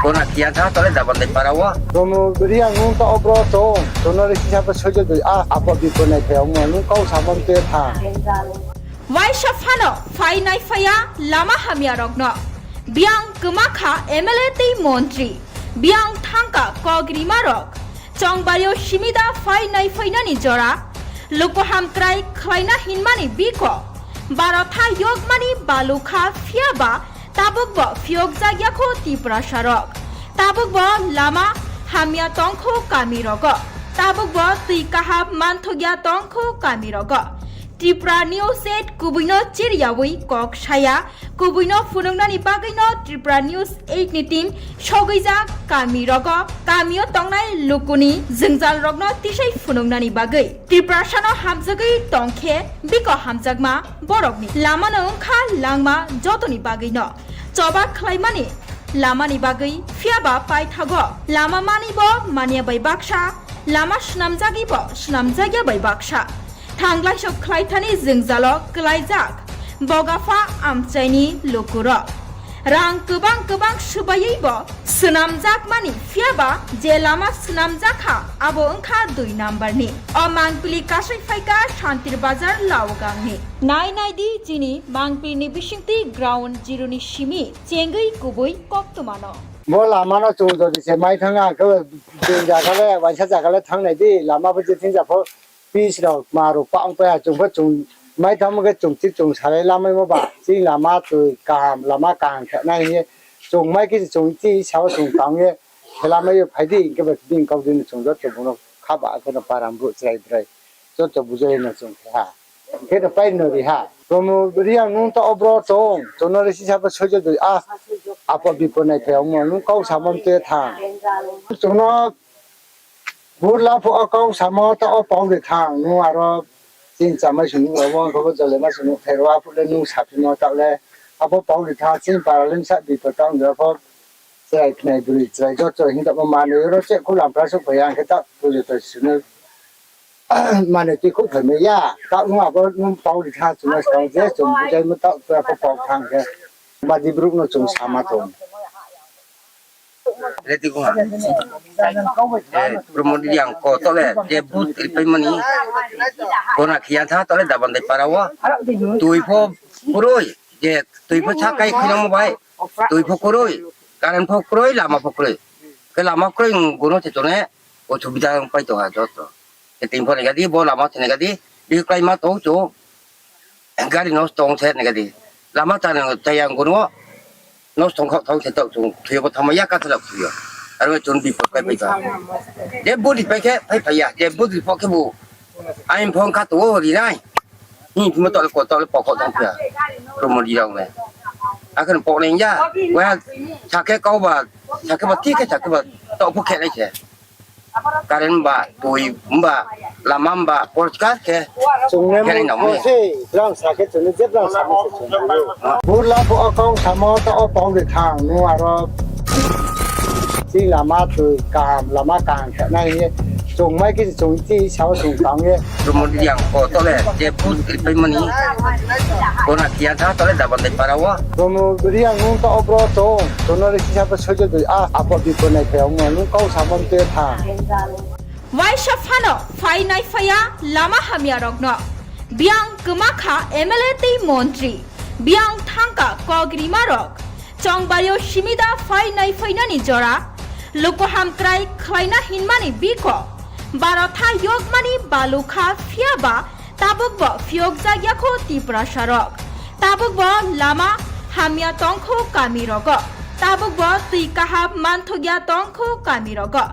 Kona khiya tha tole Dabandai para wo. Promo Reang nung taoh o bro chung, chung no le sisa pho soijo dui a, apo bipo nai phai ongmo, nung kau samo mte thang. Waisa phano phai naiphai ya lama hamya rokno. Biang kma kha M L A tei montri. Biang thangka kok rima rok. Chongbari o simida phai naiphainani jora. Luku hamkrai khlaina hinmani biko. Barotha yokmani balukha phiyaba tabukbo phiyokjakya kho Tiprasa rok. Tabukbo lama hamya tongkho kami rogo. Tabukbo twi kaham manthokya tongkho kami rogo. Tripura News eight kubuino chiriyawi kok saya, kubuino phunuknani bagwino Tripura News eight ni team sogwijak kami rogo, kamio tongnai lukuni jwngjal rokno tisai phunuknani bagwi. Tiprasano hamjagwi tongkhe biko hamjakma borokni lamano wngkha langma jotoni bagwino. Choba khlaimani lamani bagwi phiyaba paithago lama manibo manya bai baksa, lama snamjagibo snamjagya bai baksa. Thanglaisok khlaithani jwngjalo kwlaijak bogapha amchaini lukurok. Rang kwbang kwbang swbaiwibo swnamjakmani phiyaba je lama swnamjakha abo wngkha dui number ni. O mangpili kasai phaikha Santir Bazar Laogangni. Nai naidi chini mangpilini bisingtwi ground zero ni simi chengwi kubui koktwmano. Bo lamano chung jodi se mai thang ang khe, bini jagale, waisa jagale thangnai di, lama bo je thing ja pho, pitch rok, kma rok, pang pai ha, chung pho chung mai thang khe chung chi chung salai lamaimo ba, chini lama twi kaham, lama kaham khe nai hing ye, chung mai khe chung chi sao chung tang ye, khe lamai yo phai di, hing khe ba bini kau di no chung joto bung no kha ba, khe no param brouh chrai brai, joto bujai no chung khe ha. Khe no pai no ri ha. Promo Reang nung taoh wo bro tong, chung no le sisa bo soijo doi, a, apo bipo nai phai ongmo, nung kau samo mte thang. Chung no burla phuh wo kau samo taoh wo pau de thang, nung aro chini chamai sung nuh rao, bo khe bo jole ma sung nuh khe ro, aphuh le nung saphimo taoh le, abo pau de thang, chini para le bsa bipo taoh ong de pho, chrai khnai broi chrai joto hing tongmo manoi ro che khu lampra souhphai ya, hing khe taoh pujo to sunu. Mane tui khouh phaimai ya, taoh nung abo nung pau ri tha, chung no skang je chung bujaimo taoh tura pho pau thang khe, badi brouh no chung sama tong. Promo Reang ko taoh le je booth ripaimani, kona khiya tha taoh le Dabandai para wo, tui pho kroi, je tui pho sakai khinamo bai, tui pho kroi, current pho kroi, lama pho kroi. Khe lama kroi, gono se chone, osubida pai tong ha joto. Khe tini pho nai gadi, bo lama se nai gadi, bihih kláima tong chung, gari nosto ong se nai gadi. Lama chana chaya gono, nosto ong khaoh thaoh se taoh chung, thoi yo bo thanngmai ya, kathla thoi yo. Aro chung bipot kláipai tong. Je budi pai khe phaiphai ya, je budi pho khe bo, aini phone kha tong o ri nai. Hing phimo taoh le ko taoh le pokho tong phi ya. Promo Reang le. Akhe no poknai ya. Wa sakhe kau ba, sakhe ba thik khe sakhe ba taoh pho khe nai se. Current ba, tui ba, lama ba, porskar khe. Chung ne khe nai nang mo se, brang sakhe chung ne je brang samo se chung ne. Burla pho o kau samo taoh o pau de thang, nung aro. Chini lama tui kaham, lama kaham khe nai hing ye. Chung mai khe chung chi sao chung tang ye. Promo Reang ko taoh le je booth ripaimani, kona khiya tha taoh le Dabandai para wo. Promo Reang nung taoh o bro tong, chung no le sisa bo soijo doi, a, apo bipo nai phai ongmo, nung kau samo mte thang. Waisa phano phai naiphai ya lama hamya rokno. Biang kma kha M L A tei montri. Biang thangka kok rima rok. Chongbari o simida phai naiphainani jora. Luku hamkrai khlaina hinmani biko. Barotha yokmani balukha phiyaba tabukbo phiyokjakya kho Tiprasa rok. Tabukbo lama hamya tongkho kami rogo. Tabukbo twi kaham manthokya tongkho kami rogo.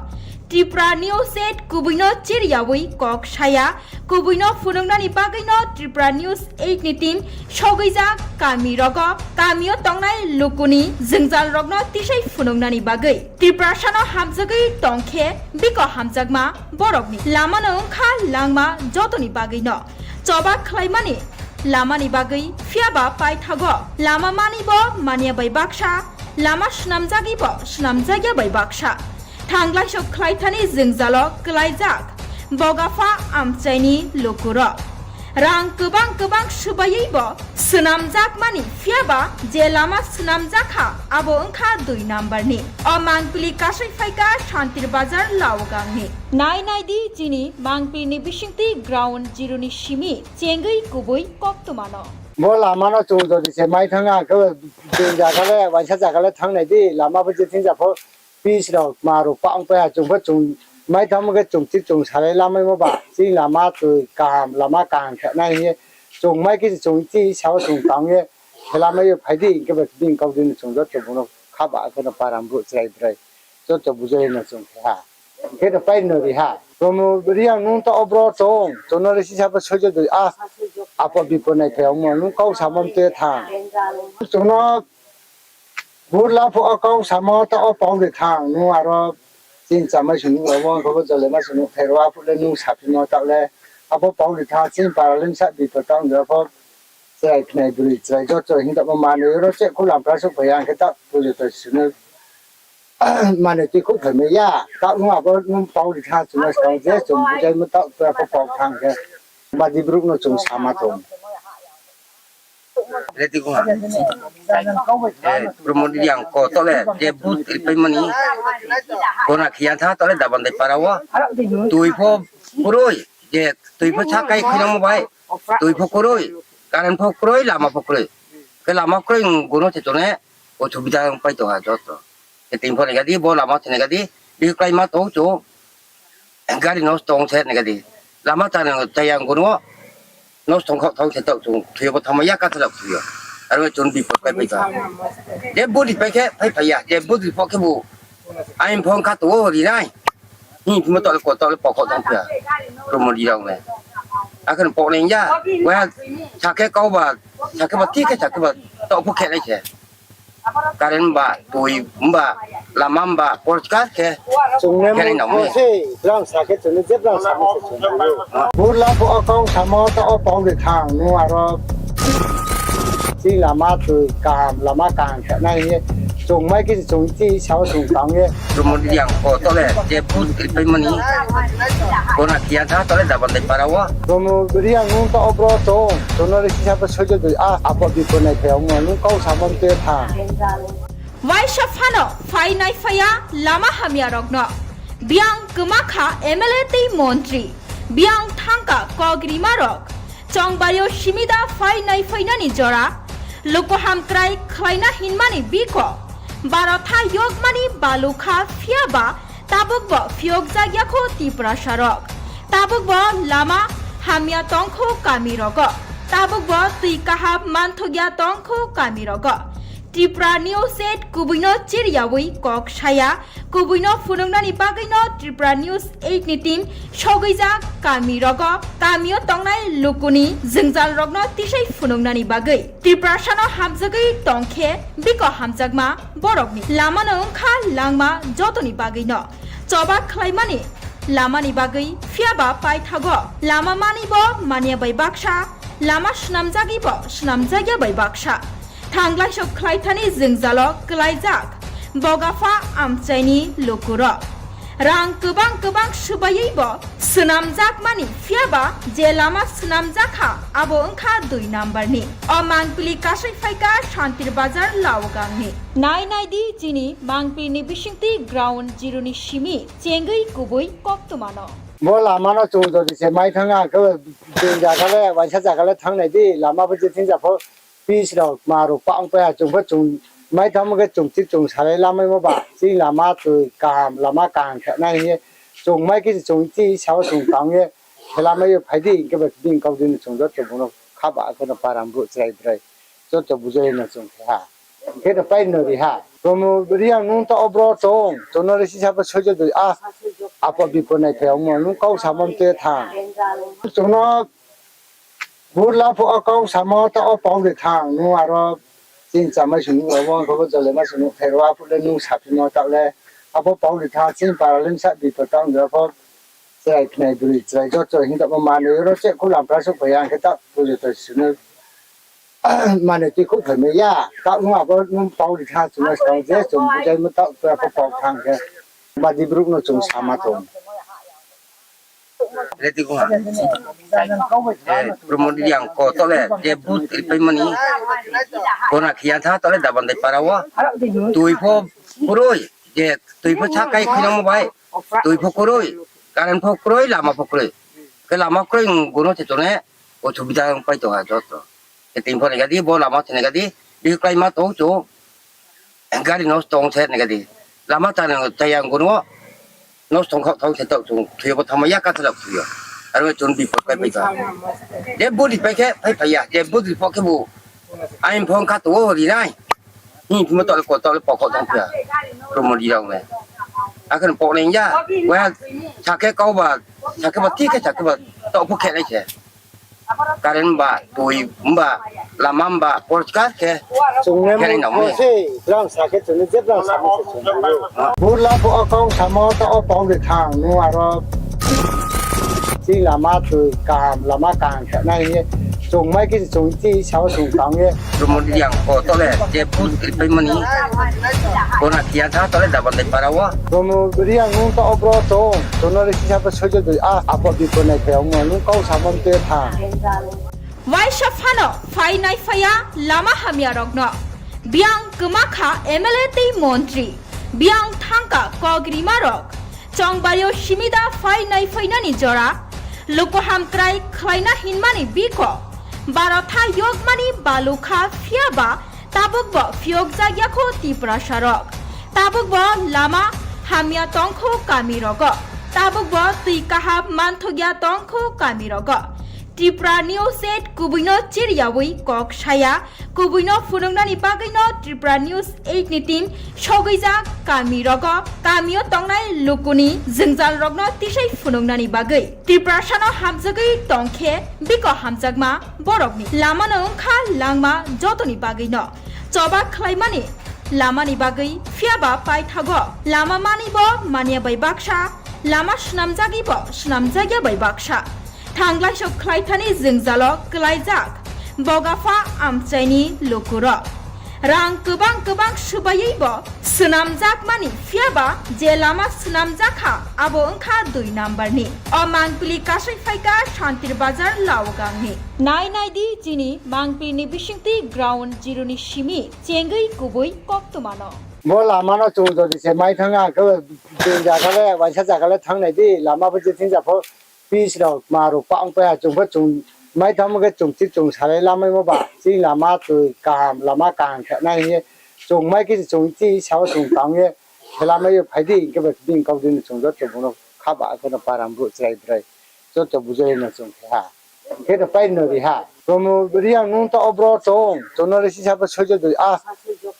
Tripura News eight kubuino chiriyawi kok saya, kubuino phunuknani bagwino Tripura News eight ni team sogwijak kami rogo, kamio tongnai lukuni jwngjal rokno tisai phunuknani bagwi. Tiprasano hamjagwi tongkhe biko hamjakma borokni lamano wngkha langma jotoni bagwino. Choba khlaimani lamani bagwi phiyaba paithago lama manibo manya bai baksa, lama snamjagibo snamjagya bai baksa. Thanglaisok khlaithani jwngjalo kwlaijak bogapha amchaini lukurok. Rang kwbang kwbang swbaiwibo swnamjakmani phiyaba je lama swnamjakha abo wngkha dui number ni. O mangpili kasai phaikha Santir Bazar Laogangni. Nai naidi chini mangpilini bisingtwi ground zero ni simi chengwi kubui koktwmano. Bo lama no chung jodi se mai thanng ha, khe bini zaga le, uaingsa zaga le thanng nai di, lama pho je thing ja pho, pitch rao, kma rao, pa ong pai ha, chung pho chung mai thanngmo khe chung chik chung salai lamaimo ba, chini lama tui kaham, lama kaham khe nai hing ye, chung mai khe chung chini sao chung tang ye, khe lamai yo phai di, hing khe ba bini kau di no chung joto bung no kha ba khe no para brouh chrai brai, joto bujai no chung khe ha. Hing khe no pai no ri ha. Promo Reang nung taoh wo bro tong, chung no le sisa pho soijo doi, a, apo bipo nai phai ong mo, nung kau samo mte thanng. Chung no burla pho o kau samo taoh wo pau de thanng, nung aro chini chamai sung nuh rao wo, khe bo jole ma sung nuh phai ro, aphuh le nung saphimo taoh le, abo pau de thanng, chini para le bsa bipo taoh ong de pho, chrai khnai broi chrai joto hing taoh bo manoi ro che khu lam pra souh phai ya, hing khe taoh pujo to sung no manoi tui khouh phai mai ya, taoh nung abo nung pau ri thanng chung no skang je chung bujaimo taoh tua pho pau thanng khe, badi brouh no chung sama tong. Promo Reang ko taoh le je vote ripaimo ni, bona khiya tha taoh le Dabandai para wo. Tui pho kroi, je tui pho sakai khinangmo bai. Tui pho kroi, current pho kroi, lama pho kroi. Khe lama kroi, gono se chung ne, osubida pai tong ha joto. Khe tini pho nai ga di, bo lama se nai ga di, bihih kláima tong chung, gari nosto ong se nai ga di. Lama chaya, chaya gono, nosto ong khaoh thanng se taoh chung, thoi yo bo thanngmai ya, kathla thoi yo. Aro chung bipot pai pai tong. Je vote ri pai khe phai phai ya, je vote ri pho khebu, aini pho kha tong wo ri nai. Hing phimo taoh le ko taoh le pokho thanng phi ya. Promo Reang le. Akhe no poknai ya. Waiha sakhe kau ba, sakhe ba, thik khe sakhe ba, taoh pho khe nai se. Current ba, tui ba, lama ba, porskar khe. Chung ne khe nai nang mo se, brang sakhe chung ne je brang sakhe se chung ne. Burla pho o kau samo taoh wo pau de thanng, nung aro chini lama tui kaham, lama kaham khe nai hing ye, chung mai khe chung chini sao chung tang ye. Promo Reang ko taoh le je vote ripaimo ni, bona khiya tha taoh le Dabandai para wo. Promo Reang nung taoh wo bro tong, chung no le sisa pho soijo doi, a, apo bipo nai phai ong mo, nung kau samo mte thanng. Waisa phano phai nai phai ya lama hamya rok no. Biang kma kha M L A tei montri. Biang thangka kok rima rok. Chongbari yo simi da phai nai phai nani jora. Luku hamkrai khlaina hinmani biko. Barotha yokmani balukha phiya ba tabuk bo phiyokjak ya kho Tiprasa rok. Tabuk bo lama hamya tong kho kami rogo. Tabuk bo tui kaham manthok ya tong kho kami rogo. Tripura News eight kubui no chiriyawi kok saya, kubui no phunuknani bagwi no Tripura News eight ni team sogwijak kami rogo, kami o tongnai lukuni jwngjal rokno tisai phunuknani bagwi. Tiprasa no hamjagwi tongkhe biko hamjakma borokni lama no wngkha langma jotoni bagwi no choba khlaimani lamani bagwi, phiyaba paithago lama mani bo manya bai baksa, lama swnamjagwi bo swnamjakya bai baksa. Thanglai sok khlaithani jwngjalo klaijak bogapha amchaini lukurok. Rang kwbang kwbang swbaiwi bo swnamjakmani, phiyaba je lama swnamjak kha, abo wngkha dui number ni. O mangpili kasai phaikha Santir Bazar Laogangni. Nai nai di chini mangpili ni bisingtwi ground zero ni simi chengwi kubui koktwmano. Bo lama no chung jodi se mai thanng ha, khe bini zaga le, uaingsa zaga le thanng nai di, lama pho je thing ja pho, pitch rao, kma rao, pa ong pai ha, chung pho chung mai thanngmo khe chung chik chung salai lamaimo ba, chini lama tui kaham, lama kaham khe nai hing ye, chung mai khe chung chini sao chung tang ye, khe lamai yo phai di, hing khe ba bini kau di no chung joto bung no kha ba khe no para brouh chrai brai joto bujai no chung khe ha. Hing khe no pai no ri ha. Promo Reang nung taoh wo bro tong, chung no le sisa pho soijo doi, a, apo bipo nai phai ong mo, nung kau samo mte thanng. Chung no burla pho o kau samo taoh wo pau de thanng, nung aro chini chamai sung nuh rao wo, khe bo jole ma sung nuh phai ro, aphuh le nung saphimo taoh le, abo pau de thanng, chini para le bsa bipo taoh ong de pho, chrai khnai broi chrai joto hing taoh bo manoi ro che khu lam pra souh phai ya, hing khe taoh pujo to sung no manoi tui khouh phai mai ya, taoh nung abo nung pau ri thanng chung no skang je chung bujaimo taoh tua pho pau thanng khe, badi brouh no chung sama tong. Promo Reang ko taoh le je vote ripaimo ni, bona khiya tha taoh le Dabandai para wo. Tui pho kroi, je tui pho sakai khinangmo bai, tui pho kroi, current pho kroi, lama pho kroi. Khe lama kroi, gono se chung ne osubida pai tong ha joto. Khe tini pho nai ga di, bo lama se nai ga di, bihih kláima tong chung. Gari nosto ong se nai ga di. Lama chá nang chaya ong gunung wo. Nosto ong khaoh thaoh se taoh chung thoi yo bo thanngmai ya, kathar rao thoi yo. Aro chung bipot kláipai tha. Je budi pai khe phaiphai ya, je budi pho khebu. Aini phone kha tong wo ri nai. Hing phimo taoh le ko taoh le pokhoh tong phi ya. Promo di rao le. Akhe poknai ya. Wa sa khe kau ba, sa khe ba thi khe sa khe ba taoh pho khe nai se. Current ba, tui ba, lama ba, porskar khe. Chung ne khe nai nang mo se, brang sa khe chung ne je brang sa mo se chung ne. Burla pho akong samo ta o pau de thang, nung aro chini lama tui kaham, lama kaham khe nai hing ye. Chung mai khe chung chi sao chung tang ye. Promo di yang ko taoh le, je booth ri pai mani. Kona kia tha taoh le Dabandai para wo. Promo di yang nung ta o bro chung, chung no le sisa pho soijo dei, a, apo bipo nai khe ong mo, nung kau samo te tha. Waisa phano phai naiphai ya lama hamya rokno. Biang kwma kha M L A tei montri. Biang thangka kok rima rok. Chongbari o simida phai naiphai nani jora. Luku hamkrai khlaina hinmani biko. Barotha yokmani balukha phiya ba tabuk bo phiyokjak ya kho Tiprasa rok. Tabuk bo lama hamya tongkho kami rogo. Tabuk bo twi kaham manthokya tongkho kami rogo. Tripura News eight kubui no chiriyawi kok saya, kubui no phunuknani bagwi no Tripura News eight ni team sogwijak kami rogo, kami o tongnai lukuni jwngjal rokno tisai phunuknani bagwi. Tiprasa no hamjagwi tongkhe biko hamjakma borokni lama no wngkha langma jotoni bagwi no. Choba khlaimani lamani bagwi phiya ba paithago lama mani bo manya bai baksa, lama snamjagwi bo snamjagya bai baksa. Thanglaiso khlaithani jwngjalo klaijak bogapha amchaini lukurok. Rang kwbang kwbang swbaiwi bo swnamjakmani phiya ba je lama swnamjak kha abo wngkha dui number ni. O mangpili kasai phaikha Santir Bazar Laogangni. Nai nai di chini mangpili ni bisingtwi ground zero ni simi chengwi kubui koktwmano. Bo lama no chung jodi se mai thang ang khe, je jaga le, waisa jaga le thang nai di, lama bo je thing ja pho, pitch rok, ma rok pa ong pai ha, chung pho chung mai thang khe chung thik chung salai lamai mo ba, chini lama twi kaham, lama kaham khe nai hing ye, chung mai khe chung chi sao chung tang ye, khe lamai yo phai di, hing khe ba bini kau di no chung joto bung no kha ba khe no param brouh chrai brai, joto bujai no chung khe ha. Khe no pai no ri ha. Promo Reang nung ta o bro tong, chung no le sisa pho soijo dei, a,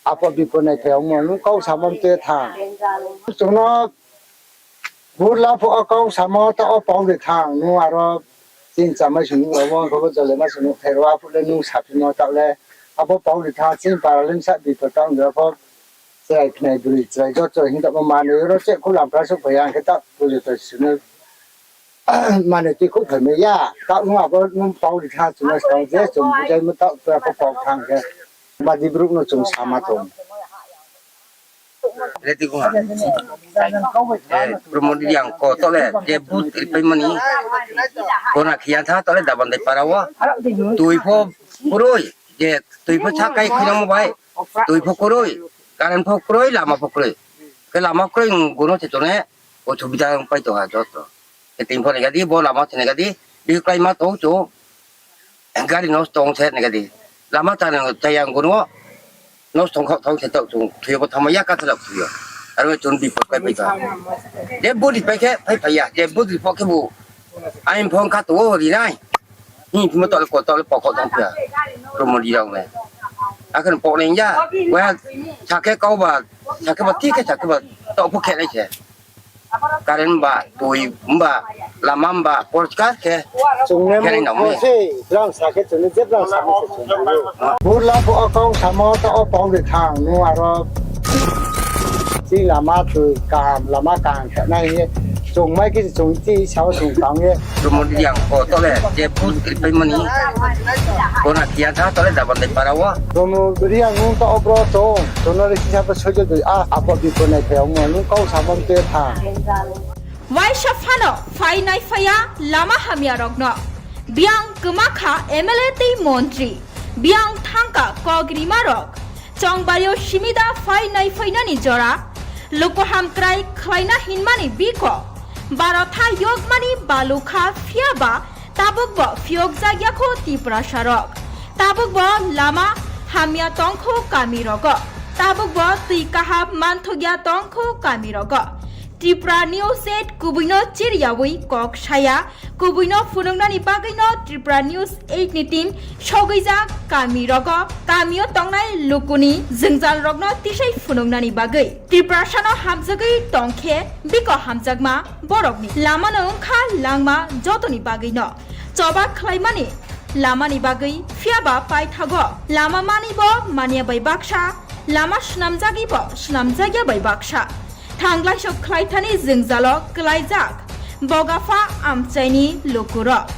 apo bipo nai khe ong mo, nung kau samo te thang. Chung no burla pho o kau samo ta o pau de thang, nung aro chini chamai sung nung abo khe bo jole ma sung nung khe ro aphuh le nung saphi mo taoh le, abo pau de thang, chini para le sa bipo tang de pho, chrai khnai bwrwi chrai joto hing tamo manwi ro che khu lampra suh phai ya, hing khe ta pujo to sunu manwi twi khu phaimai ya, taoh nung abo nung pau ri tha, chung no skang je chung bujai mo taoh tora pho pau thang khe, badi brouh no chung sama tong. Promo Reang ko taoh le je booth ri pai mani, kona khiya tha taoh le Dabandai para wo, tui pho kroi, je tui pho sakai khuinamo bai, tui pho kroi, current pho kroi, lama pho kroi. Khe lama kroi, gono se tone, o subida pai tong ha joto. Khe tini pho nai ga di, bo lama se nai ga di, bihih kláima tong chung, gari nosto ong se nai ga di. Lama chá nang chaya ong gunung wo, nosto ong khaoh thaoh se taoh chung thoi yo bo thanngmai ya, kathar rao thoi yo. Aro chung bipot kláipai tha. Je budi pai khe phaiphai ya, je budi pho khebu. Aini phone kha tong wo ri nai. Hing phimo taoh le ko taoh le pokhoh tong phi ya. Promo Reang le. Akhe poknai ya. Wa sa khe kau ba, sa khe ba thi khe sa khe ba taoh pho khe nai se. Current ba, tui ba, lama ba, porskar khe. Chung ne khe nai nang mo se, brang sa khe chung ne je brang sa mo se chung ne. Burla pho o kau samo ta o pau de thang, nung aro chini lama twi kaham, lama kaham khe nai hing ye. Chung mai khe chung chi sao chung tang ye. Promo Reang ko taoh le je booth ri pai mani, kona khiya tha taoh le Dabandai para wo. Promo Reang nung ta o bro tong, chung no le sisa pho soijo dei, a, apo bipo nai khe ong mo, nung kau samo te tha. Waisa phano phai naiphai ya lama hamya rokno. Biang kwma kha M L A tei montri. Biang thangka kok rima rok. Chongbari o simida phai naiphai nani jora. Luku hamkrai khlaina hinmani biko. Barotha yokmani balukha phiya ba tabuk bo phiyokjak ya kho Tiprasa rok. Tabuk bo lama hamya tongkho kami rogo. Tabuk bo twi kaham manthokya tongkho kami rogo. Tripura News eight kubui no chiriyawi kok saya, kubui no phunuknani bagwi no Tripura News eight ni team sogwijak kami rogo, kami o tongnai lukuni jwngjal rokno tisai phunuknani bagwi. Tiprasa no hamjagwi tongkhe biko hamjakma borokni lama no wngkha langma jotoni bagwi no. Choba khlaimani lamani bagwi, phiyaba paithago lama mani bo manya bai baksa, lama swnamjagwi bo swnamjakya bai baksa. Thanglaiso khlaithani jwngjalo klaijak Bogapha amchaini lukurok.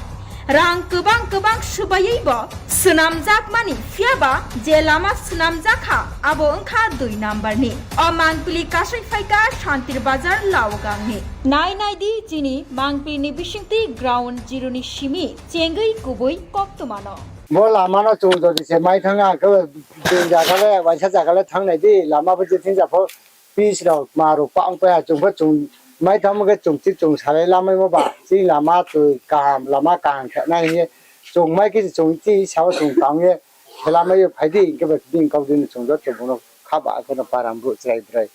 Rang kwbang kwbang swbaiwi bo swnamjakmani, phiyaba je lama swnamjak kha, abo wngkha dui number ni. O mangpili kasai phaikha Santir Bazar Laogangni. Nai nai di chini mangpili ni bisingtwi ground zero ni simi chengwi kubui koktwmano. Bo lama no chung jodi se mai thang, ang khe bini zaga le, waisa zaga le thang nai di, lama bo je thing ja pho, pitch rok, ma rok, pa ong pai ha, chung pho chung mai thang khe chung thik chung salai lamai mo ba, chini lama twi kaham, lama kaham khe nai hing ye, chung mai khe chung ti sao chung tang ye, khe lamai yo phai di, hing khe ba bini kau di no chung joto bung no kha ba khe no param brouh chrai brai,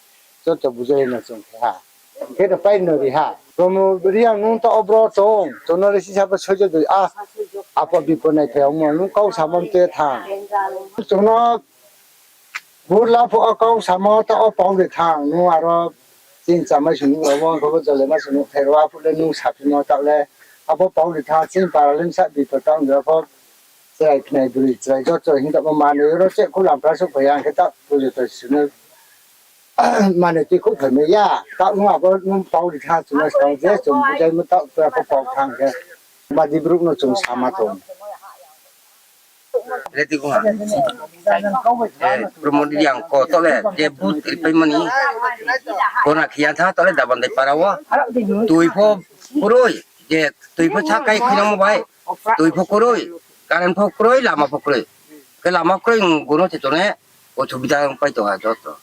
joto bujai no chung khe ha. Hing khe no pai no ri ha. Promo Reang nung ta obro tong, chung no le sisa bo soijo doi, a, apo bipo nai phai ongmo, nung kau samo mte thang. Chung no Burla pho o kau samo ta o pau de thang, nung aro chini chamai sung nung abo, ang khe bo jole ma sung nung pherwa phuh le nung saphimo ta le, abo pau de thang, chini para le sa bipo tang de pho, chrai khnai bwrwi chrai joto hing tamo manwi oro che khu lampra suh phai ang khe ta pujo to sunu manwi twi khu phai mai ya, ta nung abo nung pau de thang chung no skang je chung bujai mo ta pura pho pau thang khe, badi brouh no chung sama tong. Ready ko ha. Eh, Promo Reang ko to le, je booth ripai mani. Kona khiya tha to le Dabandai para wo. Tui pho kroi, je tui pho sakai khinamo bai. Tui pho kroi, current pho kroi, lama pho kroi. Khe lama kroi, gono se tone, osubida pai tong ha joto.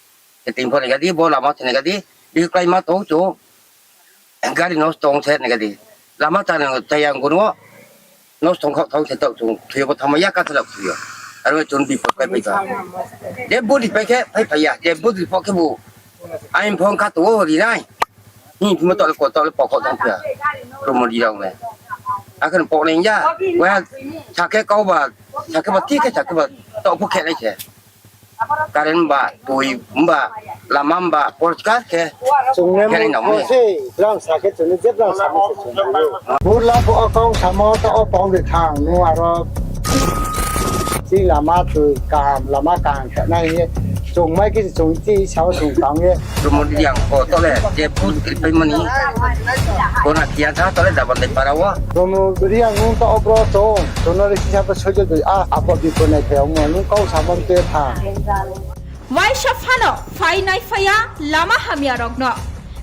Khe ting pho nai gadi, bo lama se nai gadi, bihik klai ma tong chung. Gari nosto ong se nai gadi. Lama ta nang chaya ang gono. Nosto ong khaoh thaoh se taoh chung. Thoi yo bo thama ya kathalak thoi yo. Aro chung bipot pai pai ba. Je budi pai khe pai pai ya. Je budi pho khe bu. Ain phone kha to ri nai. Ni phimo taoh le ko taoh le pokok thang phi ya. Promo di rao le. Akhe pok nai ya. Wa sakhe kau ba. Sakhe ba ti khe sakhe ba. Taoh pho khe nai se. Current ba, tui ba, lama ba, porkar khe. Chung ne khe nai nang mo se, brang sa khe chung ne je brang sa mo se chung ne. Burla pho o kau samo ta o pau de thang, nung aro chini lama tui kaham, lama kaham khe nai ye. Chung mai khe chung ti sao chung tang ye. Promo Reang ko to le, je booth ripai mani. Kona khiya tha to le Dabandai para wo. Promo Reang nung ta obro tong, chung no le sisa bo soijo doi, a, apo bipo nai phai ongmo, nung kau samo mte thang. Waisa phano phai nai phai ya lama hamya rokno.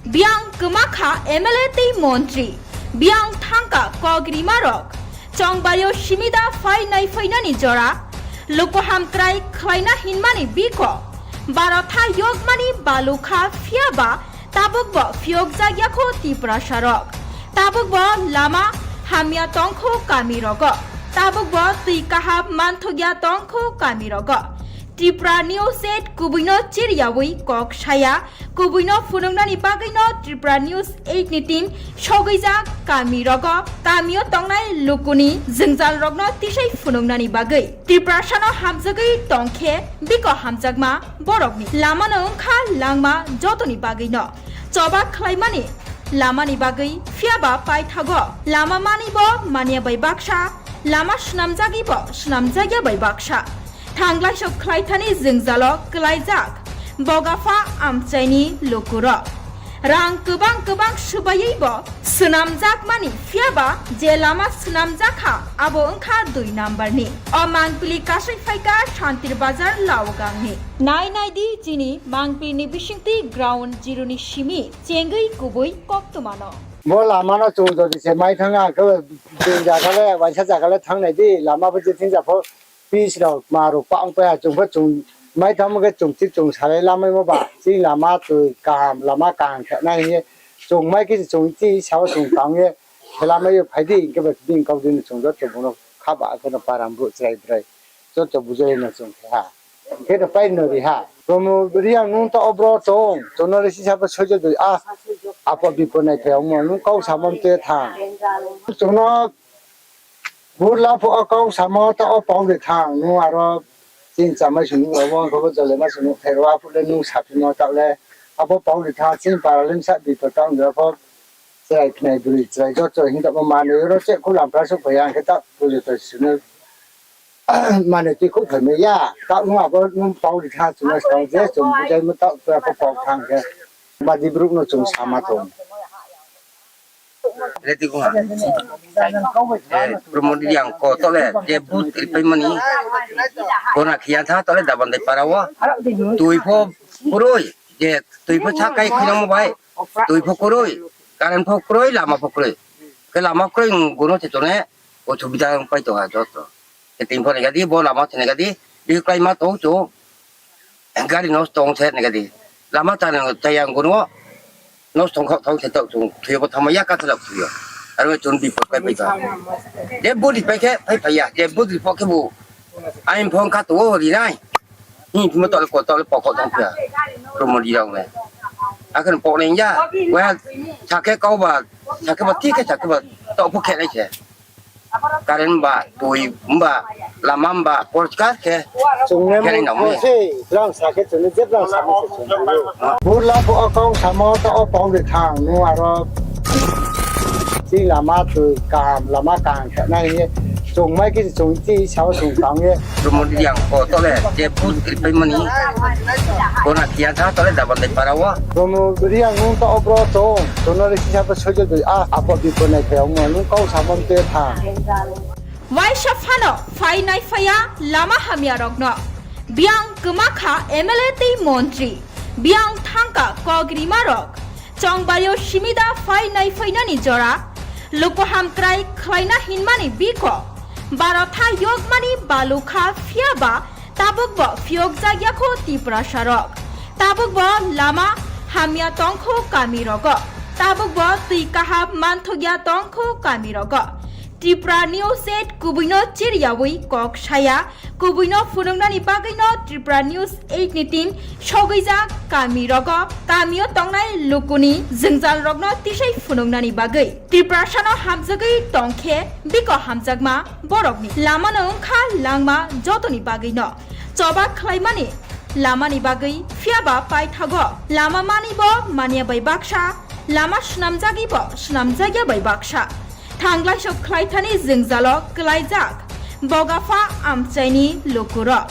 Biang kwma kha M L A tei montri. Biang thangka kok rima rok. Chongbari o simida phai nai phai nani jora. Luku hamkrai khlaina hinmani biko. Baro tha yokmani balu kha phiya ba tabuk bo phiyok jak ya kho Tiprasa rok. Tabuk bo lama hamya tong kho kami rogo. Tabuk bo twi kaham manthok ya tong kho kami rogo. Tripura News eight kubui no chiriyawi kok saya, kubui no phunuknani bagwi no Tripura News eight ni team sogwijak kami rogo, kami o tongnai lukuni jwngjal rokno tisai phunuknani bagwi. Tiprasa no hamjagwi tongkhe biko hamjakma borokni lama no wngkha langma jotoni bagwi no. Choba khlaimani lamani bagwi phiya ba paithago lama mani bo manya bai baksa, lama swnamjagwi bo swnamjakya bai baksa. Thanglaiso khlaithani jwngjalo klaijak Bogapha amchaini lukurok. Rang kwbang kwbang swbaiwi bo swnamjakmani, phiyaba je lama swnamjak kha, abo wngkha dui number ni. O mangpili kasai phaikha Santir Bazar Laogangni. Nai nai di chini mangpili ni bisingtwi ground zero ni simi chengwi kubui koktwmano. Bo lama no chung jodi se mai thang, ang khe bini jaga le, waisa jaga le thang nai di, lama bo je thing ja pho, pitch rok, ma rok, pa ong pai ha, chung pho chung mai thang khe chung thik chung salai lamai mo ba, chini lama twi kaham, lama kaham khe nai hing ye, chung mai khe chung ti sao chung tang ye, khe lamai yo phai di, hing khe ba bini kau di no chung joto bung no kha ba khe no param brouh chrai brai. Joto bujai no chung khe ha. Khe no pai no ri ha. Promo Reang nung taoh wo bro tong. Chung no le sisa pho soijo doi. A, apo bipo nai phai ongmo. Nung kau samo mte thang. Chung no burla pho o kau samo taoh wo pau de thang. Nung aro chini chamai sung nuh rao bo, khe bo jole ma sung nuh thai rao, aphuh le nung saphimo taoh le. Abo pau de thang, chini para le bsa bipo taoh ong de pho. Chrai khnai broi, chrai joto hing taoh bo manoi ro che khu lampra souhphai ya, hing khe taoh pujo to sung no manoi tui khouh phai mai ya. Taoh nung abo nung pau ri tha, chung no skang je chung bujaimo taoh tua pho pau thang khe. Badi brouh no chung sama tong. Promo Reang ko taoh le je booth ripaimo ni. Kona khiya tha taoh le Dabandai para wo. Tui pho kroi, je tui pho sakai khuinangmo bai. Tui pho kroi, current pho kroi, lama pho kroi. Khe lama kroi, gono se chung ne, osubida pai tong ha joto. Khe tini pho nai ga di, bo lama se nai ga di, bihih kláima tong chung, gari nosto ong se nai ga di. Lama chá nang chaya gono, nosto ong khaoh thanng se taoh chung, thoi yo bo thanngmai ya, kathla thoi yo. Aro chung bipot kláipai tong. Je booth ripai khe phaiphai ya, je booth ri pho khebu, aini phone kha tong o ri nai. Hing phimo taoh le ko taoh le pokok tong phi ya. Promo Reang le. Akhe pok nai ya. Wa sa khe kau ba, sa khe ba, thik khe sa khe ba, taoh pho khe nai se. Current ba, tui ba, lama ba, porskar khe. Chung ne khe nai nang mo se, brang sa khe chung ne je brang sa mo se chung ne. Burla pho o kau samo taoh wo pau de thang, nung aro chini lama tui kaham, lama kaham khe nai hing ye. Chung mai khe chung chi sao chung tang ye. Promo Reang ko taoh le je booth ripaimo ni. Kona khiya tha taoh le Dabandai para wo. Promo Reang nung taoh wo bro tong. Chung no le sisa pho soijo doi. A, apo bipo nai phai ongmo. Nung kau samo mte thang. Waisa phano phai nai phai ya lama hamya rok no. Biang kma kha M L A tei montri. Biang thangka kok rima rok. Chongbai yo simida phai nai phai nani jora. Luku hamkrai khlaina hinmani biko. Barotha yokmani balukha phiya ba tabuk bo phiyokjak ya kho Tiprasa rok. Tabuk bo lama hamya tong kho kami rogo. Tabuk bo tui kaham manthok ya tong kho kami rogo. Tripura News eight kubui no chiriyawi kok saya, kubui no phunuknani bagwi no Tripura News eight ni team sogwijak kami rogo, kami o tongnai luku ni jwngjal rok no tisai phunuknani bagwi. Tiprasa no hamjagwi tong khe biko hamjakma borok ni lama no wngkha langma joto ni bagwi no. Choba khlaimani lama ni bagwi phiya ba paithago lama mani bo manya bai baksa, lama swnamjagwi bo swnamjak ya bai baksa. Thanglai sok khlaithani jwngjalo kwlaijak bogapha amchaini lukurok.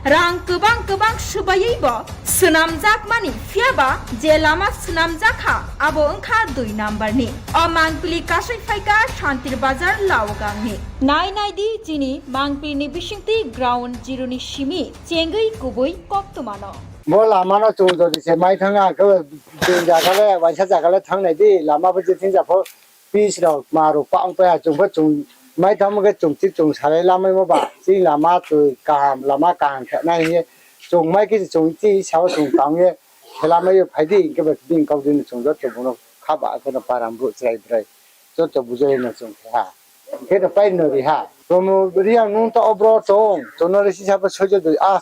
Rang kwbang kwbang swbaiwi bo swnamjakmani, phiyaba je lama swnamjak kha, abo wngkha dui number ni. O mangpili kasai phaikha Shantir Bazar Laogang ni. Nai nai di chini mangpili ni bisingtwi ground zero ni simi chengwi kubui koktwma no. Bo lama no chung jodi se mai thang, ang khe bini jaga le, waisa jaga le thang nai di, lama bo je thing ja pho, pitch rok, ma rok pa ong pai ha, chung pho chung mai thangmo khe chung thik chung salai lamaimo ba, chini lama twi kaham, lama kaham khe nai hing ye, chung mai khe chung chi sao chung tang ye, khe lamai yo phai di, hing khe ba bini kau di no chung joto bung no kha ba, khe no para brouh chrai brai, joto bujai no chung khe ha. Khe no pai no ri ha. Promo Reang nung taoh wo bro tong, chung no le sisa pho soijo doi. A,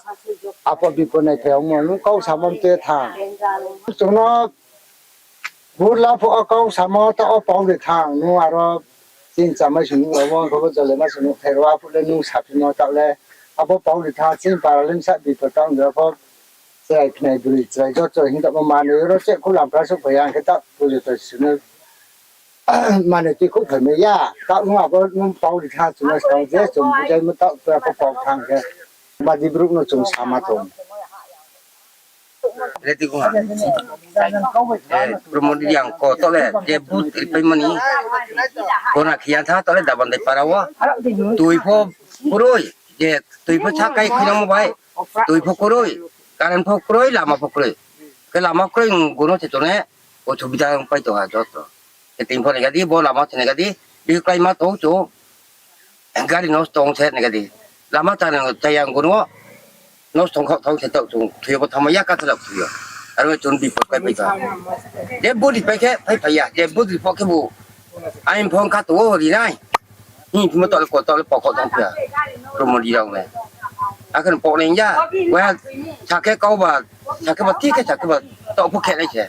apo bipo nai phai ongmo, nung kau samo mte thang. Chung no burla pho o kau samo taoh wo pau de thang, nung aro chini chamai sung nuh rao bo, khe bo jole ma sung nuh thai rao, aphuh le nung saphimo taoh le. Abo pau de thang, chini para le bsa bipo taoh ong de pho. Chrai khnai broi, chrai joto hing taoh bo manoi ro che khu lampra souhphai ya, hing khe taoh pujo to sung no manoi tui khouh phai mai ya, taoh nung abo nung pau ri tha, chung no skang je chung bujaimo taoh tua pho pau thang khe, badi brouh no chung sama tong. Promo Reang ko taoh le je booth ripaimo ni, kona khiya tha taoh le Dabandai para wo, tui pho kroi, je tui pho sakai khuinangmo bai, tui pho kroi, current pho kroi, lama pho kroi. Khe lama kroi, gono se chung ne, osubida pai tong ha joto. Khe tini pho nai ga di, bo lama se nai ga di, bihih kláima tong chung, gari nosto ong se nai ga di. Lama chá nang chaya gono, nosto ong khaoh thanng se taoh chung thoi yo bo thanngmai ya, kathla thoi yo. Aro chung bipot kláipai tong. Je booth ripai khe phaiphai ya, je booth ri pho khebu, aini phone kha tong o ri nai. Hing phimo taoh le ko taoh le pokok tong phi ya. Promo Reang le. Akhe no pok nai ya. Waiha sakhe kau ba, sakhe ba, thik khe sakhe ba, taoh pho khe nai se.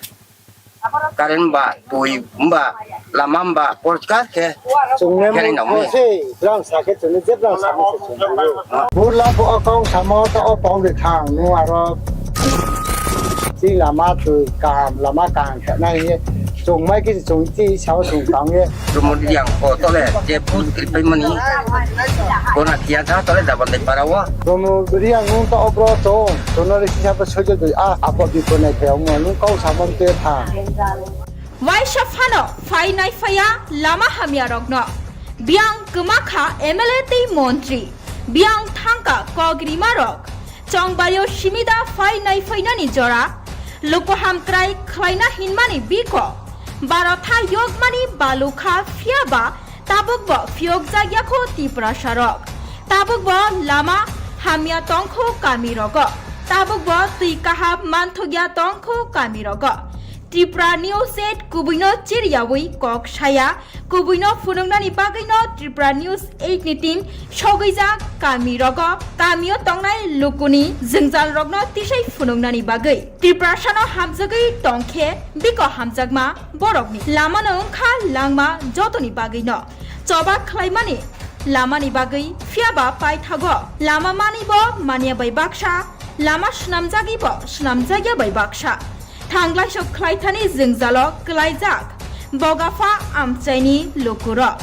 Current ba, tui ba, lama ba, porkar khe. Chung ne khe nai nang mo se, brang sa khe chung ne je brang sa mo se chung ne. Burla pho o kau samo ta o pau de thang, nung aro chini lama tui kaham, lama kaham khe nai ye. Chung mai khe chung chi sao chung tang ye. Promo Reang ko tole, je booth kri pai mani. Kona kia tha tole Dabandai para wo. Promo Reang nung ta o bro chung, chung no risi sa pa sojo dui a, apo di ko nai phai ong mo, nung kau samo te tha. Waisa phano phai nai phai ya lama hamya rokno. Biang kwma kha M L A tei montri. Biang thangka kok rima rok. Chongbari o simida phai nai phai nani jora. Luku hamkrai khlaina hinmani biko. Barotha yokmani balukha phiyaba tabukbo phiyokjakya kho Tiprasa rok. Tabukbo lama hamya tongkho kami rogo. Tabukbo twi kaham manthokya tongkho kami rogo. Tripura News eight kubui no chiriyawi kok saya, kubui no phunuknani bagwi no Tripura News eight ni team sogwijak kami rogo, kami o tongnai lukuni jwngjal rokno tisai phunuknani bagwi. Tiprasa no hamjagwi tongkhe biko hamjakma borokni lama no wngkha langma jotoni bagwi no. Choba khlaimani lamani bagwi phiyaba paithago lama mani bo manya bai baksa, lama swnamjagwi bo swnamjakya bai baksa. Thanglai sok khlaithani jwngjalo klaijak bogapha amchaini lukurok.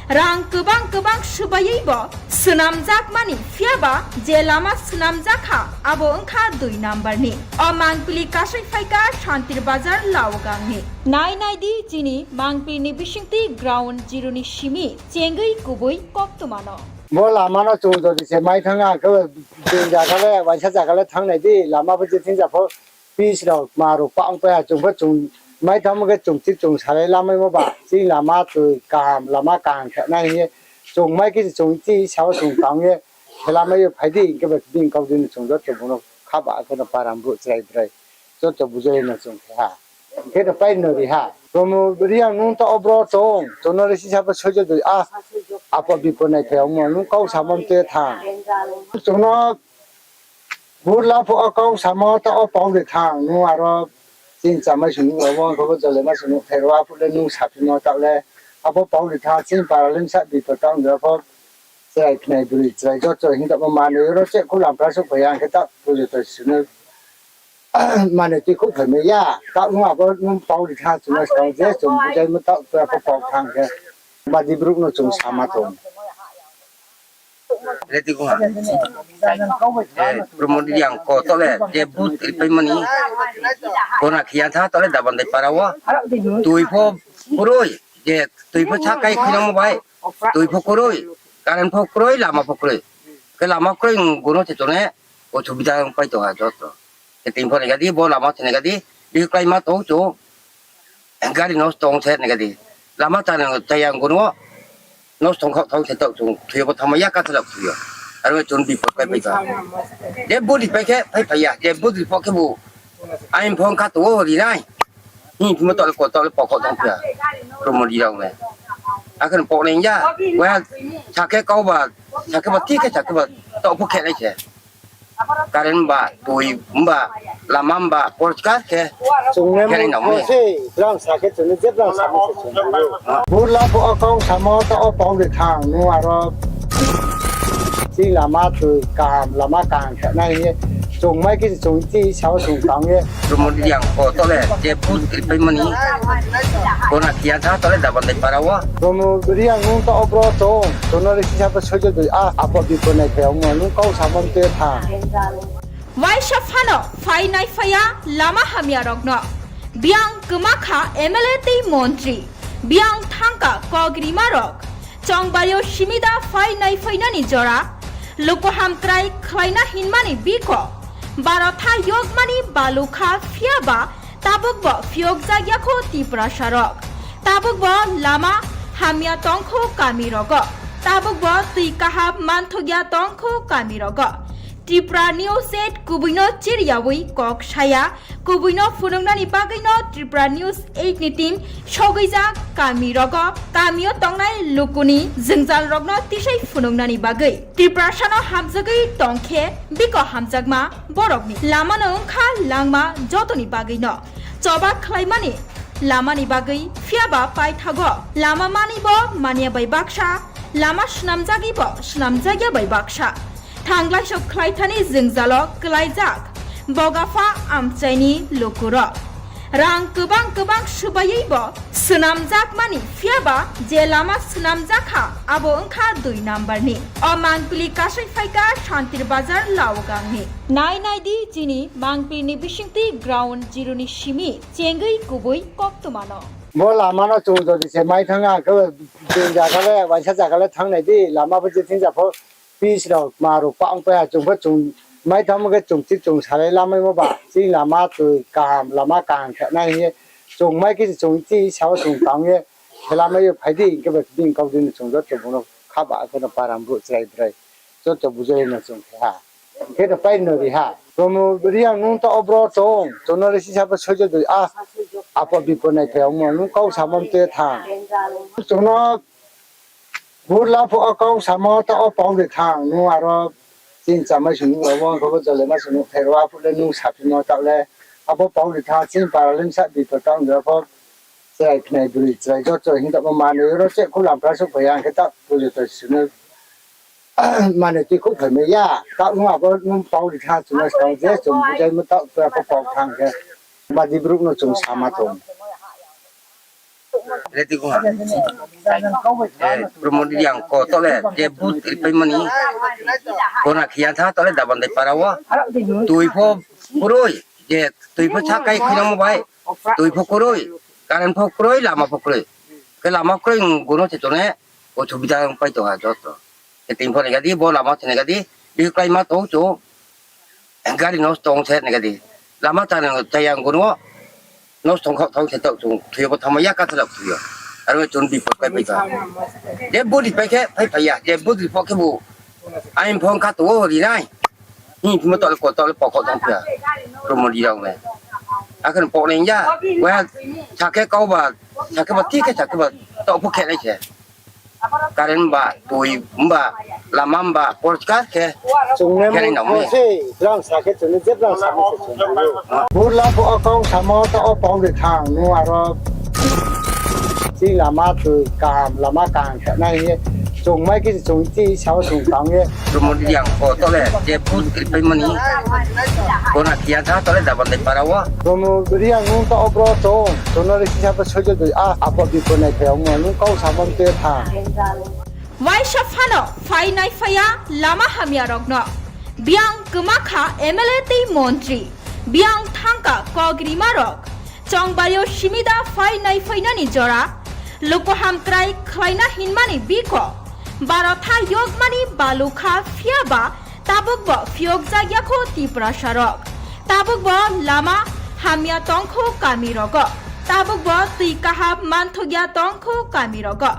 Rang kwbang kwbang swbaiwi bo swnamjakmani phiyaba je lama swnamjakha abo wngkha dui number ni. O mangpili kasai phaikha Santir Bazar Laogangni. Nai nai di chini mangpili ni bisingtwi ground zero ni simi chengwi kubui koktwmano. Bo lama no chung jodi se mai thang ang khe bini jaga le, waisa jaga le thang nai di, lama bo je thing ja pho. Pis rao, kma rao, pang pai ha, chung pho chung mai thangmo khe chung chik chung salai lamaimo ba, chini lama twi kaham, lama kaham khe nai hing ye, chung mai khe chung chi sao chung tang ye, khe lamai yo phai di, hing khe ba bini kau di no chung joto bung no kha ba khe no param brouh chrai brai, joto bujai no chung khe ha. Hing khe no pai no ri ha. Promo Reang nung ta o bro chung, chung no risi sa pho sojo dui a, apo bipo nai phai ong mo, nung kau samo te tha. Chung no Burla pho o kau samo ta o pau de thang, nung aro chini chamai sung nung rao, bo khe bo jole ma sung nung pherao, aphuh le nung saphimo taoh le, abo pau de thang, chini para le bsa bipo tang de pho, chrai khnai bri, chrai joto hing tamo manoi ro che khu lam pra suh phai ya, hing khe ta pujo to sung nung manoi tui khu phai mai ya, ta nung abo nung pau de thang, chung no skang je, chung bujai mo taoh, ta pho pau thang khe, badi brouh no chung sama tong. Ready ko ha. Eh, Promo Reang ko tole, je booth kri pai mani. Kona khia tha tole Dabandai para wo. Tui pho kroi, je tui pho sa kai khina mo bai. Tui pho kroi, current pho kroi, lama pho kroi. Khe lama kroi, gono te tone, o subida pai to ha joto. Khe tini pho nai gadi, bo lama se nai gadi, bihih klái ma tong chung. Gari nosto ong se nai gadi. Lama chana chaya ong gono. Nosto ong khaoh thang se taoh chung thoi yo bo thangma ya ka thalak thoi yo. Aro chung bipot kai pai ka. Je body pai khe phai phai ya. Je body pho khe bo. Ain phone kha to ri nai. Hing phimo taoh le ko taoh le pokok thang phia. Promo Reang le. Akhe no pok nai ya. Waiha sakhe kau ba. Sakhe ba thik khe sakhe ba. Taoh pho khe nai se. Current ba, tui ba, lama ba, porkar khe. Chung ne khe nai nang mo se, brang sa khe chung ne je brang sa mo se chung ne. Burla pho o kau samo ta o pau de thang, nung aro chini lama tui kaham, lama kaham khe nai ye. Chung mai khe chung chi sao chung tang ye. Promo Reang ko tole, je booth kri pai mani. Kona khia tha tole Dabandai para wo. Promo Reang nung ta o bro chung, chung no risi sa pho sojo dui a, apo bipo nai phai ong mo, nung kau samo te tha. Waisa phano phai nai phai ya lama hamya rokno. Biang kwma kha M L A tei montri. Biang thangka kok rima rok. Chongbari o simida phai nai phai nani jora. Luku hamkrai khlaina hinmani biko. Barotha yokmani balukha phiyaba tabukbo phiyokjakya kho Tiprasa rok. Tabukbo lama hamya tongkho kami rogo. Tabukbo twi kaham manthokya tongkho kami rogo. Tripura News eight kubui no chiriyawi kok saya, kubui no phunuknani bagwi no Tripura News eight ni team sogwijak kami rogo, kami o tongnai luku ni jwngjal rok no tisai phunuknani bagwi. Tiprasa no hamjagwi tong khe biko hamjakma borok ni lama no wngkha langma jotoni bagwi no choba khlaimani lama ni bagwi, phiya ba paithago lama mani bo manya bai baksa, lama swnamjagwi bo swnamjakya bai baksa. Thanglaiso khlaithani jwngjalo kwlaijak bogapha amchaini lukurok. Rang kwbang kwbang swbaiwi bo swnamjakmani, phiyaba je lama swnamjakha abo wngkha dui number ni. O mangpili kasai phaikha Santir Bazar Laogangni. Nai nai di chini mangpili ni bisingtwi ground zero ni simi chengwi kubui koktwmano. Bo lama no chung jodi se mai thang, ang khe bini zaga le, waisa zaga le thang nai di, lama bo je thing ja pho, pitch rok, kma rok, pa ong pai ha, chung pho chung mai thang khe chung chik chung salai lamaimo ba, chini lama twi kaham, lama kaham khe nai hing ye, chung mai khe chung chini sao chung tang ye, khe lamai yo phai di, hing khe ba bini kau di no chung joto bung no kha ba, khe no para brouh chrai brai, joto bujai no chung khe ha. Hing khe no pai no ri ha. Promo Reang nung taoh wo bro tong, chung no le sisa bo soijo doi, a, apo bipo nai phai ongmo, nung kau samo mte thang. Chung no burla pho o kau samo taoh wo pau de thang, nung aro chini chamai sung nuh rao, abo khe bo jole ma sung nuh thai rao, aphuh le nung saphimo taoh le, abo pau de thang, chini para le bsa bipo tang de pho, chrai khnai broi chrai joto hing tongmo manoi ro che khu lampra souhphai ya, hing khe taoh pujo to sung no manoi tui khouh phaimai ya, taoh nung abo nung pau ri thang chung no skang je chung bujaimo taoh tua pho pau thang khe, badi brouh no chung sama tong. Promo Reang ko taoh le je vote ripaimani, kona khiya tha taoh le Dabandai para wo, tui pho kroi, je tui pho sakai khuinangmo bai, tui pho kroi, current pho kroi, lama pho kroi. Khe lama kroi, gono se tone, osubida pai tong ha joto. Khe tini pho nai gadi, bo lama se nai gadi, bihih kláima tong chung, gari nosto ong se nai gadi. Lama chaya, chaya ang gono, nosto ong khaoh tong se taoh chung, thoi yo bo thanngmai ya, kathar rao thoi yo. Aro chung bipot kái pai tong. Je vote ripai khe phai phai ya, je vote ri pho khebu, aini phone kha tong o ri nai. Hing phimo taoh le ko taoh le pokho tong phi ya. Promo Reang le. Akhe no poknai ya. Wa sakhe kau ba, sakhe ba thik khe sakhe ba taoh pho khe nai se. Current ba, tui ba, lama ba, porskar khe. Chung ne khe nai nang se, brang sa khe chung ne je brang sa se chung ne. Burla pho o kau samo taoh wo pau de thang, nung aro chini lama twi kaham, lama kaham khe nai hing ye, chung mai khe chung chini sao chung tang ye. Promo Reang ko taoh le je vote ripaimani, kona khiya tha taoh le Dabandai para wo. Promo Reang nung taoh wo bro tong, chung no le sisa bo soijo doi, a, apo bipo nai phai ongmo, nung kau samo mte thang. Waisa phano phai nai phai ya lama hamya rok no. Biyang kwma kha M L A tei montri, biyang thangka kok rima rok. Chongbai yo simi da phai nai phainani jora, luku hamkrai khlaina hinmani biko, barotha yokmani balu kha, phiyaba tabuk bo phiyokjak ya kho Tiprasa rok. Tabuk bo lama hamya tong kho kami rogo. Tabuk bo twi kaham manthok ya tong kho kami rogo.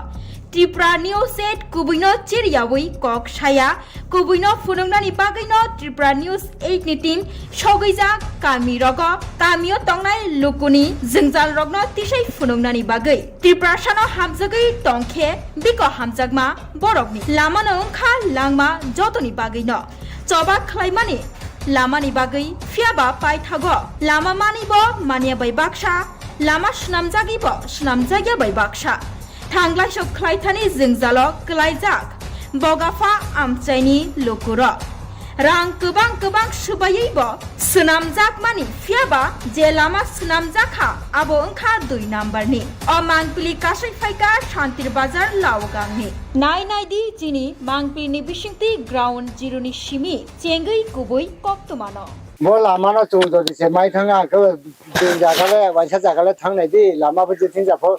Tripura News eight kubui no chiriyawi kok saya, kubui no phunuknani bagwi no Tripura News eight ni team sogwijak kami rogo, kami o tongnai luku ni jwngjal rok no tisai phunuknani bagwi. Tiprasa no hamjagwi tong khe biko hamjakma borok ni lama no wngkha langma jotoni bagwi no. Choba khlaimani lama ni bagwi, phiyaba paithago lama mani bo manya bai baksa, lama swnamjagwi bo swnamjakya bai baksa. Thanglaiso khlaithani jwngjalo kwlaijak bogapha amchaini lukurok. Rang kwbang kwbang swbaiwi bo swnamjakmani, phiyaba je lama swnamjakha abo wngkha dui number ni. O mangpili kasai phaikha Santir Bazar Laogangni. Nai nai di chini mangpili ni bisingtwi ground zero ni simi chengwi kubui koktwmano. Bo lama no chung jodi se mai thang, ang khe bini zaga le, waisa zaga le thang nai di, lama bo je thing ja pho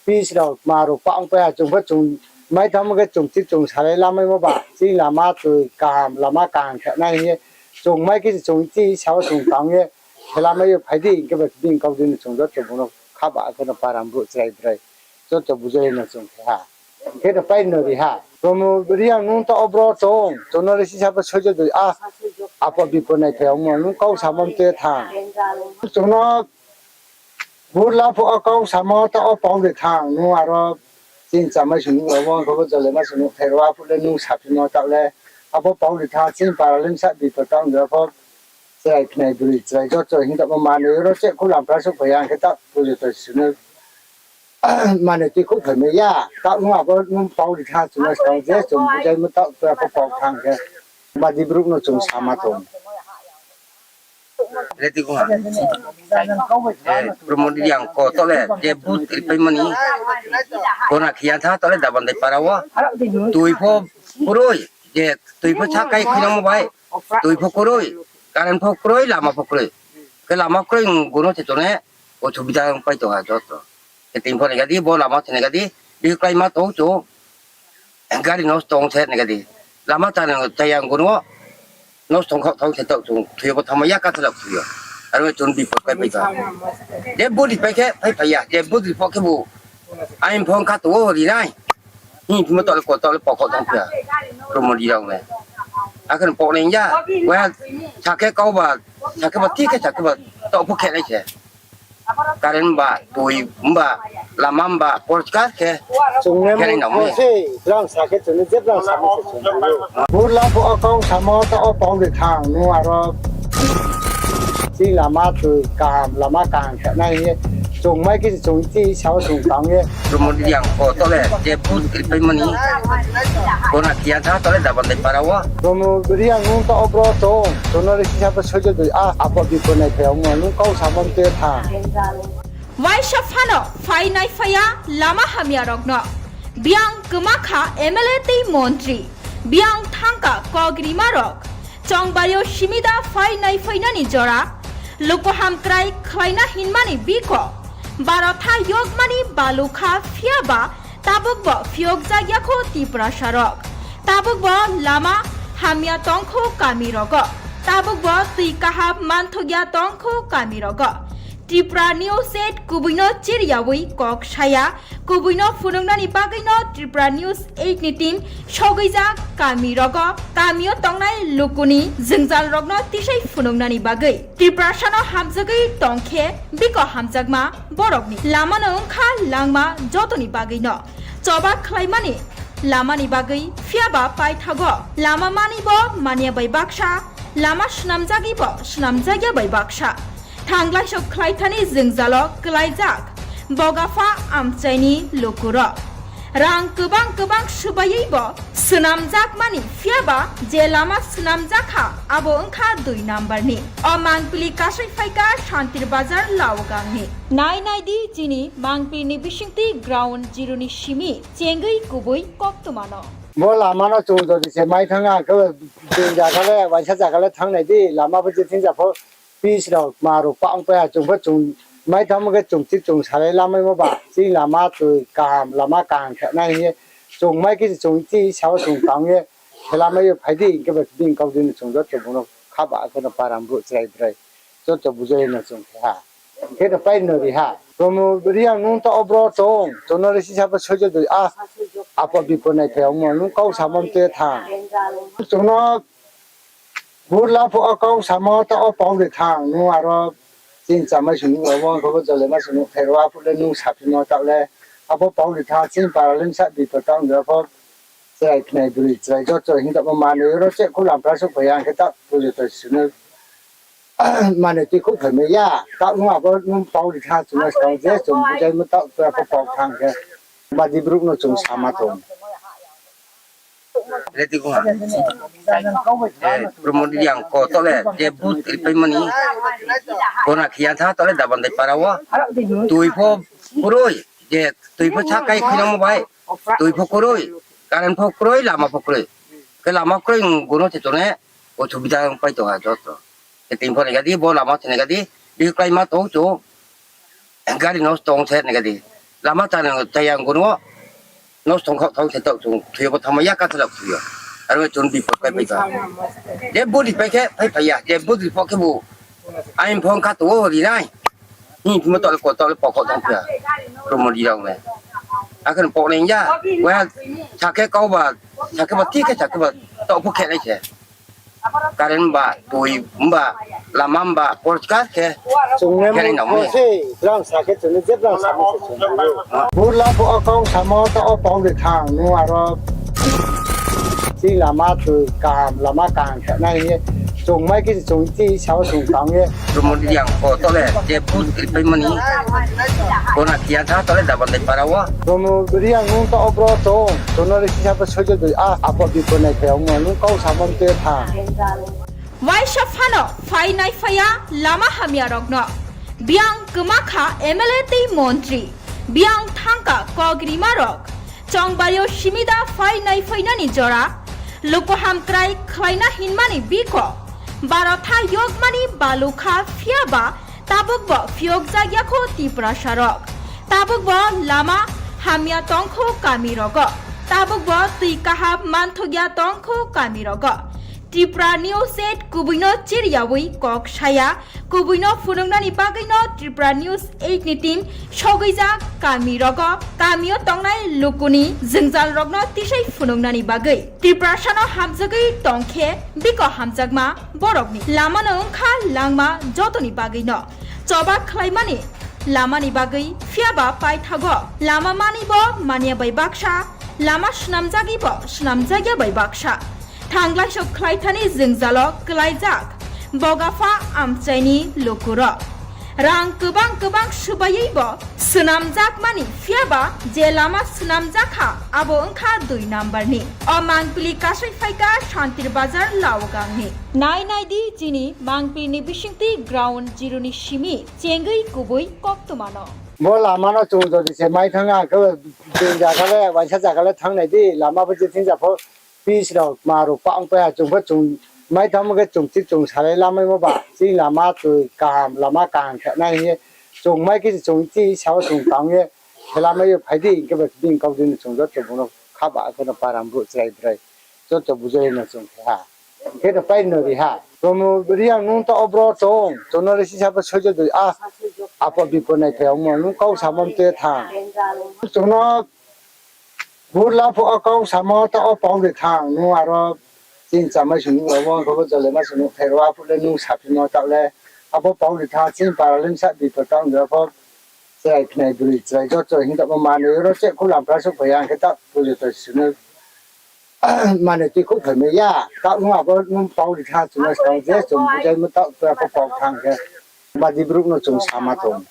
pitch rok, kma rok pa ong pai ha, chung pho chung mai thangmo khe chung chik chung salai lamaimo ba, chini lama twi kaham, lama kaham khe nai hing ye, chung mai khe chung chini sao chung tang ye, khe lamai yo phai di, hing khe ba bini kau di no chung joto bung no kha ba, khe no para brouh chrai brai, joto bujai no chung khe ha, hing khe no pai no ri ha. Promo Reang, nung taoh wo bro tong, chung no le sisa pho soijo doi, a, apo bipod nai phai yagmo, nung kau samo mte tha. Chung no bur la pho kau samo taoh wo pau de tha, nung aro chini chamai sung nuh, abo khe bo jole ma sung nuh, pherao aphuh le nung saphimo taoh le, abo pau de tha, chini para le bsa bipod tang de pho, chrai khnai broi, chrai joto hing taoh bo manoi ro che khu lam pra suh phai ya, hing khe taoh pujo to sung no manoi tui khouh phai mai ya, taoh nung abo nung pau ri tha, chung no skang je chung bujaimo taoh tua pho pau thang khe, badi brouh no chung sama tong. Ready ko ha. Eh, Promo Reang ko taoh le, je booth ripai mani. Gona khiya tha taoh le Dabandai para wo. Tui pho kroi, je tui pho sakai khinamo bai. Tui pho kroi, current pho kroi, lama pho kroi. Khe lama kroi, gono se chung ne, osubida pai tong ha joto. Khe tini pho nai gadi, bo lama se nai gadi, bihih klái ma tong chung. Gari nosto ong se nai gadi. Lama chana chaya gono, nosto ong khaoh thaoh se taoh chung, thoi yo bo thama ya ka chalak thoi yo. Aro chung bipod pai pai tong. Je body pai khe, pai pai ya, je body pho khe bu. Aini pho kha tong o ri nai. Hing phimo taoh le ko taoh le pokok tong phi ya. Promo Reang le. Akhe pok nai ya. Wa sakhe kau ba, sakhe ba, thik khe sakhe ba, taoh pho khe nai se. Current ba, tui ba, lama ba, porkar khe. Chung ne khe nai nang mo. Sei, brang sakhe chung ne, je brang sakhe se chung ne. Bur la pho kau samo taoh wo pau de thang, nung aro. Chini lama tui kaham, lama kaham khe nai ye. Chung mai khe chung ti sao chung tang ye. Promo Reang ko taoh le, je booth ripai mani. Gona khiya tha taoh le Dabandai para wo. Promo Reang nung taoh wo bro tong, chung no le sisa pho soijo doi, a, apo bipod nai phai yagmo, nung kau samo mte tha. Waisa phano phai nai phai ya lama hamya rok no. Biang kma kha M L A tei montri. Biang thangka kok rima rok. Chongbari yo simida phai nai phai nani jora. Luku hamkrai khlaina hinmani biko. Baro tha yokmani balukha phiya ba tabuk bo phiyok jak ya kho Tiprasa rok. Tabuk bo lama hamya tong kho kami rogo. Tabuk bo tui kaham manthok ya tong kho kami rogo. Tripura News eight kubui no chiriyawi kok saya, kubui no phunuknani bagwi no Tripura News eight ni team sogwijak kami rogo, kami o tongnai lukuni jwngjal rok no tisai phunuknani bagwi. Tiprasa no hamjagwi tong khe biko hamjakma borok ni lama no wngkha langma jotoni bagwi no choba khlaimani lama ni bagwi, phiya ba paithago lama mani bo manya bai baksa, lama swnamjagwi bo swnamjak ya bai baksa. Thanglai sok khlai thani jwngjalo klaijak bogapha amchai ni luku rok. Rang kwbang kwbang swbaiwi bo swnamjak mani, phiya ba je lama swnamjak kha abo wngkha dui number ni. O mangpili kasai phaikha Santir Bazar Laogang ni. Nai nai di chini mangpili ni bisingtwi ground zero ni simi chengwi kubui koktwma no. Bo lama no chung jodi se mai thang, ang khe bini zaga le, waisa zaga le thang nai di, lama bo je thing ja pho, pis rok, ma rok, pang pai ha, chung pho chung mai thang khe chung ti chung salai lamai mo ba, chini lama twi kaham, lama kaham khe nai hing ye, chung mai khe chung ti sao chung tang ye, khe lamai yo phai di, hing khe bo bini kau di no chung joto bung no kha ba, khe no param brouh chrai brai, joto bujai no chung khe ha. Khe no pai no ri ha. Promo Reang nung taoh wo bro tong, chung no le sisa pho soijo doi, a, apo bipod nai phai yagmo, nung kau samo mte tha. Chung no bur la pho kau samo taoh wo pau de tha, nung aro chini chamai sung nuh, abo khe bo jole ma sung nuh, pherao aphuh le nung saphimo taoh le, abo pau de tha, chini para le bsa bipod tang de pho, chrai khnai broi, chrai joto hing taoh bo manoi ro che khu lam pra suh phai ya, hing khe taoh pujo to sung no manoi tui khouh phai mai ya, taoh nung abo nung pau ri tha, chung no skang je chung bujaimo taoh tua pho pau thang khe, badi brouh no chung sama tong. Ready ko ha. Eh, Promo Reang ko taoh le, je booth ripai mani. Gona khiya tha taoh le Dabandai para wo. Tui pho kroi, je tui pho sakai khinamo bai. Tui pho kroi, current pho kroi, lama pho kroi. Khe lama kroi, gono se chung ne, osubida pai tong ha joto. Khe tini pho nai gadi, bo lama se nai gadi, bihih klái ma tong chung. Gari nosto ong se nai gadi. Lama chana chaya gono, nosto ong khaoh thaoh se taoh chung, thoi yo bo thama ya ka chalak thoi yo. Aro chung bipod pai pai tong. Je body pai khe, pai pai ya, je body pho khe bu. Aini pho kha tong o ri nai. Hing phimo taoh le ko taoh le pokok tong phi ya. Promo Reang le. Akhe pok nai ya. Wa sakhe kau ba Sakhe ba thik khe sakhe ba taoh pho khe nai se. Current ba, tui ba, lama ba, porskar khe. Chung ne khe nai nang mo se, brang sa khe chung ne je brang sa mo se chung ne. Burla pho o kau samo taoh o pau de thang, nung aro chini lama tui kaham, lama kaham khe nai hing ye. Chung mai khe chung chi sao chung tang ye. Promo Reang ko taoh le je booth kri pai mani. Kona kia tha taoh le Dabandai para wo. Promo Reang nung taoh o bro chung, chung no le sisa pho soijo dui a, apo bipo nai khe ong nung kau samo mte tha. Waisa phano phai nai phai ya lama hamya rok no. Biang kma kha M L A tei montri. Biang thangka kok rima rok. Chongbari o simida phai nai phai nani jora. Luku hamkrai khlaina hinmani biko. Barotha yokmani balukha phiya ba tabuk bo phiyokjak ya kho Tiprasa rok. Tabuk bo lama hamya tong kho kami rogo. Tabuk bo tui kaham manthok ya tong kho kami rogo. Tripura News eight kubui no chiriyawi kok saya, kubui no phunuknani bagwi no Tripura News eight ni team sogwijak kami rogo, kami o tongnai lukuni jwngjal rokno tisai phunuknani bagwi. Tiprasa no hamjagwi tong khe biko hamjakma borokni lama no wngkha langma jotoni bagwi no choba khlaimani lamani bagwi, phiya ba paithago lama mani bo manya bai baksa, lama swnamjagwi bo swnamjak ya bai baksa. Thanglaisok khlaithani jwngjalo klaijak bogapha amchaini lukurok. Rang kwbang kwbang swbaiwi bo swnamjakmani, phiya ba je lama swnamjak kha, abo wngkha dui number ni. O mangpili kasai phaikha Santir Bazar Laogangni. Nai nai di chini mangpili ni bisingtwi ground zero ni simi chengwi kubui koktwma no. Bo lama no chung jodi se mai thang, ang khe bini zaga le, waisa zaga le thang nai di, lama bo je thing ja pho, pis rok, ma rok, pa ong pai ha, chung pho chung mai thang khe chung thik chung salai lamaimo ba, chini lama tui kaham, lama kaham khe nai hing ye, chung mai khe chung chi sao chung tang ye, khe lamai yo phai di, hing khe bo bini kau di no chung joto bung no kha ba khe no param brouh chrai brai, joto bujai no chung khe ha. Khe no pai no ri ha. Promo Reang nung taoh o bro chung, chung no le sisa pho soijo dui a, apo bipo nai khe ong mo, nung kau samo mte tha. Chung no Burla pho o kau samo taoh o pau de thang, nung aro chini chamai sung nung abo khe bo jole ma sung nung pherwa phuh le nung saphimo taoh le, abo pau de thang, chini para le sa bipo taoh de pho, chrai khnai bwrwi chrai joto hing tamo manwi oro cheh khu lampra souh phai ya, hing khe taoh pujo to sino manwi twi khu phaimai ya, taoh nung abo nung pau de thang, chung no skang je chung bujaimo taoh pura pho pau thang khe, badi brouh no chung sama tong.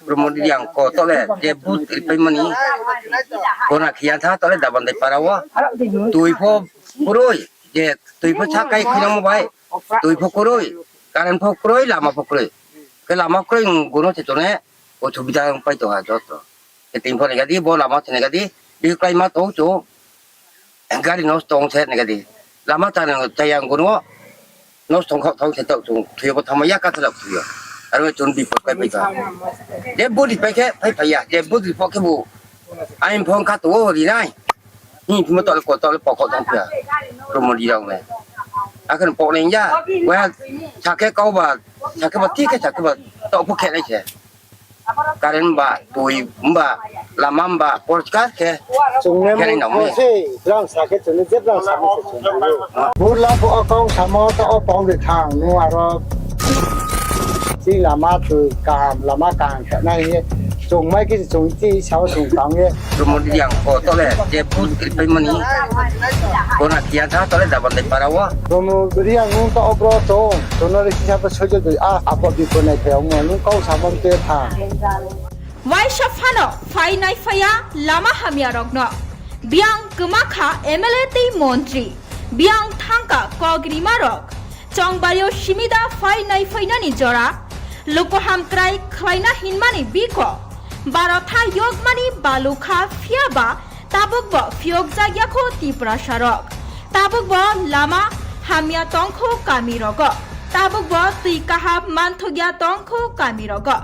Promo Reang ko taoh le je booth kri pai mani, kona khiya tha taoh le Dabandai para wo. Tui pho kroi, je tui pho sakai khinamo bai, tui pho kroi, current pho kroi, lama pho kroi. Khe lama kroi, gono se chung ne osubida pai tong ha joto. Khe tini pho nai ga di, bo lama se nai ga di, bihih kláima tong chung. Gari nosto ong se nai ga di. Lama chaya, chaya gono nosto ong khaoh thaoh se taoh chung thoi yo bo thanngmai ya, kathar rao thoi yo. Aro chung bipot pai pai tha. Je body pai khe phai phai ya, je body pho khe bo. Aini pho kha tong o ri nai. Hing phimo taoh le ko taoh le pokok tong phi ya. Promo Reang le. Akhe pok nai ya. Wa sakhe kau ba, sakhe ba thik khe sakhe ba taoh pho khe nai se. Current ba, tui ba, lama ba, porskar khe. Chung ne khe nai nang mo se, brang sa khe chung ne je brang sa mo se chung ne. Burla pho o kau samo taoh o pau de thang, nung aro chini lama tui kaham, lama kaham khe nai hing ye. Chung mai khe chung chi sao chung tang ye. Promo Reang ko taoh le je booth kri pai mani. Kona khiya tha taoh le Dabandai para wo. Promo Reang nung taoh o bro chung, chung no le sisa pho soijo dui a, apo bipo nai khe ong mo, nung kau samo mte tha. Waisa phano phai nai phai ya lama hamya rok no. Biang kma kha M L A tei montri. Biang thangka kok rima rok. Chongbari o simida phai nai phai nani jora. Luku hamkrai khlaina hinmani biko. Barotha yokmani balukha phiya ba tabuk bo phiyokjak ya kho Tiprasa rok. Tabuk bo lama hamya tong kho kami rogo. Tabuk bo tui kaham manthok ya tong kho kami rogo.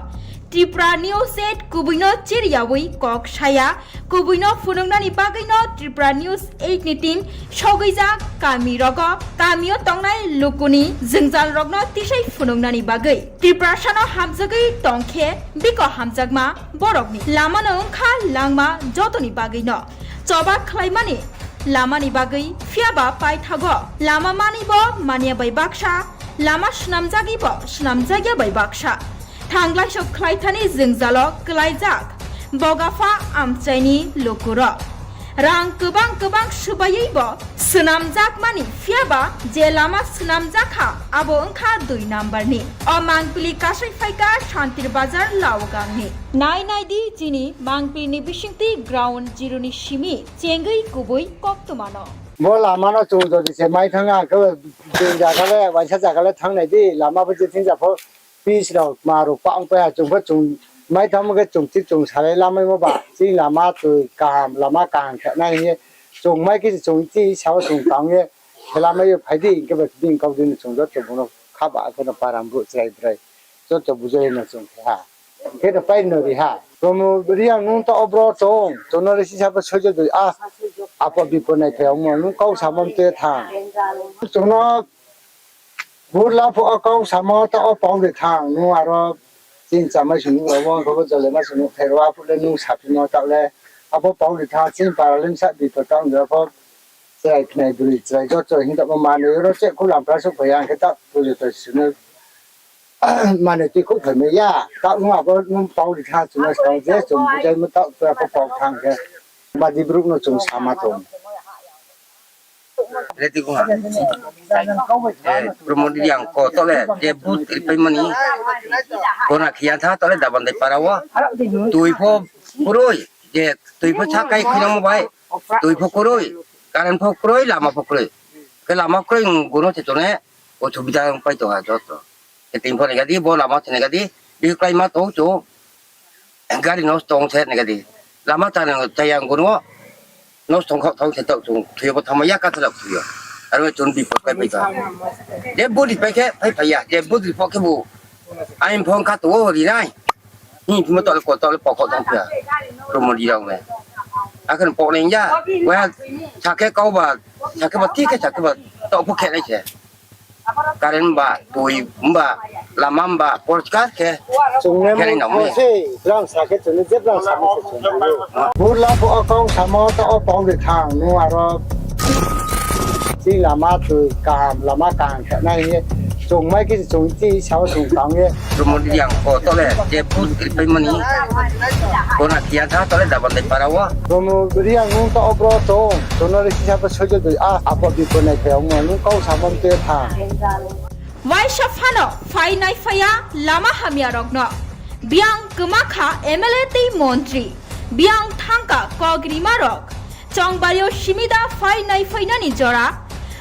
Tripura News eight kubui no chiriyawi kok saya, kubui no phunuknani bagwi no Tripura News eight ni team sogwijak kami rogo, kami o tongnai lukuni jwngjal rokno tisai phunuknani bagwi. Tiprasa no hamjagwi tongkhe biko hamjakma borokni lama no wngkha langma jotoni bagwi no. Choba khlaimani lamani bagwi, phiyaba paithago lama mani bo manya bai baksa, lama swnamjagwi bo swnamjakya bai baksa. Thanglaiso khlaithani jwngjalo kwlaijak Bogapha amchaini lukurok. Rang kwbang kwbang swbaiwi bo swnamjakmani, phiyaba je lama swnamjakha abo wngkha dui number ni. O mangpili kasai phaikha Santir Bazar Laogangni. Nai nai di chini mangpili ni bisingtwi ground zero ni simi chengwi kubui koktwmano. Bo lama no chung jodi se mai thang ang khe, je jaga le, waisa jaga le thang nai di, lama bo je thing ja pho, pitch rok, ma rok pa ong pai ha, chung pho chung mai thang khe chung chi chung salai lamaimo ba, chini lama twi kaham, lama kaham khe nai hing ye, chung mai khe chung chi sao chung tang ye, khe lamai yo phai di, hing khe ba bini kau di no chung joto bung no kha ba khe no param brouh chrai brai, joto bujai no chung khe ha. Khe no pai no ri ha. Promo Reang nung ta obro tong, chung no le sisa bo soijo dui a, apo bipo nai phai ongmo, nung kau samo mte thang. Chung no burla pho o kau samo ta o pau de thang, nung aro chini chamai sung nung abo, abo jole ma sung nung phairo, aphuh le nung saphimo ta le, abo pau de thang, chini para le msa bipo tang de pho, chrai khnai bwrwi chrai joto hing tongmo manwi oro che khu lampra suh phai ya, hing khe ta pujo to sunu manwi twi khu phaimai ya, ta nung abo nung pau ri thang chung no skang je chung bujaimo ta pura pho pau thang khe. Badi brouh no chung sama tong. Reti kha. Promo Reang ko tole je booth ripaimani. Kona khiya tha tole Dabandai para o. Twi pho kroi, je twi pho sakai khinamo bai. Twi pho kroi, current pho kroi, lama pho kroi. Khe lama kroi, gono se tone, osubida pai tong ha joto. Khe tini pho nai gadi, bo lama se nai gadi, bihih kláima tong chu. Gari nosto ong se nai gadi. Lama chana chaya ang gono, nosto ong khaoh thang se tong chung, thwi yo bo thangma ya kathalak thwi yo. Aro chung bipot kai pai tong. Je booth ripai khe phai phai ya, je booth ri pho khe bo. Aini phone kha tong o ri nai. Hing phimo tole ko tole pokok tong phiya. Promo Reang le. Akhe pok nai ya. Wa sakhe kau ba, sakhe ba thik khe sakhe ba. Tao pho khe nai se. Current ba, twi ba, lama ba, porskar khe. Chung ne khe nai mo nang se, brang sakhe chung ne je brang sakhe se chung ne. Burla pho o kau samo ta o pau de thang, nung aro. Chini lama twi kaham, lama kaham khe nai hing ye. Chung mai khe chung chi sao chung tang ye. Promo Reang ko tole je booth ripaimani. Kona khiya tha tole Dabandai para o. Promo Reang nung ta obro tong, chung no le sisa bo soijo dui a, apo bipo nai phai ongmo, nung kau samo mte thang. Waisa phano phai nai phai ya lama hamya rokno. Biyang kwma kha M L A tei montri. Biyang thangka kok rima rok. Chongbario simida phai nai phainani jora.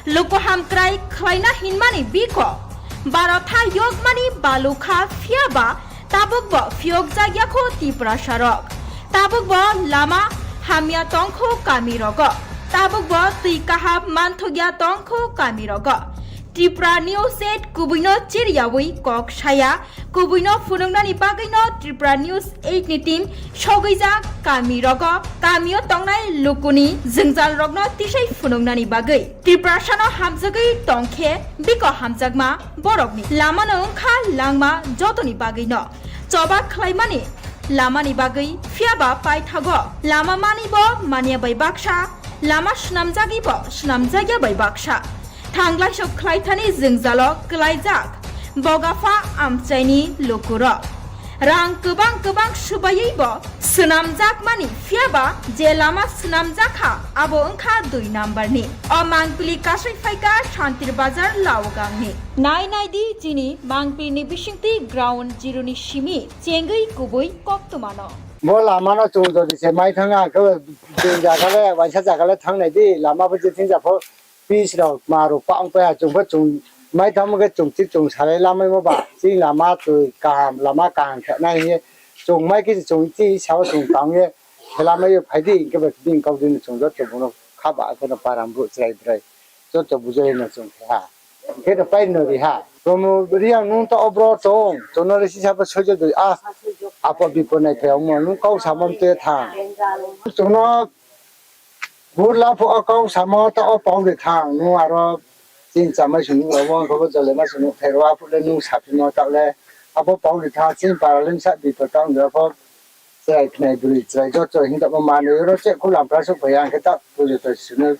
Luku hamkrai khlaina hinmani biko. Barotha yokmani balukha phiyaba tabuk bo phiyokjakya kho Tiprasa rok. Tabuk bo lama hamya tongkho kami rogo. Tabuk bo twi kaham manthokya tongkho kami rogo. Tripura News eight kubui no chiriyawi kok saya, kubui no phunuknani bagwi no Tripura News eight ni team sogwijak kami rogo, kami o tongnai lukuni jwngjal rokno tisai phunuknani bagwi. Tiprasa no hamjagwi tongkhe biko hamjakma borokni lama no wngkha langma jotoni bagwi no. Choba khlaimani lamani bagwi phiyaba paithago lama mani bo manya bai baksa, lama swnamjagwi bo swnamjakya bai baksa. Thanglaiso khlaithani jwngjalo kwlaijak Bogapha amchaini lukurok. Rang kwbang kwbang swbaiwi bo swnamjakmani, phiyaba je lama swnamjakha abo wngkha dui number ni. O mangpili kasai phaikha Santir Bazar Laogangni. Nai nai di chini mangpili ni bisingtwi ground zero ni simi chengwi kubui koktwmano. Bo lama no chung jodi se mai thang ang khe, je jaga le, waisa jaga le thang nai di, lama bo je thing ja pho, pitch rok, ma rok pa ong pai ha, chung pho chung mai thang khe chung chi chung salai lamaimo ba, chini lama twi kaham, lama kaham khe nai hing ye, chung mai khe chung chi sao chung tang ye, khe lamai yo phai di, hing khe ba bini kau di no chung joto bung no kha ba, khe no param brouh chrai brai, joto bujai no chung khe ha. Khe no pai no ri ha. Promo Reang, nung taoh wo bro tong, chung no le sisa pho soijo doi, a, apo bipo nai phai ongmo, nung kau samo mtui tha. Chung no bur la pho o kau samo taoh wo pau ri tha, nung aro chini chamai sung nuh rao wo, khe bo jole ma sung nuh thai rao, aphuh le nung saphimo taoh le, abo pau ri tha, chini para le bsa bipo taoh ong pho, chrai khnai broi, chrai joto hing taoh bo manoi ro che khu lampra souhphai ya, hing khe taoh pujo to sung no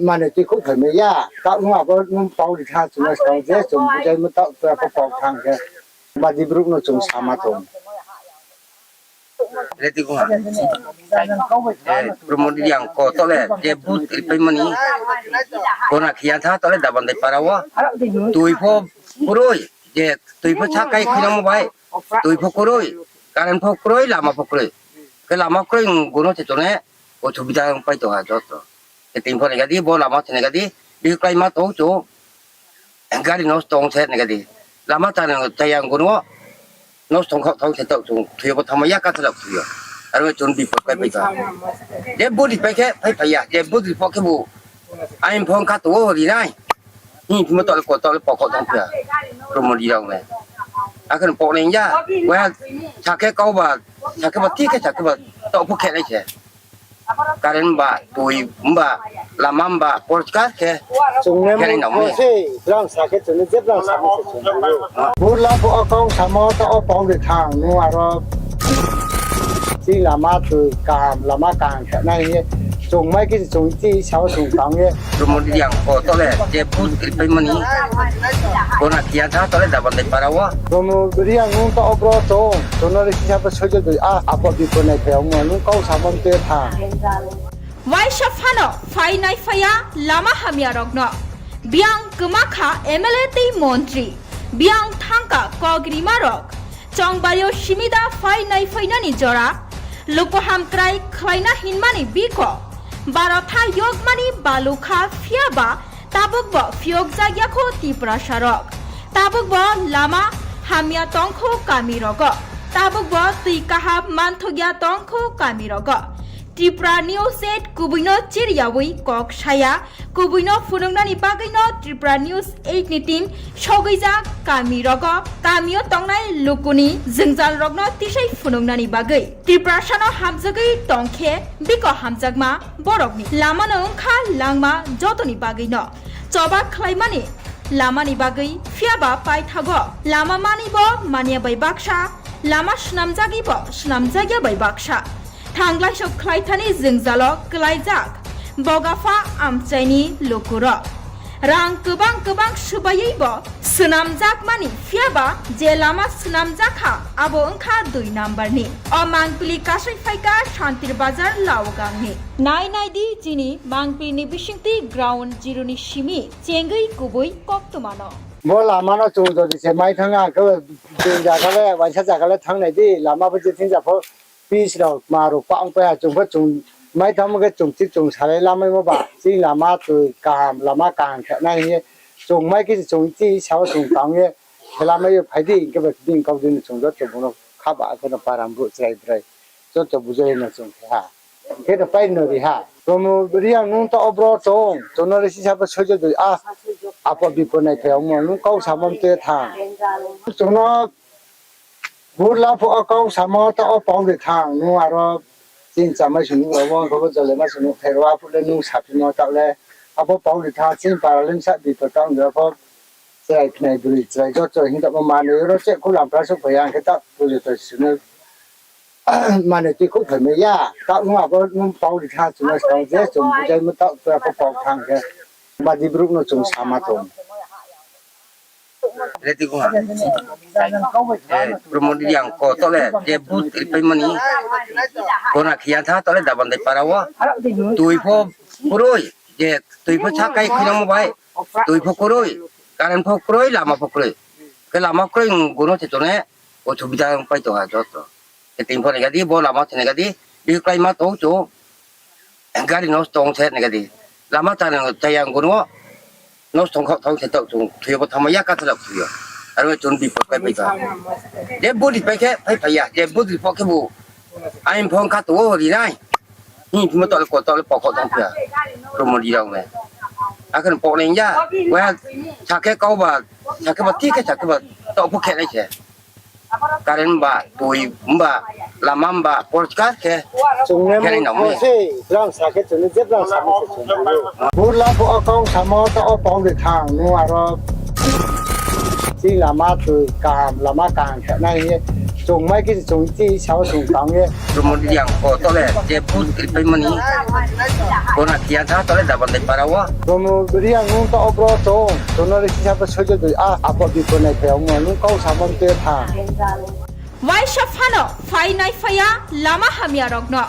manoi tui khouh phai mai ya, taoh nung abo nung pau ri tha, chung no skang je chung bujaimo taoh to pho pau tha hing khe, badi brouh no chung sama tong. Promo Reang ko taoh le je booth ripaimo ni, kona khiya tha taoh le Dabandai para wo. Tui pho kroi, je tui pho sakai khuinamo bai, tui pho kroi, current pho kroi, lama pho kroi. Khe lama kroi, ong gono se chung ne, osubida pai tong ha joto. Khe tini pho nai ga di, bo lama se nai ga di, bihih kláima tong chung. Gari nosto ong se nai ga di. Lama chaya, chaya ong gono, nosto ong khaoh thanng se taoh chung thoi yo bo thanngmai ya, kathla thoi yo. Aro chung bipot pai pai tong. Je booth ripai khe phai phai ya, je booth ri pho khe bo. Aini phone kha tong wo ri nai. Hing phimo taoh le ko taoh le pokho tong phi ya. Promo Reang rao le. Akhe pok nai ya. Wa sakhe kau ba, sakhe ba, thik khe sakhe ba, taoh pho khe nai se. Current ba, tui ba, lama ba, porskar khe. Chung ne khe nai nang mo se, brang sakhe chung ne je brang samo se chung ne. Bur la pho o kau samo taoh wo pau ri tha, nung aro chini lama tui kaham, lama kaham khe nai hing ye. Chung mai khe chung chi sao chung tang ye. Promo Reang ko taoh le je booth ripaimo ni, kona khiya tha taoh le Dabandai para wo. Promo Reang, nung taoh wo bro tong, chung no le sisa pho soijo doi, a, apo bipo nai phai ongmo, nung kau samo mtui tha. Waisa phano phai nai phai ya lama hamya rok no. Biang kma kha M L A tei montri. Biang thangka kok rima rok. Chongbari yo simida phai nai phai nani jora. Luku hamkrai khlaina hinmani biko. Barotha yokmani balukha phiya ba tabuk bo phiyokjak ya kho Tiprasa rok. Tabuk bo lama hamya tong kho kami rogo. Tabuk bo tui kaham manthok ya tong kho kami rogo. Tripura News eight kubui no chiriyawi kok saya, kubui no phunuknani bagwi no Tripura News eight ni team sogwijak kami rogo, kami yo tongnai lukuni jwngjal rokno tisai phunuknani bagwi. Tiprasa no hamjagwi tong khe biko hamjakma borokni lama no wngkha langma jotoni bagwi no. Choba khlaimani lamani bagwi phiyaba paithago lama mani bo manya bai baksa, lama swnamjagwi bo swnamjakya bai baksa. Thanglai sok khlaithani jwngjalo kwlaijak bogapha amchaini lukurok. Rang kwbang kwbang swbaiwi bo swnamjakmani, phiyaba je lama swnamjakha abo wngkha dui number ni. O mangpili kasai phaikha Santir Bazar Laogangni. Nai nai di chini mangpili ni bisingtwi ground zero ni simi chengwi kubui koktwmano. Bo lama no chung jodi se mai thang, ang khe bini zaga le, waisa zaga le thang nai di, lama bo je thing ja pho, pitch rao, kma rao, pa ong pai ha, chung pho chung mai thang khe chung thik chung salai lamaimo ba, chini lama twi kaham, lama kaham khe nai hing ye, chung mai khe chung chi sao chung tang ye, khe lamai yo phai di, hing khe ba bini kau di no chung joto bung no kha ba, khe no para brouh chrai brai, joto bujai no chung khe ha. Hing khe no pai no ri ha. Promo Reang, nung taoh wo bro tong, chung no le sisa pho soijo doi, a, apo bipo nai phai ongmo, nung kau samo mtui tha. Chung no bur la pho o kau samo taoh wo pau ri tha, nung aro chini chamai sung nuh rao wo, khe bo jole ma sung nuh thai rao, aphuh le nung saphimo taoh le, abo pau ri tha, chini para le bsa bipo taoh ong pho, chrai khnai broi, chrai joto hing taoh bo manoi ro che khu lampra souhphai ya, hing khe taoh pujo to sung no manoi tui khouh phai mai ya, taoh nung abo nung pau ri tha, chung no skang je chung bujaimo taoh to pho pau tha hing khe, badi brouh no chung sama tong. Promo Reang ko taoh le je booth ripaimo ni, kona khiya tha taoh le Dabandai para wo. Tui pho kroi, je tui pho sakai khuinamo bai, tui pho kroi, current pho kroi, lama pho kroi. Khe lama kroi ong gono se chung ne, osubida pai tong ha joto. Khe tini pho nai ga di, bo lama se nai ga di, bihih kláima tong chung. Gari nosto ong se nai ga di. Lama chaya ong gono, nosto ong khaoh thanng se taoh chung thoi yo bo thanngmai ya, kathla thoi yo. Aro chung bipot pai pai tong. Je booth ripai khe phai phai ya, je booth ri pho khe bo. Aini phone kha tong wo ri nai. Hing phimo taoh le ko taoh le pokho tong phi ya. Promo Reang rao le. Akhe no pok nai ya. Wa sakhe kau ba, sakhe ba, thik khe sakhe ba, taoh pho khe nai se. Current ba, tui ba, lama ba, porkar khe. Chung ne khe nai nang mo se, brang sa khe chung ne je brang sa mo se chung ne. Burla pho akau samo ta o pau de thang, nung aro. Chini lama tui kaham, lama kaham khe nai ye. Chung mai khe chung chi sao chung tang ye. Promo Reang ko tole, je put kripai mani. Kona kia tha tole daban dai para wo. Promo Reang nung ta obro chung, chung no risi sabo sojo dui a, apo bipo nai phai ong mo, nung kau samon te tha. Waisa phano phai nai phai ya lama hamya rokno.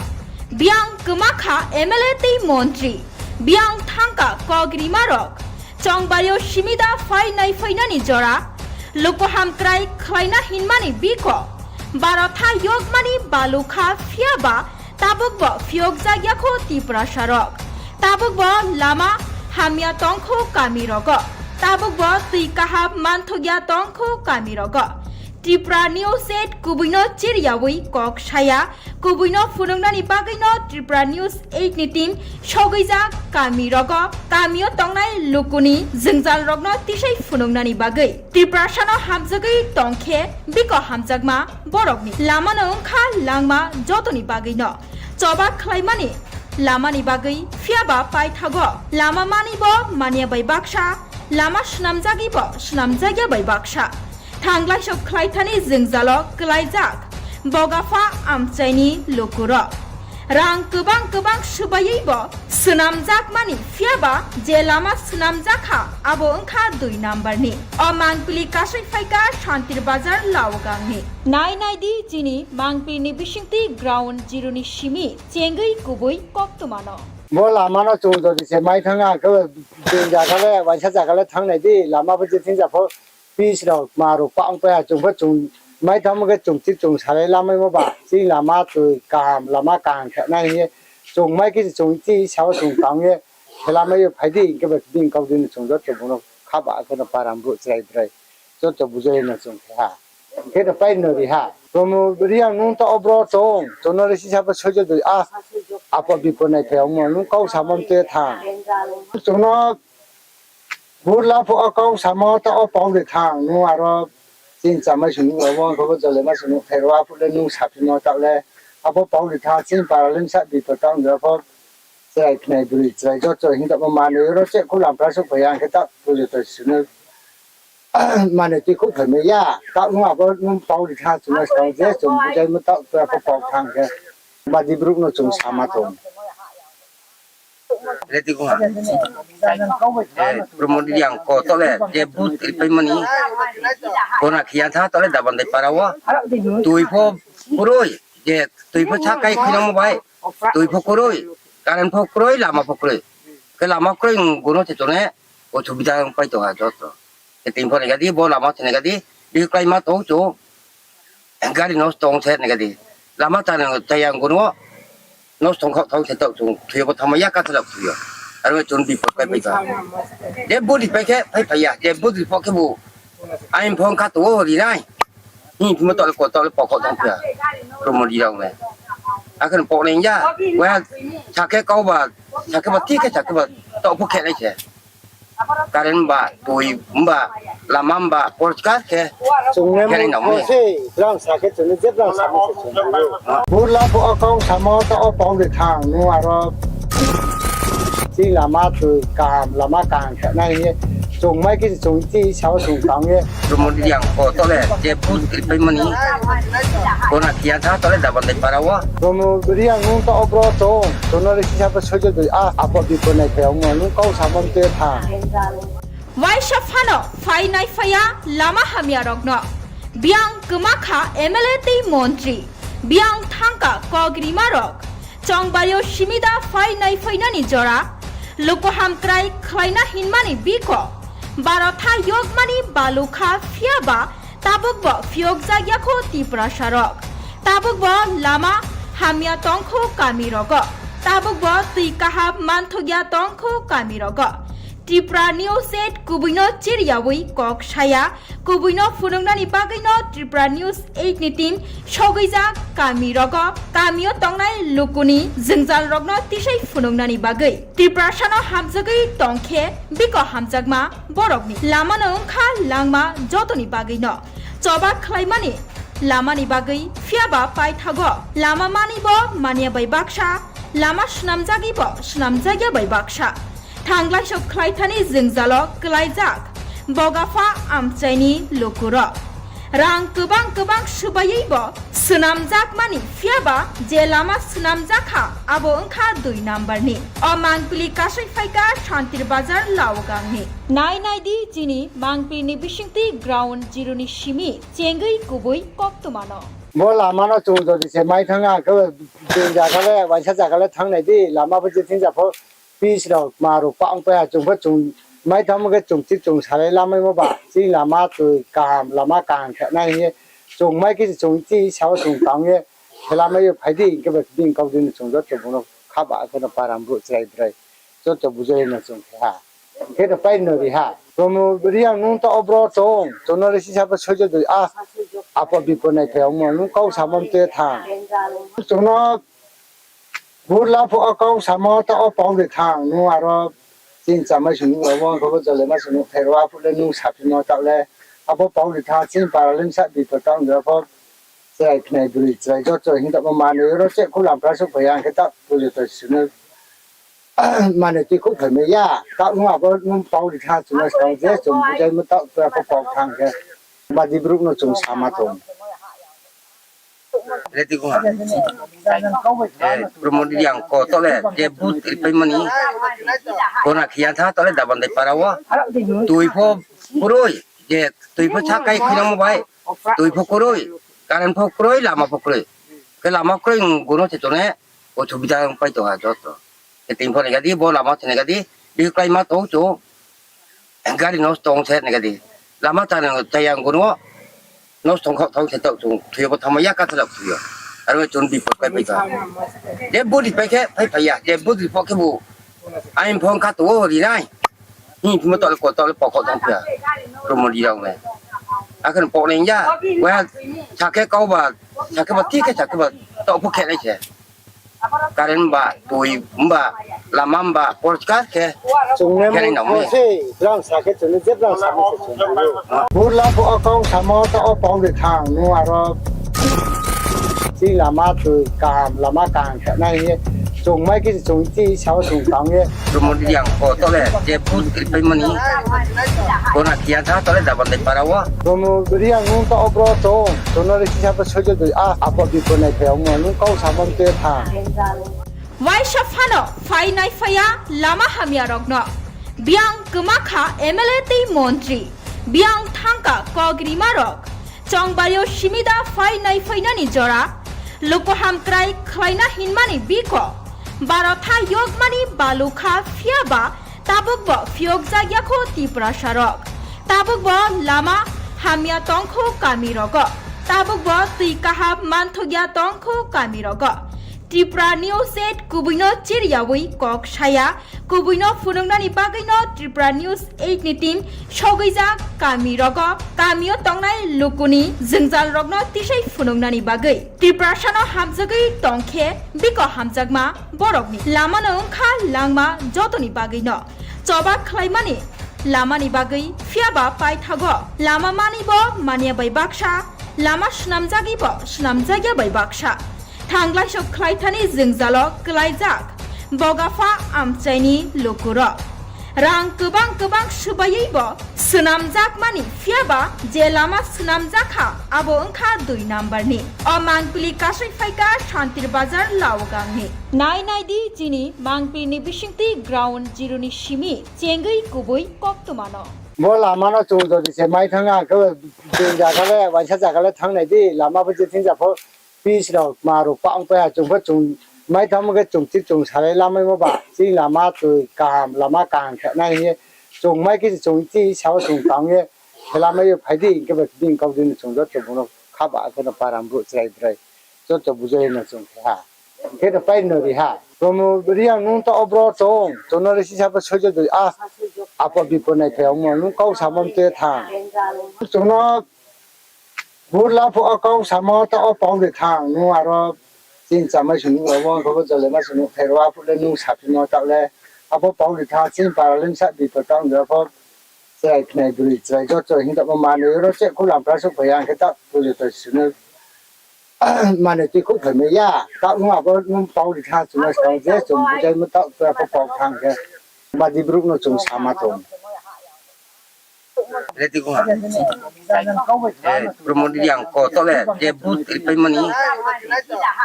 Biang kwma kha M L A tei montri. Biang thangka kok rima rok. Chongbari o simida phai nai phai nani jora. Luku hamkrai khlaina hinmani biko. Baro tha yokmani balukha phiya ba tabuk bo phiyok jak ya kho Tiprasa rok. Tabuk bo lama hamya tongkho kami rogo. Tabuk bo tui kaham manthok ya tongkho kami rogo. Tripura News eight kubui no chiriyawi kok saya, kubui no phunuknani bagwi no Tripura News eight ni team sogwijak kami rogo, kami o tongnai lukuni jwngjal rokno tisai phunuknani bagwi. Tiprasa no hamjagwi tongkhe biko hamjakma borokni lama no wngkha langma jotoni bagwi no. Choba khlaimani lamani bagwi phiya ba paithago lama mani bo manya bai baksa, lama swnamjagwi bo swnamjak ya bai baksa. Thanglaisok khlaithani jwngjalo kwlaijak bogapha amchaini lukurok. Rang kwbang kwbang swbaiwi bo swnamjakmani phiya ba je lama swnamjak kha abo wngkha dui number ni. O mangpili kasai phaikha Santir Bazar Laogangni. Nai nai di chini mangpili ni bisingtwi ground zero ni simi chengwi kubui koktwmano. Bo lama no chung jodi se mai thang ang khe bini jaga le, waisa jaga le thang nai di, lama bo je thing ja pho. Pis rok ma rok pa ong pai ha, chung pho chung mai thangmo khe chung thik chung salai lamaimo ba, chini lama tui kaham, lama kaham khe nai hing ye, chung mai khe chung chi sao chung tang ye, khe lamai yo phai di, hing khe ba bini kau di no chung joto bung no kha ba khe no para brouh chrai brai, joto bujai no chung khe ha. Hing khe no pai no ri ha. Promo Reang nung ta obro chung, chung no risi sabo sojo dui a, apo bipo nai phai ong mo, nung kau samon te tha. Chung no Burla pho o kau samo ta o pau de thang, nung aro chini chamai sunu rao, bo khe bo jole ma sunu khe ro, aphuh le nung saphimo taoh le, abo pau de thang, chini para le bsa bipo taoh de pho, chrai khnai broi chrai joto hing tamo manoi ro che khu lampra suh phai ya, hing khe taoh pujo to sunu manoi tui khu phai mai ya, taoh nung abo nung pau de thang, chung no sa je chung bujaimo taoh to pho pau thang khe, badi brouh no chung sama tong. Ready ko ha. Eh, Promo Reang ko tole, je booth ripai mani. Kona khiya tha tole Dabandai para wo. Tui pho kroi, je tui pho sakai khuinangmo bai. Tui pho kroi, current pho kroi, lama pho kroi. Khe lama kroi, gono se tone, osubida pai tong ha joto. Khe tini pho nai gadi, bo lama se nai gadi, bihih klái ma tong chung. Gari nosto ong se nai gadi. Lama chana chaya ang gono. Nosto ong khaoh thaoh se taoh chung thoi yo bo thanngmai ya, kathalak thoi yo. Aro chung bipot pai pai tong. Je budi pai khe phai phai ya, je budi pho khe bo. Aini phone kha tong o ri nai. Hing phimo taoh le ko taoh le pokok tong phi ya. Promo Reang rao le. Akhe no pok nai ya. Wa sakhe kau ba, sakhe ba, thik khe sakhe ba. Taoh pho khe nai se. Current ba, tui ba, lama ba, porkar khe. Chung ne khe nai nang mo se, brang sa khe chung ne je brang sa mo se chung ne. Burla pho o kau samo ta o pau de thang, nung aro. Chini lama tui kaham, lama kaham khe nai hing ye. Chung mai khe chung chi sao chung tang ye. Promo Reang ko tole, je booth ripai mani. Kona khiya tha tole Dabandai para wo. Promo Reang nung ta obro chung, chung no risi sabo sojo dui a, apo bipo nai phai ong mo, nung kau samon te tha. Waisa phano phai nai phai ya lama hamya rokno. Biang kwma kha M L A tei montri. Biang thangka kok rima rok. Chongbari o simida phai nai phai nani jora. Luku hamkrai khlaina hinmani biko. Baro tha yokmani balukha phiya ba tabuk bo phiyok jak ya kho Tiprasa rok. Tabuk bo lama hamya tong kho kami rogo. Tabuk bo tui kaham manthok ya tong kho kami rogo. Tripura News eight kubui no chiriyawi kok saya, kubui no phunuknani bagwi no Tripura News eight ni team sogwijak kami rogo, kami o tongnai lukuni jwngjal rokno tisai phunuknani bagwi. Tiprasa no hamjagwi tongkhe biko hamjakma borokni lama no wngkha langma jotoni bagwi no. Choba khlaimani lamani bagwi, phiyaba paithago lama mani bo manya bai baksa, lama swnamjagwi bo swnamjakya bai baksa. Thanglaiso khlaithani jwngjalo kwlaijak Bogapha amchaini lukurok. Rang kwbang kwbang swbaiwi bo swnamjakmani, phiyaba je lama swnamjakha abo wngkha dui number ni. O mangpili kasai phaikha Santir Bazar Laogangni. Nai nai di chini mangpili ni bisingtwi ground zero ni simi chengwi kubui koktwma no. Bo lama no chung jodi se mai thang, ang khe je jaga le, waisa jaga le thang nai di, lama bo je thing ja pho pitch rok, ma rok pa ong pai ha, chung pho chung mai thang khe chung thik chung salai lamaimo ba, chini lama twi kaham, lama kaham khe nai hing ye, chung mai khe chung chi sao chung tang ye, khe lamai yo phai di, hing khe ba bini kau di no chung joto bung no kha ba khe no para brouh chrai brai joto bujai no chung khe ha. Hing khe no pai no ri ha. Promo Reang nung taoh wo bro tong, chung no le sisa pho soijo doi a, apo bipo nai phai ongmo, nung kau samo mte thang. Chung no burla pho o kau samo taoh wo pau de thang, nung aro chini chamai sung nuh rao wo, khe bo jole ma sung nuh phairo, aphuh le nung saphimo taoh le, abo pau de thang, chini para le bsa bipo taoh ong de pho, chrai khnai broi chrai joto hing tamo manoi oro cheh khu lampra souhphai ya, hing khe taoh purjoto sino manoi tui khu phaimai ya, taoh nung abo nung pau ri thang chung no skang je chung bujaimo taoh pura pho kok thang khe. Badi brouh no chung sama tong. Ready kho ha. Eh, Promo Reang ko taoh le je vote ripaimani. Bona khiya tha taoh le Dabandai para wo. Tui pho kroi, je tui pho sakai khinamo bai. Tui pho kroi, current pho kroi, lama pho kroi. Khe lama kroi, gono se tone, osubida pai tong ha joto. Khe tini pho nai gadi, bo lama se nai gadi, bihih kláima tong chung. Gari nosto ong se nai gadi. Lama chana chaya gono, nosto ong khaoh tong se taoh chung, thoi yo bo thanngmai ya, kathal rao thoi yo. Aro chung bipot pai pai tong. Je vote ripai khe phai phai ya, je vote ri pho khe bo. Aini phone kha tong o ri nai. Hing phimo taoh le ko taoh le pokho tong phi ya. Promo Reang le. Akhe no pok nai ya. Wa sakhe kau ba, sakhe ba thik khe sakhe ba taoh pho khe nai se. Current ba, tui ba, lama ba, porskar khe. Chung ne khe nai nang mo se, brang sakhe chung ne je brang sakhe se chung ne. Burla pho o kau samo taoh wo pau de thang, nung aro Chini lama twi kaham, lama kaham khe nai hing ye chung mai khe chung chi sao chung tang ye. Promo Reang ko taoh le je vote ripaimani. Bona khiya tha taoh le Dabandai para wo. Promo Reang nung taoh wo bro tong, chung no le sisa pho soijo doi a, apo bipo nai phai ongmo, nung kau samo mte tha. Waisa phano phai nai phai ya lama hamya rokno. Biyang kwma kha M L A tei montri. Biyang thangka kok rima rok. Chongbario simida phai nai phainani jora. Luku hamkrai khlaina hinmani biko. Barotha yokmani balukha phiyaba tabuk bo phiyokjak yakho Tiprasa rok. Tabuk bo lama hamya tongkho kami rogo. Tabuk bo twi kaham manthokya tongkho kami rogo. Tripura News eight kubui no chiriyawi kok saya, kubui no phunuknani bagwi no Tripura News eight ni team sogwijak kami rogo, kami o tongnai lukuni jwngjal rokno tisai phunuknani bagwi. Tiprasa no hamjagwi tongkhe biko hamjakma borokni lama no wngkha langma jotoni bagwi no. Choba khlaimani lamani bagwi phiyaba paithago lama mani bo manya bai baksa, lama swnamjagwi bo swnamjakya bai baksa. Thanglaiso khlaithani jwngjalo kwlaijak Bogapha amchaini lukurok. Rang kwbang kwbang swbaiwi bo swnamjakmani, phiyaba je lama swnamjakha abo wngkha dui number ni. O mangpili kasai phaikha Santir Bazar Laogangni. Nai nai di chini mangpili ni bisingtwi ground zero ni simi chengwi kubui koktwma no. Bo lama no chung jodi se mai thang, ang khe je jaga le, waisa jaga le thang nai di, lama bo je thing ja pho pitch rok, ma rok pa ong pai ha, chung pho chung mai thangmo khe chung thik chung salai lamaimo ba, chini lama twi kaham, lama kaham khe nai hing ye, chung mai khe chung chi sao chung tang ye, khe lamai yo phai di, hing khe ba bini kau di no chung joto bung no kha ba khe no param brouh chrai brai joto bujai no chung khe ha. Khe no pai no ri ha. Promo Reang nung taoh wo bro tong, chung no le sisa pho soijo doi a. Apo bipo nai phai ongmo, nung kau samo mte tha. Chung no burla pho o kau samo taoh wo pau de tha, nung aro chini chamai sung nung rao wo, kho bo jole ma sung nung pherao a phuh le nung saphimo taoh le. Abo pau de tha, chini para le msa bipo tang de pho. Chrai khnai broi chrai joto hing tamo manoi ro che khulam pra suh phai ang khe taoh pujo to sunu. Manoi tui khuh phai mai ya. Taoh nung abo nung pau ri tha chung no skang je chung bujai mo taoh tua pho pau thang khe. Badi brouh no chung sama tong. Ready ko ha. Eh, Promo Reang ko taoh le je booth ripai mani.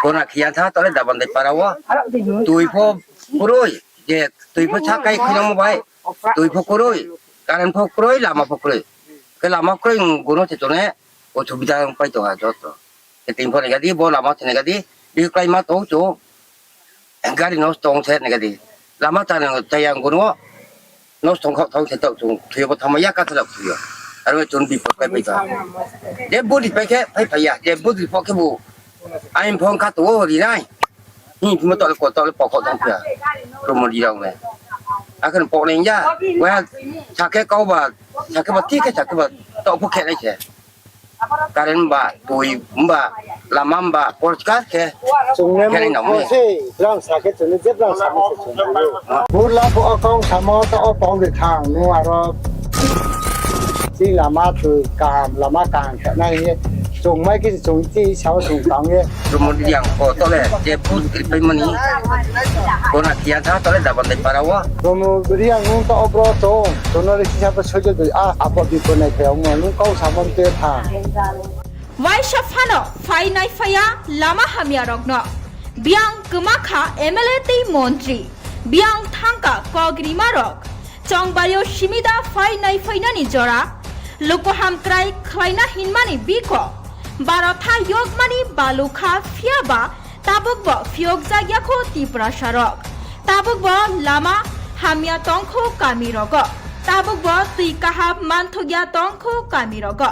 Kona khiya tha taoh le Dabandai para wo. Tui pho kroi, je tui pho sakai khuinangmo bai. Tui pho kroi, current pho kroi, lama pho kroi. Khe lama kroi, gono se tone, o subida pai tong ha joto. Khe tini pho nai gadi, bo lama se nai gadi, bihih kláima tong chung, gari nosto ong se nai gadi. Lama chana chaya gono, nosto ong khaoh tong se taoh chung, thoi yo bo thanngma ya kathalak thoi yo. Aro chung bipot kláipai tong. Je booth ripai khe, phai phai ya, je booth ri pho khe bo, aini phone kha tong o ri nai. Hing phimo taoh le ko taoh le pokho tong phi ya. Promo Reang le. Akhe no pok nai ya. Wa sakhe kau ba, sakhe ba, thik khe sakhe ba, taoh pho khe nai se. Current ba, tui ba, lama ba, porchkar khe. Chung ne khe nai mo nang mo. Se, brang sakhe chung ne, je brang sakhe se chung ne. Burla pho o kau samo taoh wo pau de thang, nung aro. Chini lama tui kaham, lama kaham khe nai hing ye. Chung mai khe chung ti sao chung tang ye. Promo Reang ko taoh le, je booth ripai mani. Kona khiya tha taoh le Dabandai para wo. Promo Reang nung taoh wo bro tong, chung no le sisa pho soijo doi a, apo bipo nai phai ongmo, nung kau samo mte tha. Waisa phano phai nai phai ya lama hamya rok no. Biang kma kha M L A tei montri. Biang thangka kok rima rok. Chongbari yo simida phai nai phainani jora. Luku hamkrai khlaina hinmani biko. Barotha yokmani balukha phiyaba tabukbo phiyokjak ya kho Tiprasa rok. Tabukbo lama hamya tongkho kami rogo. Tabukbo tui kaham manthok ya tongkho kami rogo.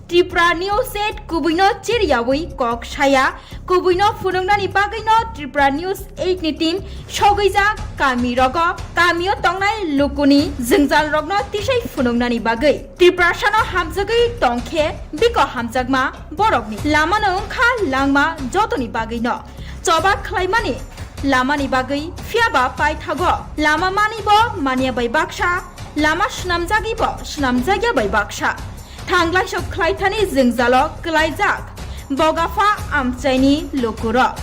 Tripura News eight kubui no chiriyawi kok saya, kubui no phunuknani bagwi no Tripura News eight ni team sogwijak kami rogo, kami o tongnai lukuni jwngjal rokno tisai phunuknani bagwi. Tiprasa no hamjagwi tongkhe biko hamjakma borokni lama no wngkha langma jotoni bagwi no. Choba khlaimani lamani bagwi phiyaba paithago lama mani bo manya bai baksa, lama swnamjagwi bo swnamjakya bai baksa. Thanglai sok khlaithani jwngjalo kwlaijak bogapha amchaini lukurok.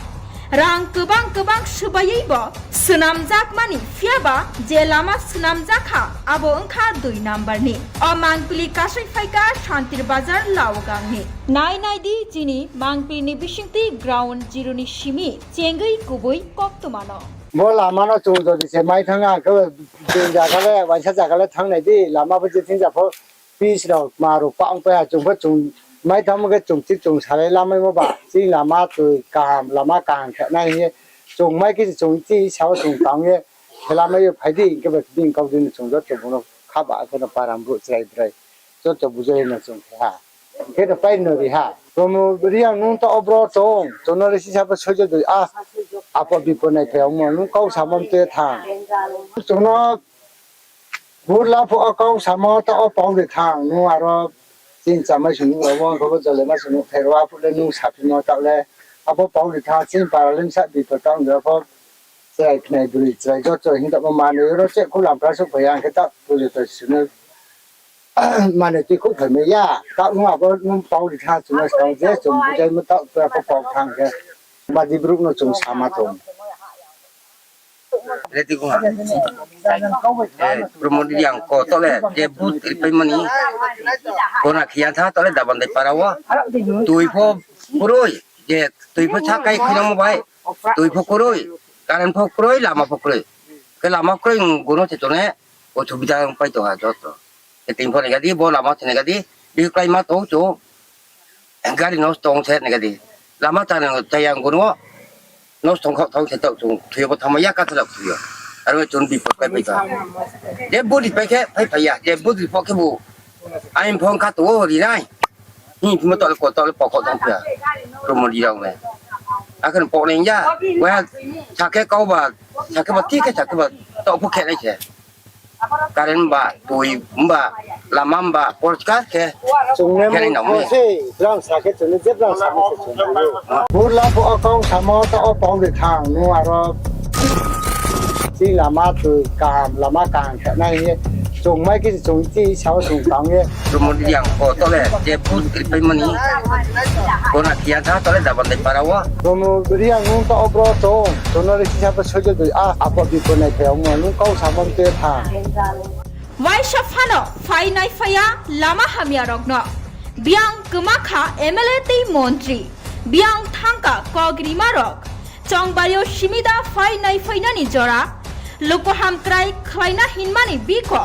Rang kwbang kwbang swbaiwi bo swnamjakmani phiyaba je lama swnamjakha abo wngkha dui number ni. O mangpili kasai phaikha Santir Bazar Laogangni. Nai nai di chini mangpili ni bisingtwi ground zero ni simi chengwi kubui koktwmano. Bo lama no chung jodi se mai thang ang khe, bini jaga le, waisa jaga le thang nai di, lama bo je thing ja pho, pis rok, ma rok, pa ong pai ha, chung pho chung mai thang khe chung thik chung salai lamai mo ba, chini lama twi kaham, lama kaham khe nai hing ye, chung mai khe chung ti sao chung tang ye, khe lamai yo phai di, hing khe bo bini kau di no chung joto bung no kha ba, khe no param brouh chrai brai, joto bujai no chung khe ha. Khe no pai no ri ha. Promo Reang nung taoh wo bro tong, chung no le sisa pho soijo doi a. Apo bipo nai phai ongmo, nung kau samo mte tha. Chung no burla pho o kau samo taoh wo pau de tha, nung aro chini chamai sung nung rao wo, kho bo jole ma sung nung pherao a phuh le nung saphimo taoh le. Abo pau de tha, chini para le msa bipo tang de pho. Chrai khnai broi chrai joto hing tamo manoi ro che khulam pra suh phai ang khe taoh pujo to sunu. Manoi tui khuh phai mai ya, taoh nung abo nung pau ri tha chung no skang je chung bujai mo taoh tua pho pau thang khe. Badi brouh no chung sama tong. Ready ko ha. Eh, Promo Reang ko taoh le je booth ripai mani. Kona khiya tha taoh le Dabandai para wo. Tui pho kroi, je tui pho sakai khuinangmo bai. Tui pho kroi, current pho kroi, lama pho kroi. Khe lama kroi, gono se tone, o subida pai tong ha joto. Khe tini pho nai gadi, bo lama se nai gadi, bihih kláima tong chung, gari nosto ong se nai gadi. Lama chana chaya gono, nosto ong khaoh tong se taoh chung, thoi yo bo thanngma ya kathalak thoi yo. Aro chung bipot kláipai tong. Je booth ripai khe, phai phai ya, je booth ri pho khe bo, aini phone kha tong o ri nai. Hing phimo taoh le ko taoh le pokho tong phi ya. Promo Reang le. Akhe no pok nai ya. Waiha sakhe kau ba, sakhe ba, thik khe sakhe ba, taoh pho khe nai se. Current ba, tui ba, lama ba, porskar khe. Chung ne khe nai nang mo se, brang sa khe chung ne je brang sa mo se chung ne. Burla pho o kau samo ta o pau de thang, nung aro chini lama tui kaham, lama kaham khe nai hing ye. Chung mai khe chung chi sao chung tang ye. Promo Reang ko to le, je vote ri pai mani. Kona kia tha to le Dabandai para wo. Promo Reang nung to o bro chung, chung no ri sisa bo soijo dui a, apo bipo nai phai ong mo, nung kau samo te tha. Waisa phano phai nai phai ya lama hamya rokno. Biang kwma kha M L A tei montri. Biang thangka kok rima rok. Chongbari o simi da phai nai phai nani jora. Luku hamkrai khlaina hinmani biko.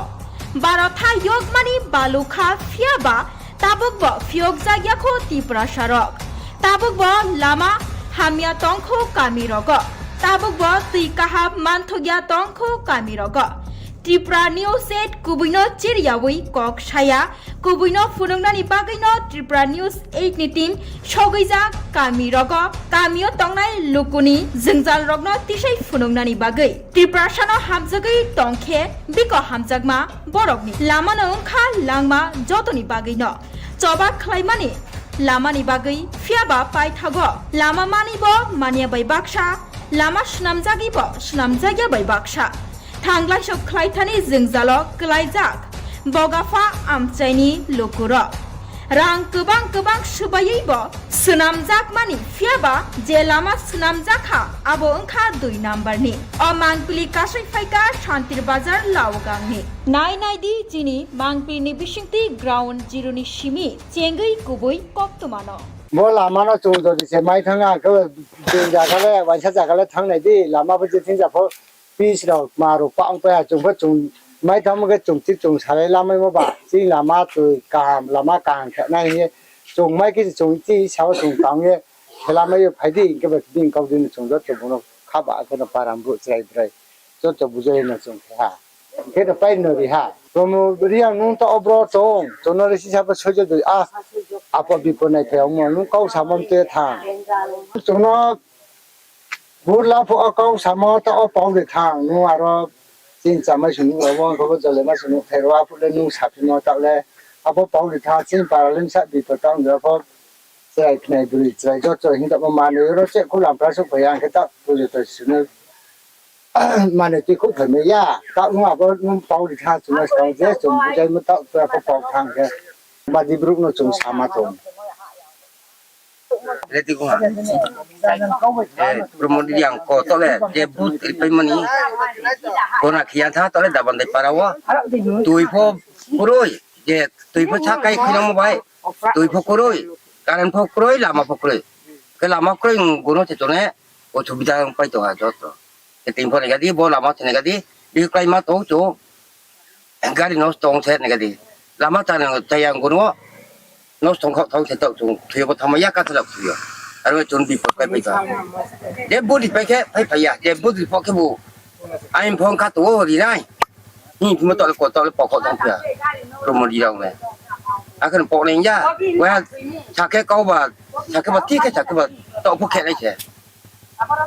Barotha yokmani balu kha phiya ba tabuk bo phiyokjak ya kho Tiprasa rok. Tabuk bo lama hamya tong kho kami rogo. Tabuk bo tui kaham manthok ya tong kho kami rogo. Tripura News eight kubui no chiriyawi kok saya, kubui no phunuknani bagwi no Tripura News eight ni team sogwijak kami rogo, kami o tongnai lukuni jwngjal rokno tisai phunuknani bagwi. Tiprasa no hamjagwi tongkhe biko hamjakma borokni lama no wngkha langma jotoni bagwi no. Choba khlaimani lamani bagwi phiyaba paithago lama mani bo manya bai baksa, lama snamjagwi bo snamjakya bai baksa. Thanglai sok khlaithani jwngjalo kwlaijak bogapha amchaini lukurok. Rang kwbang kwbang swbaiwi bo swnamjakmani phiyaba je lama swnamjak kha abo wngkha dui number ni. O mangpili kasai phaikha Shantir Bazar Laogangni. Nai nai di chini mangpili ni bisingtwi ground zero ni simi chengwi kubui koktwmano. Bo lama no chung jodi se mai thang ang khe bini jaga le, waisa jaga le thang nai di, lama bo je thing ja pho. Pis rok, ma rok, pa ong pai ha, chung pho chung mai thangmo khe chung thik chung salai lamaimo ba, chini lama tui kaham, lama kaham khe nai hing ye, chung mai khe chung chi sao chung tang ye, khe lamai yo phai di, hing khe ba bini kau di no chung joto bung no kha ba khe no para brouh chrai brai, joto bujai no chung khe ha. Hing khe no pai no ri ha. Promo Reang nung to o bro chung, chung no ri sisa bo soijo dui a, apo bipo nai phai ong mo, nung kau samo te tha. Chung no Burla pho o kau samo ta o pau de thang, nung aro chini chamai sung nuh, abo khe bo jole ma sung nuh, pherao aphuh le nung saphimo taoh le, abo pau de thang, chini para le bsa bipo tang de pho, chrai khnai bwrwi chrai joto hing tamo manoi oro che khu lampra suh phai ya, hing khe ta pujo to sunu manoi twi khu phai mai ya, ta nung abo nung pau de thang, chung no sa je chung bujaimo taoh pura pho pau thang khe, badi brouh no chung sama tong. Ready ko ha. Eh, Promo Reang ko to le, je vote ri pai mani. Kona kia tha to le Dabandai para wo. Tui pho kroi, je tui pho sakai khinamo bai. Tui pho kroi, current pho kroi, lama pho kroi. Khe lama kroi, gono se tone, osubida pai to ha joto. Khe ting pho nai gadi, bo lama se nai gadi, bihik klai ma to cho. Gari nosto ong se nai gadi. Lama ta nang chaya ang gono. Nosto ong khaoh thang se taoh chung thoi yo bo thangma ya ka thalak thoi yo. Aro chung bipot pai pai ka. Je body pai khe pai pai ya. Je body pho khe bo. Ain phone kha to ri nai. Hi phimo taoh le ko taoh le pokok thang phi ya. Promo Reang le. Akhe no pok nai ya. Waiha sakhe kau ba. Sakhe ba thik khe sakhe ba. Taoh pho khe nai se.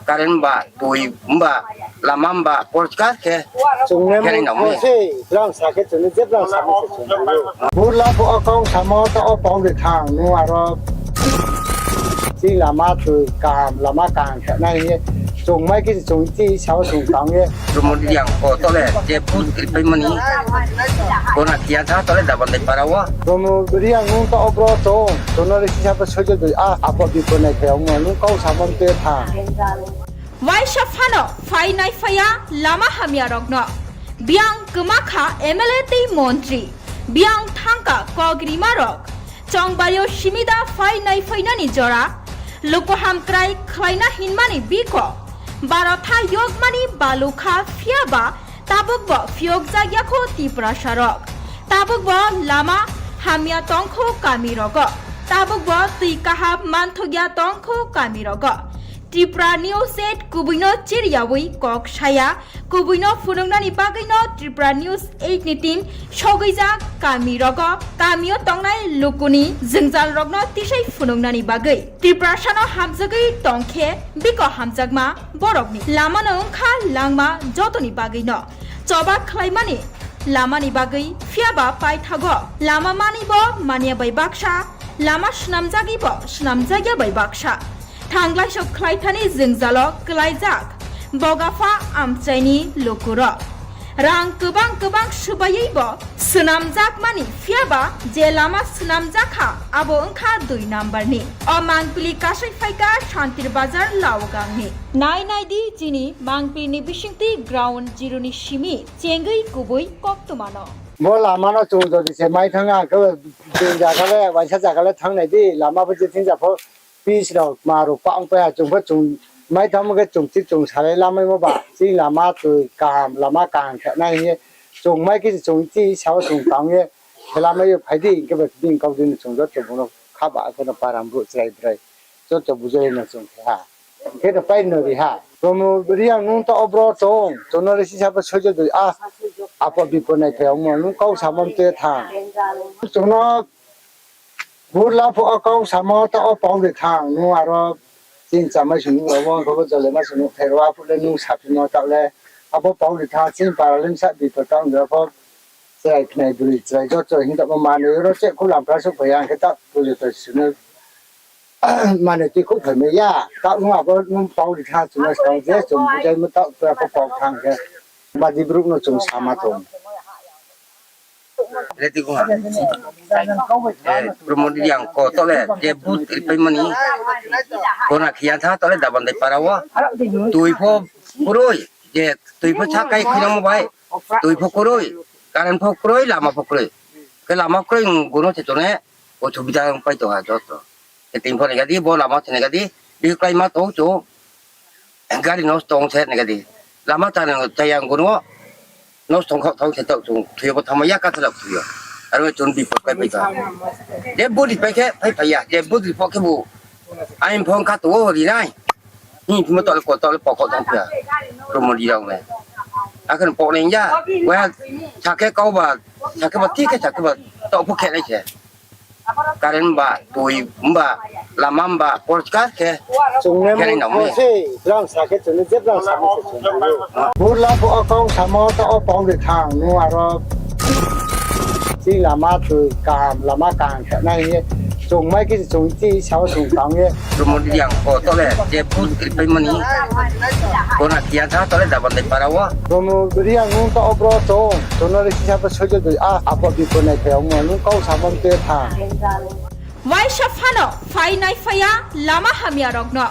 Current ba, tui ba, lama ba, porskar khe. Chung ne khe nai nang mo se, brang sa khe chung ne je brang sa mo se chung ne. Burla pho o kau samo ta o pau de thang, nung aro chini lama tui kaham, lama kaham khe nai hing ye. Chung mai khe chung chi sao chung tang ye. Promo Reang ko to le, je vote ri pai mani. Kona kia tha to le Dabandai para wo. Promo Reang nung to o bro chung, chung no ri sisa bo soijo dui a, apo bipo nai phai ong mo, nung kau samo te tha. Waisa phano phai nai phai ya lama hamya rokno. Biang kwma kha M L A tei montri. Biang thangka kok rima rok. Chongbari o simi da phai nai phai nani jora. Luku hamkrai khlaina hinmani biko. Barotha yokmani balu kha phiya ba tabuk bo phiyokjak ya kho Tiprasa rok. Tabuk bo lama hamya tong kho kami rogo. Tabuk bo tui kaham manthok ya tong kho kami rogo. Tripura News eight kubui no chiriyawi kok saya, kubui no phunuknani bagwi no Tripura News eight ni team sogwijak kami rogo, kami o tongnai lukuni jwngjal rokno tisai phunuknani bagwi. Tiprasa no hamjagwi tong khe biko hamjakma borokni lama no wngkha langma jotoni bagwi no choba khlaimani lamani bagwi, phiyaba paithago lama mani bo manya bai baksa, lama swnamjagwi bo swnamjakya bai baksa. Thanglaiso khlaithani jwngjalo kwlaijak Bogapha amchaini lukurok rang kwbang kwbang swbaiwi bo swnamjakmani, phiyaba je lama swnamjak kha abo wngkha dui number ni. O mangpili kasai phaikha Santir Bazar Laogangni. Nai nai di chini mangpili ni bisingtwi ground zero ni simi chengwi kubui koktwmano. Bo lama no chung jodi se mai thang ang khe, bini zaga le, waisa zaga le thang nai di, lama bo je thing ja pho, pitch rok, ma rok pa ong pai ha, chung pho chung mai thang khe chung chi chung salai lamaimo ba, chini lama twi kaham, lama kaham khe nai hing ye, chung mai khe chung chi sao chung tang ye, khe lamai yo phai di, hing khe bo bini kau di no chung joto bung no kha ba khe no param brouh chrai brai, joto bujai no chung khe ha. Khe no pai no ri ha. Promo Reang nung taoh wo bro tong, chung no le sisa pho soijo doi, a, apo bipo nai phai ongmo, nung kau samo mtui thang. Chung no burla pho o kau samo taoh wo pau ri thang, nung aro chini chamai sung nuh rao, abo khe bo jole ma sung nuh thai ro, aphuh le nung saphimo taoh le, abo pau ri thang, chini para le bsa bipo tang ro pho, chrai khnai bwrwi chrai joto hing tongmo manoi ro che khu lampra suh phai ya, hing khe taoh pujo to sung no manoi twi khu phaimai ya, taoh nung abo nung pau ri thang, chung no skang je chung bujaimo taoh pura pho pau thang khe, badi brouh no chung sama tong. Reti kho ha. Promo Reang ko taoh le je vote ripaimani. Kona khiya tha taoh le Dabandai para wo. Tui pho kroi, je tui pho sakai khinamo bai. Tui pho kroi, current pho kroi, lama pho kroi. Khe lama kroi, gono se tone, osubida pai tong ha joto. Khe tini pho nai gadi, bo lama se nai gadi, bihih kláima tong chung. Gari nosto ong se nai gadi. Lama chana chaya ang gono, nosto ong khaoh thang se taoh chung, thoi yo bo thangma ya kathalak thoi yo. Aro chung bipot kai pai tong. Je vote ripai khe phai phai ya, je vote ri pho khe bo. Aini phone kha tong o ri nai. Hing phimo taoh le ko taoh le pokok tong phiya. Promo Reang le. Akhe pok nai ya. Wa sakhe kau ba, sakhe ba thik khe sakhe ba taoh pho khe nai se. Current ba, tui ba, lama ba, porskar khe. Chung ne khe nai mo nang se, brang sa khe chung ne je brang sa mo se chung ne. Burla pho o kau samo taoh wo pau ri thang, nung aro chini lama twi kaham, lama kaham khe nai hing ye. Chung mai khe chung chi sao chung tang ye. Promo Reang ko taoh le je vote ripaimani. Kona khiya tha taoh le Dabandai para wo. Promo Reang nung taoh wo bro tong, chung no le sisa pho soijo doi, a, apo bipo nai phai ongmo, nung kau samo mtui thang. Waisa phano phai nai phai ya lama hamya rokno.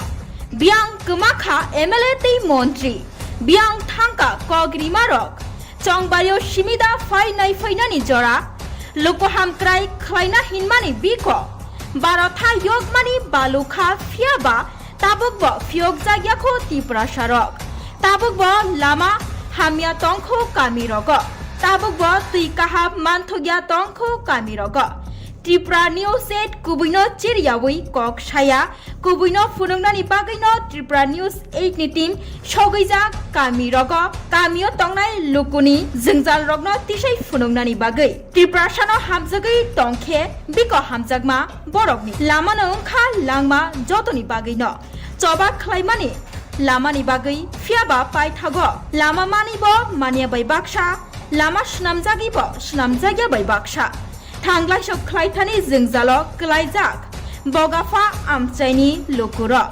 Biyang kwma kha M L A tei montri. Biyang thangka kok rima rok. Chongbari yo simi da phai nai phai nani jora. Luku hamkrai khlaina hinmani biko. Baro tha yokmani balu kha, phiyaba tabuk bo phiyokjak ya kho Tiprasa rok. Tabuk bo lama hamya tong kho kami rogo. Tabuk bo twi kaham manthok ya tong kho kami rogo. Tripura News eight kubui no chiriyawi kok saya, kubui no phunuknani bagwi no Tripura News eight ni team sogwijak kami rogo, kami o tongnai lukuni jwngjal rokno tisai phunuknani bagwi. Tiprasa no hamjagwi tong khe biko hamjakma borokni lama no wngkha langma jotoni bagwi no. Choba khlaimani lamani bagwi, phiyaba paithago lama mani bo manya bai baksa, lama swnamjagwi bo swnamjakya bai baksa. Thanglaiso khlaithani jwngjalo kwlaijak Bogapha amchaini lukurok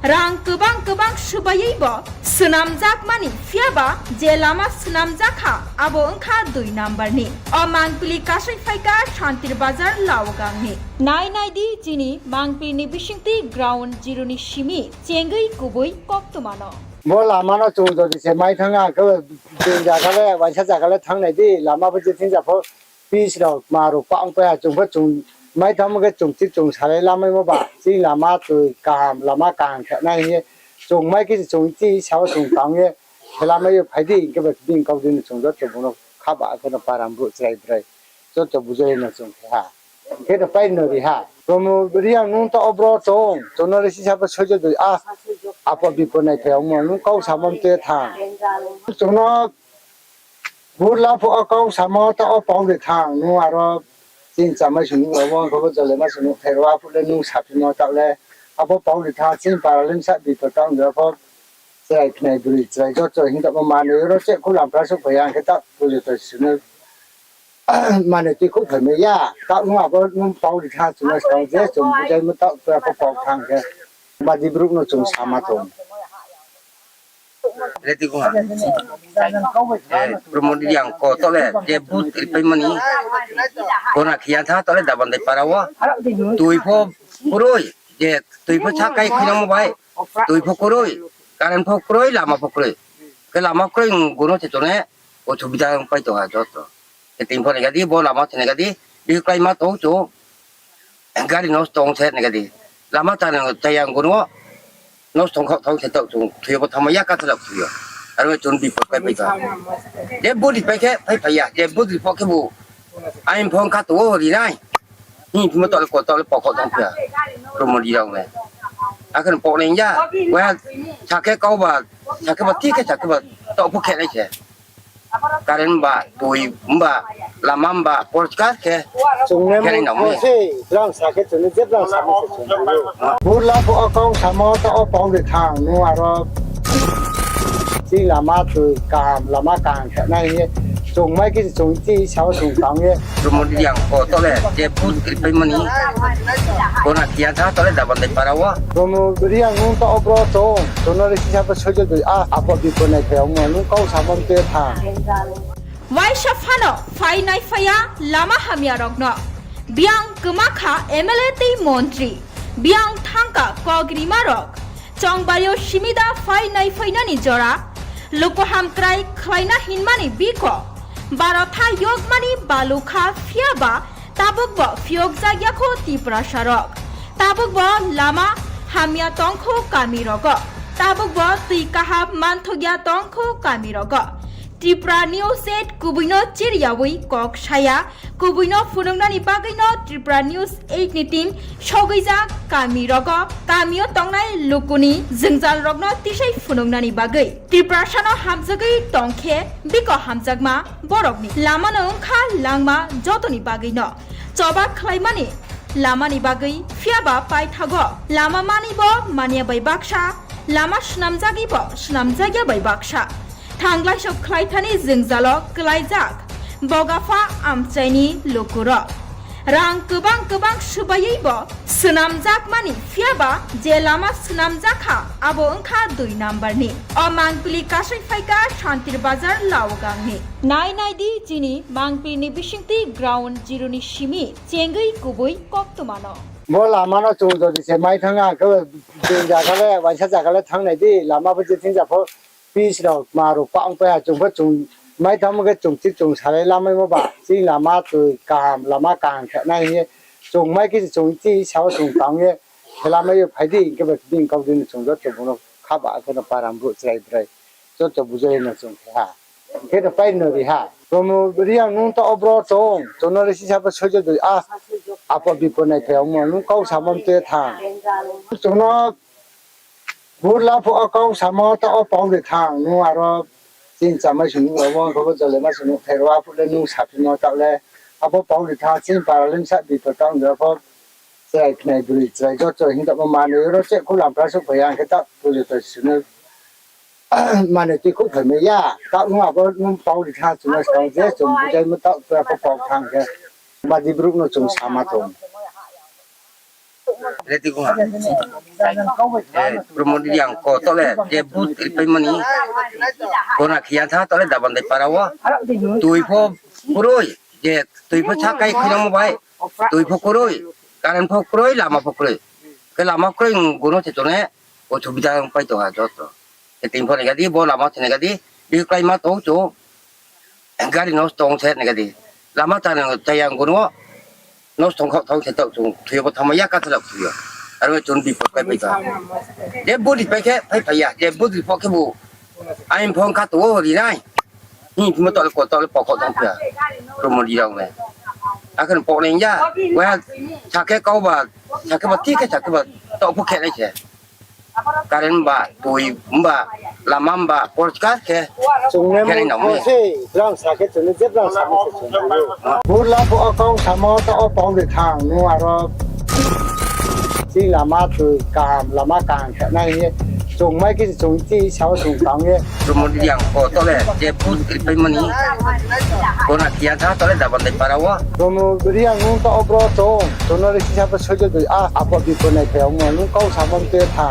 rang kwbang kwbang swbaiwi bo swnamjakmani, phiyaba je lama swnamjak kha abo wngkha dui number ni. O mangpili kasai phaikha Santir Bazar Laogangni. Nai nai di chini mangpili ni bisingtwi ground zero ni simi chengwi kubui koktwmano. Bo lama no chung jodi se mai thang ang khe, bini zaga le, waisa zaga le thang nai di, lama bo je thing ja pho, pitch rok, ma rok pa ong pai ha, chung pho chung mai thang khe chung chi chung salai lamaimo ba, chini lama twi kaham, lama kaham khe nai hing ye, chung mai khe chung chi sao chung tang ye, khe lamai yo phai di, hing khe bo bini kau di no chung joto bung no kha ba khe no param brouh chrai brai, joto bujai no chung khe ha. Khe no pai no ri ha. Promo Reang nung taoh wo bro tong, chung no le sisa pho soijo doi a. Apo bipo nai phai ongmo nung kau samo mte tha. Chung no Burla pho o kau samo taoh wo pau ri tha, nung aro chini chamai sung nuh rao wo, khe bo jole ma sung nuh thai rao, aphuh le nung saphimo taoh le, abo pau ri tha, chini para le bsa bipo taoh ong pho, chrai khnai broi, chrai joto hing taoh bo manoi ro che khu lampra souh phai ya, ang khe taoh pujo to sung no manoi tui khouh phai mai ya, taoh nung abo nung pau ri tha, chung no skang je chung bujaimo taoh tua pho pau thang khe, badi brouh no chung sama tong. Reti kong ha. Eh, Promo Reang ko taoh le, je vote ripaimo ni. Kona khiya tha taoh le Dabandai para wo. Tui pho kroi, je tui pho sakai khuinangmo bai. Tui pho kroi, current pho kroi, lama pho kroi. Khe lama kroi, gono se chung ne, osubida pai tong ha joto. Khe tini pho nai ga di, bo lama se nai ga di, bihih kláima tong chung. Gari nosto ong se nai ga di. Lama chaya, chaya ong gono. Nosto ong khaoh thaoh se taoh chung thoi yo bo thanngmai ya, kathla thoi yo. Aro chung bipot kái pai tong. Je vote ri pai khe phai phai ya, je vote ri pho khe bo. Aini phone kha tong wo ri nai. Hing phimo taoh le ko taoh le pokho tong phi ya. Promo Reang rao le. Akhe no pok nai ya. Wa sakhe kau ba, sakhe ba thik khe sakhe ba taoh pho khe nai se. Current ba, tui ba, lama ba, porkar khe. Chung ne khe nai nang mo se, brang sa khe chung ne je brang sa mo se chung ne. Burla pho o kau samo taoh wo pau ri tha, nung aro chini lama tui kaham, lama kaham khe nai hing ye. Chung mai khe chung chini sao chung tang ye. Promo Reang ko taoh le, je vote ripaimo ni. Kona khiya tha taoh le Dabandai para wo. Promo Reang nung taoh wo bro tong, chung no le sisa pho soijo doi a, apo bipo nai phai ongmo nung kau samo mte tha. Waisa phano phai nai phai ya lama hamya rok no. Biang kma kha M L A tei montri. Biang thangka kok rima rok. Chongbari yo simida phai nai phai nani jora. Luku hamkrai khlaina hinmani biko. Barotha yokmani balukha phiya ba tabuk bo phiyokjak ya kho Tiprasa rok. Tabuk bo lama hamya tong kho kami rogo. Tabuk bo tui kaham manthok ya tong kho kami rogo. Tripura News eight kubui no chiriyawi kok saya, kubui no phunuknani bagwi no Tripura News eight ni team sogwijak kami rogo, kami yo tongnai lukuni jwngjal rokno tisai phunuknani bagwi. Tiprasa no hamjagwi tong khe, biko hamjakma borokni lama no wngkha langma jotoni bagwi no. Choba khlaimani lamani bagwi phiyaba paithago lama mani bo manya bai baksa, lama swnamjagwi bo swnamjakya bai baksa. Thanglai sok khlaithani jwngjalo kwlaijak bogapha amchaini lukurok. Rang kwbang kwbang swbaiwi bo swnamjakmani phiyaba je lama swnamjakha abo wngkha dui number ni. O mangpili kasai phaikha Santir Bazar Laogangni. Nai nai di chini mangpili ni bisingtwi ground zero ni simi chengwi kubui koktwmano. Bo lama no chung jodi se mai thang ang khe, bini jaga le, waisa jaga le thang nai di, lama bo je thing ja pho, pitch rok, ma rok pa ong pai ha, chung pho chung mai thang khe chung chi chung salai lamaimo ba, chini lama twi kaham, lama kaham khe nai hing ye, chung mai khe chung chi sao chung tang ye, khe lamai yo phai di, hing khe bo bini kau di no chung joto bung no kha ba khe no param brouh chrai brai, joto bujai no chung khe ha. Khe no pai no ri ha. Promo Reang nung taoh wo bro tong, chung no le sisa pho soijo doi a, apo bipo nai phai ongmo nung kau samo mte tha. Chung no Burla pho o kau samo taoh wo pau ri tha, nung aro chini chamai sung nuh rao wo, khe bo jole ma sung nuh thai rao, aphuh le nung saphimo taoh le, abo pau ri tha, chini para le bsa bipo taoh ong pho, chrai khnai broi, chrai joto hing taoh bo manoi ro che khu lampra souh phai ya, ang khe taoh pujo to sung no manoi tui khouh phai mai ya, taoh nung abo nung pau ri tha, chung no skang je chung bujaimo taoh tua pho pau thang khe, badi brouh no chung sama tong. Reti kong ha. Eh, Promo Reang ko taoh le, je vote ripaimo ni, kona khiya tha taoh le Dabandai para wo. Tui pho kroi, je tui pho sakai khuinangmo bai, tui pho kroi, current pho kroi, lama pho kroi. Khe lama kroi, gono se chung ne, osubida pai tong ha joto. Khe tini pho nai ga di, bo lama se nai ga di, bihih kláima tong chung, gari nosto ong se nai ga di. Lama chaya, chaya ong gono, nosto ong khaoh thaoh se taoh chung thoi yo bo thanngmai ya, kathla thoi yo. Aro chung bipot kái pai tong. Je vote ri pai khe phai phai ya, je vote ri pho khe bo aini phone kha tong wo ri nai. Hing phimo taoh le ko taoh le pokho tong phi ya. Promo Reang rao le. Akhe no pok nai ya, waiha sakhe kau ba, sakhe ba, thik khe sakhe ba, taoh pho khe nai se. Current ba, tui ba, lama ba, porskar khe. Chung le khe nai nang se, brang sa khe chung le je brang sa se chung le. Burla pho o kau samo taoh o pau de thang, nung aro chini lama tui kaham, lama kaham khe nai hing ye. Chung mai khe chung chi sao chung tang ye. Promo Reang ko taoh le je vote ri pai mani. Kona kia tha taoh le Dabandai para wo. Promo Reang nung taoh o bro chung, chung no le sisa pho soijo dui a, apo bipo nai phai ongmo, nung kau samo mte tha.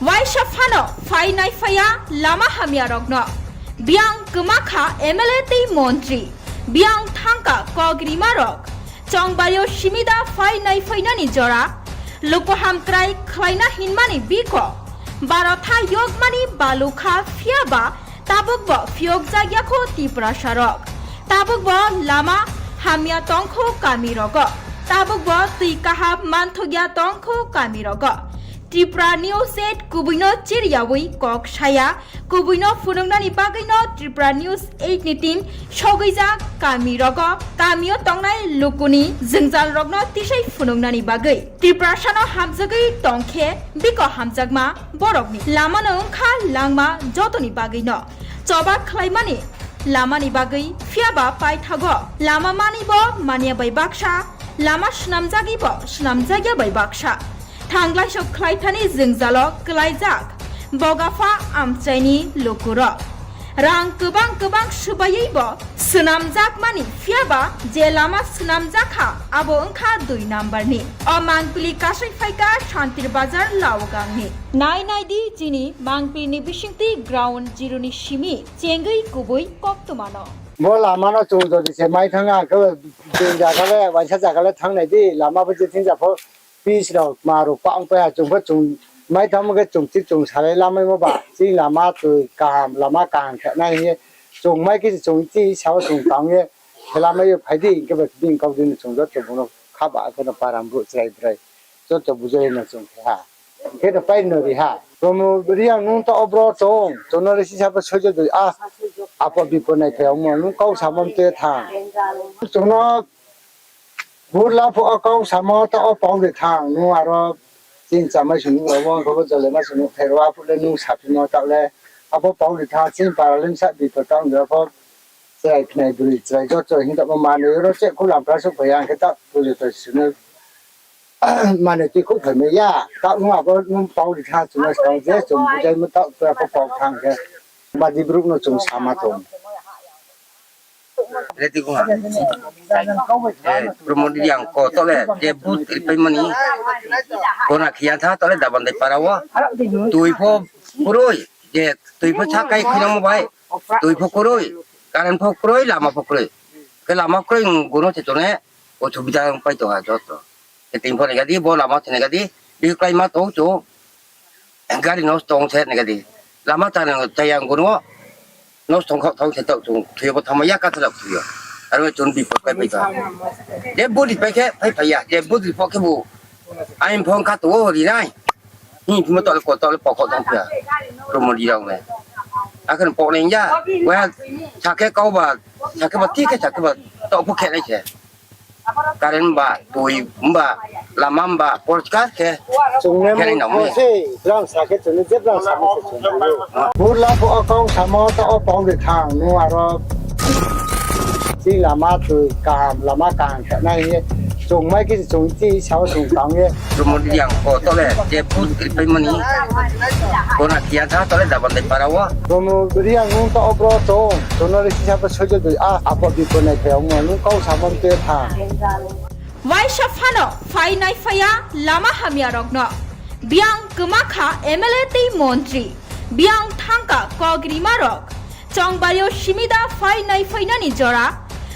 Waisa phano phai nai phai ya lama hamya rokno. Biang kma kha M L A tei montri. Biang thangka kok rima rok. Chongbari o simida phai nai phai nani jora. Luku hamkrai khlaina hinmani biko. Barotha yokmani balukha phiya ba tabuk bo phiyok jak ya kho Tiprasa rok. Tabuk bo lama hamya tongkho kami rogo. Tabuk bo tui kaham manthok ya tongkho kami rogo. Tripura News eight kubui no chiriyawi kok saya, kubui no phunuknani bagwi no Tripura News eight ni team sogwijak kami rogo, kami o tongnai lukuni jwngjal rokno tisai phunuknani bagwi. Tiprasa no hamjagwi tongkhe biko hamjakma borokni lama no wngkha langma jotoni bagwi no. Choba khlaimani lamani bagwi phiya ba paithago lama mani bo manya bai baksa, lama swnamjagwi bo swnamjak ya bai baksa. Thanglai sok khlaithani jwngjalo kwlaijak bogapha amchaini lukurok. Rang kwbang kwbang swbaiwi bo swnamjakmani phiya ba je lama swnamjak kha abo wngkha dui number ni. O mangpili kasai phaikha Santir Bazar Laogang ni. Nai nai di chini mangpili ni bisingtwi ground zero ni simi chengwi kubui koktwma no. Bo lama no chung jodi se mai thang ang khe bini jaga le, waisa jaga le thang nai di, lama bo je thing ja pho pitch rok, ma rok pang pai ha, chung pho chung mai thang khe chung chi chung salai lamaimo ba, chini lama tui kaham, lama kaham khe nai hing ye, chung mai khe chung chi sao chung tang ye, khe lamai yo phai di, hing khe ba bini kau di no chung joto bung no kha ba khe no para brouh chrai brai, joto bujai no chung khe ha. Hing khe no pai no ri ha. Promo Reang nung taoh o bro chung, chung no le sisa pho soijo dui a, apo bipo nai phai ongmo, nung kau samo mte tha. Chung no Burla pho o kau samo taoh o pau de thang, nung aro chini chamai sung nung rao, bo khe bo jole ma sung nung khe ro, aphuh le nung saphimo taoh le, abo pau de thang, chini para le bsa bipo tang de pho, chrai khnai bwrwi chrai joto hing tongmo manoi ro che khu lam kha suh phai ya, hing khe taoh pujo to sung no manoi tui khu phai mai ya, taoh nung abo nung pau de thang chung no skang je chung bujaimo taoh pura pho pau thang khe, badi brouh no chung sama tong. Ready ko ha. Promo Reang ko taoh le je vote ri pai mani. Kona kia tha taoh le Dabandai para wo. Tui pho kroi, je tui pho sakai khuinangmo bai. Tui pho kroi, current pho kroi, lama pho kroi. Khe lama kroi, guno se tone, osubida pai tong ha joto. Khe tini pho nai gadi, bo lama se nai gadi, bihih klái ma tong chung. Gari nosto ong se nai gadi. Lama chana chaya ang guno. Nosto ong khaoh thang se taoh chung thoi yo bo thangma ya kathalak thoi yo. Aro chung bipot kai pai tha. Je body pai khe phai phai ya, je body pho khe bo. Aini phone kha tong o ri nai. Hing phimo taoh le ko taoh le pokok thang phia. Promo Reang le. Akhe no pok nai ya. Waiha sakhe kau ba, sakhe ba thik khe sakhe ba taoh pho khe nai se. Current ba, tui ba, lama ba, porskar khe. Chung le khe nai nang mo se, brang sa khe chung le je brang sa mo se chung le. Burla pho o kau samo taoh o pau de thang, nung aro chini lama tui kaham, lama kaham khe nai hing ye. Chung mai khe chung chi sao chung tang ye. Promo Reang ko taoh le je vote ri pai mani. Kona kia tha taoh le Dabandai para wo. Promo Reang nung taoh o bro chung, chung no le sisa pho soijo dui a, apo bipo nai phai ongmo, nung kau samo mte tha. Waisa phano phai nai phai ya lama hamya rokno. Biang kma kha M L A tei montri. Biang thangka kok rima rok. Chongbari o simida phai nai phai nani jora.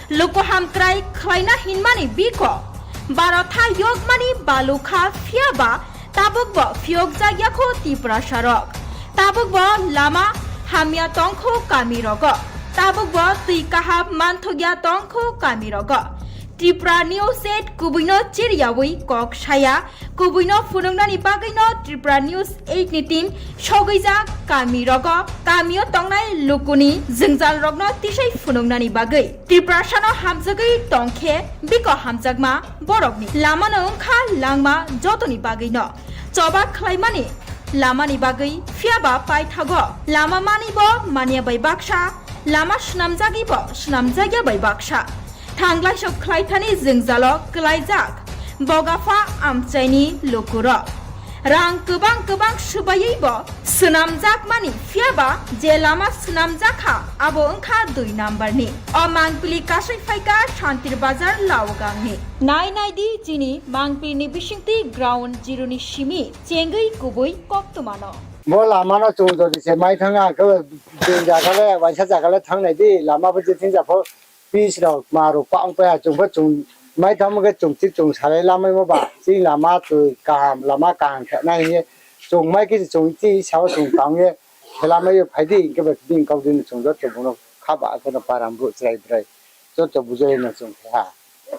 Luku hamkrai khlaina hinmani biko. Barotha yokmani balukha phiya ba tabuk bo phiyok jak ya kho Tiprasa rok. Tabuk bo lama hamya tong kho kami rogo. Tabuk bo tui kaham manthok ya tong kho kami rogo. Tripura News eight kubui no chiriyawi kok saya, kubui no phunuknani bagwi no Tripura News eight ni team sogwijak kami rogo, kami o tongnai luku ni jwngjal rok no tisai phunuknani bagwi. Tiprasa no hamjagwi tong khe biko hamjakma borok ni lama no wngkha langma jotoni bagwi no. Choba khlaimani lama ni bagwi, phiya ba paithago lama mani bo manya bai baksa, lama swnamjagwi bo swnamjakya bai baksa. Thanglaiso khlaithani jwngjalo kwlaijak bogapha amchaini lukurok. Rang kwbang kwbang swbaiwi bo swnamjakmani, phiya ba je lama swnamjak kha, abo wngkha dui number ni. O mangpili kasai phaikha Santir Bazar Laogangni. Nai nai di chini mangpili ni bisingtwi ground zero ni simi chengwi kubui koktwma no. Bo lama no chung jodi se mai thang, ang khe bini zaga le, waisa zaga le thangnai di, lama bo je thing ja pho, pitch rok, ma rok, pa ong pai ha, chung pho chung mai thang khe chung thik chung salai lamaimo ba, chini lama twi kaham, lama kaham khe nai hing ye, chung mai khe chung chi sao chung tang ye, khe lamai yo phai di, hing khe ba bini kau di no chung joto bung no kha ba, khe no param brouh chrai brai, joto bujai no chung khe ha.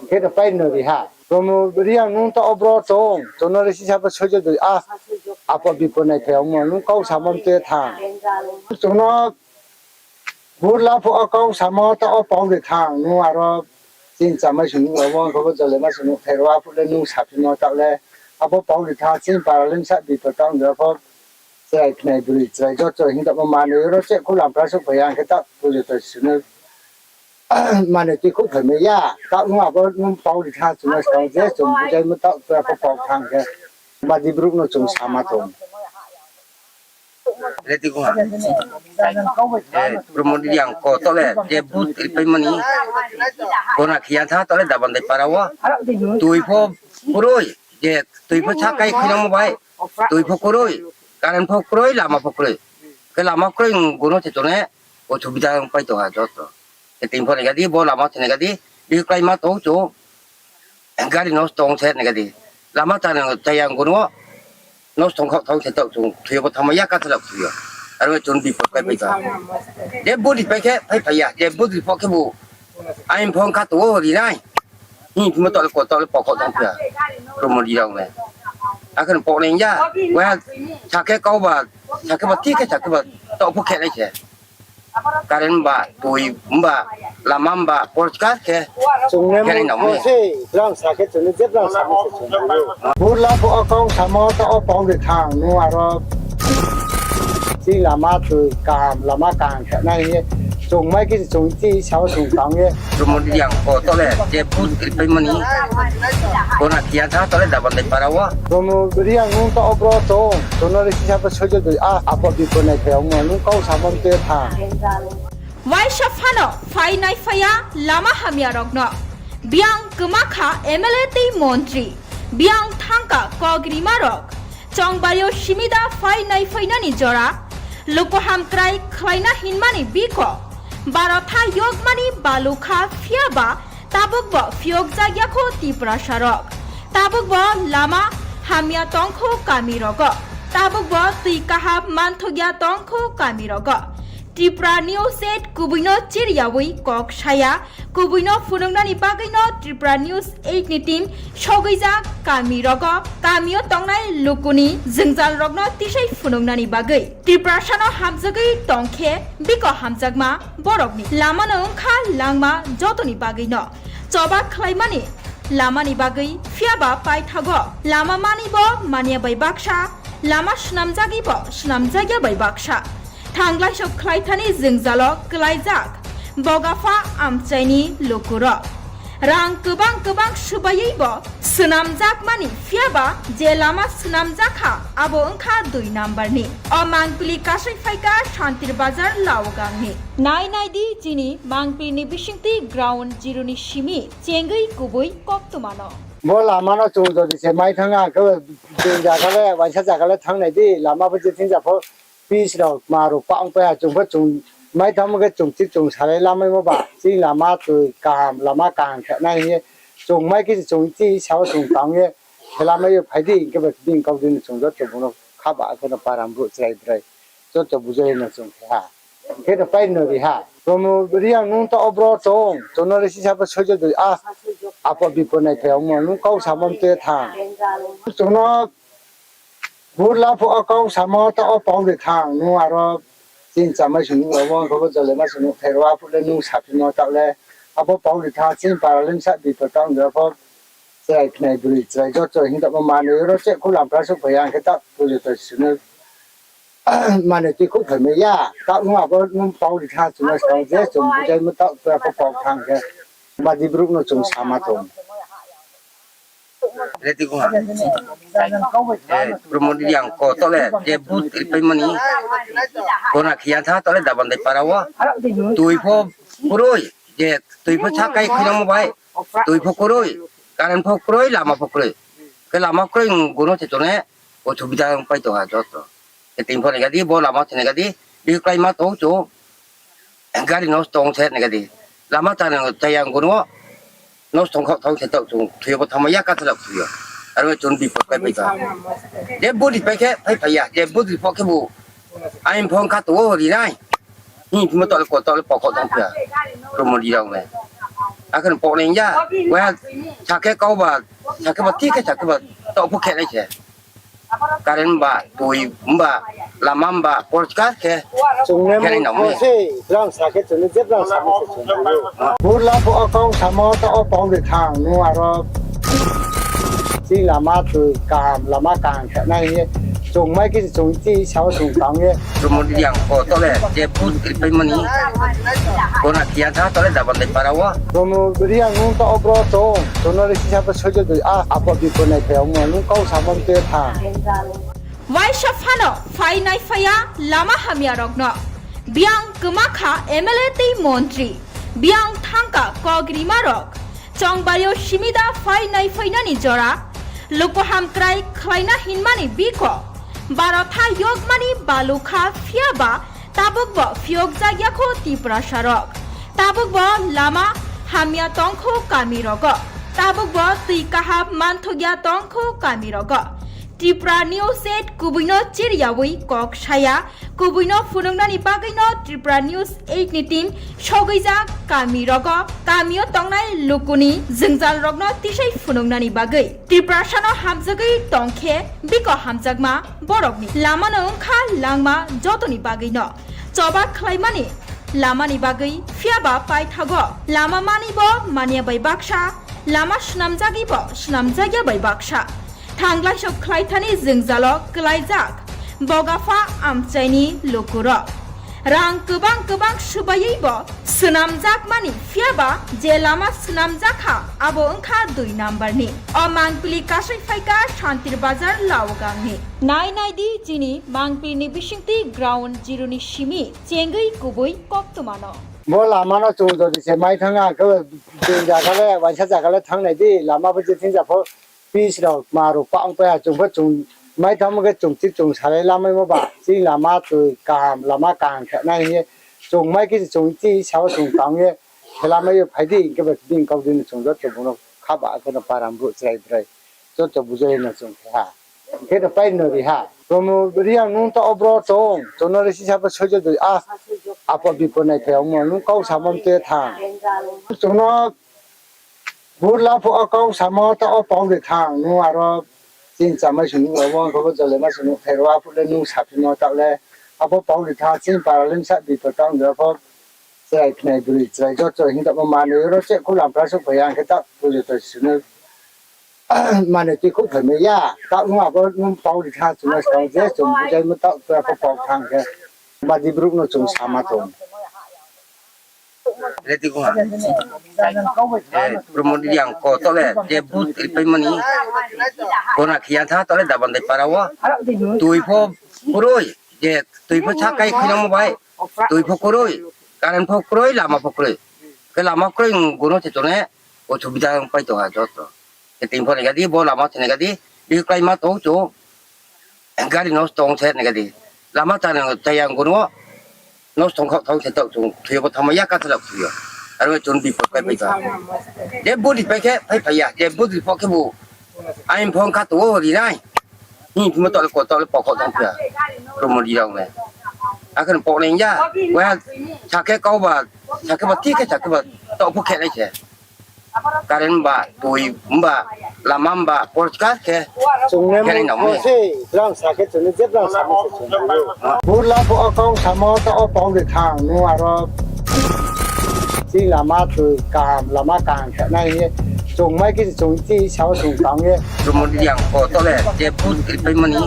Khe no pai no ri ha. Promo Reang nung ta obro tong, chung no le sisa bo soijo doi, a, apo bipo nai phai ongmo, nung kau samo mte thang. Chung no burla pho o kau samo ta o pau de thang, nung aro chini chamai sung nuh rao, bo khe bo jole ma sung nuh thai rao, aphuh le nung saphimo taoh le, abo pau de thang, chini para le bsa bipo tang de pho, chrai khnai bwrwi chrai joto hing tongmo manoi oro che khu lampra souh phai ya, ang khe taoh pujo to sung no manoi twi khouh phaimai ya, taoh nung abo nung pau ri thang chung no skang je chung bujaimo taoh tua pho pau thang khe badi brouh no chung sama tong. Ready ko ha. Eh, Promo Reang ko tole je vote ripaimani. Bona khiya tha tole Dabandai para o. Tui pho kroi, je tui pho sakai khinamo bai. Tui pho kroi, current pho kroi, lama pho kroi. Khe lama kroi, gono se tone, o subida pai tong ha joto. Khe tin pho nai gadi, bo lama se nai gadi, bihih klái ma tong chu. Gari nosto ong se nai gadi. Lama chaya, chaya ang gono, nosto ong khaoh thaoh se taoh chung, thoi bo thangma ya ka thalak thoi yo. Aro chung bipot kai pai tong. Je vote ripai khe phai phai ya, je vote ri pho khe bo. Ain phone kha tong o ri nai. Hing phimo taoh le ko taoh le pokok tong phi ya. Promo Reang le. Akhe pok nai ya. Wa sakhe kau ba, sakhe ba thik khe sakhe ba taoh pho khe nai se. Current ba, tui ba, lama ba, porskar khe. Chung ne khe nai nang mo se, brang sakhe chung ne je brang sakhe se chung ne. Burla pho o kau samo ta o pau de thang, nung aro Chini lama twi kaham, lama kaham khe nai hing ye chung mai khe chung chi sao chung tang ye. Promo Reang ko tole je vote ripaimani. Bona khiya tha tole Dabandai para o. Promo Reang nung ta obro tong, chung no le sisa bo soijo doi, a, apo bipo nai phai ongmo, nung kau samo mte thang. Waisa phano phai nai phai ya lama hamya rok no. Biyang kwma kha M L A tei montri. Biyang thangka kok rima rok. Chongbari o simi da phai nai phainani jora. Luku hamkrai khlaina hinmani biko. Baro tha yokmani balu kha phiya ba tabuk bo phiyokjak ya kho Tiprasa rok. Tabuk bo lama hamya tong kho kami rogo. Tabuk bo twi kaham manthok ya tong kho kami rogo. Tripura News eight kubui no chiriyawi kok saya, kubui no phunuknani bagwi no Tripura News eight ni team sogwijak kami rogo, kami o tongnai luku ni jwngjal rok no tisai phunuknani bagwi. Tiprasa no hamjagwi tong khe biko hamjakma borok ni lama no wngkha langma jotoni bagwi no. Choba khlaimani lama ni bagwi phiya ba paithago lama mani bo manya bai baksa, lama swnamjagwi bo swnamjak ya bai baksa. Thanglaiso khlaithani jwngjalo kwlaijak bogapha amchaini lukurok. Rang kwbang kwbang swbaiwi bo swnamjakmani, phiyaba je lama swnamjak kha, abo wngkha dui number ni. O mangpili kasai phaikha Santir Bazar Laogangni. Nai nai di chini mangpili ni bisingtwi ground zero ni simi chengwi kubui koktwmano. Bo lama no chung jodi se mai thang, ang khe bini zaga le, waisa zaga le thangnai di, lama bo je thing ja pho. Pitch rok, ma rok, pa ong pai ha, chung pho chung mai thangmo khe chung thik chung salai lamaimo ba, chini lama twi kaham, lama kaham khe nai hing ye, chung mai khe chung chi sao chung tang ye, khe lamai yo phai di, hing khe ba bini kau di no chung joto bung no kha ba, khe no param brouh chrai brai, joto bujai no chung khe ha. Khe no pai no ri ha. Promo Reang nung taoh wo bro tong, chung no le sisa pho soijo doi a, apo bipo naiphai ongmo, nung kau samo mte thanng. Chung no burla pho o kau samo taoh wo pau ri thanng, nung aro chini chamai sung nuh rao wo, khe bo jole ma sung nuh thai rao, aphuh le nung saphimo taoh le, abo pau ri thanng, chini para le bsa bipo tang jora pho, chrai khnai broi chrai joto hing tongmo manoi ro che khu lampra souhphai ya, hing khe taoh pujo to sung no manoi tui khouh phai mai ya, taoh nung abo nung pau ri thanng chung no skang je chung bujaimo taoh pura pho pau thanng khe, badi brouh no chung sama tong. Promo Reang ko taoh le je vote ripaimo ni, kona khiya tha taoh le Dabandai para wo. Tui pho kroi, je tui pho sakai khuinangmo bai, tui pho kroi, current pho kroi, lama pho kroi. Khe lama kroi, gono se chung ne, osubida pai tong ha joto. Khe tini pho nai ga di, bo lama se nai ga di, bihih kláima tong chung, gari nosto ong se nai ga di. Lama chaya, chaya gono, nosto ong khaoh thanng se taoh chung, thoi yo bo thanngmai ya, kathalak thoi yo. Aro chung bipot kláipai tong. Je vote ripai khe, phai phai ya, je vote ri pho khebu, aini phone kha tong wo ri nai. Hing phimo taoh le ko taoh le pokok tong phi ya. Promo Reang le. Akhe no poknai ya. Wa sakhe kau ba, sakhe ba, thik khe sakhe ba, taoh pho khe nai se. Current ba, tui ba, lama ba, porchkar khe. Chung ne khe nai nang mo se, brang sakhe chung ne je brang sakhe se chung ne. Burla pho o kau samo taoh wo pau ri thanng, nung aro chini lama tui kaham, lama kaham khe nai hing ye. Chung mai khe chung ti sao chung tang ye. Promo Reang ko taoh le je vote ripaimo ni, kona khiya tha taoh le Dabandai para wo. Promo Reang nung taoh wo bro tong, chung no le sisa pho soijo doi a, apo bipo naiphai ongmo, nung kau samo mte thanng. Waisa phano phai naiphai ya lama hamya rok no. Biang kma kha M L A tei montri. Biang thangka kok rima rok. Chongbari yo simida phai naiphai nani jora. Luku hamkrai khlaina hinmani biko. Baro tha yokmani balukha phiya ba tabuk bo phiyokjak ya kho Tiprasa rok. Tabuk bo lama hamya tong kho kami rogo. Tabuk bo tui kaham manthok ya tong kho kami rogo. Tripura News eight kubui no chiriyawi kok saya, kubui no phunuknani bagwi no Tripura News eight ni team sogwijak kami rogo, kami o tongnai lukuni jwngjal rokno tisai phunuknani bagwi. Tiprasa no hamjagwi tong khe biko hamjakma borokni lama no wngkha langma jotoni bagwi no choba khlaimani lamani bagwi, phiya ba paithago lama mani bo manya bai baksa, lama swnamjagwi bo swnamjakya bai baksa. Thanglaisok khlaithani jwngjalo kwlaijak bogapha amchaini lukurok. Rang kwbang kwbang swbaiwi bo swnamjakmani, phiya ba je lama swnamjakha abo wngkha dui number ni. O mangpili kasai phaikha Santir Bazar Laogangni. Nai nai di chini mangpili ni bisingtwi ground zero ni simi chengwi kubui koktwma no. Bo lama no chung jodi se mai thang, ang khe bini zaga le, waisa zaga le thang nai di, lama bo je thing ja pho, pitch rok, ma rok pang pai ha, chung pho chung mai thang khe chung chik chung salai lamaimo ba, chini lama twi kaham, lama kaham khe nai hing ye, chung mai khe chung chini sao chung tang ye, khe lamai yo phai di, hing khe ba bini kau di no chung joto bung no kha ba, khe no para brouh chrai brai, joto bujai no chung khe ha. Hing khe no pai no ri ha. Promo Reang nung taoh wo bro tong, chung no le sisa pho soijo doi a, apo bipo naiphai ongmo, nung kau samo mte thanng. Chung no burla pho o kau samo taoh wo pau ri thanng, nung aro chini chamai sung nuh rao wo, khe bo jole ma sung nuh thai rao, aphuh le nung saphimo taoh le, abo pau ri thanng, chini para le bsa bipo tang jora pho, chrai khnai broi chrai joto hing tongmo manoi ro che khu lampra souhphai ya, hing khe taoh pujo to sung no manoi tui khouh phai mai ya, taoh nung abo nung pau ri thanng chung no skang je chung bujaimo taoh pura pho pau thanng khe, badi brouh no chung sama tong. Promo Reang ko taoh le je vote ripaimo ni, kona khiya tha taoh le Dabandai para wo. Tui pho kroi, je tui pho sakai khuinangmo bai, tui pho kroi, current pho kroi, lama pho kroi. Khe lama kroi, gono se chung ne osubida pai tong ha joto. Khe tini pho nai ga di, bo lama se nai ga di, bihih kláima tong chung, gari nosto ong se nai ga di. Lama chaya, chaya gono nosto ong khaoh thanng se taoh chung thoi yo bo thanngmai ya, kathalak thoi yo. Aro chung bipot kláipai tong. Je vote ripai khe phai phai ya, je vote ri pho khebu, aini phone kha tong wo ri nai. Hing phimo taoh le ko taoh le pokok tong phi ya. Promo Reang le. Akhe no poknai ya. Wa sakhe kau ba Sakhe ba thik khe sakhe ba taoh pho khe nai se. Current ba, tui ba, lama ba, porchkar khe. Chung ne khe nai nang mo se, brang sa khe chung ne je brang sa mo se chung ne. Burla pho o kau samo taoh o pau de thang, nung aro chini lama tui kaham, lama kaham khe nai hing ye. Chung mai khe chung chi sao chung tang ye. Promo Reang ko taoh le je booth ri pai mani.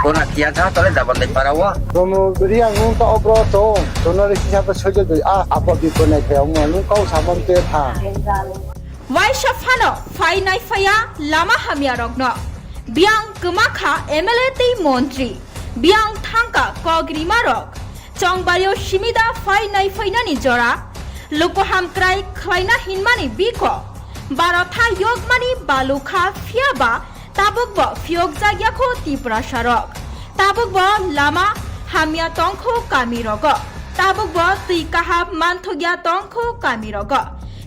Kona kia tha taoh le Dabandai para wo. Promo Reang nung taoh o bro chung, chung no le sisa bo sojo dui a, apo bipo nai phai ong mo, nung kau samo mte tha. Waisa phano phai nai phai ya lama hamya rok no. Biang kma kha M L A tei montri. Biang thangka kok rima rok. Chongbari o simida phai nai phai nani jora. Luku hamkrai khlaina hinmani biko. Barotha yokmani balukha phiya ba tabuk bo phiyokjak ya kho Tiprasa rok. Tabuk bo lama hamya tong kho kami rogo. Tabuk bo tui kaham manthok ya tong kho kami rogo.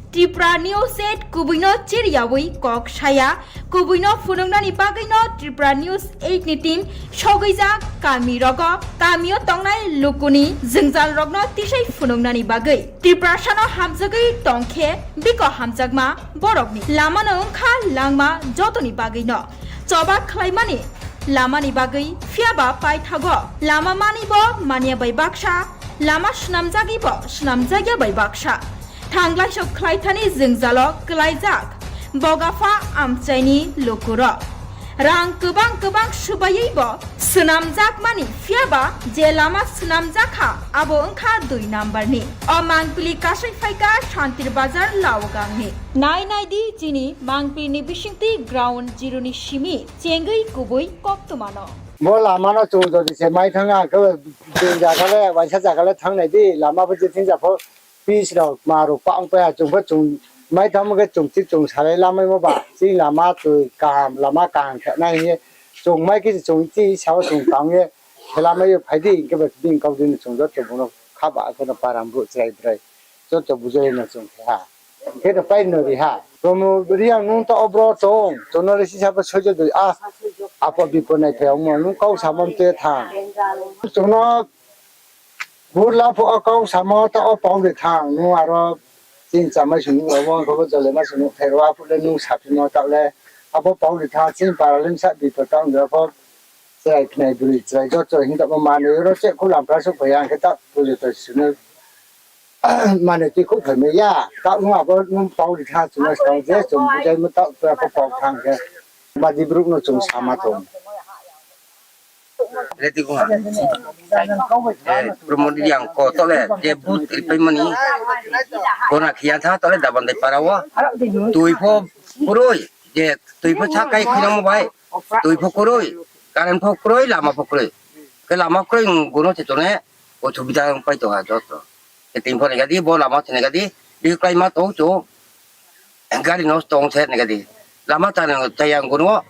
Tripura News eight kubui no chiriyawi kok saya, kubui no phunuknani bagwi no Tripura News eight ni team sogwijak kami rogo, kami o tongnai lukuni jwngjal rokno tisai phunuknani bagwi. Tiprasa no hamjagwi tong khe biko hamjakma borokni lama no wngkha langma jotoni bagwi no choba khlaimani lamani bagwi, phiya ba paithago lama mani bo manya bai baksa, lama swnamjagwi bo swnamjak ya bai baksa. Thanglaisok khlaithani jwngjalo kwlaijak bogapha amchaini lukurok. Rang kwbang kwbang swbaiwi bo swnamjakmani, phiya ba je lama swnamjak kha, abo wngkha dui number ni. O mangpili kasai phaikha Santir Bazar Laogangni. Nai nai di chini mangpili ni bisingtwi ground zero ni simi chengwi kubui koktwma no. Bo lama no chung jodi se mai thang, ang khe bini jaga le, waisa jaga le thang nai di, lama bo je thing ja pho, pitch rok, ma rok, pa ong pai ya, chung pho chung mai thang khe chung chi chung salai lamaimo ba, chini lama tui kaham, lama kaham khe nai hing ye, chung mai khe chung chi sao chung tang ye, khe lamai ye phai di, hing khe bo bini kau di no chung joto bung no kha ba khe no param brouh chrai brai, joto bujai no chung khe ha. Khe no pai no ri ha. Promo Reang nung taoh o bro chung, chung no le sisa bo sojo dui a, apo bipo nai phai ong mo, nung kau samo mte tha. Chung no Burla pho o kau samo taoh o pau de thang, nung aro chini chamai sung nuh rao, bo khe bo jole ma sung nuh phairo, aphuh le nung saphimo taoh le, abo pau de thang, chini para le bsa bipo taoh de pho, chrai khnai broi chrai joto hing tamo manoi oro cheh khu lampra souh phai ya, ang khe taoh pujo to sunu manoi tui khu phai mai ya, taoh nung abo nung pau de thang, chung no skang je chung bujai mo taoh pura pho pau thang khe, badi brouh no chung sama tong. Ready kong ha. Eh, Promo Reang ko taoh le je booth ri pai mani. Kona khiya tha taoh le Dabandai para wo. Tui pho kroi, je tui pho sakai khinamo bai. Tui pho kroi, current pho kroi, lama pho kroi. Khe lama kroi, gono se tong ne, osubida pai tong ha joto. Khe tini pho nai ga di, bo lama se nai ga di, bihih kláima tong chung. Gari nosto ong se nai ga di. Lama chana chaya gono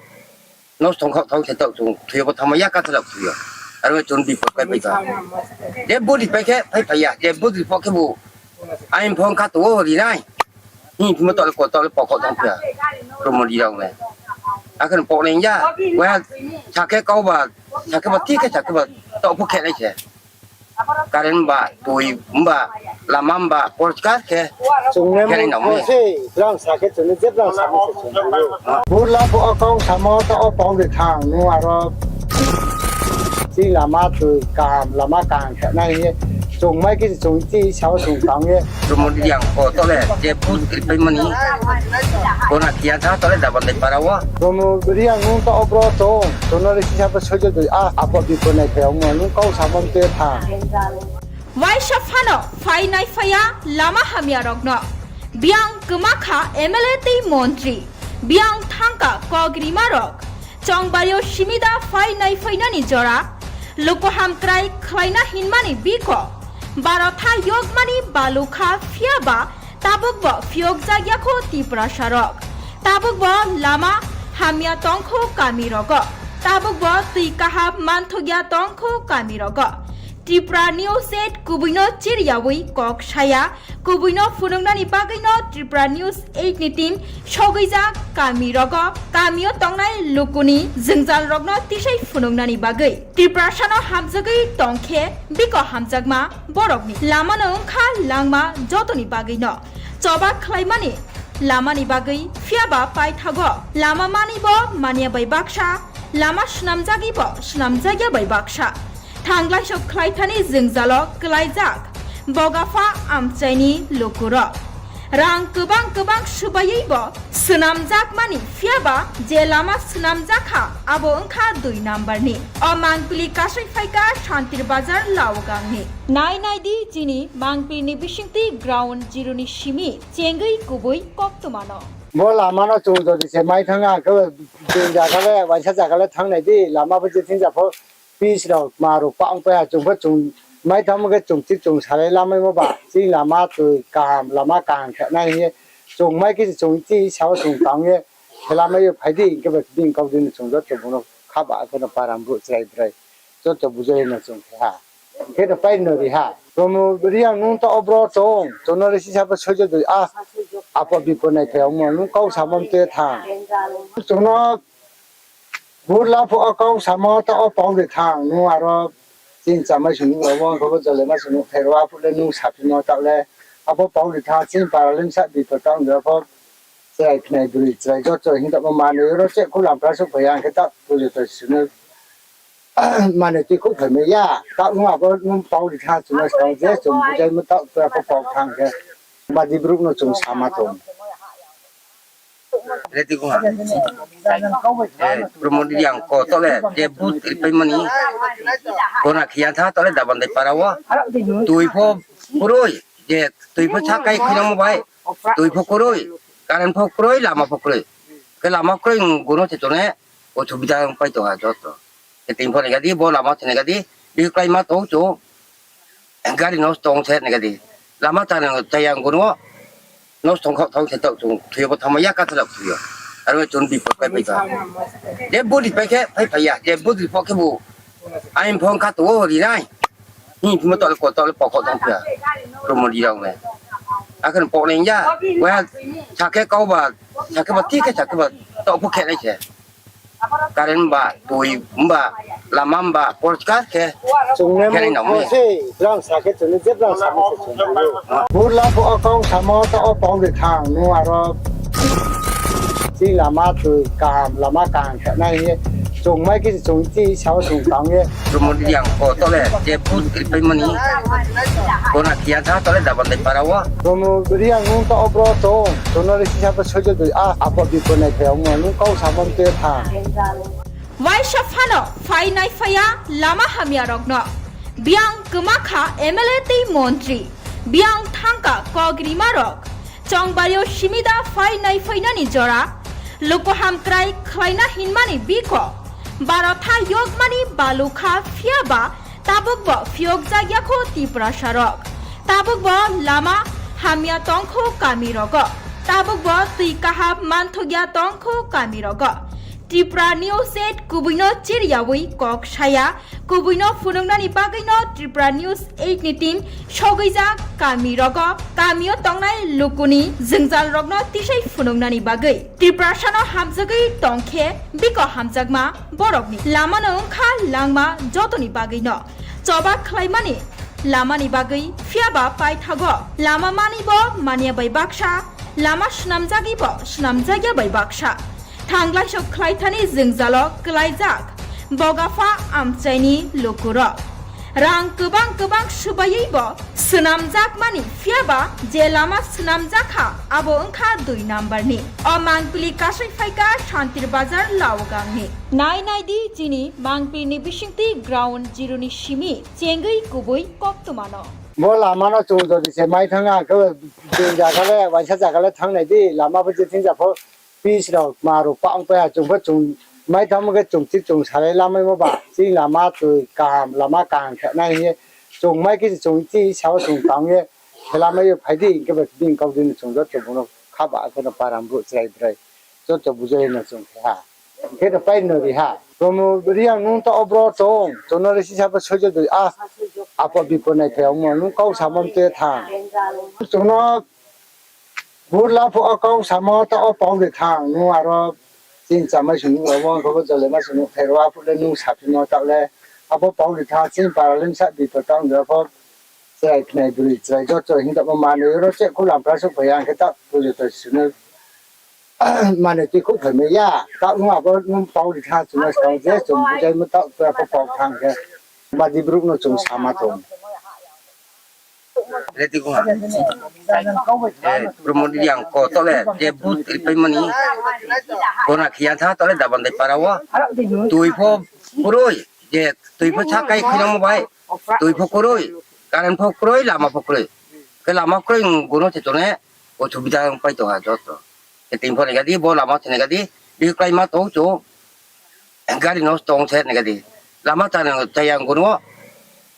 nosto ong khaoh tong se taoh chung thoi yo bo thanngma ya, kathla thoi yo. Aro chung bipot pai pai tong. Je booth ri pai khe phai phai ya, je booth ri pho khe bo aini phone kha tong o ri nai. Hing phimo taoh le ko taoh le pokok tong phi ya. Promo Reang le. Akhe pok nai ya. Wa sakhe kau ba, sakhe ba thik khe sakhe ba taoh pho khe nai se. Current ba, tui ba, lama ba, porchkar khe. Chung ne khe nai nang mo se, brang sa khe chung ne je brang sa mo se chung ne. Burla pho o kau samo taoh o pau de thang, nung aro chini lama tui kaham, lama kaham khe nai hing ye. Chung mai khe chung chi sao chung tang ye. Promo Reang ko taoh le je booth ri pai mani. Kona khiya tha taoh le Dabandai para wo. Promo Reang nung taoh o bro chung, chung no le sisa bo sojo dui a, apo bipo nai phai ong mo, nung kau samo mte tha. Waisa phano phai nai phai ya lama hamya rok no. Biang kma kha M L A tei montri. Biang thangka kok rima rok. Chongbari o simida phai nai phai nani jora. Luku hamkrai khlaina hinmani biko. Barotha yokmani balukha phiya ba tabuk bo phiyokjak ya kho Tiprasa rok. Tabuk bo lama hamya tong kho kami rogo. Tabuk bo tui kaham manthok ya tong kho kami rogo. Tripura News eight kubui no chiriyawi kok saya, kubui no phunuknani bagwi no Tripura News eight ni team sogwijak kami rogo, kami o tongnai lukuni jwngjal rokno tisai phunuknani bagwi. Tiprasa no hamjagwi tong khe biko hamjakma borokni lama no wngkha langma jotoni bagwi no choba khlaimani lamani bagwi, phiyaba paithago lama mani bo manya bai baksa, lama swnamjagwi bo swnamjakya bai baksa. Thanglaiso khlaithani jwngjalo kwlaijak Bogapha amchaini lukurok. Rang kwbang kwbang subaiwi bo swnamjakmani, phiyaba je lama swnamjak kha, abo wngkha dui number ni. O mangpili kasai phaikha Santir Bazar Laogangni. Nai nai di chini mangpili ni bisingtwi ground zero ni simi chengwi kubui koktwmano. Bo lama no chung jodi se mai thang, ang khe bini zaga le, waisa zaga le thang nai di, lama bo je thing ja pho, pitch rok, ma rok pang pai ha, chung pho chung mai thang khe chung chi chung salai lamaimo ba, chini lama twi kaham, lama kaham khe nai hing ye, chung mai khe chung chi sao chung tang ye, khe lamai yo phai di, hing khe bo bini kau di no chung joto bung no khaba khe no param bru chrai brai, joto bujai no chung khe ha. Hing khe no pai no ri ha. Promo Reang nung to obro tong, chung no le sisa bo soijo dui, a, apo bipo nai phai ongmo, nung kau samo mte thang. Chung no Burla pho o kau samo ta o pau de thang, nung aro chini chamai sung nung abo khe bo jole ma sung nung khairo, aphuh le nung saphimo ta le, abo pau de thang, chini para le sa bipo tang de pho, chrai khnai bwrwi chrai joto hing tongmo manwi oro che khu lamphra suk phai ya, hing khe ta pujo to sung nung manwi twi khu phaimai ya, ta nung abo nung pau de thang, chung no sa je chung bujaimo ta pura pho pau thang khe, badi brouh no chung sama tong. Reti kho ha. Eh, Promo Reang ko tole je vote ripaimani. Kona khiya tha tole Dabandai para wo. Tui pho kroi, je tui pho sakai khinamo bai. Tui pho kroi, current pho kroi, lama pho kroi. Khe lama kroi, gono se tone, osubida pai tong ha joto. Khe tini pho nai gadi, bo lama se nai gadi, bi klai ma tong chung. Gari nosto ong se nai gadi. Lama chana chaya ang gono. Nosto ong khaoh thang se taoh chung thuiyo bo thangma ya kathalak thuiyo. Aro chung bipot pai pai ba. Je body pai khe pai pai ya. Je body pho khe bo. Ain phone kha to ri nai. Ni mo tole ko tole pokok thang pia. Promo Reang le. Akhon pok nai ya. Wa sakhe kau ba. Sakhe ba ti khe sakhe ba. Taoh pho khe nai se. Current ba, tui ba, lama ba, porskar khe. Chung ne khe nai mo nang se, brang sa khe chung ne je brang sa mo se chung ne. Burla pho o kau samo ta o pau de thang, nung aro. Chi lama tui kaham, lama kaham khe nai ye. Chung mai khe chung chi sao chung tang ye. Promo Reang ko tole, je vote ripaimani. Kona khiya tha tole Dabandai para wo. Promo Reang nung ta obro tong, chung no le sisa bo soijo dui, a, apo bipo nai phai ongmo, nung kau samo mte thang. Waisa phano phai nai phai ya lama hamya rokno. Biang kwma kha M L A tei montri. Biang thangka kok rima rok. Chongbari o simida phai nai phai nani jora. Luku hamkrai khlaina hinmani biko. Baro tha yokmani balu kha phiyaba tabuk bo phiyokjak ya kho Tiprasa rok. Tabuk bo lama hamya tong kho kami rogo. Tabuk bo twi kaham manthok ya tong kho kami rogo. Tripura News eight kubui no chiriyawi kok saya, kubui no phunuknani bagwi no Tripura News eight ni team sogwijak kami rogo, kami o tongnai lukuni jwngjal rokno tisai phunuknani bagwi. Tiprasa no hamjagwi tong khe biko hamjakma borokni lama no wngkha langma jotoni bagwi no. Choba khlaimani lamani bagwi, phiyaba paithago lama mani bo manya bai baksa, lama swnamjagwi bo swnamjakya bai baksa. Thanglaiso khlaithani jwngjalo kwlaijak Bogapha amchaini lukurok. Rang kwbang kwbang subaiwi bo swnamjakmani, phiyaba je lama swnamjak kha, abo wngkha dui number ni. O mangpili kasai phaikha Santir Bazar Laogangni. Nai nai di chini mangpili ni bisingtwi ground zero ni simi chengwi kubui koktwmano. Bo lama no chung jodi se mai thang, ang khe bini zaga le, waisa zaga le thang nai di, lama bo je thing ja pho, pitch rok, ma rok pang pai ha, chung pho chung mai thang khe chung chi chung salai lamaimo ba, chini lama twi kaham, lama kaham khe nai hing ye, chung mai khe chung chi sao chung tang ye, khe lamai yo phai di, hing khe bo bini kau di no chung joto bung no khaba khe no param brouh chrai brai, joto bujai no chung khe ha. Hing khe no pai no ri ha. Promo Reang, nung taoh wo bro tong, chung no le sisa pho soijo doi, a, apo bipod nai phai ongmo, nung kau samo mte tha. Chung no bur la pho o kau samo taoh wo pau de tha, nung aro chini chamai sung nuh rao wo, kho bo jole ma sung nuh phai ro, aphuh le nung saphimo taoh le, abo pau de tha, chini para le bsa bipod tang de pho, chrai khnai broi chrai joto hing tamo manoi ro che khu lampra suh phai ya, hing khe taoh pujo to sung no manoi tui khouh phai mai ya, taoh nung abo nung pau de tha, chung no skang je chung bujaimo taoh to pho pau thang khe, badi brouh no chung sama tong. Reti ko ha. Eh, Promo Reang ko taoh le, je booth ripaimo ni. Bona khiya tha taoh le Dabandai para wo. Tui pho kroi, je tui pho sakai khinamo bai. Tui pho kroi, current pho kroi, lama pho kroi. Khe lama kroi, gono se chung ne, osubida pai tong ha joto. Khe tini pho nai gadi, bo lama se nai gadi, bihih klái ma tong chung. Gari nosto ong se nai gadi. Lama chana chaya gono,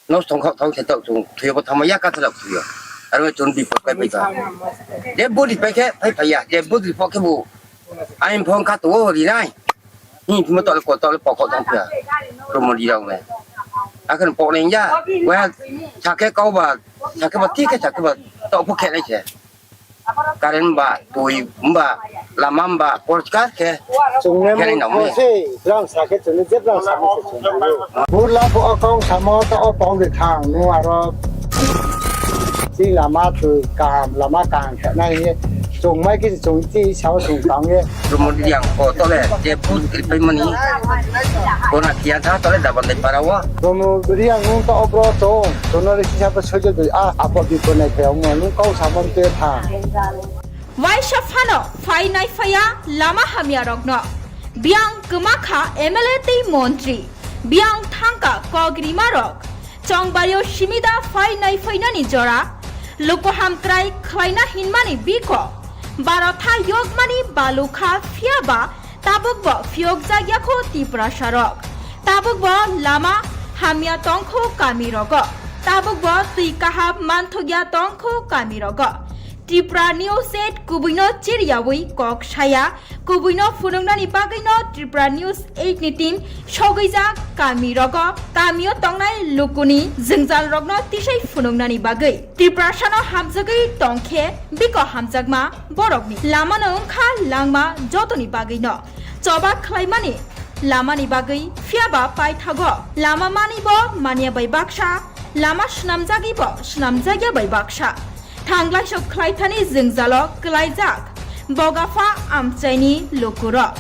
nosto ong khaoh thaoh se taoh chung, thoi bo thangma ya ka thalak thoi yo. Aro chung bipod kai pai tong. Je booth ripai khe, phai phai ya, je booth ri pho khe bo. Aini phone kha tong wo ri nai. Hing phimo taoh le ko taoh le pokok tong phi ya. Promo Reang le. Akhe pok nai ya. Wa sakhe kau ba, sakhe ba thik khe sakhe ba taoh pho khe nai se. Current ba, tui ba, lama ba, porchkar khe. Chung ne khe nai nang mo se, brang sakhe chung ne je brang samo se chung. Bur la pho o kau samo taoh wo pau de thang, nung aro chini lama tui kaham, lama kaham khe nai hing ye. Chung mai khe chung chi sao chung tang ye. Promo Reang ko taoh le, je booth ripaimo ni. Bona khiya tha taoh le Dabandai para wo. Promo Reang nung taoh wo bro tong, chung no le sisa pho soijo doi, a, apo bipod nai phai ongmo, nung kau samo mte tha. Waisa phano phai nai phai ya lama hamya rok no. Biang kma kha M L A tei montri. Biang thangka kok rima rok. Chongbari yo simida phai nai phai nani jora. Luku hamkrai khlaina hinmani biko. Barotha yokmani balukha phiya ba tabuk bo phiyok jak ya kho Tiprasa rok. Tabuk bo lama hamya tong kho kami rogo. Tabuk bo tui kaham manthok ya tong kho kami rogo. Tripura News eight kubui no chiriyawi kok saya, kubui no phunuknani bagwi no Tripura News eight ni team sogwijak kami rogo, kami o tongnai lukuni jwngjal rokno tisai phunuknani bagwi. Tiprasa no hamjagwi tong khe biko hamjakma borokni lama no wngkha langma jotoni bagwi no choba khlaimani lamani bagwi, phiyaba paithago lama mani bo manya bai baksa, lama swnamjagwi bo swnamjak ya bai baksa. Thanglai sok khlaithani jwngjalo kwlaijak Bogapha amchaini lukurok.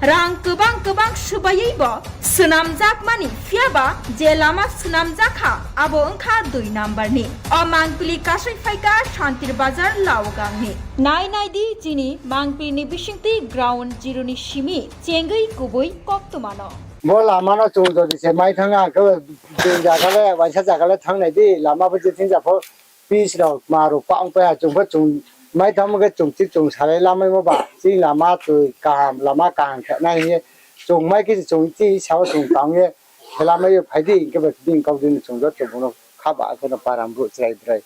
Rang kwbang kwbang swbaiwi bo swnamjakmani, phiyaba je lama swnamjak kha, abo wngkha dui number ni. O mangpili kasai phaikha Santir Bazar Laogangni. Nai nai di chini mangpili ni bisingtwi ground zero ni simi chengwi kubui koktwmano. Bo lama no chung jodi se mai thang, ang khe bini jaga le, waisa jaga le thang nai di, lama bo je thing ja pho. Pis rok ma rok pa ong pai ya, chung pho chung mai thangmo khe chung chi chung salai lamaimo ba, chini lama twi kaham, lama kaham khe nai hing ye, chung mai khe chung chi sao chung tang ye, khe lamai yo phai di, hing khe ba bini kau di no chung joto bung no kha ba khe no para brouh chrai brai,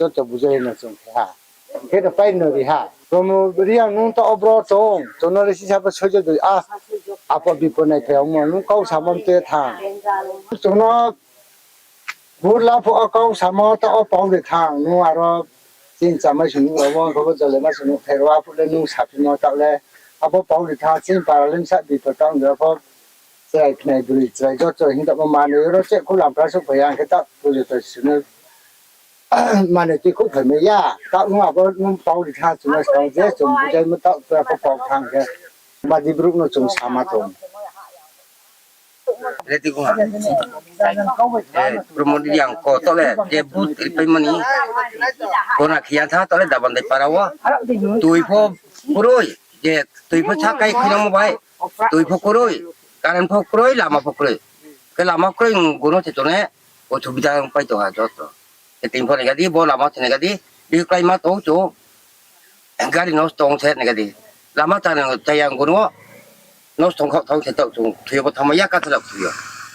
joto bujai no chung khe ha. Khe no pai no ri ha. Promo Reang nung taoh wo bro tong, chung no le sisa pho soijo doi, a, apo bipod nai phai ongmo, nung kau samo mte tha. Chung no Bur la pho o kau samo taoh wo pau de tha, nung aro chini chamai sung nuh rao wo, kho bo jole ma sung nuh phai ro, aphuh le nung saphimo taoh le, abo pau de tha, chini para le bsa bipod tang de pho, chrai khnai broi chrai joto hing tamo manoi ro che khu lampra suh phai ya, hing khe taoh pujo to sung no manoi tui khouh phai mai ya, taoh nung abo nung pau de tha, chung no skang je chung bujaimo taoh to pho pau thang khe, badi brouh no chung sama tong. Reti ko ha. Eh, Promo Reang ko taoh le, je booth ripaimo ni. Bona khiya tha taoh le Dabandai para wo. Tui pho kroi, je tui pho sakai khinamo bai. Tui pho kroi, current pho kroi, lama pho kroi. Khe lama kroi, gono se chung ne, osubida pai tong ha joto. Khe tini pho nai gadi, bo lama se nai gadi, bihih klái ma tong chung. Gari nosto ong se nai gadi. Lama chana chaya gono nosto ong khaoh thaoh se taoh chung thoi yo bo thangma ya ka thalak thoi yo.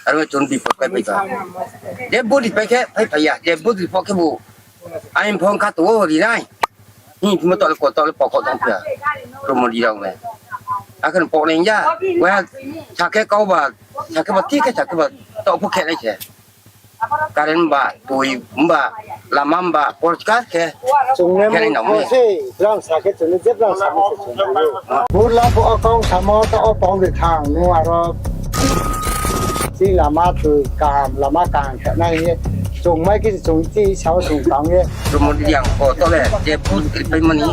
Aro chung bipod kai pai tong. Je booth ripai khe phai phai ya, je booth ri pho khe bo. Aini phone kha tong wo ri nai. Hing phimo taoh le ko taoh le pokok tong phi ya. Promo Reang le. Akhe no poknai ya. Waiha sakhe kau ba, sakhe ba thik khe sakhe ba taoh pho khe nai se. Current ba, tui ba, lama ba, porchka khe. Chung ne khe nai nang mo se, brang sa khe chung ne je brang sa mo se chung ne. Burla pho o kau samo ta o pau de thang, nung aro. Chini lama tui kaham, lama kaham khe nai ye. Chung mai khe chung chi sao chung tang ye. Promo Reang ko to le, je bus kri pai mani.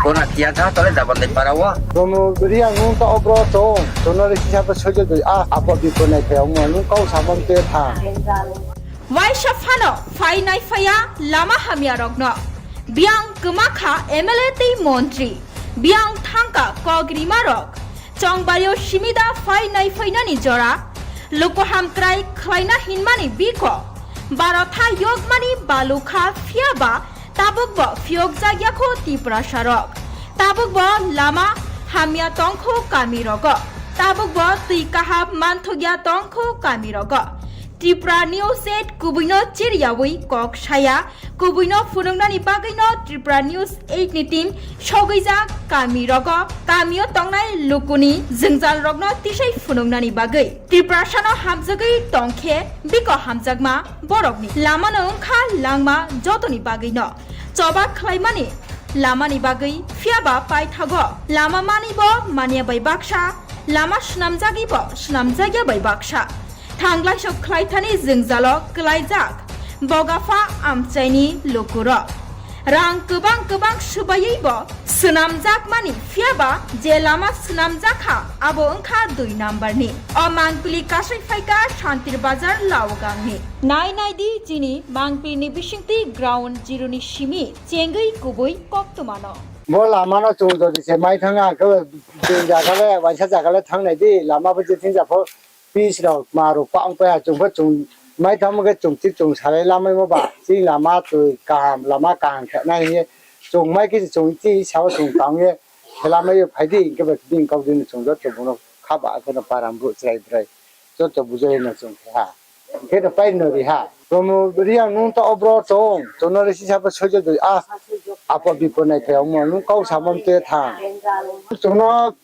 Kona kia tha to le Dabandai para wo. Promo Reang nung to o bro chung, chung no le sisa bo sojo dui a, abo di ko nai phai ong mo, nung kau samo te tha. Waisa phano phai nai phai ya lama hamya rokno. Biang kwma kha M L A tei montri. Biang thangka kok rima rok. Chongbari o simi da phai nai phai nani jora. Luku hamkrai khlaina hinmani biko. Baro tha yokmani balu kha phiya ba tabuk bo phiyok jak ya kho Tiprasa rok. Tabuk bo lama hamya tong kho kami rogo. Tabuk bo tui kaham manthok ya tong kho kami rogo. Tripura News eight kubui no chiriyawi kok saya, kubui no phunuknani bagwi no Tripura News eight ni team sogwi jak kami rogo, kami o tongnai lukuni jwngjal rokno tisai phunuknani bagwi. Tiprasa no hamjagwi tong khe biko hamjakma borokni lama no wngkha langma jotoni bagwi no. Choba khlaimani lamani bagwi phiya ba paithago lama mani bo manya bai baksa, lama swnamjagwi bo swnamjak ya bai baksa. Thanglai sok khlaithani jwngjalo kwlaijak bogapha amchaini lukuro. Rang kwbang kwbang swbaiwi bo swnamjakmani phiya ba je lama swnamjak kha abo wngkha dui number ni. O mangpili kasai phaikha Shantir Bazar Laogang ni. Nai nai di chini mangpili ni bisingtwi ground zero ni simi chengwi kubui koktwma no. Bo lama no chung jodi se mai thang a khe bini jaga le, waisa jaga le thang nai di, lama bo je thing ja pho. Pis rok ma rok pa ong pai ha, chung pho chung mai thangmo khe chung chik chung salai lamaimo ba, chini lama tui kaham, lama kaham khe nai hing ye, chung mai khe chung chi sao chung tang ye, khe lamai yo phai di, hing khe ba bini kau di no chung joto bung no kha ba, akhe no para brouh chrai brai, joto bujai no chung khe ha. Hing khe no pai no ri ha. Promo Reang nung to o bro chung, chung no le sisa bo soijo dui a, apo bipo nai phai ongmo, nung kau samo te tha. Chung no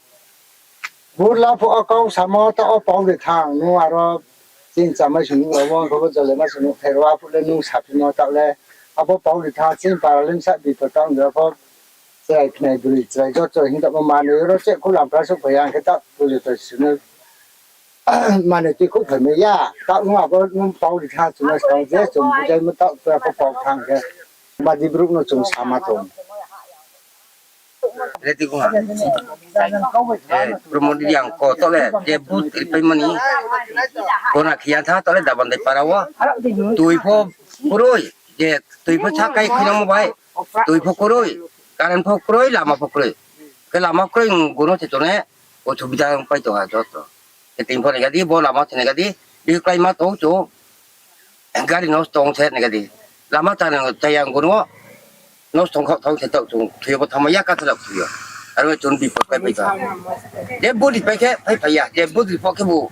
Burla pho o kau samo ta o pau de thang, nung aro chini chamai sung nuh rao, abo jole ma sung nuh pherao, aphuh le nung saphimo taoh le, abo pau de thang, chini para le bsa bipod ta ong de pho, chrai khnai broi chrai joto hing tamo manoi ro che khu lampra souh phai ya, hing khe taoh pujo to sung no manoi tui khouh phai mai ya, taoh nung abo nung pau de thang, chung no skang je chung bujaimo taoh pho pau thang khe, badi brouh no chung sama tong. Ready ko ha. Eh, Promo Reang ko to le, je booth ri pai mani. Kona khiya tha to le Dabandai para wo. Tui pho kroi, je tui pho sa kai khinang mo bai. Tui pho kroi, current pho kroi, lama pho kroi. Khe lama kroi, gono se tone, osubida pai tong ha joto. Khe tini pho nai gadi, bo lama se nai gadi, bihih klái ma tong chung. Gari nosto ong se nai gadi. Lama chana chaya ang gono. Nosto ong khaoh thaoh se taoh chung thoi yo bo thanngma ya ka thalak thoi yo. Aro chung bipod kai pai ka. Je body pai khe phai phai ya. Je body pho khe bo.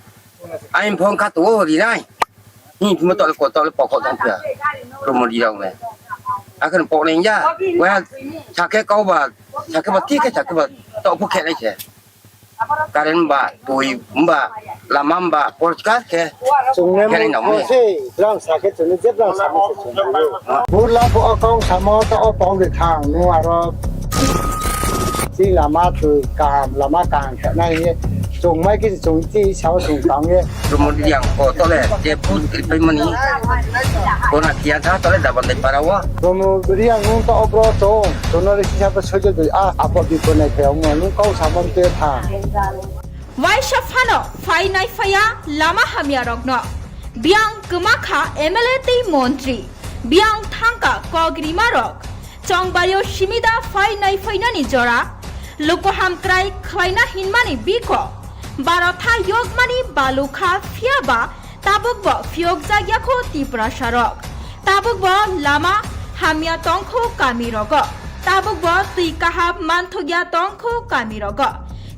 Aini phone kha tong o ri nai. Hing phimo taoh le ko taoh le pokok tong phi ya. Promo Reang rao le. Akhe no poknai ya. Waiha sakhe kau ba. Sakhe ba thik khe sakhe ba. Taoh pho khe nai se. Current ba, tui ba, lama ba, porchka khe. Chung ne khe nai nang mo se, brang sa khe chung ne je brang sa mo se chung ne. Burla pho o kau samo ta o pau de thang, nung aro. Chini lama tui kaham, lama kaham khe nai ye. Chung mai khe chung chi sao chung tang ye. Promo Reang ko to le, je booth ri pai mani. Kona khiya tha to le Dabandai para wo. Promo Reang nung to o bro chung, chung no le sisa bo soijo dui a, apo bipo nai phai ongmo, nung kau samo te tha. Waisa phano phai nai phai ya lama hamya rokno. Biang kwma kha M L A tei montri. Biang thangka kok rima rok. Chongbari o simi da phai nai phai nani jora. Luku hamkrai khlaina hinmani biko. Baro tha yokmani balu kha phiya ba tabuk bo phiyok jak ya kho Tiprasa rok. Tabuk bo lama hamya tong kho kami rogo. Tabuk bo tui kaham manthok ya tong kho kami rogo.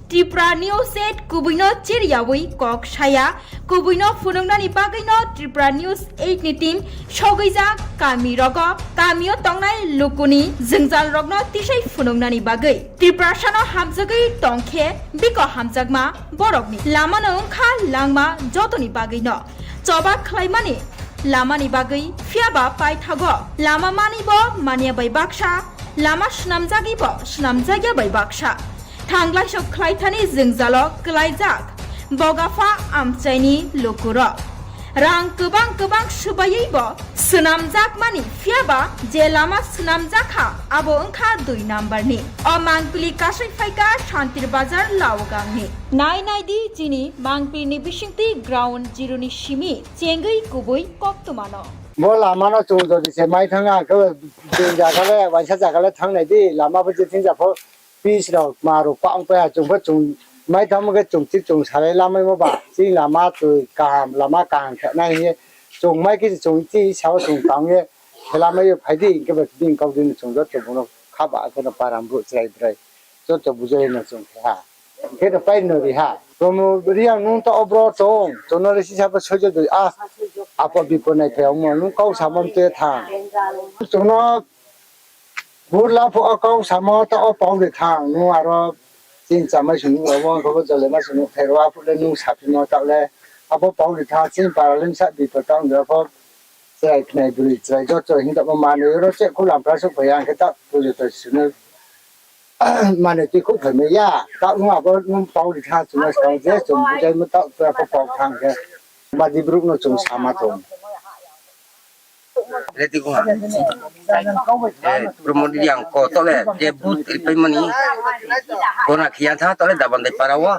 Tripura News eight kubui no chiriyawi kok saya, kubui no phunuknani bagwi no Tripura News eight ni team sogwijak kami rogo, kami o tongnai lukuni jwngjal rokno tisai phunuknani bagwi. Tiprasa no hamjagwi tongkhe biko hamjakma borokni lama no wngkha langma jotoni bagwi no. Choba khlaimani lamani bagwi phiyaba paithago lama mani bo manya bai baksa, lama swnamjagwi bo swnamjakya bai baksa. Thanglaiso khlaithani jwngjalo kwlaijak bogapha amchaini lukurok. Rang kwbang kwbang swbaiwi bo swnamjakmani phiyaba je lama swnamjakha abo wngkha dui number ni. O mangpili kasai phaikha Santir Bazar Laogangni. Nai nai di chini mangpili ni bisingtwi ground zero ni simi chengwi kubui koktwmano. Bo lama no chung jodi se mai thang ang khe, chini jaga le, waisa jaga le thang nai di, lama bo je thing ja pho, pitch rok, ma rok, pa ong pai ha, chung pho chung mai thang khe chung chi chung salai lamai mo ba, chini lama twi kaham, lama kaham khe nai hing ye, chung mai khe chung chi sao chung tang ye, se lamai yo phai di, hing khe ba bini kau di no chung joto bung no kha ba khe no param brouh chrai brai, joto bujai no chung khe ha. Khe no pai no ri ha. Promo Reang nung ta obro tong, chung no le sisa bo soijo doi, a, apo bipo nai phai ongmo, nung kau samo mte thang. Chung no burla pho o kau samo ta o pau de thang, nung aro chini chamai sung nung abo, abo jole ma sung nung pherwa phu le nung saphimo ta le, abo pau de thang, chini para le sa bipo tang de pho, chrai khnai bwrwi chrai joto hing tongmo manwi oro che khu lampra suk phai ang khe ta pujo to sunu. Mane twi khuk phaimai ya, taoh nung abo nung pau ri tha, chung no skang je chung bujai mo taoh tura pho pau thang khe. Badi brouh no chung sama tong. Reti kung ha. Eh, Promo Reang ko tole, je booth ripai mani. Kona khiya tha tole Dabandai para wo.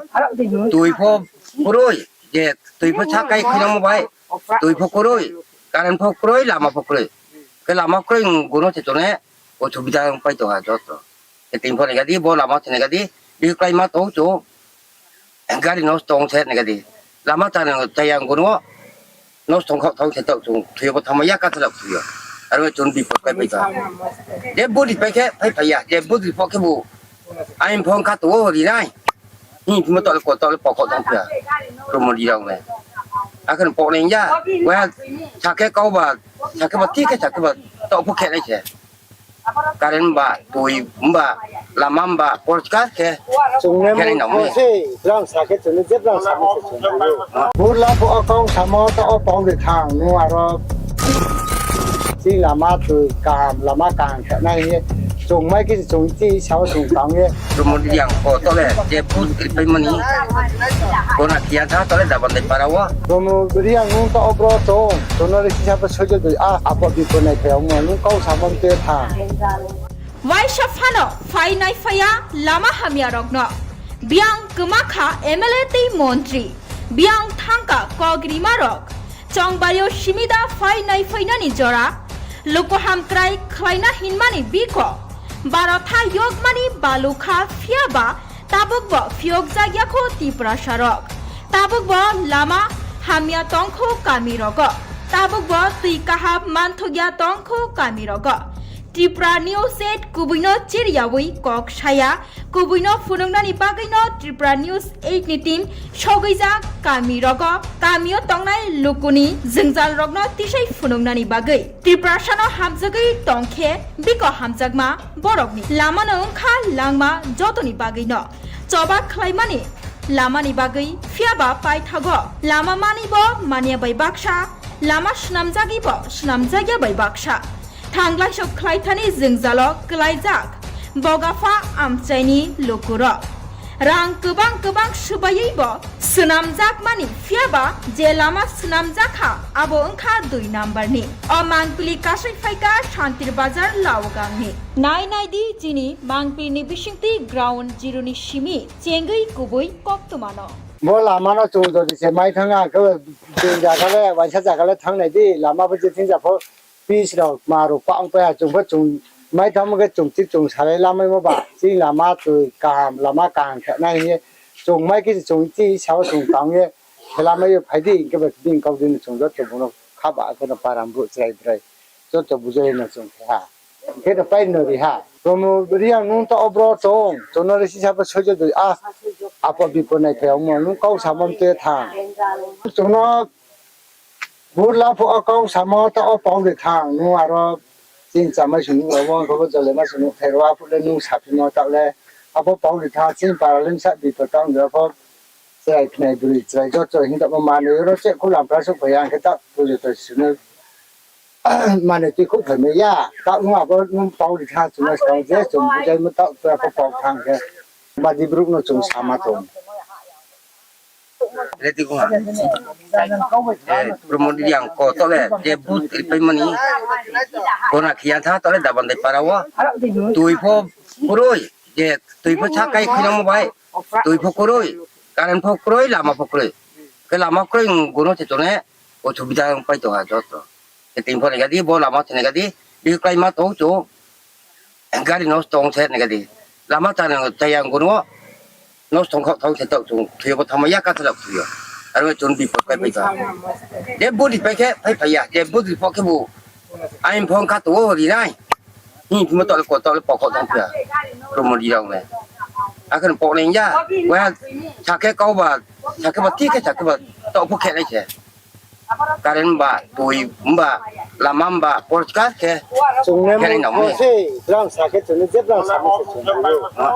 Tui pho kroi, je tui pho sakai khinamo bai. Tui pho kroi, current pho kroi, lama pho kroi. Khe lama kroi, gono se tone, o subida pai tong ha joto. Khe tini pho nai gadi, bo lama se nai gadi, bihih klái ma tong chu, gari nosto ong se nai gadi. Lama chana chaya ang gono, nosto ong khaoh thong se tong chu, thuyo bo thangma ya kathalak thuyo. Aro chung bipot pai pai tong. Je budi pai khe, pai pai ya, je budi pho khe bu, ain phone kha tong o ri nai. Hing phimo tole ko tole pokok tong pia. Promo Reang le. Akhe pok nai ya. Wa sakhe kau ba, sakhe ba, ti khe sakhe ba, tau pho khe nai se. Current ba, tui ba, lama ba, porskar khe. Chung ne khe nai mo nang ko se, brang sakhe chung ne je brang sakhe se chung ne. Burla pho o kau samo ta o pau de thang, nu aro. Chini lama twi kaham, lama kaham khe nai hing ye. Chung mai khe chung chi sao chung tang ye. Promo Reang ko tole, je booth ripai mani. Kona khiya tha tole Dabandai para wo. Promo Reang nung ta obro tong, chung no le sisa bo soijo doi, a, apo bipo nai phai ongmo, nung kau samo mte tha. Waisa phano phai nai phai ya lama hamya rokno. Biyang kwma kha M L A tei montri. Biyang thangka kok rima rok. Chongbario simida phai nai phainani jora. Lukuham krai khlaina hinmani biko. Barotha yokmani balukha phiyaba tabuk bo phiyokjak yakho Tiprasa rok. Tabuk bo lama hamya tongkho kami rogo. Tabuk bo twi kaham manthokya tongkho kami rogo. Tripura News eight kubui no chiriyawi kok saya, kubui no phunuknani bagwi no Tripura News eight ni team sogwijak kami rogo, kami o tongnai lukuni jwngjal rokno tisai phunuknani bagwi. Tiprasa no hamjagwi tongkhe biko hamjakma borokni lama no wngkha langma jotoni bagwi no. Choba khlaimani lamani bagwi phiyaba paithago lama mani bo manya bai baksa, lama swnamjagwi bo swnamjakya bai baksa. Thanglaiso khlaithani jwngjalo kwlaijak bogapha amchaini lukurok. Rang kwbang kwbang swbaiwi bo swnamjakmani phiyaba je lama swnamjakha abo wngkha dui number ni. O mangpili kasai phaikha Santir Bazar Laogangni. Nai nai di chini mangpili ni bisingtwi ground zero ni simi chengwi kubui koktwmano. Bo lama no chung jodi se mai thang ang khe, bini jaga le, waisa jaga le thang nai di, lama bo je thing ja pho, pitch rok, ma rok, pa ong pai ha, chung pho chung mai thang khe chung chi chung salai lamai mo ba, chini lama twi kaham, lama kaham khe nai hing ye, chung mai khe chung chi sao chung tang ye, se lamai yo phai di, hing khe ba bini kau di no chung joto bung no kha ba khe no param brouh chrai brai, joto bujai no chung khe ha. Hing khe no pai no ri ha. Promo Reang nung taoh wo bro tong, chung no le sisa pho soijo doi a, apo bipo nai phai ongmo, nung kau samo mte tha. Chung no burla pho o kau samo taoh wo pau de tha, nung aro chini chamai sung nung abo khe bo jole ma sung nung khairo aphuh le nung saphimo taoh le, abo pau de tha, chini para le bsa bipo tang de pho, chrai khnai broi chrai joto hing tongmo manoi ro che khu lampra souhphai ya, hing khe taoh pujo to sung no manoi tui khouh phai mai ya, taoh nung abo nung pau ri tha, chung no skang je chung bujaimo taoh to pho pau tha hing khe, badi brouh no chung sama tong. Promo Reang ko taoh le je booth ripaimo ni, kona khiya tha taoh le Dabandai para wo, tui pho kroi, je tui pho sakai khuinangmo bai, tui pho kroi, current pho kroi, lama pho kroi. Khe lama kroi, gono se chung ne, osubida pai tong ha joto. Khe tini pho nai ga di, bo lama se nai ga di, bihih kláima tong chung, gari nosto ong se nai ga di. Lama chaya, chaya gono, nosto ong khaoh thanng se taoh chung thoi yo bo thanngmai ya, kathalak thoi yo. Aro chung bipot kái pai tong. Je booth ripai khe phai phai ya, je booth ri pho khe bo, aini phone kha tong o ri nai. Hing phimo taoh le ko taoh le pokok tong phi ya. Promo Reang le. Akhe pok nai ya. Wa sakhe kau ba, sakhe ba, ti khe sakhe ba, taoh pho khe nai se. Current ba, tui ba, lama ba, porskar khe. Chung ne khe nai nang mo se, brang sakhe chung ne je brang sakhe se chung ne.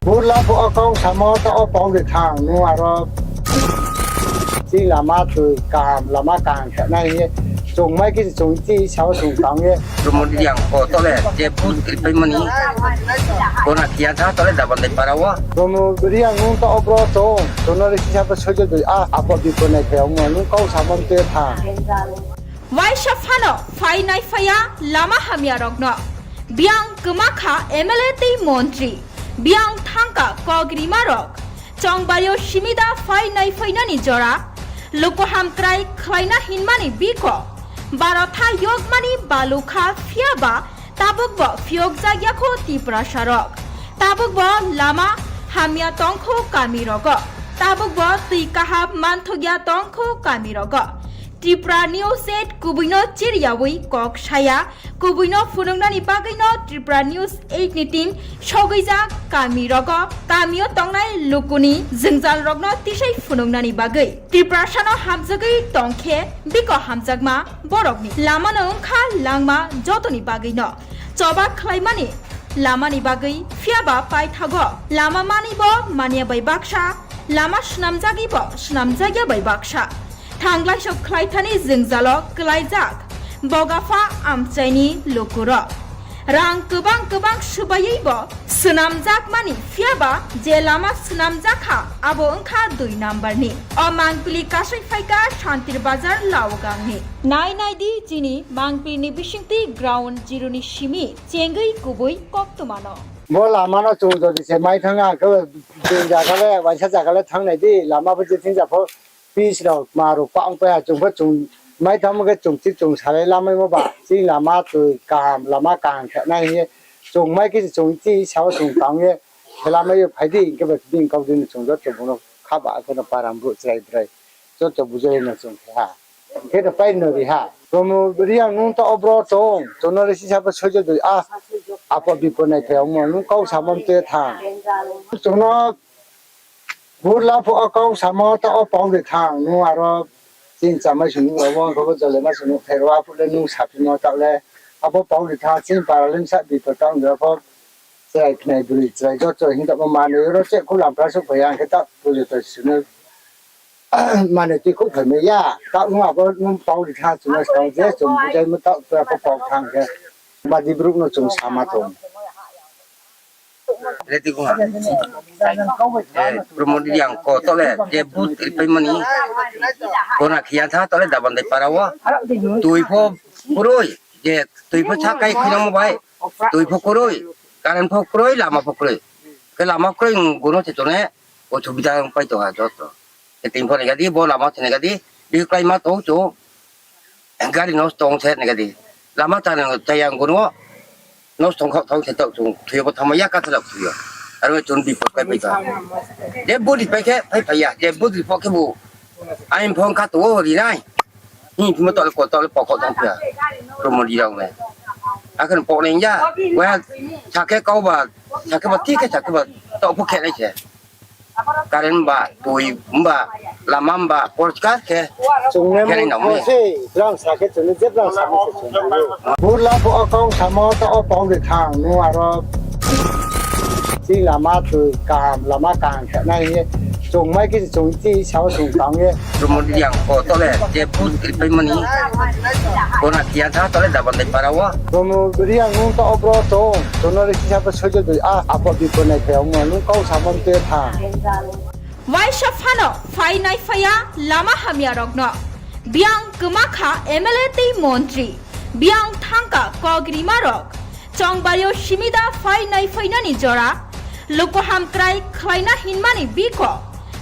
Burla pho o kau samo taoh wo pau de tha, nung aro chini lama tui kaham, lama kaham khe nai hing ye. Chung mai khe chung ti sao chung tang ye. Promo Reang ko taoh le je booth ripaimo ni, kona khiya tha taoh le Dabandai para wo. Promo Reang nung taoh wo bro tong, chung no le sisa pho soijo doi a, apo bipo nai phai ongmo, nung kau samo mte tha. Waisa phano phai nai phai ya lama hamya rok no. Biang kma kha M L A tei montri. Biang thangka kok rima rok. Chongbari yo simida phai nai phai nani jora. Luku hamkrai khlaina hinmani biko. Barotha yokmani balukha phiya ba tabuk bo phiyokjak ya kho Tiprasa rok. Tabuk bo lama hamya tong kho kami rogo. Tabuk bo tui kaham manthok ya tong kho kami rogo. Tripura News eight kubui no chiriyawi kok saya, kubui no phunuknani bagwi no Tripura News eight ni team sogwijak kami rogo, kami o tongnai lukuni jwngjal rokno tisai phunuknani bagwi. Tiprasa no hamjagwi tong khe biko hamjakma borokni lama no wngkha langma jotoni bagwi no choba khlaimani lamani bagwi, phiyaba paithago lama mani bo manya bai baksa, lama swnamjagwi bo swnamjakya bai baksa. Thanglaisok khlaithani jwngjalo kwlaijak bogapha amchaini lukurok. Rang kwbang kwbang swbaiwi bo swnamjakmani, phiyaba je lama swnamjakha abo wngkha dui number ni. O mangpili kasai phaikha Santir Bazar Laogangni. Nai nai di chini mangpili ni bisingtwi ground zero ni simi chengwi kubui koktwmano. Bo lama no chung jodi se mai thang, ang khe bini zaga le, waisa zaga le thang nai di, lama pho je thing ja pho, pis rok, ma rok, pang pai ha, chung pho chung mai thang khe chung thik chung salai lamaimo ba, chini lama twi kaham, lama kaham khe nai hing ye, chung mai khe chung ti sao chung tang ye, khe lamai yo phai di, hing khe ba bini kau di no chung joto bung no kha ba, khe no param brouh chrai brai, joto bujai no chung khe ha. Khe no pai no ri ha. Promo Reang nung taoh wo bro tong, chung no le sisa pho soijo doi a, apo bipo nai phai ongmo, nung kau samo mte tha. Chung no burla pho o kau samo taoh wo pau de tha, nung aro chini chamai sung nung abo khe bo jole ma sung nung khairo aphuh le nung saphimo taoh le, abo pau de tha, chini para le bsa bipo tang de pho, chrai khnai broi chrai joto hing tongmo manoi ro che khu lampra souhphai ya, hing khe taoh pujo to sung no manoi tui khouh phai mai ya, taoh nung abo nung pau ri tha, chung no skang je chung bujaimo taoh to pho pau tha hing khe, badi brouh no chung sama tong. Promo Reang ko taoh le je booth ripaimo ni, kona khiya tha taoh le Dabandai para wo, tui pho kroi, je tui pho sakai khuinangmo bai, tui pho kroi, current pho kroi, lama pho kroi. Khe lama kroi, gono se chung ne osubida pai tong ha joto. Khe tini pho nai ga di, bo lama se nai ga di, bihih kláima tong chung, gari nosto ong se nai ga di. Lama chaya, chaya gono nosto ong khaoh thanng se taoh chung thoi yo bo thanngmai ya, kathalak thoi yo. Aro chung bipot kái pai tong. Je booth ripai khe phai phai ya, je booth ri pho khe bo aini phone kha tong o ri nai. Hing phimo taoh le ko taoh le pokok tong phi ya. Promo Reang le. Akhe no pok nai ya. Wa sakhe kau ba Sakhe ba thik khe sakhe ba taoh pho khe nai se. Current ba, tui ba, lama ba, porchkar khe. Chung ne khe nai nang mo se, brang sa khe chung ne je brang sa mo se chung ne. Burla pho o kau samo taoh o pau de thang, nung aro chini lama tui kaham, lama kaham khe nai hing ye. Chung mai khe chung chi sao chung tang ye. Promo Reang ko taoh le, je booth kri pai mani. Kona kia tha taoh le Dabandai para wo. Promo Reang nung taoh o bro tong, chung no le sisa pho soijo doi a, apo bipo nai phai ong mo, nung kau samo tui tha. Waisa phano phai nai phai ya lama hamya rok no. Biang kma kha M L A tei montri. Biang thangka kok rima rok. Chongbari o simida phai nai phai nani jora. Luku hamkrai khlaina hinmani biko.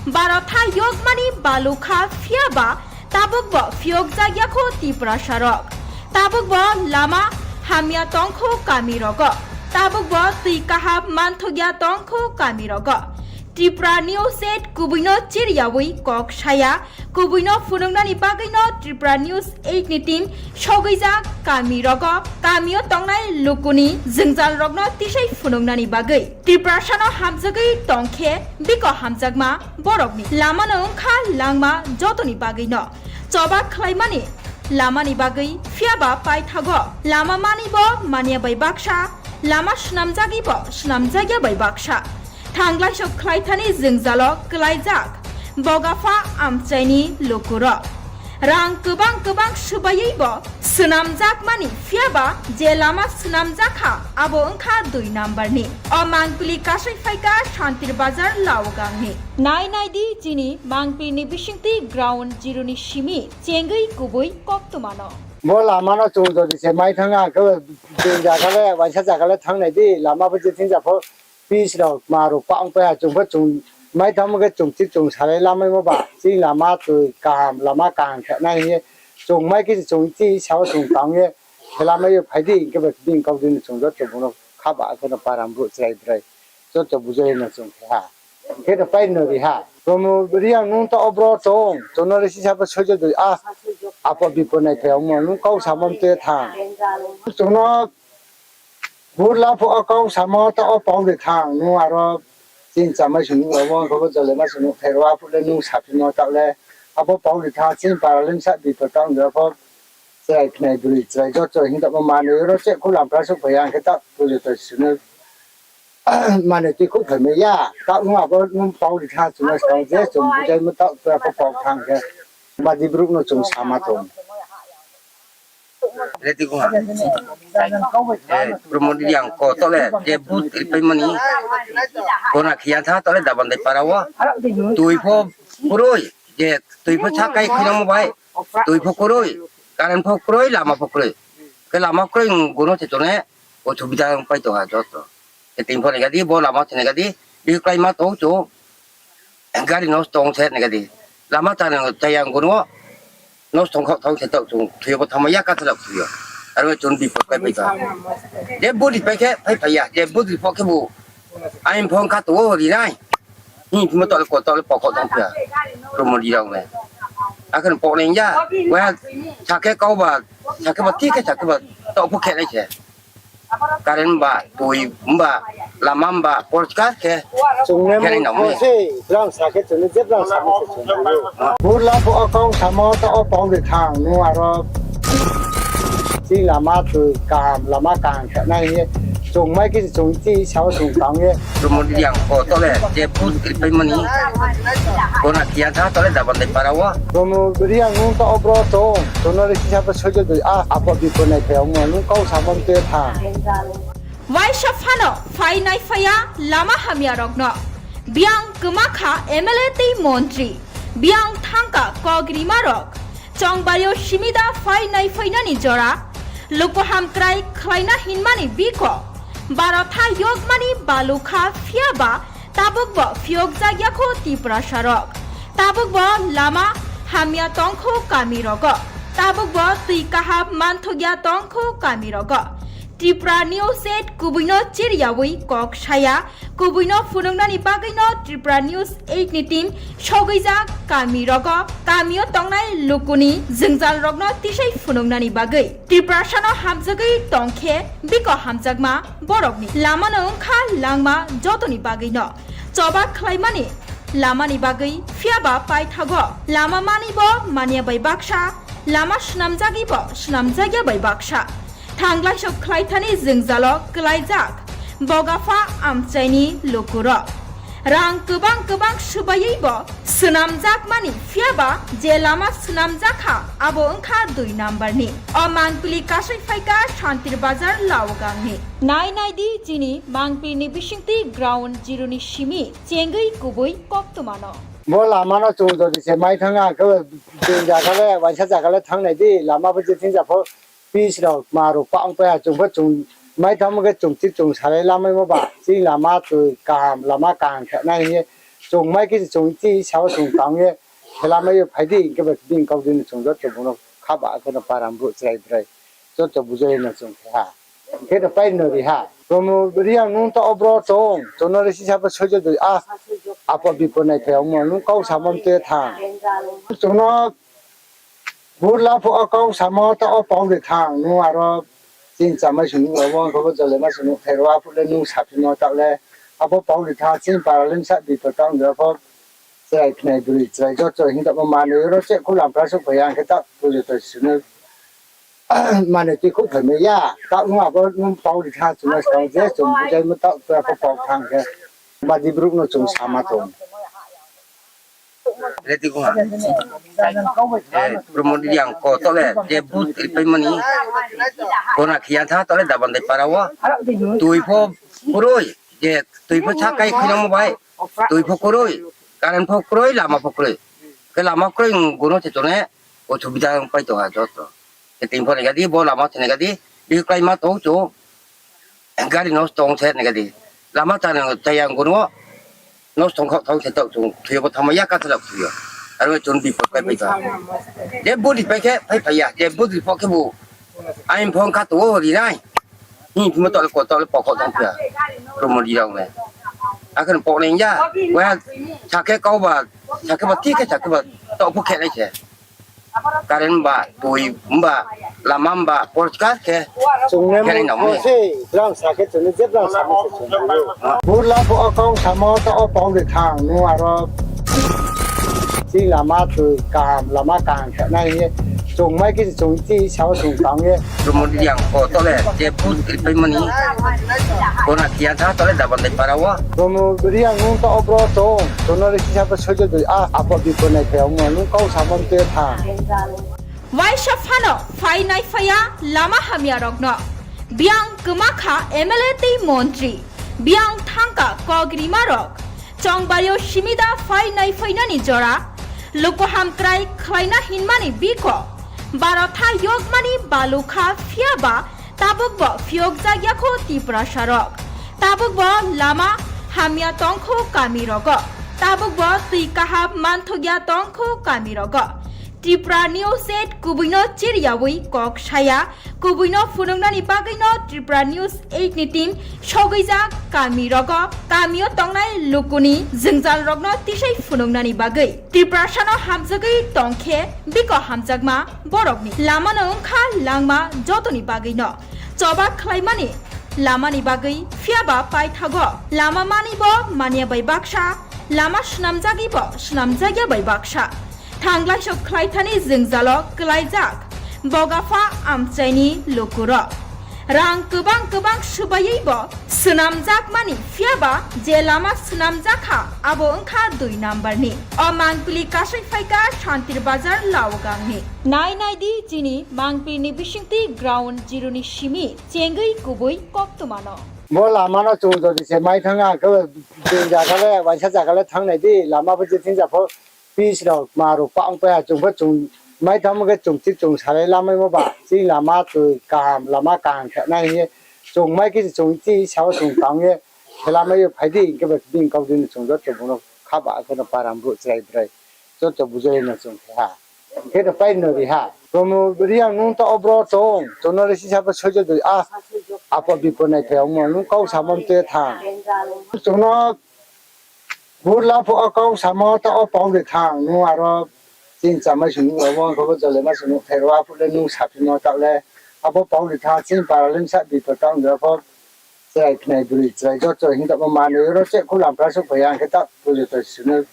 Barotha yokmani balukha phiya ba tabuk bo phiyok jak ya kho Tiprasa rok. Tabuk bo lama hamya tong kho kami rogo. Tabuk bo tui kaham manthok ya tong kho kami rogo. Tripura News eight kubui no chiriyawi kok saya, kubui no phunuknani bagwi no Tripura News eight ni team sogwijak kami rogo, kami o tongnai lukuni jwngjal rokno tisai phunuknani bagwi. Tiprasa no hamjagwi tong khe biko hamjakma borokni. Lama no wngkha langma jotoni bagwi no. Choba khlaimani lamani bagwi phiya ba paithago lama mani bo manya bai baksa, lama swnamjagwi bo swnamjak ya bai baksa. Thanglai sok khlaithani jwngjalo klaijak bogapha amchaini lukurok. Rang kwbang kwbang swbaiwi bo swnamjakmani, phiya ba je lama swnamjak kha, abo wngkha dui number ni. O Mangpili kasai phaikha Santir Bazar Laogangni. Nai nai di chini Mangpili ni bisingtwi ground zero ni simi chengwi kubui koktwma no. Bo lama no chung jodi se mai thang, ang khe bini zaga le, waisa zaga le thang nai di, lama bo je thing ja pho. Pis rok, ma rok, pang pai ha, chung pho chung mai thangmo khe chung chi chung salai lamaimo ba, chini lama tui kaham, lama kaham khe nai hing ye, chung mai khe chung chi sao chung tang ye, khe lamai yo phai di, hing khe ba bini kau di no chung joto bung no kha ba, khe no param brouh chrai brai, joto bujai no chung khe ha. Khe no pai no ri ha. Promo Reang nung taoh o bro tong, chung no le sisa pho soijo doi a, apo bipo nai phai ong mo, nung kau samo tui tha. Chung no Burla pho o kau samo taoh o pau de thang, nung aro chini chamai sung nuh rao, bo khe bo jole ma sung nuh thai rao, aphuh le nung saphimo taoh le, abo pau de thang, chini para le bsa bipo tang de pho, chrai khnai broi chrai joto hing tamo manoi ro che khu lampra souh phai ya, hing khe taoh pujo to sung no manoi tui khu phai mai ya, taoh nung abo nung pau de thang, chung no skang je chung bujaimo taoh pura pho pau thang khe, badi brouh no chung sama tong. Ready ko ha. Eh, Promo Reang ko taoh le, je booth kri pai mani. Kona kia tha taoh le Dabandai para wo. Tui pho kroi, je tui pho sakai khinamo bai. Tui pho kroi, current pho kroi, lama pho kroi. Khe lama kroi, gono se tone, osubida pai tong ha joto. Khe tini pho nai gadi, bo lama se nai gadi, bi klái ma tong chung. Gari nosto ong se nai gadi. Lama chana chaya ong gono. Nosto ong khaoh thaoh se taoh chung thoi yo bo thanngma ya ka thalak thoi yo. Aro chung bipot pai pai tha. Je body pai khe phai phai ya. Je body pho khe bu. Aini phone kha tong o ri nai. Hing phimo taoh le ko taoh le pokok tong phi ya. Promo Reang le. Akhe pok nai ya. Wa sakhe kau ba. Sakhe ba thik khe sakhe ba. Taoh pho khe nai se. Current ba, tui ba, lama ba, porchkar khe. Chung ne khe nai nang mo se, brang sa khe chung ne je brang sa mo se chung ne. Burla pho o kau samo taoh o pau de thang, nung aro chini lama tui kaham, lama kaham khe nai hing ye. Chung mai khe chung chi sao chung tang ye. Promo Reang ko taoh le, je booth kri pai mani. Kona kia tha taoh le Dabandai para wo. Promo Reang nung taoh o bro tong, chung no le sisa pho soijo doi a, apo bipo nai phai ong mo, nung kau samo tui tha. Waisa phano phai nai phai ya lama hamya rok no. Biang kma kha M L A tei montri. Biang thangka kok rima rok. Chongbari o simida phai nai phai nani jora. Luku hamkrai khlaina hinmani biko. Barotha yokmani balukha phiya ba tabuk bo phiyok jak ya kho Tiprasa rok. Tabuk bo lama hamya tong kho kami rogo. Tabuk bo tui kaham manthok ya tong kho kami rogo. Tripura News eight kubui no chiriyawi kok saya, kubui no phunuknani bagwi no Tripura News eight ni team sogwijak kami rogo, kami o tongnai luku ni jwngjal rokno tisai phunuknani bagwi. Tiprasa no hamjagwi tong khe biko hamjakma borok ni lama no wngkha langma jotoni bagwi no. Choba khlaimani lama ni bagwi, phiya ba paithago lama manwi bo manya bai baksa, lama swnamjagwi bo swnamjakya bai baksa. Thanglaiso khlaithani jwngjalo kwlaijak Bogapha amchaini lukurok. Rang kwbang kwbang swbaiwi bo swnamjakmani, phiya ba je lama swnamjak kha, abo wngkha dui number ni. O mangpili kasai phaikha Santir Bazar Laogangni. Nai nai di chini mangpili ni bisingtwi ground zero ni simi chengwi kubui koktwma no. Bo lama no chung jodi se mai thang, ang khe bini zaga le, waisa zaga le thangnai di, lama bo je thing ja pho, pitch rok, ma rok pa ong pai ha, chung pho chung mai thang khe chung chi chung salai lamaimo ba, chini lama twi kaham, lama kaham khe nai hing ye, chung mai khe chung chi sao chung tang ye, khe lamai yo phai di, hing khe ba bini kau di no chung joto bung no kha ba, khe no para brouh chrai brai, joto bujai no chung khe ha. Hing khe no pai no ri ha. Promo Reang nung taoh wo bro tong, chung no le sisa pho soijo doi, a, apo bipo nai phai ongmo, nung kau samo mte thang. Chung no burla pho o kau samo taoh wo pau ri thang, nung aro chini chamai sung nuh rao, abo khe bo jole ma sung nuh thai rao, aphuh le nung saphimo taoh le, abo pau ri thang, chini para le bsa bipo taoh ong pho, chrai khnai broi chrai joto hing tongmo manoi oro che khulam pra souhphai ya, ang khe taoh pujo to sunu manoi tui khouh phaimai ya, taoh nung abo nung pau ri thang chung no skang je chung bujaimo taoh pura pho pau thang khe, badi brouh no chung sama tong. Ready ko ha. Eh, Promo Reang ko taoh le je vote ripaimani. Gona khiya tha taoh le Dabandai para wo. Tui pho kroi, je tui pho sakai khuinangmo bai. Tui pho kroi, current pho kroi, lama pho kroi. Khe lama kroi, gona se chung ne, osubida pai tong ha joto. Khe tini pho nai gadi, bo lama se nai gadi, bihih kláima tong chung. Gari nosto ong se nai gadi. Lama chana chaya ang guru o. Nosto ong khaoh thaoh se taoh chung thoi yo bo thanngma ya kathalak thoi yo. Aro chung bipot pai pai tha. Je budi pai khe phai phai ya. Je budi pho khe bo. Aini phone kha tong o ri nai. Hing phimo taoh le ko taoh le pokho tong phi ya. Promo di rao le. Akhe pok nai ya. Wa sakhe kau ba. Sakhe ba thik khe sakhe ba. Taoh pho khe nai se. Current ba, tui ba, lama ba, porskar khe. Chung ne khe nai nang mo. Brang sa khe chung ne je brang sa mo se chung ne. Burla pho o kau samo taoh wo pau ri thang, nung aro chi lama tui kaham, lama kaham khe nai ye. Chung mai khe chung chi sao chung tang ye. Promo Reang ko taoh le je vote ripaimani. Gona khiya tha taoh le Dabandai para wo. Promo Reang nung taoh wo bro tong, chung no le sisa pho soijo doi, a, apo bipo nai phai ongmo, nung kau samo mte thang. Waisa phano phai nai phai ya lama hamya rokno. Biyang kwma kha M L A tei montri. Biyang thangka kok rima rok. Chongbari o simida phai nai phainani jora. Luku hamkrai khlaina hinmani biko. Barotha yokmani balu kha phiya ba tabuk bo phiyokjak ya kho Tiprasa rok. Tabuk bo lama hamya tong kho kami rogo. Tabuk bo twi kaham manthok ya tong kho kami rogo. Tripura News eight kubui no chiriyawi kok saya, kubui no phunuknani bagwi no Tripura News eight ni team sogwijak kami rogo, kami o tongnai luku ni jwngjal rokno tisai phunuknani bagwi. Tiprasa no hamjagwi tong khe biko hamjakma borok ni lama no wngkha langma jotoni bagwi no. Choba khlaimani lama ni bagwi phiya ba paithago lama manwi bo manya bai baksa, lama swnamjagwi bo swnamjakya bai baksa. Thanglaiso khlaithani jwngjalo kwlaijak Bogapha amchaini lukurok. Rang kwbang kwbang swbaiwi bo swnamjakmani, phiya ba je lama swnamjak kha, abo wngkha dui number ni. O mangpili kasai phaikha Santir Bazar Laogangni. Nai nai di chini mangpili ni bisingtwi ground zero ni simi chengwi kubui koktwma no. Bo lama no chung jodi se mai thang, ang khe bini zaga le, waisa zaga le thangnai di, lama bo je thing ja pho, pitch rok, ma rok pa ong pai ha, chung pho chung mai thangmo khe chung chi chung salai lamaimo ba, chini lama twi kaham, lama kaham khe nai hing ye, chung mai khe chung chi sao chung tang ye, khe lamai yo phai di, hing khe ba bini kau di no chung joto bung no kha ba, khe no para brouh chrai brai, joto bujai no chung khe ha, khe no pai no ri ha. Promo Reang, nung taoh wo bro tong, chung no le sisa pho soijo doi, a, apo bipod nai phai ongmo, nung kau samo mte thanng. Chung no burla pho o kau samo taoh wo pau de thanng, nung aro chini chamai sung nuh rao, abo khe bo jole ma sung nuh pherao, aphuh le nung saphimo taoh le, abo pau de thanng, chini para le bsa bipod tang de pho, chrai khnai broi, chrai joto hing taoh bo manoi ro cheh khu lam pra souhphai ya, hing khe taoh pujo to sunu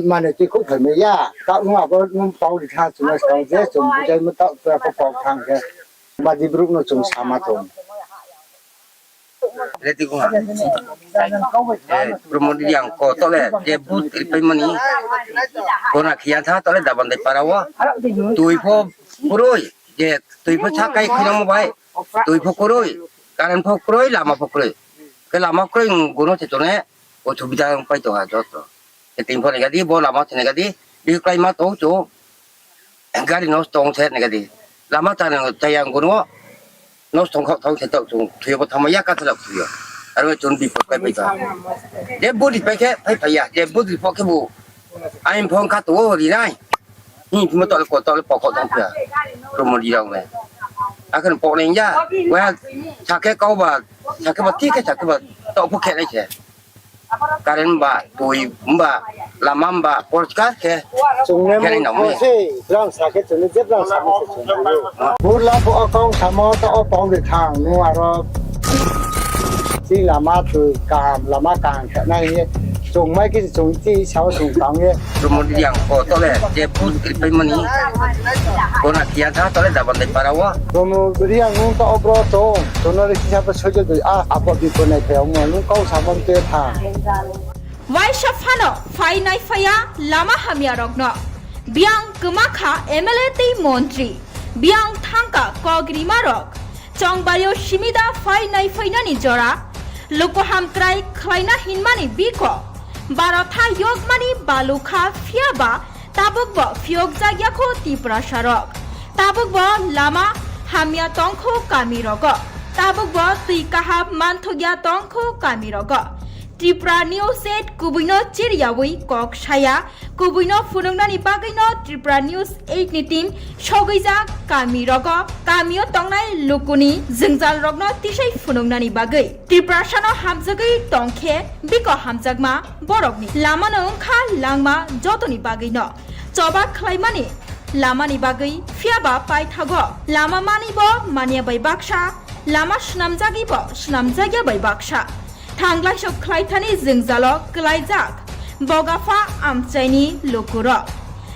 manoi tui khouh phai mai ya, taoh nung abo nung pau ri thanng, chung no skang je chung bujaimo taoh tura pho pau thanng khe, badi brouh no chung sama tong. Reti kong ha. Promo Reang ko taoh le je booth ripaimo ni, gona khiya tha taoh le Dabandai para wo. Tui pho kroi, je tui pho sakai khuinangmo bai, tui pho kroi, current pho kroi, lama pho kroi. Khe lama kroi, gono se chung ne, osubida pai tong ha joto. Khe tini pho nai ga di, bo lama se nai ga di, bihih kláima tong chung, gari nosto ong se nai ga di. Lama chaya, chaya gono, nosto ong khaoh thanng se taoh chung, thoi yo bo thanngma ya kathalak thoi yo. Aro chung bipod pai pai tong. Je booth ri pai khe, pai phai ya, je booth ri pho khe bu, aini phone kha tong wo ri nai. Hing phimo taoh le ko taoh le pokok tong phi ya. Promo Reang le. Akhe pok nai ya. Wa sakhe kau ba, sakhe ba, thik khe sakhe ba, taoh pho khe nai se. Current ba, tui ba, lama ba, porchkar khe. Chung ne khe nai nang mo se, brang sakhe chung ne je brang sakhe se chung ne. Burla pho o kau samo taoh wo pau de thanng, nung aro chini lama tui kaham, lama kaham khe nai hing ye. Chung mai khe se chung chi sao chung tang ye. Promo Reang ko taoh le je booth ripaimo ni, gona khiya tha taoh le Dabandai para wo. Promo Reang, nung taoh wo bro tong, chung no le sisa pho soijo doi, a, apo bipod nai phai ongmo, nung kau samo mte thanng. Waisa phano phai nai phai ya lama hamya rok no. Biang kma kha M L A tei montri. Biang thangka kok rima rok. Chongbari yo simida phai nai phai nani jora. Luku hamkrai khlaina hinmani biko. Barotha yokmani balukha phiyaba tabuk bo phiyokjak ya kho Tiprasa rok. Tabuk bo lama hamya tongkho kami rogo. Tabuk bo tui kaham manthok ya tongkho kami rogo. Tripura News eight kubui no chiriyawi kok saya, kubui no phunuknani bagwi no Tripura News eight ni team sogwijak kami rogo, kami o tongnai lukuni jwngjal rokno tisai phunuknani bagwi. Tiprasa no hamjagwi tongkhe biko hamjakma borokni lama no wngkha langma jotoni bagwi no choba khlaimani lamani bagwi, phiyaba paithago lama mani bo manya bai baksa, lama swnamjagwi bo swnamjakya bai baksa. Thanglaiso khlaithani jwngjalo kwlaijak bogapha amchaini lukurok.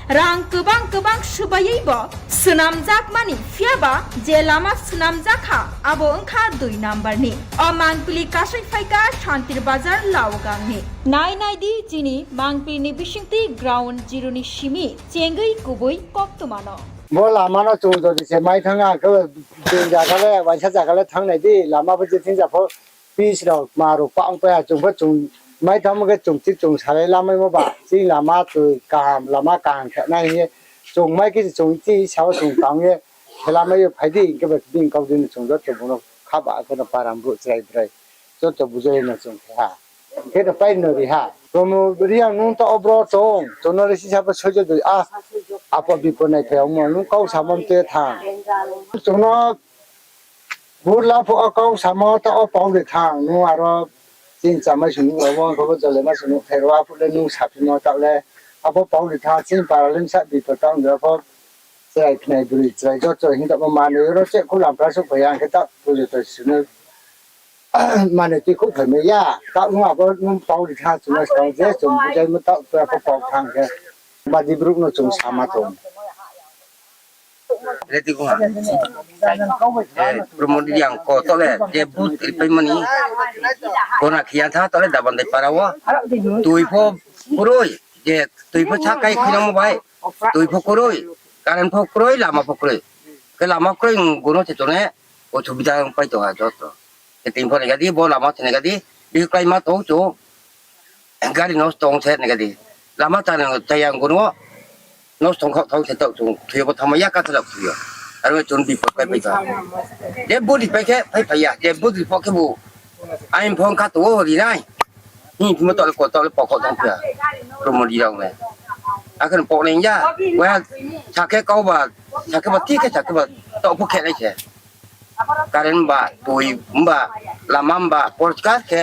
Rang kwbang kwbang swbaiwi bo swnamjakmani, phiyaba je lama swnamjakha abo wngkha dui number ni. O mangpili kasai phaikha Santir Bazar Laogangni. Nai nai di chini mangpili ni bisingtwi ground zero ni simi chengwi kubui koktwmano. Bo lama no chung jodi se mai thang, ang khe bini jaga le, waisa jaga le thang nai di, lama bo je thing ja pho pitch rok, ma rok pang pai ya, chung pho chung mai thangmo khe chung chi chung salai lamaimo ba, chini lama twi kaham, lama kaham khe nai hing ye, chung mai khe chung chi sao chung tang ye, khe lamai yo phai di, hing khe ba bini kau di no chung joto bung no kha ba, khe no para brouh chrai brai, joto bujai no chung khe ha. Khe no pai no ri ha. Promo Reang, nung taoh wo bro tong, chung no le sisa pho soijo doi, a, apo bipod nai phai ongmo, nung kau samo mte thanng. Chung no burla pho o kau samo taoh wo pau de thanng, nung aro chini chamai sung nuh rao, abo khe bo jole ma sung nuh pherao, aphuh le nung saphimo taoh le, abo pau de thanng, chini para le bsa bipod tang de pho, chrai khnai broi, chrai joto hing taoh bo manoi ro cheh khu lam pra souhphai ya, hing khe taoh pujo to sunu manoi tui khouh phai mai ya, taoh nung abo nung pau ri thanng, chung no skang je chung bujaimo taoh tura pho pau thanng khe, badi brouh no chung sama tong. Reti kong ha. Promo Reang ko taoh le je booth ripaimo ni, gona khiya tha taoh le Dabandai para wo. Tui pho kroi, je tui pho sakai khuinangmo bai, tui pho kroi, current pho kroi, lama pho kroi. Khe lama kroi, gono se chung ne osubida pai tong ha joto. Khe tini pho nai ga di, bo lama se nai ga di, bihih kláima tong chung, gari nosto ong se nai ga di. Lama chaya, chaya gono nosto ong khaoh thanng se taoh chung thoi yo bo thanngma ya kathalak thoi yo. Aro chung bipod pai pai tong. Je booth ri pai khe phai phai ya, je booth ri pho khe bu aini phone kha tong wo ri nai. Hing phimo taoh le ko taoh le pokok tong phi ya. Promo Reang le. Akhe no pok nai ya. Waiha sakhe kau ba, sakhe ba thik khe sakhe ba taoh pho khe nai se. Current ba, tui ba, lama ba, porchkar khe.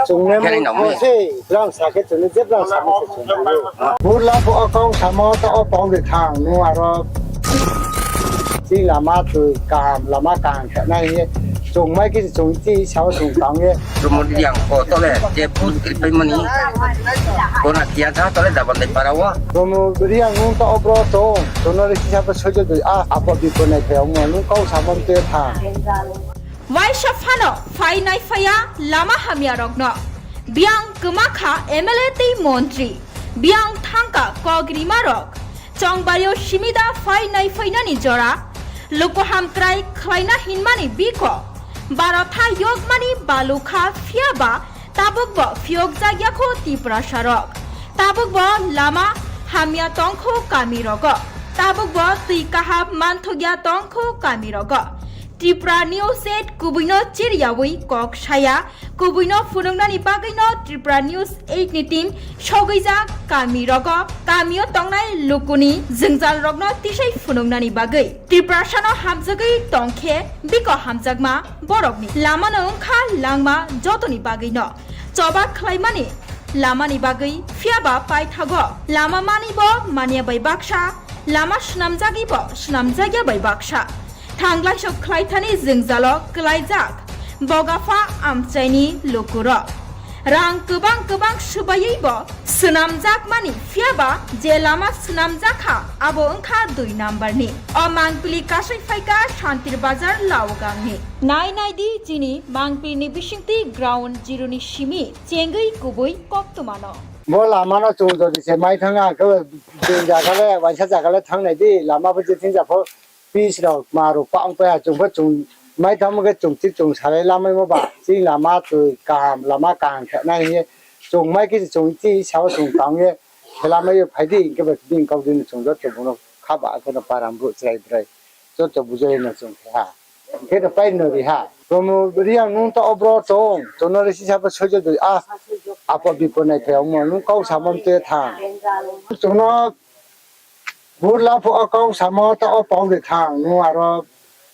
Chung ne khe nai nang mo se, brang sa khe chung ne je brang sa mo se chung ne. Burla pho o kau samo ta o pau de thang, nung aro chini lama tui kaham, lama kaham khe nai ye. Chung mai khe chung chi sao chung tang ye. Promo Reang ko to le, je booth kri pai mani. Kona kia tha to le Dabandai para wo. Promo Reang nung to o bro to, chung no le kisa pho soijo dui a, apo bipo nai phai ong mo, nung kau samo te tha. Waisa phano phai nai phai ya lama hamya rokno. Biang kwma kha M L A tei montri. Biang thangka kok rima rok. Chongbari o simida phai nai phai nani jora. Luku hamkrai khlaina hinmani biko. Barotha yokmani balukha phiyaba tabukbo phiyokjak ya kho Tiprasa rok. Tabukbo lama hamya tongkho kami rogo. Tabukbo twi kaham manthokya tongkho kami rogo. Tripura News eight kubuino chiriyawi kok saya, kubuino phunuknani bagwino Tripura News eight ni team sogwijak kami rogo, kamio tongnai lukuni jwngjal rokno tisai phunuknani bagwi. Tiprasano hamjagwi tongkhe biko hamjakma borokni lamano wngkha langma jotoni bagwino. Choba khlaimani lamani bagwi phiyaba paithago lama manibo manya bai baksa, lama swnamjagibo swnamjagya bai baksa. Thanglaisok khlaithani jwngjalo kwlaijak bogapha amchaini lukurok. Rang kwbang kwbang swbaiwibo swnamjakmani phiyaba je lama swnamjakha abo wngkha dui number ni. O mangpili kasai phaikha Shantir Bazar Laogangni. Nai nai di chini mangpilini bisingtwi ground zero ni simi chengwi kubui koktwmano. Bo lama no chung jodi se mai thang a, khe bini jaga le, waisa jaga le thang nai di, lama pho je thing ja pho, pitch rok, ma rok pang pai ha, chung pho chung mai thang khe chung thik chung salai lamaimo ba, chini lama twi kaham, lama kaham khe nai hing ye, chung mai khe chung chi sao chung tang ye, khe lamai yo phai di, hing khe ba bini kau di no chung joto bung no kha ba, khe no para brouh chrai brai, joto bujai no chung khe ha. Khe no pai no ri ha. Promo Reang nung to o bro tong, chung no le sisa pho soijo dui a, apo bipo nai phai ong mo, nung kau samo te tha. Chung no Burla pho o kau samo ta o pau de thang, nung aro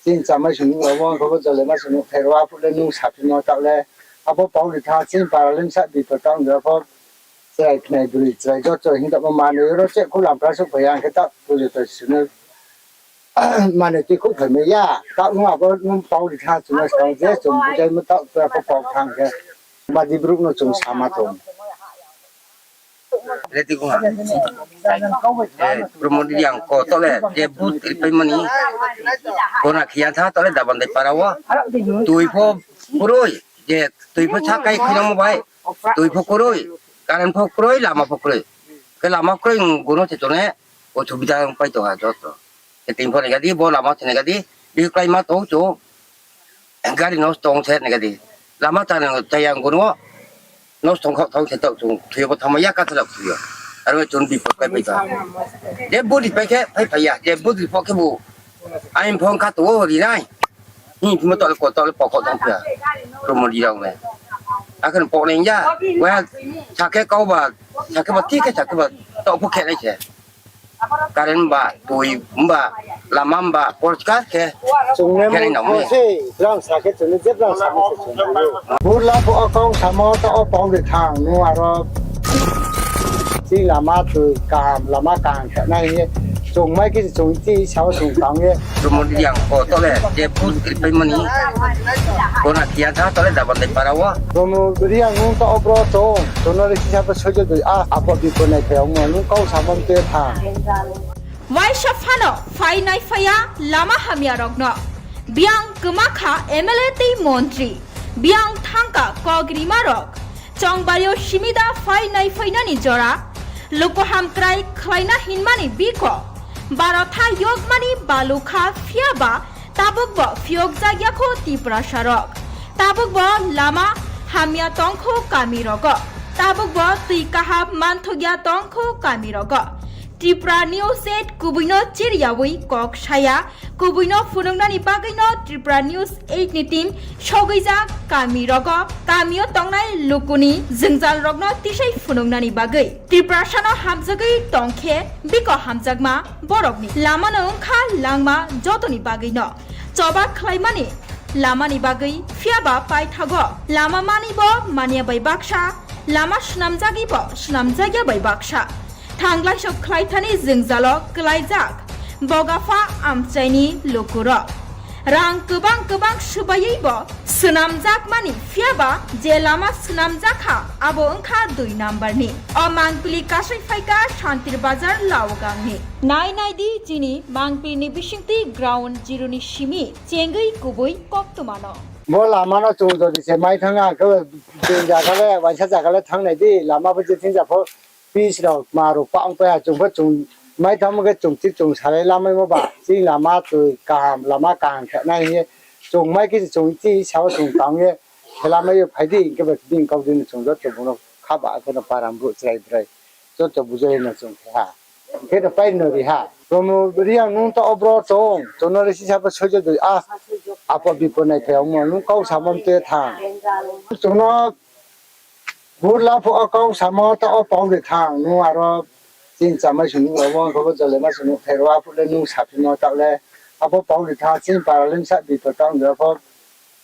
chini chamai sung nuh rao, khe bo jole ma sung nuh thai rao, aphuh le nung saphimo taoh le, abo pau de thang, chini para le bsa bipo tang de pho, chrai khnai bwrwi chrai joto hing tamo manoi ro che khu lampra suh phai ya, hing khe ta pujo to sung no manoi tui khu phai mai ya, taoh nung abo nung pau de thang chung no skang je chung bujaimo taoh pho pau thang khe, badi brouh no chung sama tong. Ready ko ha. Eh, Promo Reang ko to le, je booth kri pai mani. Kona khia tha to le Dabandai para wo. Tui pho kroi, je tui pho sakai khinang mo bai. Tui pho kroi, current pho kroi, lama pho kroi. Khe lama kroi, gono se chung ne, osubida pai tong ha joto. Khe tini pho nai ga di, bo lama se nai ga di, bihih kláima tong chung. Gari nosto ong se nai ga di. Lama chaya, chaya ang gono. Nosto ong khaoh thaoh se taoh chung thoi yo bo thanngmai ya, kathar rao thoi yo. Aro chung bipot pai pai tong. Je body pai khe phai phai ya, je body pho khe bo. Aini phone kha tong o ri nai. Hing phimo taoh le ko taoh le pokok tong phi ya. Promo Reang rao le. Akhe no pok nai ya. Waiha sakhe kau ba, sakhe ba thik khe sakhe ba taoh pho khe nai se. Current ba, tui ba, lama ba, porchkar khe. Chung ne khe nai nang mo se, brang sa khe chung ne je brang sa mo se chung ne. Burla pho o kau samo ta o pau de thang, nung aro chini lama tui kaham, lama kaham khe nai hing ye. Chung mai khe chung chi sao chung tang ye. Promo Reang ko to le, je booth kri pai mani. Kona khia tha to le Dabandai para wo. Promo Reang nung to o bro tong, chung no le sisa pho soijo dui a, apo bipo nai phai ong mo, nung kau samo te tha. Waisa phano phai nai phai ya lama hamya rokno. Biang kwma kha M L A tei montri. Biang thangka kok rima rok. Chongbari o simida phai nai phai nani jora. Luku hamkrai khlaina hinmani biko. Barotha yokmani balukha phiyaba tabukbo phiyokjak ya kho Tiprasa rok. Tabukbo lama hamya tongkho kami rogo. Tabukbo twi kaham manthokya tongkho kami rogo. Tripura News eight kubui no chiriyawi kok saya, kubui no phunuknani bagwi no Tripura News eight ni team sogwijak kami rogo, kami o tongnai lukuni jwngjal rokno tisai phunuknani bagwi. Tiprasa no hamjagwi tongkhe biko hamjakma borokni lama no wngkha langma jotoni bagwi no. Choba khlaimani lamani bagwi, phiyaba paithago lama mani bo manya bai baksa, lama swnamjagwi bo swnamjakya bai baksa. Thanglaiso khlaithani jwngjalo kwlaijak Bogapha amchaini lukurok. Rang kwbang kwbang swbaiwi bo swnamjakmani, phiyaba je lama swnamjakha abo wngkha dui number ni. O mangpili kasai phaikha Santir Bazar Laogangni. Nai nai di chini mangpili ni bisingtwi ground zero ni simi chengwi kubui koktwma no. Bo lama no chung jodi se mai thang ang khe, je jaga le, waisa jaga le thang nai di, lama bo je thing ja pho, pitch rok, ma rok pa ong pai ha, chung pho chung mai thang khe chung chi chung salai lamaimo ba, chini lama twi kaham, lama kaham khe nai hing ye, chung mai khe chung chi sao chung tang ye, khe lamai yo phai di, hing khe ba bini kau di no chung joto bung no kha ba khe no param brouh chrai brai, joto bujai no chung khe ha. Khe no pai no ri ha. Promo Reang nung taoh o bro tong, chung no le sisa pho soijo doi a, apo bipo nai phai ongmo, nung kau samo mtoi thang. Chung no burla pho o kau samo taoh o pau de thang, nung aro chini chamai sung nung abo, ang khe bo jole ma sung nung pherao, aphuh le nung saphimo taoh le, abo pau de thang, chini para le bsa bipo tang de pho,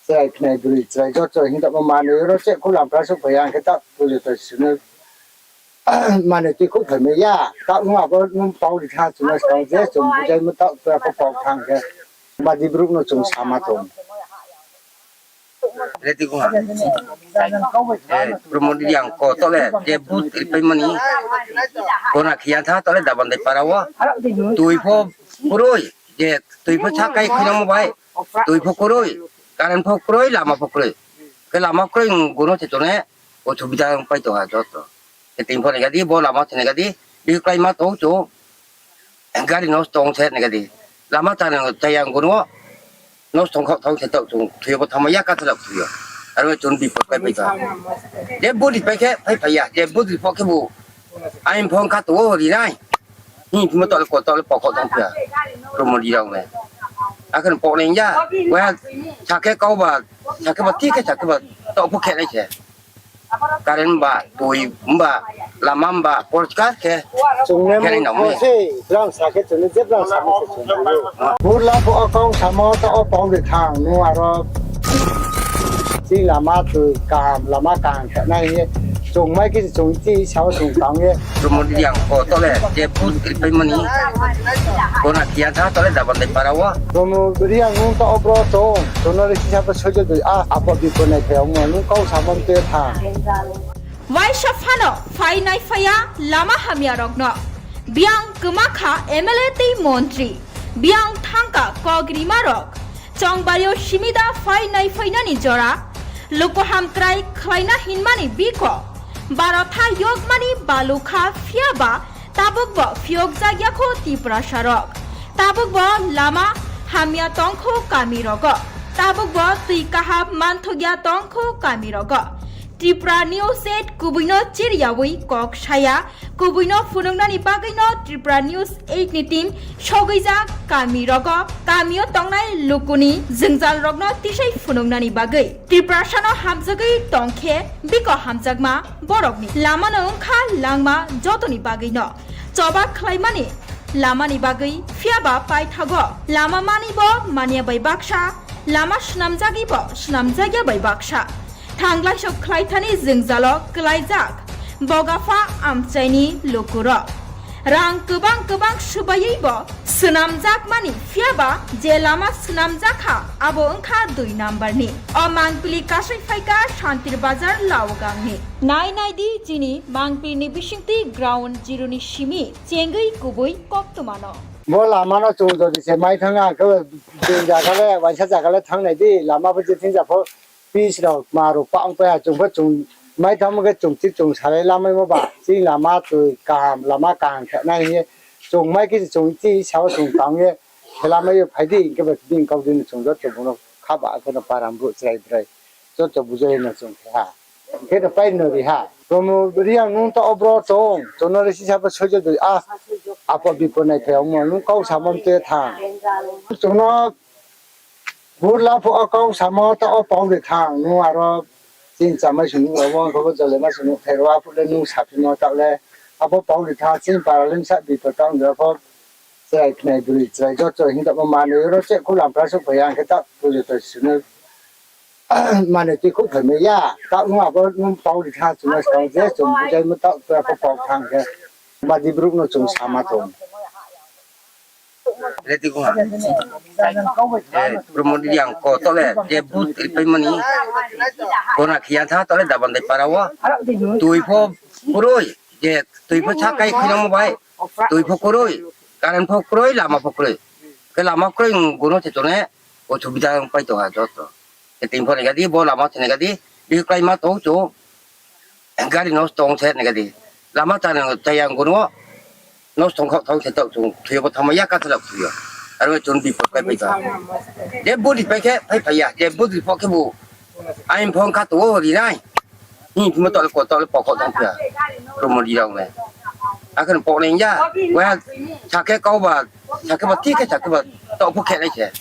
chrai khnai broi chrai joto hing tongmo manoi oro che khu lampra suh phai ya, ang khe taoh pujo to sunu manoi tui khu phaimai ya, taoh nung abo nung pau ri thang chung no skang je chung bujaimo taoh tua pho pau thang khe. Badi brouh no chung sama tong. Ready kho ha. Eh, Promo Reang ko taoh le je vote ripaimani. Kona khiya tha taoh le Dabandai para wo. Tui pho kroi, je tui pho sakai khinamo bai. Tui pho kroi, current pho kroi, lama pho kroi. Khe lama kroi, gono se tone, osubida pai tong ha joto. Khe tini pho nai gadi, bo lama se nai gadi, bihih kláima tong chung. Gari nosto ong se nai gadi. Lama chana chaya ang gono, nosto ong khaoh thang se taoh chung, thoi yo bo thangma ya kathalak thoi yo. Aro chung bipot kai pai tong. Je vote ripai khe phai phai ya, je vote ri pho khe bo. Aini phone kha tong o ri nai. Hing phimo taoh le ko taoh le pokok tong phiya. Promo Reang le. Akhe pok nai ya. Wa sakhe kau ba, sakhe ba, thik khe sakhe ba, taoh pho khe nai se. Current ba, tui ba, lama ba, porkar khe. Chung ne khe nai nang mo se, brang sakhe chung ne je brang sakhe se chung ne. Burla pho o kau samo taoh o pau de thang, nung aro. Chini lama twi kaham, lama kaham khe nai hing ye. Chung mai khe se chung chi sao chung tang ye. Promo Reang ko taoh le, je vote ripaimani. Kona khiya tha taoh le Dabandai para wo. Promo Reang nung taoh o bro tong, chung no le sisa pho soijo doi a, apo bipo nai phai ongmo, nung kau samo mtoi thang. Waisa phano phai nai phai ya lama hamya rokno. Biyang kwma kha M L A tei montri. Biyang thangka kok rima rok. Chongbari o simida phai nai phainani jora. Luku hamkrai khlaina hinmani biko. Baro tha yokmani balu kha phiya ba tabuk bo phiyok jak ya kho Tiprasa rok. Tabuk bo lama hamya tong kho kami rogo. Tabuk bo twi kaham manthok ya tong kho kami rogo. Tripura News eight kubui no chiriyawi kok saya, kubui no phunuknani bagwi no Tripura News eight ni team sogwijak kami rogo, kami o tongnai lukuni jwngjal rokno tisai phunuknani bagwi. Tiprasa no hamjagwi tongkhe biko hamjakma borokni lama no wngkha langma jotoni bagwi no. Choba khlaimani lamani bagwi, phiyaba paithago lama mani bo manya bai baksa, lama swnamjagwi bo swnamjakya bai baksa. Thanglaiso khlaithani jwngjalo kwlaijak Bogapha amchaini lukurok. Rang kwbang kwbang swbaiwi bo swnamjakmani, phiyaba je lama swnamjakha abo wngkha dui number ni. O mangpili kasai phaikha Santir Bazar Laogangni. Nai nai di chini mangpili ni bisingtwi ground zero ni simi chengwi kubui koktwma no. Bo lama no chung jodi se mai thang ang khe, je jaga le, waisa jaga le thang nai di, lama bo je thing ja pho, pitch rok, ma rok pa ong pai ha, chung pho chung mai thang khe chung chi chung salai lamaimo ba, chini lama twi kaham, lama kaham khe nai hing ye, chung mai khe chung chi sao chung tang ye, khe lamai yo phai di, hing khe ba bini kau di no chung joto bung no kha ba, khe no param brouh chrai brai, joto bujai no chung khe ha. Hing khe no pai no ri ha. Promo Reang nung taoh wo bro tong, chung no le sisa pho soijo doi a, apo bipo nai phai ongmo nung kau samo mte tha. Chung no burla pho o kau samo taoh wo pau de tha, nung aro chini chamai sung nuh rao wo, ang khe bo jole ma sung nuh thai rao, aphuh le nung saphimo taoh le, abo pau de tha, chini para le bsa bipo taoh ong de pho, chrai khnai broi chrai joto hing tongmo manoi ro che khu lampra souhphai ya, ang khe taoh pujo to sung no manoi tui khouh phai mai ya, taoh nung abo nung pau de tha, chung no skang je chung bujaimo taoh to pho pau tha khe, badi brouh no chung sama tong. Promo Reang ko taoh le je booth ripaimo ni, kona khiya tha taoh le Dabandai para wo. Tui pho kroi, je tui pho sakai khuinangmo bai, tui pho kroi, current pho kroi, lama pho kroi. Khe lama kroi, gono se chung ne, osubida pai tong ha joto. Khe tini pho nai ga di, bo lama se nai ga di, bihih kláima tong chung. Gari nosto ong se nai ga di. Lama chaya, chaya ong gono, nosto ong khaoh thanng se taoh chung thoi yo bo thanngmai ya, kathla thoi yo. Aro chung bipot pai pai tha. Je body pai khe phai phai ya, je body pho khe bo. Aini phone kha tong o ri nai. Hing phimo taoh le ko taoh le pokho thanng phi ya. Promo Reang rao le. Akhe pok nai ya. Wa sakhe kau ba, sakhe ba thik khe sakhe ba taoh pho khe nai se.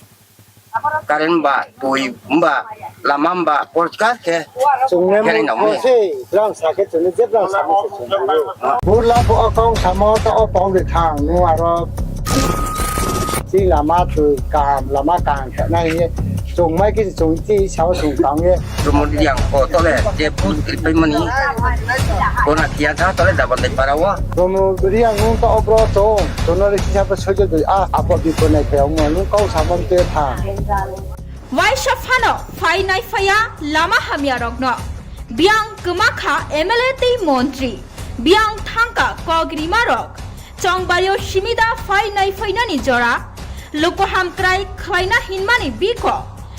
Current ba, tui ba, lama ba, porskar khe. Chung ne khe nai nang mo se, brang sa khe chung ne je brang sa mo se chung ne. Burla pho o kau samo taoh wo pau de tha, nung aro chini lama tui kaham, lama kaham khe nai hing ye. Chung mai khe chung chi sao chung tang ye. Promo Reang ko taoh le je booth ripaimo ni, kona khiya tha taoh le Dabandai para wo. Promo Reang nung taoh wo bro tong, chung no le sisa pho soijo doi a, apo bipo nai phai ongmo nung kau samo mte tha. Waisa phano phai nai phai ya lama hamya rok no. Biang kma kha M L A tei montri. Biang thangka kok rima rok. Chongbario simida phai nai phai nani jora. Luku hamkrai khlaina hinmani biko.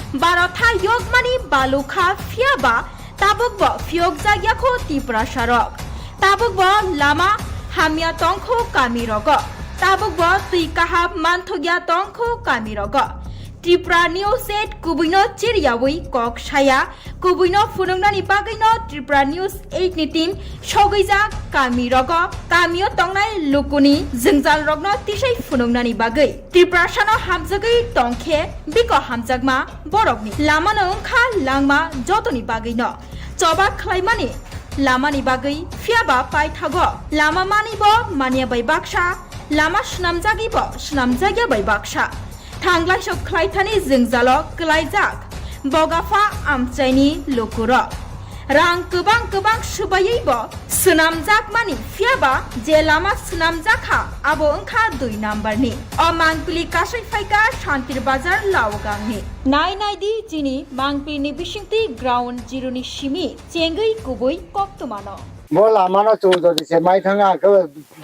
Barotha yokmani balukha phiya ba tabuk bo phiyokjak ya kho Tiprasa rok. Tabuk bo lama hamya tong kho kami rogo. Tabuk bo tui kaham manthok ya tong kho kami rogo. Tripura News eight kubui no chiriyawi kok saya, kubui no phunuknani bagwi no Tripura News eight ni team sogwijak kami rogo, kami o tongnai lukuni jwngjal rokno tisai phunuknani bagwi. Tiprasa no hamjagwi tong khe biko hamjakma borokni lama no wngkha langma jotoni bagwi no choba khlaimani lamani bagwi, phiyaba paithago lama mani bo manya bai baksa, lama swnamjagwi bo swnamjakya bai baksa. Thanglaisok khlaithani jwngjalo kwlaijak bogapha amchaini lukurok. Rang kwbang kwbang swbaiwi bo swnamjakmani, phiyaba je lama swnamjakha abo wngkha dui number ni. O mangpili kasai phaikha Santir Bazar Laogangni. Nai nai di chini mangpili ni bisingtwi ground zero ni simi chengwi kubui koktwmano. Bo lama no chung jodi se mai thang, ang khe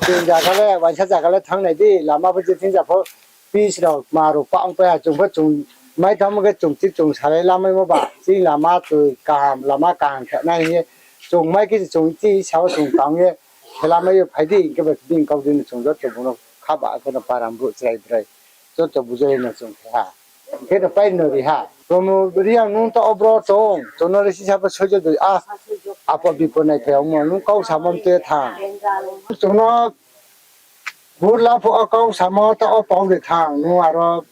bini zaga le, waisa zaga le thang nai di, lama bo je thing ja pho, pitch rok, ma rok pa ong pai ha, chung pho chung mai thang khe chung thik chung salai lamaimo ba, chini lama twi kaham, lama kaham khe nai hing ye, chung mai khe chung chi sao chung tang ye, khe lamai yo phai di, hing khe bo bini kau di no chung joto bung no kha ba, khe no para brouh chrai brai, joto bujai no chung khe ha. Khe no pai no ri ha. Promo Reang nung taoh wo bro tong, chung no le sisa pho soijo doi a, apo bipo nai phai ongmo nung kau samo mte tha. Chung no burla pho o kau samo taoh wo pau de tha, nung aro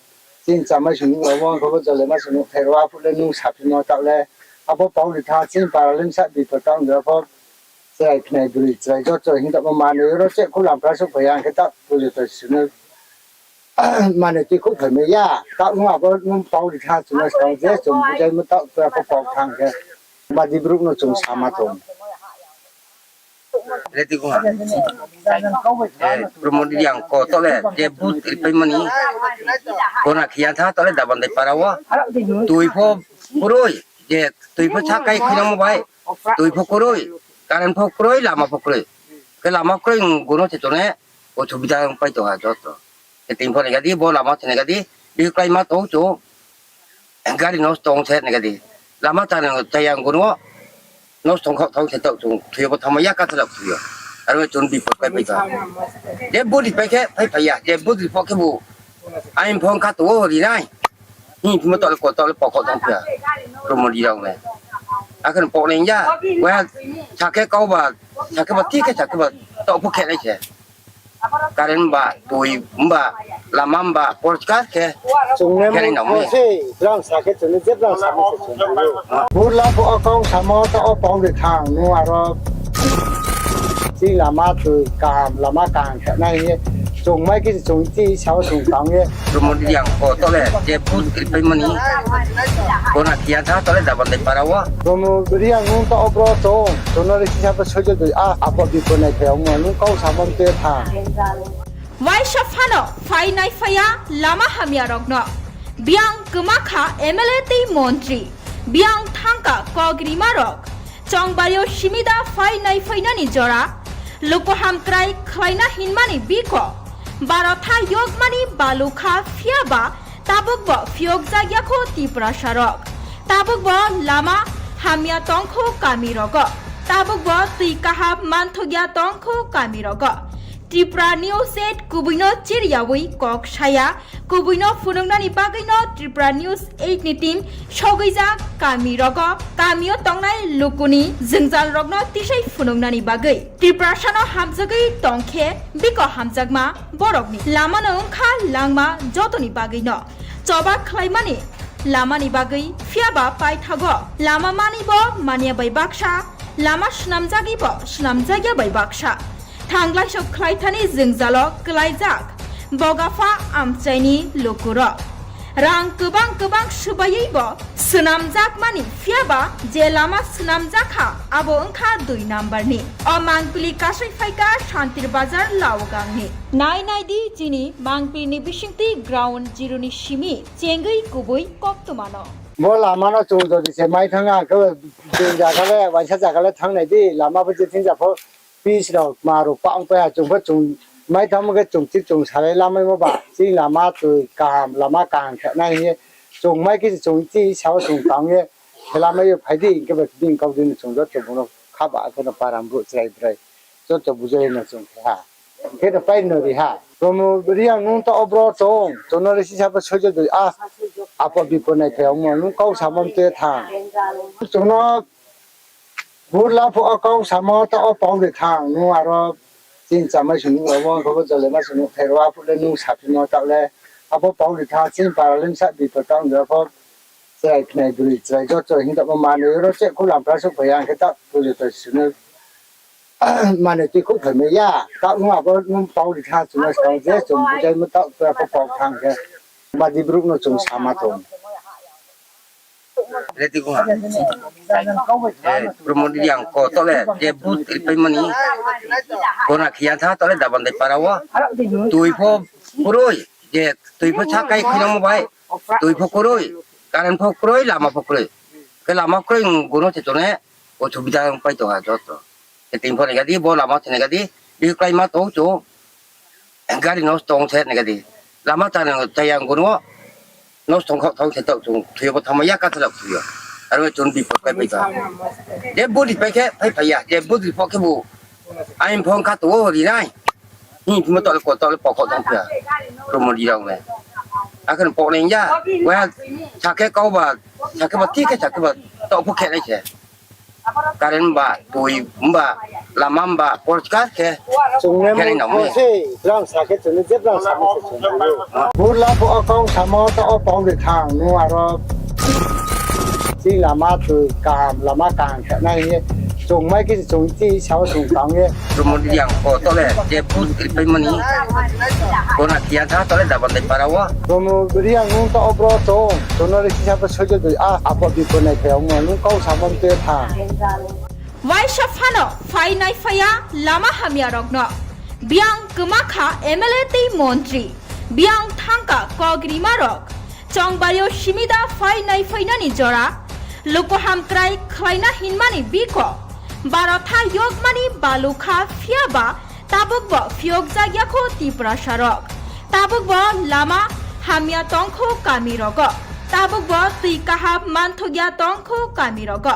chini chamai sung nuh rao wo, ang khe bo jole ma sung nuh thai rao, aphuh le nung saphimo taoh le, abo pau de tha, chini para le bsa bipo taoh ong de pho, chrai khnai broi chrai joto hing tongmo manoi ro che khu lampra souhphai ya, ang khe taoh pujo to sung no manoi tui khouh phai mai ya, taoh nung abo nung pau ri tha, chung no skang je chung bujaimo taoh to pho pau tha khe, badi brouh no chung sama tong. Promo Reang ko taoh le je booth ripaimo ni, kona khiya tha taoh le Dabandai para wo. Tui pho kroi, je tui pho sakai khuinangmo bai, tui pho kroi, current pho kroi, lama pho kroi. Khe lama kroi, gono se chung ne osubida pai tong ha joto. Khe tini pho nai ga di, bo lama se nai ga di, bihih kláima tong chung. Gari nosto ong se nai ga di. Lama chaya, chaya ong gono, nosto ong khaoh thanng se taoh chung thoi yo bo thanngmai ya, kathla thoi yo. Aro chung bipot pai pai tha. Je body pai khe phai phai ya, je body pho khe bo. Aini phone kha tong o ri nai. Hing phimo taoh le ko taoh le pokho thanng phi ya. Promo Reang rao le. Akhe no pok nai ya. Waiha sakhe kau ba, sakhe ba, thik khe sakhe ba, taoh pho khe nai se. Current ba, tui ba, lama ba, porkar khe. Chung ne khe nai nang mo se, brang sa khe chung ne je brang sa mo se chung ne. Burla pho o kau samo ta o pau de thang, nung aro chini lama tui kaham, lama kaham khe nai ye. Chung mai khe chung chi sao chung tang ye. Promo Reang ko tole, je put kri pai mani. Kona kia tha tole daban dai para wo. Promo Reang nung ta o bro chung, chung no ri sisa pa sojo dui a, apo di ko nai phai ong mo, nung kau samo te tha. Waisa phano phai nai phai ya lama hamya rokno. Biang kwma kha M L A tei montri. Biang thangka kok rima rok. Chongbari o simida phai nai phai nani jora. Luku hamkrai khlaina hinmani biko. Barotha yokmani balukha phiyaba tabukbo phiyokjakya kho Tiprasa rok. Tabukbo lama hamya tongkho kami rogo. Tabukbo twi kaham manthokya tongkho kami rogo. Tripura News eight kubui no chiriyawi kok saya, kubui no phunuknani bagwi no Tripura News eight ni team sogwijak kami rogo, kami o tongnai lukuni jwngjal rokno tisai phunuknani bagwi. Tiprasa no hamjagwi tongkhe biko hamjakma borokni lama no wngkha langma jotoni bagwi no. Choba khlaimani lamani bagwi phiyaba paithago lama mani bo manya bai baksa, lama swnamjagwi bo swnamjakya bai baksa. Thanglai sok khlaithani jwngjalo kwlaijak bogapha amchaini lukurok. Rang kwbang kwbang swbaiwi bo swnamjakmani phiyaba je lama swnamjakha abo wngkha dui number ni. O mangpili kasai phaikha Santir Bazar Laogangni. Nai nai di chini mangpili ni bisingtwi ground zero ni simi chengwi kubui koktwmano. Bo lama no chung jodi se mai thang ang khe bini jaga le, waisa jaga le thang nai di, lama bo je thing ja pho. Pis rok ma rok pa ong pai ha, chung pho chung mai thangmo khe chung chi chung salai lamaimo ba, chini lama twi kaham, lama kaham khe nai hing ye, chung mai khe chung chi sao chung tang ye, khe lamai yo phai di, hing khe ba bini kau di no chung joto bung no kha ba khe no param brouh chrai brai, joto bujai no chung khe ha. Hing khe no pai no ri ha. Promo Reang nung ta o bro chung, chung no ri sisa pho soijo dui a, apo bipo nai phai ongmo, nung kau samo mte thang. Chung no Burla pho o kau samo ta o pau de thang, nung aro chini chamai sung nung rao, bo khe bo jole ma sung nung pherao, aphuh le nung saphimo taoh le, abo pau de thang, chini para le bsa bipo tang de pho, chrai khnai bri, chrai joto hing tamo manoi ro che khu lampra suh phai ya, hing khe ta pujo to sung nung manoi tui khu phai mai ya, taoh nung abo nung pau de thang, chung no skang je chung bujai mo taoh pho pau thang khe, badi brouh no chung sama tong. Ready ko ha. Eh, Promo Reang ko tole, je but ripai mani. Kona khiya tha tole Dabandai para wo. Tui pho kroi, je tui pho sakai khina mo bai. Tui pho kroi, current pho kroi, lama pho kroi. Khe lama kroi, gono se tone, o subida pai to ha joto. Khe tini pho nai gadi, bo lama se nai gadi, bihu klai ma to cho. Gari nosto ong se nai gadi. Lama chana chaya ang gono. Nosto ong khaoh thang se taoh chung thuyo bo thangma ya kathalak thuyo. Aro chung bipot kai pai ta. Je budi pai khe phai phai ya. Je budi pho khe bu. Ain phong kha to ri nai. Hi thimo taoh le ko taoh le pokok thang phia. Promo Reang le. Akhe no pok nai ya. Waiha sakhe kau ba. Sakhe ba thik khe sakhe ba. Taoh pho khe nai se. Current ba, tui ba, lama ba, porkar khe. Chung ne khe nai nang mo se, brang sa khe chung ne je brang sa mo se chung ne. Burla pho o kau samo ta o pau de thang, nung aro chini lama tui kaham, lama kaham khe nai hing ye. Chung mai khe chung chi sao chung tang ye. Promo Reang ko tole, je but ripai mani. Kona khiya tha tole Dabandai para wo. Promo Reang nung ta o bro chung, chung no ri sisa pho soijo dui a, apo bipo nai phai ongmo, nung kau samo mte tha. Waisa phano phai nai phai ya lama hamya rokno. Biang kwma kha M L A tei montri. Biang thangka kok rima rok. Chongbari o simida phai nai phai nani jora. Luku hamkrai khlaina hinmani biko. Barotha yokmani balukha phiyaba tabukbo phiyokjakya kho Tiprasa rok. Tabukbo lama hamya tongkho kami rogo. Tabukbo twi kaham manthokya tongkho kami rogo.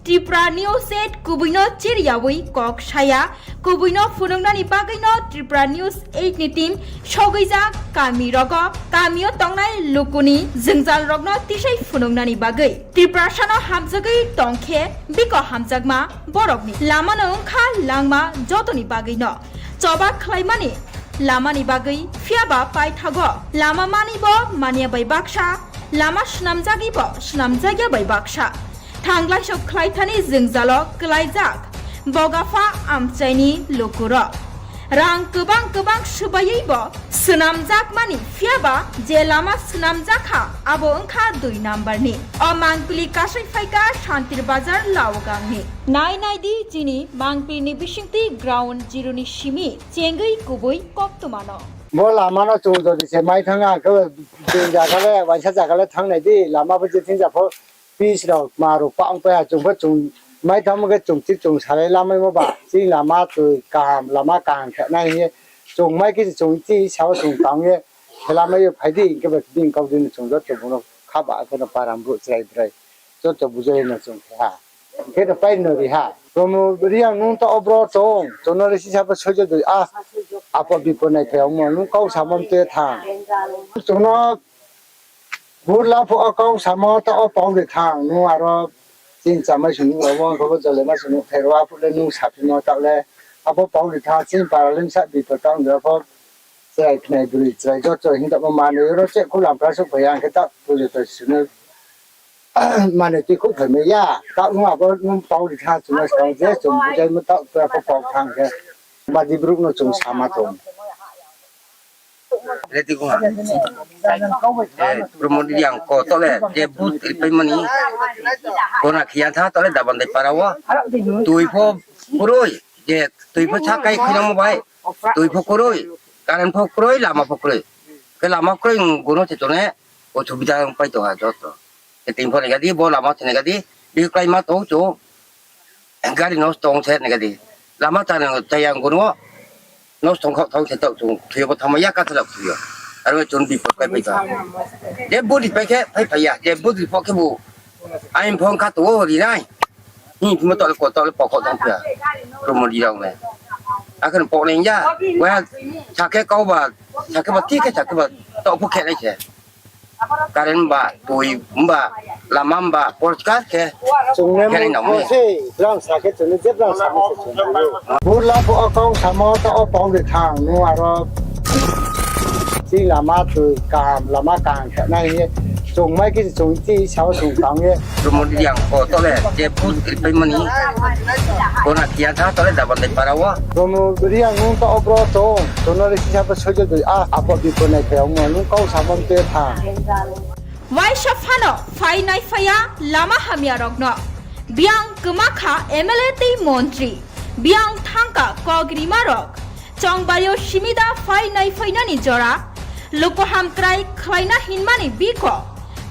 Tripura News eight kubui no chiriyawi kok saya, kubui no phunuknani bagwi no Tripura News eight ni team sogwijak kami rogo, kami o tongnai lukuni jwngjal rokno tisai phunuknani bagwi. Tiprasa no hamjagwi tongkhe biko hamjakma borokni lama no wngkha langma jotoni bagwi no. Choba khlaimani lamani bagwi, phiyaba paithago lama mani bo manya bai baksa, lama swnamjagwi bo swnamjakya bai baksa. Thanglaiso khlaithani jwngjalo kwlaijak bogapha amchaini lukurok. Rang kwbang kwbang swbaiwi bo swnamjakmani, phiyaba je lama swnamjakha abo wngkha dui number ni. O mangpili kasai phaikha Santir Bazar Laogangni. Nai nai di chini mangpili ni bisingtwi ground zero ni simi chengwi kubui koktwmano. Bo lama no chung jodi se mai thang, ang khe bini zaga le, waisa zaga le thang nai di, lama bo je thing ja pho, pitch rok, ma rok pa ong pai ha, chung pho chung mai thang khe chung chi chung salai lamai mo ba, chini lama twi kaham, lama kaham khe nai hing ye, chung mai khe chung chi sao chung tang ye, khe lamai yo phai di, hing khe ba bini kau di no chung joto bung no kha ba khe no param brouh chrai brai, joto bujai no chung khe ha. Khe no pai no ri ha. Promo Reang nung ta obro tong, chung no le sisa bo soijo doi, a, apo bipo nai phai ongmo, nung kau samo mte thang. Chung no burla pho o kau samo ta o pau de thang, nung aro chini chamai sung nung abo khe bo jole ma sung nung khe ro aphuh le nung saphimo ta le, abo pau de thang, chini para le sa bipo ta ong de pho, chrai khnai bwrwi chrai joto hing tongmo manwi oro che khulam pra souh phai ya, ang khe ta pujo to sung no manwi twi khouh phaimai ya, taoh nung abo nung pau ri tha, chung no skang je chung bujaimo taoh tora pho pau thang khe, badi brouh no chung sama tong. Ready ko ha. Eh, Promo Reang ko tole je booth ripaimani. Kona khiya tha tole Dabandai para o. Twi pho kroi, je twi pho sakai khinamo bai. Twi pho kroi, current pho kroi, lama pho kroi. Khe lama kroi, gono se tone, o subida pai tong ha joto. Khe tini pho nai gadi, bo lama se nai gadi, bihih klái ma tong chu, gari nosto ong se nai gadi. Lama chana chaya ang gono, nosto ong khaoh thang se tong chung, thwi bo thangma ya ka thalak thwi yo. Aro chung bipot pai pai tong. Je budi pai khe, pai pai ya, je budi pho khe bu, ain phone kha tong o ri nai. Hing phimo tole ko tole pokok tong pia. Promo Reang ne. Akhe pok nai ya. Wa sakhe kau ba, sakhe ba ti khe sakhe ba to pho khe nai se. Current ba, twi ba, lama ba, porskar khe. Chung ne khe nai nang mo. Se, brang sakhe chung ne je brang samo se chung ne. Burla pho o kau samo ta o pau de thang, nung aro. Chini lama twi kaham, lama kaham khe nai ye. Chung mai khe chung chi sao chung tang ye. Promo Reang ko tole je booth ripaimani. Kona khiya tha tole Dabandai para o. Promo Reang nung ta obro tong, chung no le sisa bo soijo doi, a, apo bipo nai phai ongmo, nung kau samo mte thang. Waisa phano phai nai phai ya lama hamya rokno. Biang kwma kha M L A tei montri. Biang thangka kok rima rok. Chongbari o simida phai nai phainani jora. Luku hamkrai khlaina hinmani biko.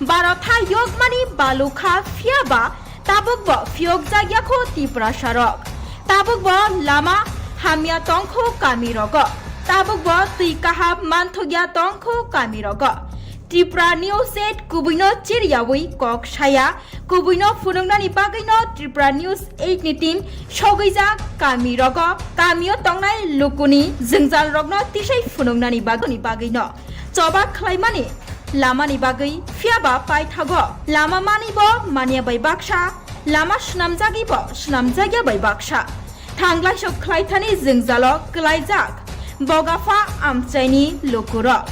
Baro tha yokmani balu kha, phiyaba tabuk bo phiyokjak ya kho Tiprasa rok. Tabuk bo lama hamya tong kho kami rogo. Tabuk bo twi kaham manthok ya tong kho kami rogo. Tripura News eight kubui no chiriyawi kok saya, kubui no phunuknani bagwi no Tripura News eight ni team sogwijak kami rogo, kami o tongnai lukuni jwngjal rokno tisai phunuknani bagwi ni bagwi no. Choba khlaimani lamani bagwi, phiyaba paithago lama mani bo manya bai baksa, lama swnamjagwi bo swnamjakya bai baksa. Thanglaiso khlaithani jwngjalo kwlaijak bogapha amchaini lukurok.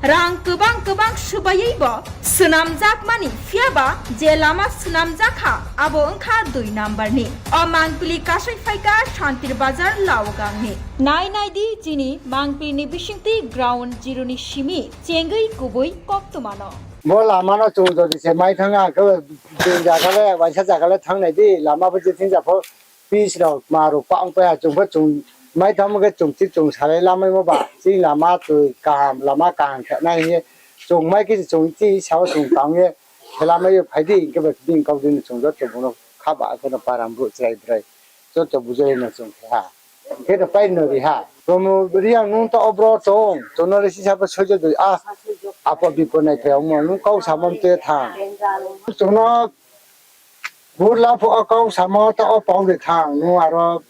Rang kwbang kwbang swbaiwi bo swnamjakmani, phiyaba je lama swnamjakha abo wngkha dui number ni. O mangpili kasai phaikha Santir Bazar Laogangni. Nai nai di chini mangpili ni bisingtwi ground zero ni simi chengwi kubui koktwmano. Bo lama no chung jodi se mai thang, ang khe bini zaga le, waisa zaga le thang nai di, lama bo je thing ja pho, pitch rok, ma rok pa ong pai ha, chung pho chung mai thang khe chung chi chung salai lamai mo ba, chini lama twi kaham, lama kaham khe nai hing ye, chung mai khe chung chi sao chung tang ye, khe lamai yo phai di, hing khe ba bini kau di no chung joto bung no kha ba khe no param brouh chrai brai, joto bujai no chung khe ha. Khe no pai no ri ha. Promo Reang nung ta obro tong, chung no le sisa bo soijo doi, a, apo bipo nai phai ongmo, nung kau samo mte thang. Chung no Burla phuh o kau samo taoh wo pau de thang, nung aro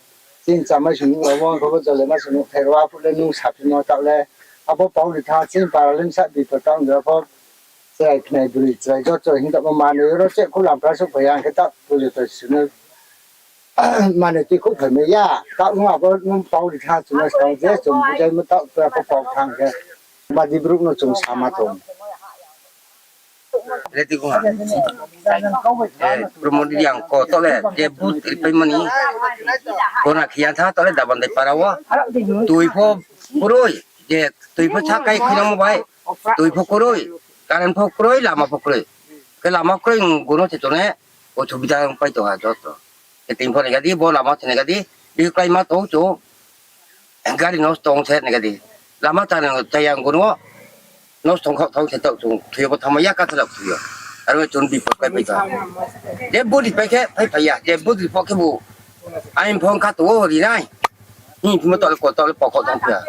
chini chamai sung nuh rao wo, khe bo jole ma sung nuh thai rao, aphuh le nung saphimo taoh le, abo pau de thang, chini para le bsa bipod tang de pho, chrai khnai broi, chrai joto hing tamo manoi ro che khu lam pra suh phai ya, hing khe taoh pujo to sunu manoi tui khu phai mai ya, taoh nung abo nung pau de thang, chung no skang je chung bujai mo taoh pra pho pau thang khe, badi brouh no chung sama tong. Reti kong ha. Eh, Promo Reang ko taoh le, je vote ripai mani. Kona khiya tha taoh le Dabandai para wo. Tui pho kroi, je tui pho sakai khuinangmo bai. Tui pho kroi, current pho kroi, lama pho kroi. Khe lama kroi, gono se tong ne, osubida pai tong ha joto. Khe tini pho nai ga di, bo lama se nai ga di, bihih kláima tong chung. Gari nosto ong se nai ga di. Lama chaya, chaya gono, nosto ong khaoh tong se taoh chung, thoi yo bo thanngmai ya, kasa lak thoi yo. Aro chung bipod kláipai tong. Je vote ripai khe, phaiphai ya, je vote ri pho khe bo. Aini phone kha tong o ri nai. Hing phimo taoh le ko taoh le pokok tong phi ya.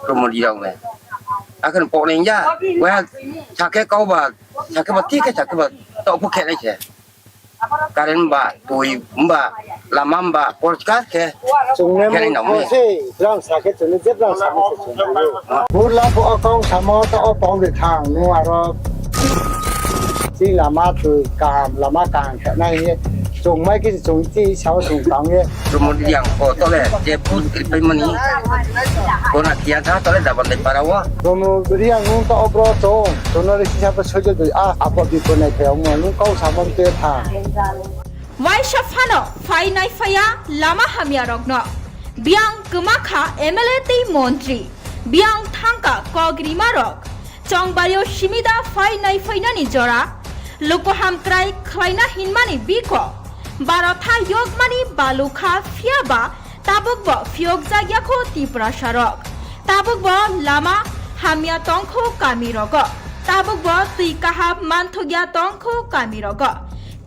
Promo Reang le. Akhe pok nai ya. Wa sakhe kau ba, sakhe ba, thik khe sakhe ba, taoh pho khe nai se. Current ba, tui ba, lama ba, porchka khe. Chung ne khe nai nang mo. Brang sakhe chung ne je brang sakhe se chung ne. Burla phuh o kau samo taoh wo pau de thang, nung aro chini lama tui kaham, lama kaham khe nai hing ye. Chung mai khe chung chi sao chung tang ye. Promo Reang ko taoh le, je vote ripai mani. Kona khiya tha taoh le Dabandai para wo. Promo Reang nung taoh wo bro chung, chung no le sisa pho soijo doi, a, apo bipod nai phai ongmo, nung kau samo te tha. Waisa phano phai nai phai ya lama hamya rokno. Biang kma kha M L A tei montri. Biang thangka kok rima rok. Chongbari o simida phai nai phainani jora. Luku hamkrai khlaina hinmani biko. Barotha yokmani balukha phiyaba tabukbo phiyokjak ya kho Tiprasa rok. Tabukbo lama hamya tongkho kami rogo. Tabukbo tui kaham manthokya tongkho kami rogo.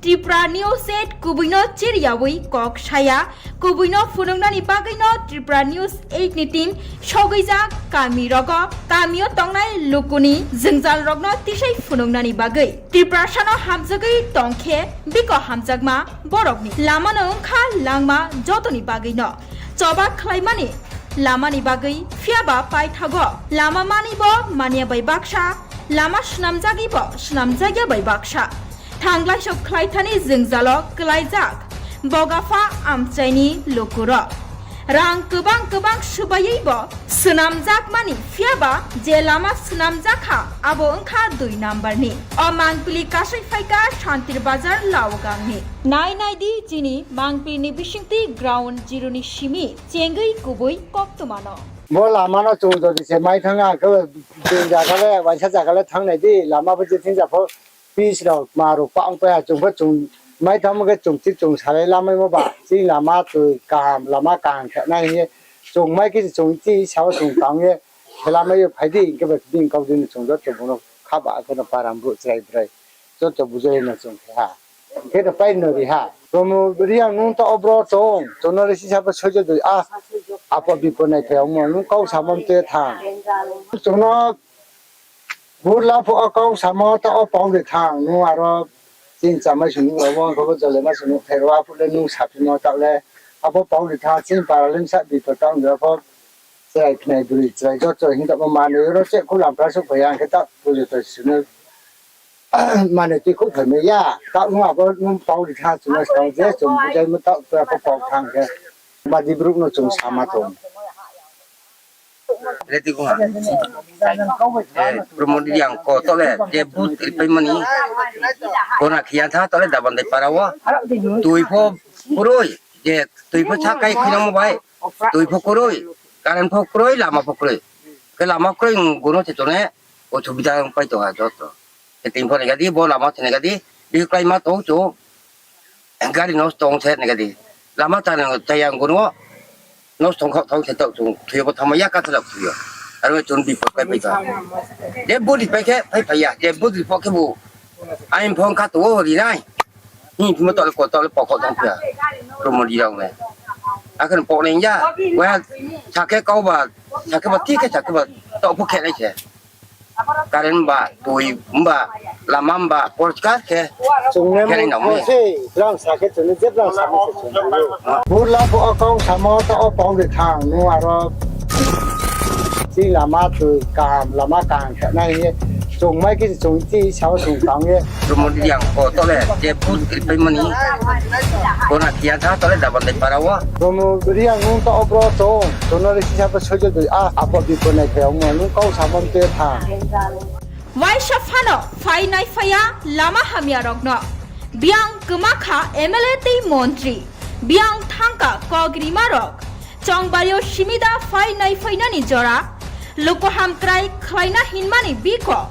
Tripura News eight kubuino chiriyawi kok saya, kubuino phunuknani bagwino Tripura News eight ni team sogwijak kami rogo, kamio tongnai lukuni jwngjal rokno tisai phunuknani bagwi. Tiprasano hamjagwi tongkhe biko hamjakma borokni. Lamano wngkha langma jotoni bagwino. Choba khlaimani lamani bagwi phiyaba paithago lama manibo manya bai baksa, lama swnamjagibo swnamjakya bai baksa. Thanglai sok khlaithani jwngjalo kwlaijak bogapha amchaini lukurok. Rang kwbang kwbang swbaiwi bo swnamjakmani, phiyaba je lama swnamjakha abo wngkha dui number ni. O mangpili kasai phaikha Santir Bazar Laogangni. Nai nai di chini mangpili ni bisingtwi ground zero ni simi chengwi kubui koktwmano. Bo lama no chung jodi se mai thang, ang khe bini jaga le, waisa jaga le thang nai di, lama bo je thing ja pho. Pis rao, kma rao, pang pai ha, chung pho chung mai thangmo khe chung chi chung salai lamaimo ba, chini lama tui kaham, lama kaham khe nai hing ye, chung mai khe chung chi sao chung tang ye, khe lamai yo phai di, hing khe ba bini kau di no chung joto bung no khaba khe no param brouh chrai brai, joto bujai no chung khe ha. Hing khe no pai no ri ha. Promo Reang nung taoh wo bro chung, chung no le sisa pho soijo doi, a, apo bipod nai phai ongmo, nung kau samo te tha. Chung no Burla phuh o kau samo taoh wo pau de thang, nung aro chini chamai sung nuh rao wo, khe bo jole ma sung nuh thai rao, aphuh le nung saphimo taoh le, abo pau de thang, chini para le bsa bipod tang de pho, chrai khnai broi, chrai joto hing tamo manoi ro che khu lam pra suh phai ya, hing khe taoh pujo to sunu manoi tui khu phai mai ya, taoh nung abo nung pau de thang, chung no skang je chung bujai mo taoh pra pho pau thang khe, badi brouh no chung sama tong. Reti kong ha. Eh, Promo Reang ko taoh le, je vote ripai mani. Kona khiya tha taoh le Dabandai para wo. Tui pho kroi, je tui pho sakai khuinangmo bai. Tui pho kroi, current pho kroi, lama pho kroi. Khe lama kroi, gono se tong ne, osubida pai tong ha joto. Khe tini pho nai ga di, bo lama se nai ga di, bihih kláima tong chung. Gari nosto ong se nai ga di. Lama chaya, chaya gono, nosto ong khaoh tong se taoh chung, thoi yo bo thanngmai ya, kasa lak thoi yo. Aro chung bipod kláipai tong. Je vote ripai khe phaiphai ya, je vote ri pho khe bo. Aini phone kha tong o ri nai. Hing phimo taoh le ko taoh le pokok tong phi ya. Promo Reang le. Akhe no pok nai ya. Wa sakhe kau ba, sakhe ba, thik khe sakhe ba, taoh pho khe nai se. Current ba, tui ba, Lama ba porska khe. Chung ne khe nai nang mo se, brang sa khe chung ni je brang sa mo se chung nai. Burla pho o kau samo ta o pau de thang, nung aro chini lama tui kaham, lama kaham khe nai ye. Chung mai khe chung chi sao chung tang ye. Promo Reang ko to le, je booth kri pai mani. Kona kia tha to le Dabandai para wo. Promo Reang nung to o bro chung, chung no le sisa bo sojo dui a, apo bipo nai khe ong mo, nung kau samo te thang. Waisa phano phai naiphai ya lama hamya rokno. Biang kwma kha M L A tei montri. Biang thangka kok rima rok. Chongbari o simida phai naiphai nani jora. Luku hamkrai khlaina hinmani biko.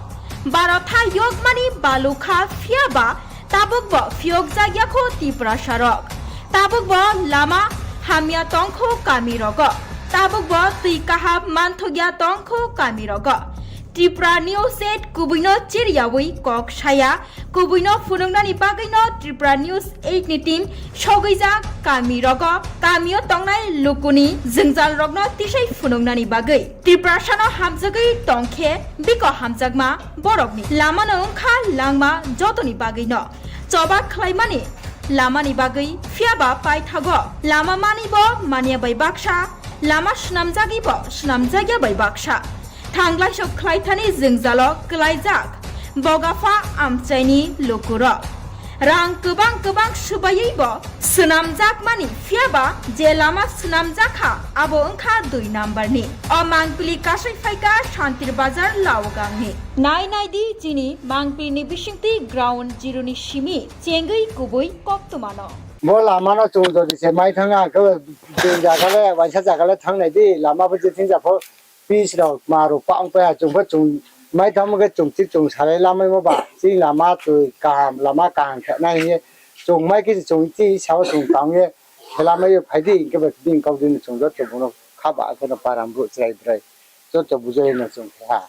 Barotha yokmani balukha phiyaba tabukbo phiyokjak ya kho Tiprasa rok. Tabukbo lama hamya tongkho kami rogo. Tabukbo twi kaham manthokya tongkho kami rogo. Tripura News eight kubuino chiriyawi kok saya, kubuino phunuknani bagwino Tripura News eight ni team sogwijak kami rogo, kamio tongnai lukuni jwngjal rokno tisai phunuknani bagwi. Tiprasano hamjagwi tongkhe biko hamjakma borokni lamano wngkha langma jotoni bagwino. Choba khlaimani lamani bagwi phiyaba paithago lama manibo manya bai baksa, lama swnamjagibo swnamjagya bai baksa. Thanglaiso khlaithani jwngjalo klaijak bogapha amchaini lukurok. Rang kwbang kwbang swbaiwibo swnamjakmani phiyaba je lama swnamjakha abo wngkha dui number ni. O mangpili kasai phaikha Santir Bazar Laogangni. Nai naidi chini mangpilini bisingtwi ground zero ni simi chengwi kubui koktwmano. Bo lamano chung jodi se mai thang, ang khe bini zaga le, waisa zaga le thang nai di, lama bo je thing ja pho, pitch rok, ma rok pang pai ha, chung pho chung mai thang khe chung thik chung salai lamaimo ba, chini lama twi kaham, lama kaham khe nai hing ye, chung mai khe chung chi sao chung tang ye, khe lamai yo phai di, hing khe ba bini kau dini chung joto bung no kha ba, khe no para brouh chrai brai, joto bujai no chung khe ha.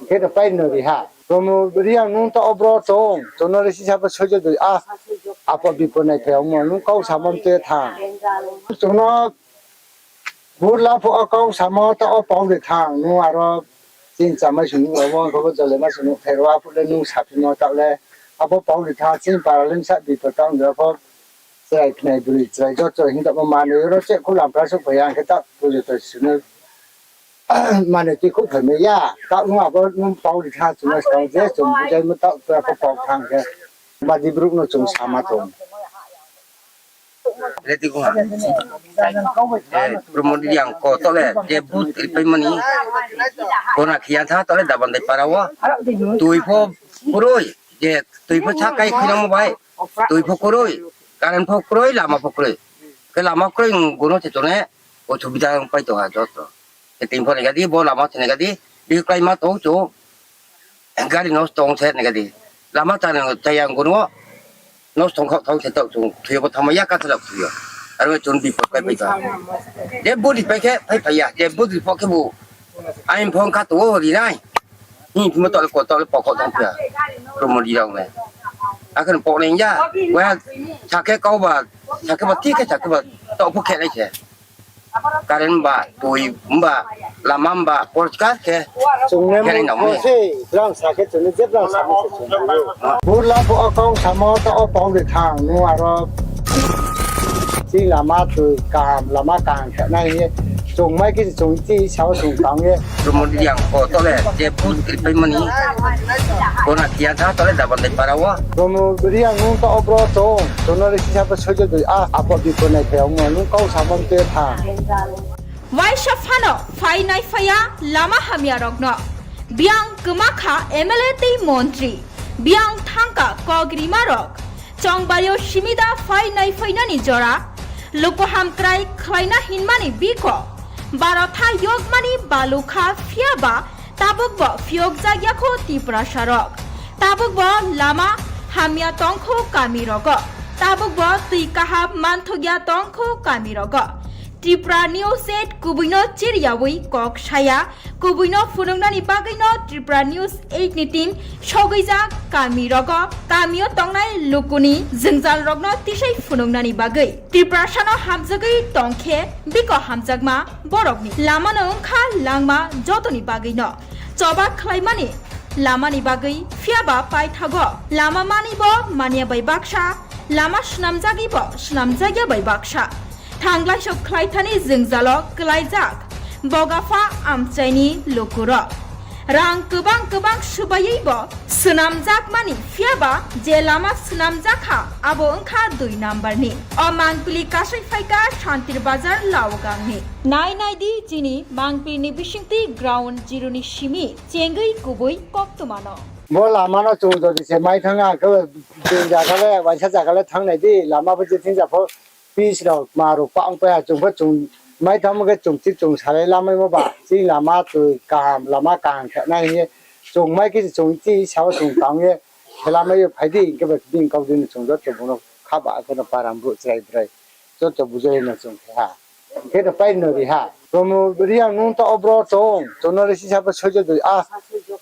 Khe no pai no ri ha. Promo Reang nung to o bro chung, chung no le sisa bo sojo dui a, apo bipo nai khe ong mo, nung kau samo te thang. Chung no Burla pho o kau samo ta o pau de thang, nung aro chini chamai sung nuh rao, khe bo jole ma sung nuh pherao, aphuh le nung saphimo taoh le, abo pau de thang, chini para le bsa bipo tang de pho, chrai khnai bwrwi chrai joto hing tamo manoi oro cheh khu lampra souhphai ya, ang khe taoh pujo to sung no manoi tui khouh phaimai ya, taoh nung abo nung pau de thang chung no skang je chung bujaimo taoh pho pau thang khe, badi brouh no chung sama tong. Promo Reang ko to le je booth kri pai mani. Kona khiya tha to le Dabandai para wo. Tui pho kroi, je tui pho sakai khinamo bai. Tui pho kroi, current pho kroi, lama pho kroi. Khe lama kroi, gono se tone, osubida pai tong ha joto. Khe tini pho nai gadi, bo lama se nai gadi, bihih kláima tong chung, gari nosto ong se nai gadi. Lama chaya, chaya gono, nosto ong khaoh thaoh se taoh chung, thoi yo bo thanngmai ya, kathal thoi yo. Aro chung bipot kláipai tong. Je body pai khe, phai phai ya, je body pho khe bo, aini pho kha tong o ri nai. Hing phimo taoh le ko taoh le pokok tong phiya. Promo Reang le. Akhe pok nai ya. Wa sakhe kau ba, sakhe ba thik khe sakhe ba taoh pho khe nai se. Current ba, tui ba, lama ba, porska khe. Chung ne khe nai nang mo se, brang sakhe chung ne je brang sakhe se chung nai. Burla pho o kau samo ta o pau de thang, nung aro chini lama tui kaham, lama kaham khe nai hing ye. Chung mai khe chung chi sao chung tang ye. Promo Reang ko to le je booth kri pai mani. Kona khiya tha to le Dabandai para wo. Promo Reang nung to o bro chung, chung no le sisa bo sojo dui a, apo bipo nai khe ong mo, nung kau samo te thang. Waisa phano phai naiphai ya lama hamya rokno. Biang kwma kha M L A tei montri. Biang thangka kok rima rok. Chongbari o simida phai naiphai nani jora. Luku hamkrai khlaina hinmani biko. Barotha yokmani balukha phiyaba tabukbo phiyokjak ya kho Tiprasa rok. Tabukbo lama hamya tongkho kami rogo. Tabukbo twi kaham manthokya tongkho kami rogo. Tripura News eight kubuino chiriyawi kok saya, kubuino phunuknani bagwino Tripura News eight ni team sogwijak kami rogo, kamio tongnai lukuni jwngjal rokno tisai phunuknani bagwi. Tiprasano hamjagwi tongkhe biko hamjakma borokni lamano wngkha langma jotoni bagwino. Choba khlaimani lama ni bagwi, phiyaba paithago lama manwi bo manya bai baksa, lama snamjagwi bo snamjakya bai baksa. Thanglaiso khlaithani jwngjalo kwlaijak Bogapha amchaini lukurok. Rang kwbang kwbang swbaiwi bo swnamjakmani, phiyaba je lama swnamjakha abo wngkha dui number ni. O mangpili kasai phaikha Santir Bazar Laogangni. Nai nai di chini mangpili ni bisingtwi ground zero ni simi chengwi kubui koktwmano. Bo lama no chung jodi se mai thang ang khe, chini jaga le, waisa jaga le thang nai di, lama bo je thing ja pho, pitch rok, ma rok pa ong pai ha, chung pho chung mai thang khe chung chi chung salai lamai mo ba, chini lama twi kaham, lama kaham khe nai hing ye, chung mai khe chung chi sao chung tang ye, khe lamai ye phai di, hing khe ba bini kau di no chung joto bung no kha ba khe no param brouh chrai brai, joto bujai no chung khe ha. Khe no pai no ri ha. Promo Reang nung ta obro tong, chung no le sisa bo soijo doi, a,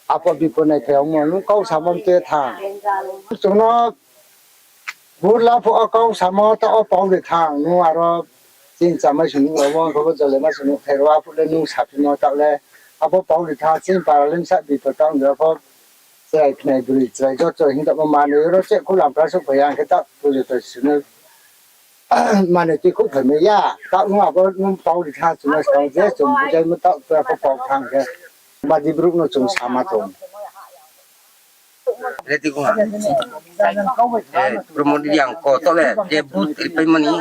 apo bipo nai phai ong mo, nung kau samo mte thang. Chung no Burla pho o kau samo ta o pau de thang, nung aro chini chamai sung nung abo, khe bo jole ma sung nung, khe ro aphuh le nung saphimo ta le, abo pau de thang, chini para le sa bipo ta ong de pho, chrai khnai bwrwi chrai joto hing tamo manwi oro che khu lampra suh phai ang khe ta pujo to sunu. Mane twi khuk phaimai ya, taoh nung abo nung pau ri tha, chung no skang je chung bujai mo taoh tura pho pau thang khe. Badi brouh no chung sama tong. Ready ko ha. Eh, Promo Reang ko to le, je booth ripai mani.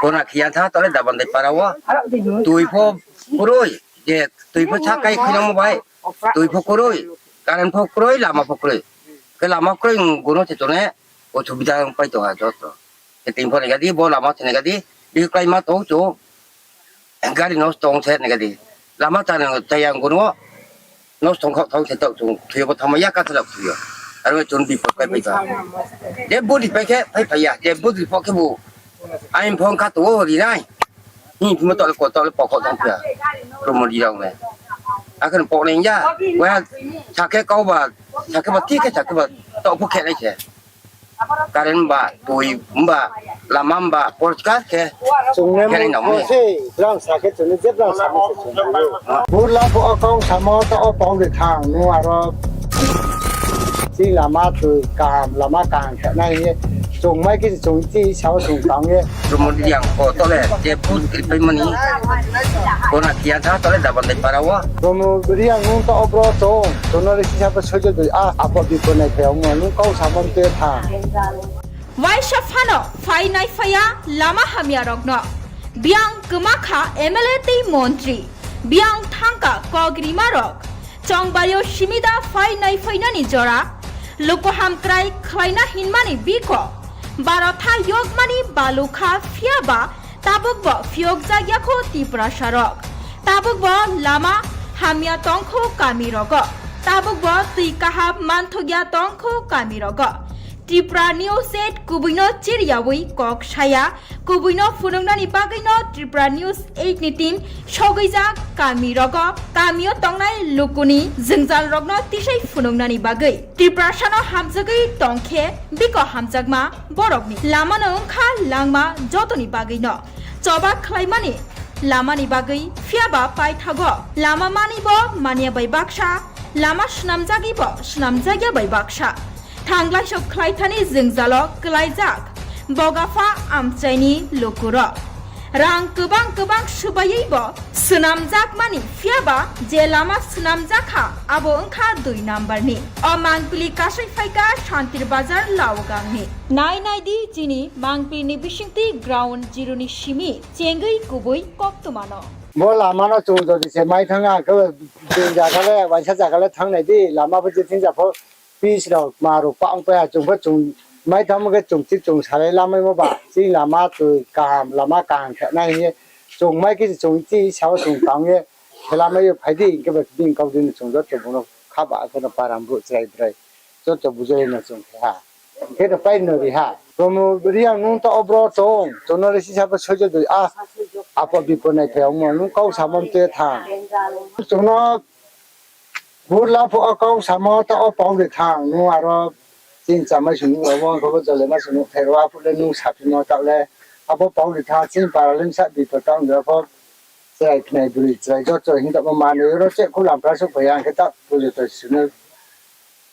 Kona khiya tha to le Dabandai para wo. Twi pho kroi, je twi pho sa kai khina mo bai. Twi pho kroi, current pho kroi, lama pho kroi. Khe lama kroi, gono se tone, osubida pai tong ha joto. Khe tini pho nai gadi, bo lama se nai gadi, bihih klái ma tong chung, gari nosto ong se nai gadi. Lama chana chaya gono, nosto ong khaoh thang se taoh chung, thoi yo bo thangma ya kathalak thoi yo. Aro chung bipot kai pai tong. Je booth ripai khe, phai phai ya, je booth ri pho khe bo, aini phone kha tong o ri nai. Hing phimo taoh le ko taoh le pokho tong phiya. Promo Reang le. Akhe poknai ya. Wa sakhe kau ba, sakhe ba, thik khe sakhe ba, taoh pho khe nai se. Current ba, twi ba, lama ba, porchkar khe. Chung ne khe nai mo nang se, brang sakhe chung ne je brang sakhe se chung ne. Burla pho o kau samo ta o pau de thang, nung aro Chini lama twi kaham, lama kaham khe nai hing ye, chung mai khe chung chi sao chung tang ye. Promo Reang ko to le, je booth ripai mani, kona khiya tha to le Dabandai para wo. Promo Reang nung ta obro tong, chung no le sisa bo soijo doi, a, apo bipo nai phai ong mo, nung kau samo mte thang. Waisa phano phai nai phai ya lama hamya rokno. Biyang kwma kha M L A tei montri. Biyang thangka kok rima rok. Chongbari o simida phai nai phainani jora. Luku hamkrai khlaina hinmani biko. Baro tha yokmani balukha phiyaba tabukbo phiyokjak yakho Tiprasa rok. Tabukbo lama hamya tongkho kami rogo. Tabukbo twi kaham manthokya tongkho kami rogo. Tripura News eight kubui no chiriyawi kok saya, kubui no phunuknani bagwi no Tripura News eight ni team sogwijak kami rogo, kami o tongnai lukuni jwngjal rokno tisai phunuknani bagwi. Tiprasa no hamjagwi tongkhe biko hamjakma borokni lama no wngkha langma jotoni bagwi no choba khlaimani lamani bagwi phiyaba paithago lama mani bo manya bai baksa, lama swnamjagwi bo swnamjakya bai baksa. Thanglaiso khlaithani jwngjalo kwlaijak Bogapha amchaini lukurok. Rang kwbang kwbang swbaiwi bo swnamjakmani, phiyaba je lama swnamjakha abo wngkha dui number ni. O mangpili kasai phaikha Santir Bazar Laogangni. Nai nai di chini mangpili ni bisingtwi ground zero ni simi chengwi kubui koktwmano. Bo lama no chung jodi se mai thang ang khe, je jaga le, waisa jaga le thang nai di, lama bo je thing ja pho, pitch rok, ma rok pa ong pai ha, chung pho chung mai thang khe chung chi chung salai lamai mo ba, chini lama twi kaham, lama kaham khe nai hing ye, chung mai khe chung chi sao chung tang ye, khe lamai yo phai di, hing khe ba bini kau di no chung joto bung no kha ba khe no param brouh chrai brai, joto bujai no chung khe ha. Khe no pai no ri ha. Promo Reang nung ta obro tong, chung no le sisa bo soijo doi, a, apo bipo nai phai ong mo, nung kau samo mte thang. Chung no Burla pho o kau samo ta o pau de thang, nung aro chini chamai sung nung abo, khe bo jole ma sung nung, khe ro aphuh le nung saphimo ta le, abo pau de thang, chini para le sa bipo tang de pho, chrai khnai bwrwi chrai joto hing tamo manwi oro che khu lampra suh phai ang khe ta pujo to sunu.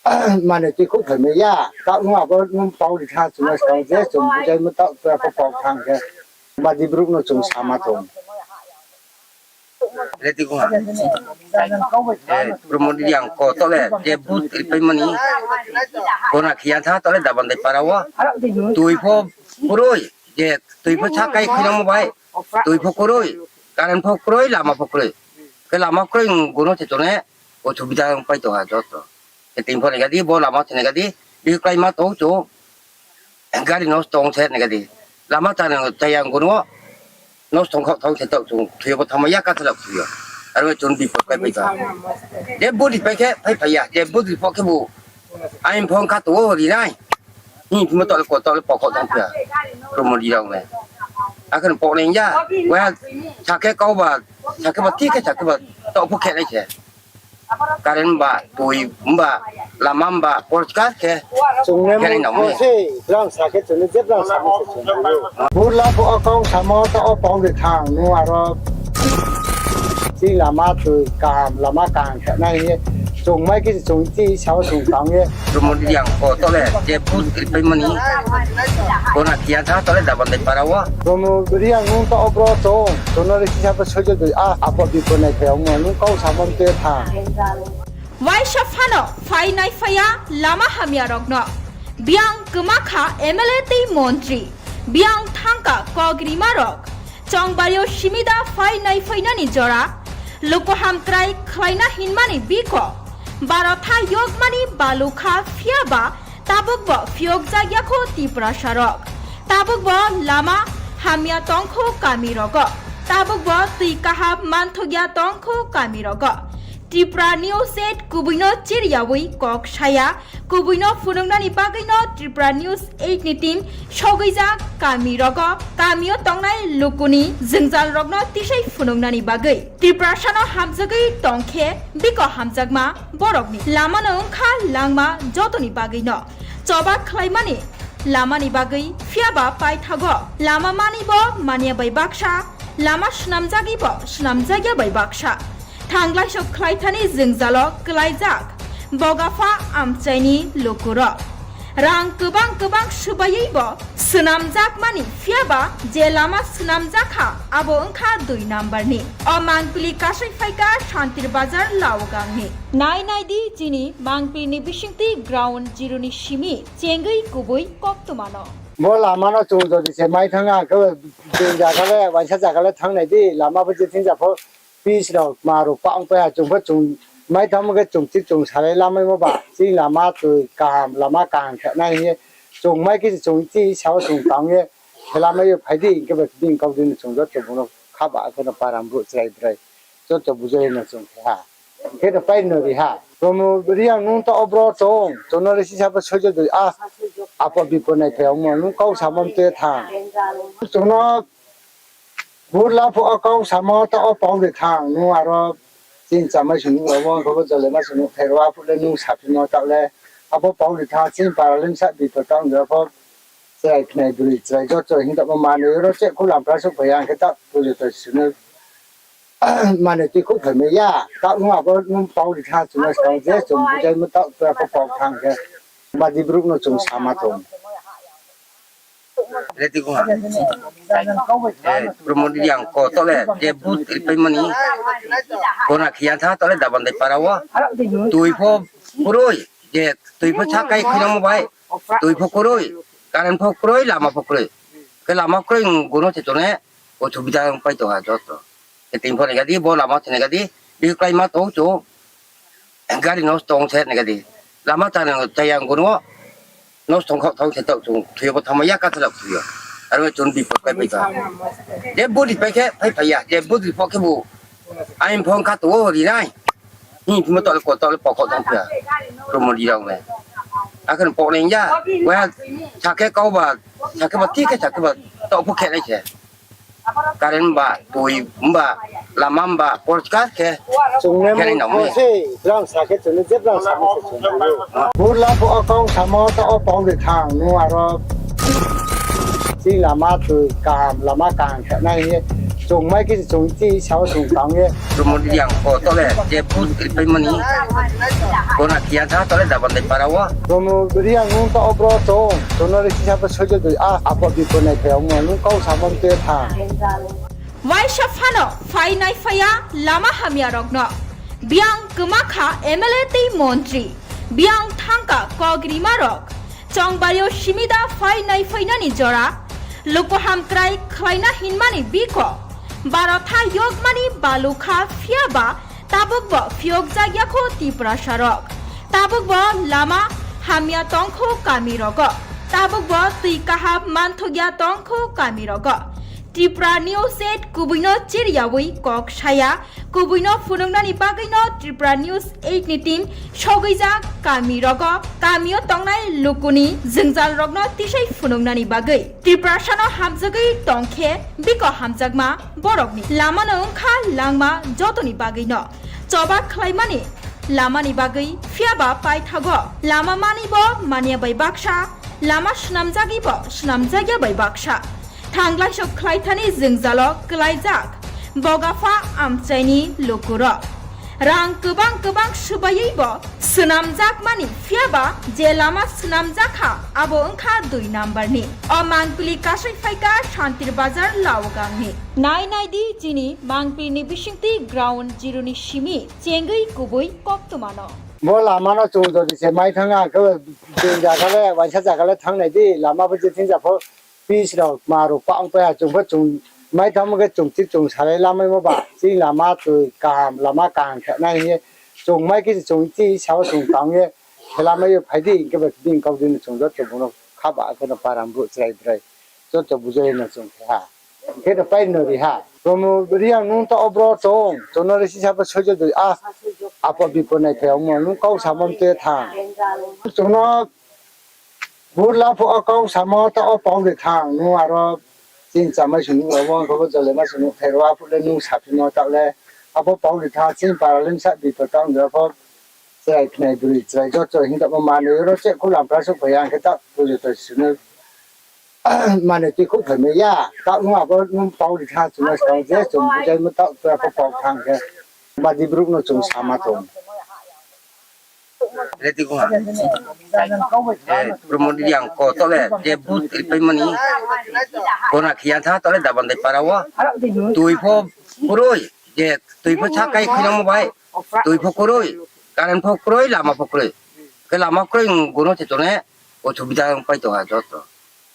Mane tui khouh phaimai ya, taoh nung abo nung pau ri tha, chung no skang je chung bujaimo taoh tua pho pau thang khe, badi brouh no chung sama tong. Promodi yang ko taoh le je but ripaimani, kona khiya tha taoh le Dabandai para wo. Tui pho kroi, je tui pho sakai khuinangmo bai, tui pho kroi, current pho kroi, lama pho kroi. Khe lama kroi, guno se tone, osubida pai tong ha joto. Khe tini pho nai gadi, bo lama se nai gadi, bihih kláima tong chung, gari nosto ong se nai gadi. Lama chana chaya guno, nosto ong khaoh thaoh se taoh chung, thoi yo bo thanngmai ya, kathalak thoi yo. Aro chung bipot kláipai tong. Je budi pai khe, phaiphai ya, je budi pho khebu, aini phone kha tong o ri nai. Hing phimo taoh le ko taoh le pokok tong phi ya. Promodi rao le. Akhe pok nai ya. Wa sakhe kau ba, sakhe ba, thik khe sakhe ba, taoh pho khe nai se. Current ba, tui ba, lama ba, porskar khe. Chung ne khe nai mo nang se, brang sakhe chung ne je brang sakhe se chung ne. Burla pho o kau samo taoh o pau de thang, nung aro chini lama tui kaham, lama kaham khe nai hing ye. Chung mai khe se chung chini sao chung tang ye. Promodi yang ko taoh le, je but ripaimani. Kona khiya tha taoh le Dabandai para wo. Promodi yang nung taoh o bro chung, chung no le sisa pho soijo dui a, apo bipot nai phai ongmo, nung kau samo tui tha. Waisa phano phai nai phai ya lama hamya rok no. Biang kma kha M L A tei montri. Biang thangka kok rima rok. Chongbari o simida phai nai phai nani jora. Luku hamkrai khlaina hinmani biko. Baro tha yokmani balu kha phiya ba tabuk bo phiyokjak ya kho Tiprasa rok. Tabuk bo lama hamya tong kho kami rogo. Tabuk bo tui kaham manthok ya tong kho kami rogo. Tripura News eight kubui no chiriyawi kok saya, kubui no phunuknani bagwi no Tripura News eight ni team sogwijak kami rogo, kami o tongnai lukuni jwngjal rok no tisai phunuknani bagwi. Tiprasa no hamjagwi tong khe biko hamjakma borok ni lama no wngkha langma jotoni bagwi no choba khlaimani lama ni bagwi, phiya ba paithago lama mani bo manya bai baksa, lama swnamjagwi bo swnamjak ya bai baksa. Thanglai sok khlai thani jwngjalo kwlaijak bogapha amchaini lukurok. Rang kwbang kwbang swbaiwi bo swnamjakmani, phiya ba je lama swnamjak kha, abo wngkha dui number ni. O mangpili kasai phaikha Santir Bazar Laogang ni. Nai nai di chini mangpili ni bisingtwi ground zero ni simi chengwi kubui koktwma no. Bo lama no chung jodi se mai thang, ang khe bo zaga le, waisa zaga le thang nai di, lama bo je thing ja pho. Pis rao, kma rao, pa ong pai ha, chung pho chung mai thanngmo khe chung chik chung salai lamaimo ba, chini lama tui kaham, lama kaham khe nai hing ye, chung mai khe chung chini sao chung tang ye, khe lamai ye phai di, hing khe bo bini kau di no chung joto bung no kha ba khe no param brouh chrai brai, joto bujai no chung khe ha. Khe no pai no ri ha. Promo Reang nung taoh o bro chung, chung no le sisa pho soijo dui a, apo bipot nai phai ongmo, nung kau samo tui tha. Chung no Burla pho o kau samo taoh o pau de thang, nung aro chini chamai sung nuh rao, bo khe bo jole ma sung nuh phairo, aphuh le nung saphimo taoh le, abo pau de thang, chini para le bsa bipot taoh de pho, chrai khnai broi, chrai joto hing tamo manoi oro che khulam pra souh phai ya, ang khe taoh pujo to sunu. Mane tui khouh phaimai ya, taoh nung abo nung pau de thang, chung no skang je chung bujaimo taoh tua pho pau thang khe, badi brouh no chung sama tong. Promodi yang ko taoh le je but ripaimani, kona khiya tha taoh le Dabandai para wo. Tui pho kroi, je tui pho sakai khuinangmo bai, tui pho kroi, current pho kroi, lama pho kroi. Khe lama kroi, guno se tone, osubida pai tong ha joto. Khe tini pho nai gadi, bo lama se nai gadi, bihih kláima tong chung, gari nosto ong se nai gadi. Lama chana chaya guno, nosto ong khaoh thaoh se taoh chung, thoi yo bo thanngmai ya, kathalak thoi yo. Aro chung bipot kláipai tong. Je budi pai khe phaiphai ya, je budi pho khebu, aini phone kha tong o ri nai. Hing phimo taoh le ko taoh le pokok tong phi ya. Promodi rao le. Akhe pok nai ya, wa sakhe kau ba, sakhe ba, thik khe sakhe ba, taoh pho khe nai se. Current ba, tui ba, lama ba, porskar khe. Chung ne khe nai nang mo se, brang sakhe chung ne je brang sakhe se chung ne. Burla pho o kau samo taoh o pau de thang, nung aro chini lama tui kaham, lama kaham khe nai hing ye. Chung mai khe se chung chi sao chung tang ye. Promo Reang ko to le je vote ripaimo ni. Kona kiya tha to le Dabandai para wo. Promo Reang nung to obro chung, chung no risi sa pho soijo doi a, apo bipo nai phai ongmo nung kau samo mte tha. Waisa phano phai nai phai ya lama hamya rokno. Biang kma kha M L A tei montri, biang thangka kok rima rok. Chongbari o simida phai nai phainani jora, luku hamkrai khlaina hinmani biko, barotha yokmani balukha phiyaba tabukbo phiyokjak yakho Tiprasa rok. Tabukbo lama hamya tongkho kami rogo. Tabukbo twi kaham manthokya tongkho kami rogo. Tripura News eight kubuino chiriyawi kok saya, kubuino phunuknani bagwino Tripura News eight ni team sogwijak kami rogo, kamio tongnai lukuni jwngjal rokno tisai phunuknani bagwi. Tiprasano hamjagwi tongkhe biko hamjakma borokni. Lamano wngkha langma jotoni bagwino. Choba khlaimani lamani bagwi phiyaba paithago lama manibo manya bai baksa, lama swnamjagibo swnamjakya bai baksa. Thanglaiso khlaithani jwngjalo klaijak bogapha amchaini lukurok. Rang kwbang kwbang swbaiwibo swnamjakmani phiyaba je lama swnamjakha abo wngkha dui number ni. O mangpili kasai phaikha Santir Bazar Laogangni. Nai nai di chini mangpili ni bisingtwi ground zero ni simi chengwi kubui koktwmano. Bo lama no chung jodi se mai thang ang khe, bini zaga le, waisa zaga le thanng nai di, lama bo je thing ja pho, pis rao, kma rao, pang pai ya, chung pho chung mai thangmo khe chung chi chung salai lamaimo ba, chini lama twi kaham, lama kaham khe nai hing ye, chung mai khe se chung chi sao chung tang ye, khe lamai yo phai di, hing khe ba bini kau di no chung joto bung no khaba khe no para brouh chrai brai, joto bujai no chung khe ha. Hing khe no pai no ri ha. Promo Reang nung to obro chung, chung no risi sa pho soijo doi a, apo bipo nai phai ongmo nung kau samo mte tha. Chung no bur la pho o kau samo ta o pau de thang, nung aro chini chamai sung nung rao bo, bo jole ma sung nung khe ro, aphuh le nung saphimo ta le, abo pau de tha, chini para le bsa bipo tang de pho, chrai khnai bwrwi chrai joto hing tamo manoi ro che khu lam pra suh phai ya, hing khe ta pujo to sung no manoi tui khu phai mai ya, ta nung abo nung pau de tha, chung no sa je chung bujaimo ta pura pho pau thang khe, badi brouh no chung sama tong. Ready ko ha. Eh, Promo Reang ko to le je vote ripaimo ni. Kona khiya tha to le Dabandai para wo. Tui pho kroi, je tui pho sakai khinamo bai. Tui pho kroi, current pho kroi, lama pho kroi. Khe lama kroi, guno se tone, osubida pai tong ha joto.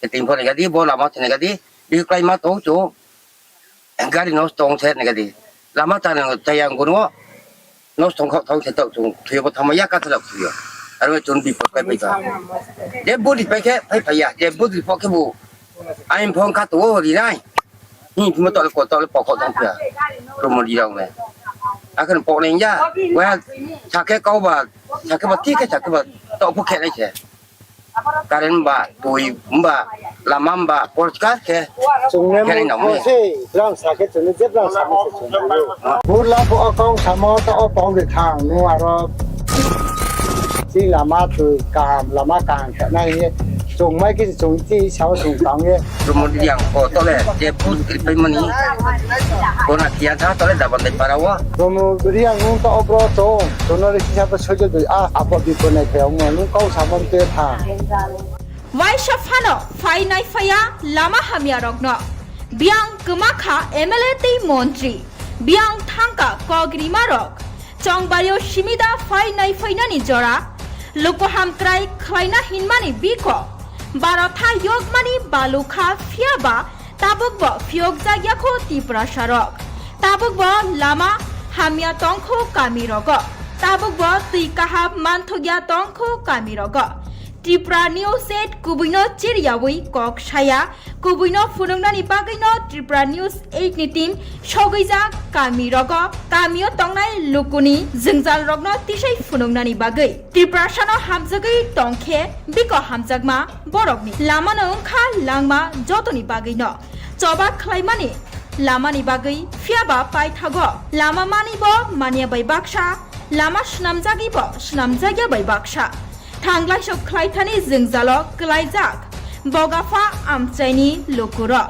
Khe tini pho nai gadi, bo lama se nai gadi, bihih klái ma tong chung. Gari nosto ong se nai gadi. Lama chana chaya ong guno. Nosto ong khaoh thaoh se taoh chung. Thoi yo bo thanngma ya ka thalak thoi yo. Aro chung bipot pai pai ka. Je body pai khe phai phai ya. Je body pho khe bo. Aini phone kha tong o ri nai. Hing phimo taoh le ko taoh le pokok tong phi ya. Promo Reang le. Akhe pok nai ya. Wa sakhe kau ba. Sakhe ba ti khe sakhe ba. Taoh pho khe nai se. Current ba, tui ba, lama ba, porchkar khe. Chung ne khe nai nang mo se, brang sa khe chung ne je brang sa mo se chung ne. Bur la pho o kau samo ta o pau de thang, nung aro. Chini lama tui kaham, lama kaham khe nai ye. Chung mai khe chung chi sao chung tang ye. Promo Reang ko to le, je vote ripaimo ni. Kona khiya tha to le Dabandai para wo. Promo Reang nung to obro chung, chung no risi sa pho soijo doi a, apo bipo nai phai ongmo nung kau samo mte tha. Waisa phano phai nai phai ya lama hamya rokno. Biang kma kha M L A tei montri, biang thangka kok rima rok. Chongbari o simida phai nai phainani jora, luku hamkrai khlaina hinmani biko, barotha yokmani balukha phiyaba tabukbo phiyokjak yakho Tiprasa rok. Tabukbo lama hamya tongkho kami rogo. Tabukbo twi kaham manthokya tongkho kami rogo. Tripura News eight kubuino chiriyawi kok saya, kubuino phunuknani bagwino Tripura News eight ni team sogwijak kami rogo, kamio tongnai lukuni jwngjal rokno tisai phunuknani bagwi. Tiprasano hamjagwi tongkhe biko hamjakma borokni. Lamano wngkha langma jotoni bagwino. Choba khlaimani lamani bagwi phiyaba paithago lama manibo manya bai baksa, lama swnamjagibo swnamjakya bai baksa. Thanglaiso khlaithani jwngjalo klaijak bogapha amchaini lukurok.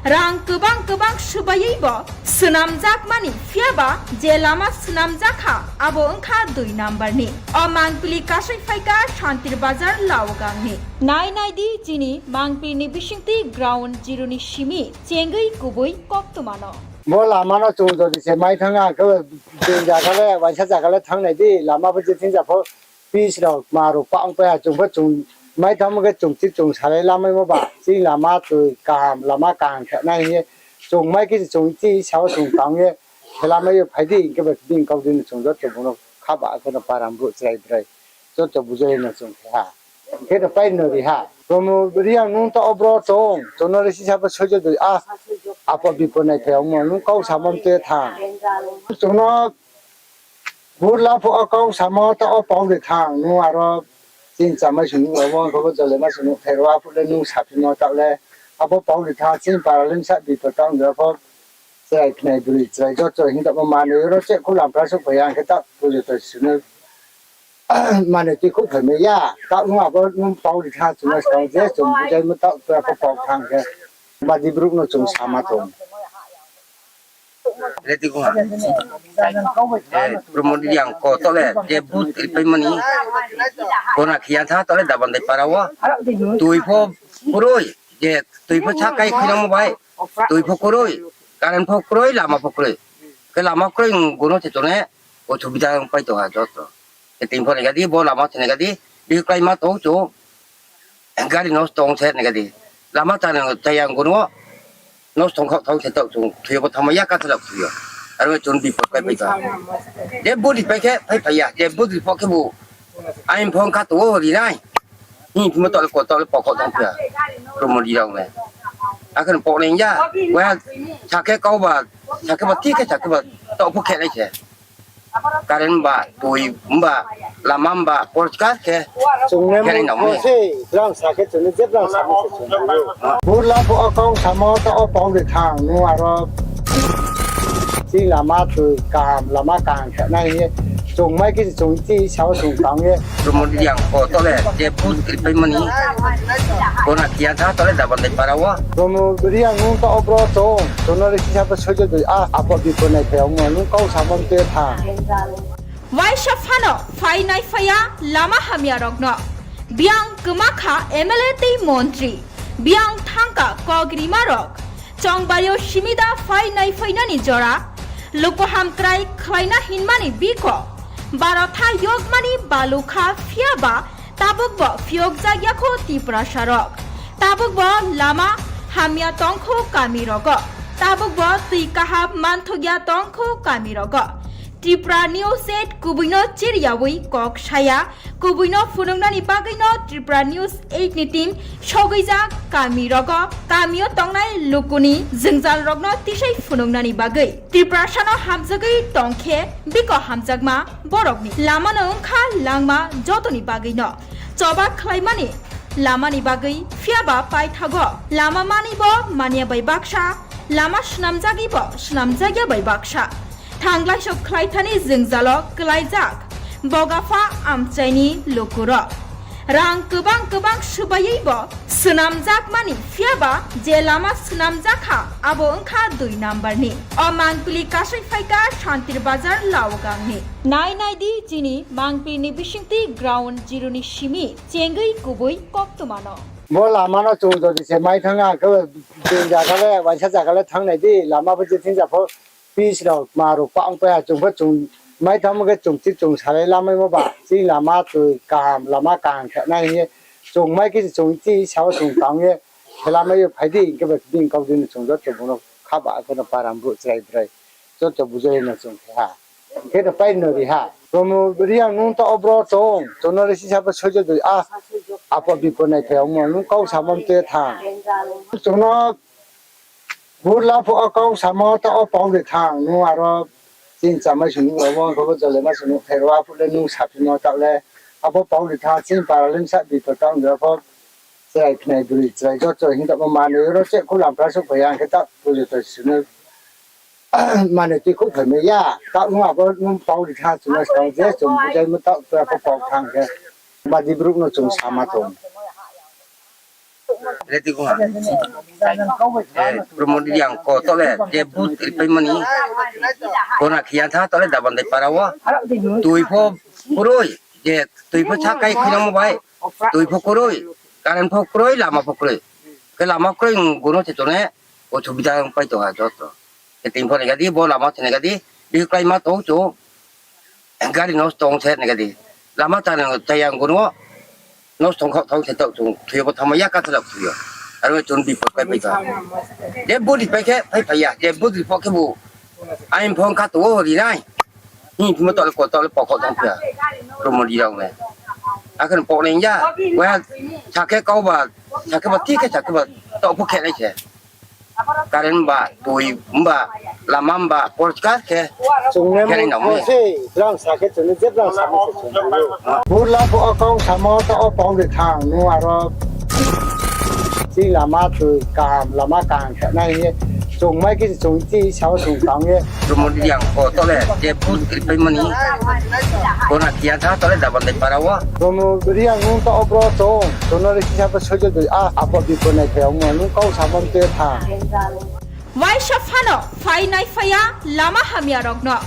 Rang kbang kbang swbaiwi bo swnamjakmani, phiyaba je lama swnamjakha abo wngkha dui number ni. O mangpili kasai phaikha Santir Bazar Laogang ni. Nai nai di chini mangpili ni bisingtwi ground zero ni simi chengwi kubui koktwma no. Bo lama no chung jodi se mai thang, ang khe je zaga le, waisa zaga le thang nai di, lama bo je thing ja pho, pitch rok, ma rok pang pai ha, chung pho chung mai thang khe chung thik chung salai lamaimo ba, chini lama twi kaham, lama kaham khe nai hing ye, chung mai khe chung chi sao chung tang ye, khe lamai yo phai di, hing khe ba bini kau di no chung joto bung no kha ba khe no para brouh chrai brai, joto bujai no chung khe ha. Hing khe no pai no ri ha. Promo Reang nung taoh wo bro tong, chung no le sisa bo soijo doi, a, apo bipo nai phai ongmo, nung kau samo mte thang. Chung no Burla pho o kau samo taoh wo pau ri thang, nung aro chini chamai sung nuh rao, bo jole ma sung nuh thai rao, aphuh le nung saphimo taoh le, abo pau ri thang, chini para le bsa bipo taoh ong pho, chrai khnai broi chrai joto hing taoh bo manoi ro cheh khu lampra souhphai ya, hing khe taoh pujo to sung no manoi tui khouh phai mai ya, taoh nung abo nung pau ri thang chung no skang je chung bujaimo taoh tua pho pau thang khe, badi brouh no chung sama tong. Reti ko ha. Promo Reang ko taoh le je vote ripaimani. Kona khiya tha taoh le Dabandai para wo. Tui pho kroi, je tui pho sakai khinamo bai. Tui pho kroi, current pho kroi, lama pho kroi. Khe lama kroi, gono se chung ne, o subida pai tong ha joto. Khe tini pho nai ga di, bo lama se nai ga di, bihih klái ma tong chung. Gari nosto ong se nai ga di. Lama chaya, chaya gono nosto ong khaoh thaoh se taoh chung thoi yo bo thanngmai ya, kathalak thoi yo. Aro chung bipot pai pai tong. Je vote ripai khe phai phai ya, je vote ri pho khebu aini pho kha tong wo ri nai. Hing phimo taoh le ko taoh le pokok tong phi ya. Promo Reang rao le. Akhe no pok nai ya. Waiha sakhe kau ba, sakhe ba thik khe sakhe ba taoh pho khe nai se. Current ba, tui ba, lama ba, porskar khe. Chung ne khe nai nang mo se, brang sa khe chung ne je brang sa mo se chung. Burla pho o kau samo taoh wo pau ri thang, nung aro chini lama tui kaham, lama kaham khe nai hing ye. Chung mai khe chung chi sao chung tang ye. Promo Reang ko taoh le je vote ripaimani. Kona khiya tha taoh le Dabandai para wo. Promo Reang nung taoh wo bro tong, chung no le sisa bo soijo doi, a, apo bipo nai phai ongmo, nung kau samo mte thang. Waisa phano phai nai phai ya lama hamya rok no. Biang kwma kha M L A tei montri. Biang thangka kok rima rok. Chongbari yo simi da phai nai phai nani jora. Luku hamkrai khlaina hinmani biko. Barotha yokmani balukha phiyaba tabuk bo phiyokjak ya kho Tiprasa rok. Tabuk bo lama hamya tongkho kami rogo. Tabuk bo twi kaham manthok ya tongkho kami rogo. Tripura News eight kubui no chiriyawi kok saya, kubui no phunuknani bagwi no Tripura News eight ni team sogwijak kami rogo, kami yo tongnai lukuni jwngjal rokno tisai phunuknani bagwi. Tiprasa no hamjagwi tongkhe, biko hamjakma borokni lama no wngkha langma jotoni bagwi no. Choba khlaimani lamani bagwi phiyaba paithago lama mani bo manya bai baksa, lama swnamjagwi bo swnamjakya bai baksa. Thanglai sok khlaithani jwngjalo kwlaijak bogapha amchaini lukurok. Rang kwbang kwbang swbaiwi bo swnamjakmani, phiyaba je lama swnamjakha abo wngkha dui number ni. O mangpili kasai phaikha Santir Bazar Laogang ni. Nai nai di chini mangpili ni bisingtwi ground zero ni simi chengwi kubui koktwma no. Bo lama no chung jodi se mai thang, ang khe je zaga le, waisa zaga le thang nai di, lama bo je thing ja pho, pitch rok, ma rok pang pai ha, chung pho chung mai thangmo khe chung thik chung salai lamaimo ba, chini lama twi kaham, lama kaham khe nai hing ye, chung mai khe chung chi sao chung tang ye, khe lamai yo phai di, hing khe ba bini kau di no chung joto bung no kha ba khe no para brouh chrai brai, joto bujai no chung khe ha. Hing khe no pai no ri ha. Promo Reang nung taoh wo bro tong, chung no le sisa bo soijo doi, a, apo bipo nai phai ongmo, nung kau samo mte thang. Chung no Burla pho o kau samo taoh wo pau ri thang, nung aro chini chamai sung nuh rao, bo jole ma sung nuh thai rao, aphuh le nung saphimo taoh le, abo pau ri thang, chini para le bsa bipo taoh ong pho, chrai khnai broi chrai joto hing taoh bo manoi ro cheh khu lampra souhphai ya, hing khe taoh pujo to sung no manoi tui khouh phai mai ya, taoh nung abo nung pau ri thang, chung no skang je chung bujaimo taoh tua pho pau thang khe, badi brouh no chung sama tong. Redi kha. Promo Reang ko to le je vote ripaimo ni. Kona khiya tha to le Dabandai para wo. Tui pho kroi, je tui pho sakai khuinangmo bai. Tui pho kroi, current pho kroi, lama pho kroi. Khe lama kroi, gono se tone, osubida pai tong ha joto. Khe tini pho nai gadi, bo lama se nai gadi, bihih kláima tong chung. Gari nosto ong se nai gadi. Lama chana chaya gono, nosto ong khaoh thaoh se taoh chung, thoi yo bo thanngmai ya, kathalak thoi yo. Aro chung bipot pai pai tong. Je vote ripai khe phai phai ya, je vote ri pho khebu. Aini phone kha tong o ri nai. Hing phimo taoh le ko taoh le pokho tong phiya. Promo Reang le. Akhe pok nai ya. Wa sakhe kau ba, sakhe ba, thik khe sakhe ba, taoh pho khe nai se. Current ba, tui ba, lama ba, porchkar khe. Chung ne khe nai nang mo se, brang sakhe chung ne je brang sakhe se chung ne. Burla pho akong samo taoh o pau de thang, nu aro. Chini lama tui kaham, lama kaham khe nai hing ye. Chung mai khe chung chi sao chung tang ye. Promo Reang ko to le, je vote ripaimo ni. Kona khiya tha to le Dabandai para wo. Promo Reang nung to obro chung, chung no le kisa pho soijo doi, a, apo bipo nai phai ongmo, nung kau samo te tha. Waisa phano phai nai phai ya lama hamya rokno.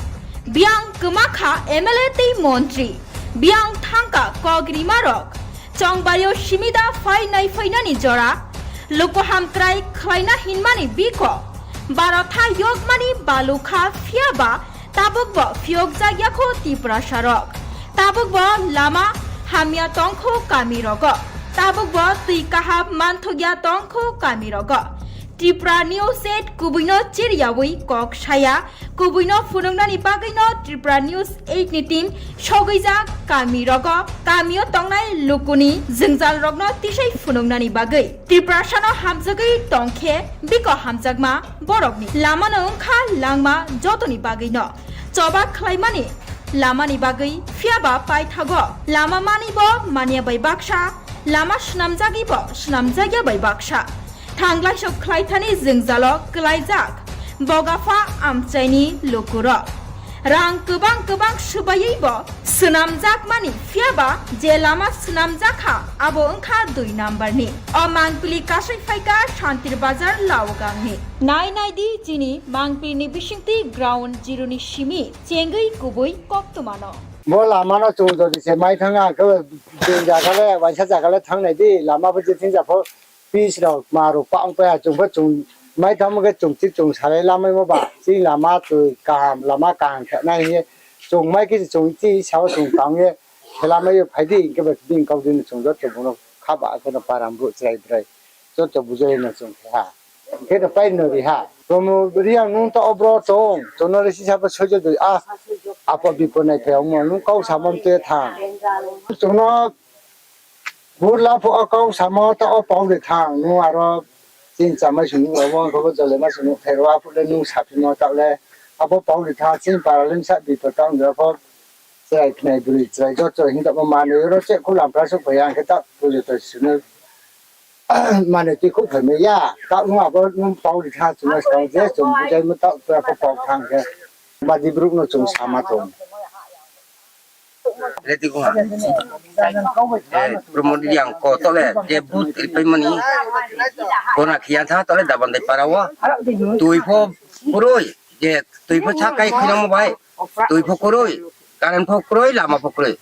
Biang kma kha M L A tei montri. Biang thangka kok rima rok. Chongbari o simida phai nai phai nani jora. Luku hamkrai khlaina hinmani biko. Baro tha yokmani balukha phiya ba tabuk bo phiyok jak ya kho Tiprasa rok. Tabuk bo lama hamya tong kho kami rogo. Tabuk bo tui kaham manthok ya tong kho kami rogo. Tripura News eight kubui no chiri yawi kok saya, kubui no phunuknani bagwi no Tripura News eight ni team sogwi jak kami rogo, kami o tongnai luku ni jwngjal rok no tisai phunuknani bagwi. Tiprasa no hamjagwi tong khe biko hamjakma borok ni lama no wngkha langma joto ni bagwi no. Choba khlaimani lama ni bagwi phiya ba paithago lama mani bo manya bai baksa, lama swnamjagwi bo swnamjak ya bai baksa. Thanglai sok khlai thani jwngjalo kwlaijak Bogapha amchaini lukurok. Rang kwbang kwbang swbaiwi bo swnamjakmani phiya ba je lama swnamjak kha abo wngkha dui number ni. O mangpili kasai phaikha Santir Bazar Laogang ni. Nai nai di chini mangpili ni bisingtwi ground zero ni simi chengwi kubui koktwma no. Bo lama no chung jodi se mai thang ang khe, bini jaga le, waisa jaga le thang nai di, lama bo je thing ja pho, pitch rok, ma rok pang pai ya, chung pho chung mai thang khe chung chi chung salai lamai mo ba, chini lama tui kaham, lama kaham khe nai hing ye, chung mai khe chung chi sao chung tang ye, khe lamai yo phai di, hing khe ba bini kau di no chung joto bung no kha ba khe no para brouh chrai brai, joto bujai no chung khe ha. Khe no pai no ri ha. Promo Reang nung to obro chung, chung no le sisa pho soijo doi, a, apo bipo nai phai ongmo, nung kau samo te thang. Chung no Burla pho o kau samo taoh o pau de thang, nung aro chini chamai sung nung rao bo, khe bo jole ma sung nung khe ro, aphuh le nung saphimo taoh le, abo pau de thang, chini para le bsa bipo taoh ong de pho, chrai khnai broi chrai joto hing tongmo manoi ro che khu lam pra suh phai ya, hing khe taoh pujo to sung no manoi tui khu phai mai ya, taoh nung abo nung pau de thang, chung no skang je chung bujaimo taoh tua pho pau thang khe, badi brouh no chung sama tong. Promo Reang ko to le je vote ripaimo ni. Kona khiya tha to le Dabandai para wo. Tui pho kroi, je tui pho sakai khuinangmo bai. Tui pho kroi, current pho kroi, lama pho kroi.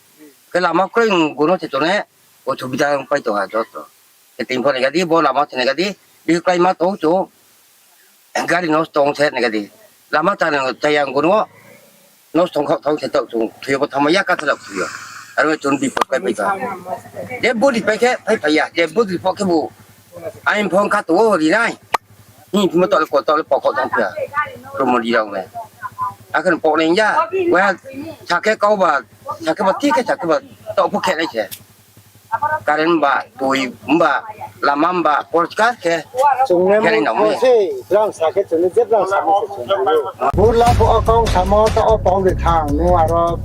Khe lama kroi, gono se tone, osubida pai tong ha joto. Khe tini pho nai gadi, bo lama se nai gadi, bihih kláima tong chung. Gari nosto ong se nai gadi. Lama chana chaya gono, nosto ong khaoh thaoh se taoh chung, thoi yo bo thanngmai ya, kathalak thoi yo. Aro chung bipot pai pai tong. Je vote ripai khe phai phai ya, je vote ri pho khebu. Aini phone kha tong o ri nai. Hing phimo taoh le ko taoh le pokho tong phiya. Promo Reang le. Akhe pok nai ya. Wa sakhe kau ba, sakhe ba thik khe sakhe ba taoh pho khe nai se. Current ba, tui ba, lama ba, porchkar khe. Chung ne khe nai nang mo se, brang sakhe chung ne je brang sakhe se chung ne. Burla pho o kau samo taoh o pau de thang, nung aro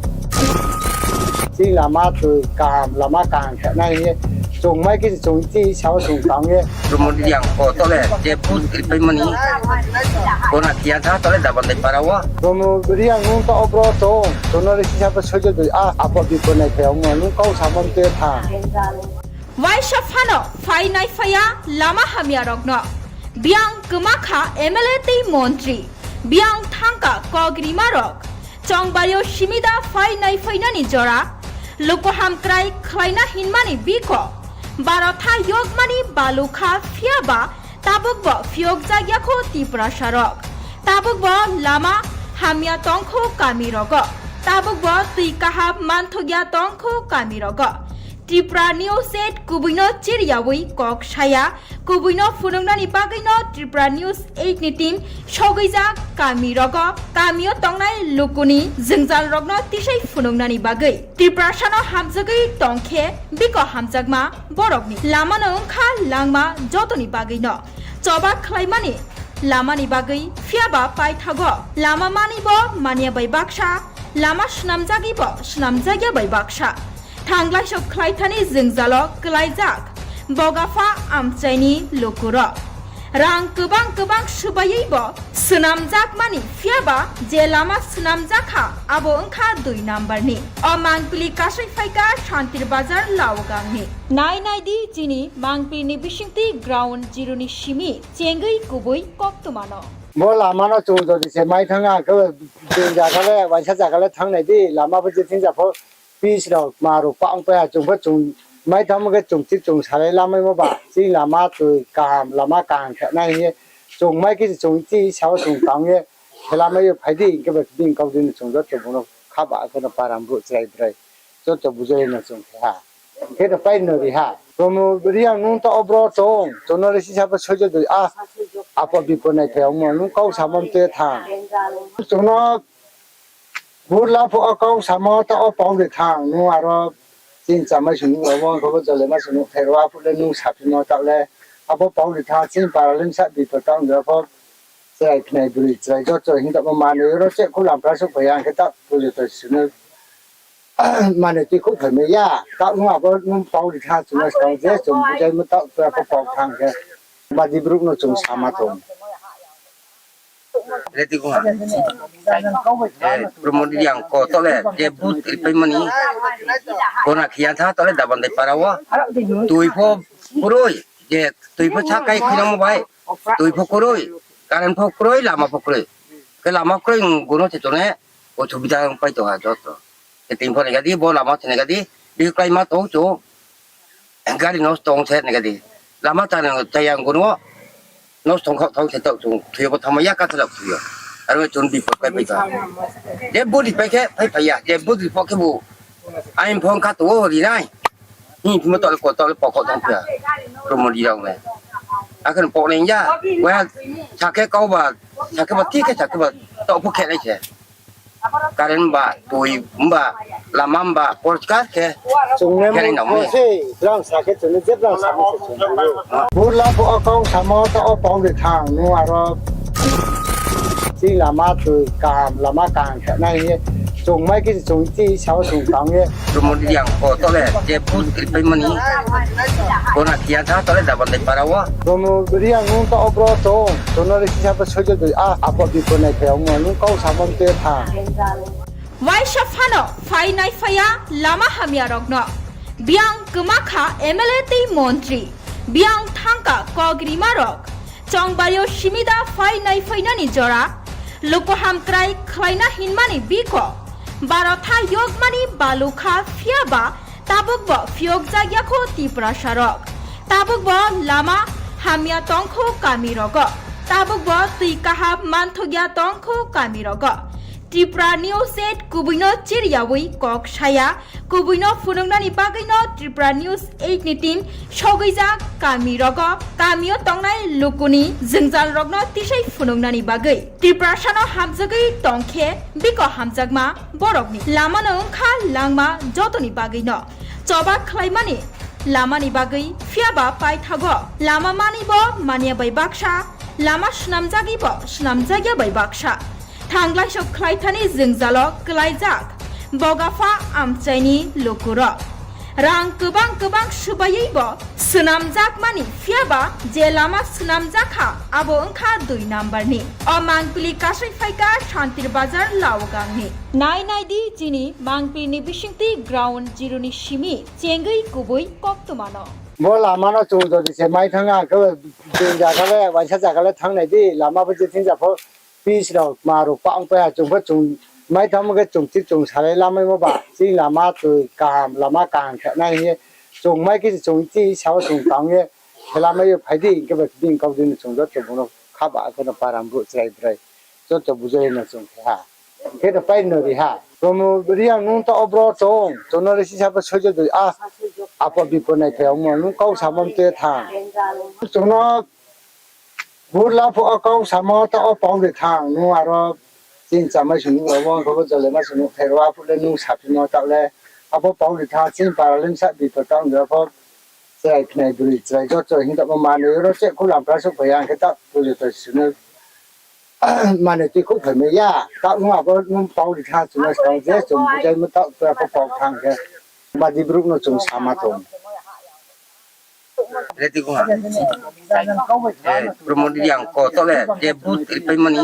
chini lama tui kaham, lama kaham khe nai hing ye. Chung mai khe chung chi sao chung tang ye. Promo Reang ko to le je vote ripaimo ni. Kona khiya tha to le Dabandai para wo. Promo Reang nung to obro chung, chung no le sisa pho soijo doi, a, apo bipo nai phai ongmo, nung kau samo te thang. Waisa phano phai naiphai ya lama hamya rokno. Biang kma kha M L A tei montri. Biang thangka kok rima rok. Chongbari o simida phai naiphainani jora. Luku hamkrai khlaina hinmani biko. Barotha yokmani balu kha phiya ba tabuk bo phiyok jak ya kho Tiprasa rok. Tabuk bo lama hamya tong kho kami rogo. Tabuk bo twi kaham manthok ya tong kho kami rogo. Tripura News eight kubui no chiriyawi kok saya, kubui no phunuknani bagwi no Tripura News eight ni team sogwi jak kami rogo, kami o tongnai lukuni jwngjal rokno tisai phunuknani bagwi. Tiprasa no hamjagwi tong khe biko hamjakma borokni lama no wngkha langma jotoni bagwi no. Choba khlaimani lamani bagwi phiya ba paithago lama mani bo manya bai baksa, lama snamjagwi bo snamjakya bai baksa. Thanglai sok khlaithani jwngjalo kwlaijak bogapha amchaini lukurok. Rang kwbang kwbang swbaiwi bo swnamjakmani phiya ba je lama swnamjak kha abo wngkha dui number ni. O mangpili kasai phaikha Santir Bazar Laogangni. Nai nai di chini mangpili ni bisingtwi ground zero ni simi chengwi kubui koktwma no. Bo lama no chung jodi se mai thang ang khe, chung jaga le, waisa jaga le thang nai di, lama bo je thing ja pho, pitch rok, ma rok pa ong pai ha, chung pho chung mai thang khe chung thik chung salai lamaimo ba, chini lama twi kaham, lama kaham khe nai hing ye, chung mai khe chung chi sao chung tang ye, khe lamai ye phai di, hing khe bo bini kau dini chung joto bung no kha ba khe no param brouh chrai brai, joto bujai no chung khe ha. Khe no pai no ri ha. Promo Reang nung ta obro tong, chung no le sisa bo soijo doi, a, apo bipo nai phai ongmo, nung kau samo mte thang. Chung no Burla pho o kau samo ta o pau de thang, nung aro chini chamai sung nung abo, kho bo jole ma sung nung pherwa phuh le nung saphimo ta le, abo pau de thang, chini para le sa bipo ta ong de pho, chrai khnai bwrwi chrai joto hing tamo manwi oro che khu lampra suh phai ang khe ta pujo to sunu. Mane twi khouh phaimai ya, taoh nung abo nung pau ri tha, chung no skang je chung bujaimo taoh tura pho pau thang khe. Badi brouh no chung sama tong. Ready kho ha. Eh, Promo Reang ko taoh le je booth ripaimani. Kona khiya tha taoh le Dabandai para o. Twi pho kroi, je twi pho sa kai khinamo bai. Twi pho kroi, current pho kroi, lama pho kroi. Khe lama kroi, gono se tone, osubida pai tong ha joto. Khe tini pho nai gadi, bo lama se nai gadi, bihih kláima tong chung, gari nosto ong se nai gadi. Lama chana chaya gono, nosto ong khaoh thang se taoh chung, thwi yo bo thangma ya kathla thwi yo. Aro chung bipot pai pai tong. Je budi pai khe, pai pai ya, je budi pho khe bo, ain pho kha tong o ri nai. Hing phimo taoh le ko taoh le pokok tong phi ya. Promo Reang le. Akhe poknai ya. Wa sakhe kau ba, sakhe ba, thik khe sakhe ba, taoh pho khe nai se. Current ba, twi ba, lama ba, porskar khe. Chung ne khe nai nang mo se, brang sakhe chung ne je brang sakhe se chung ne. Burla pho o kau samo ta o pau de thang, nung aro. Chini lama twi kaham, lama kaham khe nai hing ye. Chung mai khe chung chi sao chung tang ye. Promo Reang ko taoh le je booth ripaimani. Kona khiya tha taoh le Dabandai para o. Promo Reang nung ta obro tong. Chung no le sisa bo soijo doi a, apo bipo nai phai ongmo nung kau samo mte tha. Waisa phano phai naiphai ya lama hamya rokno. Biang kma kha M L A tei montri. Biang thangka kok rima rok. Chongbari o simida phai naiphainani jora. Luku hamkrai khlaina hinmani biko. Barotha yokmani balu kha phiya ba tabuk bo phiyok jak ya kho Tiprasa rok. Tabuk bo lama hamya tong kho kami rogo. Tabuk bo twi kaham manthok ya tong kho kami rogo. Tripura News eight kubui no chiriyawi kok saya, kubui no phunuknani bagwi no Tripura News eight ni team sogwi jak kami rogo, kami o tongnai lukuni jwngjal rokno tisai phunuknani bagwi. Tiprasa no hamjagwi tong khe biko hamjakma borokni lama no wngkha langma jotoni bagwi no. Choba khlaimani lamani bagwi phiya ba paithago lama mani bo manya bai baksa, lama swnamjagwi bo swnamjakya bai baksa. Thanglai sok khlaithani jwngjalo kwlaijak bogapha amchaini lukurok. Rang kwbang kwbang swbaiwi bo swnamjakmani, phiya ba je lama swnamjak kha abo wngkha dui number ni. O mangpili kasai phaikha Santir Bazar Laogangni. Nai nai di chini mangpili ni bisingtwi ground zero ni simi chengwi kubui koktwma no. Bo lama no chung jodi se mai thanng, ang khe bini zaga le, waisa zaga le thanng nai di, lama pho je thing ja pho, pitch rao, kma rao, pah ong pai ha, chung pho chung mai thanngmo khe chung chi chung salai lamaimo ba, chini lama tui kaham, lama kaham khe nai hing ye, chung mai khe chung chi sao chung tang ye, khe lamai yo phai di, hing khe ba bini kau di no chung joto bung no khaba khe no para brouh chrai brai, joto bujai no chung khe ha. Khe no pai no ri ha. Promo Reang nung taoh wo bro tong, chung no le sisa pho soijo doi, a, apo bipo nai phai ongmo, nung kau samo mte thanng. Chung no burla phuh wo kau samo taoh wo pau de thanng, nung aro chini chamai sung nuh rao, abo khe bo jole ma sung nuh thai ro, aphuh le nung saphimo taoh le, abo pau de thanng, chini para le bsa bipo tang de pho, chrai khnai broi chrai joto hing tongmo manoi ro che khu lampra souhphai ya, ang khe taoh pujo to sung no manoi tui khouh phai mai ya, taoh nung abo nung pau ri thanng chung no skang je chung bujaimo taoh to pho pau thanng khe, badi brouh no chung sama tong. Promo Reang ko taoh le je vote ripaimo ni,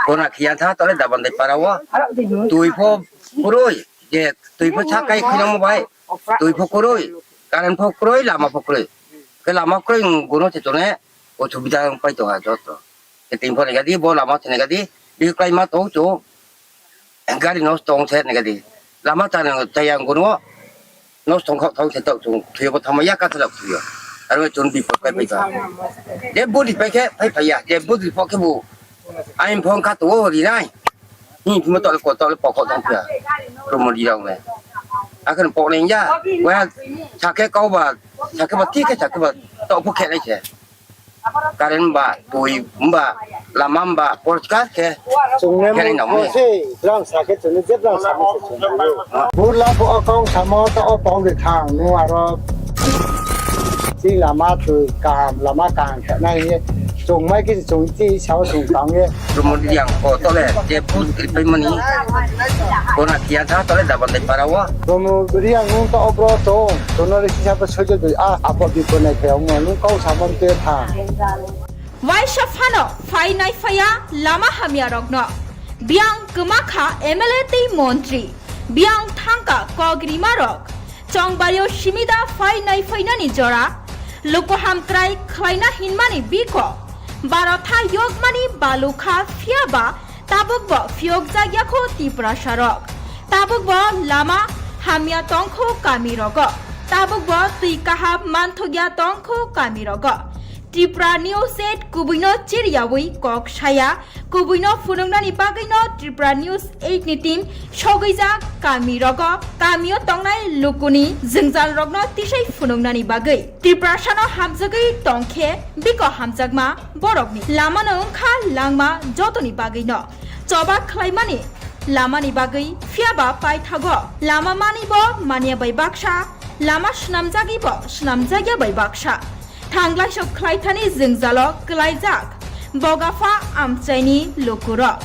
kona khiya tha taoh le Dabandai para wo, tui pho kroi, je tui pho sakai khuinangmo bai, tui pho kroi, current pho kroi, lama pho kroi. Khe lama kroi, gono se tone, osubida pai tong ha joto. Khe tini pho nai ga di, bo lama se nai ga di, bihih kláima tong chung, gari nosto ong se nai ga di. Lama chaya, chaya gono, nosto ong khaoh thanng se taoh chung thoi yo bo thanngmai ya, kathalak thoi yo. Aro chung bipot kláipai tong. Je vote ripai khe phaiphai ya, je vote ri pho khebu, aini phone kha tong wo ri nai. Hing phimo taoh le ko taoh le pokho tong phi ya. Promo Reang le. Akhe no poknai ya. Wa sa khe kau ba, sa khe ba, ti khe sa khe ba, taoh pho khe nai se. Current ba, tui ba, lama ba, porskar khe. Chung ne khe nai nang mo se, brang sa khe chung ne je brang sa mo se chung ne. Burla phuh wo kau samo taoh wo pau de thanng, nung aro chini lama tui kaham, lama kaham khe nai hing ye, chung mai khe chung chi sao chung tang ye. Promo Reang ko taoh le je vote ripaimo ni, kona khiya tha taoh le Dabandai para wo. Promo Reang nung taoh wo bro tong, chung no le sisa pho soijo doi, a, apo bipo nai phai ongmo, nung kau samo mte thanng. Waisa phano phai naiphai ya lama hamya rok no. Biang kma kha M L A tei montri. Biang thangka kok rima rok. Chongbari yo simi da phai naiphai nani jora. Luku hamkrai khlaina hinmani biko. Barotha yokmani balu kha phiya ba tabuk bo phiyokjak ya kho Tiprasa rok. Tabuk bo lama hamya tong kho kami rogo. Tabuk bo tui kaham manthok ya tong kho kami rogo. Tripura News eight kubui no chiriyawi kok saya, kubui no phunuknani bagwi no Tripura News eight ni team sogwijak kami rogo, kami o tongnai luku ni jwngjal rok no tisai phunuknani bagwi. Tiprasa no hamjagwi tong khe biko hamjakma borok ni lama no wngkha langma joto ni bagwi no choba khlaimani lama ni bagwi, phiya ba paithago lama mani bo manya bai baksa, lama swnamjagwi bo swnamjak ya bai baksa. Thanglai sok khlaithani jwngjalo klaijak bogapha amchaini lukurok.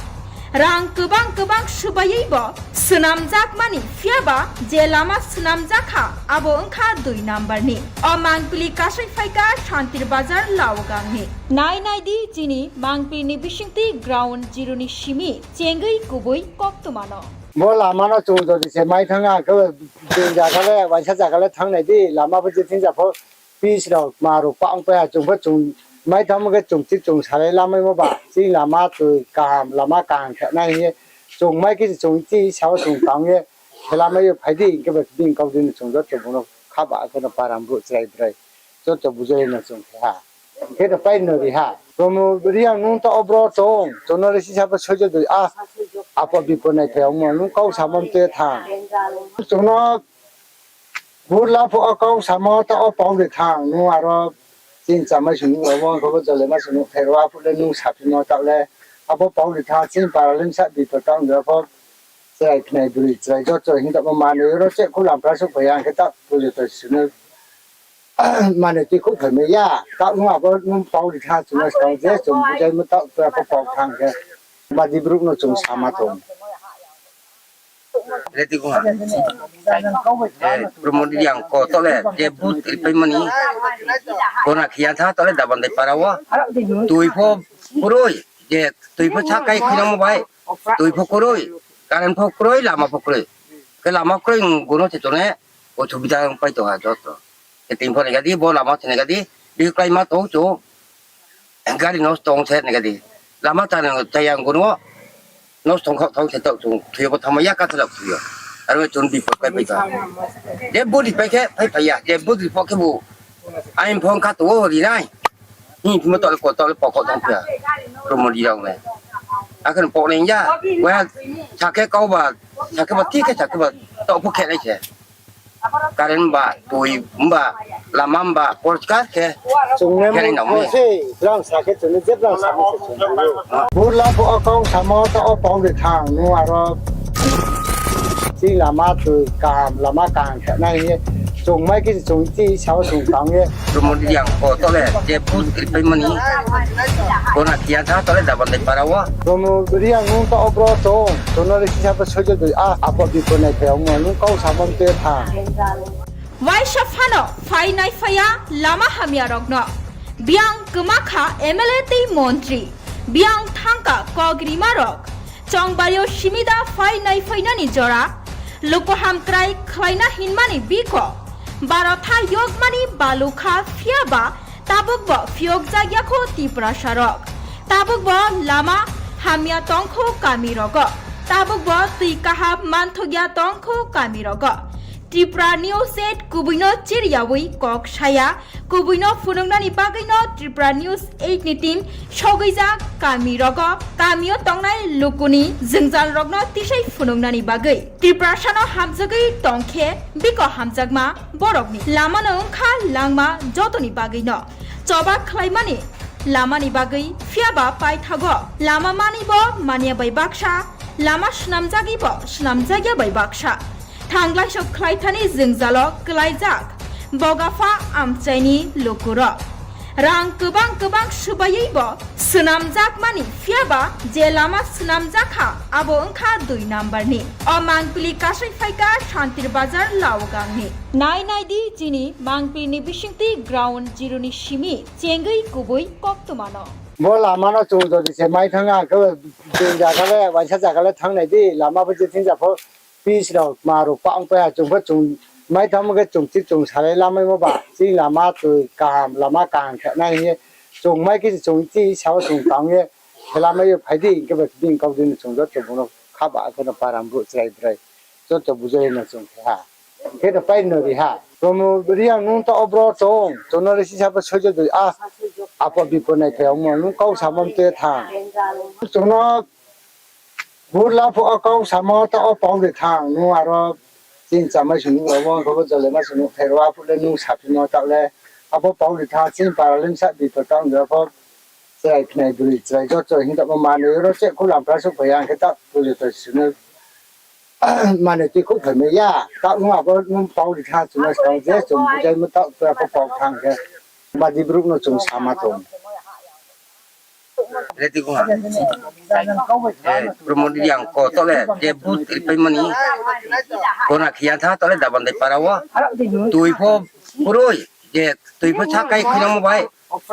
Rang kwbang kwbang swbaiwi bo swnamjakmani, phiya ba je lama swnamjak kha, abo wngkha dui number ni. O mangpili kasai phaikha Santir Bazar Laogangni. Nai nai di chini mangpili ni bisingtwi ground zero ni simi chengwi kubui koktwmano. Bo lama no chung jodi se mai thanng, ang khe bini zaga le, waisa zaga le thanng nai di, lama pho je thing ja pho, pitch rao, kma rao, pah ong pai ha, chung pho chung mai thanngmo khe chung chi chung salai lamaimo ba, chini lama tui kaham, lama kaham khe nai hing ye, chung mai khe chung chi sao chung tang ye, khe lamai yo phai di, hing khe ba bini kau di no chung joto bung no khaba khe no para brouh chrai brai, joto bujai no chung khe ha. Khe no pai no ri ha. Promo Reang nung taoh wo bro tong, chung no le sisa pho soijo doi, a, apo bipo nai phai ongmo, nung kau samo mte thanng. Chung no burla phuh wo kau samo taoh wo pau de thanng, nung aro chini chamai sung nuh rao, abo khe bo jole ma sung nuh thai ro, aphuh le nung saphimo taoh le, abo pau de thanng, chini para le bsa bipo tang de pho, chrai khnai broi chrai joto hing tongmo manoi ro che khu lampra souhphai ya, ang khe taoh pujo to sung no manoi tui khouh phai mai ya, taoh nung abo nung pau ri thanng chung no skang je chung bujaimo taoh to pho pau thanng khe, badi brouh no chung sama tong. Promo Reang ko taoh le je vote ripaimo ni, kona khiya tha taoh le Dabandai para wo, tui pho kroi, je tui pho sakai khuinangmo bai, tui pho kroi, current pho kroi, lama pho kroi. Khe lama kroi, gono se tone, osubida pai tong ha joto. Khe tini pho nai ga di, bo lama se nai ga di, bihih kláima tong chung. Gari nosto ong se nai ga di. Lama chaya, chaya ong gunung wo. Nosto ong khaoh thaoh se taoh chung thoi yo bo thanngmai ya, kathalaoh thoi yo. Aro chung bipot kaipai tong. Je bodi pai khe phaiphai ya, je bodi pho khebu. Aini pho ong kha tong wo ri nai. Hing phimo taoh le ko, taoh le pokok tong phi ya. Promo di rao le. Akhe poknai ya. Waiha sakhe kau ba, sakhe ba thik khe sakhe ba taoh pho khe nai se. Current ba, toi ba, lama ba, porskar khe. Chung ne khe nai nang mo se, brang sa khe chung ne je brang sa mo se chung ne. Burla pho o kau samo taoh o pau de thang, nung aro chini lama toi kaham, lama kaham khe nai hing ye. Chung mai khe chung chini sao chung tang ye. Promo di yang ko taoh le, je booth kri pai mani. Kona kiya tha taoh le Dabandai para wo. Promo di yang nung taoh o bro chung, chung no le sisa pho soijo doi a, apo di ko nai phai ong mo, nung kau samo te tha. Waisa phano phai naiphai ya lama hamya rokno. Biyang kwma kha M L A tei montri. Biyang thangka kok rima rok. Chongbari o simida phai naiphai nani jora. Luku hamkrai khlaina hinmani biko. Barotha yokmani balukha phiyaba tabukbo phiyokjak ya kho Tiprasa rok. Tabukbo lama hamya tong kho kami rogo. Tabukbo twi kaham manthok ya tong kho kami rogo. Tripura News eight kubui no chiriyawi kok saya, kubui no phunuknani bagwi no Tripura News eight ni team sogwijak kami rogo, kami o tongnai lukuni jwngjal rokno tisai phunuknani bagwi. Tiprasa no hamjagwi tong khe biko hamjakma borokni lama no wngkha langma jotoni bagwi no choba khlaimani lamani bagwi phiyaba paithago lama mani bo manya bai baksa, lama snamjagwi bo snamjagya bai baksa. Thanglai sok khlaithani jwngjalo kwlaijak bogapha amchaini lukurok. Rang kwbang kwbang swbaiwi bo swnamjakmani phiyaba je lama swnamjak kha abo wngkha dui number ni. O mangpili kasai phaikha Santir Bazar Laogangni. Nai nai di chini mangpili ni bisingtwi ground zero ni simi chengwi kubui koktwmano. Bo lama no chung jodi se mai thang ang khe, chini jaga le, waisa jaga le thang nai di, lama bo je thing ja pho, pitch rao, ma rao, pa ong pai ha, chung pho chung mai thang khe chung chik chung salai lamai mo ba, chini lama twi kaham, lama kaham khe nai hing ye, chung mai khe chung chini sao chung tang ye, khe lamai ye phai di, hing khe ba bini kau di no chung joto bung no kha ba khe no param brouh chrai brai, joto bujai no chung khe ha. Khe no pai no ri ha. Promo Reang nung taoh o bro chung, chung no le sisa pho soijo doi a, apo bipo nai phai ong mo, nung kau samo te thang. Chung no burla pho o kau samo taoh o pau de thang, nung aro chini chamai sung nung abo khe bo jole ma sung nung phai ro, aphuh le nung saphimo taoh le, abo pau de thang, chini para le bsa bipo taoh de pho, chrai khnai broi chrai joto hing tamo manoi ro che khu lam pra suh phai ang khe taoh pujo to sunu. Mane tui khouh phaimai ya, taoh nung abo nung pau ri tha chung no skang je chung bujai mo taoh tura pho pau thang khe. Badi brouh no chung sama tong. Ready kho ha. Promo di ang ko taoh le je booth kri pai mani. Kona khiya tha taoh le Dabandai para wo. Tui pho kroi, je tui pho sakai khinamo bai.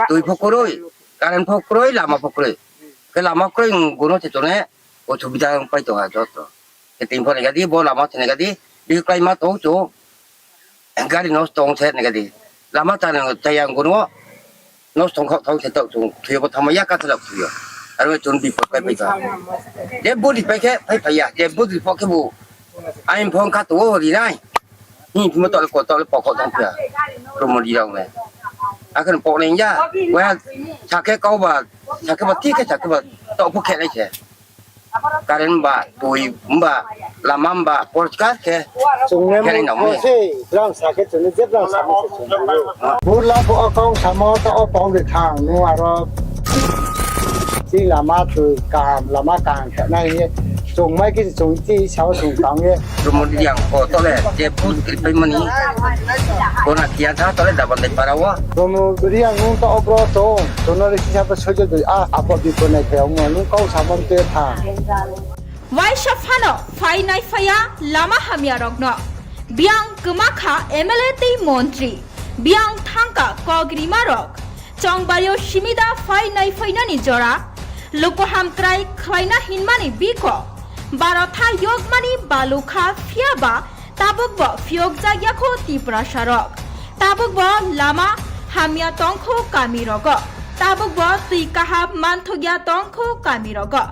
Tui pho kroi, current pho kroi, lama pho kroi. Khe lama kroi, gono se tone, osubida pai tong ha joto. Khe tini pho nai ga di, bo lama se nai ga di, bihih kláima tong chung, gari nosto ong se nai ga di. Lama chaya, chaya ong gunung wo, nosto ong khaoh thaoh se taoh chung, thoi yo bo thanngmai ya, kathalaoh thoi yo. Aro chung bipot kaipai tong. Je bodi pai khe phaiphai ya, je bodi pho khebu, aini pho ong kha tong wo ri nai. Hing phimo taoh le ko, taoh le pokok tong phi ya. Promo di rao le. Akhe poknai ya, waiha sakhe kau ba, sakhe ba thik khe sakhe ba taoh pho khe nai se. Current ba, tui ba, lama ba, porskar khe. Chung ne khe nai nang mo se, brang sakhe chung ne je brang samo se chung ne. Burla pho o kau samo taoh o pau de thang, nung aro chini lama twi kaham, lama kaham khe nai hing ye. Chung mai khe chung chini sao chung tang ye. Promo di ang ko taoh le je booth kri pai mani. Kona khiya tha taoh le Dabandai para wo. Promo di ang nung taoh o bro chung, chung no le sisa pho soijo doi a, apo bipo nai phai ong mo, nung kau samo te tha. Waisa phano phai naiphai ya lama hamya rokno. Biyang kwma kha M L A tei montri. Biyang thangka kok rima rok. Chongbari o simida phai naiphaihnani jora. Luku hamkrai khlaina hinmani biko. Barotha yokmani balukha phiyaba tabukbo phiyokjak ya kho Tiprasa rok. Tabukbo lama hamya tongkho kami rogo. Tabukbo twi kaham manthokya tongkho kami rogo.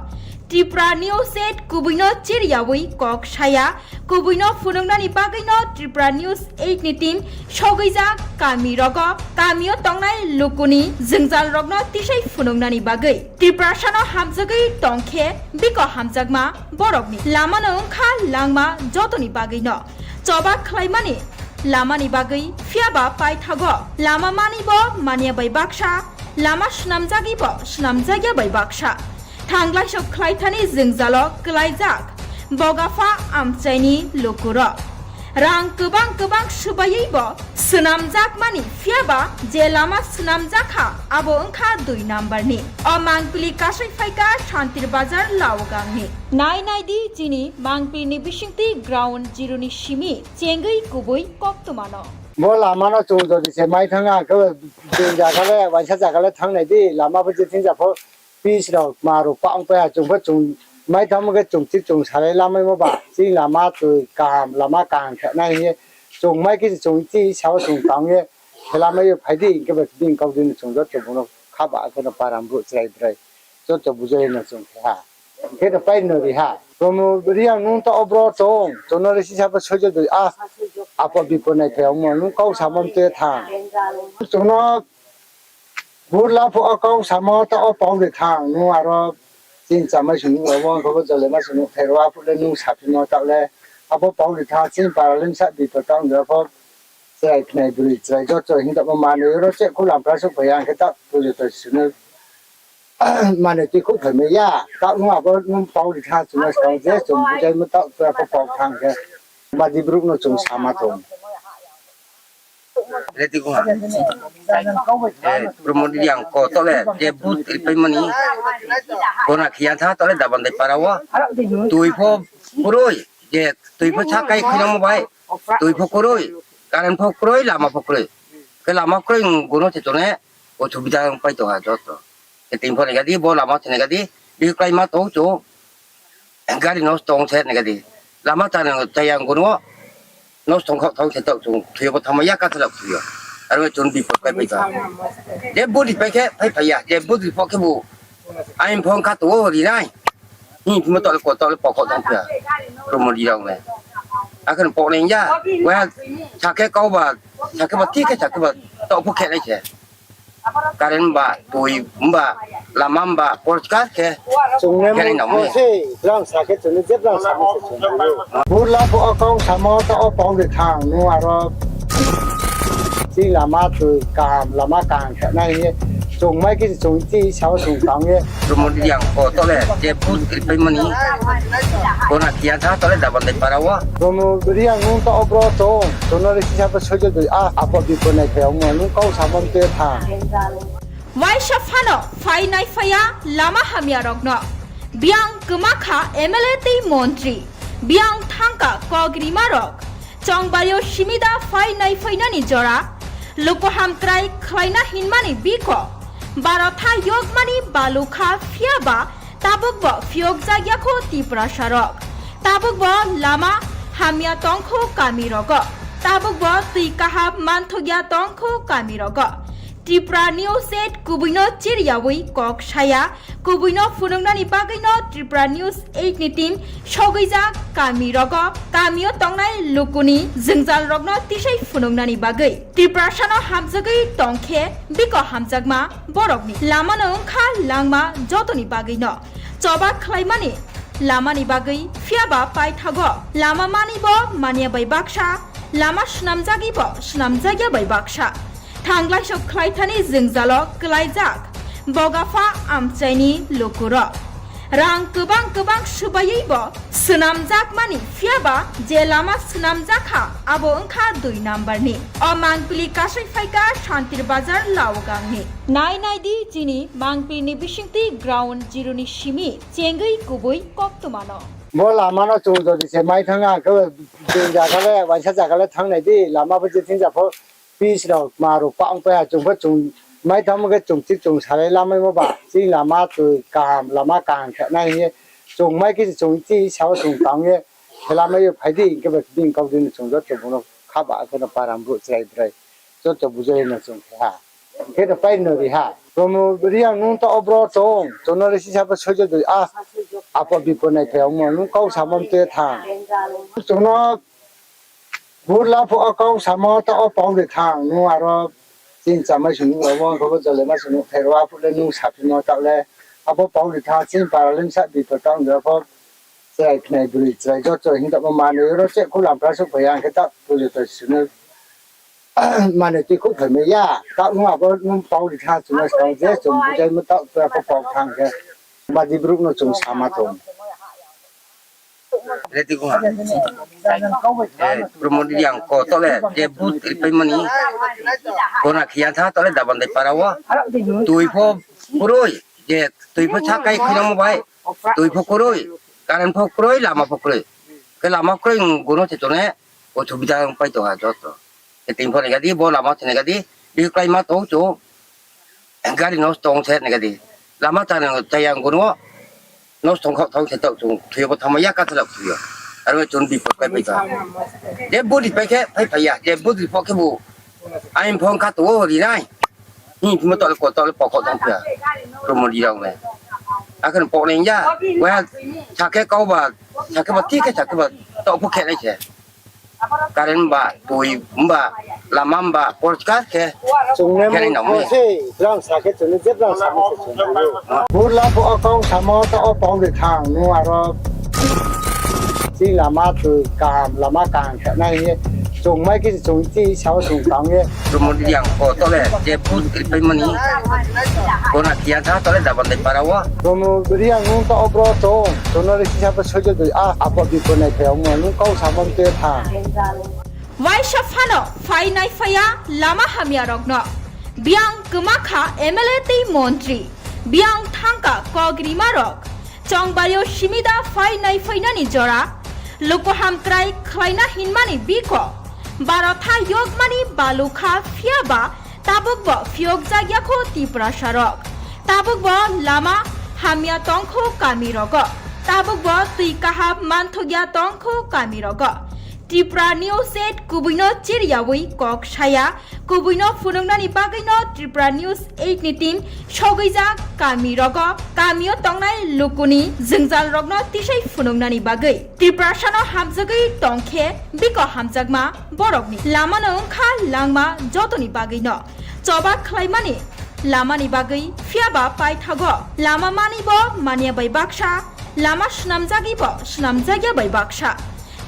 Tripura News eight kubui no chiriyawi kok saya, kubui no phunuknani bagwi no Tripura News eight ni team sogwijak kami rogo, kami o tongnai lukuni jwngjal rokno tisai phunuknani bagwi. Tiprasa no hamjagwi tongkhe biko hamjakma borokni lama no wngkha langma jotoni bagwi no choba khlaimani lamani bagwi, phiyaba paithago lama mani bo manya bai baksa, lama swnamjagwi bo swnamjakya bai baksa. Thanglaiso khlaithani jwngjalo kwlaijak Bogapha amchaini lukurok. Rang kwbang kwbang swbaiwi bo swnamjakmani, phiyaba je lama swnamjak kha abo wngkha dui number ni. O mangpili kasai phaikha Santir Bazar Laogangni. Nai nai di chini mangpili ni bisingtwi ground zero ni simi chengwi kubui koktwmano. Bo lama no chung jodi se mai thang, ang khe bini zaga le, waisa zaga le thang nai di, lama bo je thing ja pho, pitch rok, ma rok pang pai ha, chung pho chung mai thang khe chung chi chung salai lamai mo ba, chini lama twi kaham, lama kaham khe nai hing ye, chung mai khe chung chi sao chung tang ye, khe lamai yo phai di, hing khe ba bini kau di no chung joto bung no kha ba khe no para brouh chrai brai, joto bujai no chung khe ha. Khe no pai no ri ha. Promo Reang nung to obro tong, chung no le sisa bo soijo doi, a, apo bipo nai phai ongmo, nung kau samo mte thang. Chung no burla pho o kau samo ta o pau de thang, nung aro chini chamai sung nung abo khe bo jole ma sung nung thai ro, aphuh le nung saphimo ta le, abo pau de thang, chini para le sa bipo tang de pho, chrai khnai bwrwi chrai joto hing tongmo manwi ro che khu lam pra suk phai ya, hing khe ta pujo to sung no mane twi khouh phaimai ya, taoh nung abo nung pau ri tha, chung no skang je chung bujai mo taoh tura pho pau thang khe, madi brouh no chung sama tong. Promo Reang ko to le je but ri paimani, kona khiya tha to le Dabandai para wo, twi pho kroi, je twi pho sakai khinamo bai, twi pho kroi, current pho kroi, lama pho kroi. Khe lama kroi, gono se tone, osubida pai tong ha joto. Khe tini pho nai gadi, bo lama se nai gadi, bihih klái ma tong chung, gari nosto ong se nai gadi. Lama chana chaya ang gono, nosto ong khaoh tong se taoh chung, thwi yo bo thangma ya kathalak thwi yo. Aro chung bipot klái pai tong. Je budi pai khe, phai phai ya, je budi pho khe bo, aini phone kha tong o ri nai. Hing phimo taoh le ko taoh le pokok tong phiya. Promo Reang le. Akhe pok nai ya. Wa sakhe kau ba, sakhe ba thik khe sakhe ba taoh pho khe nai se. Current ba, twi ba, lama ba, porskar khe. Chung ne khe nai mo nang mo se, brang sakhe chung ne je brang sakhe se chung ne. Burla pho o kau samo ta o pau de thang, nung aro chi lama twi kaham, lama kaham khe nai ye. Chung mai khe chung chi sao chung tang ye. Promo Reang ko to le je but ri paimani, kona khiya tha to le Dabandai para wo. Promo Reang nung to obro tong, chung no le sisa bo soijo doi, a, apo bipo nai phai ongmo, nung kau samo mte thang. Waisa phano phai nai phai ya lama hamya rokno. Biyang kwma kha M L A tei montri. Biyang thangka kok rima rok. Chongbari o simida phai nai phai nani jora. Luku hamkrai khlaina hinmani biko. Barotha yokmani balu kha phiyaba tabukbo phiyokjak ya kho Tiprasa rok. Tabukbo lama hamya tongkho kami rogo. Tabukbo twi kaham manthokya tongkho kami rogo. Tripura News eight kubui no chiriyawi kok saya, kubui no phunuknani bagwi no Tripura News eight ni team sogwijak kami rogo, kami o tongnai lukuni jwngjal rokno tisai phunuknani bagwi. Tiprasa no hamjagwi tongkhe biko hamjakma borokni lama no wngkha langma jotoni bagwi no. Choba khlaimani lamani bagwi phiyaba paithago lama mani bo manya bai baksa, lama swnamjagwi bo swnamjakya bai baksa. Thanglaiso khlaithani jwngjalo kwlaijak Bogapha amchaini lukurok. Rang kwbang kwbang swbaiwi bo swnamjakmani, phiyaba je lama swnamjak kha abo wngkha dui number ni. O mangpili kasai phaikha Santir Bazar Laogangni. Nai nai di chini mangpili ni bisingtwi ground zero ni simi chengwi kubui koktwmano. Bo lama no chung jodi se mai thang, ang khe bini zaga le, waisa zaga le thang nai di, lama bo je thing ja pho, pitch rok, ma rok pang pai ha, chung pho chung mai thangmo khe chung chi chung salai lamai mo ba, chini lama twi kaham, lama kaham khe nai hing ye, chung mai khe chung chi sao chung tang ye, khe lamai yo phai di, hing khe ba bini kau di no chung joto bung no kha ba khe no para brouh chrai brai. Joto bujai no chung khe ha. Khe no pai no ri ha. Promo Reang nung taoh wo bro tong. Chung no le sisa bo soijo doi a. Apo bipo nai phai ongmo nung kau samo mte thang. Chung no burla pho o kau samo taoh wo pau de thang. Nung aro chini chamai sung nung abo khe bo jole ma sung nung pherao aphuh le nung saphimo taoh le. Abo pau de thang chini para le msa bipo tang de pho. Chrai khnai broi chrai joto hing taoh bo manoi ro che khulam pra souh phai ya ang khe taoh pujo to sunu. Mane tui khouh phaimai ya, taoh nung abo nung pau ri tha chung no skang je chung bujaimo taoh tua pho pau thang khe. Badi brouh no chung sama tong. Ready kha. Promo Reang ko taoh le je vote ripaimo ni. Kona khiya tha taoh le Dabandai para wo. Tui pho kroi, je tui pho sakai khuinamo bai. Tui pho kroi, current pho kroi, lama pho kroi. Khe lama kroi, gono se tong ne, osubida pai tong ha joto. Khe tini pho nai ga di, bo lama se nai ga di, bihih kláima tong chung, gari nosto ong se nai ga di. Lama chaya, chaya gono, nosto ong khaoh tong se taoh chung, thoi yo bo thanngmai ya, kathalak thoi yo. Aro chung bipot pai pai tong. Je vote ri pai khe, phai phai ya, je vote ri pho khe bo, aini phone kha tong o ri nai. Hing phimo taoh le ko taoh le pokok tong phi ya. Promo Reang le. Akhe pok nai ya. Wa sakhe kau ba, sakhe ba, ti khe sakhe ba, taoh pho khe nai se. Current ba, tui ba, lama ba, porkar khe. Chung ne khe nai nang mo se, brang sakhe chung ne je brang sakhe se chung ne. Burla pho o kau samo taoh o pau de thang, nung aro Chini lama tui kaham, lama kaham khe nai hing ye. Chung mai khe chung chi sao chung tang ye. Promo Reang ko taoh le, je vote ripaimo ni. Kona khiya tha taoh le Dabandai para wo. Promo Reang nung taoh o bro tong, chung no le sisa bo soijo doi a, apo bipo nai phai ongmo, nung kau samo mte tha. Waisa phano phai nai phai ya lama hamya rokno. Biang kma kha M L A tei montri. Biang thangka kok rima rok. Chongbari o simida phai nai phainani jora. Luku hamkrai khlaina hinmani biko. Barotha yokmani balukha phiyaba tabukbo phiyokjak ya kho Tiprasa rok. Tabukbo lama hamya tongkho kami rogo. Tabukbo tui kaham manthokya tongkho kami rogo. Tripura News eight kubuino chiriyawi kok saya, kubuino phunuknani bagwino Tripura News eight ni team sogwijak kami rogo, kamio tongnai lukuni jwngjal rokno tisai phunuknani bagwi. Tiprasano hamjagwi tongkhe biko hamjakma borokni lamano wngkha langma jotoni bagwino. Choba khlaimani lamani bagwi phiyaba paithago lama manibo manya bai baksa, lama swnamjagibo swnamjagya bai baksa.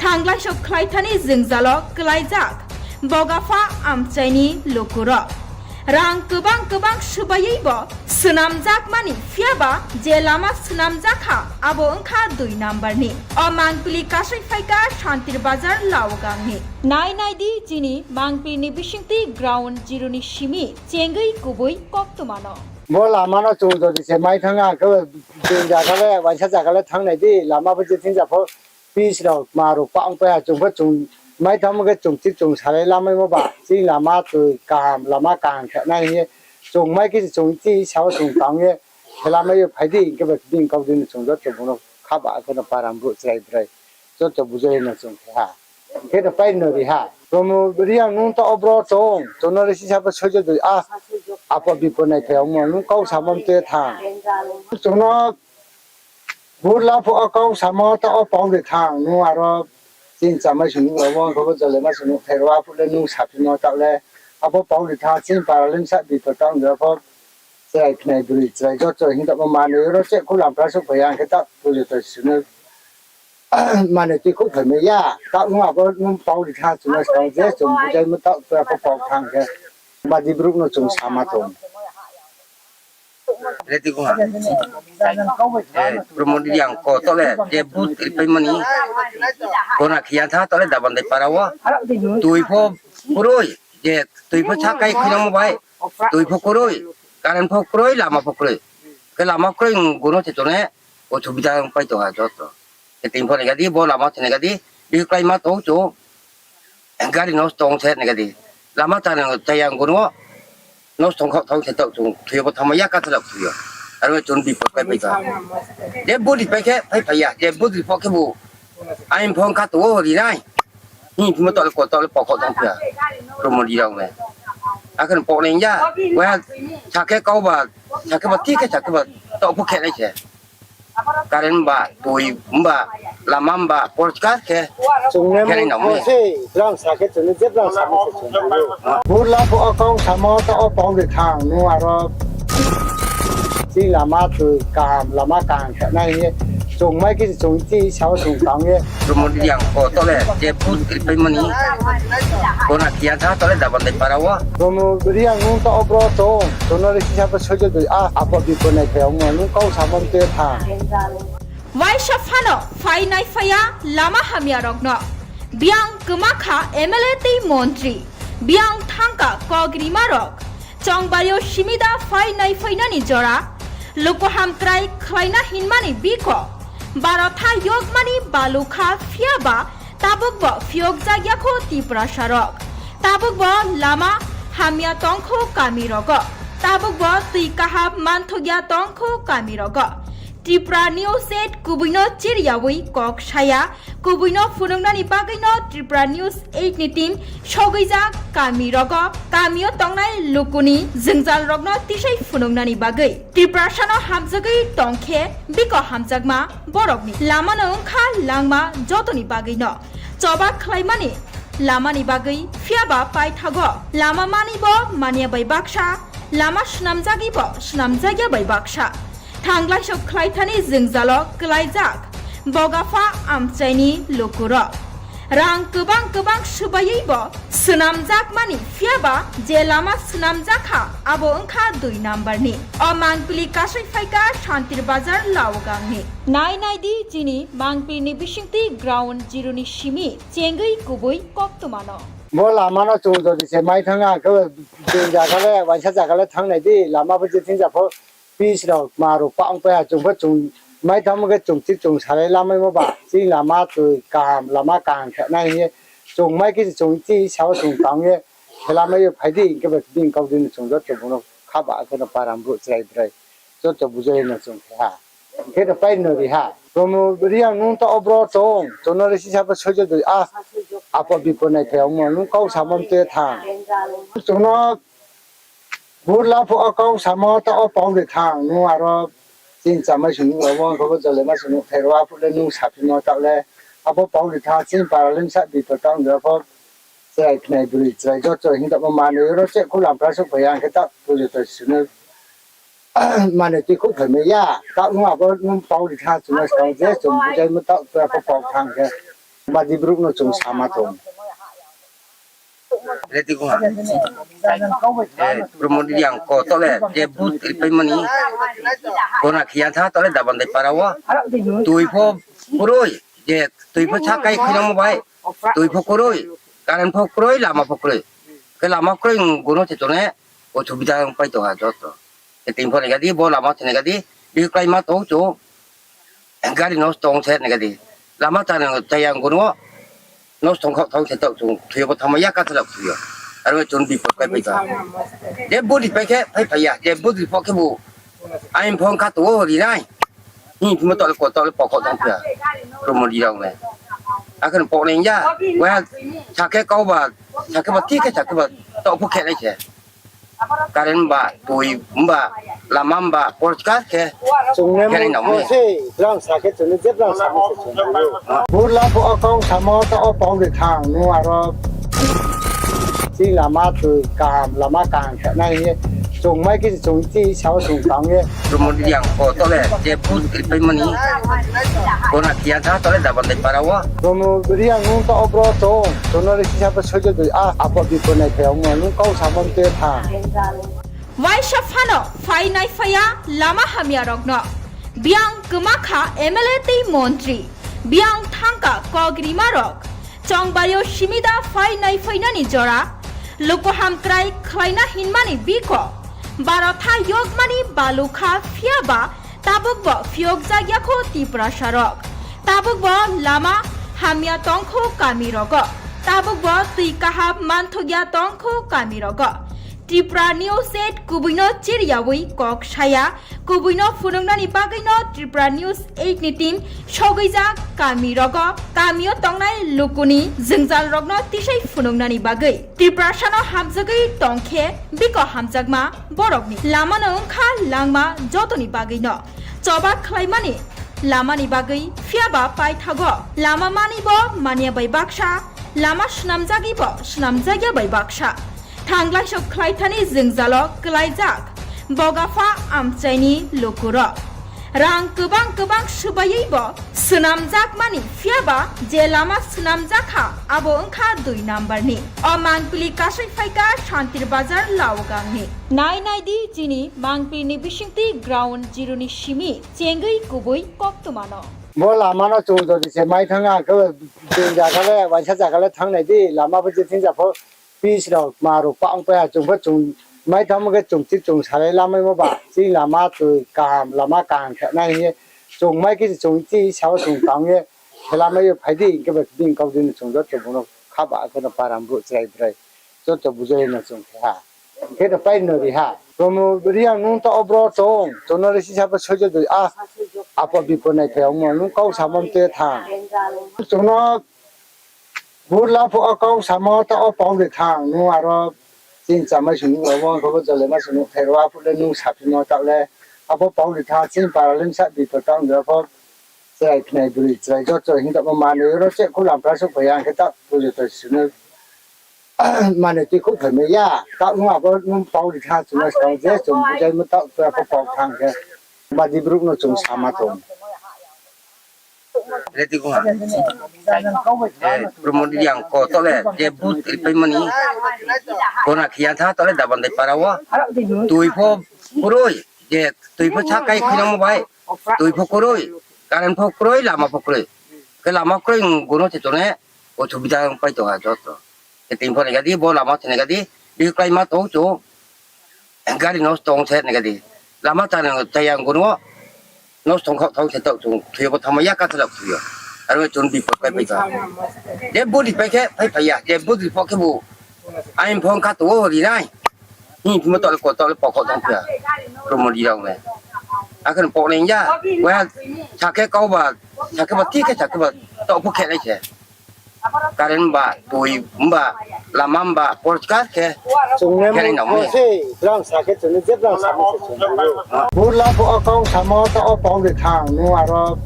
Thanglai sok khlaithani jwngjalo kwlaijak Bogapha amchaini lukurok. Rang kwbang kwbang swbaiwi bo swnamjakmani phiyaba je lama swnamjakha abo wngkha dui number ni. O mangpili kasai phaikha Santir Bazar Laogangni. Nai nai di chini mangpili ni bisingtwi ground zero ni simi chengwi kubui koktwmano. Bo lama no chung jodi se mai thang ang khe, bini jaga le, waisa jaga le thang nai di, lama bo je thing ja pho, pis rok, ma rok, pang pai ha, chung pho chung mai thang khe chung chi chung salai lamai mo ba, chini lama tui kaham, lama kaham khe nai hing ye, chung mai khe chung chi sao chung tang ye, khe lamai yo phai di, hing khe ba bini kau di no chung joto bung no kha ba khe no param brouh chrai brai, joto bujai no chung khe ha. Khe no pai no ri ha. Promo Reang nung taoh o bro tong, chung no le sisa bo soijo doi a, apo bipo nai phai ongmo, nung kau samo mte thang. Chung no burla pho o kau samo taoh o pau de thang, nung aro chini chamai sung nung abo khe bo jole ma sung nung pherao aphuh le nung saphimo taoh le, abo pau de thang, chini para le msa bipo tang de pho, chrai khnai broi chrai joto hing taoh bo manoi ro che khulam pra souh phai ya ang khe taoh pujo to sunu. Mane tui khouh phaimai ya, taoh nung abo nung pau ri tha chung no skang je chung bujaimo taoh tua pho pau thang khe. Badi brouh no chung sama tong. Ready kha. Promo Reang ko taoh le je vote ripaimo ni. Kona khiya tha taoh le Dabandai para wo. Tui pho kroi, je tui pho sakai khuinamo bai. Tui pho kroi, current pho kroi, lama pho kroi. Khe lama kroi, gono se tong ne, osubida pai tong ha joto. Khe tini pho nai ga di, bo lama se nai ga di, bihih kláima tong chung, gari nosto ong se nai ga di. Lama chaya, chaya gono, nosto ong khaoh tong se taoh chung, thoi yo bo thanngmai ya, kathalak thoi yo. Aro chung bipot pai pai tong. Je vote ri pai khe, phai phai ya, je vote ri pho khe bo, aini phone kha tong o ri nai. Hing phimo taoh le ko taoh le pokok tong phi ya. Promo Reang le. Akhe no pok nai ya. Waiha sakhe kau ba, sakhe ba thik khe sakhe ba taoh pho khe nai se. Current ba, tui ba, lama ba, porchkar khe. Chung ne khe nai nang mo se, brang sa khe chung ne je brang sa mo se chung ne. Burla pho o kau samo taoh o pau de thang, nung aro chini lama tui kaham, lama kaham khe nai hing ye. Chung mai khe chung ti sao chung tang ye. Promo Reang ko taoh le je booth kri pai mani. Kona kia tha taoh le Dabandai para wo. Promo Reang nung taoh o bro chung, chung no le sisa pho soijo dui a, apo bipo nai phai ong mo, nung kau samo te tha. Waisa phano phai nai phai ya lama hamya rok no. Biang kma kha M L A tei montri. Biang thangka kok rima rok. Chongbari o simi da phai nai phai nani jora. Luku hamkrai khlaina hinmani biko. Barotha yokmani balu kha phiya ba tabuk bo phiyokjak ya kho Tiprasa rok. Tabuk bo lama hamya tong kho kami rogo. Tabuk bo tui kaham manthok ya tong kho kami rogo. Tripura News eight kubui no chiriyawi kok saya, kubui no phunuknani bagwi no Tripura News eight ni team sogwijak kami rogo, kami o tongnai lukuni jwngjal rokno tisai phunuknani bagwi. Tiprasa no hamjagwi tongkhe biko hamjakma borokni lama no wngkha langma jotoni bagwi no. Choba khlaimani lamani bagwi phiya ba paithago lama mani bo manya bai baksa, lama swnamjagwi bo swnamjak ya bai baksa. Thanglai sok khlaithani jwngjalo kwlaijak bogapha amchaini lukurok. Rang kwbang kwbang swbaiwi bo swnamjakmani phiya ba je lama swnamjak kha abo wngkha dui number ni. O mangpili kasai phaikha Shantir Bazar Laogang ni. Nai nai di chini mangpili ni bisingtwi ground zero ni simi chengwi kubui koktwma no. Bo lama no chung jodi se mai thang a khe dui jaga le, waisa jaga le thang nai di, lama bo je thing ja pho. Pis rok ma rok pa ong pai ha, chung pho chung mai thangmo khe chung thik chung salai lamaimo ba, chini lama tui kaham, lama kaham khe nai hing ye, chung mai khe chung ti sao chung tang ye, khe lamai yo phai di, hing khe ba bini kau di no chung joto bung no kha ba khe no para brouh chrai brai, joto bujai no chung khe ha. Hing khe no pai no ri ha. Promo Reang nung taoh o bro chung, chung no le sisa pho soijo dui a, apo bipo nai phai ong mo, nung kau samo te tha. Chung no Burla pho o kau samo taoh o pau de thang, nung aro chini chamai sung nuh rao, abo jole ma sung nuh thai rao, aphuh le nung saphimo taoh le, abo pau de thang, chini para le bsa bipo taoh de pho, chrai khnai bwrwi chrai joto hing tamo manoi oro cheh khu lampra souh phai ya, hing khe taoh pujo to sung no manoi tui khu phai mai ya, taoh nung abo nung pau de thang, chung no skang je chung bujaimo taoh pho pau thang khe, badi brouh no chung sama tong. Ready ko ha. Eh, Promo Reang ko taoh le, je booth kri pai mani. Kona khia tha taoh le Dabandai para wo. Tui pho kroi, je tui pho sakai khinamo bai. Tui pho kroi, current pho kroi, lama pho kroi. Khe lama kroi, gono se tone, osubida pai tong ha joto. Khe tini pho nai gadi, bo lama se nai gadi, bihih klái ma tong chung. Gari nosto ong se nai gadi. Lama chana chaya ang gono. Nosto ong khaoh thaoh se taoh chung thoi bo thanngma ya ka thalak thoi yo. Aro chung bipot kai pai ka. Je body pai khe phai phai ya. Je body pho khe bo. Aini phone kha to ri nai. Hing phimo taoh le ko taoh le pokok tong phi ya. Promo Reang le. Akhe no pok nai ya. Waiha sakhe kau ba. Sakhe ba thik khe sakhe ba. Taoh pho khe nai se. Current ba, tui ba, lama ba, porchkar khe. Chung ne khe nai nang mo se, brang sa khe chung ne je brang sa mo se chung ne. Burla pho o kau samo taoh o pau de thang, nung aro chini lama tui kaham, lama kaham khe nai hing ye. Chung mai khe chung ti sao chung tang ye. Promo Reang ko taoh le je booth kri pai mani. Kona khia tha taoh le Dabandai para wo. Promo Reang nung taoh o bro chung, chung no le sisa pho soijo dui a, apo bipo nai phai ong mo, nung kau samo te tha. Waisa phano phai nai phai ya lama hamya rok no. Biang kma kha M L A tei montri. Biang thangka kok rima rok. Chongbari o simi da phai nai phai nani jora. Luku hamkrai khlaina hinmani biko. Barotha yokmani balu kha phiya ba tabuk bo phiyokjak ya kho Tiprasa rok. Tabuk bo lama hamya tong kho kami rogo. Tabuk bo tui kaham manthok ya tong kho kami rogo. Tripura News eight kubui no chiriyawi kok saya, kubui no phunuknani bagwi no Tripura News eight ni team sogwijak kami rogo, kami o tongnai lukuni jwngjal rokno tisai phunuknani bagwi. Tiprasa no hamjagwi tongkhe biko hamjakma borokni lama no wngkha langma jotoni bagwi no. Choba khlaimani lamani bagwi, phiyaba paithago lama mani bo manya bai baksa, lama swnamjagwi bo swnamjakya bai baksa. Thanglaiso khlaithani jwngjalo kwlaijak Bogapha amchaini lukurok. Rang kwbang kwbang swbaiwi bo swnamjakmani, phiyaba je lama swnamjakha abo wngkha dui number ni. O mangpili kasai phaikha Santir Bazar Laogangni. Nai nai di chini mangpili ni bisingtwi ground zero ni simi chengwi kubui koktwmano. Bo lama no chung jodi se mai thang ang khe, chini jaga le, waisa jaga le thang nai di, lama bo je thing ja pho, pitch rok, ma rok pa ong pai ha, chung pho chung mai thang khe chung ti chung salai lamaimo ba, chini lama twi kaham, lama kaham khe nai hing ye, chung mai khe chung ti sao chung tang ye, khe lamai ye phai di, hing khe ba bini kau di no chung joto bung no kha ba khe no param brouh chrai brai, joto bujai no chung khe ha. Khe no pai no ri ha. Promo Reang nung ta obro tong, chung no le sisa bo soijo doi a, apo bipo nai phai ongmo, nung kau samo mte thang. Chung no burla pho o kau samo ta o pau de thang, nung aro chini chamai sung nung abo, abo jole ma sung nung phairo, aphuh le nung saphimo ta le, abo pau de thang, chini para le sa bipo ta ong de pho, chrai khnai bwrwi chrai joto hing tongmo manwi oro che khu lampra suh phai ya, hing khe ta pujo to sunu manwi twi khu phaimai ya, ta nung abo nung pau ri tha, chung no skang je chung bujaimo ta pura pho pau thang khe, badi brouh no chung sama tong. Ready kha. Eh, Promo Reang ko tole je booth ripaimani. Kona khiya tha tole Dabandai para o. Tui pho kroi, je tui pho sakai khinamo bai. Tui pho kroi, current pho kroi, lama pho kroi. Khe lama kroi, gono se tone, osubida pai tong ha joto. Khe tini pho nai gadi, bo lama se nai gadi, bihih klaima tong chu. Gari nosto ong se nai gadi. Lama chana chaya ang gono, nosto ong khaoh thang se taoh chung, thuyo bo thangma ya kathalak thuyo. Aro chung bipot pai pai tha. Je budi pai khe, pai pai ya. Je budi pho khe bu. Ain phone kha to ri nai. Hing phimo taoh le ko taoh le pokok tong phi ya. Promo Reang le. Akhe pok nai ya. Wa sakhe kau ba, sakhe ba ti khe sakhe ba taoh pho khe nai se. Current ba, tui ba, lama ba, porchkar khe. Chung ne khe nai nang mo se, brang sa khe chung ne je brang sa mo se chung ne. Burla pho o kau samo ta o pau de thang, nung aro.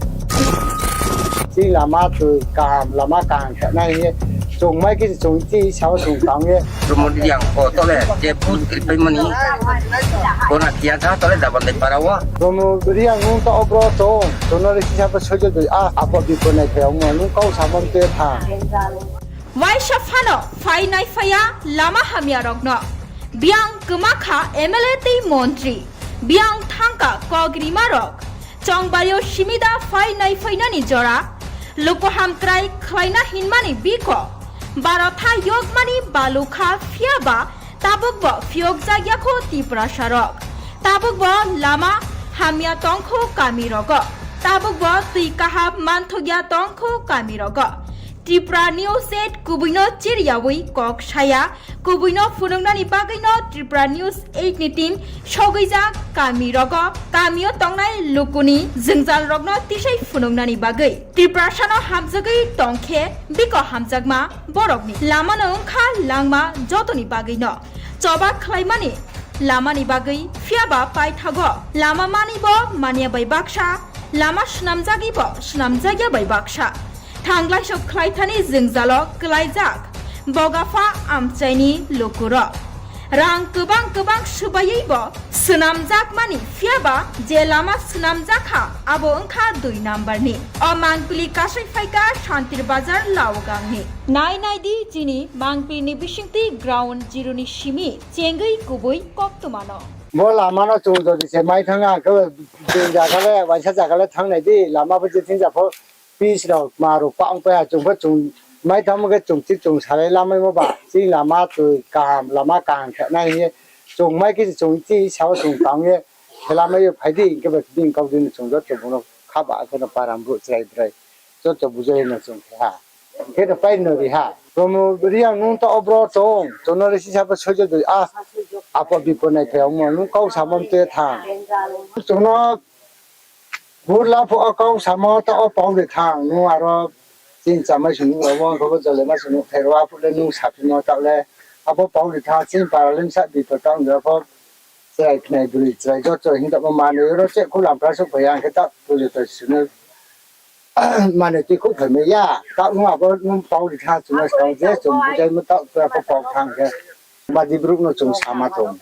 Chini lama twi kaham, lama kaham khe nai hing ye. Chung mai khe chung ti sao chung tang ye. Promo Reang ko tole je booth ripaimani. Kona khiya tha tole Dabandai para o. Promo Reang nung ta obro tong, chung no le sisa bo soijo doi a, apo bipo nai phai ongmo, nung kau samo mte thang. Waisa phano phai nai phai ya lama hamya rokno. Biyang kwma kha M L A tei montri. Biyang thangka kok rima rok. Chongbario simida phai nai phainani jora. Luku hamkrai khlaina hinmani biko. Baro tha yokmani balu kha phiya ba tabuk bo phiyokjak ya kho Tiprasa rok. Tabuk bo lama hamya tong kho kami rogo. Tabuk bo twi kaham manthok ya tong kho kami rogo. Tripura News eight kubui no chiriyawi kok saya, kubui no phunuknani bagwi no Tripura News eight ni team sogwijak kami rogo, kami o tongnai lukuni jwngjal rokno tisai phunuknani bagwi. Tiprasa no hamjagwi tongkhe biko hamjakma borokni lama no wngkha langma jotoni bagwi no. Choba khlaimani lamani bagwi phiyaba paithago lama mani bo manya bai baksa, lama swnamjagwi bo swnamjakya bai baksa. Thanglaiso khlaithani jwngjalo kwlaijak Bogapha amchaini lukurok. Rang kwbang kwbang swbaiwi bo swnamjakmani, phiyaba je lama swnamjakha abo wngkha dui number ni. O mangpili kasai phaikha Santir Bazar Laogangni. Nai nai di chini mangpili ni bisingtwi ground zero ni simi chengwi kubui koktwmano. Bo lama no chung jodi se mai thang ang khe, je jaga le, waisa jaga le thang nai di, lama bo je thing ja pho, pitch rok, ma rok pa ong pai ha, chung pho chung mai thangmo khe chung ti chung salai lamaimo ba, chini lama twi kaham, lama kaham khe nai hing ye, chung mai khe chung ti sao chung tang ye, khe lamai ye phai di, hing khe ba bini kau di no chung joto bung no kha ba khe no param brouh chrai brai, joto bujai no chung khe ha. Khe no pai no ri ha. Promo Reang nung taoh wo bro tong, chung no le sisa pho soijo doi a. Apo bipo nai phai ongmo, nung kau samo mte tha. Chung no burla pho o kau samo taoh wo pau de tha, nung aro chini chamai sung nung rao wo, kho bo jole ma sung nung thai rao, aphuh le nung saphimo taoh le. Abo pau de tha, chini para le msa bipo tang de pho. Chrai khnai bri, chrai joto hing tamo manoi ro che khu lam pra suh phai ya, khe taoh pujo to sunu. Manoi tui khu phai mai ya, taoh nung abo nung pau ri tha, chung no skang je, chung bujai mo taoh tua pho pau thang khe. Badi brouh no chung sama tong.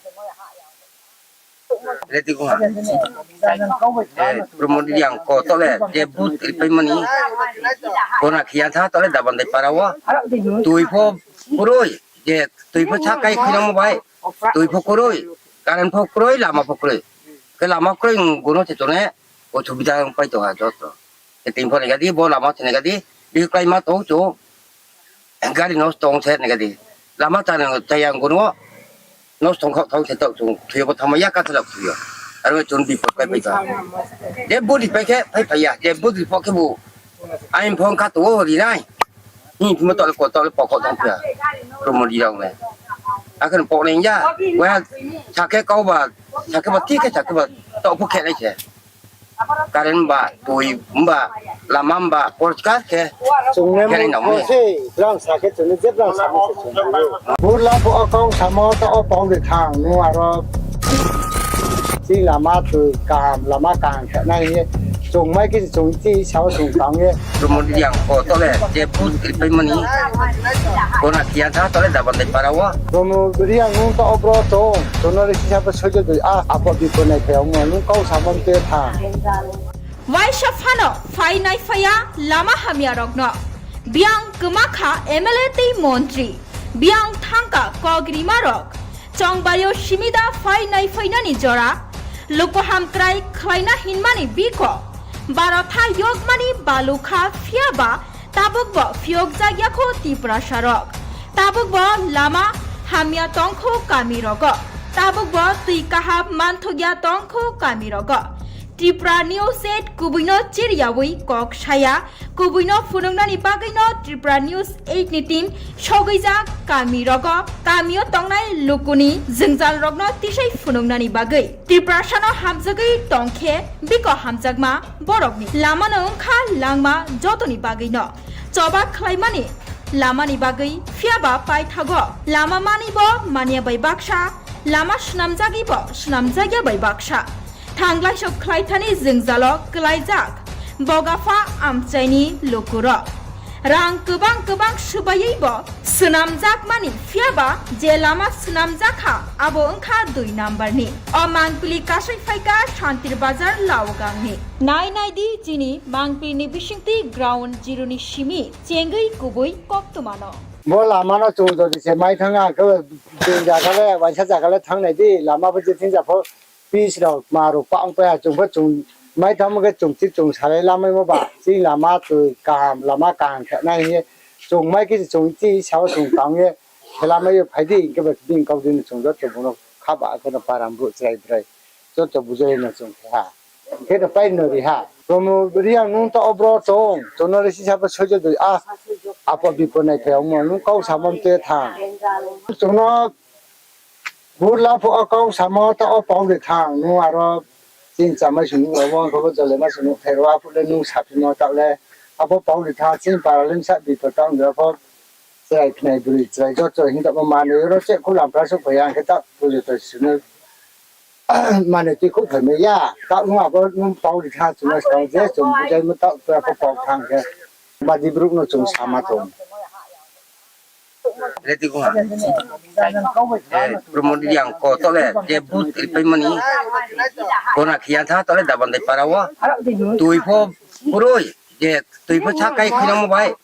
Ready ko ha. Eh, Promo Reang ko taoh le, je but ri pai mani. Kona khiya tha taoh le Dabandai para wo. Tui pho kroi, je tui pho sakai khinamo bai. Tui pho kroi, current pho kroi, lama pho kroi. Khe lama kroi, gono se tone, o subida pai to ha joto. Khe tin pho nai gadi, bo lama se nai gadi, bi klái ma to cho. Gari nosto ong se nai gadi. Lama ta nang chaya gono, nosto ong khaoh thang se taoh chung, thuyo bo thama ya ka thalak thuyo. Aro chung bipot kai pai ta. Je budi pai khe, pai pai ya, je budi pho khe bu. Ain phone kha to ri nai. Ni mo to le ko to le pokok tong pia. Promo Reang le. Akhon pok nai ya. Wa sakhe kau ba, sakhe ba ti khe sakhe ba. To pho khe nai se. Current ba, tui ba, lama ba, porskar khe. Chung ne khe nai mo nang mo se, brang sakhe chung ne je brang sakhe se chung ne. Burla pho o kau samo taoh wo pau de thang, nung aro. Chini lama tui kaham, lama kaham khe nai ye. Chung mai khe chung ti sao chung tang ye. Promo Reang ko taoh le, je but ri pai mani. Kona khiya tha taoh le Dabandai para wo. Promo Reang nung taoh wo bro tong, chung no le sisa pho soijo doi a, apo bipo nai phai ongmo, nung kau samo mte tha. Waisa phano phai nai phai ya lama hamya rok no. Biang kma kha M L A tei montri. Biang thangka kok rima rok. Chongbario simida phai nai phai nani jora. Lukuham krai khlaina hinmani biko. Barotha yokmani balukha phiya ba tabuk bo phiyok jak ya kho Tiprasa rok. Tabuk bo lama hamya tong kho kami rogo. Tabuk bo tui kaham manthok ya tong kho kami rogo. Tripura News eight kubui no chiriyawi kok saya, kubui no phunuknani bagwi no Tripura News eight ni team sogwi jak kami rogo, kami o tongnai lukuni jwngjal rok no tisai phunuknani bagwi. Tiprasa no hamjagwi tong khe, biko hamjakma borok ni lama no wngkha langma jotoni bagwi no. Choba khlaimani lama ni bagwi phiya ba paithago lama mani bo manya bai baksa, lama swnamjagwi bo swnamjak ya bai baksa. Thanglaisok khlaithani jwngjalo kwlaijak bogapha amchaini lukurok. Rang kwbang kwbang swbaiwi bo swnamjakmani, phiyaba je lama swnamjakha abo wngkha dui number ni. O mangpili kasai phaikha Santir Bazar Laogangni. Nai nai di chini mangpili ni bisingtwi ground zero ni simi chengwi kubui koktwmano. Bo lama no chung jodi se mai thang ang khe, bini jaga le, waisa jaga le thang nai di, lama bo je thing ja pho. Pis rao, ma rao, pa ong pai ha, chung pho chung mai thangmo khe chung thik chung salai lamaimo ba, chini lama tui kaham, lama kaham khe nai hing ye, chung mai khe chung ti sao chung tang ye, khe lamai yo phai di, hing khe ba bini kau di no chung joto bung no kha ba khe no param brouh chrai brai, joto bujai no chung khe ha. Hing khe no pai no ri ha. Promo Reang nung taoh wo bro tong, chung no le sisa pho soijo doi a, apo bipo nai phai ongmo, nung kau samo mte tha. Chung no Burla pho o kau samo taoh wo pau de tha, nung aro chini chamai sung nung rao wo, kho bo jole ma sung nung thai rao, aphuh le nung saphimo taoh le, abo pau de tha, chini para le msa bipot tang de pho, chrai khnai bri, chrai joto hing tamo manoi ro che khu lam pra suh phai ya, hing khe taoh pujo to sunu manoi tui khu phai mai ya, taoh nung abo nung pau de tha, chung no skang je chung bujaimo taoh tua pho pau thang khe, badi brouh no chung sama tong. Ready ko ha. Eh, Promo Reang ko taoh le, je but ri pai mani. Kona khiya tha taoh le Dabandai para wo. Tui pho kroi, je tui pho sakai khinamo bai.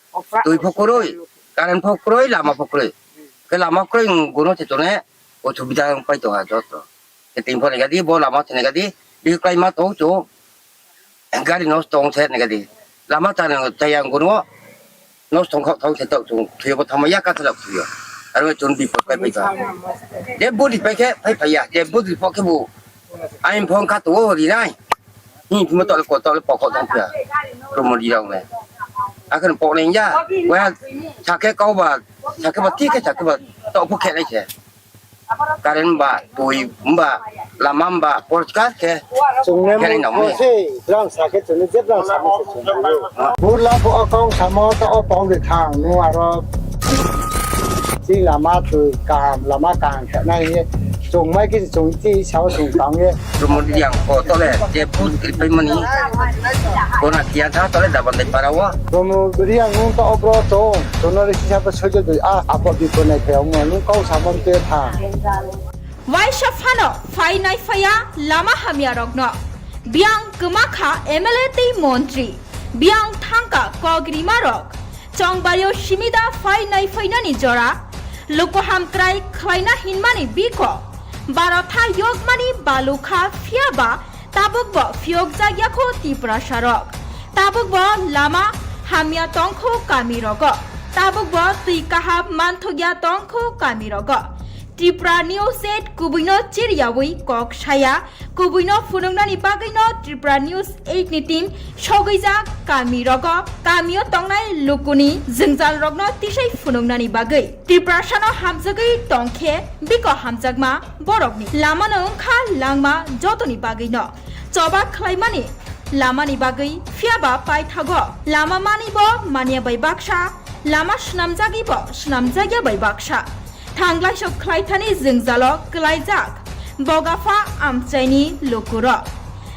Tui pho kroi, current pho kroi, lama pho kroi. Khe lama kroi, gono se tone, osubida pai tong ha joto. Khe tin pho nai gadi, bo lama se nai gadi, bihih klái ma tong chung. Gari nosto ong se nai gadi. Lama ta nang chaya gono. Nosto ong khaoh thang se taoh chung, thuyo bo thangma ya ka thalak thuyo. Aro chung bipot pai pai ta. Je budi pai khe, pai pai ya. Je budi pho khe bu. Ain phone kha to ri nai. Hing phimo taoh le ko taoh le pokok thang phiya. Promo Reang le. Akhe no pok nai ya. Waiha sakhe kau ba, sakhe ba, ti khe sakhe ba, taoh pho khe nai se. Current ba, tui ba, lama ba, porkar khe. Chung ne khe nai nang mo se, brang sa khe chung ne je brang sa mo se chung ne. Burla pho o kau samo ta o pau de thang, nung aro chini lama tui kaham, lama kaham khe nai ye. Chung mai khe chung ti sao chung tang ye. Promo Reang ko tole, je put kripai mani. Kona kia tha tole daban dai para wo. Promo Reang nung ta o bro chung, chung no risi sabo sojo dui a, apo bipo nai phai ong mo, nung kau samo te tha. Waisa phano phai nai phai ya lama hamya rokno. Biang kwma kha M L A tei montri. Biang thangka kok rima rok. Chongbari o simida phai nai phai nani jora. Luku hamkrai khlaina hinmani biko. Barotha yokmani balukha phiya ba tabuk bo phiyok jakya kho Tiprasa rok. Tabuk bo lama hamya tongkho kami rogo. Tabuk bo twi kaham manthokya tongkho kami rogo. Tripura News eight kubui no chiriyawi kok saya, kubui no phunuknani bagwi no Tripura News eight ni team sogwijak kami rogo, kami o tongnai lukuni jwngjal rokno tisai phunuknani bagwi. Tiprasa no hamjagwi tongkhe biko hamjakma borokni lama no wngkha langma jotoni bagwi no. Choba khlaimani lamani bagwi phiyaba paithago lama mani bo manya bai baksa, lama swnamjagwi bo swnamjakya bai baksa. Thanglai sok khlaithani jwngjalo kwlaijak bogapha amchaini lukuro.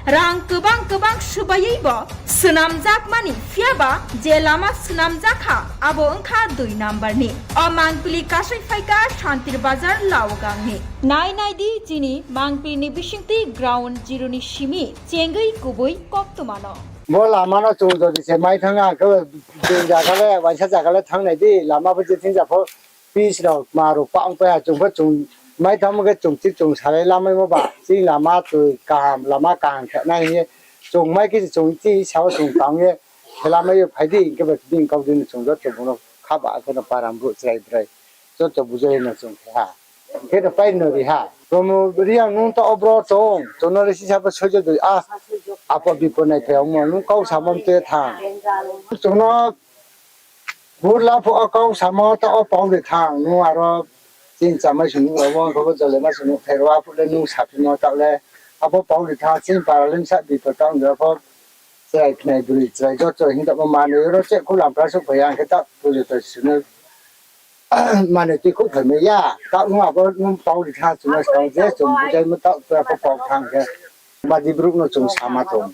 Rang kwbang kwbang swbaiwi bo swnamjakmani phiyaba je lama swnamjakha abo wngkha dui number ni. O mangpili kasai phaikha Santir Bazar Laogangni. Nai nai di chini mangpili ni bisingtwi ground zero ni simi chengwi kubui koktwmano. Bo lama no chung jodi se mai thang ang khe bini jaga le, waisa jaga le thang nai di, lama bo je thing ja pho pitch rok ma rok pa ong pai ha, chung pho chung mai thang khe chung chi chung salai lamai mo ba, chini lama twi kaham, lama kaham khe nai hing ye, chung mai khe chung chi sao chung tang ye, khe lamai ye phai di, hing khe bo bini kau di no chung joto bung no kha ba khe no para brouh chrai brai, joto bujai no chung khe ha. Khe no pai no ri ha. Promo Reang nung ta o bro chung, chung no risi sabo sojo dui a, apo bipo nai phai ong mo, nung kau samo te tha. Chung no Burla pho o kau samo ta o pau de thang, nung aro chini chamai sung nung rao, bo khe bo jole ma sung nung pherao, aphuh le nung saphimo taoh le, abo pau de thang, chini para le bsa bipo tang de pho, chrai khnai bwrwi chrai joto hing tamo manoi oro che khu lampra suh phai ya, hing khe ta pujo to sunu manoi tui khu phai mai ya, taoh nung abo nung pau de thang, chung no skang je chung bujaimo taoh pura pho pau thang khe, badi brouh no chung sama tong.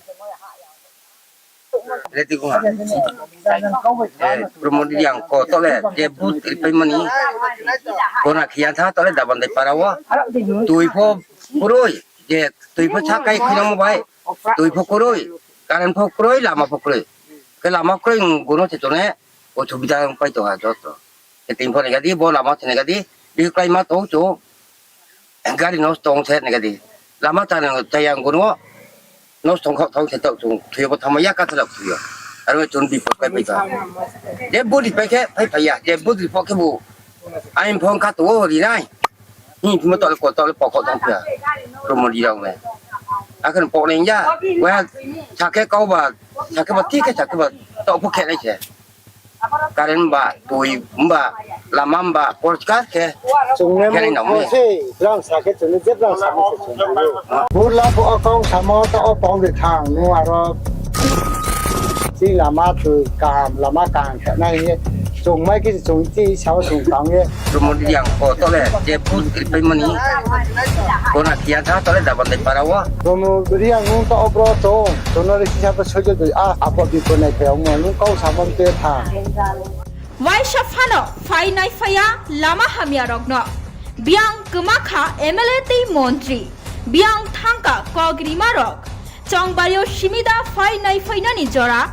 Ready ko ha. Eh, Promo Reang ko tole, je but ripai mani. Kona khiya tha tole Dabandai para wo. Tui pho kroi, je tui pho sakai khina mo bai. Tui pho kroi, current pho kroi, lama pho kroi. Khe lama kroi, gono se tone, osubida pai tong ha joto. Khe tini pho nai gadi, bo lama se nai gadi, bihih klái ma tong chung. Gari nosto ong se nai gadi. Lama chana chaya ong gono. Nosto ong khaoh thang se taoh chung thoi yo bo thangma ya kathalak thoi yo. Aro chung bipot kai pai tha. Je body pai khe phai phai ya. Je body pho khe bo. Ain phone kha tong o ri nai. Hing phimo taoh le ko taoh le pokok thang phia. Promo Reang le. Akhe no pok nai ya. Waiha sakhe kau ba. Sakhe ba ti khe sakhe ba. Taoh pho khe nai se. Current ba, tui ba, lama ba, porkar khe. Chung ne khe nai nang mo se, brang sa khe chung ne je brang sa mo se chung ne. Burla pho o kau samo ta o pau de thang, nung aro chini lama tui kaham, lama kaham khe nai hing ye. Chung mai khe chung chi sao chung tang ye. Promo Reang ko tole, je but ripai mani. Kona khiya tha tole Dabandai para wo. Promo Reang nung ta o bro chung, chung no risi sabo sojo dui a, apo bipo nai phai ong mo, nung kau samo te tha. Waisa phano phai nai phai ya lama hamya rokno. Biang kwma kha M L A tei montri. Biang thangka kok rima rok. Chongbari o simida phai nai phai nani jora.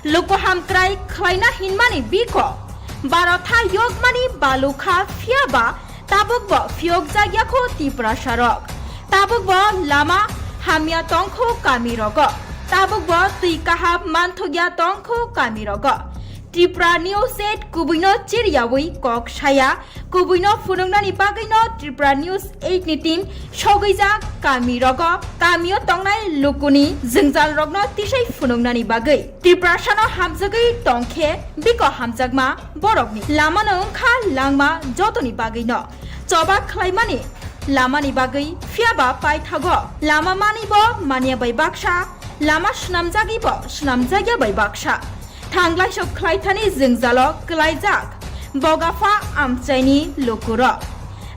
Luku hamkrai khlaina hinmani biko. Barotha yokmani balukha phiya ba tabuk bo phiyok jakya kho Tiprasa rok. Tabuk bo lama hamya tong kho kami rogo. Tabuk bo twi kaham manthokya tong kho kami rogo. Tripura News eight kubui no chiriyawi kok saya, kubui no phunuknani bagwi no Tripura News eight ni team sogwijak kami rogo, kami o tongnai luku ni jwngjal rok no tisai phunuknani bagwi. Tiprasa no hamjagwi tong khe biko hamjakma borok ni lama no wngkha langma jotoni bagwi no choba khlaimani lama ni bagwi, phiya ba paithago lama manwi bo manya bai baksa, lama swnamjagwi bo swnamjakya bai baksa. Thanglaiso khlaithani jwngjalo kwlaijak bogapha amchaini lukurok.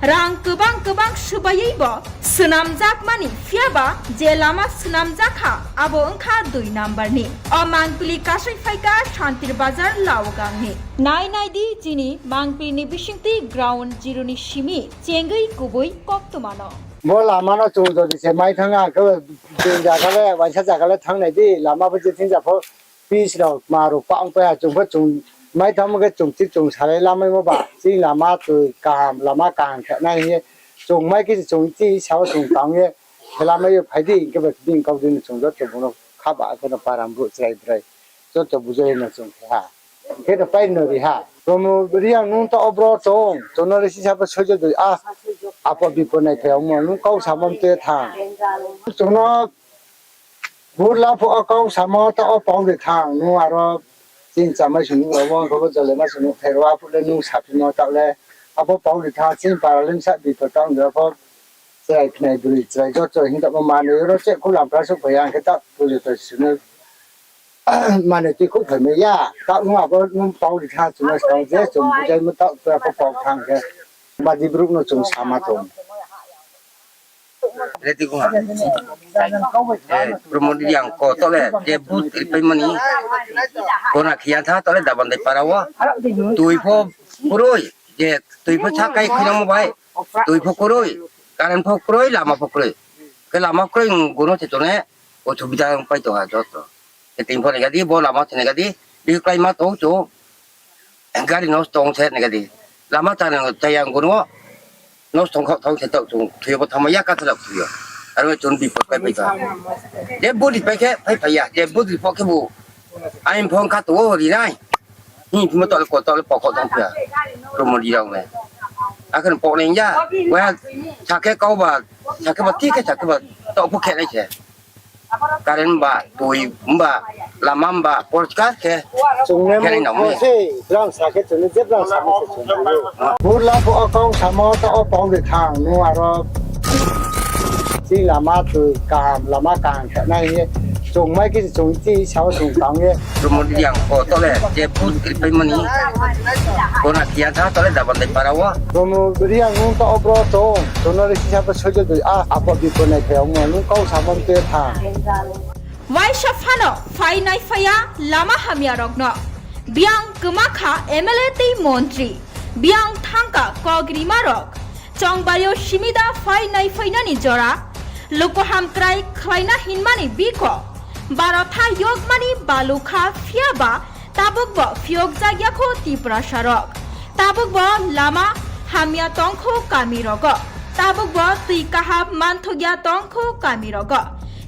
Rang kwbang kwbang swbaiwi bo swnamjakmani, phiya ba je lama swnamjak kha, abo wngkha dui number ni. O mangpili kasai phaikha Santir Bazar Laogangni. Nai nai di chini mangpili ni bisingtwi ground zero ni simi chengwi kubui koktwma no. Bo lama no chung jodi se mai thang, ang khe bini zaga le, waisa zaga le thang nai di, lama bo je thing ja pho, pitch rok, kma rok, pa ong pai ha, chung pho chung mai thang khe chung chi chung salai lamai mo ba, chini lama twi kaham, lama kaham khe nai hing ye, chung mai khe chung chi sao chung tang ye, khe lamai yo phai di, hing khe ba bini kau di no chung joto bung no kha ba, khe no param brouh chrai brai, joto bujai no chung khe ha. Khe no pai no ri ha. Promo Reang nung ta obro tong, chung no le sisa bo soijo doi, a, apo bipo nai phai ongmo, nung kau samo mte thang. Chung no burla pho o kau samo ta o pau de thang, nung aro chini chamai sung nuh rao, bo khe bo jole ma sung nuh phairo, aphuh le nung saphimo taoh le, abo pau de thang, chini para le bsa bipo tang de pho, chrai phnai broi chrai joto hing tamo manoi ro che kulam pra souh phai ya, ang khe ta pujo to sung no manoi tui khouh phai mai ya, taoh nung abo nung pau ri tha, chung no skang je chung bujaimo taoh tura pho pau thang khe, badi brouh no chung sama tong. Ready ko ha. Eh, Promo Reang ko tole je booth ripaimani. Kona khiya tha tole Dabandai para wo. Tui pho kroi, je tui pho sakai khinamo bai. Tui pho kroi, current pho kroi, lama pho kroi. Khe lama kroi, gono se tone, osubida pai tong ha joto. Khe tini pho nai gadi, bo lama se nai gadi, bihih klái ma tong chung. Gari nosto ong se nai gadi. Lama chana chaya ang gono, nosto ong khaoh tong se taoh chung, thoi yo bo thanngma ya ka thalak thoi yo. Aro chung bipot pai pai tong. Je budi pai khe, phai phai ya, je budi pho khe bo. Aini phone kha tong o ri nai. Hing phimo taoh le ko taoh le pokho tong phi ya. Promo Reang le. Akhe pok nai ya. Wa sakhe kau ba, sakhe ba ti khe sakhe ba taoh pho khe nai se. Current ba, tui ba, lama ba, porskar khe. Chung ne khe nai nang mo se, brang sa khe chung ne je brang sa mo se chung ne. Burla pho o kau samo ta o pau de thang, nung aro chi lama tui kaham, lama kaham khe nai ye. Chung mai khe chung chi sao chung tang ye. Promo Reang ko tole je booth ripaimani. Kona khiya tha tole Dabandai para wo. Promo Reang nung ta obro tong, chung no le sisa bo soijo doi, a, apo bipo nai phai ongmo, nung kau samo mte thang. Waisa phano phai nai phai ya lama hamya rok no. Biyang kwma kha M L A tei montri, biyang thangka kok rima rok. Chongbari o simida phai nai phainani jora, luku hamkrai khlaina hinmani biko, barotha yokmani balu kha phiya ba tabuk bo phiyokjak ya kho Tiprasa rok. Tabuk bo lama hamya tong kho kami rogo. Tabuk bo twi kaham manthok ya tong kho kami rogo.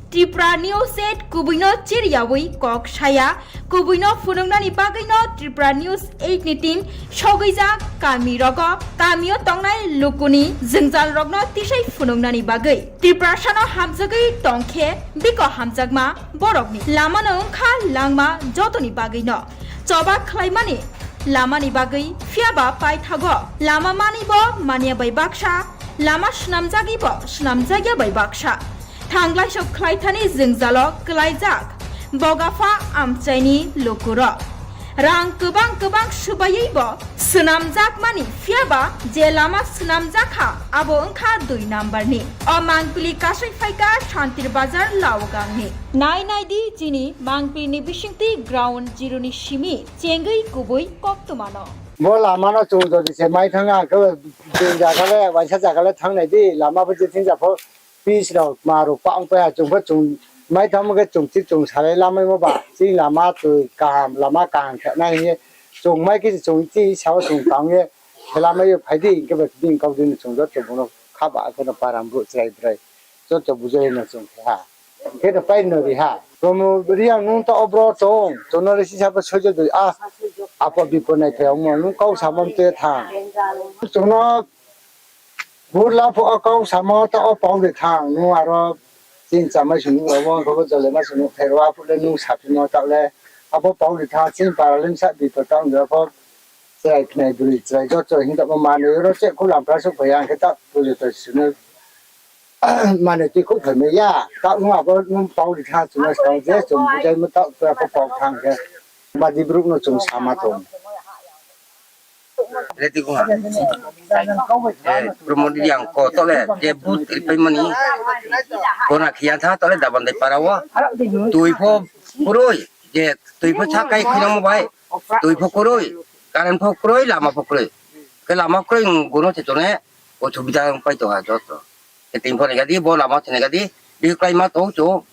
Tripura News eight kubui no chiriyawi kok saya, kubui no phunuknani bagwi no Tripura News eight ni team sogwijak kami rogo, kami o tongnai luku ni jwngjal rok no tisai phunuknani bagwi. Tiprasa no hamjagwi tong khe biko hamjakma borok ni lama no wngkha langma jotoni bagwi no. Choba khlaimani lama ni bagwi phiya ba paithago lama manwi bo manya bai baksa, lama swnamjagwi bo swnamjakya bai baksa. Thanglaiso khlaithani jwngjalo kwlaijak bogapha amchaini lukurok. Rang kwbang kwbang swbaiwi bo swnamjakmani, phiya ba je lama swnamjak kha, abo wngkha dui number ni. O mangpili kasai phaikha Santir Bazar Laogangni. Nai nai di chini mangpili ni bisingtwi ground zero ni simi chengwi kubui koktwma no. Bo lama no chung jodi se mai thang, ang khe bini zaga le, waisa zaga le thang nai di, lama bo je thing ja pho, pitch rok, kma rok, pa ong pai ha, chung pho chung mai thangmo khe chung chi chung salai lamaimo ba, chini lama twi kaham, lama kaham khe nai hing ye, chung mai khe chung chi sao chung tang ye, khe lamai yo phai di, hing khe ba bini kau di no chung joto bung no kha ba, khe no param brouh chrai brai, joto bujai no chung khe ha, khe no pai no ri ha. Promo Reang, nung taoh wo bro tong, chung no le sisa pho soijo doi, a, apo bipo nai phai ongmo, nung kau samo mte tha. Chung no burla pho o kau samo taoh wo pau de tha, nung aro chini chamai sung nuh, abo khe bo jole ma sung nuh, pherao aphuh le nung saphimo taoh le, abo pau de tha, chini para le bsa bipo taoh ong de pho, chrai khnai broi, chrai joto hing taoh bo manoi ro che khu lampra souhphai ya, ang khe taoh pujo to sunu. Mane tui khouh phai mai ya, taoh nung abo nung pau ri tha chung no skang je chung bujaimo taoh tua pho pau thang khe. Badi brouh no chung sama tong. Reti kong ha. Eh, Promo Reang ko taoh le je booth ripai mani. Kona khiya tha taoh le Dabandai para wo. Tui pho kroi, je tui pho sakai khinamo bai. Tui pho kroi, current pho kroi, lama pho kroi. Khe lama kroi, gono se chung ne, osubida pai tong ha joto. Khe tini pho nai gadi, bo lama se nai gadi, bihih klái ma tong chung,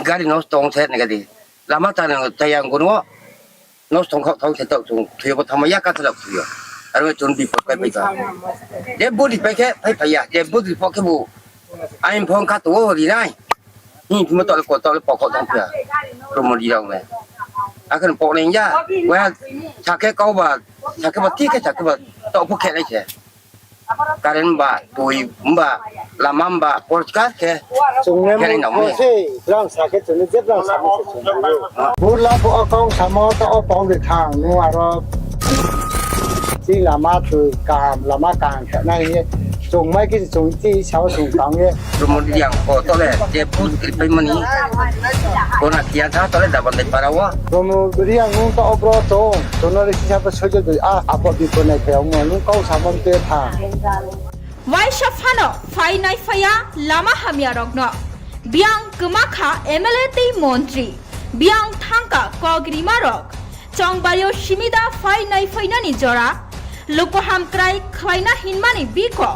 gari nosto ong se nai gadi. Lama chana chaya gono, nosto ong khaoh thaoh se taoh chung, thoi yo bo thama ya ka chalak thoi yo. Aro chung bipot pai pai tong. Je booth ripai khe, phai phai ya, je booth ri pho khe bu, aini phone kha tong o ri nai. Hing phimo taoh le ko taoh le pokok tong phi ya. Promo Reang le. Akhe pok nai ya. Wa sakhe kau ba, sakhe ba, thik khe sakhe ba, taoh pho khe nai se. Current ba, tui ba, lama ba, porchka khe. Chung ne khe nai nang mo. Sei, brang sakhe chung ne, je brang sakhe se chung ne. Burla pho o kau samo taoh wo pau de thang, nung aro. Chini lama tui kaham, lama kaham khe nai hing ye. Chung mai khe chung chi sao chung tang ye. Promo Reang ko taoh le, je booth ripai mani. Kona khiya tha taoh le Dabandai para wo. Promo Reang nung taoh wo bro tong, chung no le sisa pho soijo doi, a, apo bipo nai phai ongmo, nung kau samo mte tha. Waisa phano phai nai phai ya lama hamya rok no. Biang kma kha M L A tei montri. Biang thangka kok rima rok. Chongbari yo simida phai nai phai nani jora. Luku hamkrai khlaina hinmani biko.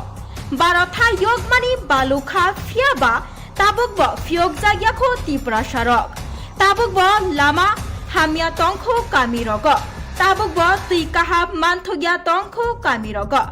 Barotha yokmani balukha phiya ba tabuk bo phiyok jak ya kho Tiprasa rok. Tabuk bo lama hamya tong kho kami rogo. Tabuk bo tui kaham manthok ya tong kho kami rogo.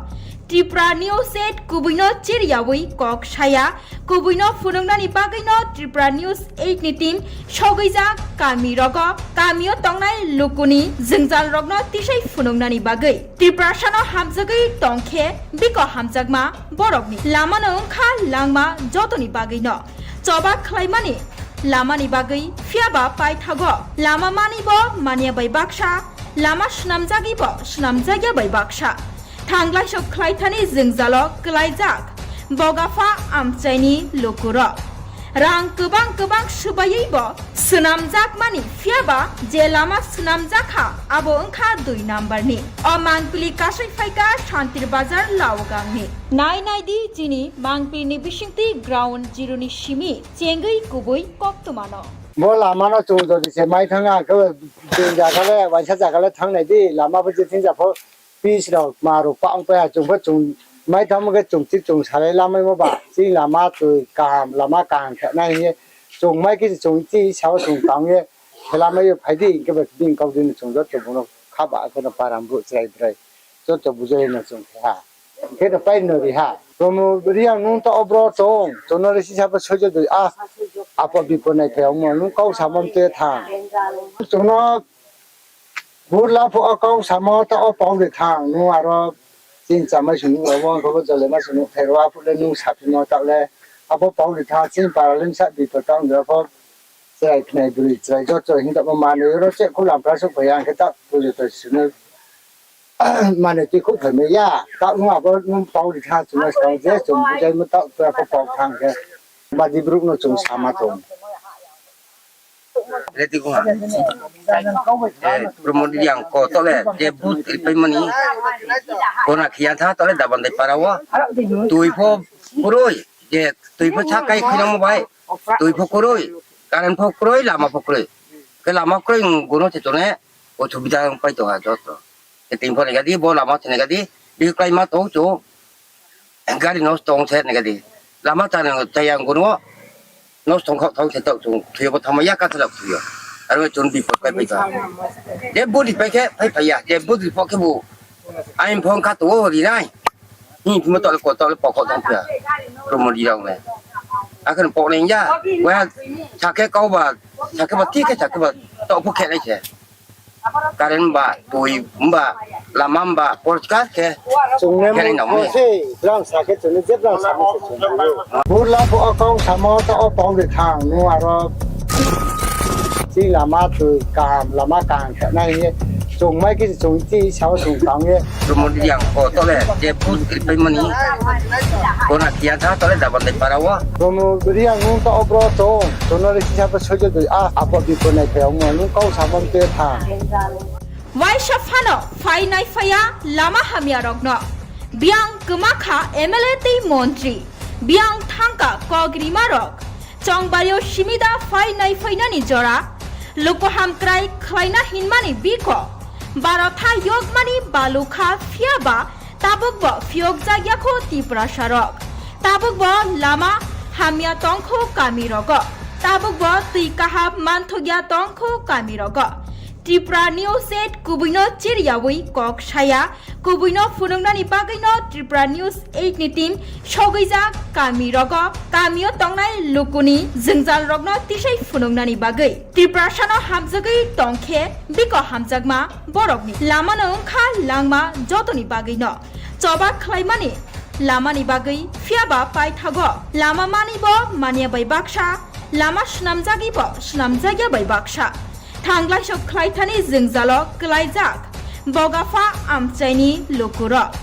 Tripura News eight kubui no chiriyawi kok saya, kubui no phunuknani bagwi no Tripura News eight ni team sogwijak kami rogo, kami o tongnai lukuni jwngjal rokno tisai phunuknani bagwi. Tiprasa no hamjagwi tong khe biko hamjakma borokni. Lama no wngkha langma jotoni bagwi no. Choba khlaimani lamani bagwi, phiyaba paithago lama mani bo manya bai baksa, lama swnamjagwi bo swnamjakya bai baksa. Thanglai sok khlaithani jwngjalo kwlaijak Bogapha amchaini lukurok. Rang kwbang kwbang swbaiwi bo swnamjakmani, phiyaba je lama swnamjak kha, abo wngkha dui number ni. O mangpili kasai phaikha Santir Bazar Laogangni. Nai nai di chini mangpili ni bisingtwi ground zero ni simi chengwi kubui koktwma no. Bo lama no chung jodi se mai thang, ang khe bini jaga le, waisa jaga le thang nai di, lama bo je thing ja pho. Pis rok, ma rok, pa ong pai ya, chung pho chung mai thangmo khe chung chi chung salai lamaimo ba, chini lama twi kaham, lama kaham khe nai hing ye, chung mai khe chung chi sao chung tang ye, khe lamai yo phai di, hing khe ba bini kau di no chung joto bung no kha ba, khe no param brouh chrai brai, joto bujai no chung khe ha. Khe no pai no ri ha. Promo Reang nung taoh wo bro tong, chung no le sisa pho soijo doi, a, apo bipo nai phai ongmo, nung kau samo mte tha. Chung no Burla pho o kau samo taoh wo pau de tha, nung aro chini chamai sung nuh, abo khe bo jole ma sung nuh, pherao aphuh le nung saphimo taoh le, abo pau de tha, chini para le bsa bipo taoh ong de pho, chrai khnai broi, chrai joto hing taoh bo manoi ro che khu lampra souhphai ya, ang khe taoh pujo to sunu. Mane tui khouh phai mai ya, taoh nung abo nung pau ri tha, chung no skang je chung bujaimo taoh tua pho pau thang khe, badi brouh no chung sama tong. Reti kong ha. Eh, Promo Reang ko taoh le, je booth ripai mani, kona khiya tha taoh le Dabandai para wo. Tui pho kroi, je tui pho sakai khinamo bai, tui pho kroi, current pho kroi, lama pho kroi. Khe lama kroi, gono se chung ne, osubida pai tong ha joto. Khe tini pho nai gadi, bo lama se nai gadi, bihih klái ma tong chung, gari nosto ong se nai gadi. Lama chana chaya gono, nosto ong khaoh thaoh se taoh chung, thoi yo bo thama ya ka chalak thoi yo. Aro chung bipot pai pai tong. Je booth ripai khe phai phai ya, je booth ri pho khe bu, aini phone kha tong o ri nai. Hing phimo taoh le ko taoh le pokok tong phi ya. Promo Reang le. Akhe no pok nai ya, waiha sakhe kau ba, sakhe ba ti khe sakhe ba, taoh pho khe nai se. Current ba, tui ba, lama ba, porkar khe. Chung ne khe nai mo nang mo se, brang sa khe chung ne je brang sa mo se chung ne. Burla pho o kau samo taoh o pau de thang, nung aro chini lama tui kaham, lama kaham khe nai hing ye. Chung mai khe chung ti sao chung tang ye. Promo Reang ko taoh le je vote ri pai mani. Kona kia tha taoh le Dabandai para wo. Promo Reang nung taoh o bro chung, chung no le sisa pho soijo dui a, apo bipo nai phai ong mo, nung kau samo te tha. Waisa phano phai nai phai ya lama hamya rokno. Biang kma kha M L A tei montri. Biang thangka kok rima rok. Chongbari o simi da phai nai phai nani jora. Luku hamkrai khlaina hinmani biko. Barotha yokmani balu kha phiya ba tabuk bo phiyokjak ya kho Tiprasa rok. Tabuk bo lama hamya tong kho kami rogo. Tabuk bo tui kaham manthok ya tong kho kami rogo. Tripura News eight kubui no chiriyawi kok saya, kubui no phunuknani bagwi no Tripura News eight ni team sogwijak kami rogo, kami o tongnai lukuni jwngjal rokno tisai phunuknani bagwi. Tiprasa no hamjagwi tong khe biko hamjakma borokni lama no wngkha langma jotoni bagwi no. Choba khlaimani lamani bagwi phiya ba paithago lama mani bo manya bai baksa, lama snamjagwi bo snamjak ya bai baksa. Thanglai sok khlaithani jwngjalo kwlaijak bogapha amchaini lukurok.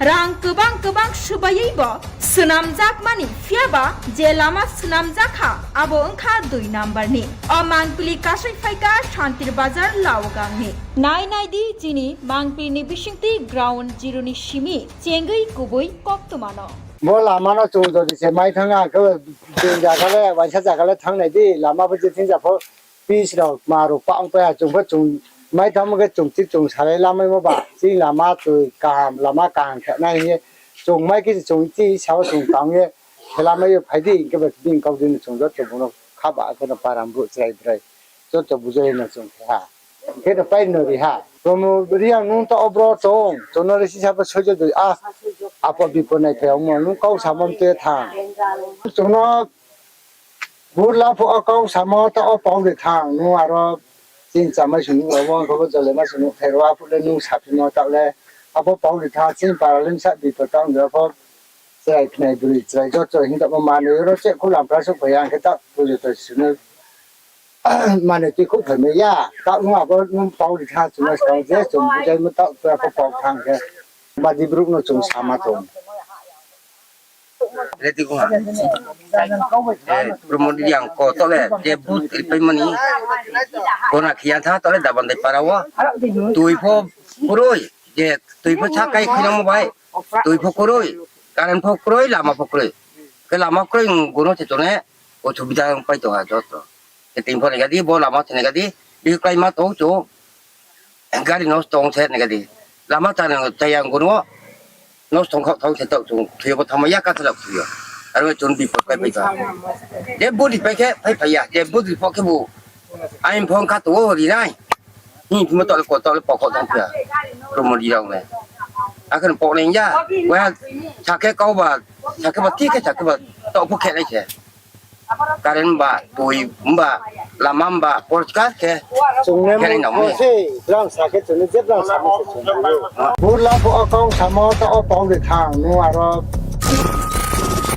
Rang kwbang kwbang swbaiwi bo swnamjakmani phiya ba je lama swnamjak kha abo wngkha dui number ni. O mangpili kasai phaikha Shantir Bazar Laogang ni. Nai nai di chini mangpili ni bisingtwi ground zero ni simi chengwi kubui koktwma no. Bo lama no chung jodi se mai thang a khe bini jaga le, waisa jaga le thang nai di, lama bo je thing ja pho pitch rok, ma rok pa ong pai ha, chung pho chung mai thang khe chung ti chung salai lamai mo ba, chini lama tui kaham, lama kaham khe nai hing ye, chung mai khe chung ti sao chung tang ye, khe lamai yo phai di, hing khe ba bini kau di no chung joto bung no kha ba khe no para bru chrai brai, joto bujai no chung khe ha. Khe no pai no ri ha. Promo Reang nung taoh o bro chung, chung no le sisa pho soijo dui a, apo bipo nai phai ong mo, nung kau samo te tha. Chung no Burla pho o kau samo taoh o pau de thang, nung aro chini chamai sung nuh, obo khe bo jole ma sung nuh, khe ro aphuh le nung saphi no taoh le, abo pau de thang, chini para le bsa bipo taoh de pho, chrai khnai bwrwi chrai joto hing tamo manwi oro cheh khu lampra suh phai ya, hing khe taoh pujo to sunu manwi twi khu phai mai ya, taoh nung abo nung pau de thang, chung no skang je chung bujai mo taoh pura pho pau thang khe, badi brouh no chung sama tong. Ready ko ha. Eh, Promo Reang ko taoh le, je vote ri pai mani. Kona khiya tha taoh le Dabandai para wo. Tui pho kroi, je tui pho sakai khinamo bai. Tui pho kroi, current pho kroi, lama pho kroi. Khe lama kroi, gono se tong ne, osubida pai tong ha joto. Khe tini pho nai gadi, bo lama se nai gadi, bihih kláima tong chung. Gari nosto ong se nai gadi. Lama chana chaya ong gono. Nosto ong khaoh thaoh se taoh chung thoi yo bo thanngma ya ka thalak thoi yo. Aro chung bipot pai pai ba. Je body pai khe phai phai ya. Je body pho khe bo. Aini phone kha to ri nai. Hing phimo taoh le ko taoh le pokok tong phiya. Promo Reang le. Akhe no pok nai ya. Waiha sakhe kau ba. Sakhe ba ti khe sakhe ba. Taoh pho khe nai se. Current ba, tui ba, lama ba, porkar khe. Chung ne khe nai nang mo se, brang sa khe chung ne je brang sa mo se chung ne. Burla pho o kau samo taoh o pau de thang, nung aro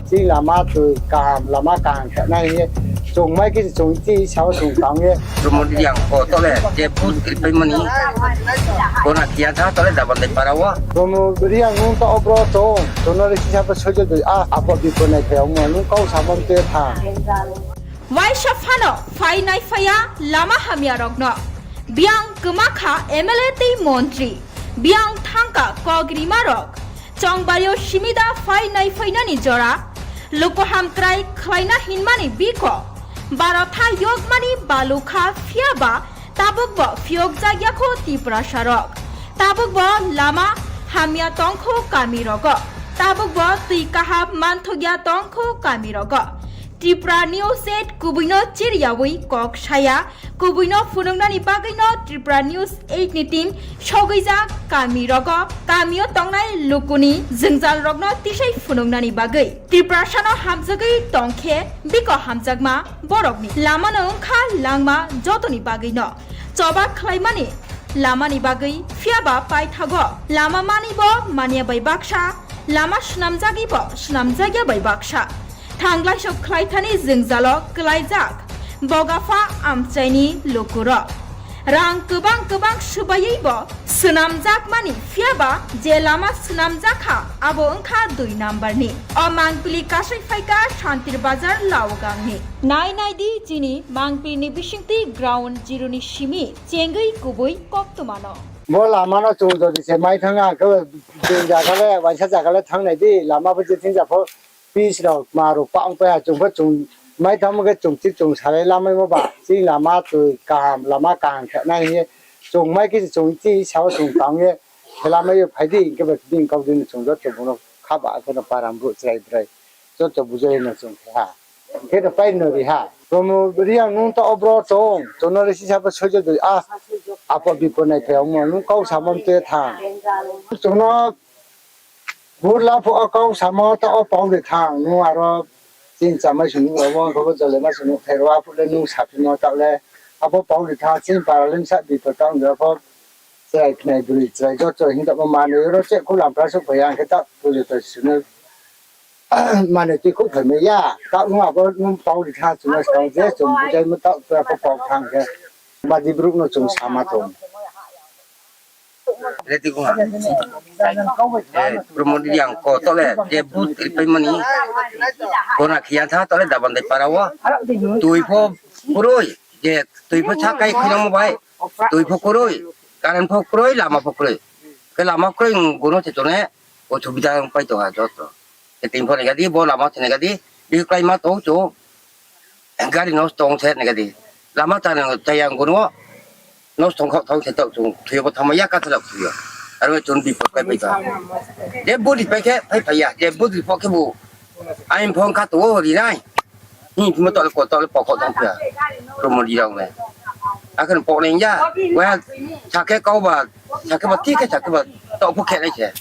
chini lama tui kaham, lama kaham khe nai hing ye. Chung mai khe chung ti sao chung tang ye. Promo Reang ko taoh le, je vote ri pai mani. Kona khiya tha taoh le Dabandai para wo. Promo Reang nung taoh o bro chung, chung no le sisa pho soijo dui a, apo bipo nai phai ong mo, nung kau samo te tha. Waisa phano phai nai phai ya lama hamya rokno. Biang kma kha M L A tei montri. Biang thangka kok rima rok. Chongbari o simi da phai nai phai nani jora. Luku hamkrai khlaina hinmani biko. Barotha yokmani balu kha phiya ba tabuk bo phiyokjak ya kho Tiprasa rok. Tabuk bo lama hamya tong kho kami rogo. Tabuk bo tui kaham manthok ya tong kho kami rogo. Tripura News eight kubui no chiriyawi kok saya, kubui no phunuknani bagwi no Tripura News eight ni team sogwijak kami rogo, kami o tongnai lukuni jwngjal rokno tisai phunuknani bagwi. Tiprasa no hamjagwi tongkhe biko hamjakma borokni lama no wngkha langma jotoni bagwi no. Choba khlaimani lamani bagwi, phiyaba paithago lama mani bo manya bai baksa, lama swnamjagwi bo swnamjakya bai baksa. Thanglaiso khlaithani jwngjalo kwlaijak Bogapha amchaini lukurok. Rang kwbang kwbang swbaiwi bo swnamjakmani, phiyaba je lama swnamjakha abo wngkha dui number ni. O mangpili kasai phaikha Santir Bazar Laogangni. Nai nai di chini mangpili ni bisingtwi ground zero ni simi chengwi kubui koktwma no. Bo lama no chung jodi se mai thang ang khe, je jaga le, waisa jaga le thang nai di, lama bo je thing ja pho, pitch rok, ma rok pang pai ha, chung pho chung mai thang khe chung chi chung salai lamai mo ba, chini lama twi kaham, lama kaham khe nai hing ye, chung mai khe chung chi sao chung tang ye, khe lamai yo phai di, hing khe ba bini kau di no chung joto bung no kha ba khe no param brouh chrai brai, joto bujai no chung khe ha. Khe no pai no ri ha. Promo Reang nung ta obro tong, chung no le sisa bo soijo doi, a, apo bipo nai phai ongmo, nung kau samo mte thang. Chung no burla pho o kau samo ta o pau de thang, nung aro chini chamai sung nung abo, ang khe bo jole ma sung nung khe ro, aphuh le nung saphimo ta le, abo pau de thang, chini para le sa bipo tang de pho, chrai khnai bwrwi chrai joto hing tongmo manwi oro che khu lampra suh phai ya, ang khe ta pujo to sunu. Mane twi khouh phaimai ya, taoh nung abo nung pau ri tha, chung no skang je chung bujai mo taoh tura pho pau thang khe. Badi brouh no chung sama tong. Reti kung ha. Eh, Promo Reang ko tole je booth ripai mani. Kona khiya tha tole Dabandai para wo. Tui pho kroi, je tui pho sakai khina mo bai. Tui pho kroi, current pho kroi, lama pho kroi. Khe lama kroi, gono se chone, o subida pai tong ha joto. Khe tini pho nai gadi, bo lama se nai gadi, bihih klái ma tong chu, gari nosto ong se nai gadi. Lama chana chaya ang gono, nosto ong khaoh thang se tong chung, thuyo bo thangma ya ka thalak thuyo. Aro chung bipot kai pai tong. Je budi pai khe, pai pai ya, je budi pho khe bu. Ain phone kha tong o ri nai. Hing phimo tole ko tole pokok tong phi ya. Promo Reang le. Akhe pok nai ya. Wa sakhe kau ba, sakhe ba ti khe sakhe ba. Tao pho khe nai se.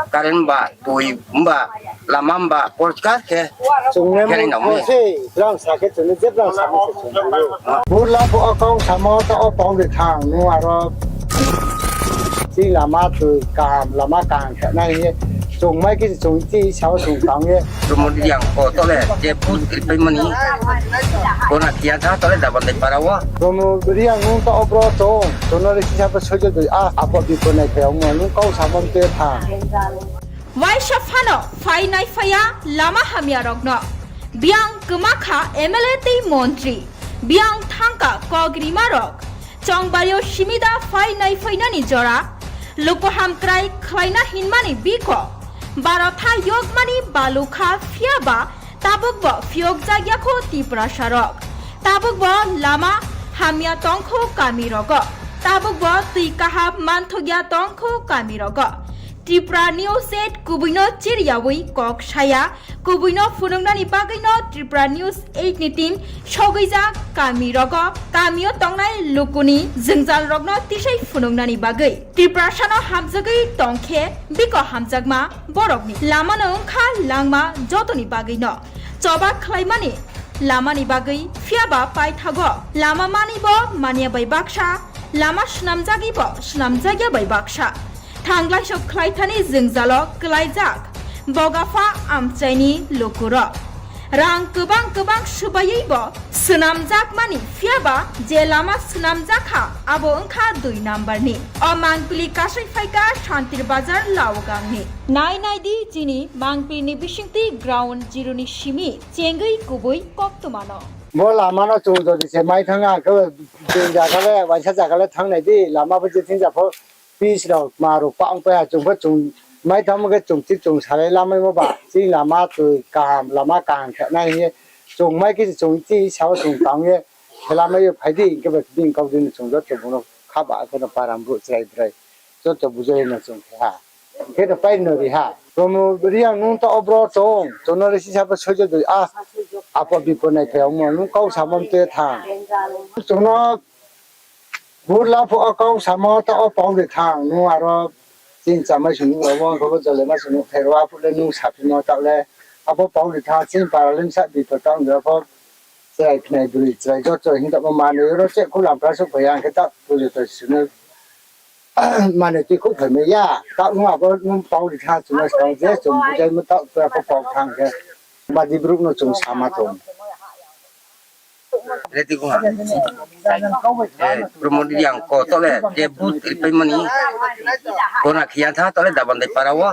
Current ba, tui ba, lama ba, porskar khe. Chung ne khe nai mo nang se, brang sakhe chung ne je brang sakhe se chung ne. Burla pho o kau samo ta o pau de thang, nu aro. Chini lama tui kaham, lama kaham khe nai ye. Chung mai khe chung chi sao chung tang ye. Promo Reang ko tole je booth ripai mani. Kona khiya tha tole Dabandai para wo. Promo Reang nung ta obro tong, chung no le sisa bo soijo doi, a, apo bipo nai phai ongmo, nung kau samo mte thang. Waisa phano phai nai phai ya lama hamya rokno. Biyang kwma kha M L A tei montri. Biyang thangka kok rima rok. Chongbario simida phai nai phainani jora. Luku hamkrai khlaina hinmani biko. Barotha yokmani balukha phiyaba tabuk bo phiyokjakya kho Tiprasa rok. Tabuk bo lama hamya tongkho kami rogo. Tabuk bo twi kaham manthokya tongkho kami rogo. Tripura News eight kubui no chiriyawi kok saya, kubui no phunuknani bagwi no Tripura News eight ni team sogwijak kami rogo, kami o tongnai lukuni jwngjal rokno tisai phunuknani bagwi. Tiprasa no hamjagwi tongkhe biko hamjakma borokni lama no wngkha langma jotoni bagwi no. Choba khlaimani lamani bagwi phiyaba paithago lama mani bo manya bai baksa, lama swnamjagwi bo swnamjakya bai baksa. Thanglaiso khlaithani jwngjalo kwlaijak Bogapha amchaini lukurok. Rang kwbang kwbang swbaiwi bo swnamjakmani, phiyaba je lama swnamjakha abo wngkha dui number ni. O mangpili kasai phaikha Santir Bazar Laogangni. Nai nai di chini mangpili ni bisingtwi ground zero ni simi chengwi kubui koktwma no. Bo lama no chung jodi se mai thang ang khe, je jaga le, waisa jaga le thang nai di, lama bo je thing ja pho, pitch rok, ma rok pang pai ha, chung pho chung mai thang khe chung chi chung salai lamai mo ba, chini lama twi kaham, lama kaham khe nai hing ye, chung mai khe chung chi sao chung tang ye, khe lamai yo phai di, hing khe ba bini kau di no chung joto bung no kha ba khe no param brouh chrai brai, joto bujai no chung khe ha. Khe no pai no ri ha. Promo Reang nung ta obro tong, chung no le sisa bo soijo doi, a. Apo bipo nai phai ongmo nung kau samo mte tha. Chung no burla pho o kau samo ta o pau de tha nung aro chini chamai sung nuh abo khe bo jole ma sung nuh khe ro aphuh le nung saphimo ta le abo pau de tha chini para le sa bipo ta ong de pho. Chrai khnai bwrwi chrai joto hing tongmo manwi oro cheh khulam pra suh phai ya, hwnkhe ta pujo to sino manwi twi khuh phai mai ya. Ta nung abo nung pau ri tha, chwng no skang je chwng bujai mo ta pura kho pau thang khe. Badi brouh no chwng sama tong. Ready ko ha. Eh, Pramod Reang ko tole je booth ripai mani. Kona khiya tha tole Dabandai para wo.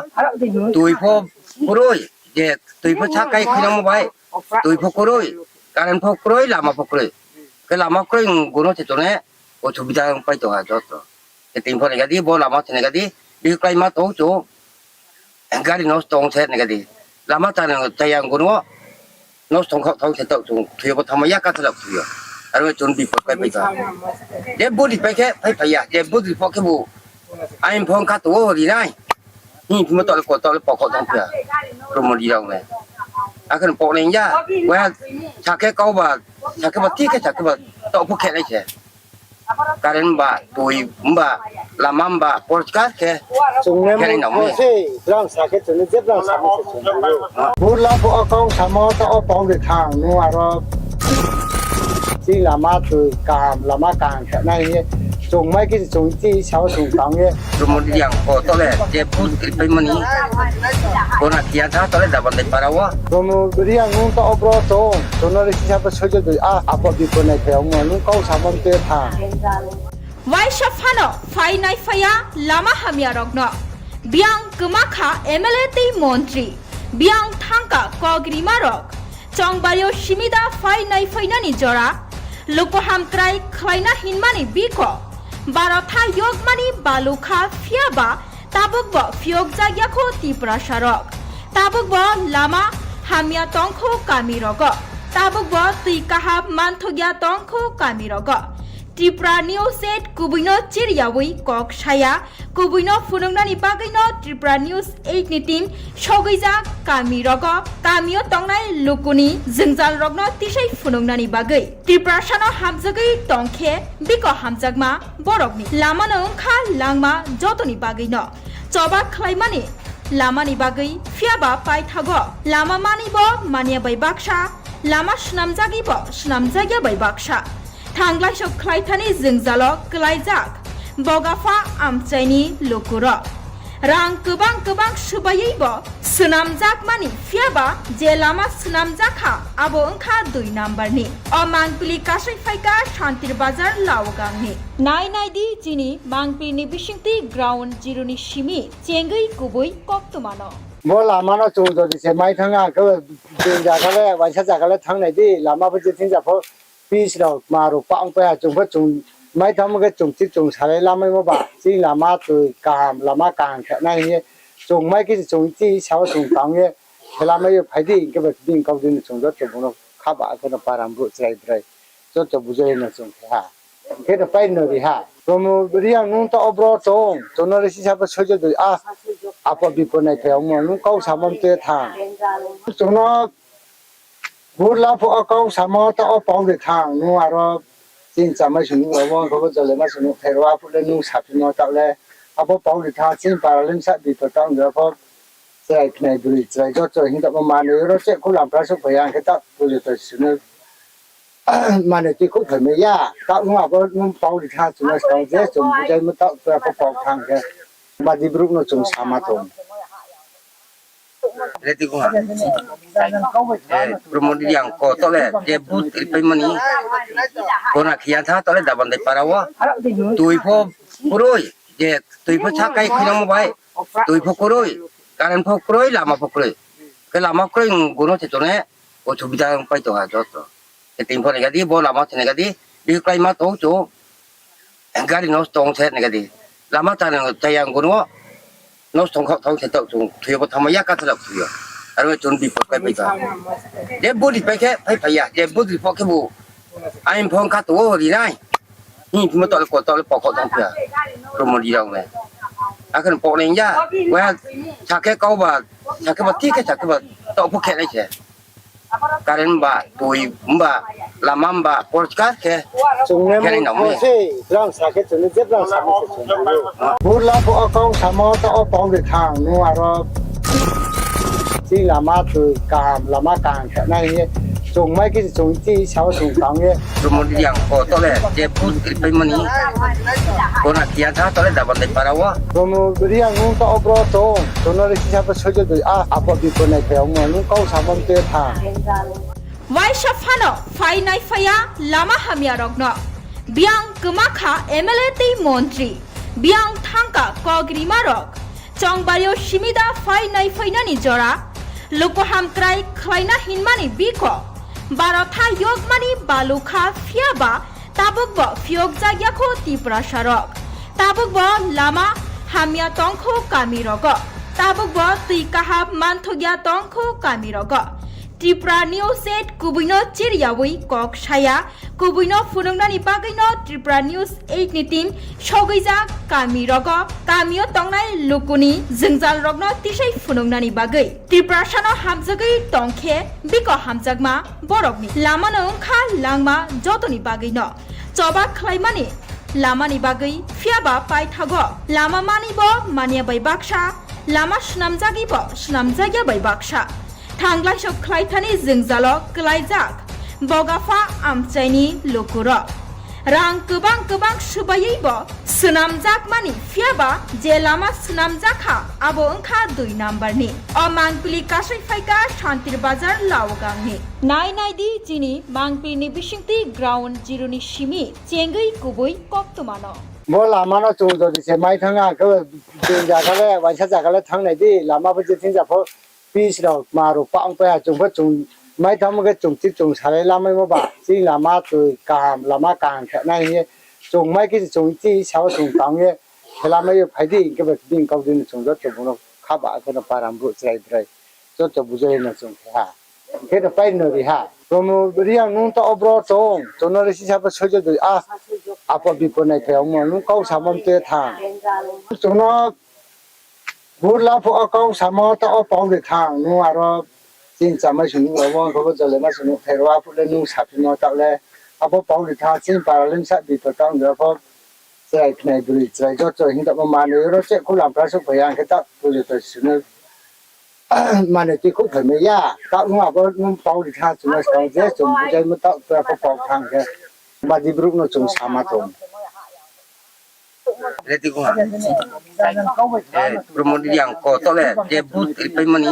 Twi pho kroi, je twi pho sakai khuinamo bai. Twi pho kroi, current pho kroi, lama pho kroi. Khe lama kroi, gono se tone, osubida pai tong ha joto. Khe tini pho nai gadi, bo lama se nai gadi, bihih klai ma tong chung, gari nosto ong se nai gadi. Lama chana chaya gono, nosto ong khaoh tong se tong chung, thwi yo bo thangma ya kathalak thwi yo. Aro chung bipot pai pai tong. Je budi pai khe, pai pai ya, je budi pho khe bo, ain phone kha tong o ri nai. Hing phimo tole ko tole pokok tong pia. Pramod Reang le. Akhe pok nai ya. Wai ha sakhe kau ba, sakhe ba thik khe sakhe ba tong pho khe nai se. Current ba, twi ba, lama ba, porskar khe. Chung ne khe nai nang mo. Se, brang sakhe chung ne je brang sakhe se chung ne. Burla pho o kau samo ta o pau de thang, nu aro. Chini lama twi kaham, lama kaham khe nai ye. Chung mai khe chung chi sao chung tang ye. Pramod Reang ko tole je booth ripai mani. Kona khiya tha tole Dabandai para wo. Pramod Reang nung ta obro tong, chung no ri sisa bo soijo dui a, apo bipo nai phai ongmo nung kau samo mte tha. Waisa phano phai nai phai ya lama hamya rok no. Biang kwma kha M L A tei montri. Biang thangka kok rima rok. Chongbari o simida phai nai phai nani jora. Luku hamkrai khlaina hinmani biko. Baro tha yokmani balu kha phiya ba tabuk bo phiyokjak ya kho Tiprasa rok. Tabuk bo lama hamya tong kho kami rogo. Tabuk bo twi kaham manthok ya tong kho kami rogo. Tripura News eight kubui no chiriyawi kok saya, kubui no phunuknani bagwi no Tripura News eight ni team sogwijak kami rogo, kami o tongnai lukuni jwngjal rokno tisai phunuknani bagwi. Tiprasa no hamjagwi tong khe biko hamjakma borokni lama no wngkha langma jotoni bagwi no. Choba khlaimani lamani bagwi phiyaba paithago lama mani bo manya bai baksa, lama snamjagwi bo snamjakya bai baksa. Thanglai sok khlaithani jwngjalo kwlaijak bogapha amchaini lukurok. Rang kwbang kwbang swbaiwi bo swnamjakmani phiyaba je lama swnamjak kha abo wngkha dui number ni. O mangpili kasai phaikha Shantir Bazar Laogangni. Nai nai di chini mangpilini bisingtwi ground zero ni simi chengwi kubui koktwmano. Bo lama no chung jodi se mai thang ang khe, bini jaga le, waisa jaga le thang nai di, lama bo je thing ja pho, pitch rok, ma rok pa ong pai ha, chung pho chung mai thang khe chung thik chung salai lamai mo ba, chini lama twi kaham, lama kaham khe nai hing ye, chung mai khe chung chi sao chung tang ye, khe lamai yo phai di, hing khe bo bini kau di no chung joto bung no kha ba khe no param brouh chrai brai, joto bujai no chung khe ha. Khe no pai no ri ha. Pramod Reang nung ta obro tong, chung no le sisa bo soijo dui a, apo bipo nai phai ongmo nung kau samo mte tha. Chung no burla pho o kau samo ta o pau de tha, nung aro chini chamai sung nuh abo khe bo jole ma sung nuh khe ro aphuh le nung saphimo ta le abo pau de tha, chini para le sa bipo ta ong de pho. Chrai khnai bwrwi chrai joto hing tongmo manwi oro cheh khulam pra suh phai ya, hing khe ta pujo to sino. Mane twi khuh phai mai ya, ta nung abo nung pau ri tha, chung no skang je chung bujai mo ta pura kho pau thang khe. Badi brouh no chung sama tong. Ready ko ha. Eh, Pramod Reang ko tole je booth ripai mani. Kona khiya tha tole Dabandai para wo. Twi pho kroi, je twi pho sakai khuinamo bai. Twi pho kroi, current pho kroi, lama pho kroi. Khe lama kroi, gono se tone, osubida pai tong ha joto. Khe tini pho nai gadi, bo lama se nai gadi, bihih klai ma tong chung, gari nosto ong se nai gadi. Lama chana chaya gono, nosto ong khaoh tong se tong chung, thwi yo bo thangma ya kathalak thwi yo. Aro chung bipot pai pai tong. Je budi pai khe, pai pai ya, je budi pho khe bo, ain phone kha tong o ri nai. Hing phimo tole ko tole pokok tong pia. Pramod Reang le. Akhe pok nai ya. Wai ha sakhe kau ba, sakhe ba thik khe sakhe ba tong pho khe nai se. Current ba, tui ba, lama ba, porkar khe. Chung le khe nai nang se, brang sa khe chung le je brang sa se chung le. Burla pho o kau samo ta o pau de thang, nung aro chini lama tui kaham, lama kaham khe nai hing ye. Chung mai khe chung chini sao chung tang ye. Promo Reang ko to le, je booth ripai mani. Kona kia tha to le Dabandai para wo. Promo Reang nung to o bro to, chung no le sisa pho soijo doi, a, apo bipo nai phai ongmo, nung kau samo te tha. Waisa phano phai nai phai ya lama hamya rokno. Biang kma kha M L A tei montri. Biang thangka kok rima rok. Chongbario simida phai nai phainani jora. Lukuham krai khlaina hinmani biko. Barotha yokmani balukha phiya ba tabuk bo phiyokjak ya kho Tiprasa rok. Tabuk bo lama hamya tongkho kami rogo. Tabuk bo twi kaham manthokya tongkho kami rogo. Tripura News eight kubui no chiriyawi kok saya, kubui no phunuknani bagwi no Tripura News eight ni team sogwijak kami rogo, kami o tongnai lukuni jwngjal rokno tisai phunuknani bagwi. Tiprasa no hamjagwi tongkhe biko hamjakma borokni lama no wngkha langma jotoni bagwi no. Choba khlaimani lamani bagwi phiyaba paithago lama mani bo manya bai baksa, lama swnamjagwi bo swnamjakya bai baksa. Thanglai sok khlai thani jwngjalo klaijak bogapha amchaini lukurok. Rang kwbang kwbang swbaiwi bo swnamjakmani phiyaba je lama swnamjakha abo wngkha dui number ni. O mangpili kasai phaika Santir Bazar Laogangni. Nai nai di chini mangpili ni bisingtwi ground zero ni simi chengwi kubui koktwma no. Bo lama no chung jodi se mai thang ang khe, je jaga le, waisa jaga le thang nai di, lama bo je thing ja pho, pitch rok, ma rok pa ong pai ha, chung pho chung mai thangmo khe chung chi chung salai lamaimo ba, chini lama twi kaham, lama kaham khe nai hing ye, chung mai khe chung chi sao chung tang ye, khe lamai ye phai di, hing khe bo bini kau di no chung joto bung no kha ba khe no param brouh chrai brai, joto bujai no chung khe ha. Khe no pai no ri ha. Promo Reang nung to o bro tong, chung no le sisa pho soijo doi, a, apo bipo nai phai ongmo, nung kau samo te thang. Chung no Burla pho o kau samo ta o pau de thang, nung aro chini chamai sung rao, ang khe bo jole ma sung nuh thai rao, aphuh le nung saphimo taoh le, abo pau de thang, chini para le bsa bipo tang de pho, chrai khnai bwrwi chrai joto hing tamo manwi oro che khu lampra suh phai ya, ang khe ta pujo to sunu manwi twi khu phai mai ya, taoh nung abo nung pau de thang, chung no skang je chung bujaimo taoh pura pho pau thang khe, badi brouh no chung sama tong. Reti kho ha. Eh, Promo Reang ko to le, je booth ripai mani.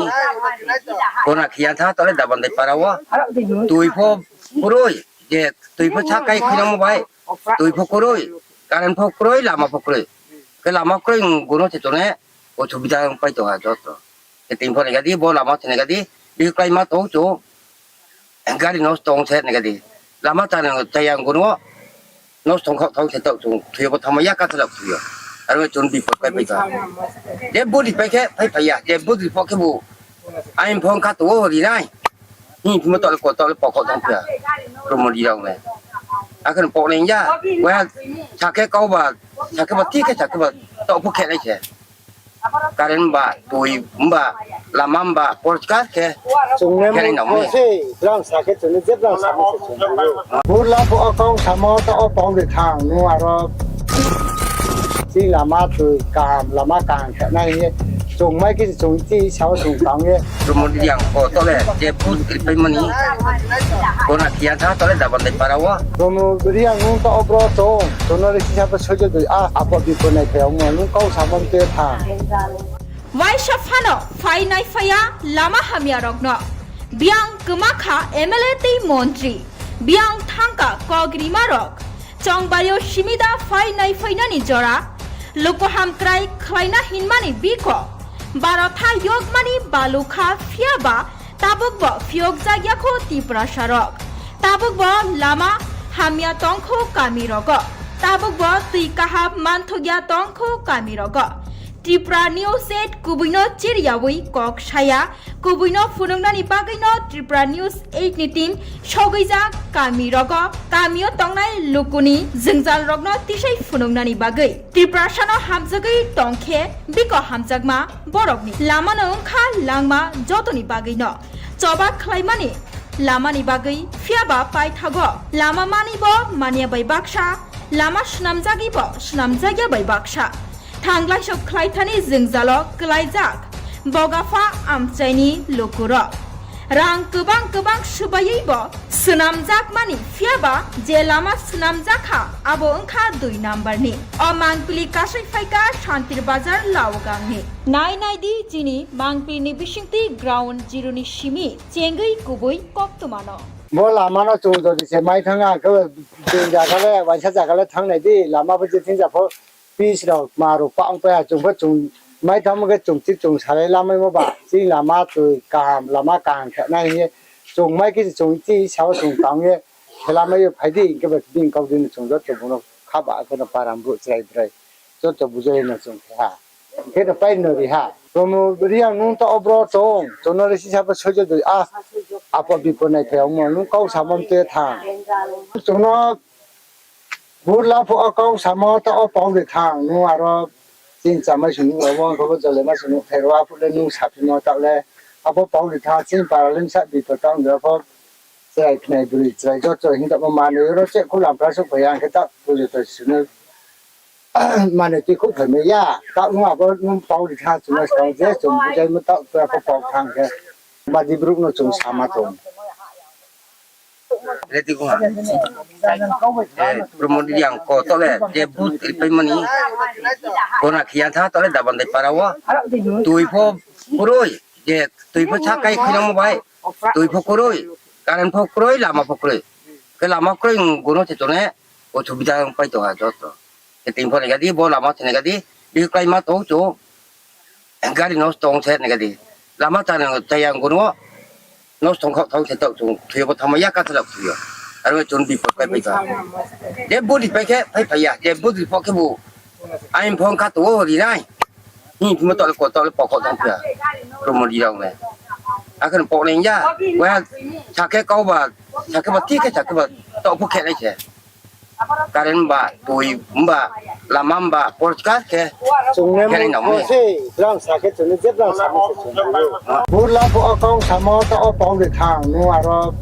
Kona khiya tha to le Dabandai para wo. Tui pho kroi, je tui pho sakai khinamo bai. Tui pho kroi, current pho kroi, lama pho kroi. Khe lama kroi, gono se tone, osubida pai tong ha joto. Khe tini pho nai gadi, bo lama se nai gadi, bi klai ma tong chu. Gari nosto ong se nai gadi. Lama chana chaya ang gono. Nosto ong khaoh thaoh se taoh chung thuyo bo thangma ya kathalak thuyo. Aro chung bipot kai pai tha. Je body pai khe phai phai ya. Je body pho khe bo. Ain phone kha to ri nai. Hing phimo taoh le ko taoh le pokok tong phia. Promo Reang le. Akhe pok nai ya. Wa sakhe kau ba. Sakhe ba ti khe sakhe ba. Taoh pho khe nai se. Current ba, tui ba, lama ba, porkar khe. Chung le khe nai nang se, brang sa khe chung le je brang sa se chung le. Burla pho o kau samo ta o pau de thang, nung aro chini lama tui kaham, lama kaham khe nai hing ye. Chung mai khe chung chi sao chung tang ye. Promo Reang ko to le, je booth ripai mani. Kona khiya tha to le Dabandai para wo. Promo Reang nung to o bro tong, chung no le sisa pho soijo doi, a, apo bipo nai phai ongmo, nung kau samo te tha. Waisa phano phai nai phai ya lama hamya rokno. Biang kma kha M L A tei montri. Biang thangka kok rima rok. Chongbario simida phai nai phainani jora. Lukuham krai khlaina hinmani biko. Barotha yokmani balukha phiya ba tabuk bo phiyokjak ya kho Tiprasa rok. Tabuk bo lama hamya tong kho kami rogo. Tabuk bo twi kaham manthok ya tong kho kami rogo. Tripura News eight kubui no chiriyawi kok saya, kubui no phunuknani bagwi no Tripura News eight ni team sogwijak kami rogo, kami o tongnai lukuni jwngjal rokno tisai phunuknani bagwi. Tiprasa no hamjagwi tongkhe biko hamjakma borokni lama no wngkha langma jotoni bagwi no choba khlaimani Lama ni bagwi phiya ba paithago lama mani bo manya bai baksa, lama snamjagwi bo snamjakya bai baksa. Thanglaiso khlaithani jwngjalo kwlaijak Bogapha amchaini lukurok. Rang kwbang kwbang swbaiwi bo swnamjakmani, phiyaba je lama swnamjak kha, abo wngkha dui number ni. O mangpili kasai phaikha Santir Bazar Laogangni. Nai nai di chini mangpili ni bisingtwi ground zero ni simi chengwi kubui koktwmano. Bo lama no chung jodi se mai thang, ang khe bini zaga le, waisa zaga le thang nai di, lama bo je thing ja pho, pitch rok, ma rok pa ong pai ha, chung pho chung mai thang khe chung thik chung salai lamaimo ba, chini lama twi kaham, lama kaham khe nai hing ye, chung mai khe chung chi sao chung tang ye, khe lamai yo phai di, hing khe ba bini kau di no chung joto bung no kha ba khe no para brouh chrai brai, joto bujai no chung khe ha. Khe no pai no ri ha. Promo Reang nung ta obro tong, chung no le sisa bo soijo doi, a, apo bipo nai phai ongmo, nung kau samo mte thang. Chung no burla pho o kau samo ta o pau de thang, nung aro chini chamai sung nung abo, kho bo jole ma sung nung pherwa phu le nung saphimo ta le, abo pau de thang, chini para le sa bipo tang de pho, chrai khnai bwrwi chrai joto hing tamo manwi oro che khu lampra suk phai ang khe ta pujo to sunu. Mane twi khuk phai mai ya, taoh nung abo nung pau ri tha, chung no skang je chung bujai mo taoh tua pho pau thang khe, badi brouh no chung sama tong. Ready ko ha. Eh, Promo Reang ko tole, je booth ripai mani. Kona khiya tha tole Dabandai para wo. Tui pho kroi, je tui pho sakai khinamo bai. Tui pho kroi, current pho kroi, lama pho kroi. Khe lama kroi, gono se tone, o subida pai tong ha joto. Khe ting pho nai gadi, bo lama se nai gadi, bihih klái ma tong chu, gari nosto ong se nai gadi. Lama ta nang chaya gono, nosto ong khaoh thang se taoh chung, thoi yo bo thangma ya ka thalak thoi yo. Aro chung bipot pai pai tong. Je budi pai khe, pai pai ya, je budi pho khe bu. Aini phone kha to ri nai. Hing phimo tole ko tole pokok tong pia. Promo Reang le. Akhe pok nai ya. Wa sakhe kau ba, sakhe ba thik khe sakhe ba to pho khe nai se. Current ba, tui ba, lama ba, porkar khe. Chung ne khe nai mo nang ko se, brang sakhe chung ne je brang sakhe se chung ne. Burla pho o kau samo ta o pau de thang, nung aro.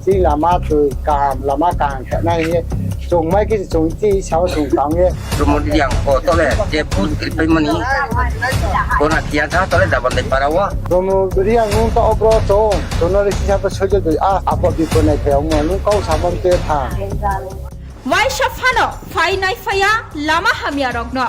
Chini lama twi kaham, lama kaham khe nai hing ye. Chung mai khe chung chi sao chung tang ye. Promo Reang ko tole, je booth ripai mani. Kona khiya tha tole Dabandai para wo. Promo Reang nung ta obro tong, chung no le sisa bo soijo doi, a, apo bipo nai phai ongmo, nung kau samo mte thang. Waisa phano phai nai phai ya lama hamya rok no.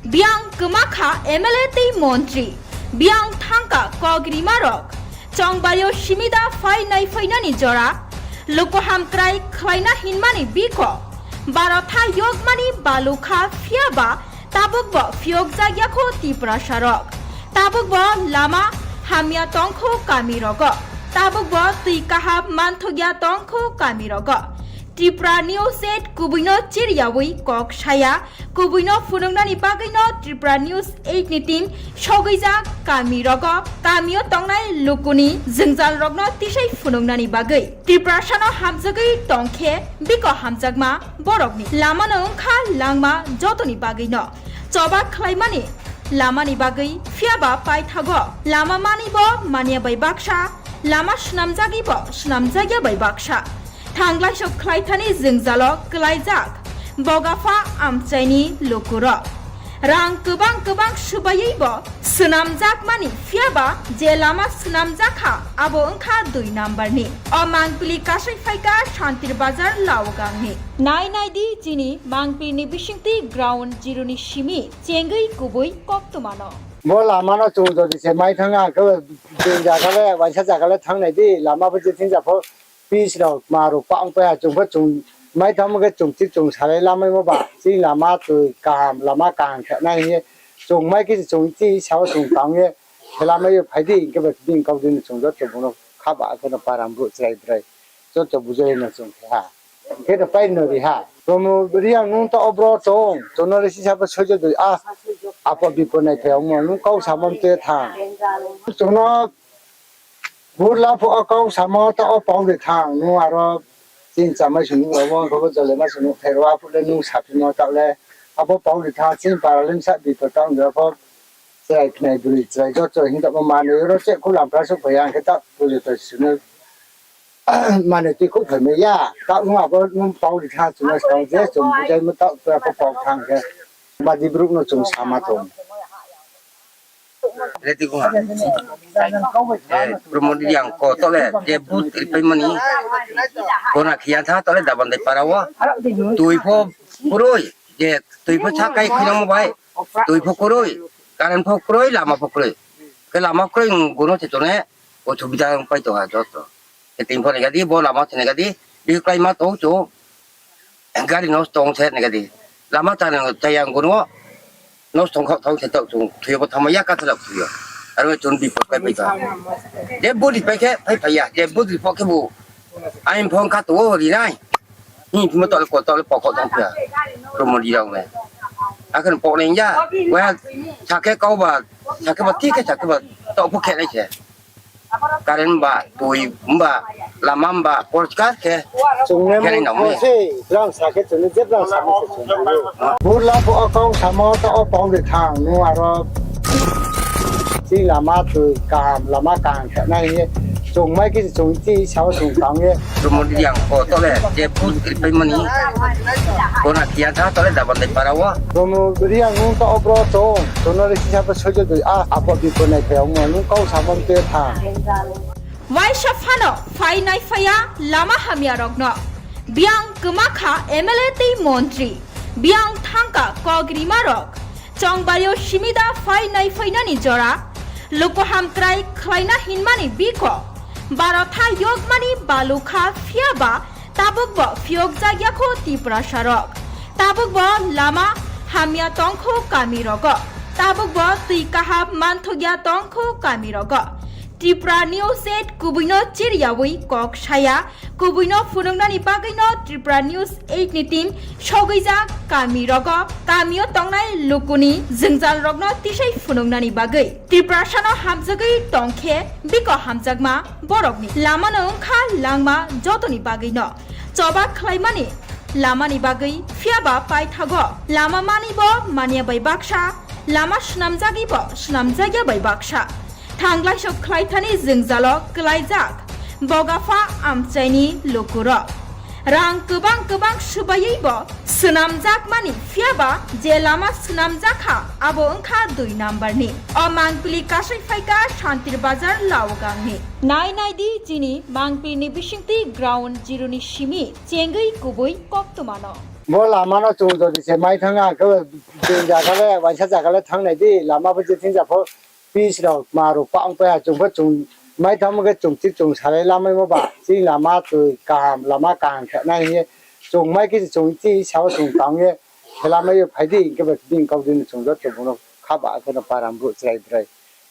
Biyang kwma kha M L A tei montri. Biyang thangka kok rima rok. Chongbari o simida phai nai phai nani jora. Luku hamkrai khlaina hinmani biko. Barotha yokmani balukha phiyaba tabuk bo phiyok jakya kho Tiprasa rok. Tabuk bo lama hamya tongkho kami rogo. Tabuk bo twi kaham manthokya tongkho kami rogo. Tripura News eight kubui no chiriyawi kok saya, kubui no phunuknani bagwi no Tripura News eight ni team sogwijak kami rogo, kami o tongnai lukuni jwngjal rokno tisai phunuknani bagwi. Tiprasa no hamjagwi tongkhe biko hamjakma borokni lama no wngkha langma jotoni bagwi no choba khlaimani lamani bagwi phiyaba paithago lama mani bo manya bai baksa, lama swnamjagwi bo swnamjakya bai baksa. Thanglaiso khlaithani jwngjalo kwlaijak Bogapha amchaini lukurok. Rang kwbang kwbang swbaiwi bo swnamjakmani, phiyaba je lama swnamjak kha, abo wngkha dui number ni. O mangpili kasai phaikha Santir Bazar Laogangni. Nai nai di chini mangpili ni bisingtwi ground zero ni simi chengwi kubui koktwmano. Bo lama no chung jodi se mai thang, ang khe bini zaga le, waisa zaga le thang nai di, lama bo je thing ja pho, pitch rok, ma rok pa ong pai ha, chung pho chung mai thang khe chung thik chung salai lamaimo ba, chini lama twi kaham, lama kaham khe nai hing ye, chung mai khe chung chi sao chung tang ye, khe lamai yo phai di, hing khe ba bini kau di no chung joto bung no kha ba khe no para brouh chrai brai, joto bujai no chung khe ha. Khe no pai no ri ha. Promo Reang nung ta obro tong, chung no le sisa bo soijo doi, a, apo bipo nai phai ongmo, nung kau samo mte thang. Chung no burla pho o kau samo ta o pau de thang, nung aro chini chamai sung nung abo, kho bo jole ma sung nung pherwa phu le nung saphimo ta le, abo pau de thang, chini para le sa bipo tang de pho, Chrai khnai broi chrai joto hing tongmo manoi oro cheh khouh lam pra souhphai ya, hing khe taoh pujo to sino manoi tui khouh phai mai ya. Taoh nung abo nung pau ri tha chung no skang je chung bujaimo taoh to pho pau thang khe. Badi brouh no chung sama tong. Redi kho ha. Eh, Promo Reang ko to le je booth ripaimo ni. Kona khiya tha to le Dabandai para wo. Tui pho kroi, je tui pho sakai khuinangmo bai. Tui pho kroi, current pho kroi, lama pho kroi. Khe lama kroi, gono se tone, osubida pai tong ha joto. Khe tini pho nai gadi, bo lama se nai gadi, bihih kláima tong chung. Gari nosto ong se nai gadi. Lama chana chaya gono nosto ong khaoh thaoh se taoh chung thoi yo bo thanngma ya kathalak thoi yo. Aro chung bipot kái pai tong. Je booth ri pai khe phai phai ya, je booth ri pho khebu. Aini phone kha tong o ri nai. Hing phimo taoh le ko taoh le pokho tong phi ya. Promo Reang le. Akhe poknai ya. Wa sakhe kau ba, sakhe ba thik khe sakhe ba taoh pho khe nai se. Current ba, tui ba, lama ba, porchkar khe. Chung ne khe nai nang mo se, brang sakhe chung ne je brang sakhe se chung ne. Burla pho o kau samo taoh o pau de thang, nung aro. Chini lama tui kaham, lama kaham khe nai hing ye. Chung mai khe chung ti sao chung tang ye. Promo Reang ko to le, je booth ripaimo ni. Kona khiya tha to le Dabandai para wo. Promo Reang nung taoh o bro chung, chung no le sisa pho soijo doi, a, apo bipot nai phai ong mo, nung kau samo te tha. Waisa phano phai nai phai ya lama hamya rok no. Biang kma kha M L A tei montri. Biang thangka kok rima rok. Chongbari o simi da phai nai phai nani jora. Luku hamkrai khlaina hinmani biko. Baro tha yokmani balukha phiya ba tabuk bo phiyokjak ya kho Tiprasa rok. Tabuk bo lama hamya tong kho kami rogo. Tabuk bo tui kaham manthok ya tong kho kami rogo. Tripura News eight kubui no chiriyawi kok saya, kubui no phunuknani bagwi no Tripura News eight ni team sogwijak kami rogo, kami o tongnai lukuni jwngjal rok no tisai phunuknani bagwi. Tiprasa no hamjagwi tong khe biko hamjakma borok ni lama no wngkha langma joto ni bagwi no. Choba khlaimani lama ni bagwi phiya ba paithago lama mani bo manya bai baksa, lama swnamjagwi bo swnamjak ya bai baksa. Thanglai sok khlaithani jwngjalo kwlaijak bogapha amchaini lukurok. Rang kwbang kwbang swbaiwi bo swnamjakmani, phiya ba je lama swnamjak kha abo wngkha dui number ni. O mangpili kasai phaikha Santir Bazar Laogangni. Nai nai di chini mangpili ni bisingtwi ground zero ni simi chengwi kubui koktwma no. Bo lama no chung jodi se mai thang ang khe, je jaga le, waisa jaga le thang nai di, lama bo je thing ja pho, pis rok, ma rok, pa ong pai ha, chung pho chung mai thang khe chung ti chung salai lamaimo ba, chini lama twi kaham, lama kaham khe nai hing ye, chung mai khe chung ti sao chung tang ye, khe lamai yo phai di, hing khe ba bini kau di no chung joto bung no kha ba khe no param brouh chrai brai,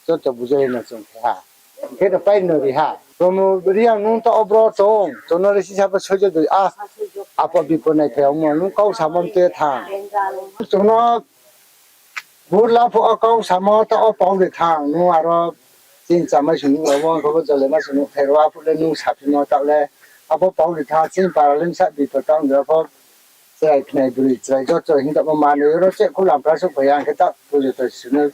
joto bujai no chung khe ha. Hing khe no pai no ri ha. Promo Reang nung taoh o bro chung, chung no le sisa pho soijo doi, a, apo bipot nai phai ong mo, nung kau samo te tha. Chung no Burla pho o kau samo taoh o pau de thang, nung aro chini chamai sung nuh rao, bo khe bo jole ma sung nuh thai rao, aphuh le nung saphimo taoh le, abo pau de thang, chini para le bsa bipot tang de pho, chrai khnai broi chrai joto hing tongmo manoi oro cheh khouh lam pra souhphai ya, hing khe taoh pujo to sino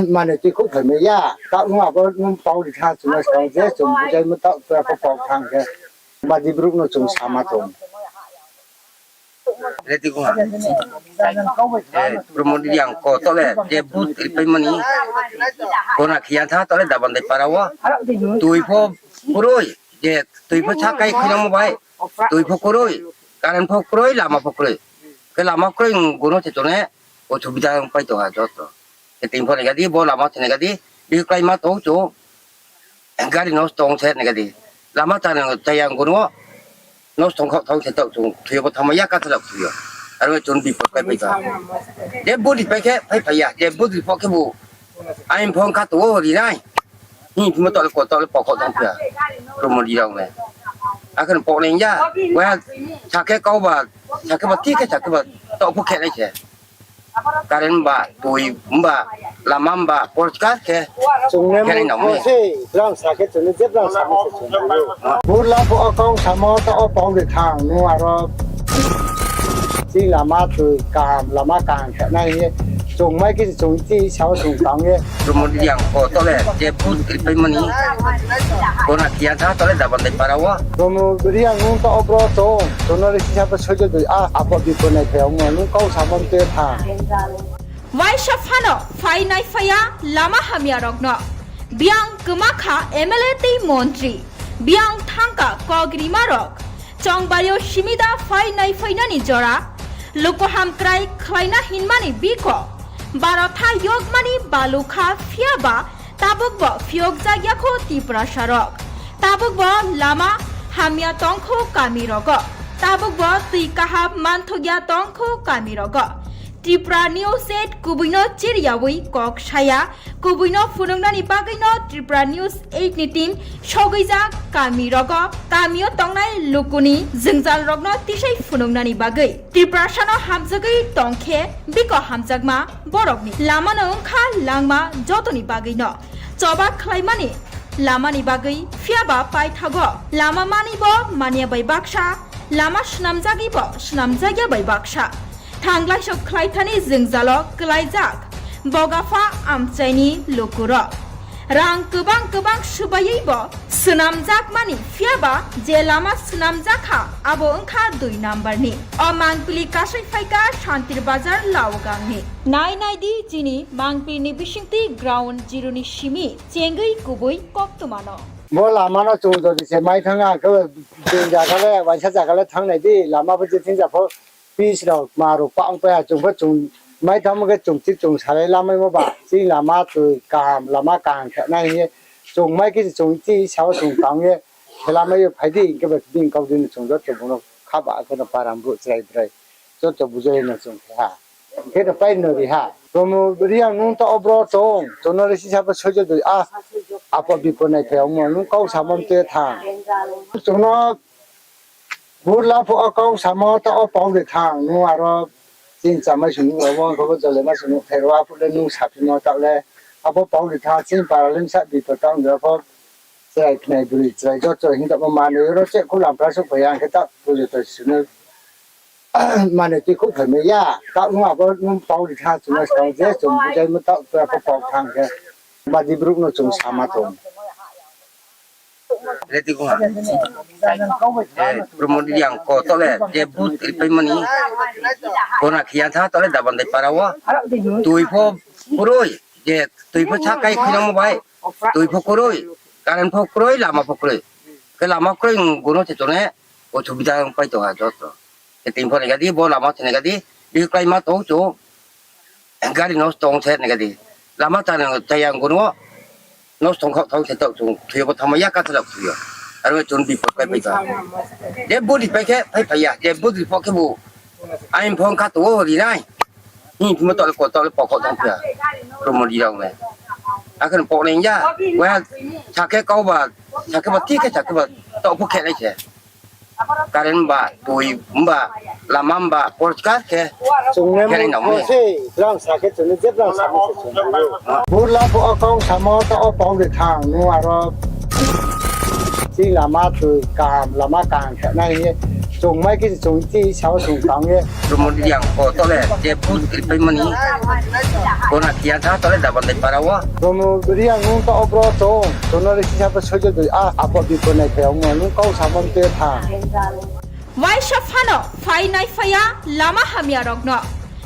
manoi tui khouh phai mai ya, taoh nung abo nung pau ri tha chung no skang je chung bujaimo taoh to pho pau thang khe, badi brouh no chung sama tong. Redi kho ha. Eh, Promo Reang ko to le je booth ripaimo ni. Kona khiya tha to le Dabandai para wo. Tui pho kroi, je tui pho sakai khuinangmo bai. Tui pho kroi, current pho kroi, lama pho kroi. Khe lama kroi, gono se tone, osubida pai tong ha joto. Khe tini pho nai gadi, bo lama se nai gadi, bihih kláima tong chung. Gari nosto ong se nai gadi. Lama chana chaya gono nosto ong khaoh thaoh se taoh chung thoi yo bo thanngma ya kathalak thoi yo. Aro chung bipot kái pai tong. Je booth ri pai khe phai phai ya, je booth ri pho khebu aini phone kha tong o ri nai. Hing phimo taoh le ko taoh le pokho tong phi ya. Promo Reang le. Akhe no poknai ya. Wa sakhe kau ba, sakhe ba thik khe sakhe ba taoh pho khe nai se. Current ba, tui ba, lama ba, porchkar khe. Chung ne khe nai nang mo se, brang sakhe chung ne je brang samo se chung ne. Burla pho o kau samo taoh o pau de thang, nung aro chini lama tui kaham, lama kaham khe nai hing ye. Chung mai khe se chung ti sao chung tang ye. Promo Reang ko to le je vote ri pai mani. Kona kia tha to le Dabandai para wo. Promo Reang nung to obro chung, chung no le sisa bo soijo doi a, apo bipo nai phai ong mo, nung kau samo te tha. Waisa phano phai nai phai ya lama hamya rok no. Biang kma kha M L A tei montri, biang thangka kok rima rok. Chongbari yo simida phai nai phai nani jora, luku hamkrai khlaina hinmani biko. Barotha yokmani balu kha phiya ba tabuk bo phiyokjak ya kho Tiprasa rok. Tabuk bo lama hamya tong kho kami rogo. Tabuk bo twi kaham manthok ya tong kho kami rogo. Tripura News eight kubui no chiriyawi kok saya, kubui no phunuknani bagwi no Tripura News eight ni team sogwijak kami rogo, kami o tongnai lukuni jwngjal rokno tisai phunuknani bagwi. Tiprasa no hamjagwi tong khe biko hamjakma borokni lama no wngkha langma jotoni bagwi no. Choba khlaimani lamani bagwi phiyaba paithago lama mani bo manya bai baksa, lama snamjagwi bo snamjakya bai baksa. Thanglaisok khlaithani jwngjalo kwlaijak bogapha amchaini lukurok. Rang kwbang kwbang swbaiwi bo swnamjakmani phiyaba je lama swnamjakha abo wngkha dui number ni. O mangpili kasai phaikha Santir Bazar Laogangni. Nai nai di chini mangpili ni bisingtwi ground zero ni simi chengwi kubui koktwmano. Bo lama no chung jodi se mai thang ang khe, bini jaga le, waisa jaga le thang nai di, lama bo je thing ja pho, pis rao, kma rao, pa ong pai ha, chung pho chung mai thang khe chung ti chung salai lamai mo ba, chini lama twi kaham, lama kaham khe nai hing ye, chung mai khe chung ti sao chung tang ye, khe lamai yo phai di, hing khe bo bini kau di no chung joto bung no kha ba khe no param brouh chrai brai, joto bujai no chung khe ha. Hing khe no pai no ri ha. Promo Reang nung to obro chung, chung no le sisa bo soijo doi a, apo bipo nai phai ong mo, nung kau samo te tha. Chung no burla pho o kau samo ta o pau de thang, nung aro chini chamai sung nuh, abo khe bo jole ma sung nuh, pherwa phuh le nung saphimo ta le, abo pau de thang, chini para le sa bipo ta ong de pho, chrai khnai bwrwi chrai joto hing tamo manwi oro cheh khu lampra suh phai ya, hing khe ta pujo to sunu. Mane twi khouh phaimai ya, taoh nung abo nung pau ri tha chung no skang je chung bujaimo taoh pura pho pau thang khe. Badi brouh no chung sama tong. Ready kong ha. Eh, Promo Reang ko to le, je vote ri pai mani. Kona khiya tha to le Dabandai para wo. Tui pho kroi, je tui pho sakai khinamo bai. Tui pho kroi, current pho kroi, lama pho kroi. Khe lama kroi, gono se tong ne, osubida pai tong ha joto. Khe tini pho nai gadi, bo lama se nai gadi, bihih kláima tong chung, gari nosto ong se nai gadi. Lama ta nang chaya gono, nosto ong khaoh thaoh se taoh chung, thoi yo bo thanngmai ya, kathla thoi yo. Aro chung bipot pai pai tong. Je body pai khe, phai phai ya, je body pho khe bo, aini pho kha tong o ri nai. Hing phimo taoh le ko taoh le pokok tong phiya. Promo Reang le. Akhe pok nai ya. Wa sakhe kau ba, sakhe ba, thik khe sakhe ba, taoh pho khe nai se. Current ba, tui ba, lama ba, porchkar khe. Chung ne khe nai nang mo se, brang sakhe chung ne je brang sakhe se chung ne. Burla pho o kau samo ta o pau de thang, nung aro. Chini lama twi kaham, lama kaham khe nai hing ye. Chung mai khe chung ti sao chung tang ye. Promo Reang ko to le, je vote ri pai mani. Kona khiya tha to le Dabandai para wo. Promo Reang nung to obro chung, chung no le sisa bo soijo doi a, apo bipo nai phai ong mo, nung kau samo te tha. Waisa phano phai nai phai ya lama hamya rok no.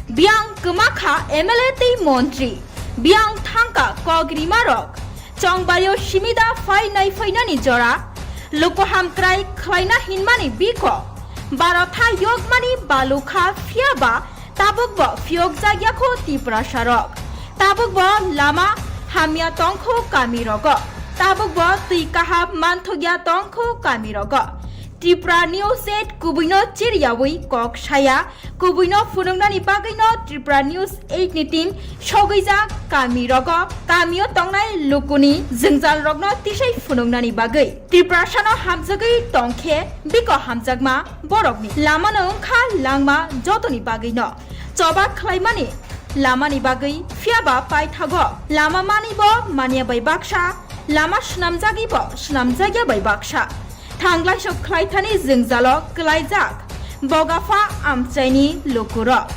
Biang kma kha M L A tei montri, biang thangka kok rima rok. Chongbari yo simida phai nai phai nani jora, luku hamkrai khlaina hinmani biko. Barotha yokmani balu kha phiya ba tabuk bo phiyokjak ya kho Tiprasa rok. Tabuk bo lama hamya tong kho kami rogo. Tabuk bo twi kaham manthok ya tong kho kami rogo. Tripura News eight kubui no chiriyawi kok saya, kubui no phunuknani bagwi no Tripura News eight ni team sogwijak kami rogo, kami o tongnai lukuni jwngjal rokno tisai phunuknani bagwi. Tiprasa no hamjagwi tong khe biko hamjakma borokni lama no wngkha langma jotoni bagwi no. Choba khlaimani lamani bagwi phiya ba paithago lama mani bo manya bai baksa, lama swnamjagwi bo swnamjakya bai baksa. Thanglaisok khlaithani jwngjalo kwlaijak bogapha amchaini lukurok.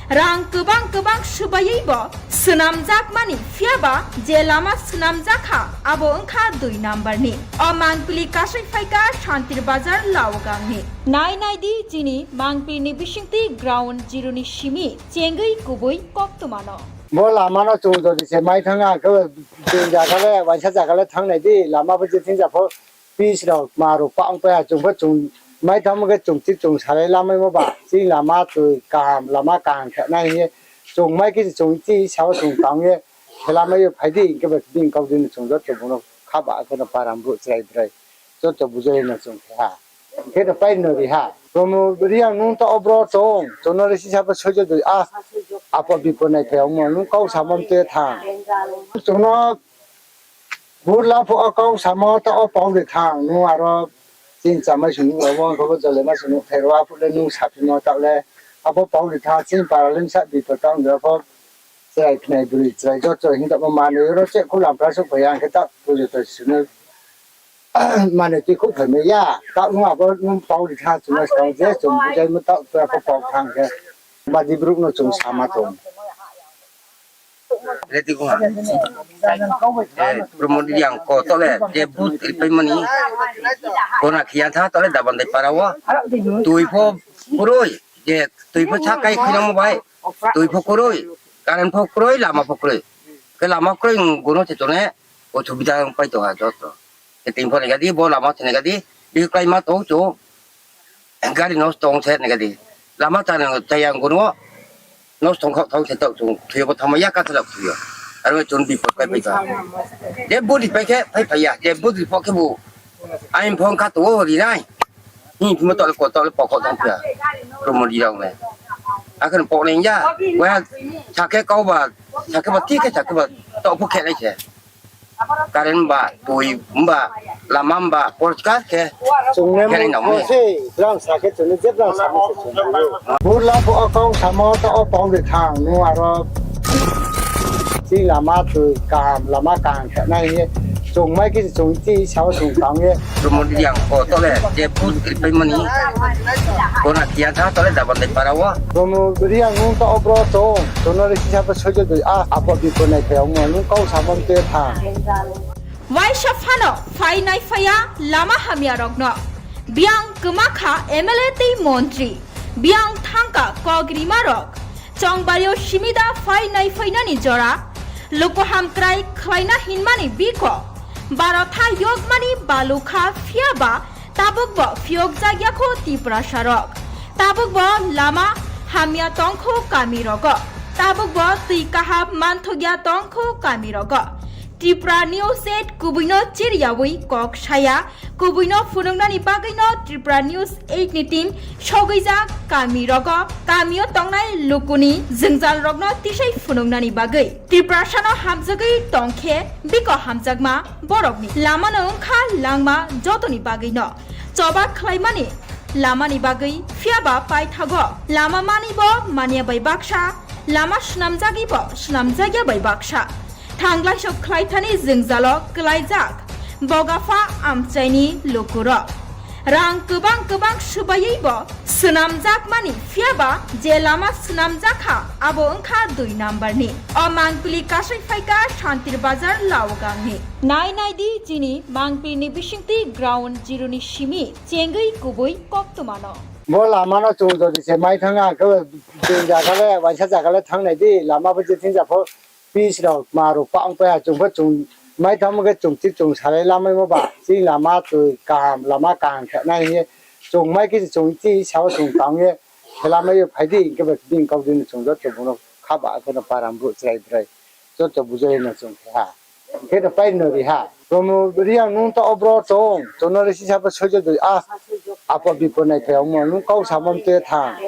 Rang kbang kbang swbaiwi bo swnamjakmani, phiyaba je lama swnamjakha abo wngkha dui number ni. O mangpili kasai phaikha Santir Bazar Laogang ni. Nai nai di chini mangpili ni bisingtwi ground zero ni simi chengwi kubui koktwma no. Bo lama no chung jodi se mai thang, ang khe je jaga le, waisa jaga le thang nai di, lama bo je thing ja pho, pitch rok, ma rok pa ong pai ha, chung pho chung mai thangmo khe chung chi chung salai lamaimo ba, chini lama twi kaham, lama kaham khe nai hing ye, chung mai khe chung chi sao chung tang ye, khe lamai yo phai di, hing khe ba bini kau di no chung joto bung no kha ba khe no para brouh chrai brai, joto bujai no chung khe ha. Khe no pai no ri ha. Promo Reang nung to obro tong, chung no le sisa pho soijo doi, a, apo bipo nai phai ongmo, nung kau samo mte thang. Chung no Burla pho o kau samo ta o pau de thang, nung aro chini chamai sung nuh rao, bo khe bo jole ma sung nuh phairo, aphuh le nung saphimo taoh le, abo pau de thang, chini para le bsa bipo tang de pho, chrai khnai bri chrai joto hing tamo manoi ro che khu lampra suh phai ya, hing khe taoh pujo to sung nuh manoi tui khu phai mai ya, taoh nung abo nung pau de thang, chung no skang je chung bujaimo taoh pura pho pau thang khe, badi brouh no chung sama tong. Ready ko ha. Eh, Promo Reang ko to le, je vote ripaimani. Kona khiya tha to le Dabandai para wo. Tui pho kroi, je tui pho sakai khinamo bai. Tui pho kroi, current pho kroi, lama pho kroi. Khe lama kroi, gono se tone, osubida pai to ha joto. Khe tini pho nai gadi, bo lama se nai gadi, bi klaima tong cho. Gari nosto ong se nai gadi. Lama chana chaya ong gono. Nosto ong khaoh thang se taoh chung thuiyo bo thangma ya ka thalak thuiyo. Aro chung bipot kai pai ka. Je budi pai khe phai phai ya. Je budi pho khe bu. Ain phong kha to ri nai. Hi phimo taoh le ko taoh le pokok tong phia. Promo Reang le. Akhe pok nai ya. Wa sakhe kau ba. Sakhe ba ti khe sakhe ba. Taoh pho khe nai se. Current ba, tui ba, lama ba, porskar khe. Chung ne khe nai nang mo se, brang sa khe chung ne je brang sa mo se chung ne. Burla pho o kau samo ta o pau de thang, nung aro. Chini lama tui kaham, lama kaham khe nai ye. Chung mai khe chung chi sao chung tang ye. Promo Reang ko to le, je vote ripaimani. Kona khiya tha to le Dabandai para wo. Promo Reang nung to obro tong, chung no le sisa pho soijo doi, a, apo bipo nai phai ongmo, nung kau samo mte thang. Waisa phano phai nai phai ya lama hamya rok no. Biang kwma kha M L A tei montri. Biang thangka kok rima rok. Chongbari o simida phai nai phai nani jora. Luku hamkrai khlaina hinmani biko. Barotha yokmani balukha phiyaba tabuk bo phiyokjak ya kho Tiprasa rok. Tabuk bo lama hamya tong kho kami rogo. Tabuk bo twi kaham manthok ya tong kho kami rogo. Tripura News eight kubui no chiriyawi kok saya, kubui no phunuknani bagwi no Tripura News eight ni team sogwijak kami rogo, kami o tongnai lukuni jwngjal rokno tisai phunuknani bagwi. Tiprasa no hamjagwi tong khe biko hamjakma borokni lama no wngkha langma jotoni bagwi no. Choba khlaimani lamani bagwi phiyaba paithago lama mani bo manya bai baksa, lama swnamjagwi bo swnamjakya bai baksa. Thanglai sok khlaithani jwngjalo kwlaijak bogapha amchaini lukurok. Rang kwbang kwbang swbaiwi bo swnamjakmani, phiyaba je lama swnamjakha abo wngkha dui number ni. O mangpili kasai phaikha Santir Bazar Laogang ni. Nai nai di chini mangpili ni bisingtwi ground zero ni simi chengwi kubui koktwma no. Bo lama no chung jodi se mai thang, ang khe je jaga le, waisa jaga le thang nai di, lama bo je thing ja pho pitch rok, ma rok pa ong pai ha, chung pho chung mai thangmo khe chung chi chung salai lamaimo ba, chini lama twi kaham, lama kaham khe nai hing ye, chung mai khe chung chi sao chung tang ye, khe lamai yo phai di, hing khe ba bini kau di no chung joto bung no kha ba khe no para brouh chrai brai, joto bujai no chung khe ha. Khe no pai no ri ha. Promo Reang nung to obro tong, chung no le sisa pho soijo doi, a, apo bipo nai phai ongmo, nung kau samo mte thang.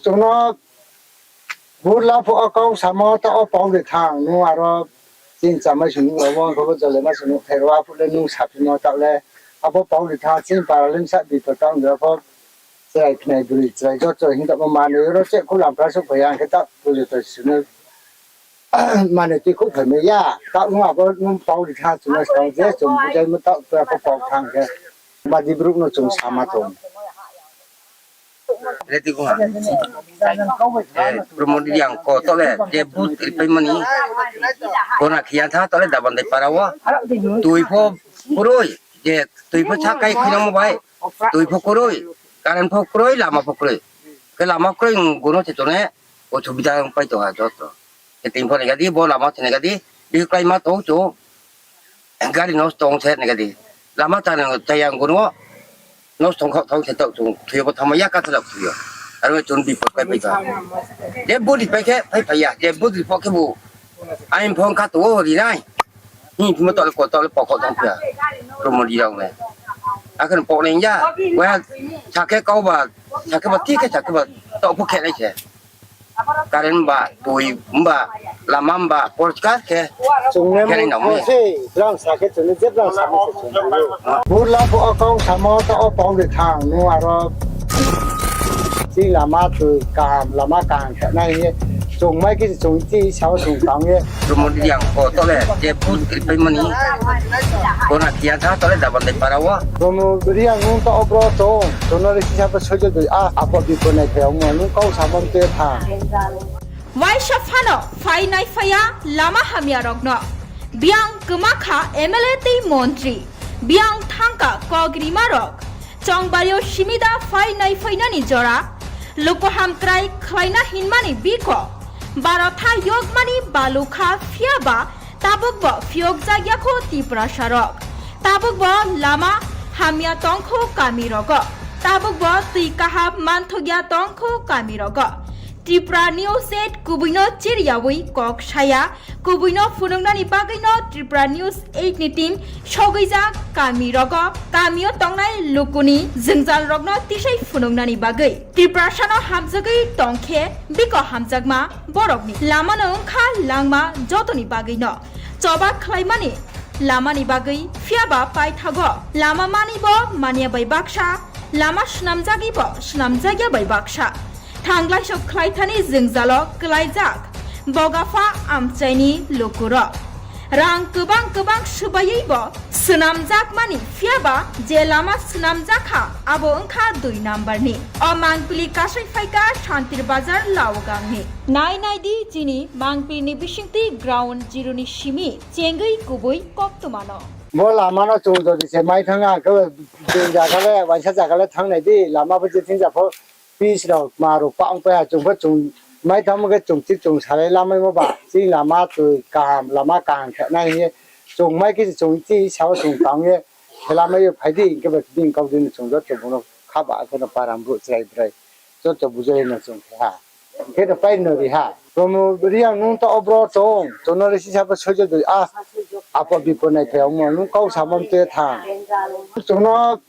Chung no Burla pho o kau samo ta o pau de thang, nung aro chini chamai sung nuh rao, bo khe bo jole ma sung nuh phairo, aphuh le nung saphimo taoh le, abo pau de thang, chini para le bsa bipo tang de pho, chrai khnai bri chrai joto hing tamo manoi ro che khu lampra suh phai ya, hing khe taoh pujo to sung nuh manoi tui khu phai mai ya, taoh nung abo nung pau de thang, chung no skang je chung bujaimo taoh pura pho pau thang khe, badi brouh no chung sama tong. Ready kong ha. Eh, Promo Reang ko to le, je vote ripaimani. Kona khiya tha to le Dabandai para wo. Tui pho kroi, je tui pho sakai khinamo bai. Tui pho kroi, current pho kroi, lama pho kroi. Khe lama kroi, gono se tone, o subida pai to ha joto. Khe ting pho nai gadi, bo lama se nai gadi, bi klai ma tong cho. Gari nosto ong se nai gadi. Lama chana chaya ang gono. Nosto ong khaoh thaoh se taoh chung thuyo bo thama ya kathalak thuyo. Aro chung bipot pai pai ka. Je budi pai khe pai pai ya. Je budi pho khe bu. Ain phone kha to ri nai. Hi phimo taoh le ko taoh le pokok thang pia. Promo Reang le. Akhen pok nai ya. Wa sakhe kau ba. Sakhe ba ti khe sakhe ba. Taoh pho khe nai se. Current ba, tui ba, lama ba, porkar khe. Chung ne khe nai nang mo se, brang sa khe chung ne je brang sa mo se chung ne. Burla pho akong samo ta o pau de thang, nu aro. Chi lama tui kaham, lama kaham khe nai ye. Chung mai khe chung chi sao chung tang ye. Promo Reang ko to le, je vote ripaimani. Kona khiya tha to le Dabandai para wo. Promo Reang nung to obro to, to no le sisa pa sojo doi a, apo bipo nai phai ongmo, nung kau samon te tha. Waisa phano phai nai phai ya lama hamya rokno. Biang kwma kha M L A tei montri. Biang thangka kok rima rok. Chongbari o simida phai nai phai nani jora. Luku hamkrai khlaina hinmani biko. Barotha yokmani balukha phiya ba tabuk bo phiyok jak ya kho Tiprasa rok. Tabuk bo lama hamya tong kho kami rogo. Tabuk bo tui kaham manthok ya tong kho kami rogo. Tripura News eight kubui no chiriyawi kok saya, kubui no phunuknani bagwi no Tripura News eight ni team sogwijak kami rogo, kami o tongnai lukuni jwngjal rokno tisai phunuknani bagwi. Tiprasa no hamjagwi tong khe biko hamjakma borokni lama no wngkha langma jotoni bagwi no choba khlaimani lamani bagwi, phiya ba paithago lama mani bo manya bai baksa, lama swnamjagwi bo swnamjak ya bai baksa. Thanglai sok khlai thani jwngjalo klaijak bogapha amchaini lukurok. Rang kwbang kwbang swbaiwi bo swnamjakmani, phiya ba je lama swnamjak kha, abo wngkha dui number ni. O mangpili kasai phaikha Santir Bazar Laogang ni. Nai nai di chini mangpili ni bisingtwi ground zero ni simi chengwi kubui koktwma no. Bo lama no chung jodi se mai thang, ang khe bini jaga le, waisa jaga le thang nai di, lama bo je thing ja pho. Pis rok ma rok pa ong pai ha, chung pho chung mai tamo khe chung chi chung salai lamaimo ba, chini lama twi kaham, lama kaham khe nai hing ye, chung mai khe chung chi sao chung tang ye, khe lamai yo phai di, hing khe ba bini kau di no chung joto bung no kha ba khe no param brouh chrai brai, joto bujai no chung khe ha. Khe no pai no ri ha. Promo Reang nung to obro tong, chung no le sisa pho sojo doi a, apo bipo nai phai ongmo, nung kau samon te thang. Chung no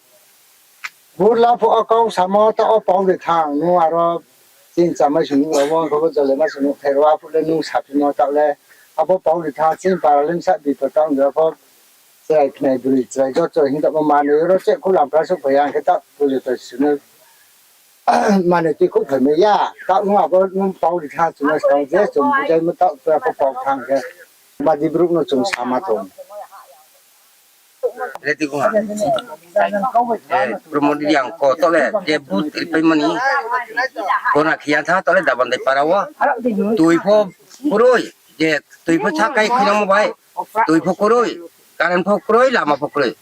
Burla pho o kau samo ta o pau de thang, nung aro chini chamai sung nuh rao, bo ongkha bo jole ma sung nuh phairo, aphuh le nung saphimo taoh le, abo pau de thang, chini para le bsa bipot tang de pho, chrai khnai bwrwi chrai joto hing tamo manoi oro cheh khulam pra souhphai ya, ang khe ta pujo to sunu manoi tui khouhphai mai ya, taoh nung abo nung pau de thang, chung no skang je chung bujaimo taoh pura pho pau thang khe, badi brouh no chung sama tong. Ready kong ha. Eh, Promo Reang ko to le, je vote ripaimani. Kona khiya tha to le Dabandai para wo. Tui pho kroi, je tui pho sakai khinamo bai. Tui pho kroi, current pho kroi, lama pho kroi.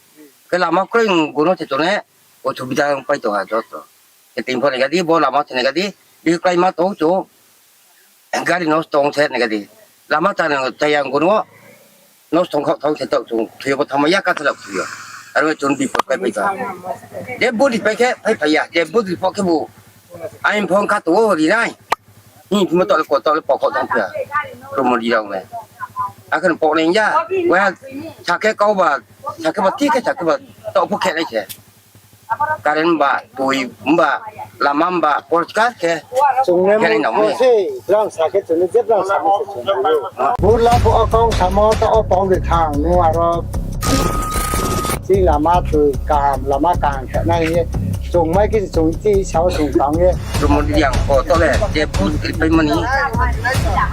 Khe lama kroi, gono se tone, o subida pai to ha joto. Khe ting pho nai gadi, bo lama se nai gadi, bi klai ma tong cho. Gari nosto ong se nai gadi. Lama chana chaya ang gono. Nosto ong khaoh thaoh se taoh chung thuyo bo thama ya kathalak thuyo. Aro chung bipot pai pai ka. Je budi pai khe pai pai ya. Je budi pho khe bu. Ain phone kha to ri nai. Hi phimo taoh le ko taoh le pokok thang pia. Promo Reang le. Akhen pok nai ya. Wa sakhe kau ba. Sakhe ba ti khe sakhe ba. Taoh pho khe nai se. Current ba, tui ba, lama ba, porkar khe. Chung ne khe nai nang mo se, brang sa khe chung ne je brang sa mo se chung ne. Burla pho o kau samo ta o pau de thang, nung aro chini lama tui kaham, lama kaham khe nai ye. Chung mai khe chung chi sao chung tang ye. Promo Reang ko to le, je vote ripaimani.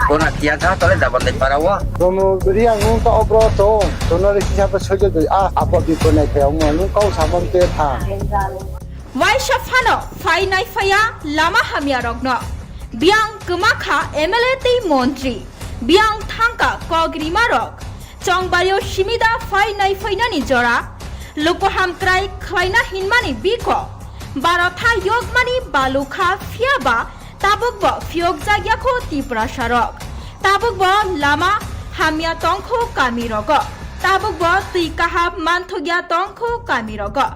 Kona khiya tha to le Dabandai para wo. Promo Reang nung to obro tong, chung no le sisa pho sojo doi a, apo bipo nai phai ongmo, nung kau samo te tha. Waisa phano phai naiphai ya lama hamya rokno. Biyang kwma kha M L A tei montri. Biyang thangka kok rima rok. Chongbario simida phai naiphainani jora. Luku hamkrai khlaina hinmani biko. Barotha yokmani balukha phiyaba tabukbo phiyokjakya kho Tiprasa rok. Tabukbo lama hamya tongkho kami rogo. Tabukbo twi kaham manthokya tongkho kami rogo.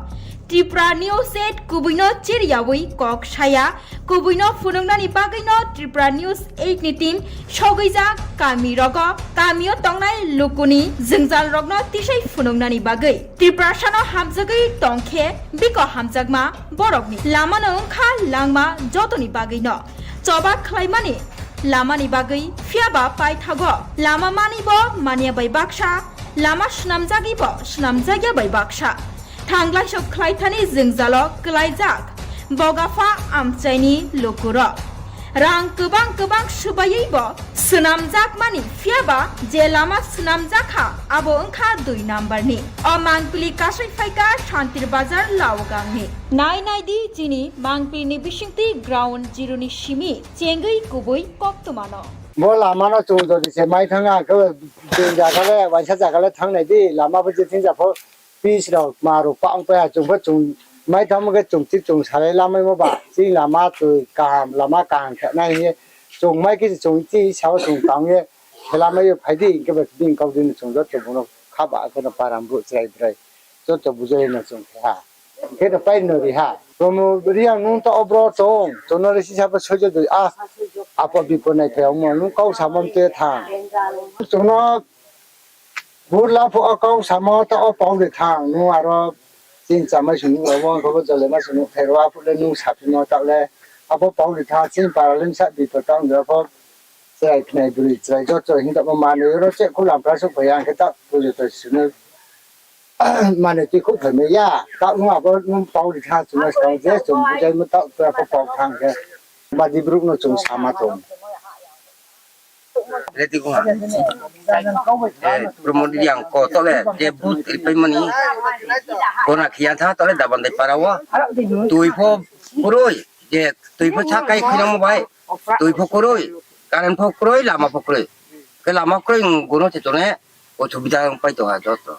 Tripura News eight kubuino chiriyawi kok saya, kubuino phunuknani bagwino Tripura News eight ni team sogwijak kami rogo, kamio tongnai lukuni jwngjal rokno tisai phunuknani bagwi. Tiprasano hamjagwi tongkhe biko hamjakma borokni lamano wngkha langma jotoni bagwino. Choba khlaimani lamani bagwi phiyaba paithago lama manibo manya bai baksa, lama snamjagibo snamjagya bai baksa. Thanglaisok khlaithani jwngjalo kwlaijak bogapha amchaini lukurok. Rang kwbang kwbang swbaiwibo swnamjakmani phiyaba je lama swnamjakha abo wngkha dui number ni. O mangpili kasai phaikha Santir Bazar Laogangni. Nai nai di chini mangpilini bisingtwi ground zero ni simi chengwi kubui koktwmano. Bo lama no chung jodi se mai thang ang khe, chung jaga le, waisa jaga le thang nai di, lama bo je thing ja pho, pis rok, ma rok, pa ong pai ha, chung pho chung mai thang khe chung thik chung salai lamaimo ba, chini lama twi kaham, lama kaham khe nai hing ye, chung mai khe chung chi sao chung tang ye, khe lamai yo phai di, hing khe ba bini kau di no chung joto bung no kha ba khe no param brouh chrai brai, joto bujai no chung khe ha. Hing khe no pai no ri ha. Promo Reang nung taoh wo bro tong, chung no le sisa bo soijo doi, a, apo bipo nai phai ongmo, nung kau samo mte thang. Chung no burla phuh wo kau samo taoh wo pau de thang, nung aro chini chamai sung nuh rao, bo khe bo jole ma sung nuh khe ro, aphuh le nung saphimo taoh le, abo pau de thang, chini para le bsa bipo tang de pho, chrai khnai broi chrai joto hing tamo manoi ro che khu lam kha suh phai ya, hing khe taoh pujo to sunu. Mane tui khouh phaimai ya, taoh nung abo nung pau ri tha, chung no skang je chung bujaimo taoh tura pho pau thang khe, badi brouh no chung sama tong. Ready ko ha. Eh, Promo Reang ko taoh le, je booth ripaimani. Kona khiya tha taoh le Dabandai para wo. Tui pho kroi, je tui pho sakai khuinamo bai. Tui pho kroi, current pho kroi, lama pho kroi. Khe lama kroi, gono se tone, osubida pai tong ha joto.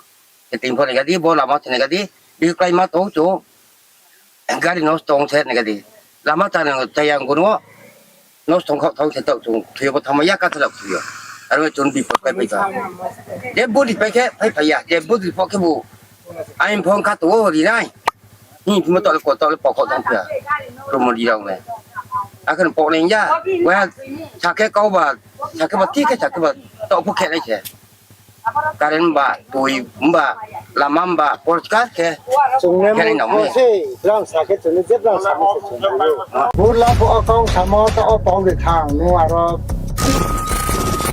Khe tini pho nai gadi, bo lama se nai gadi, bihih klái ma tong chung, gari nosto ong se nai gadi. Lama chana chaya gono, nosto ong khaoh thaoh se taoh chung, thoi yo bo thanngmai ya, kathalak thoi yo. Aro chung bipot pai pai tong. Je budi pai khe, phai phai ya, je budi pho khe bo, aini pho kha tong o ri nai. Hing phimo taoh le ko, taoh le pokok tong phi ya. Promo Reang le. Akhe no poknai ya. Waiha sakhe kau ba, sakhe ba, thik khe sakhe ba, taoh pho khe nai se. Current ba, tui ba, lama ba, porskar khe. Chung ne khe nai nang mo se, brang sakhe chung ne je brang samo se chung ne. Burla pho o kau samo taoh o pau de thang, nung aro.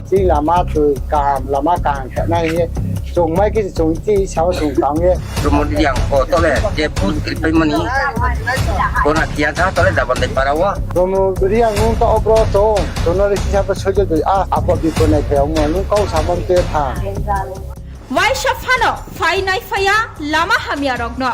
Chini lama tui kaham, lama kaham khe nai ye. Chung mai khe chung chi sao chung tang ye. Promo Reang ko taoh le, je booth ripaimani. Kona khiya tha taoh le Dabandai para wo. Promo Reang nung taoh o bro tong, chung no le sisa bo soijo doi, a, apo bipo nai phai ongmo, nung kau samo mte thang. Waisa phano phai naiphai ya lama hamya rokno.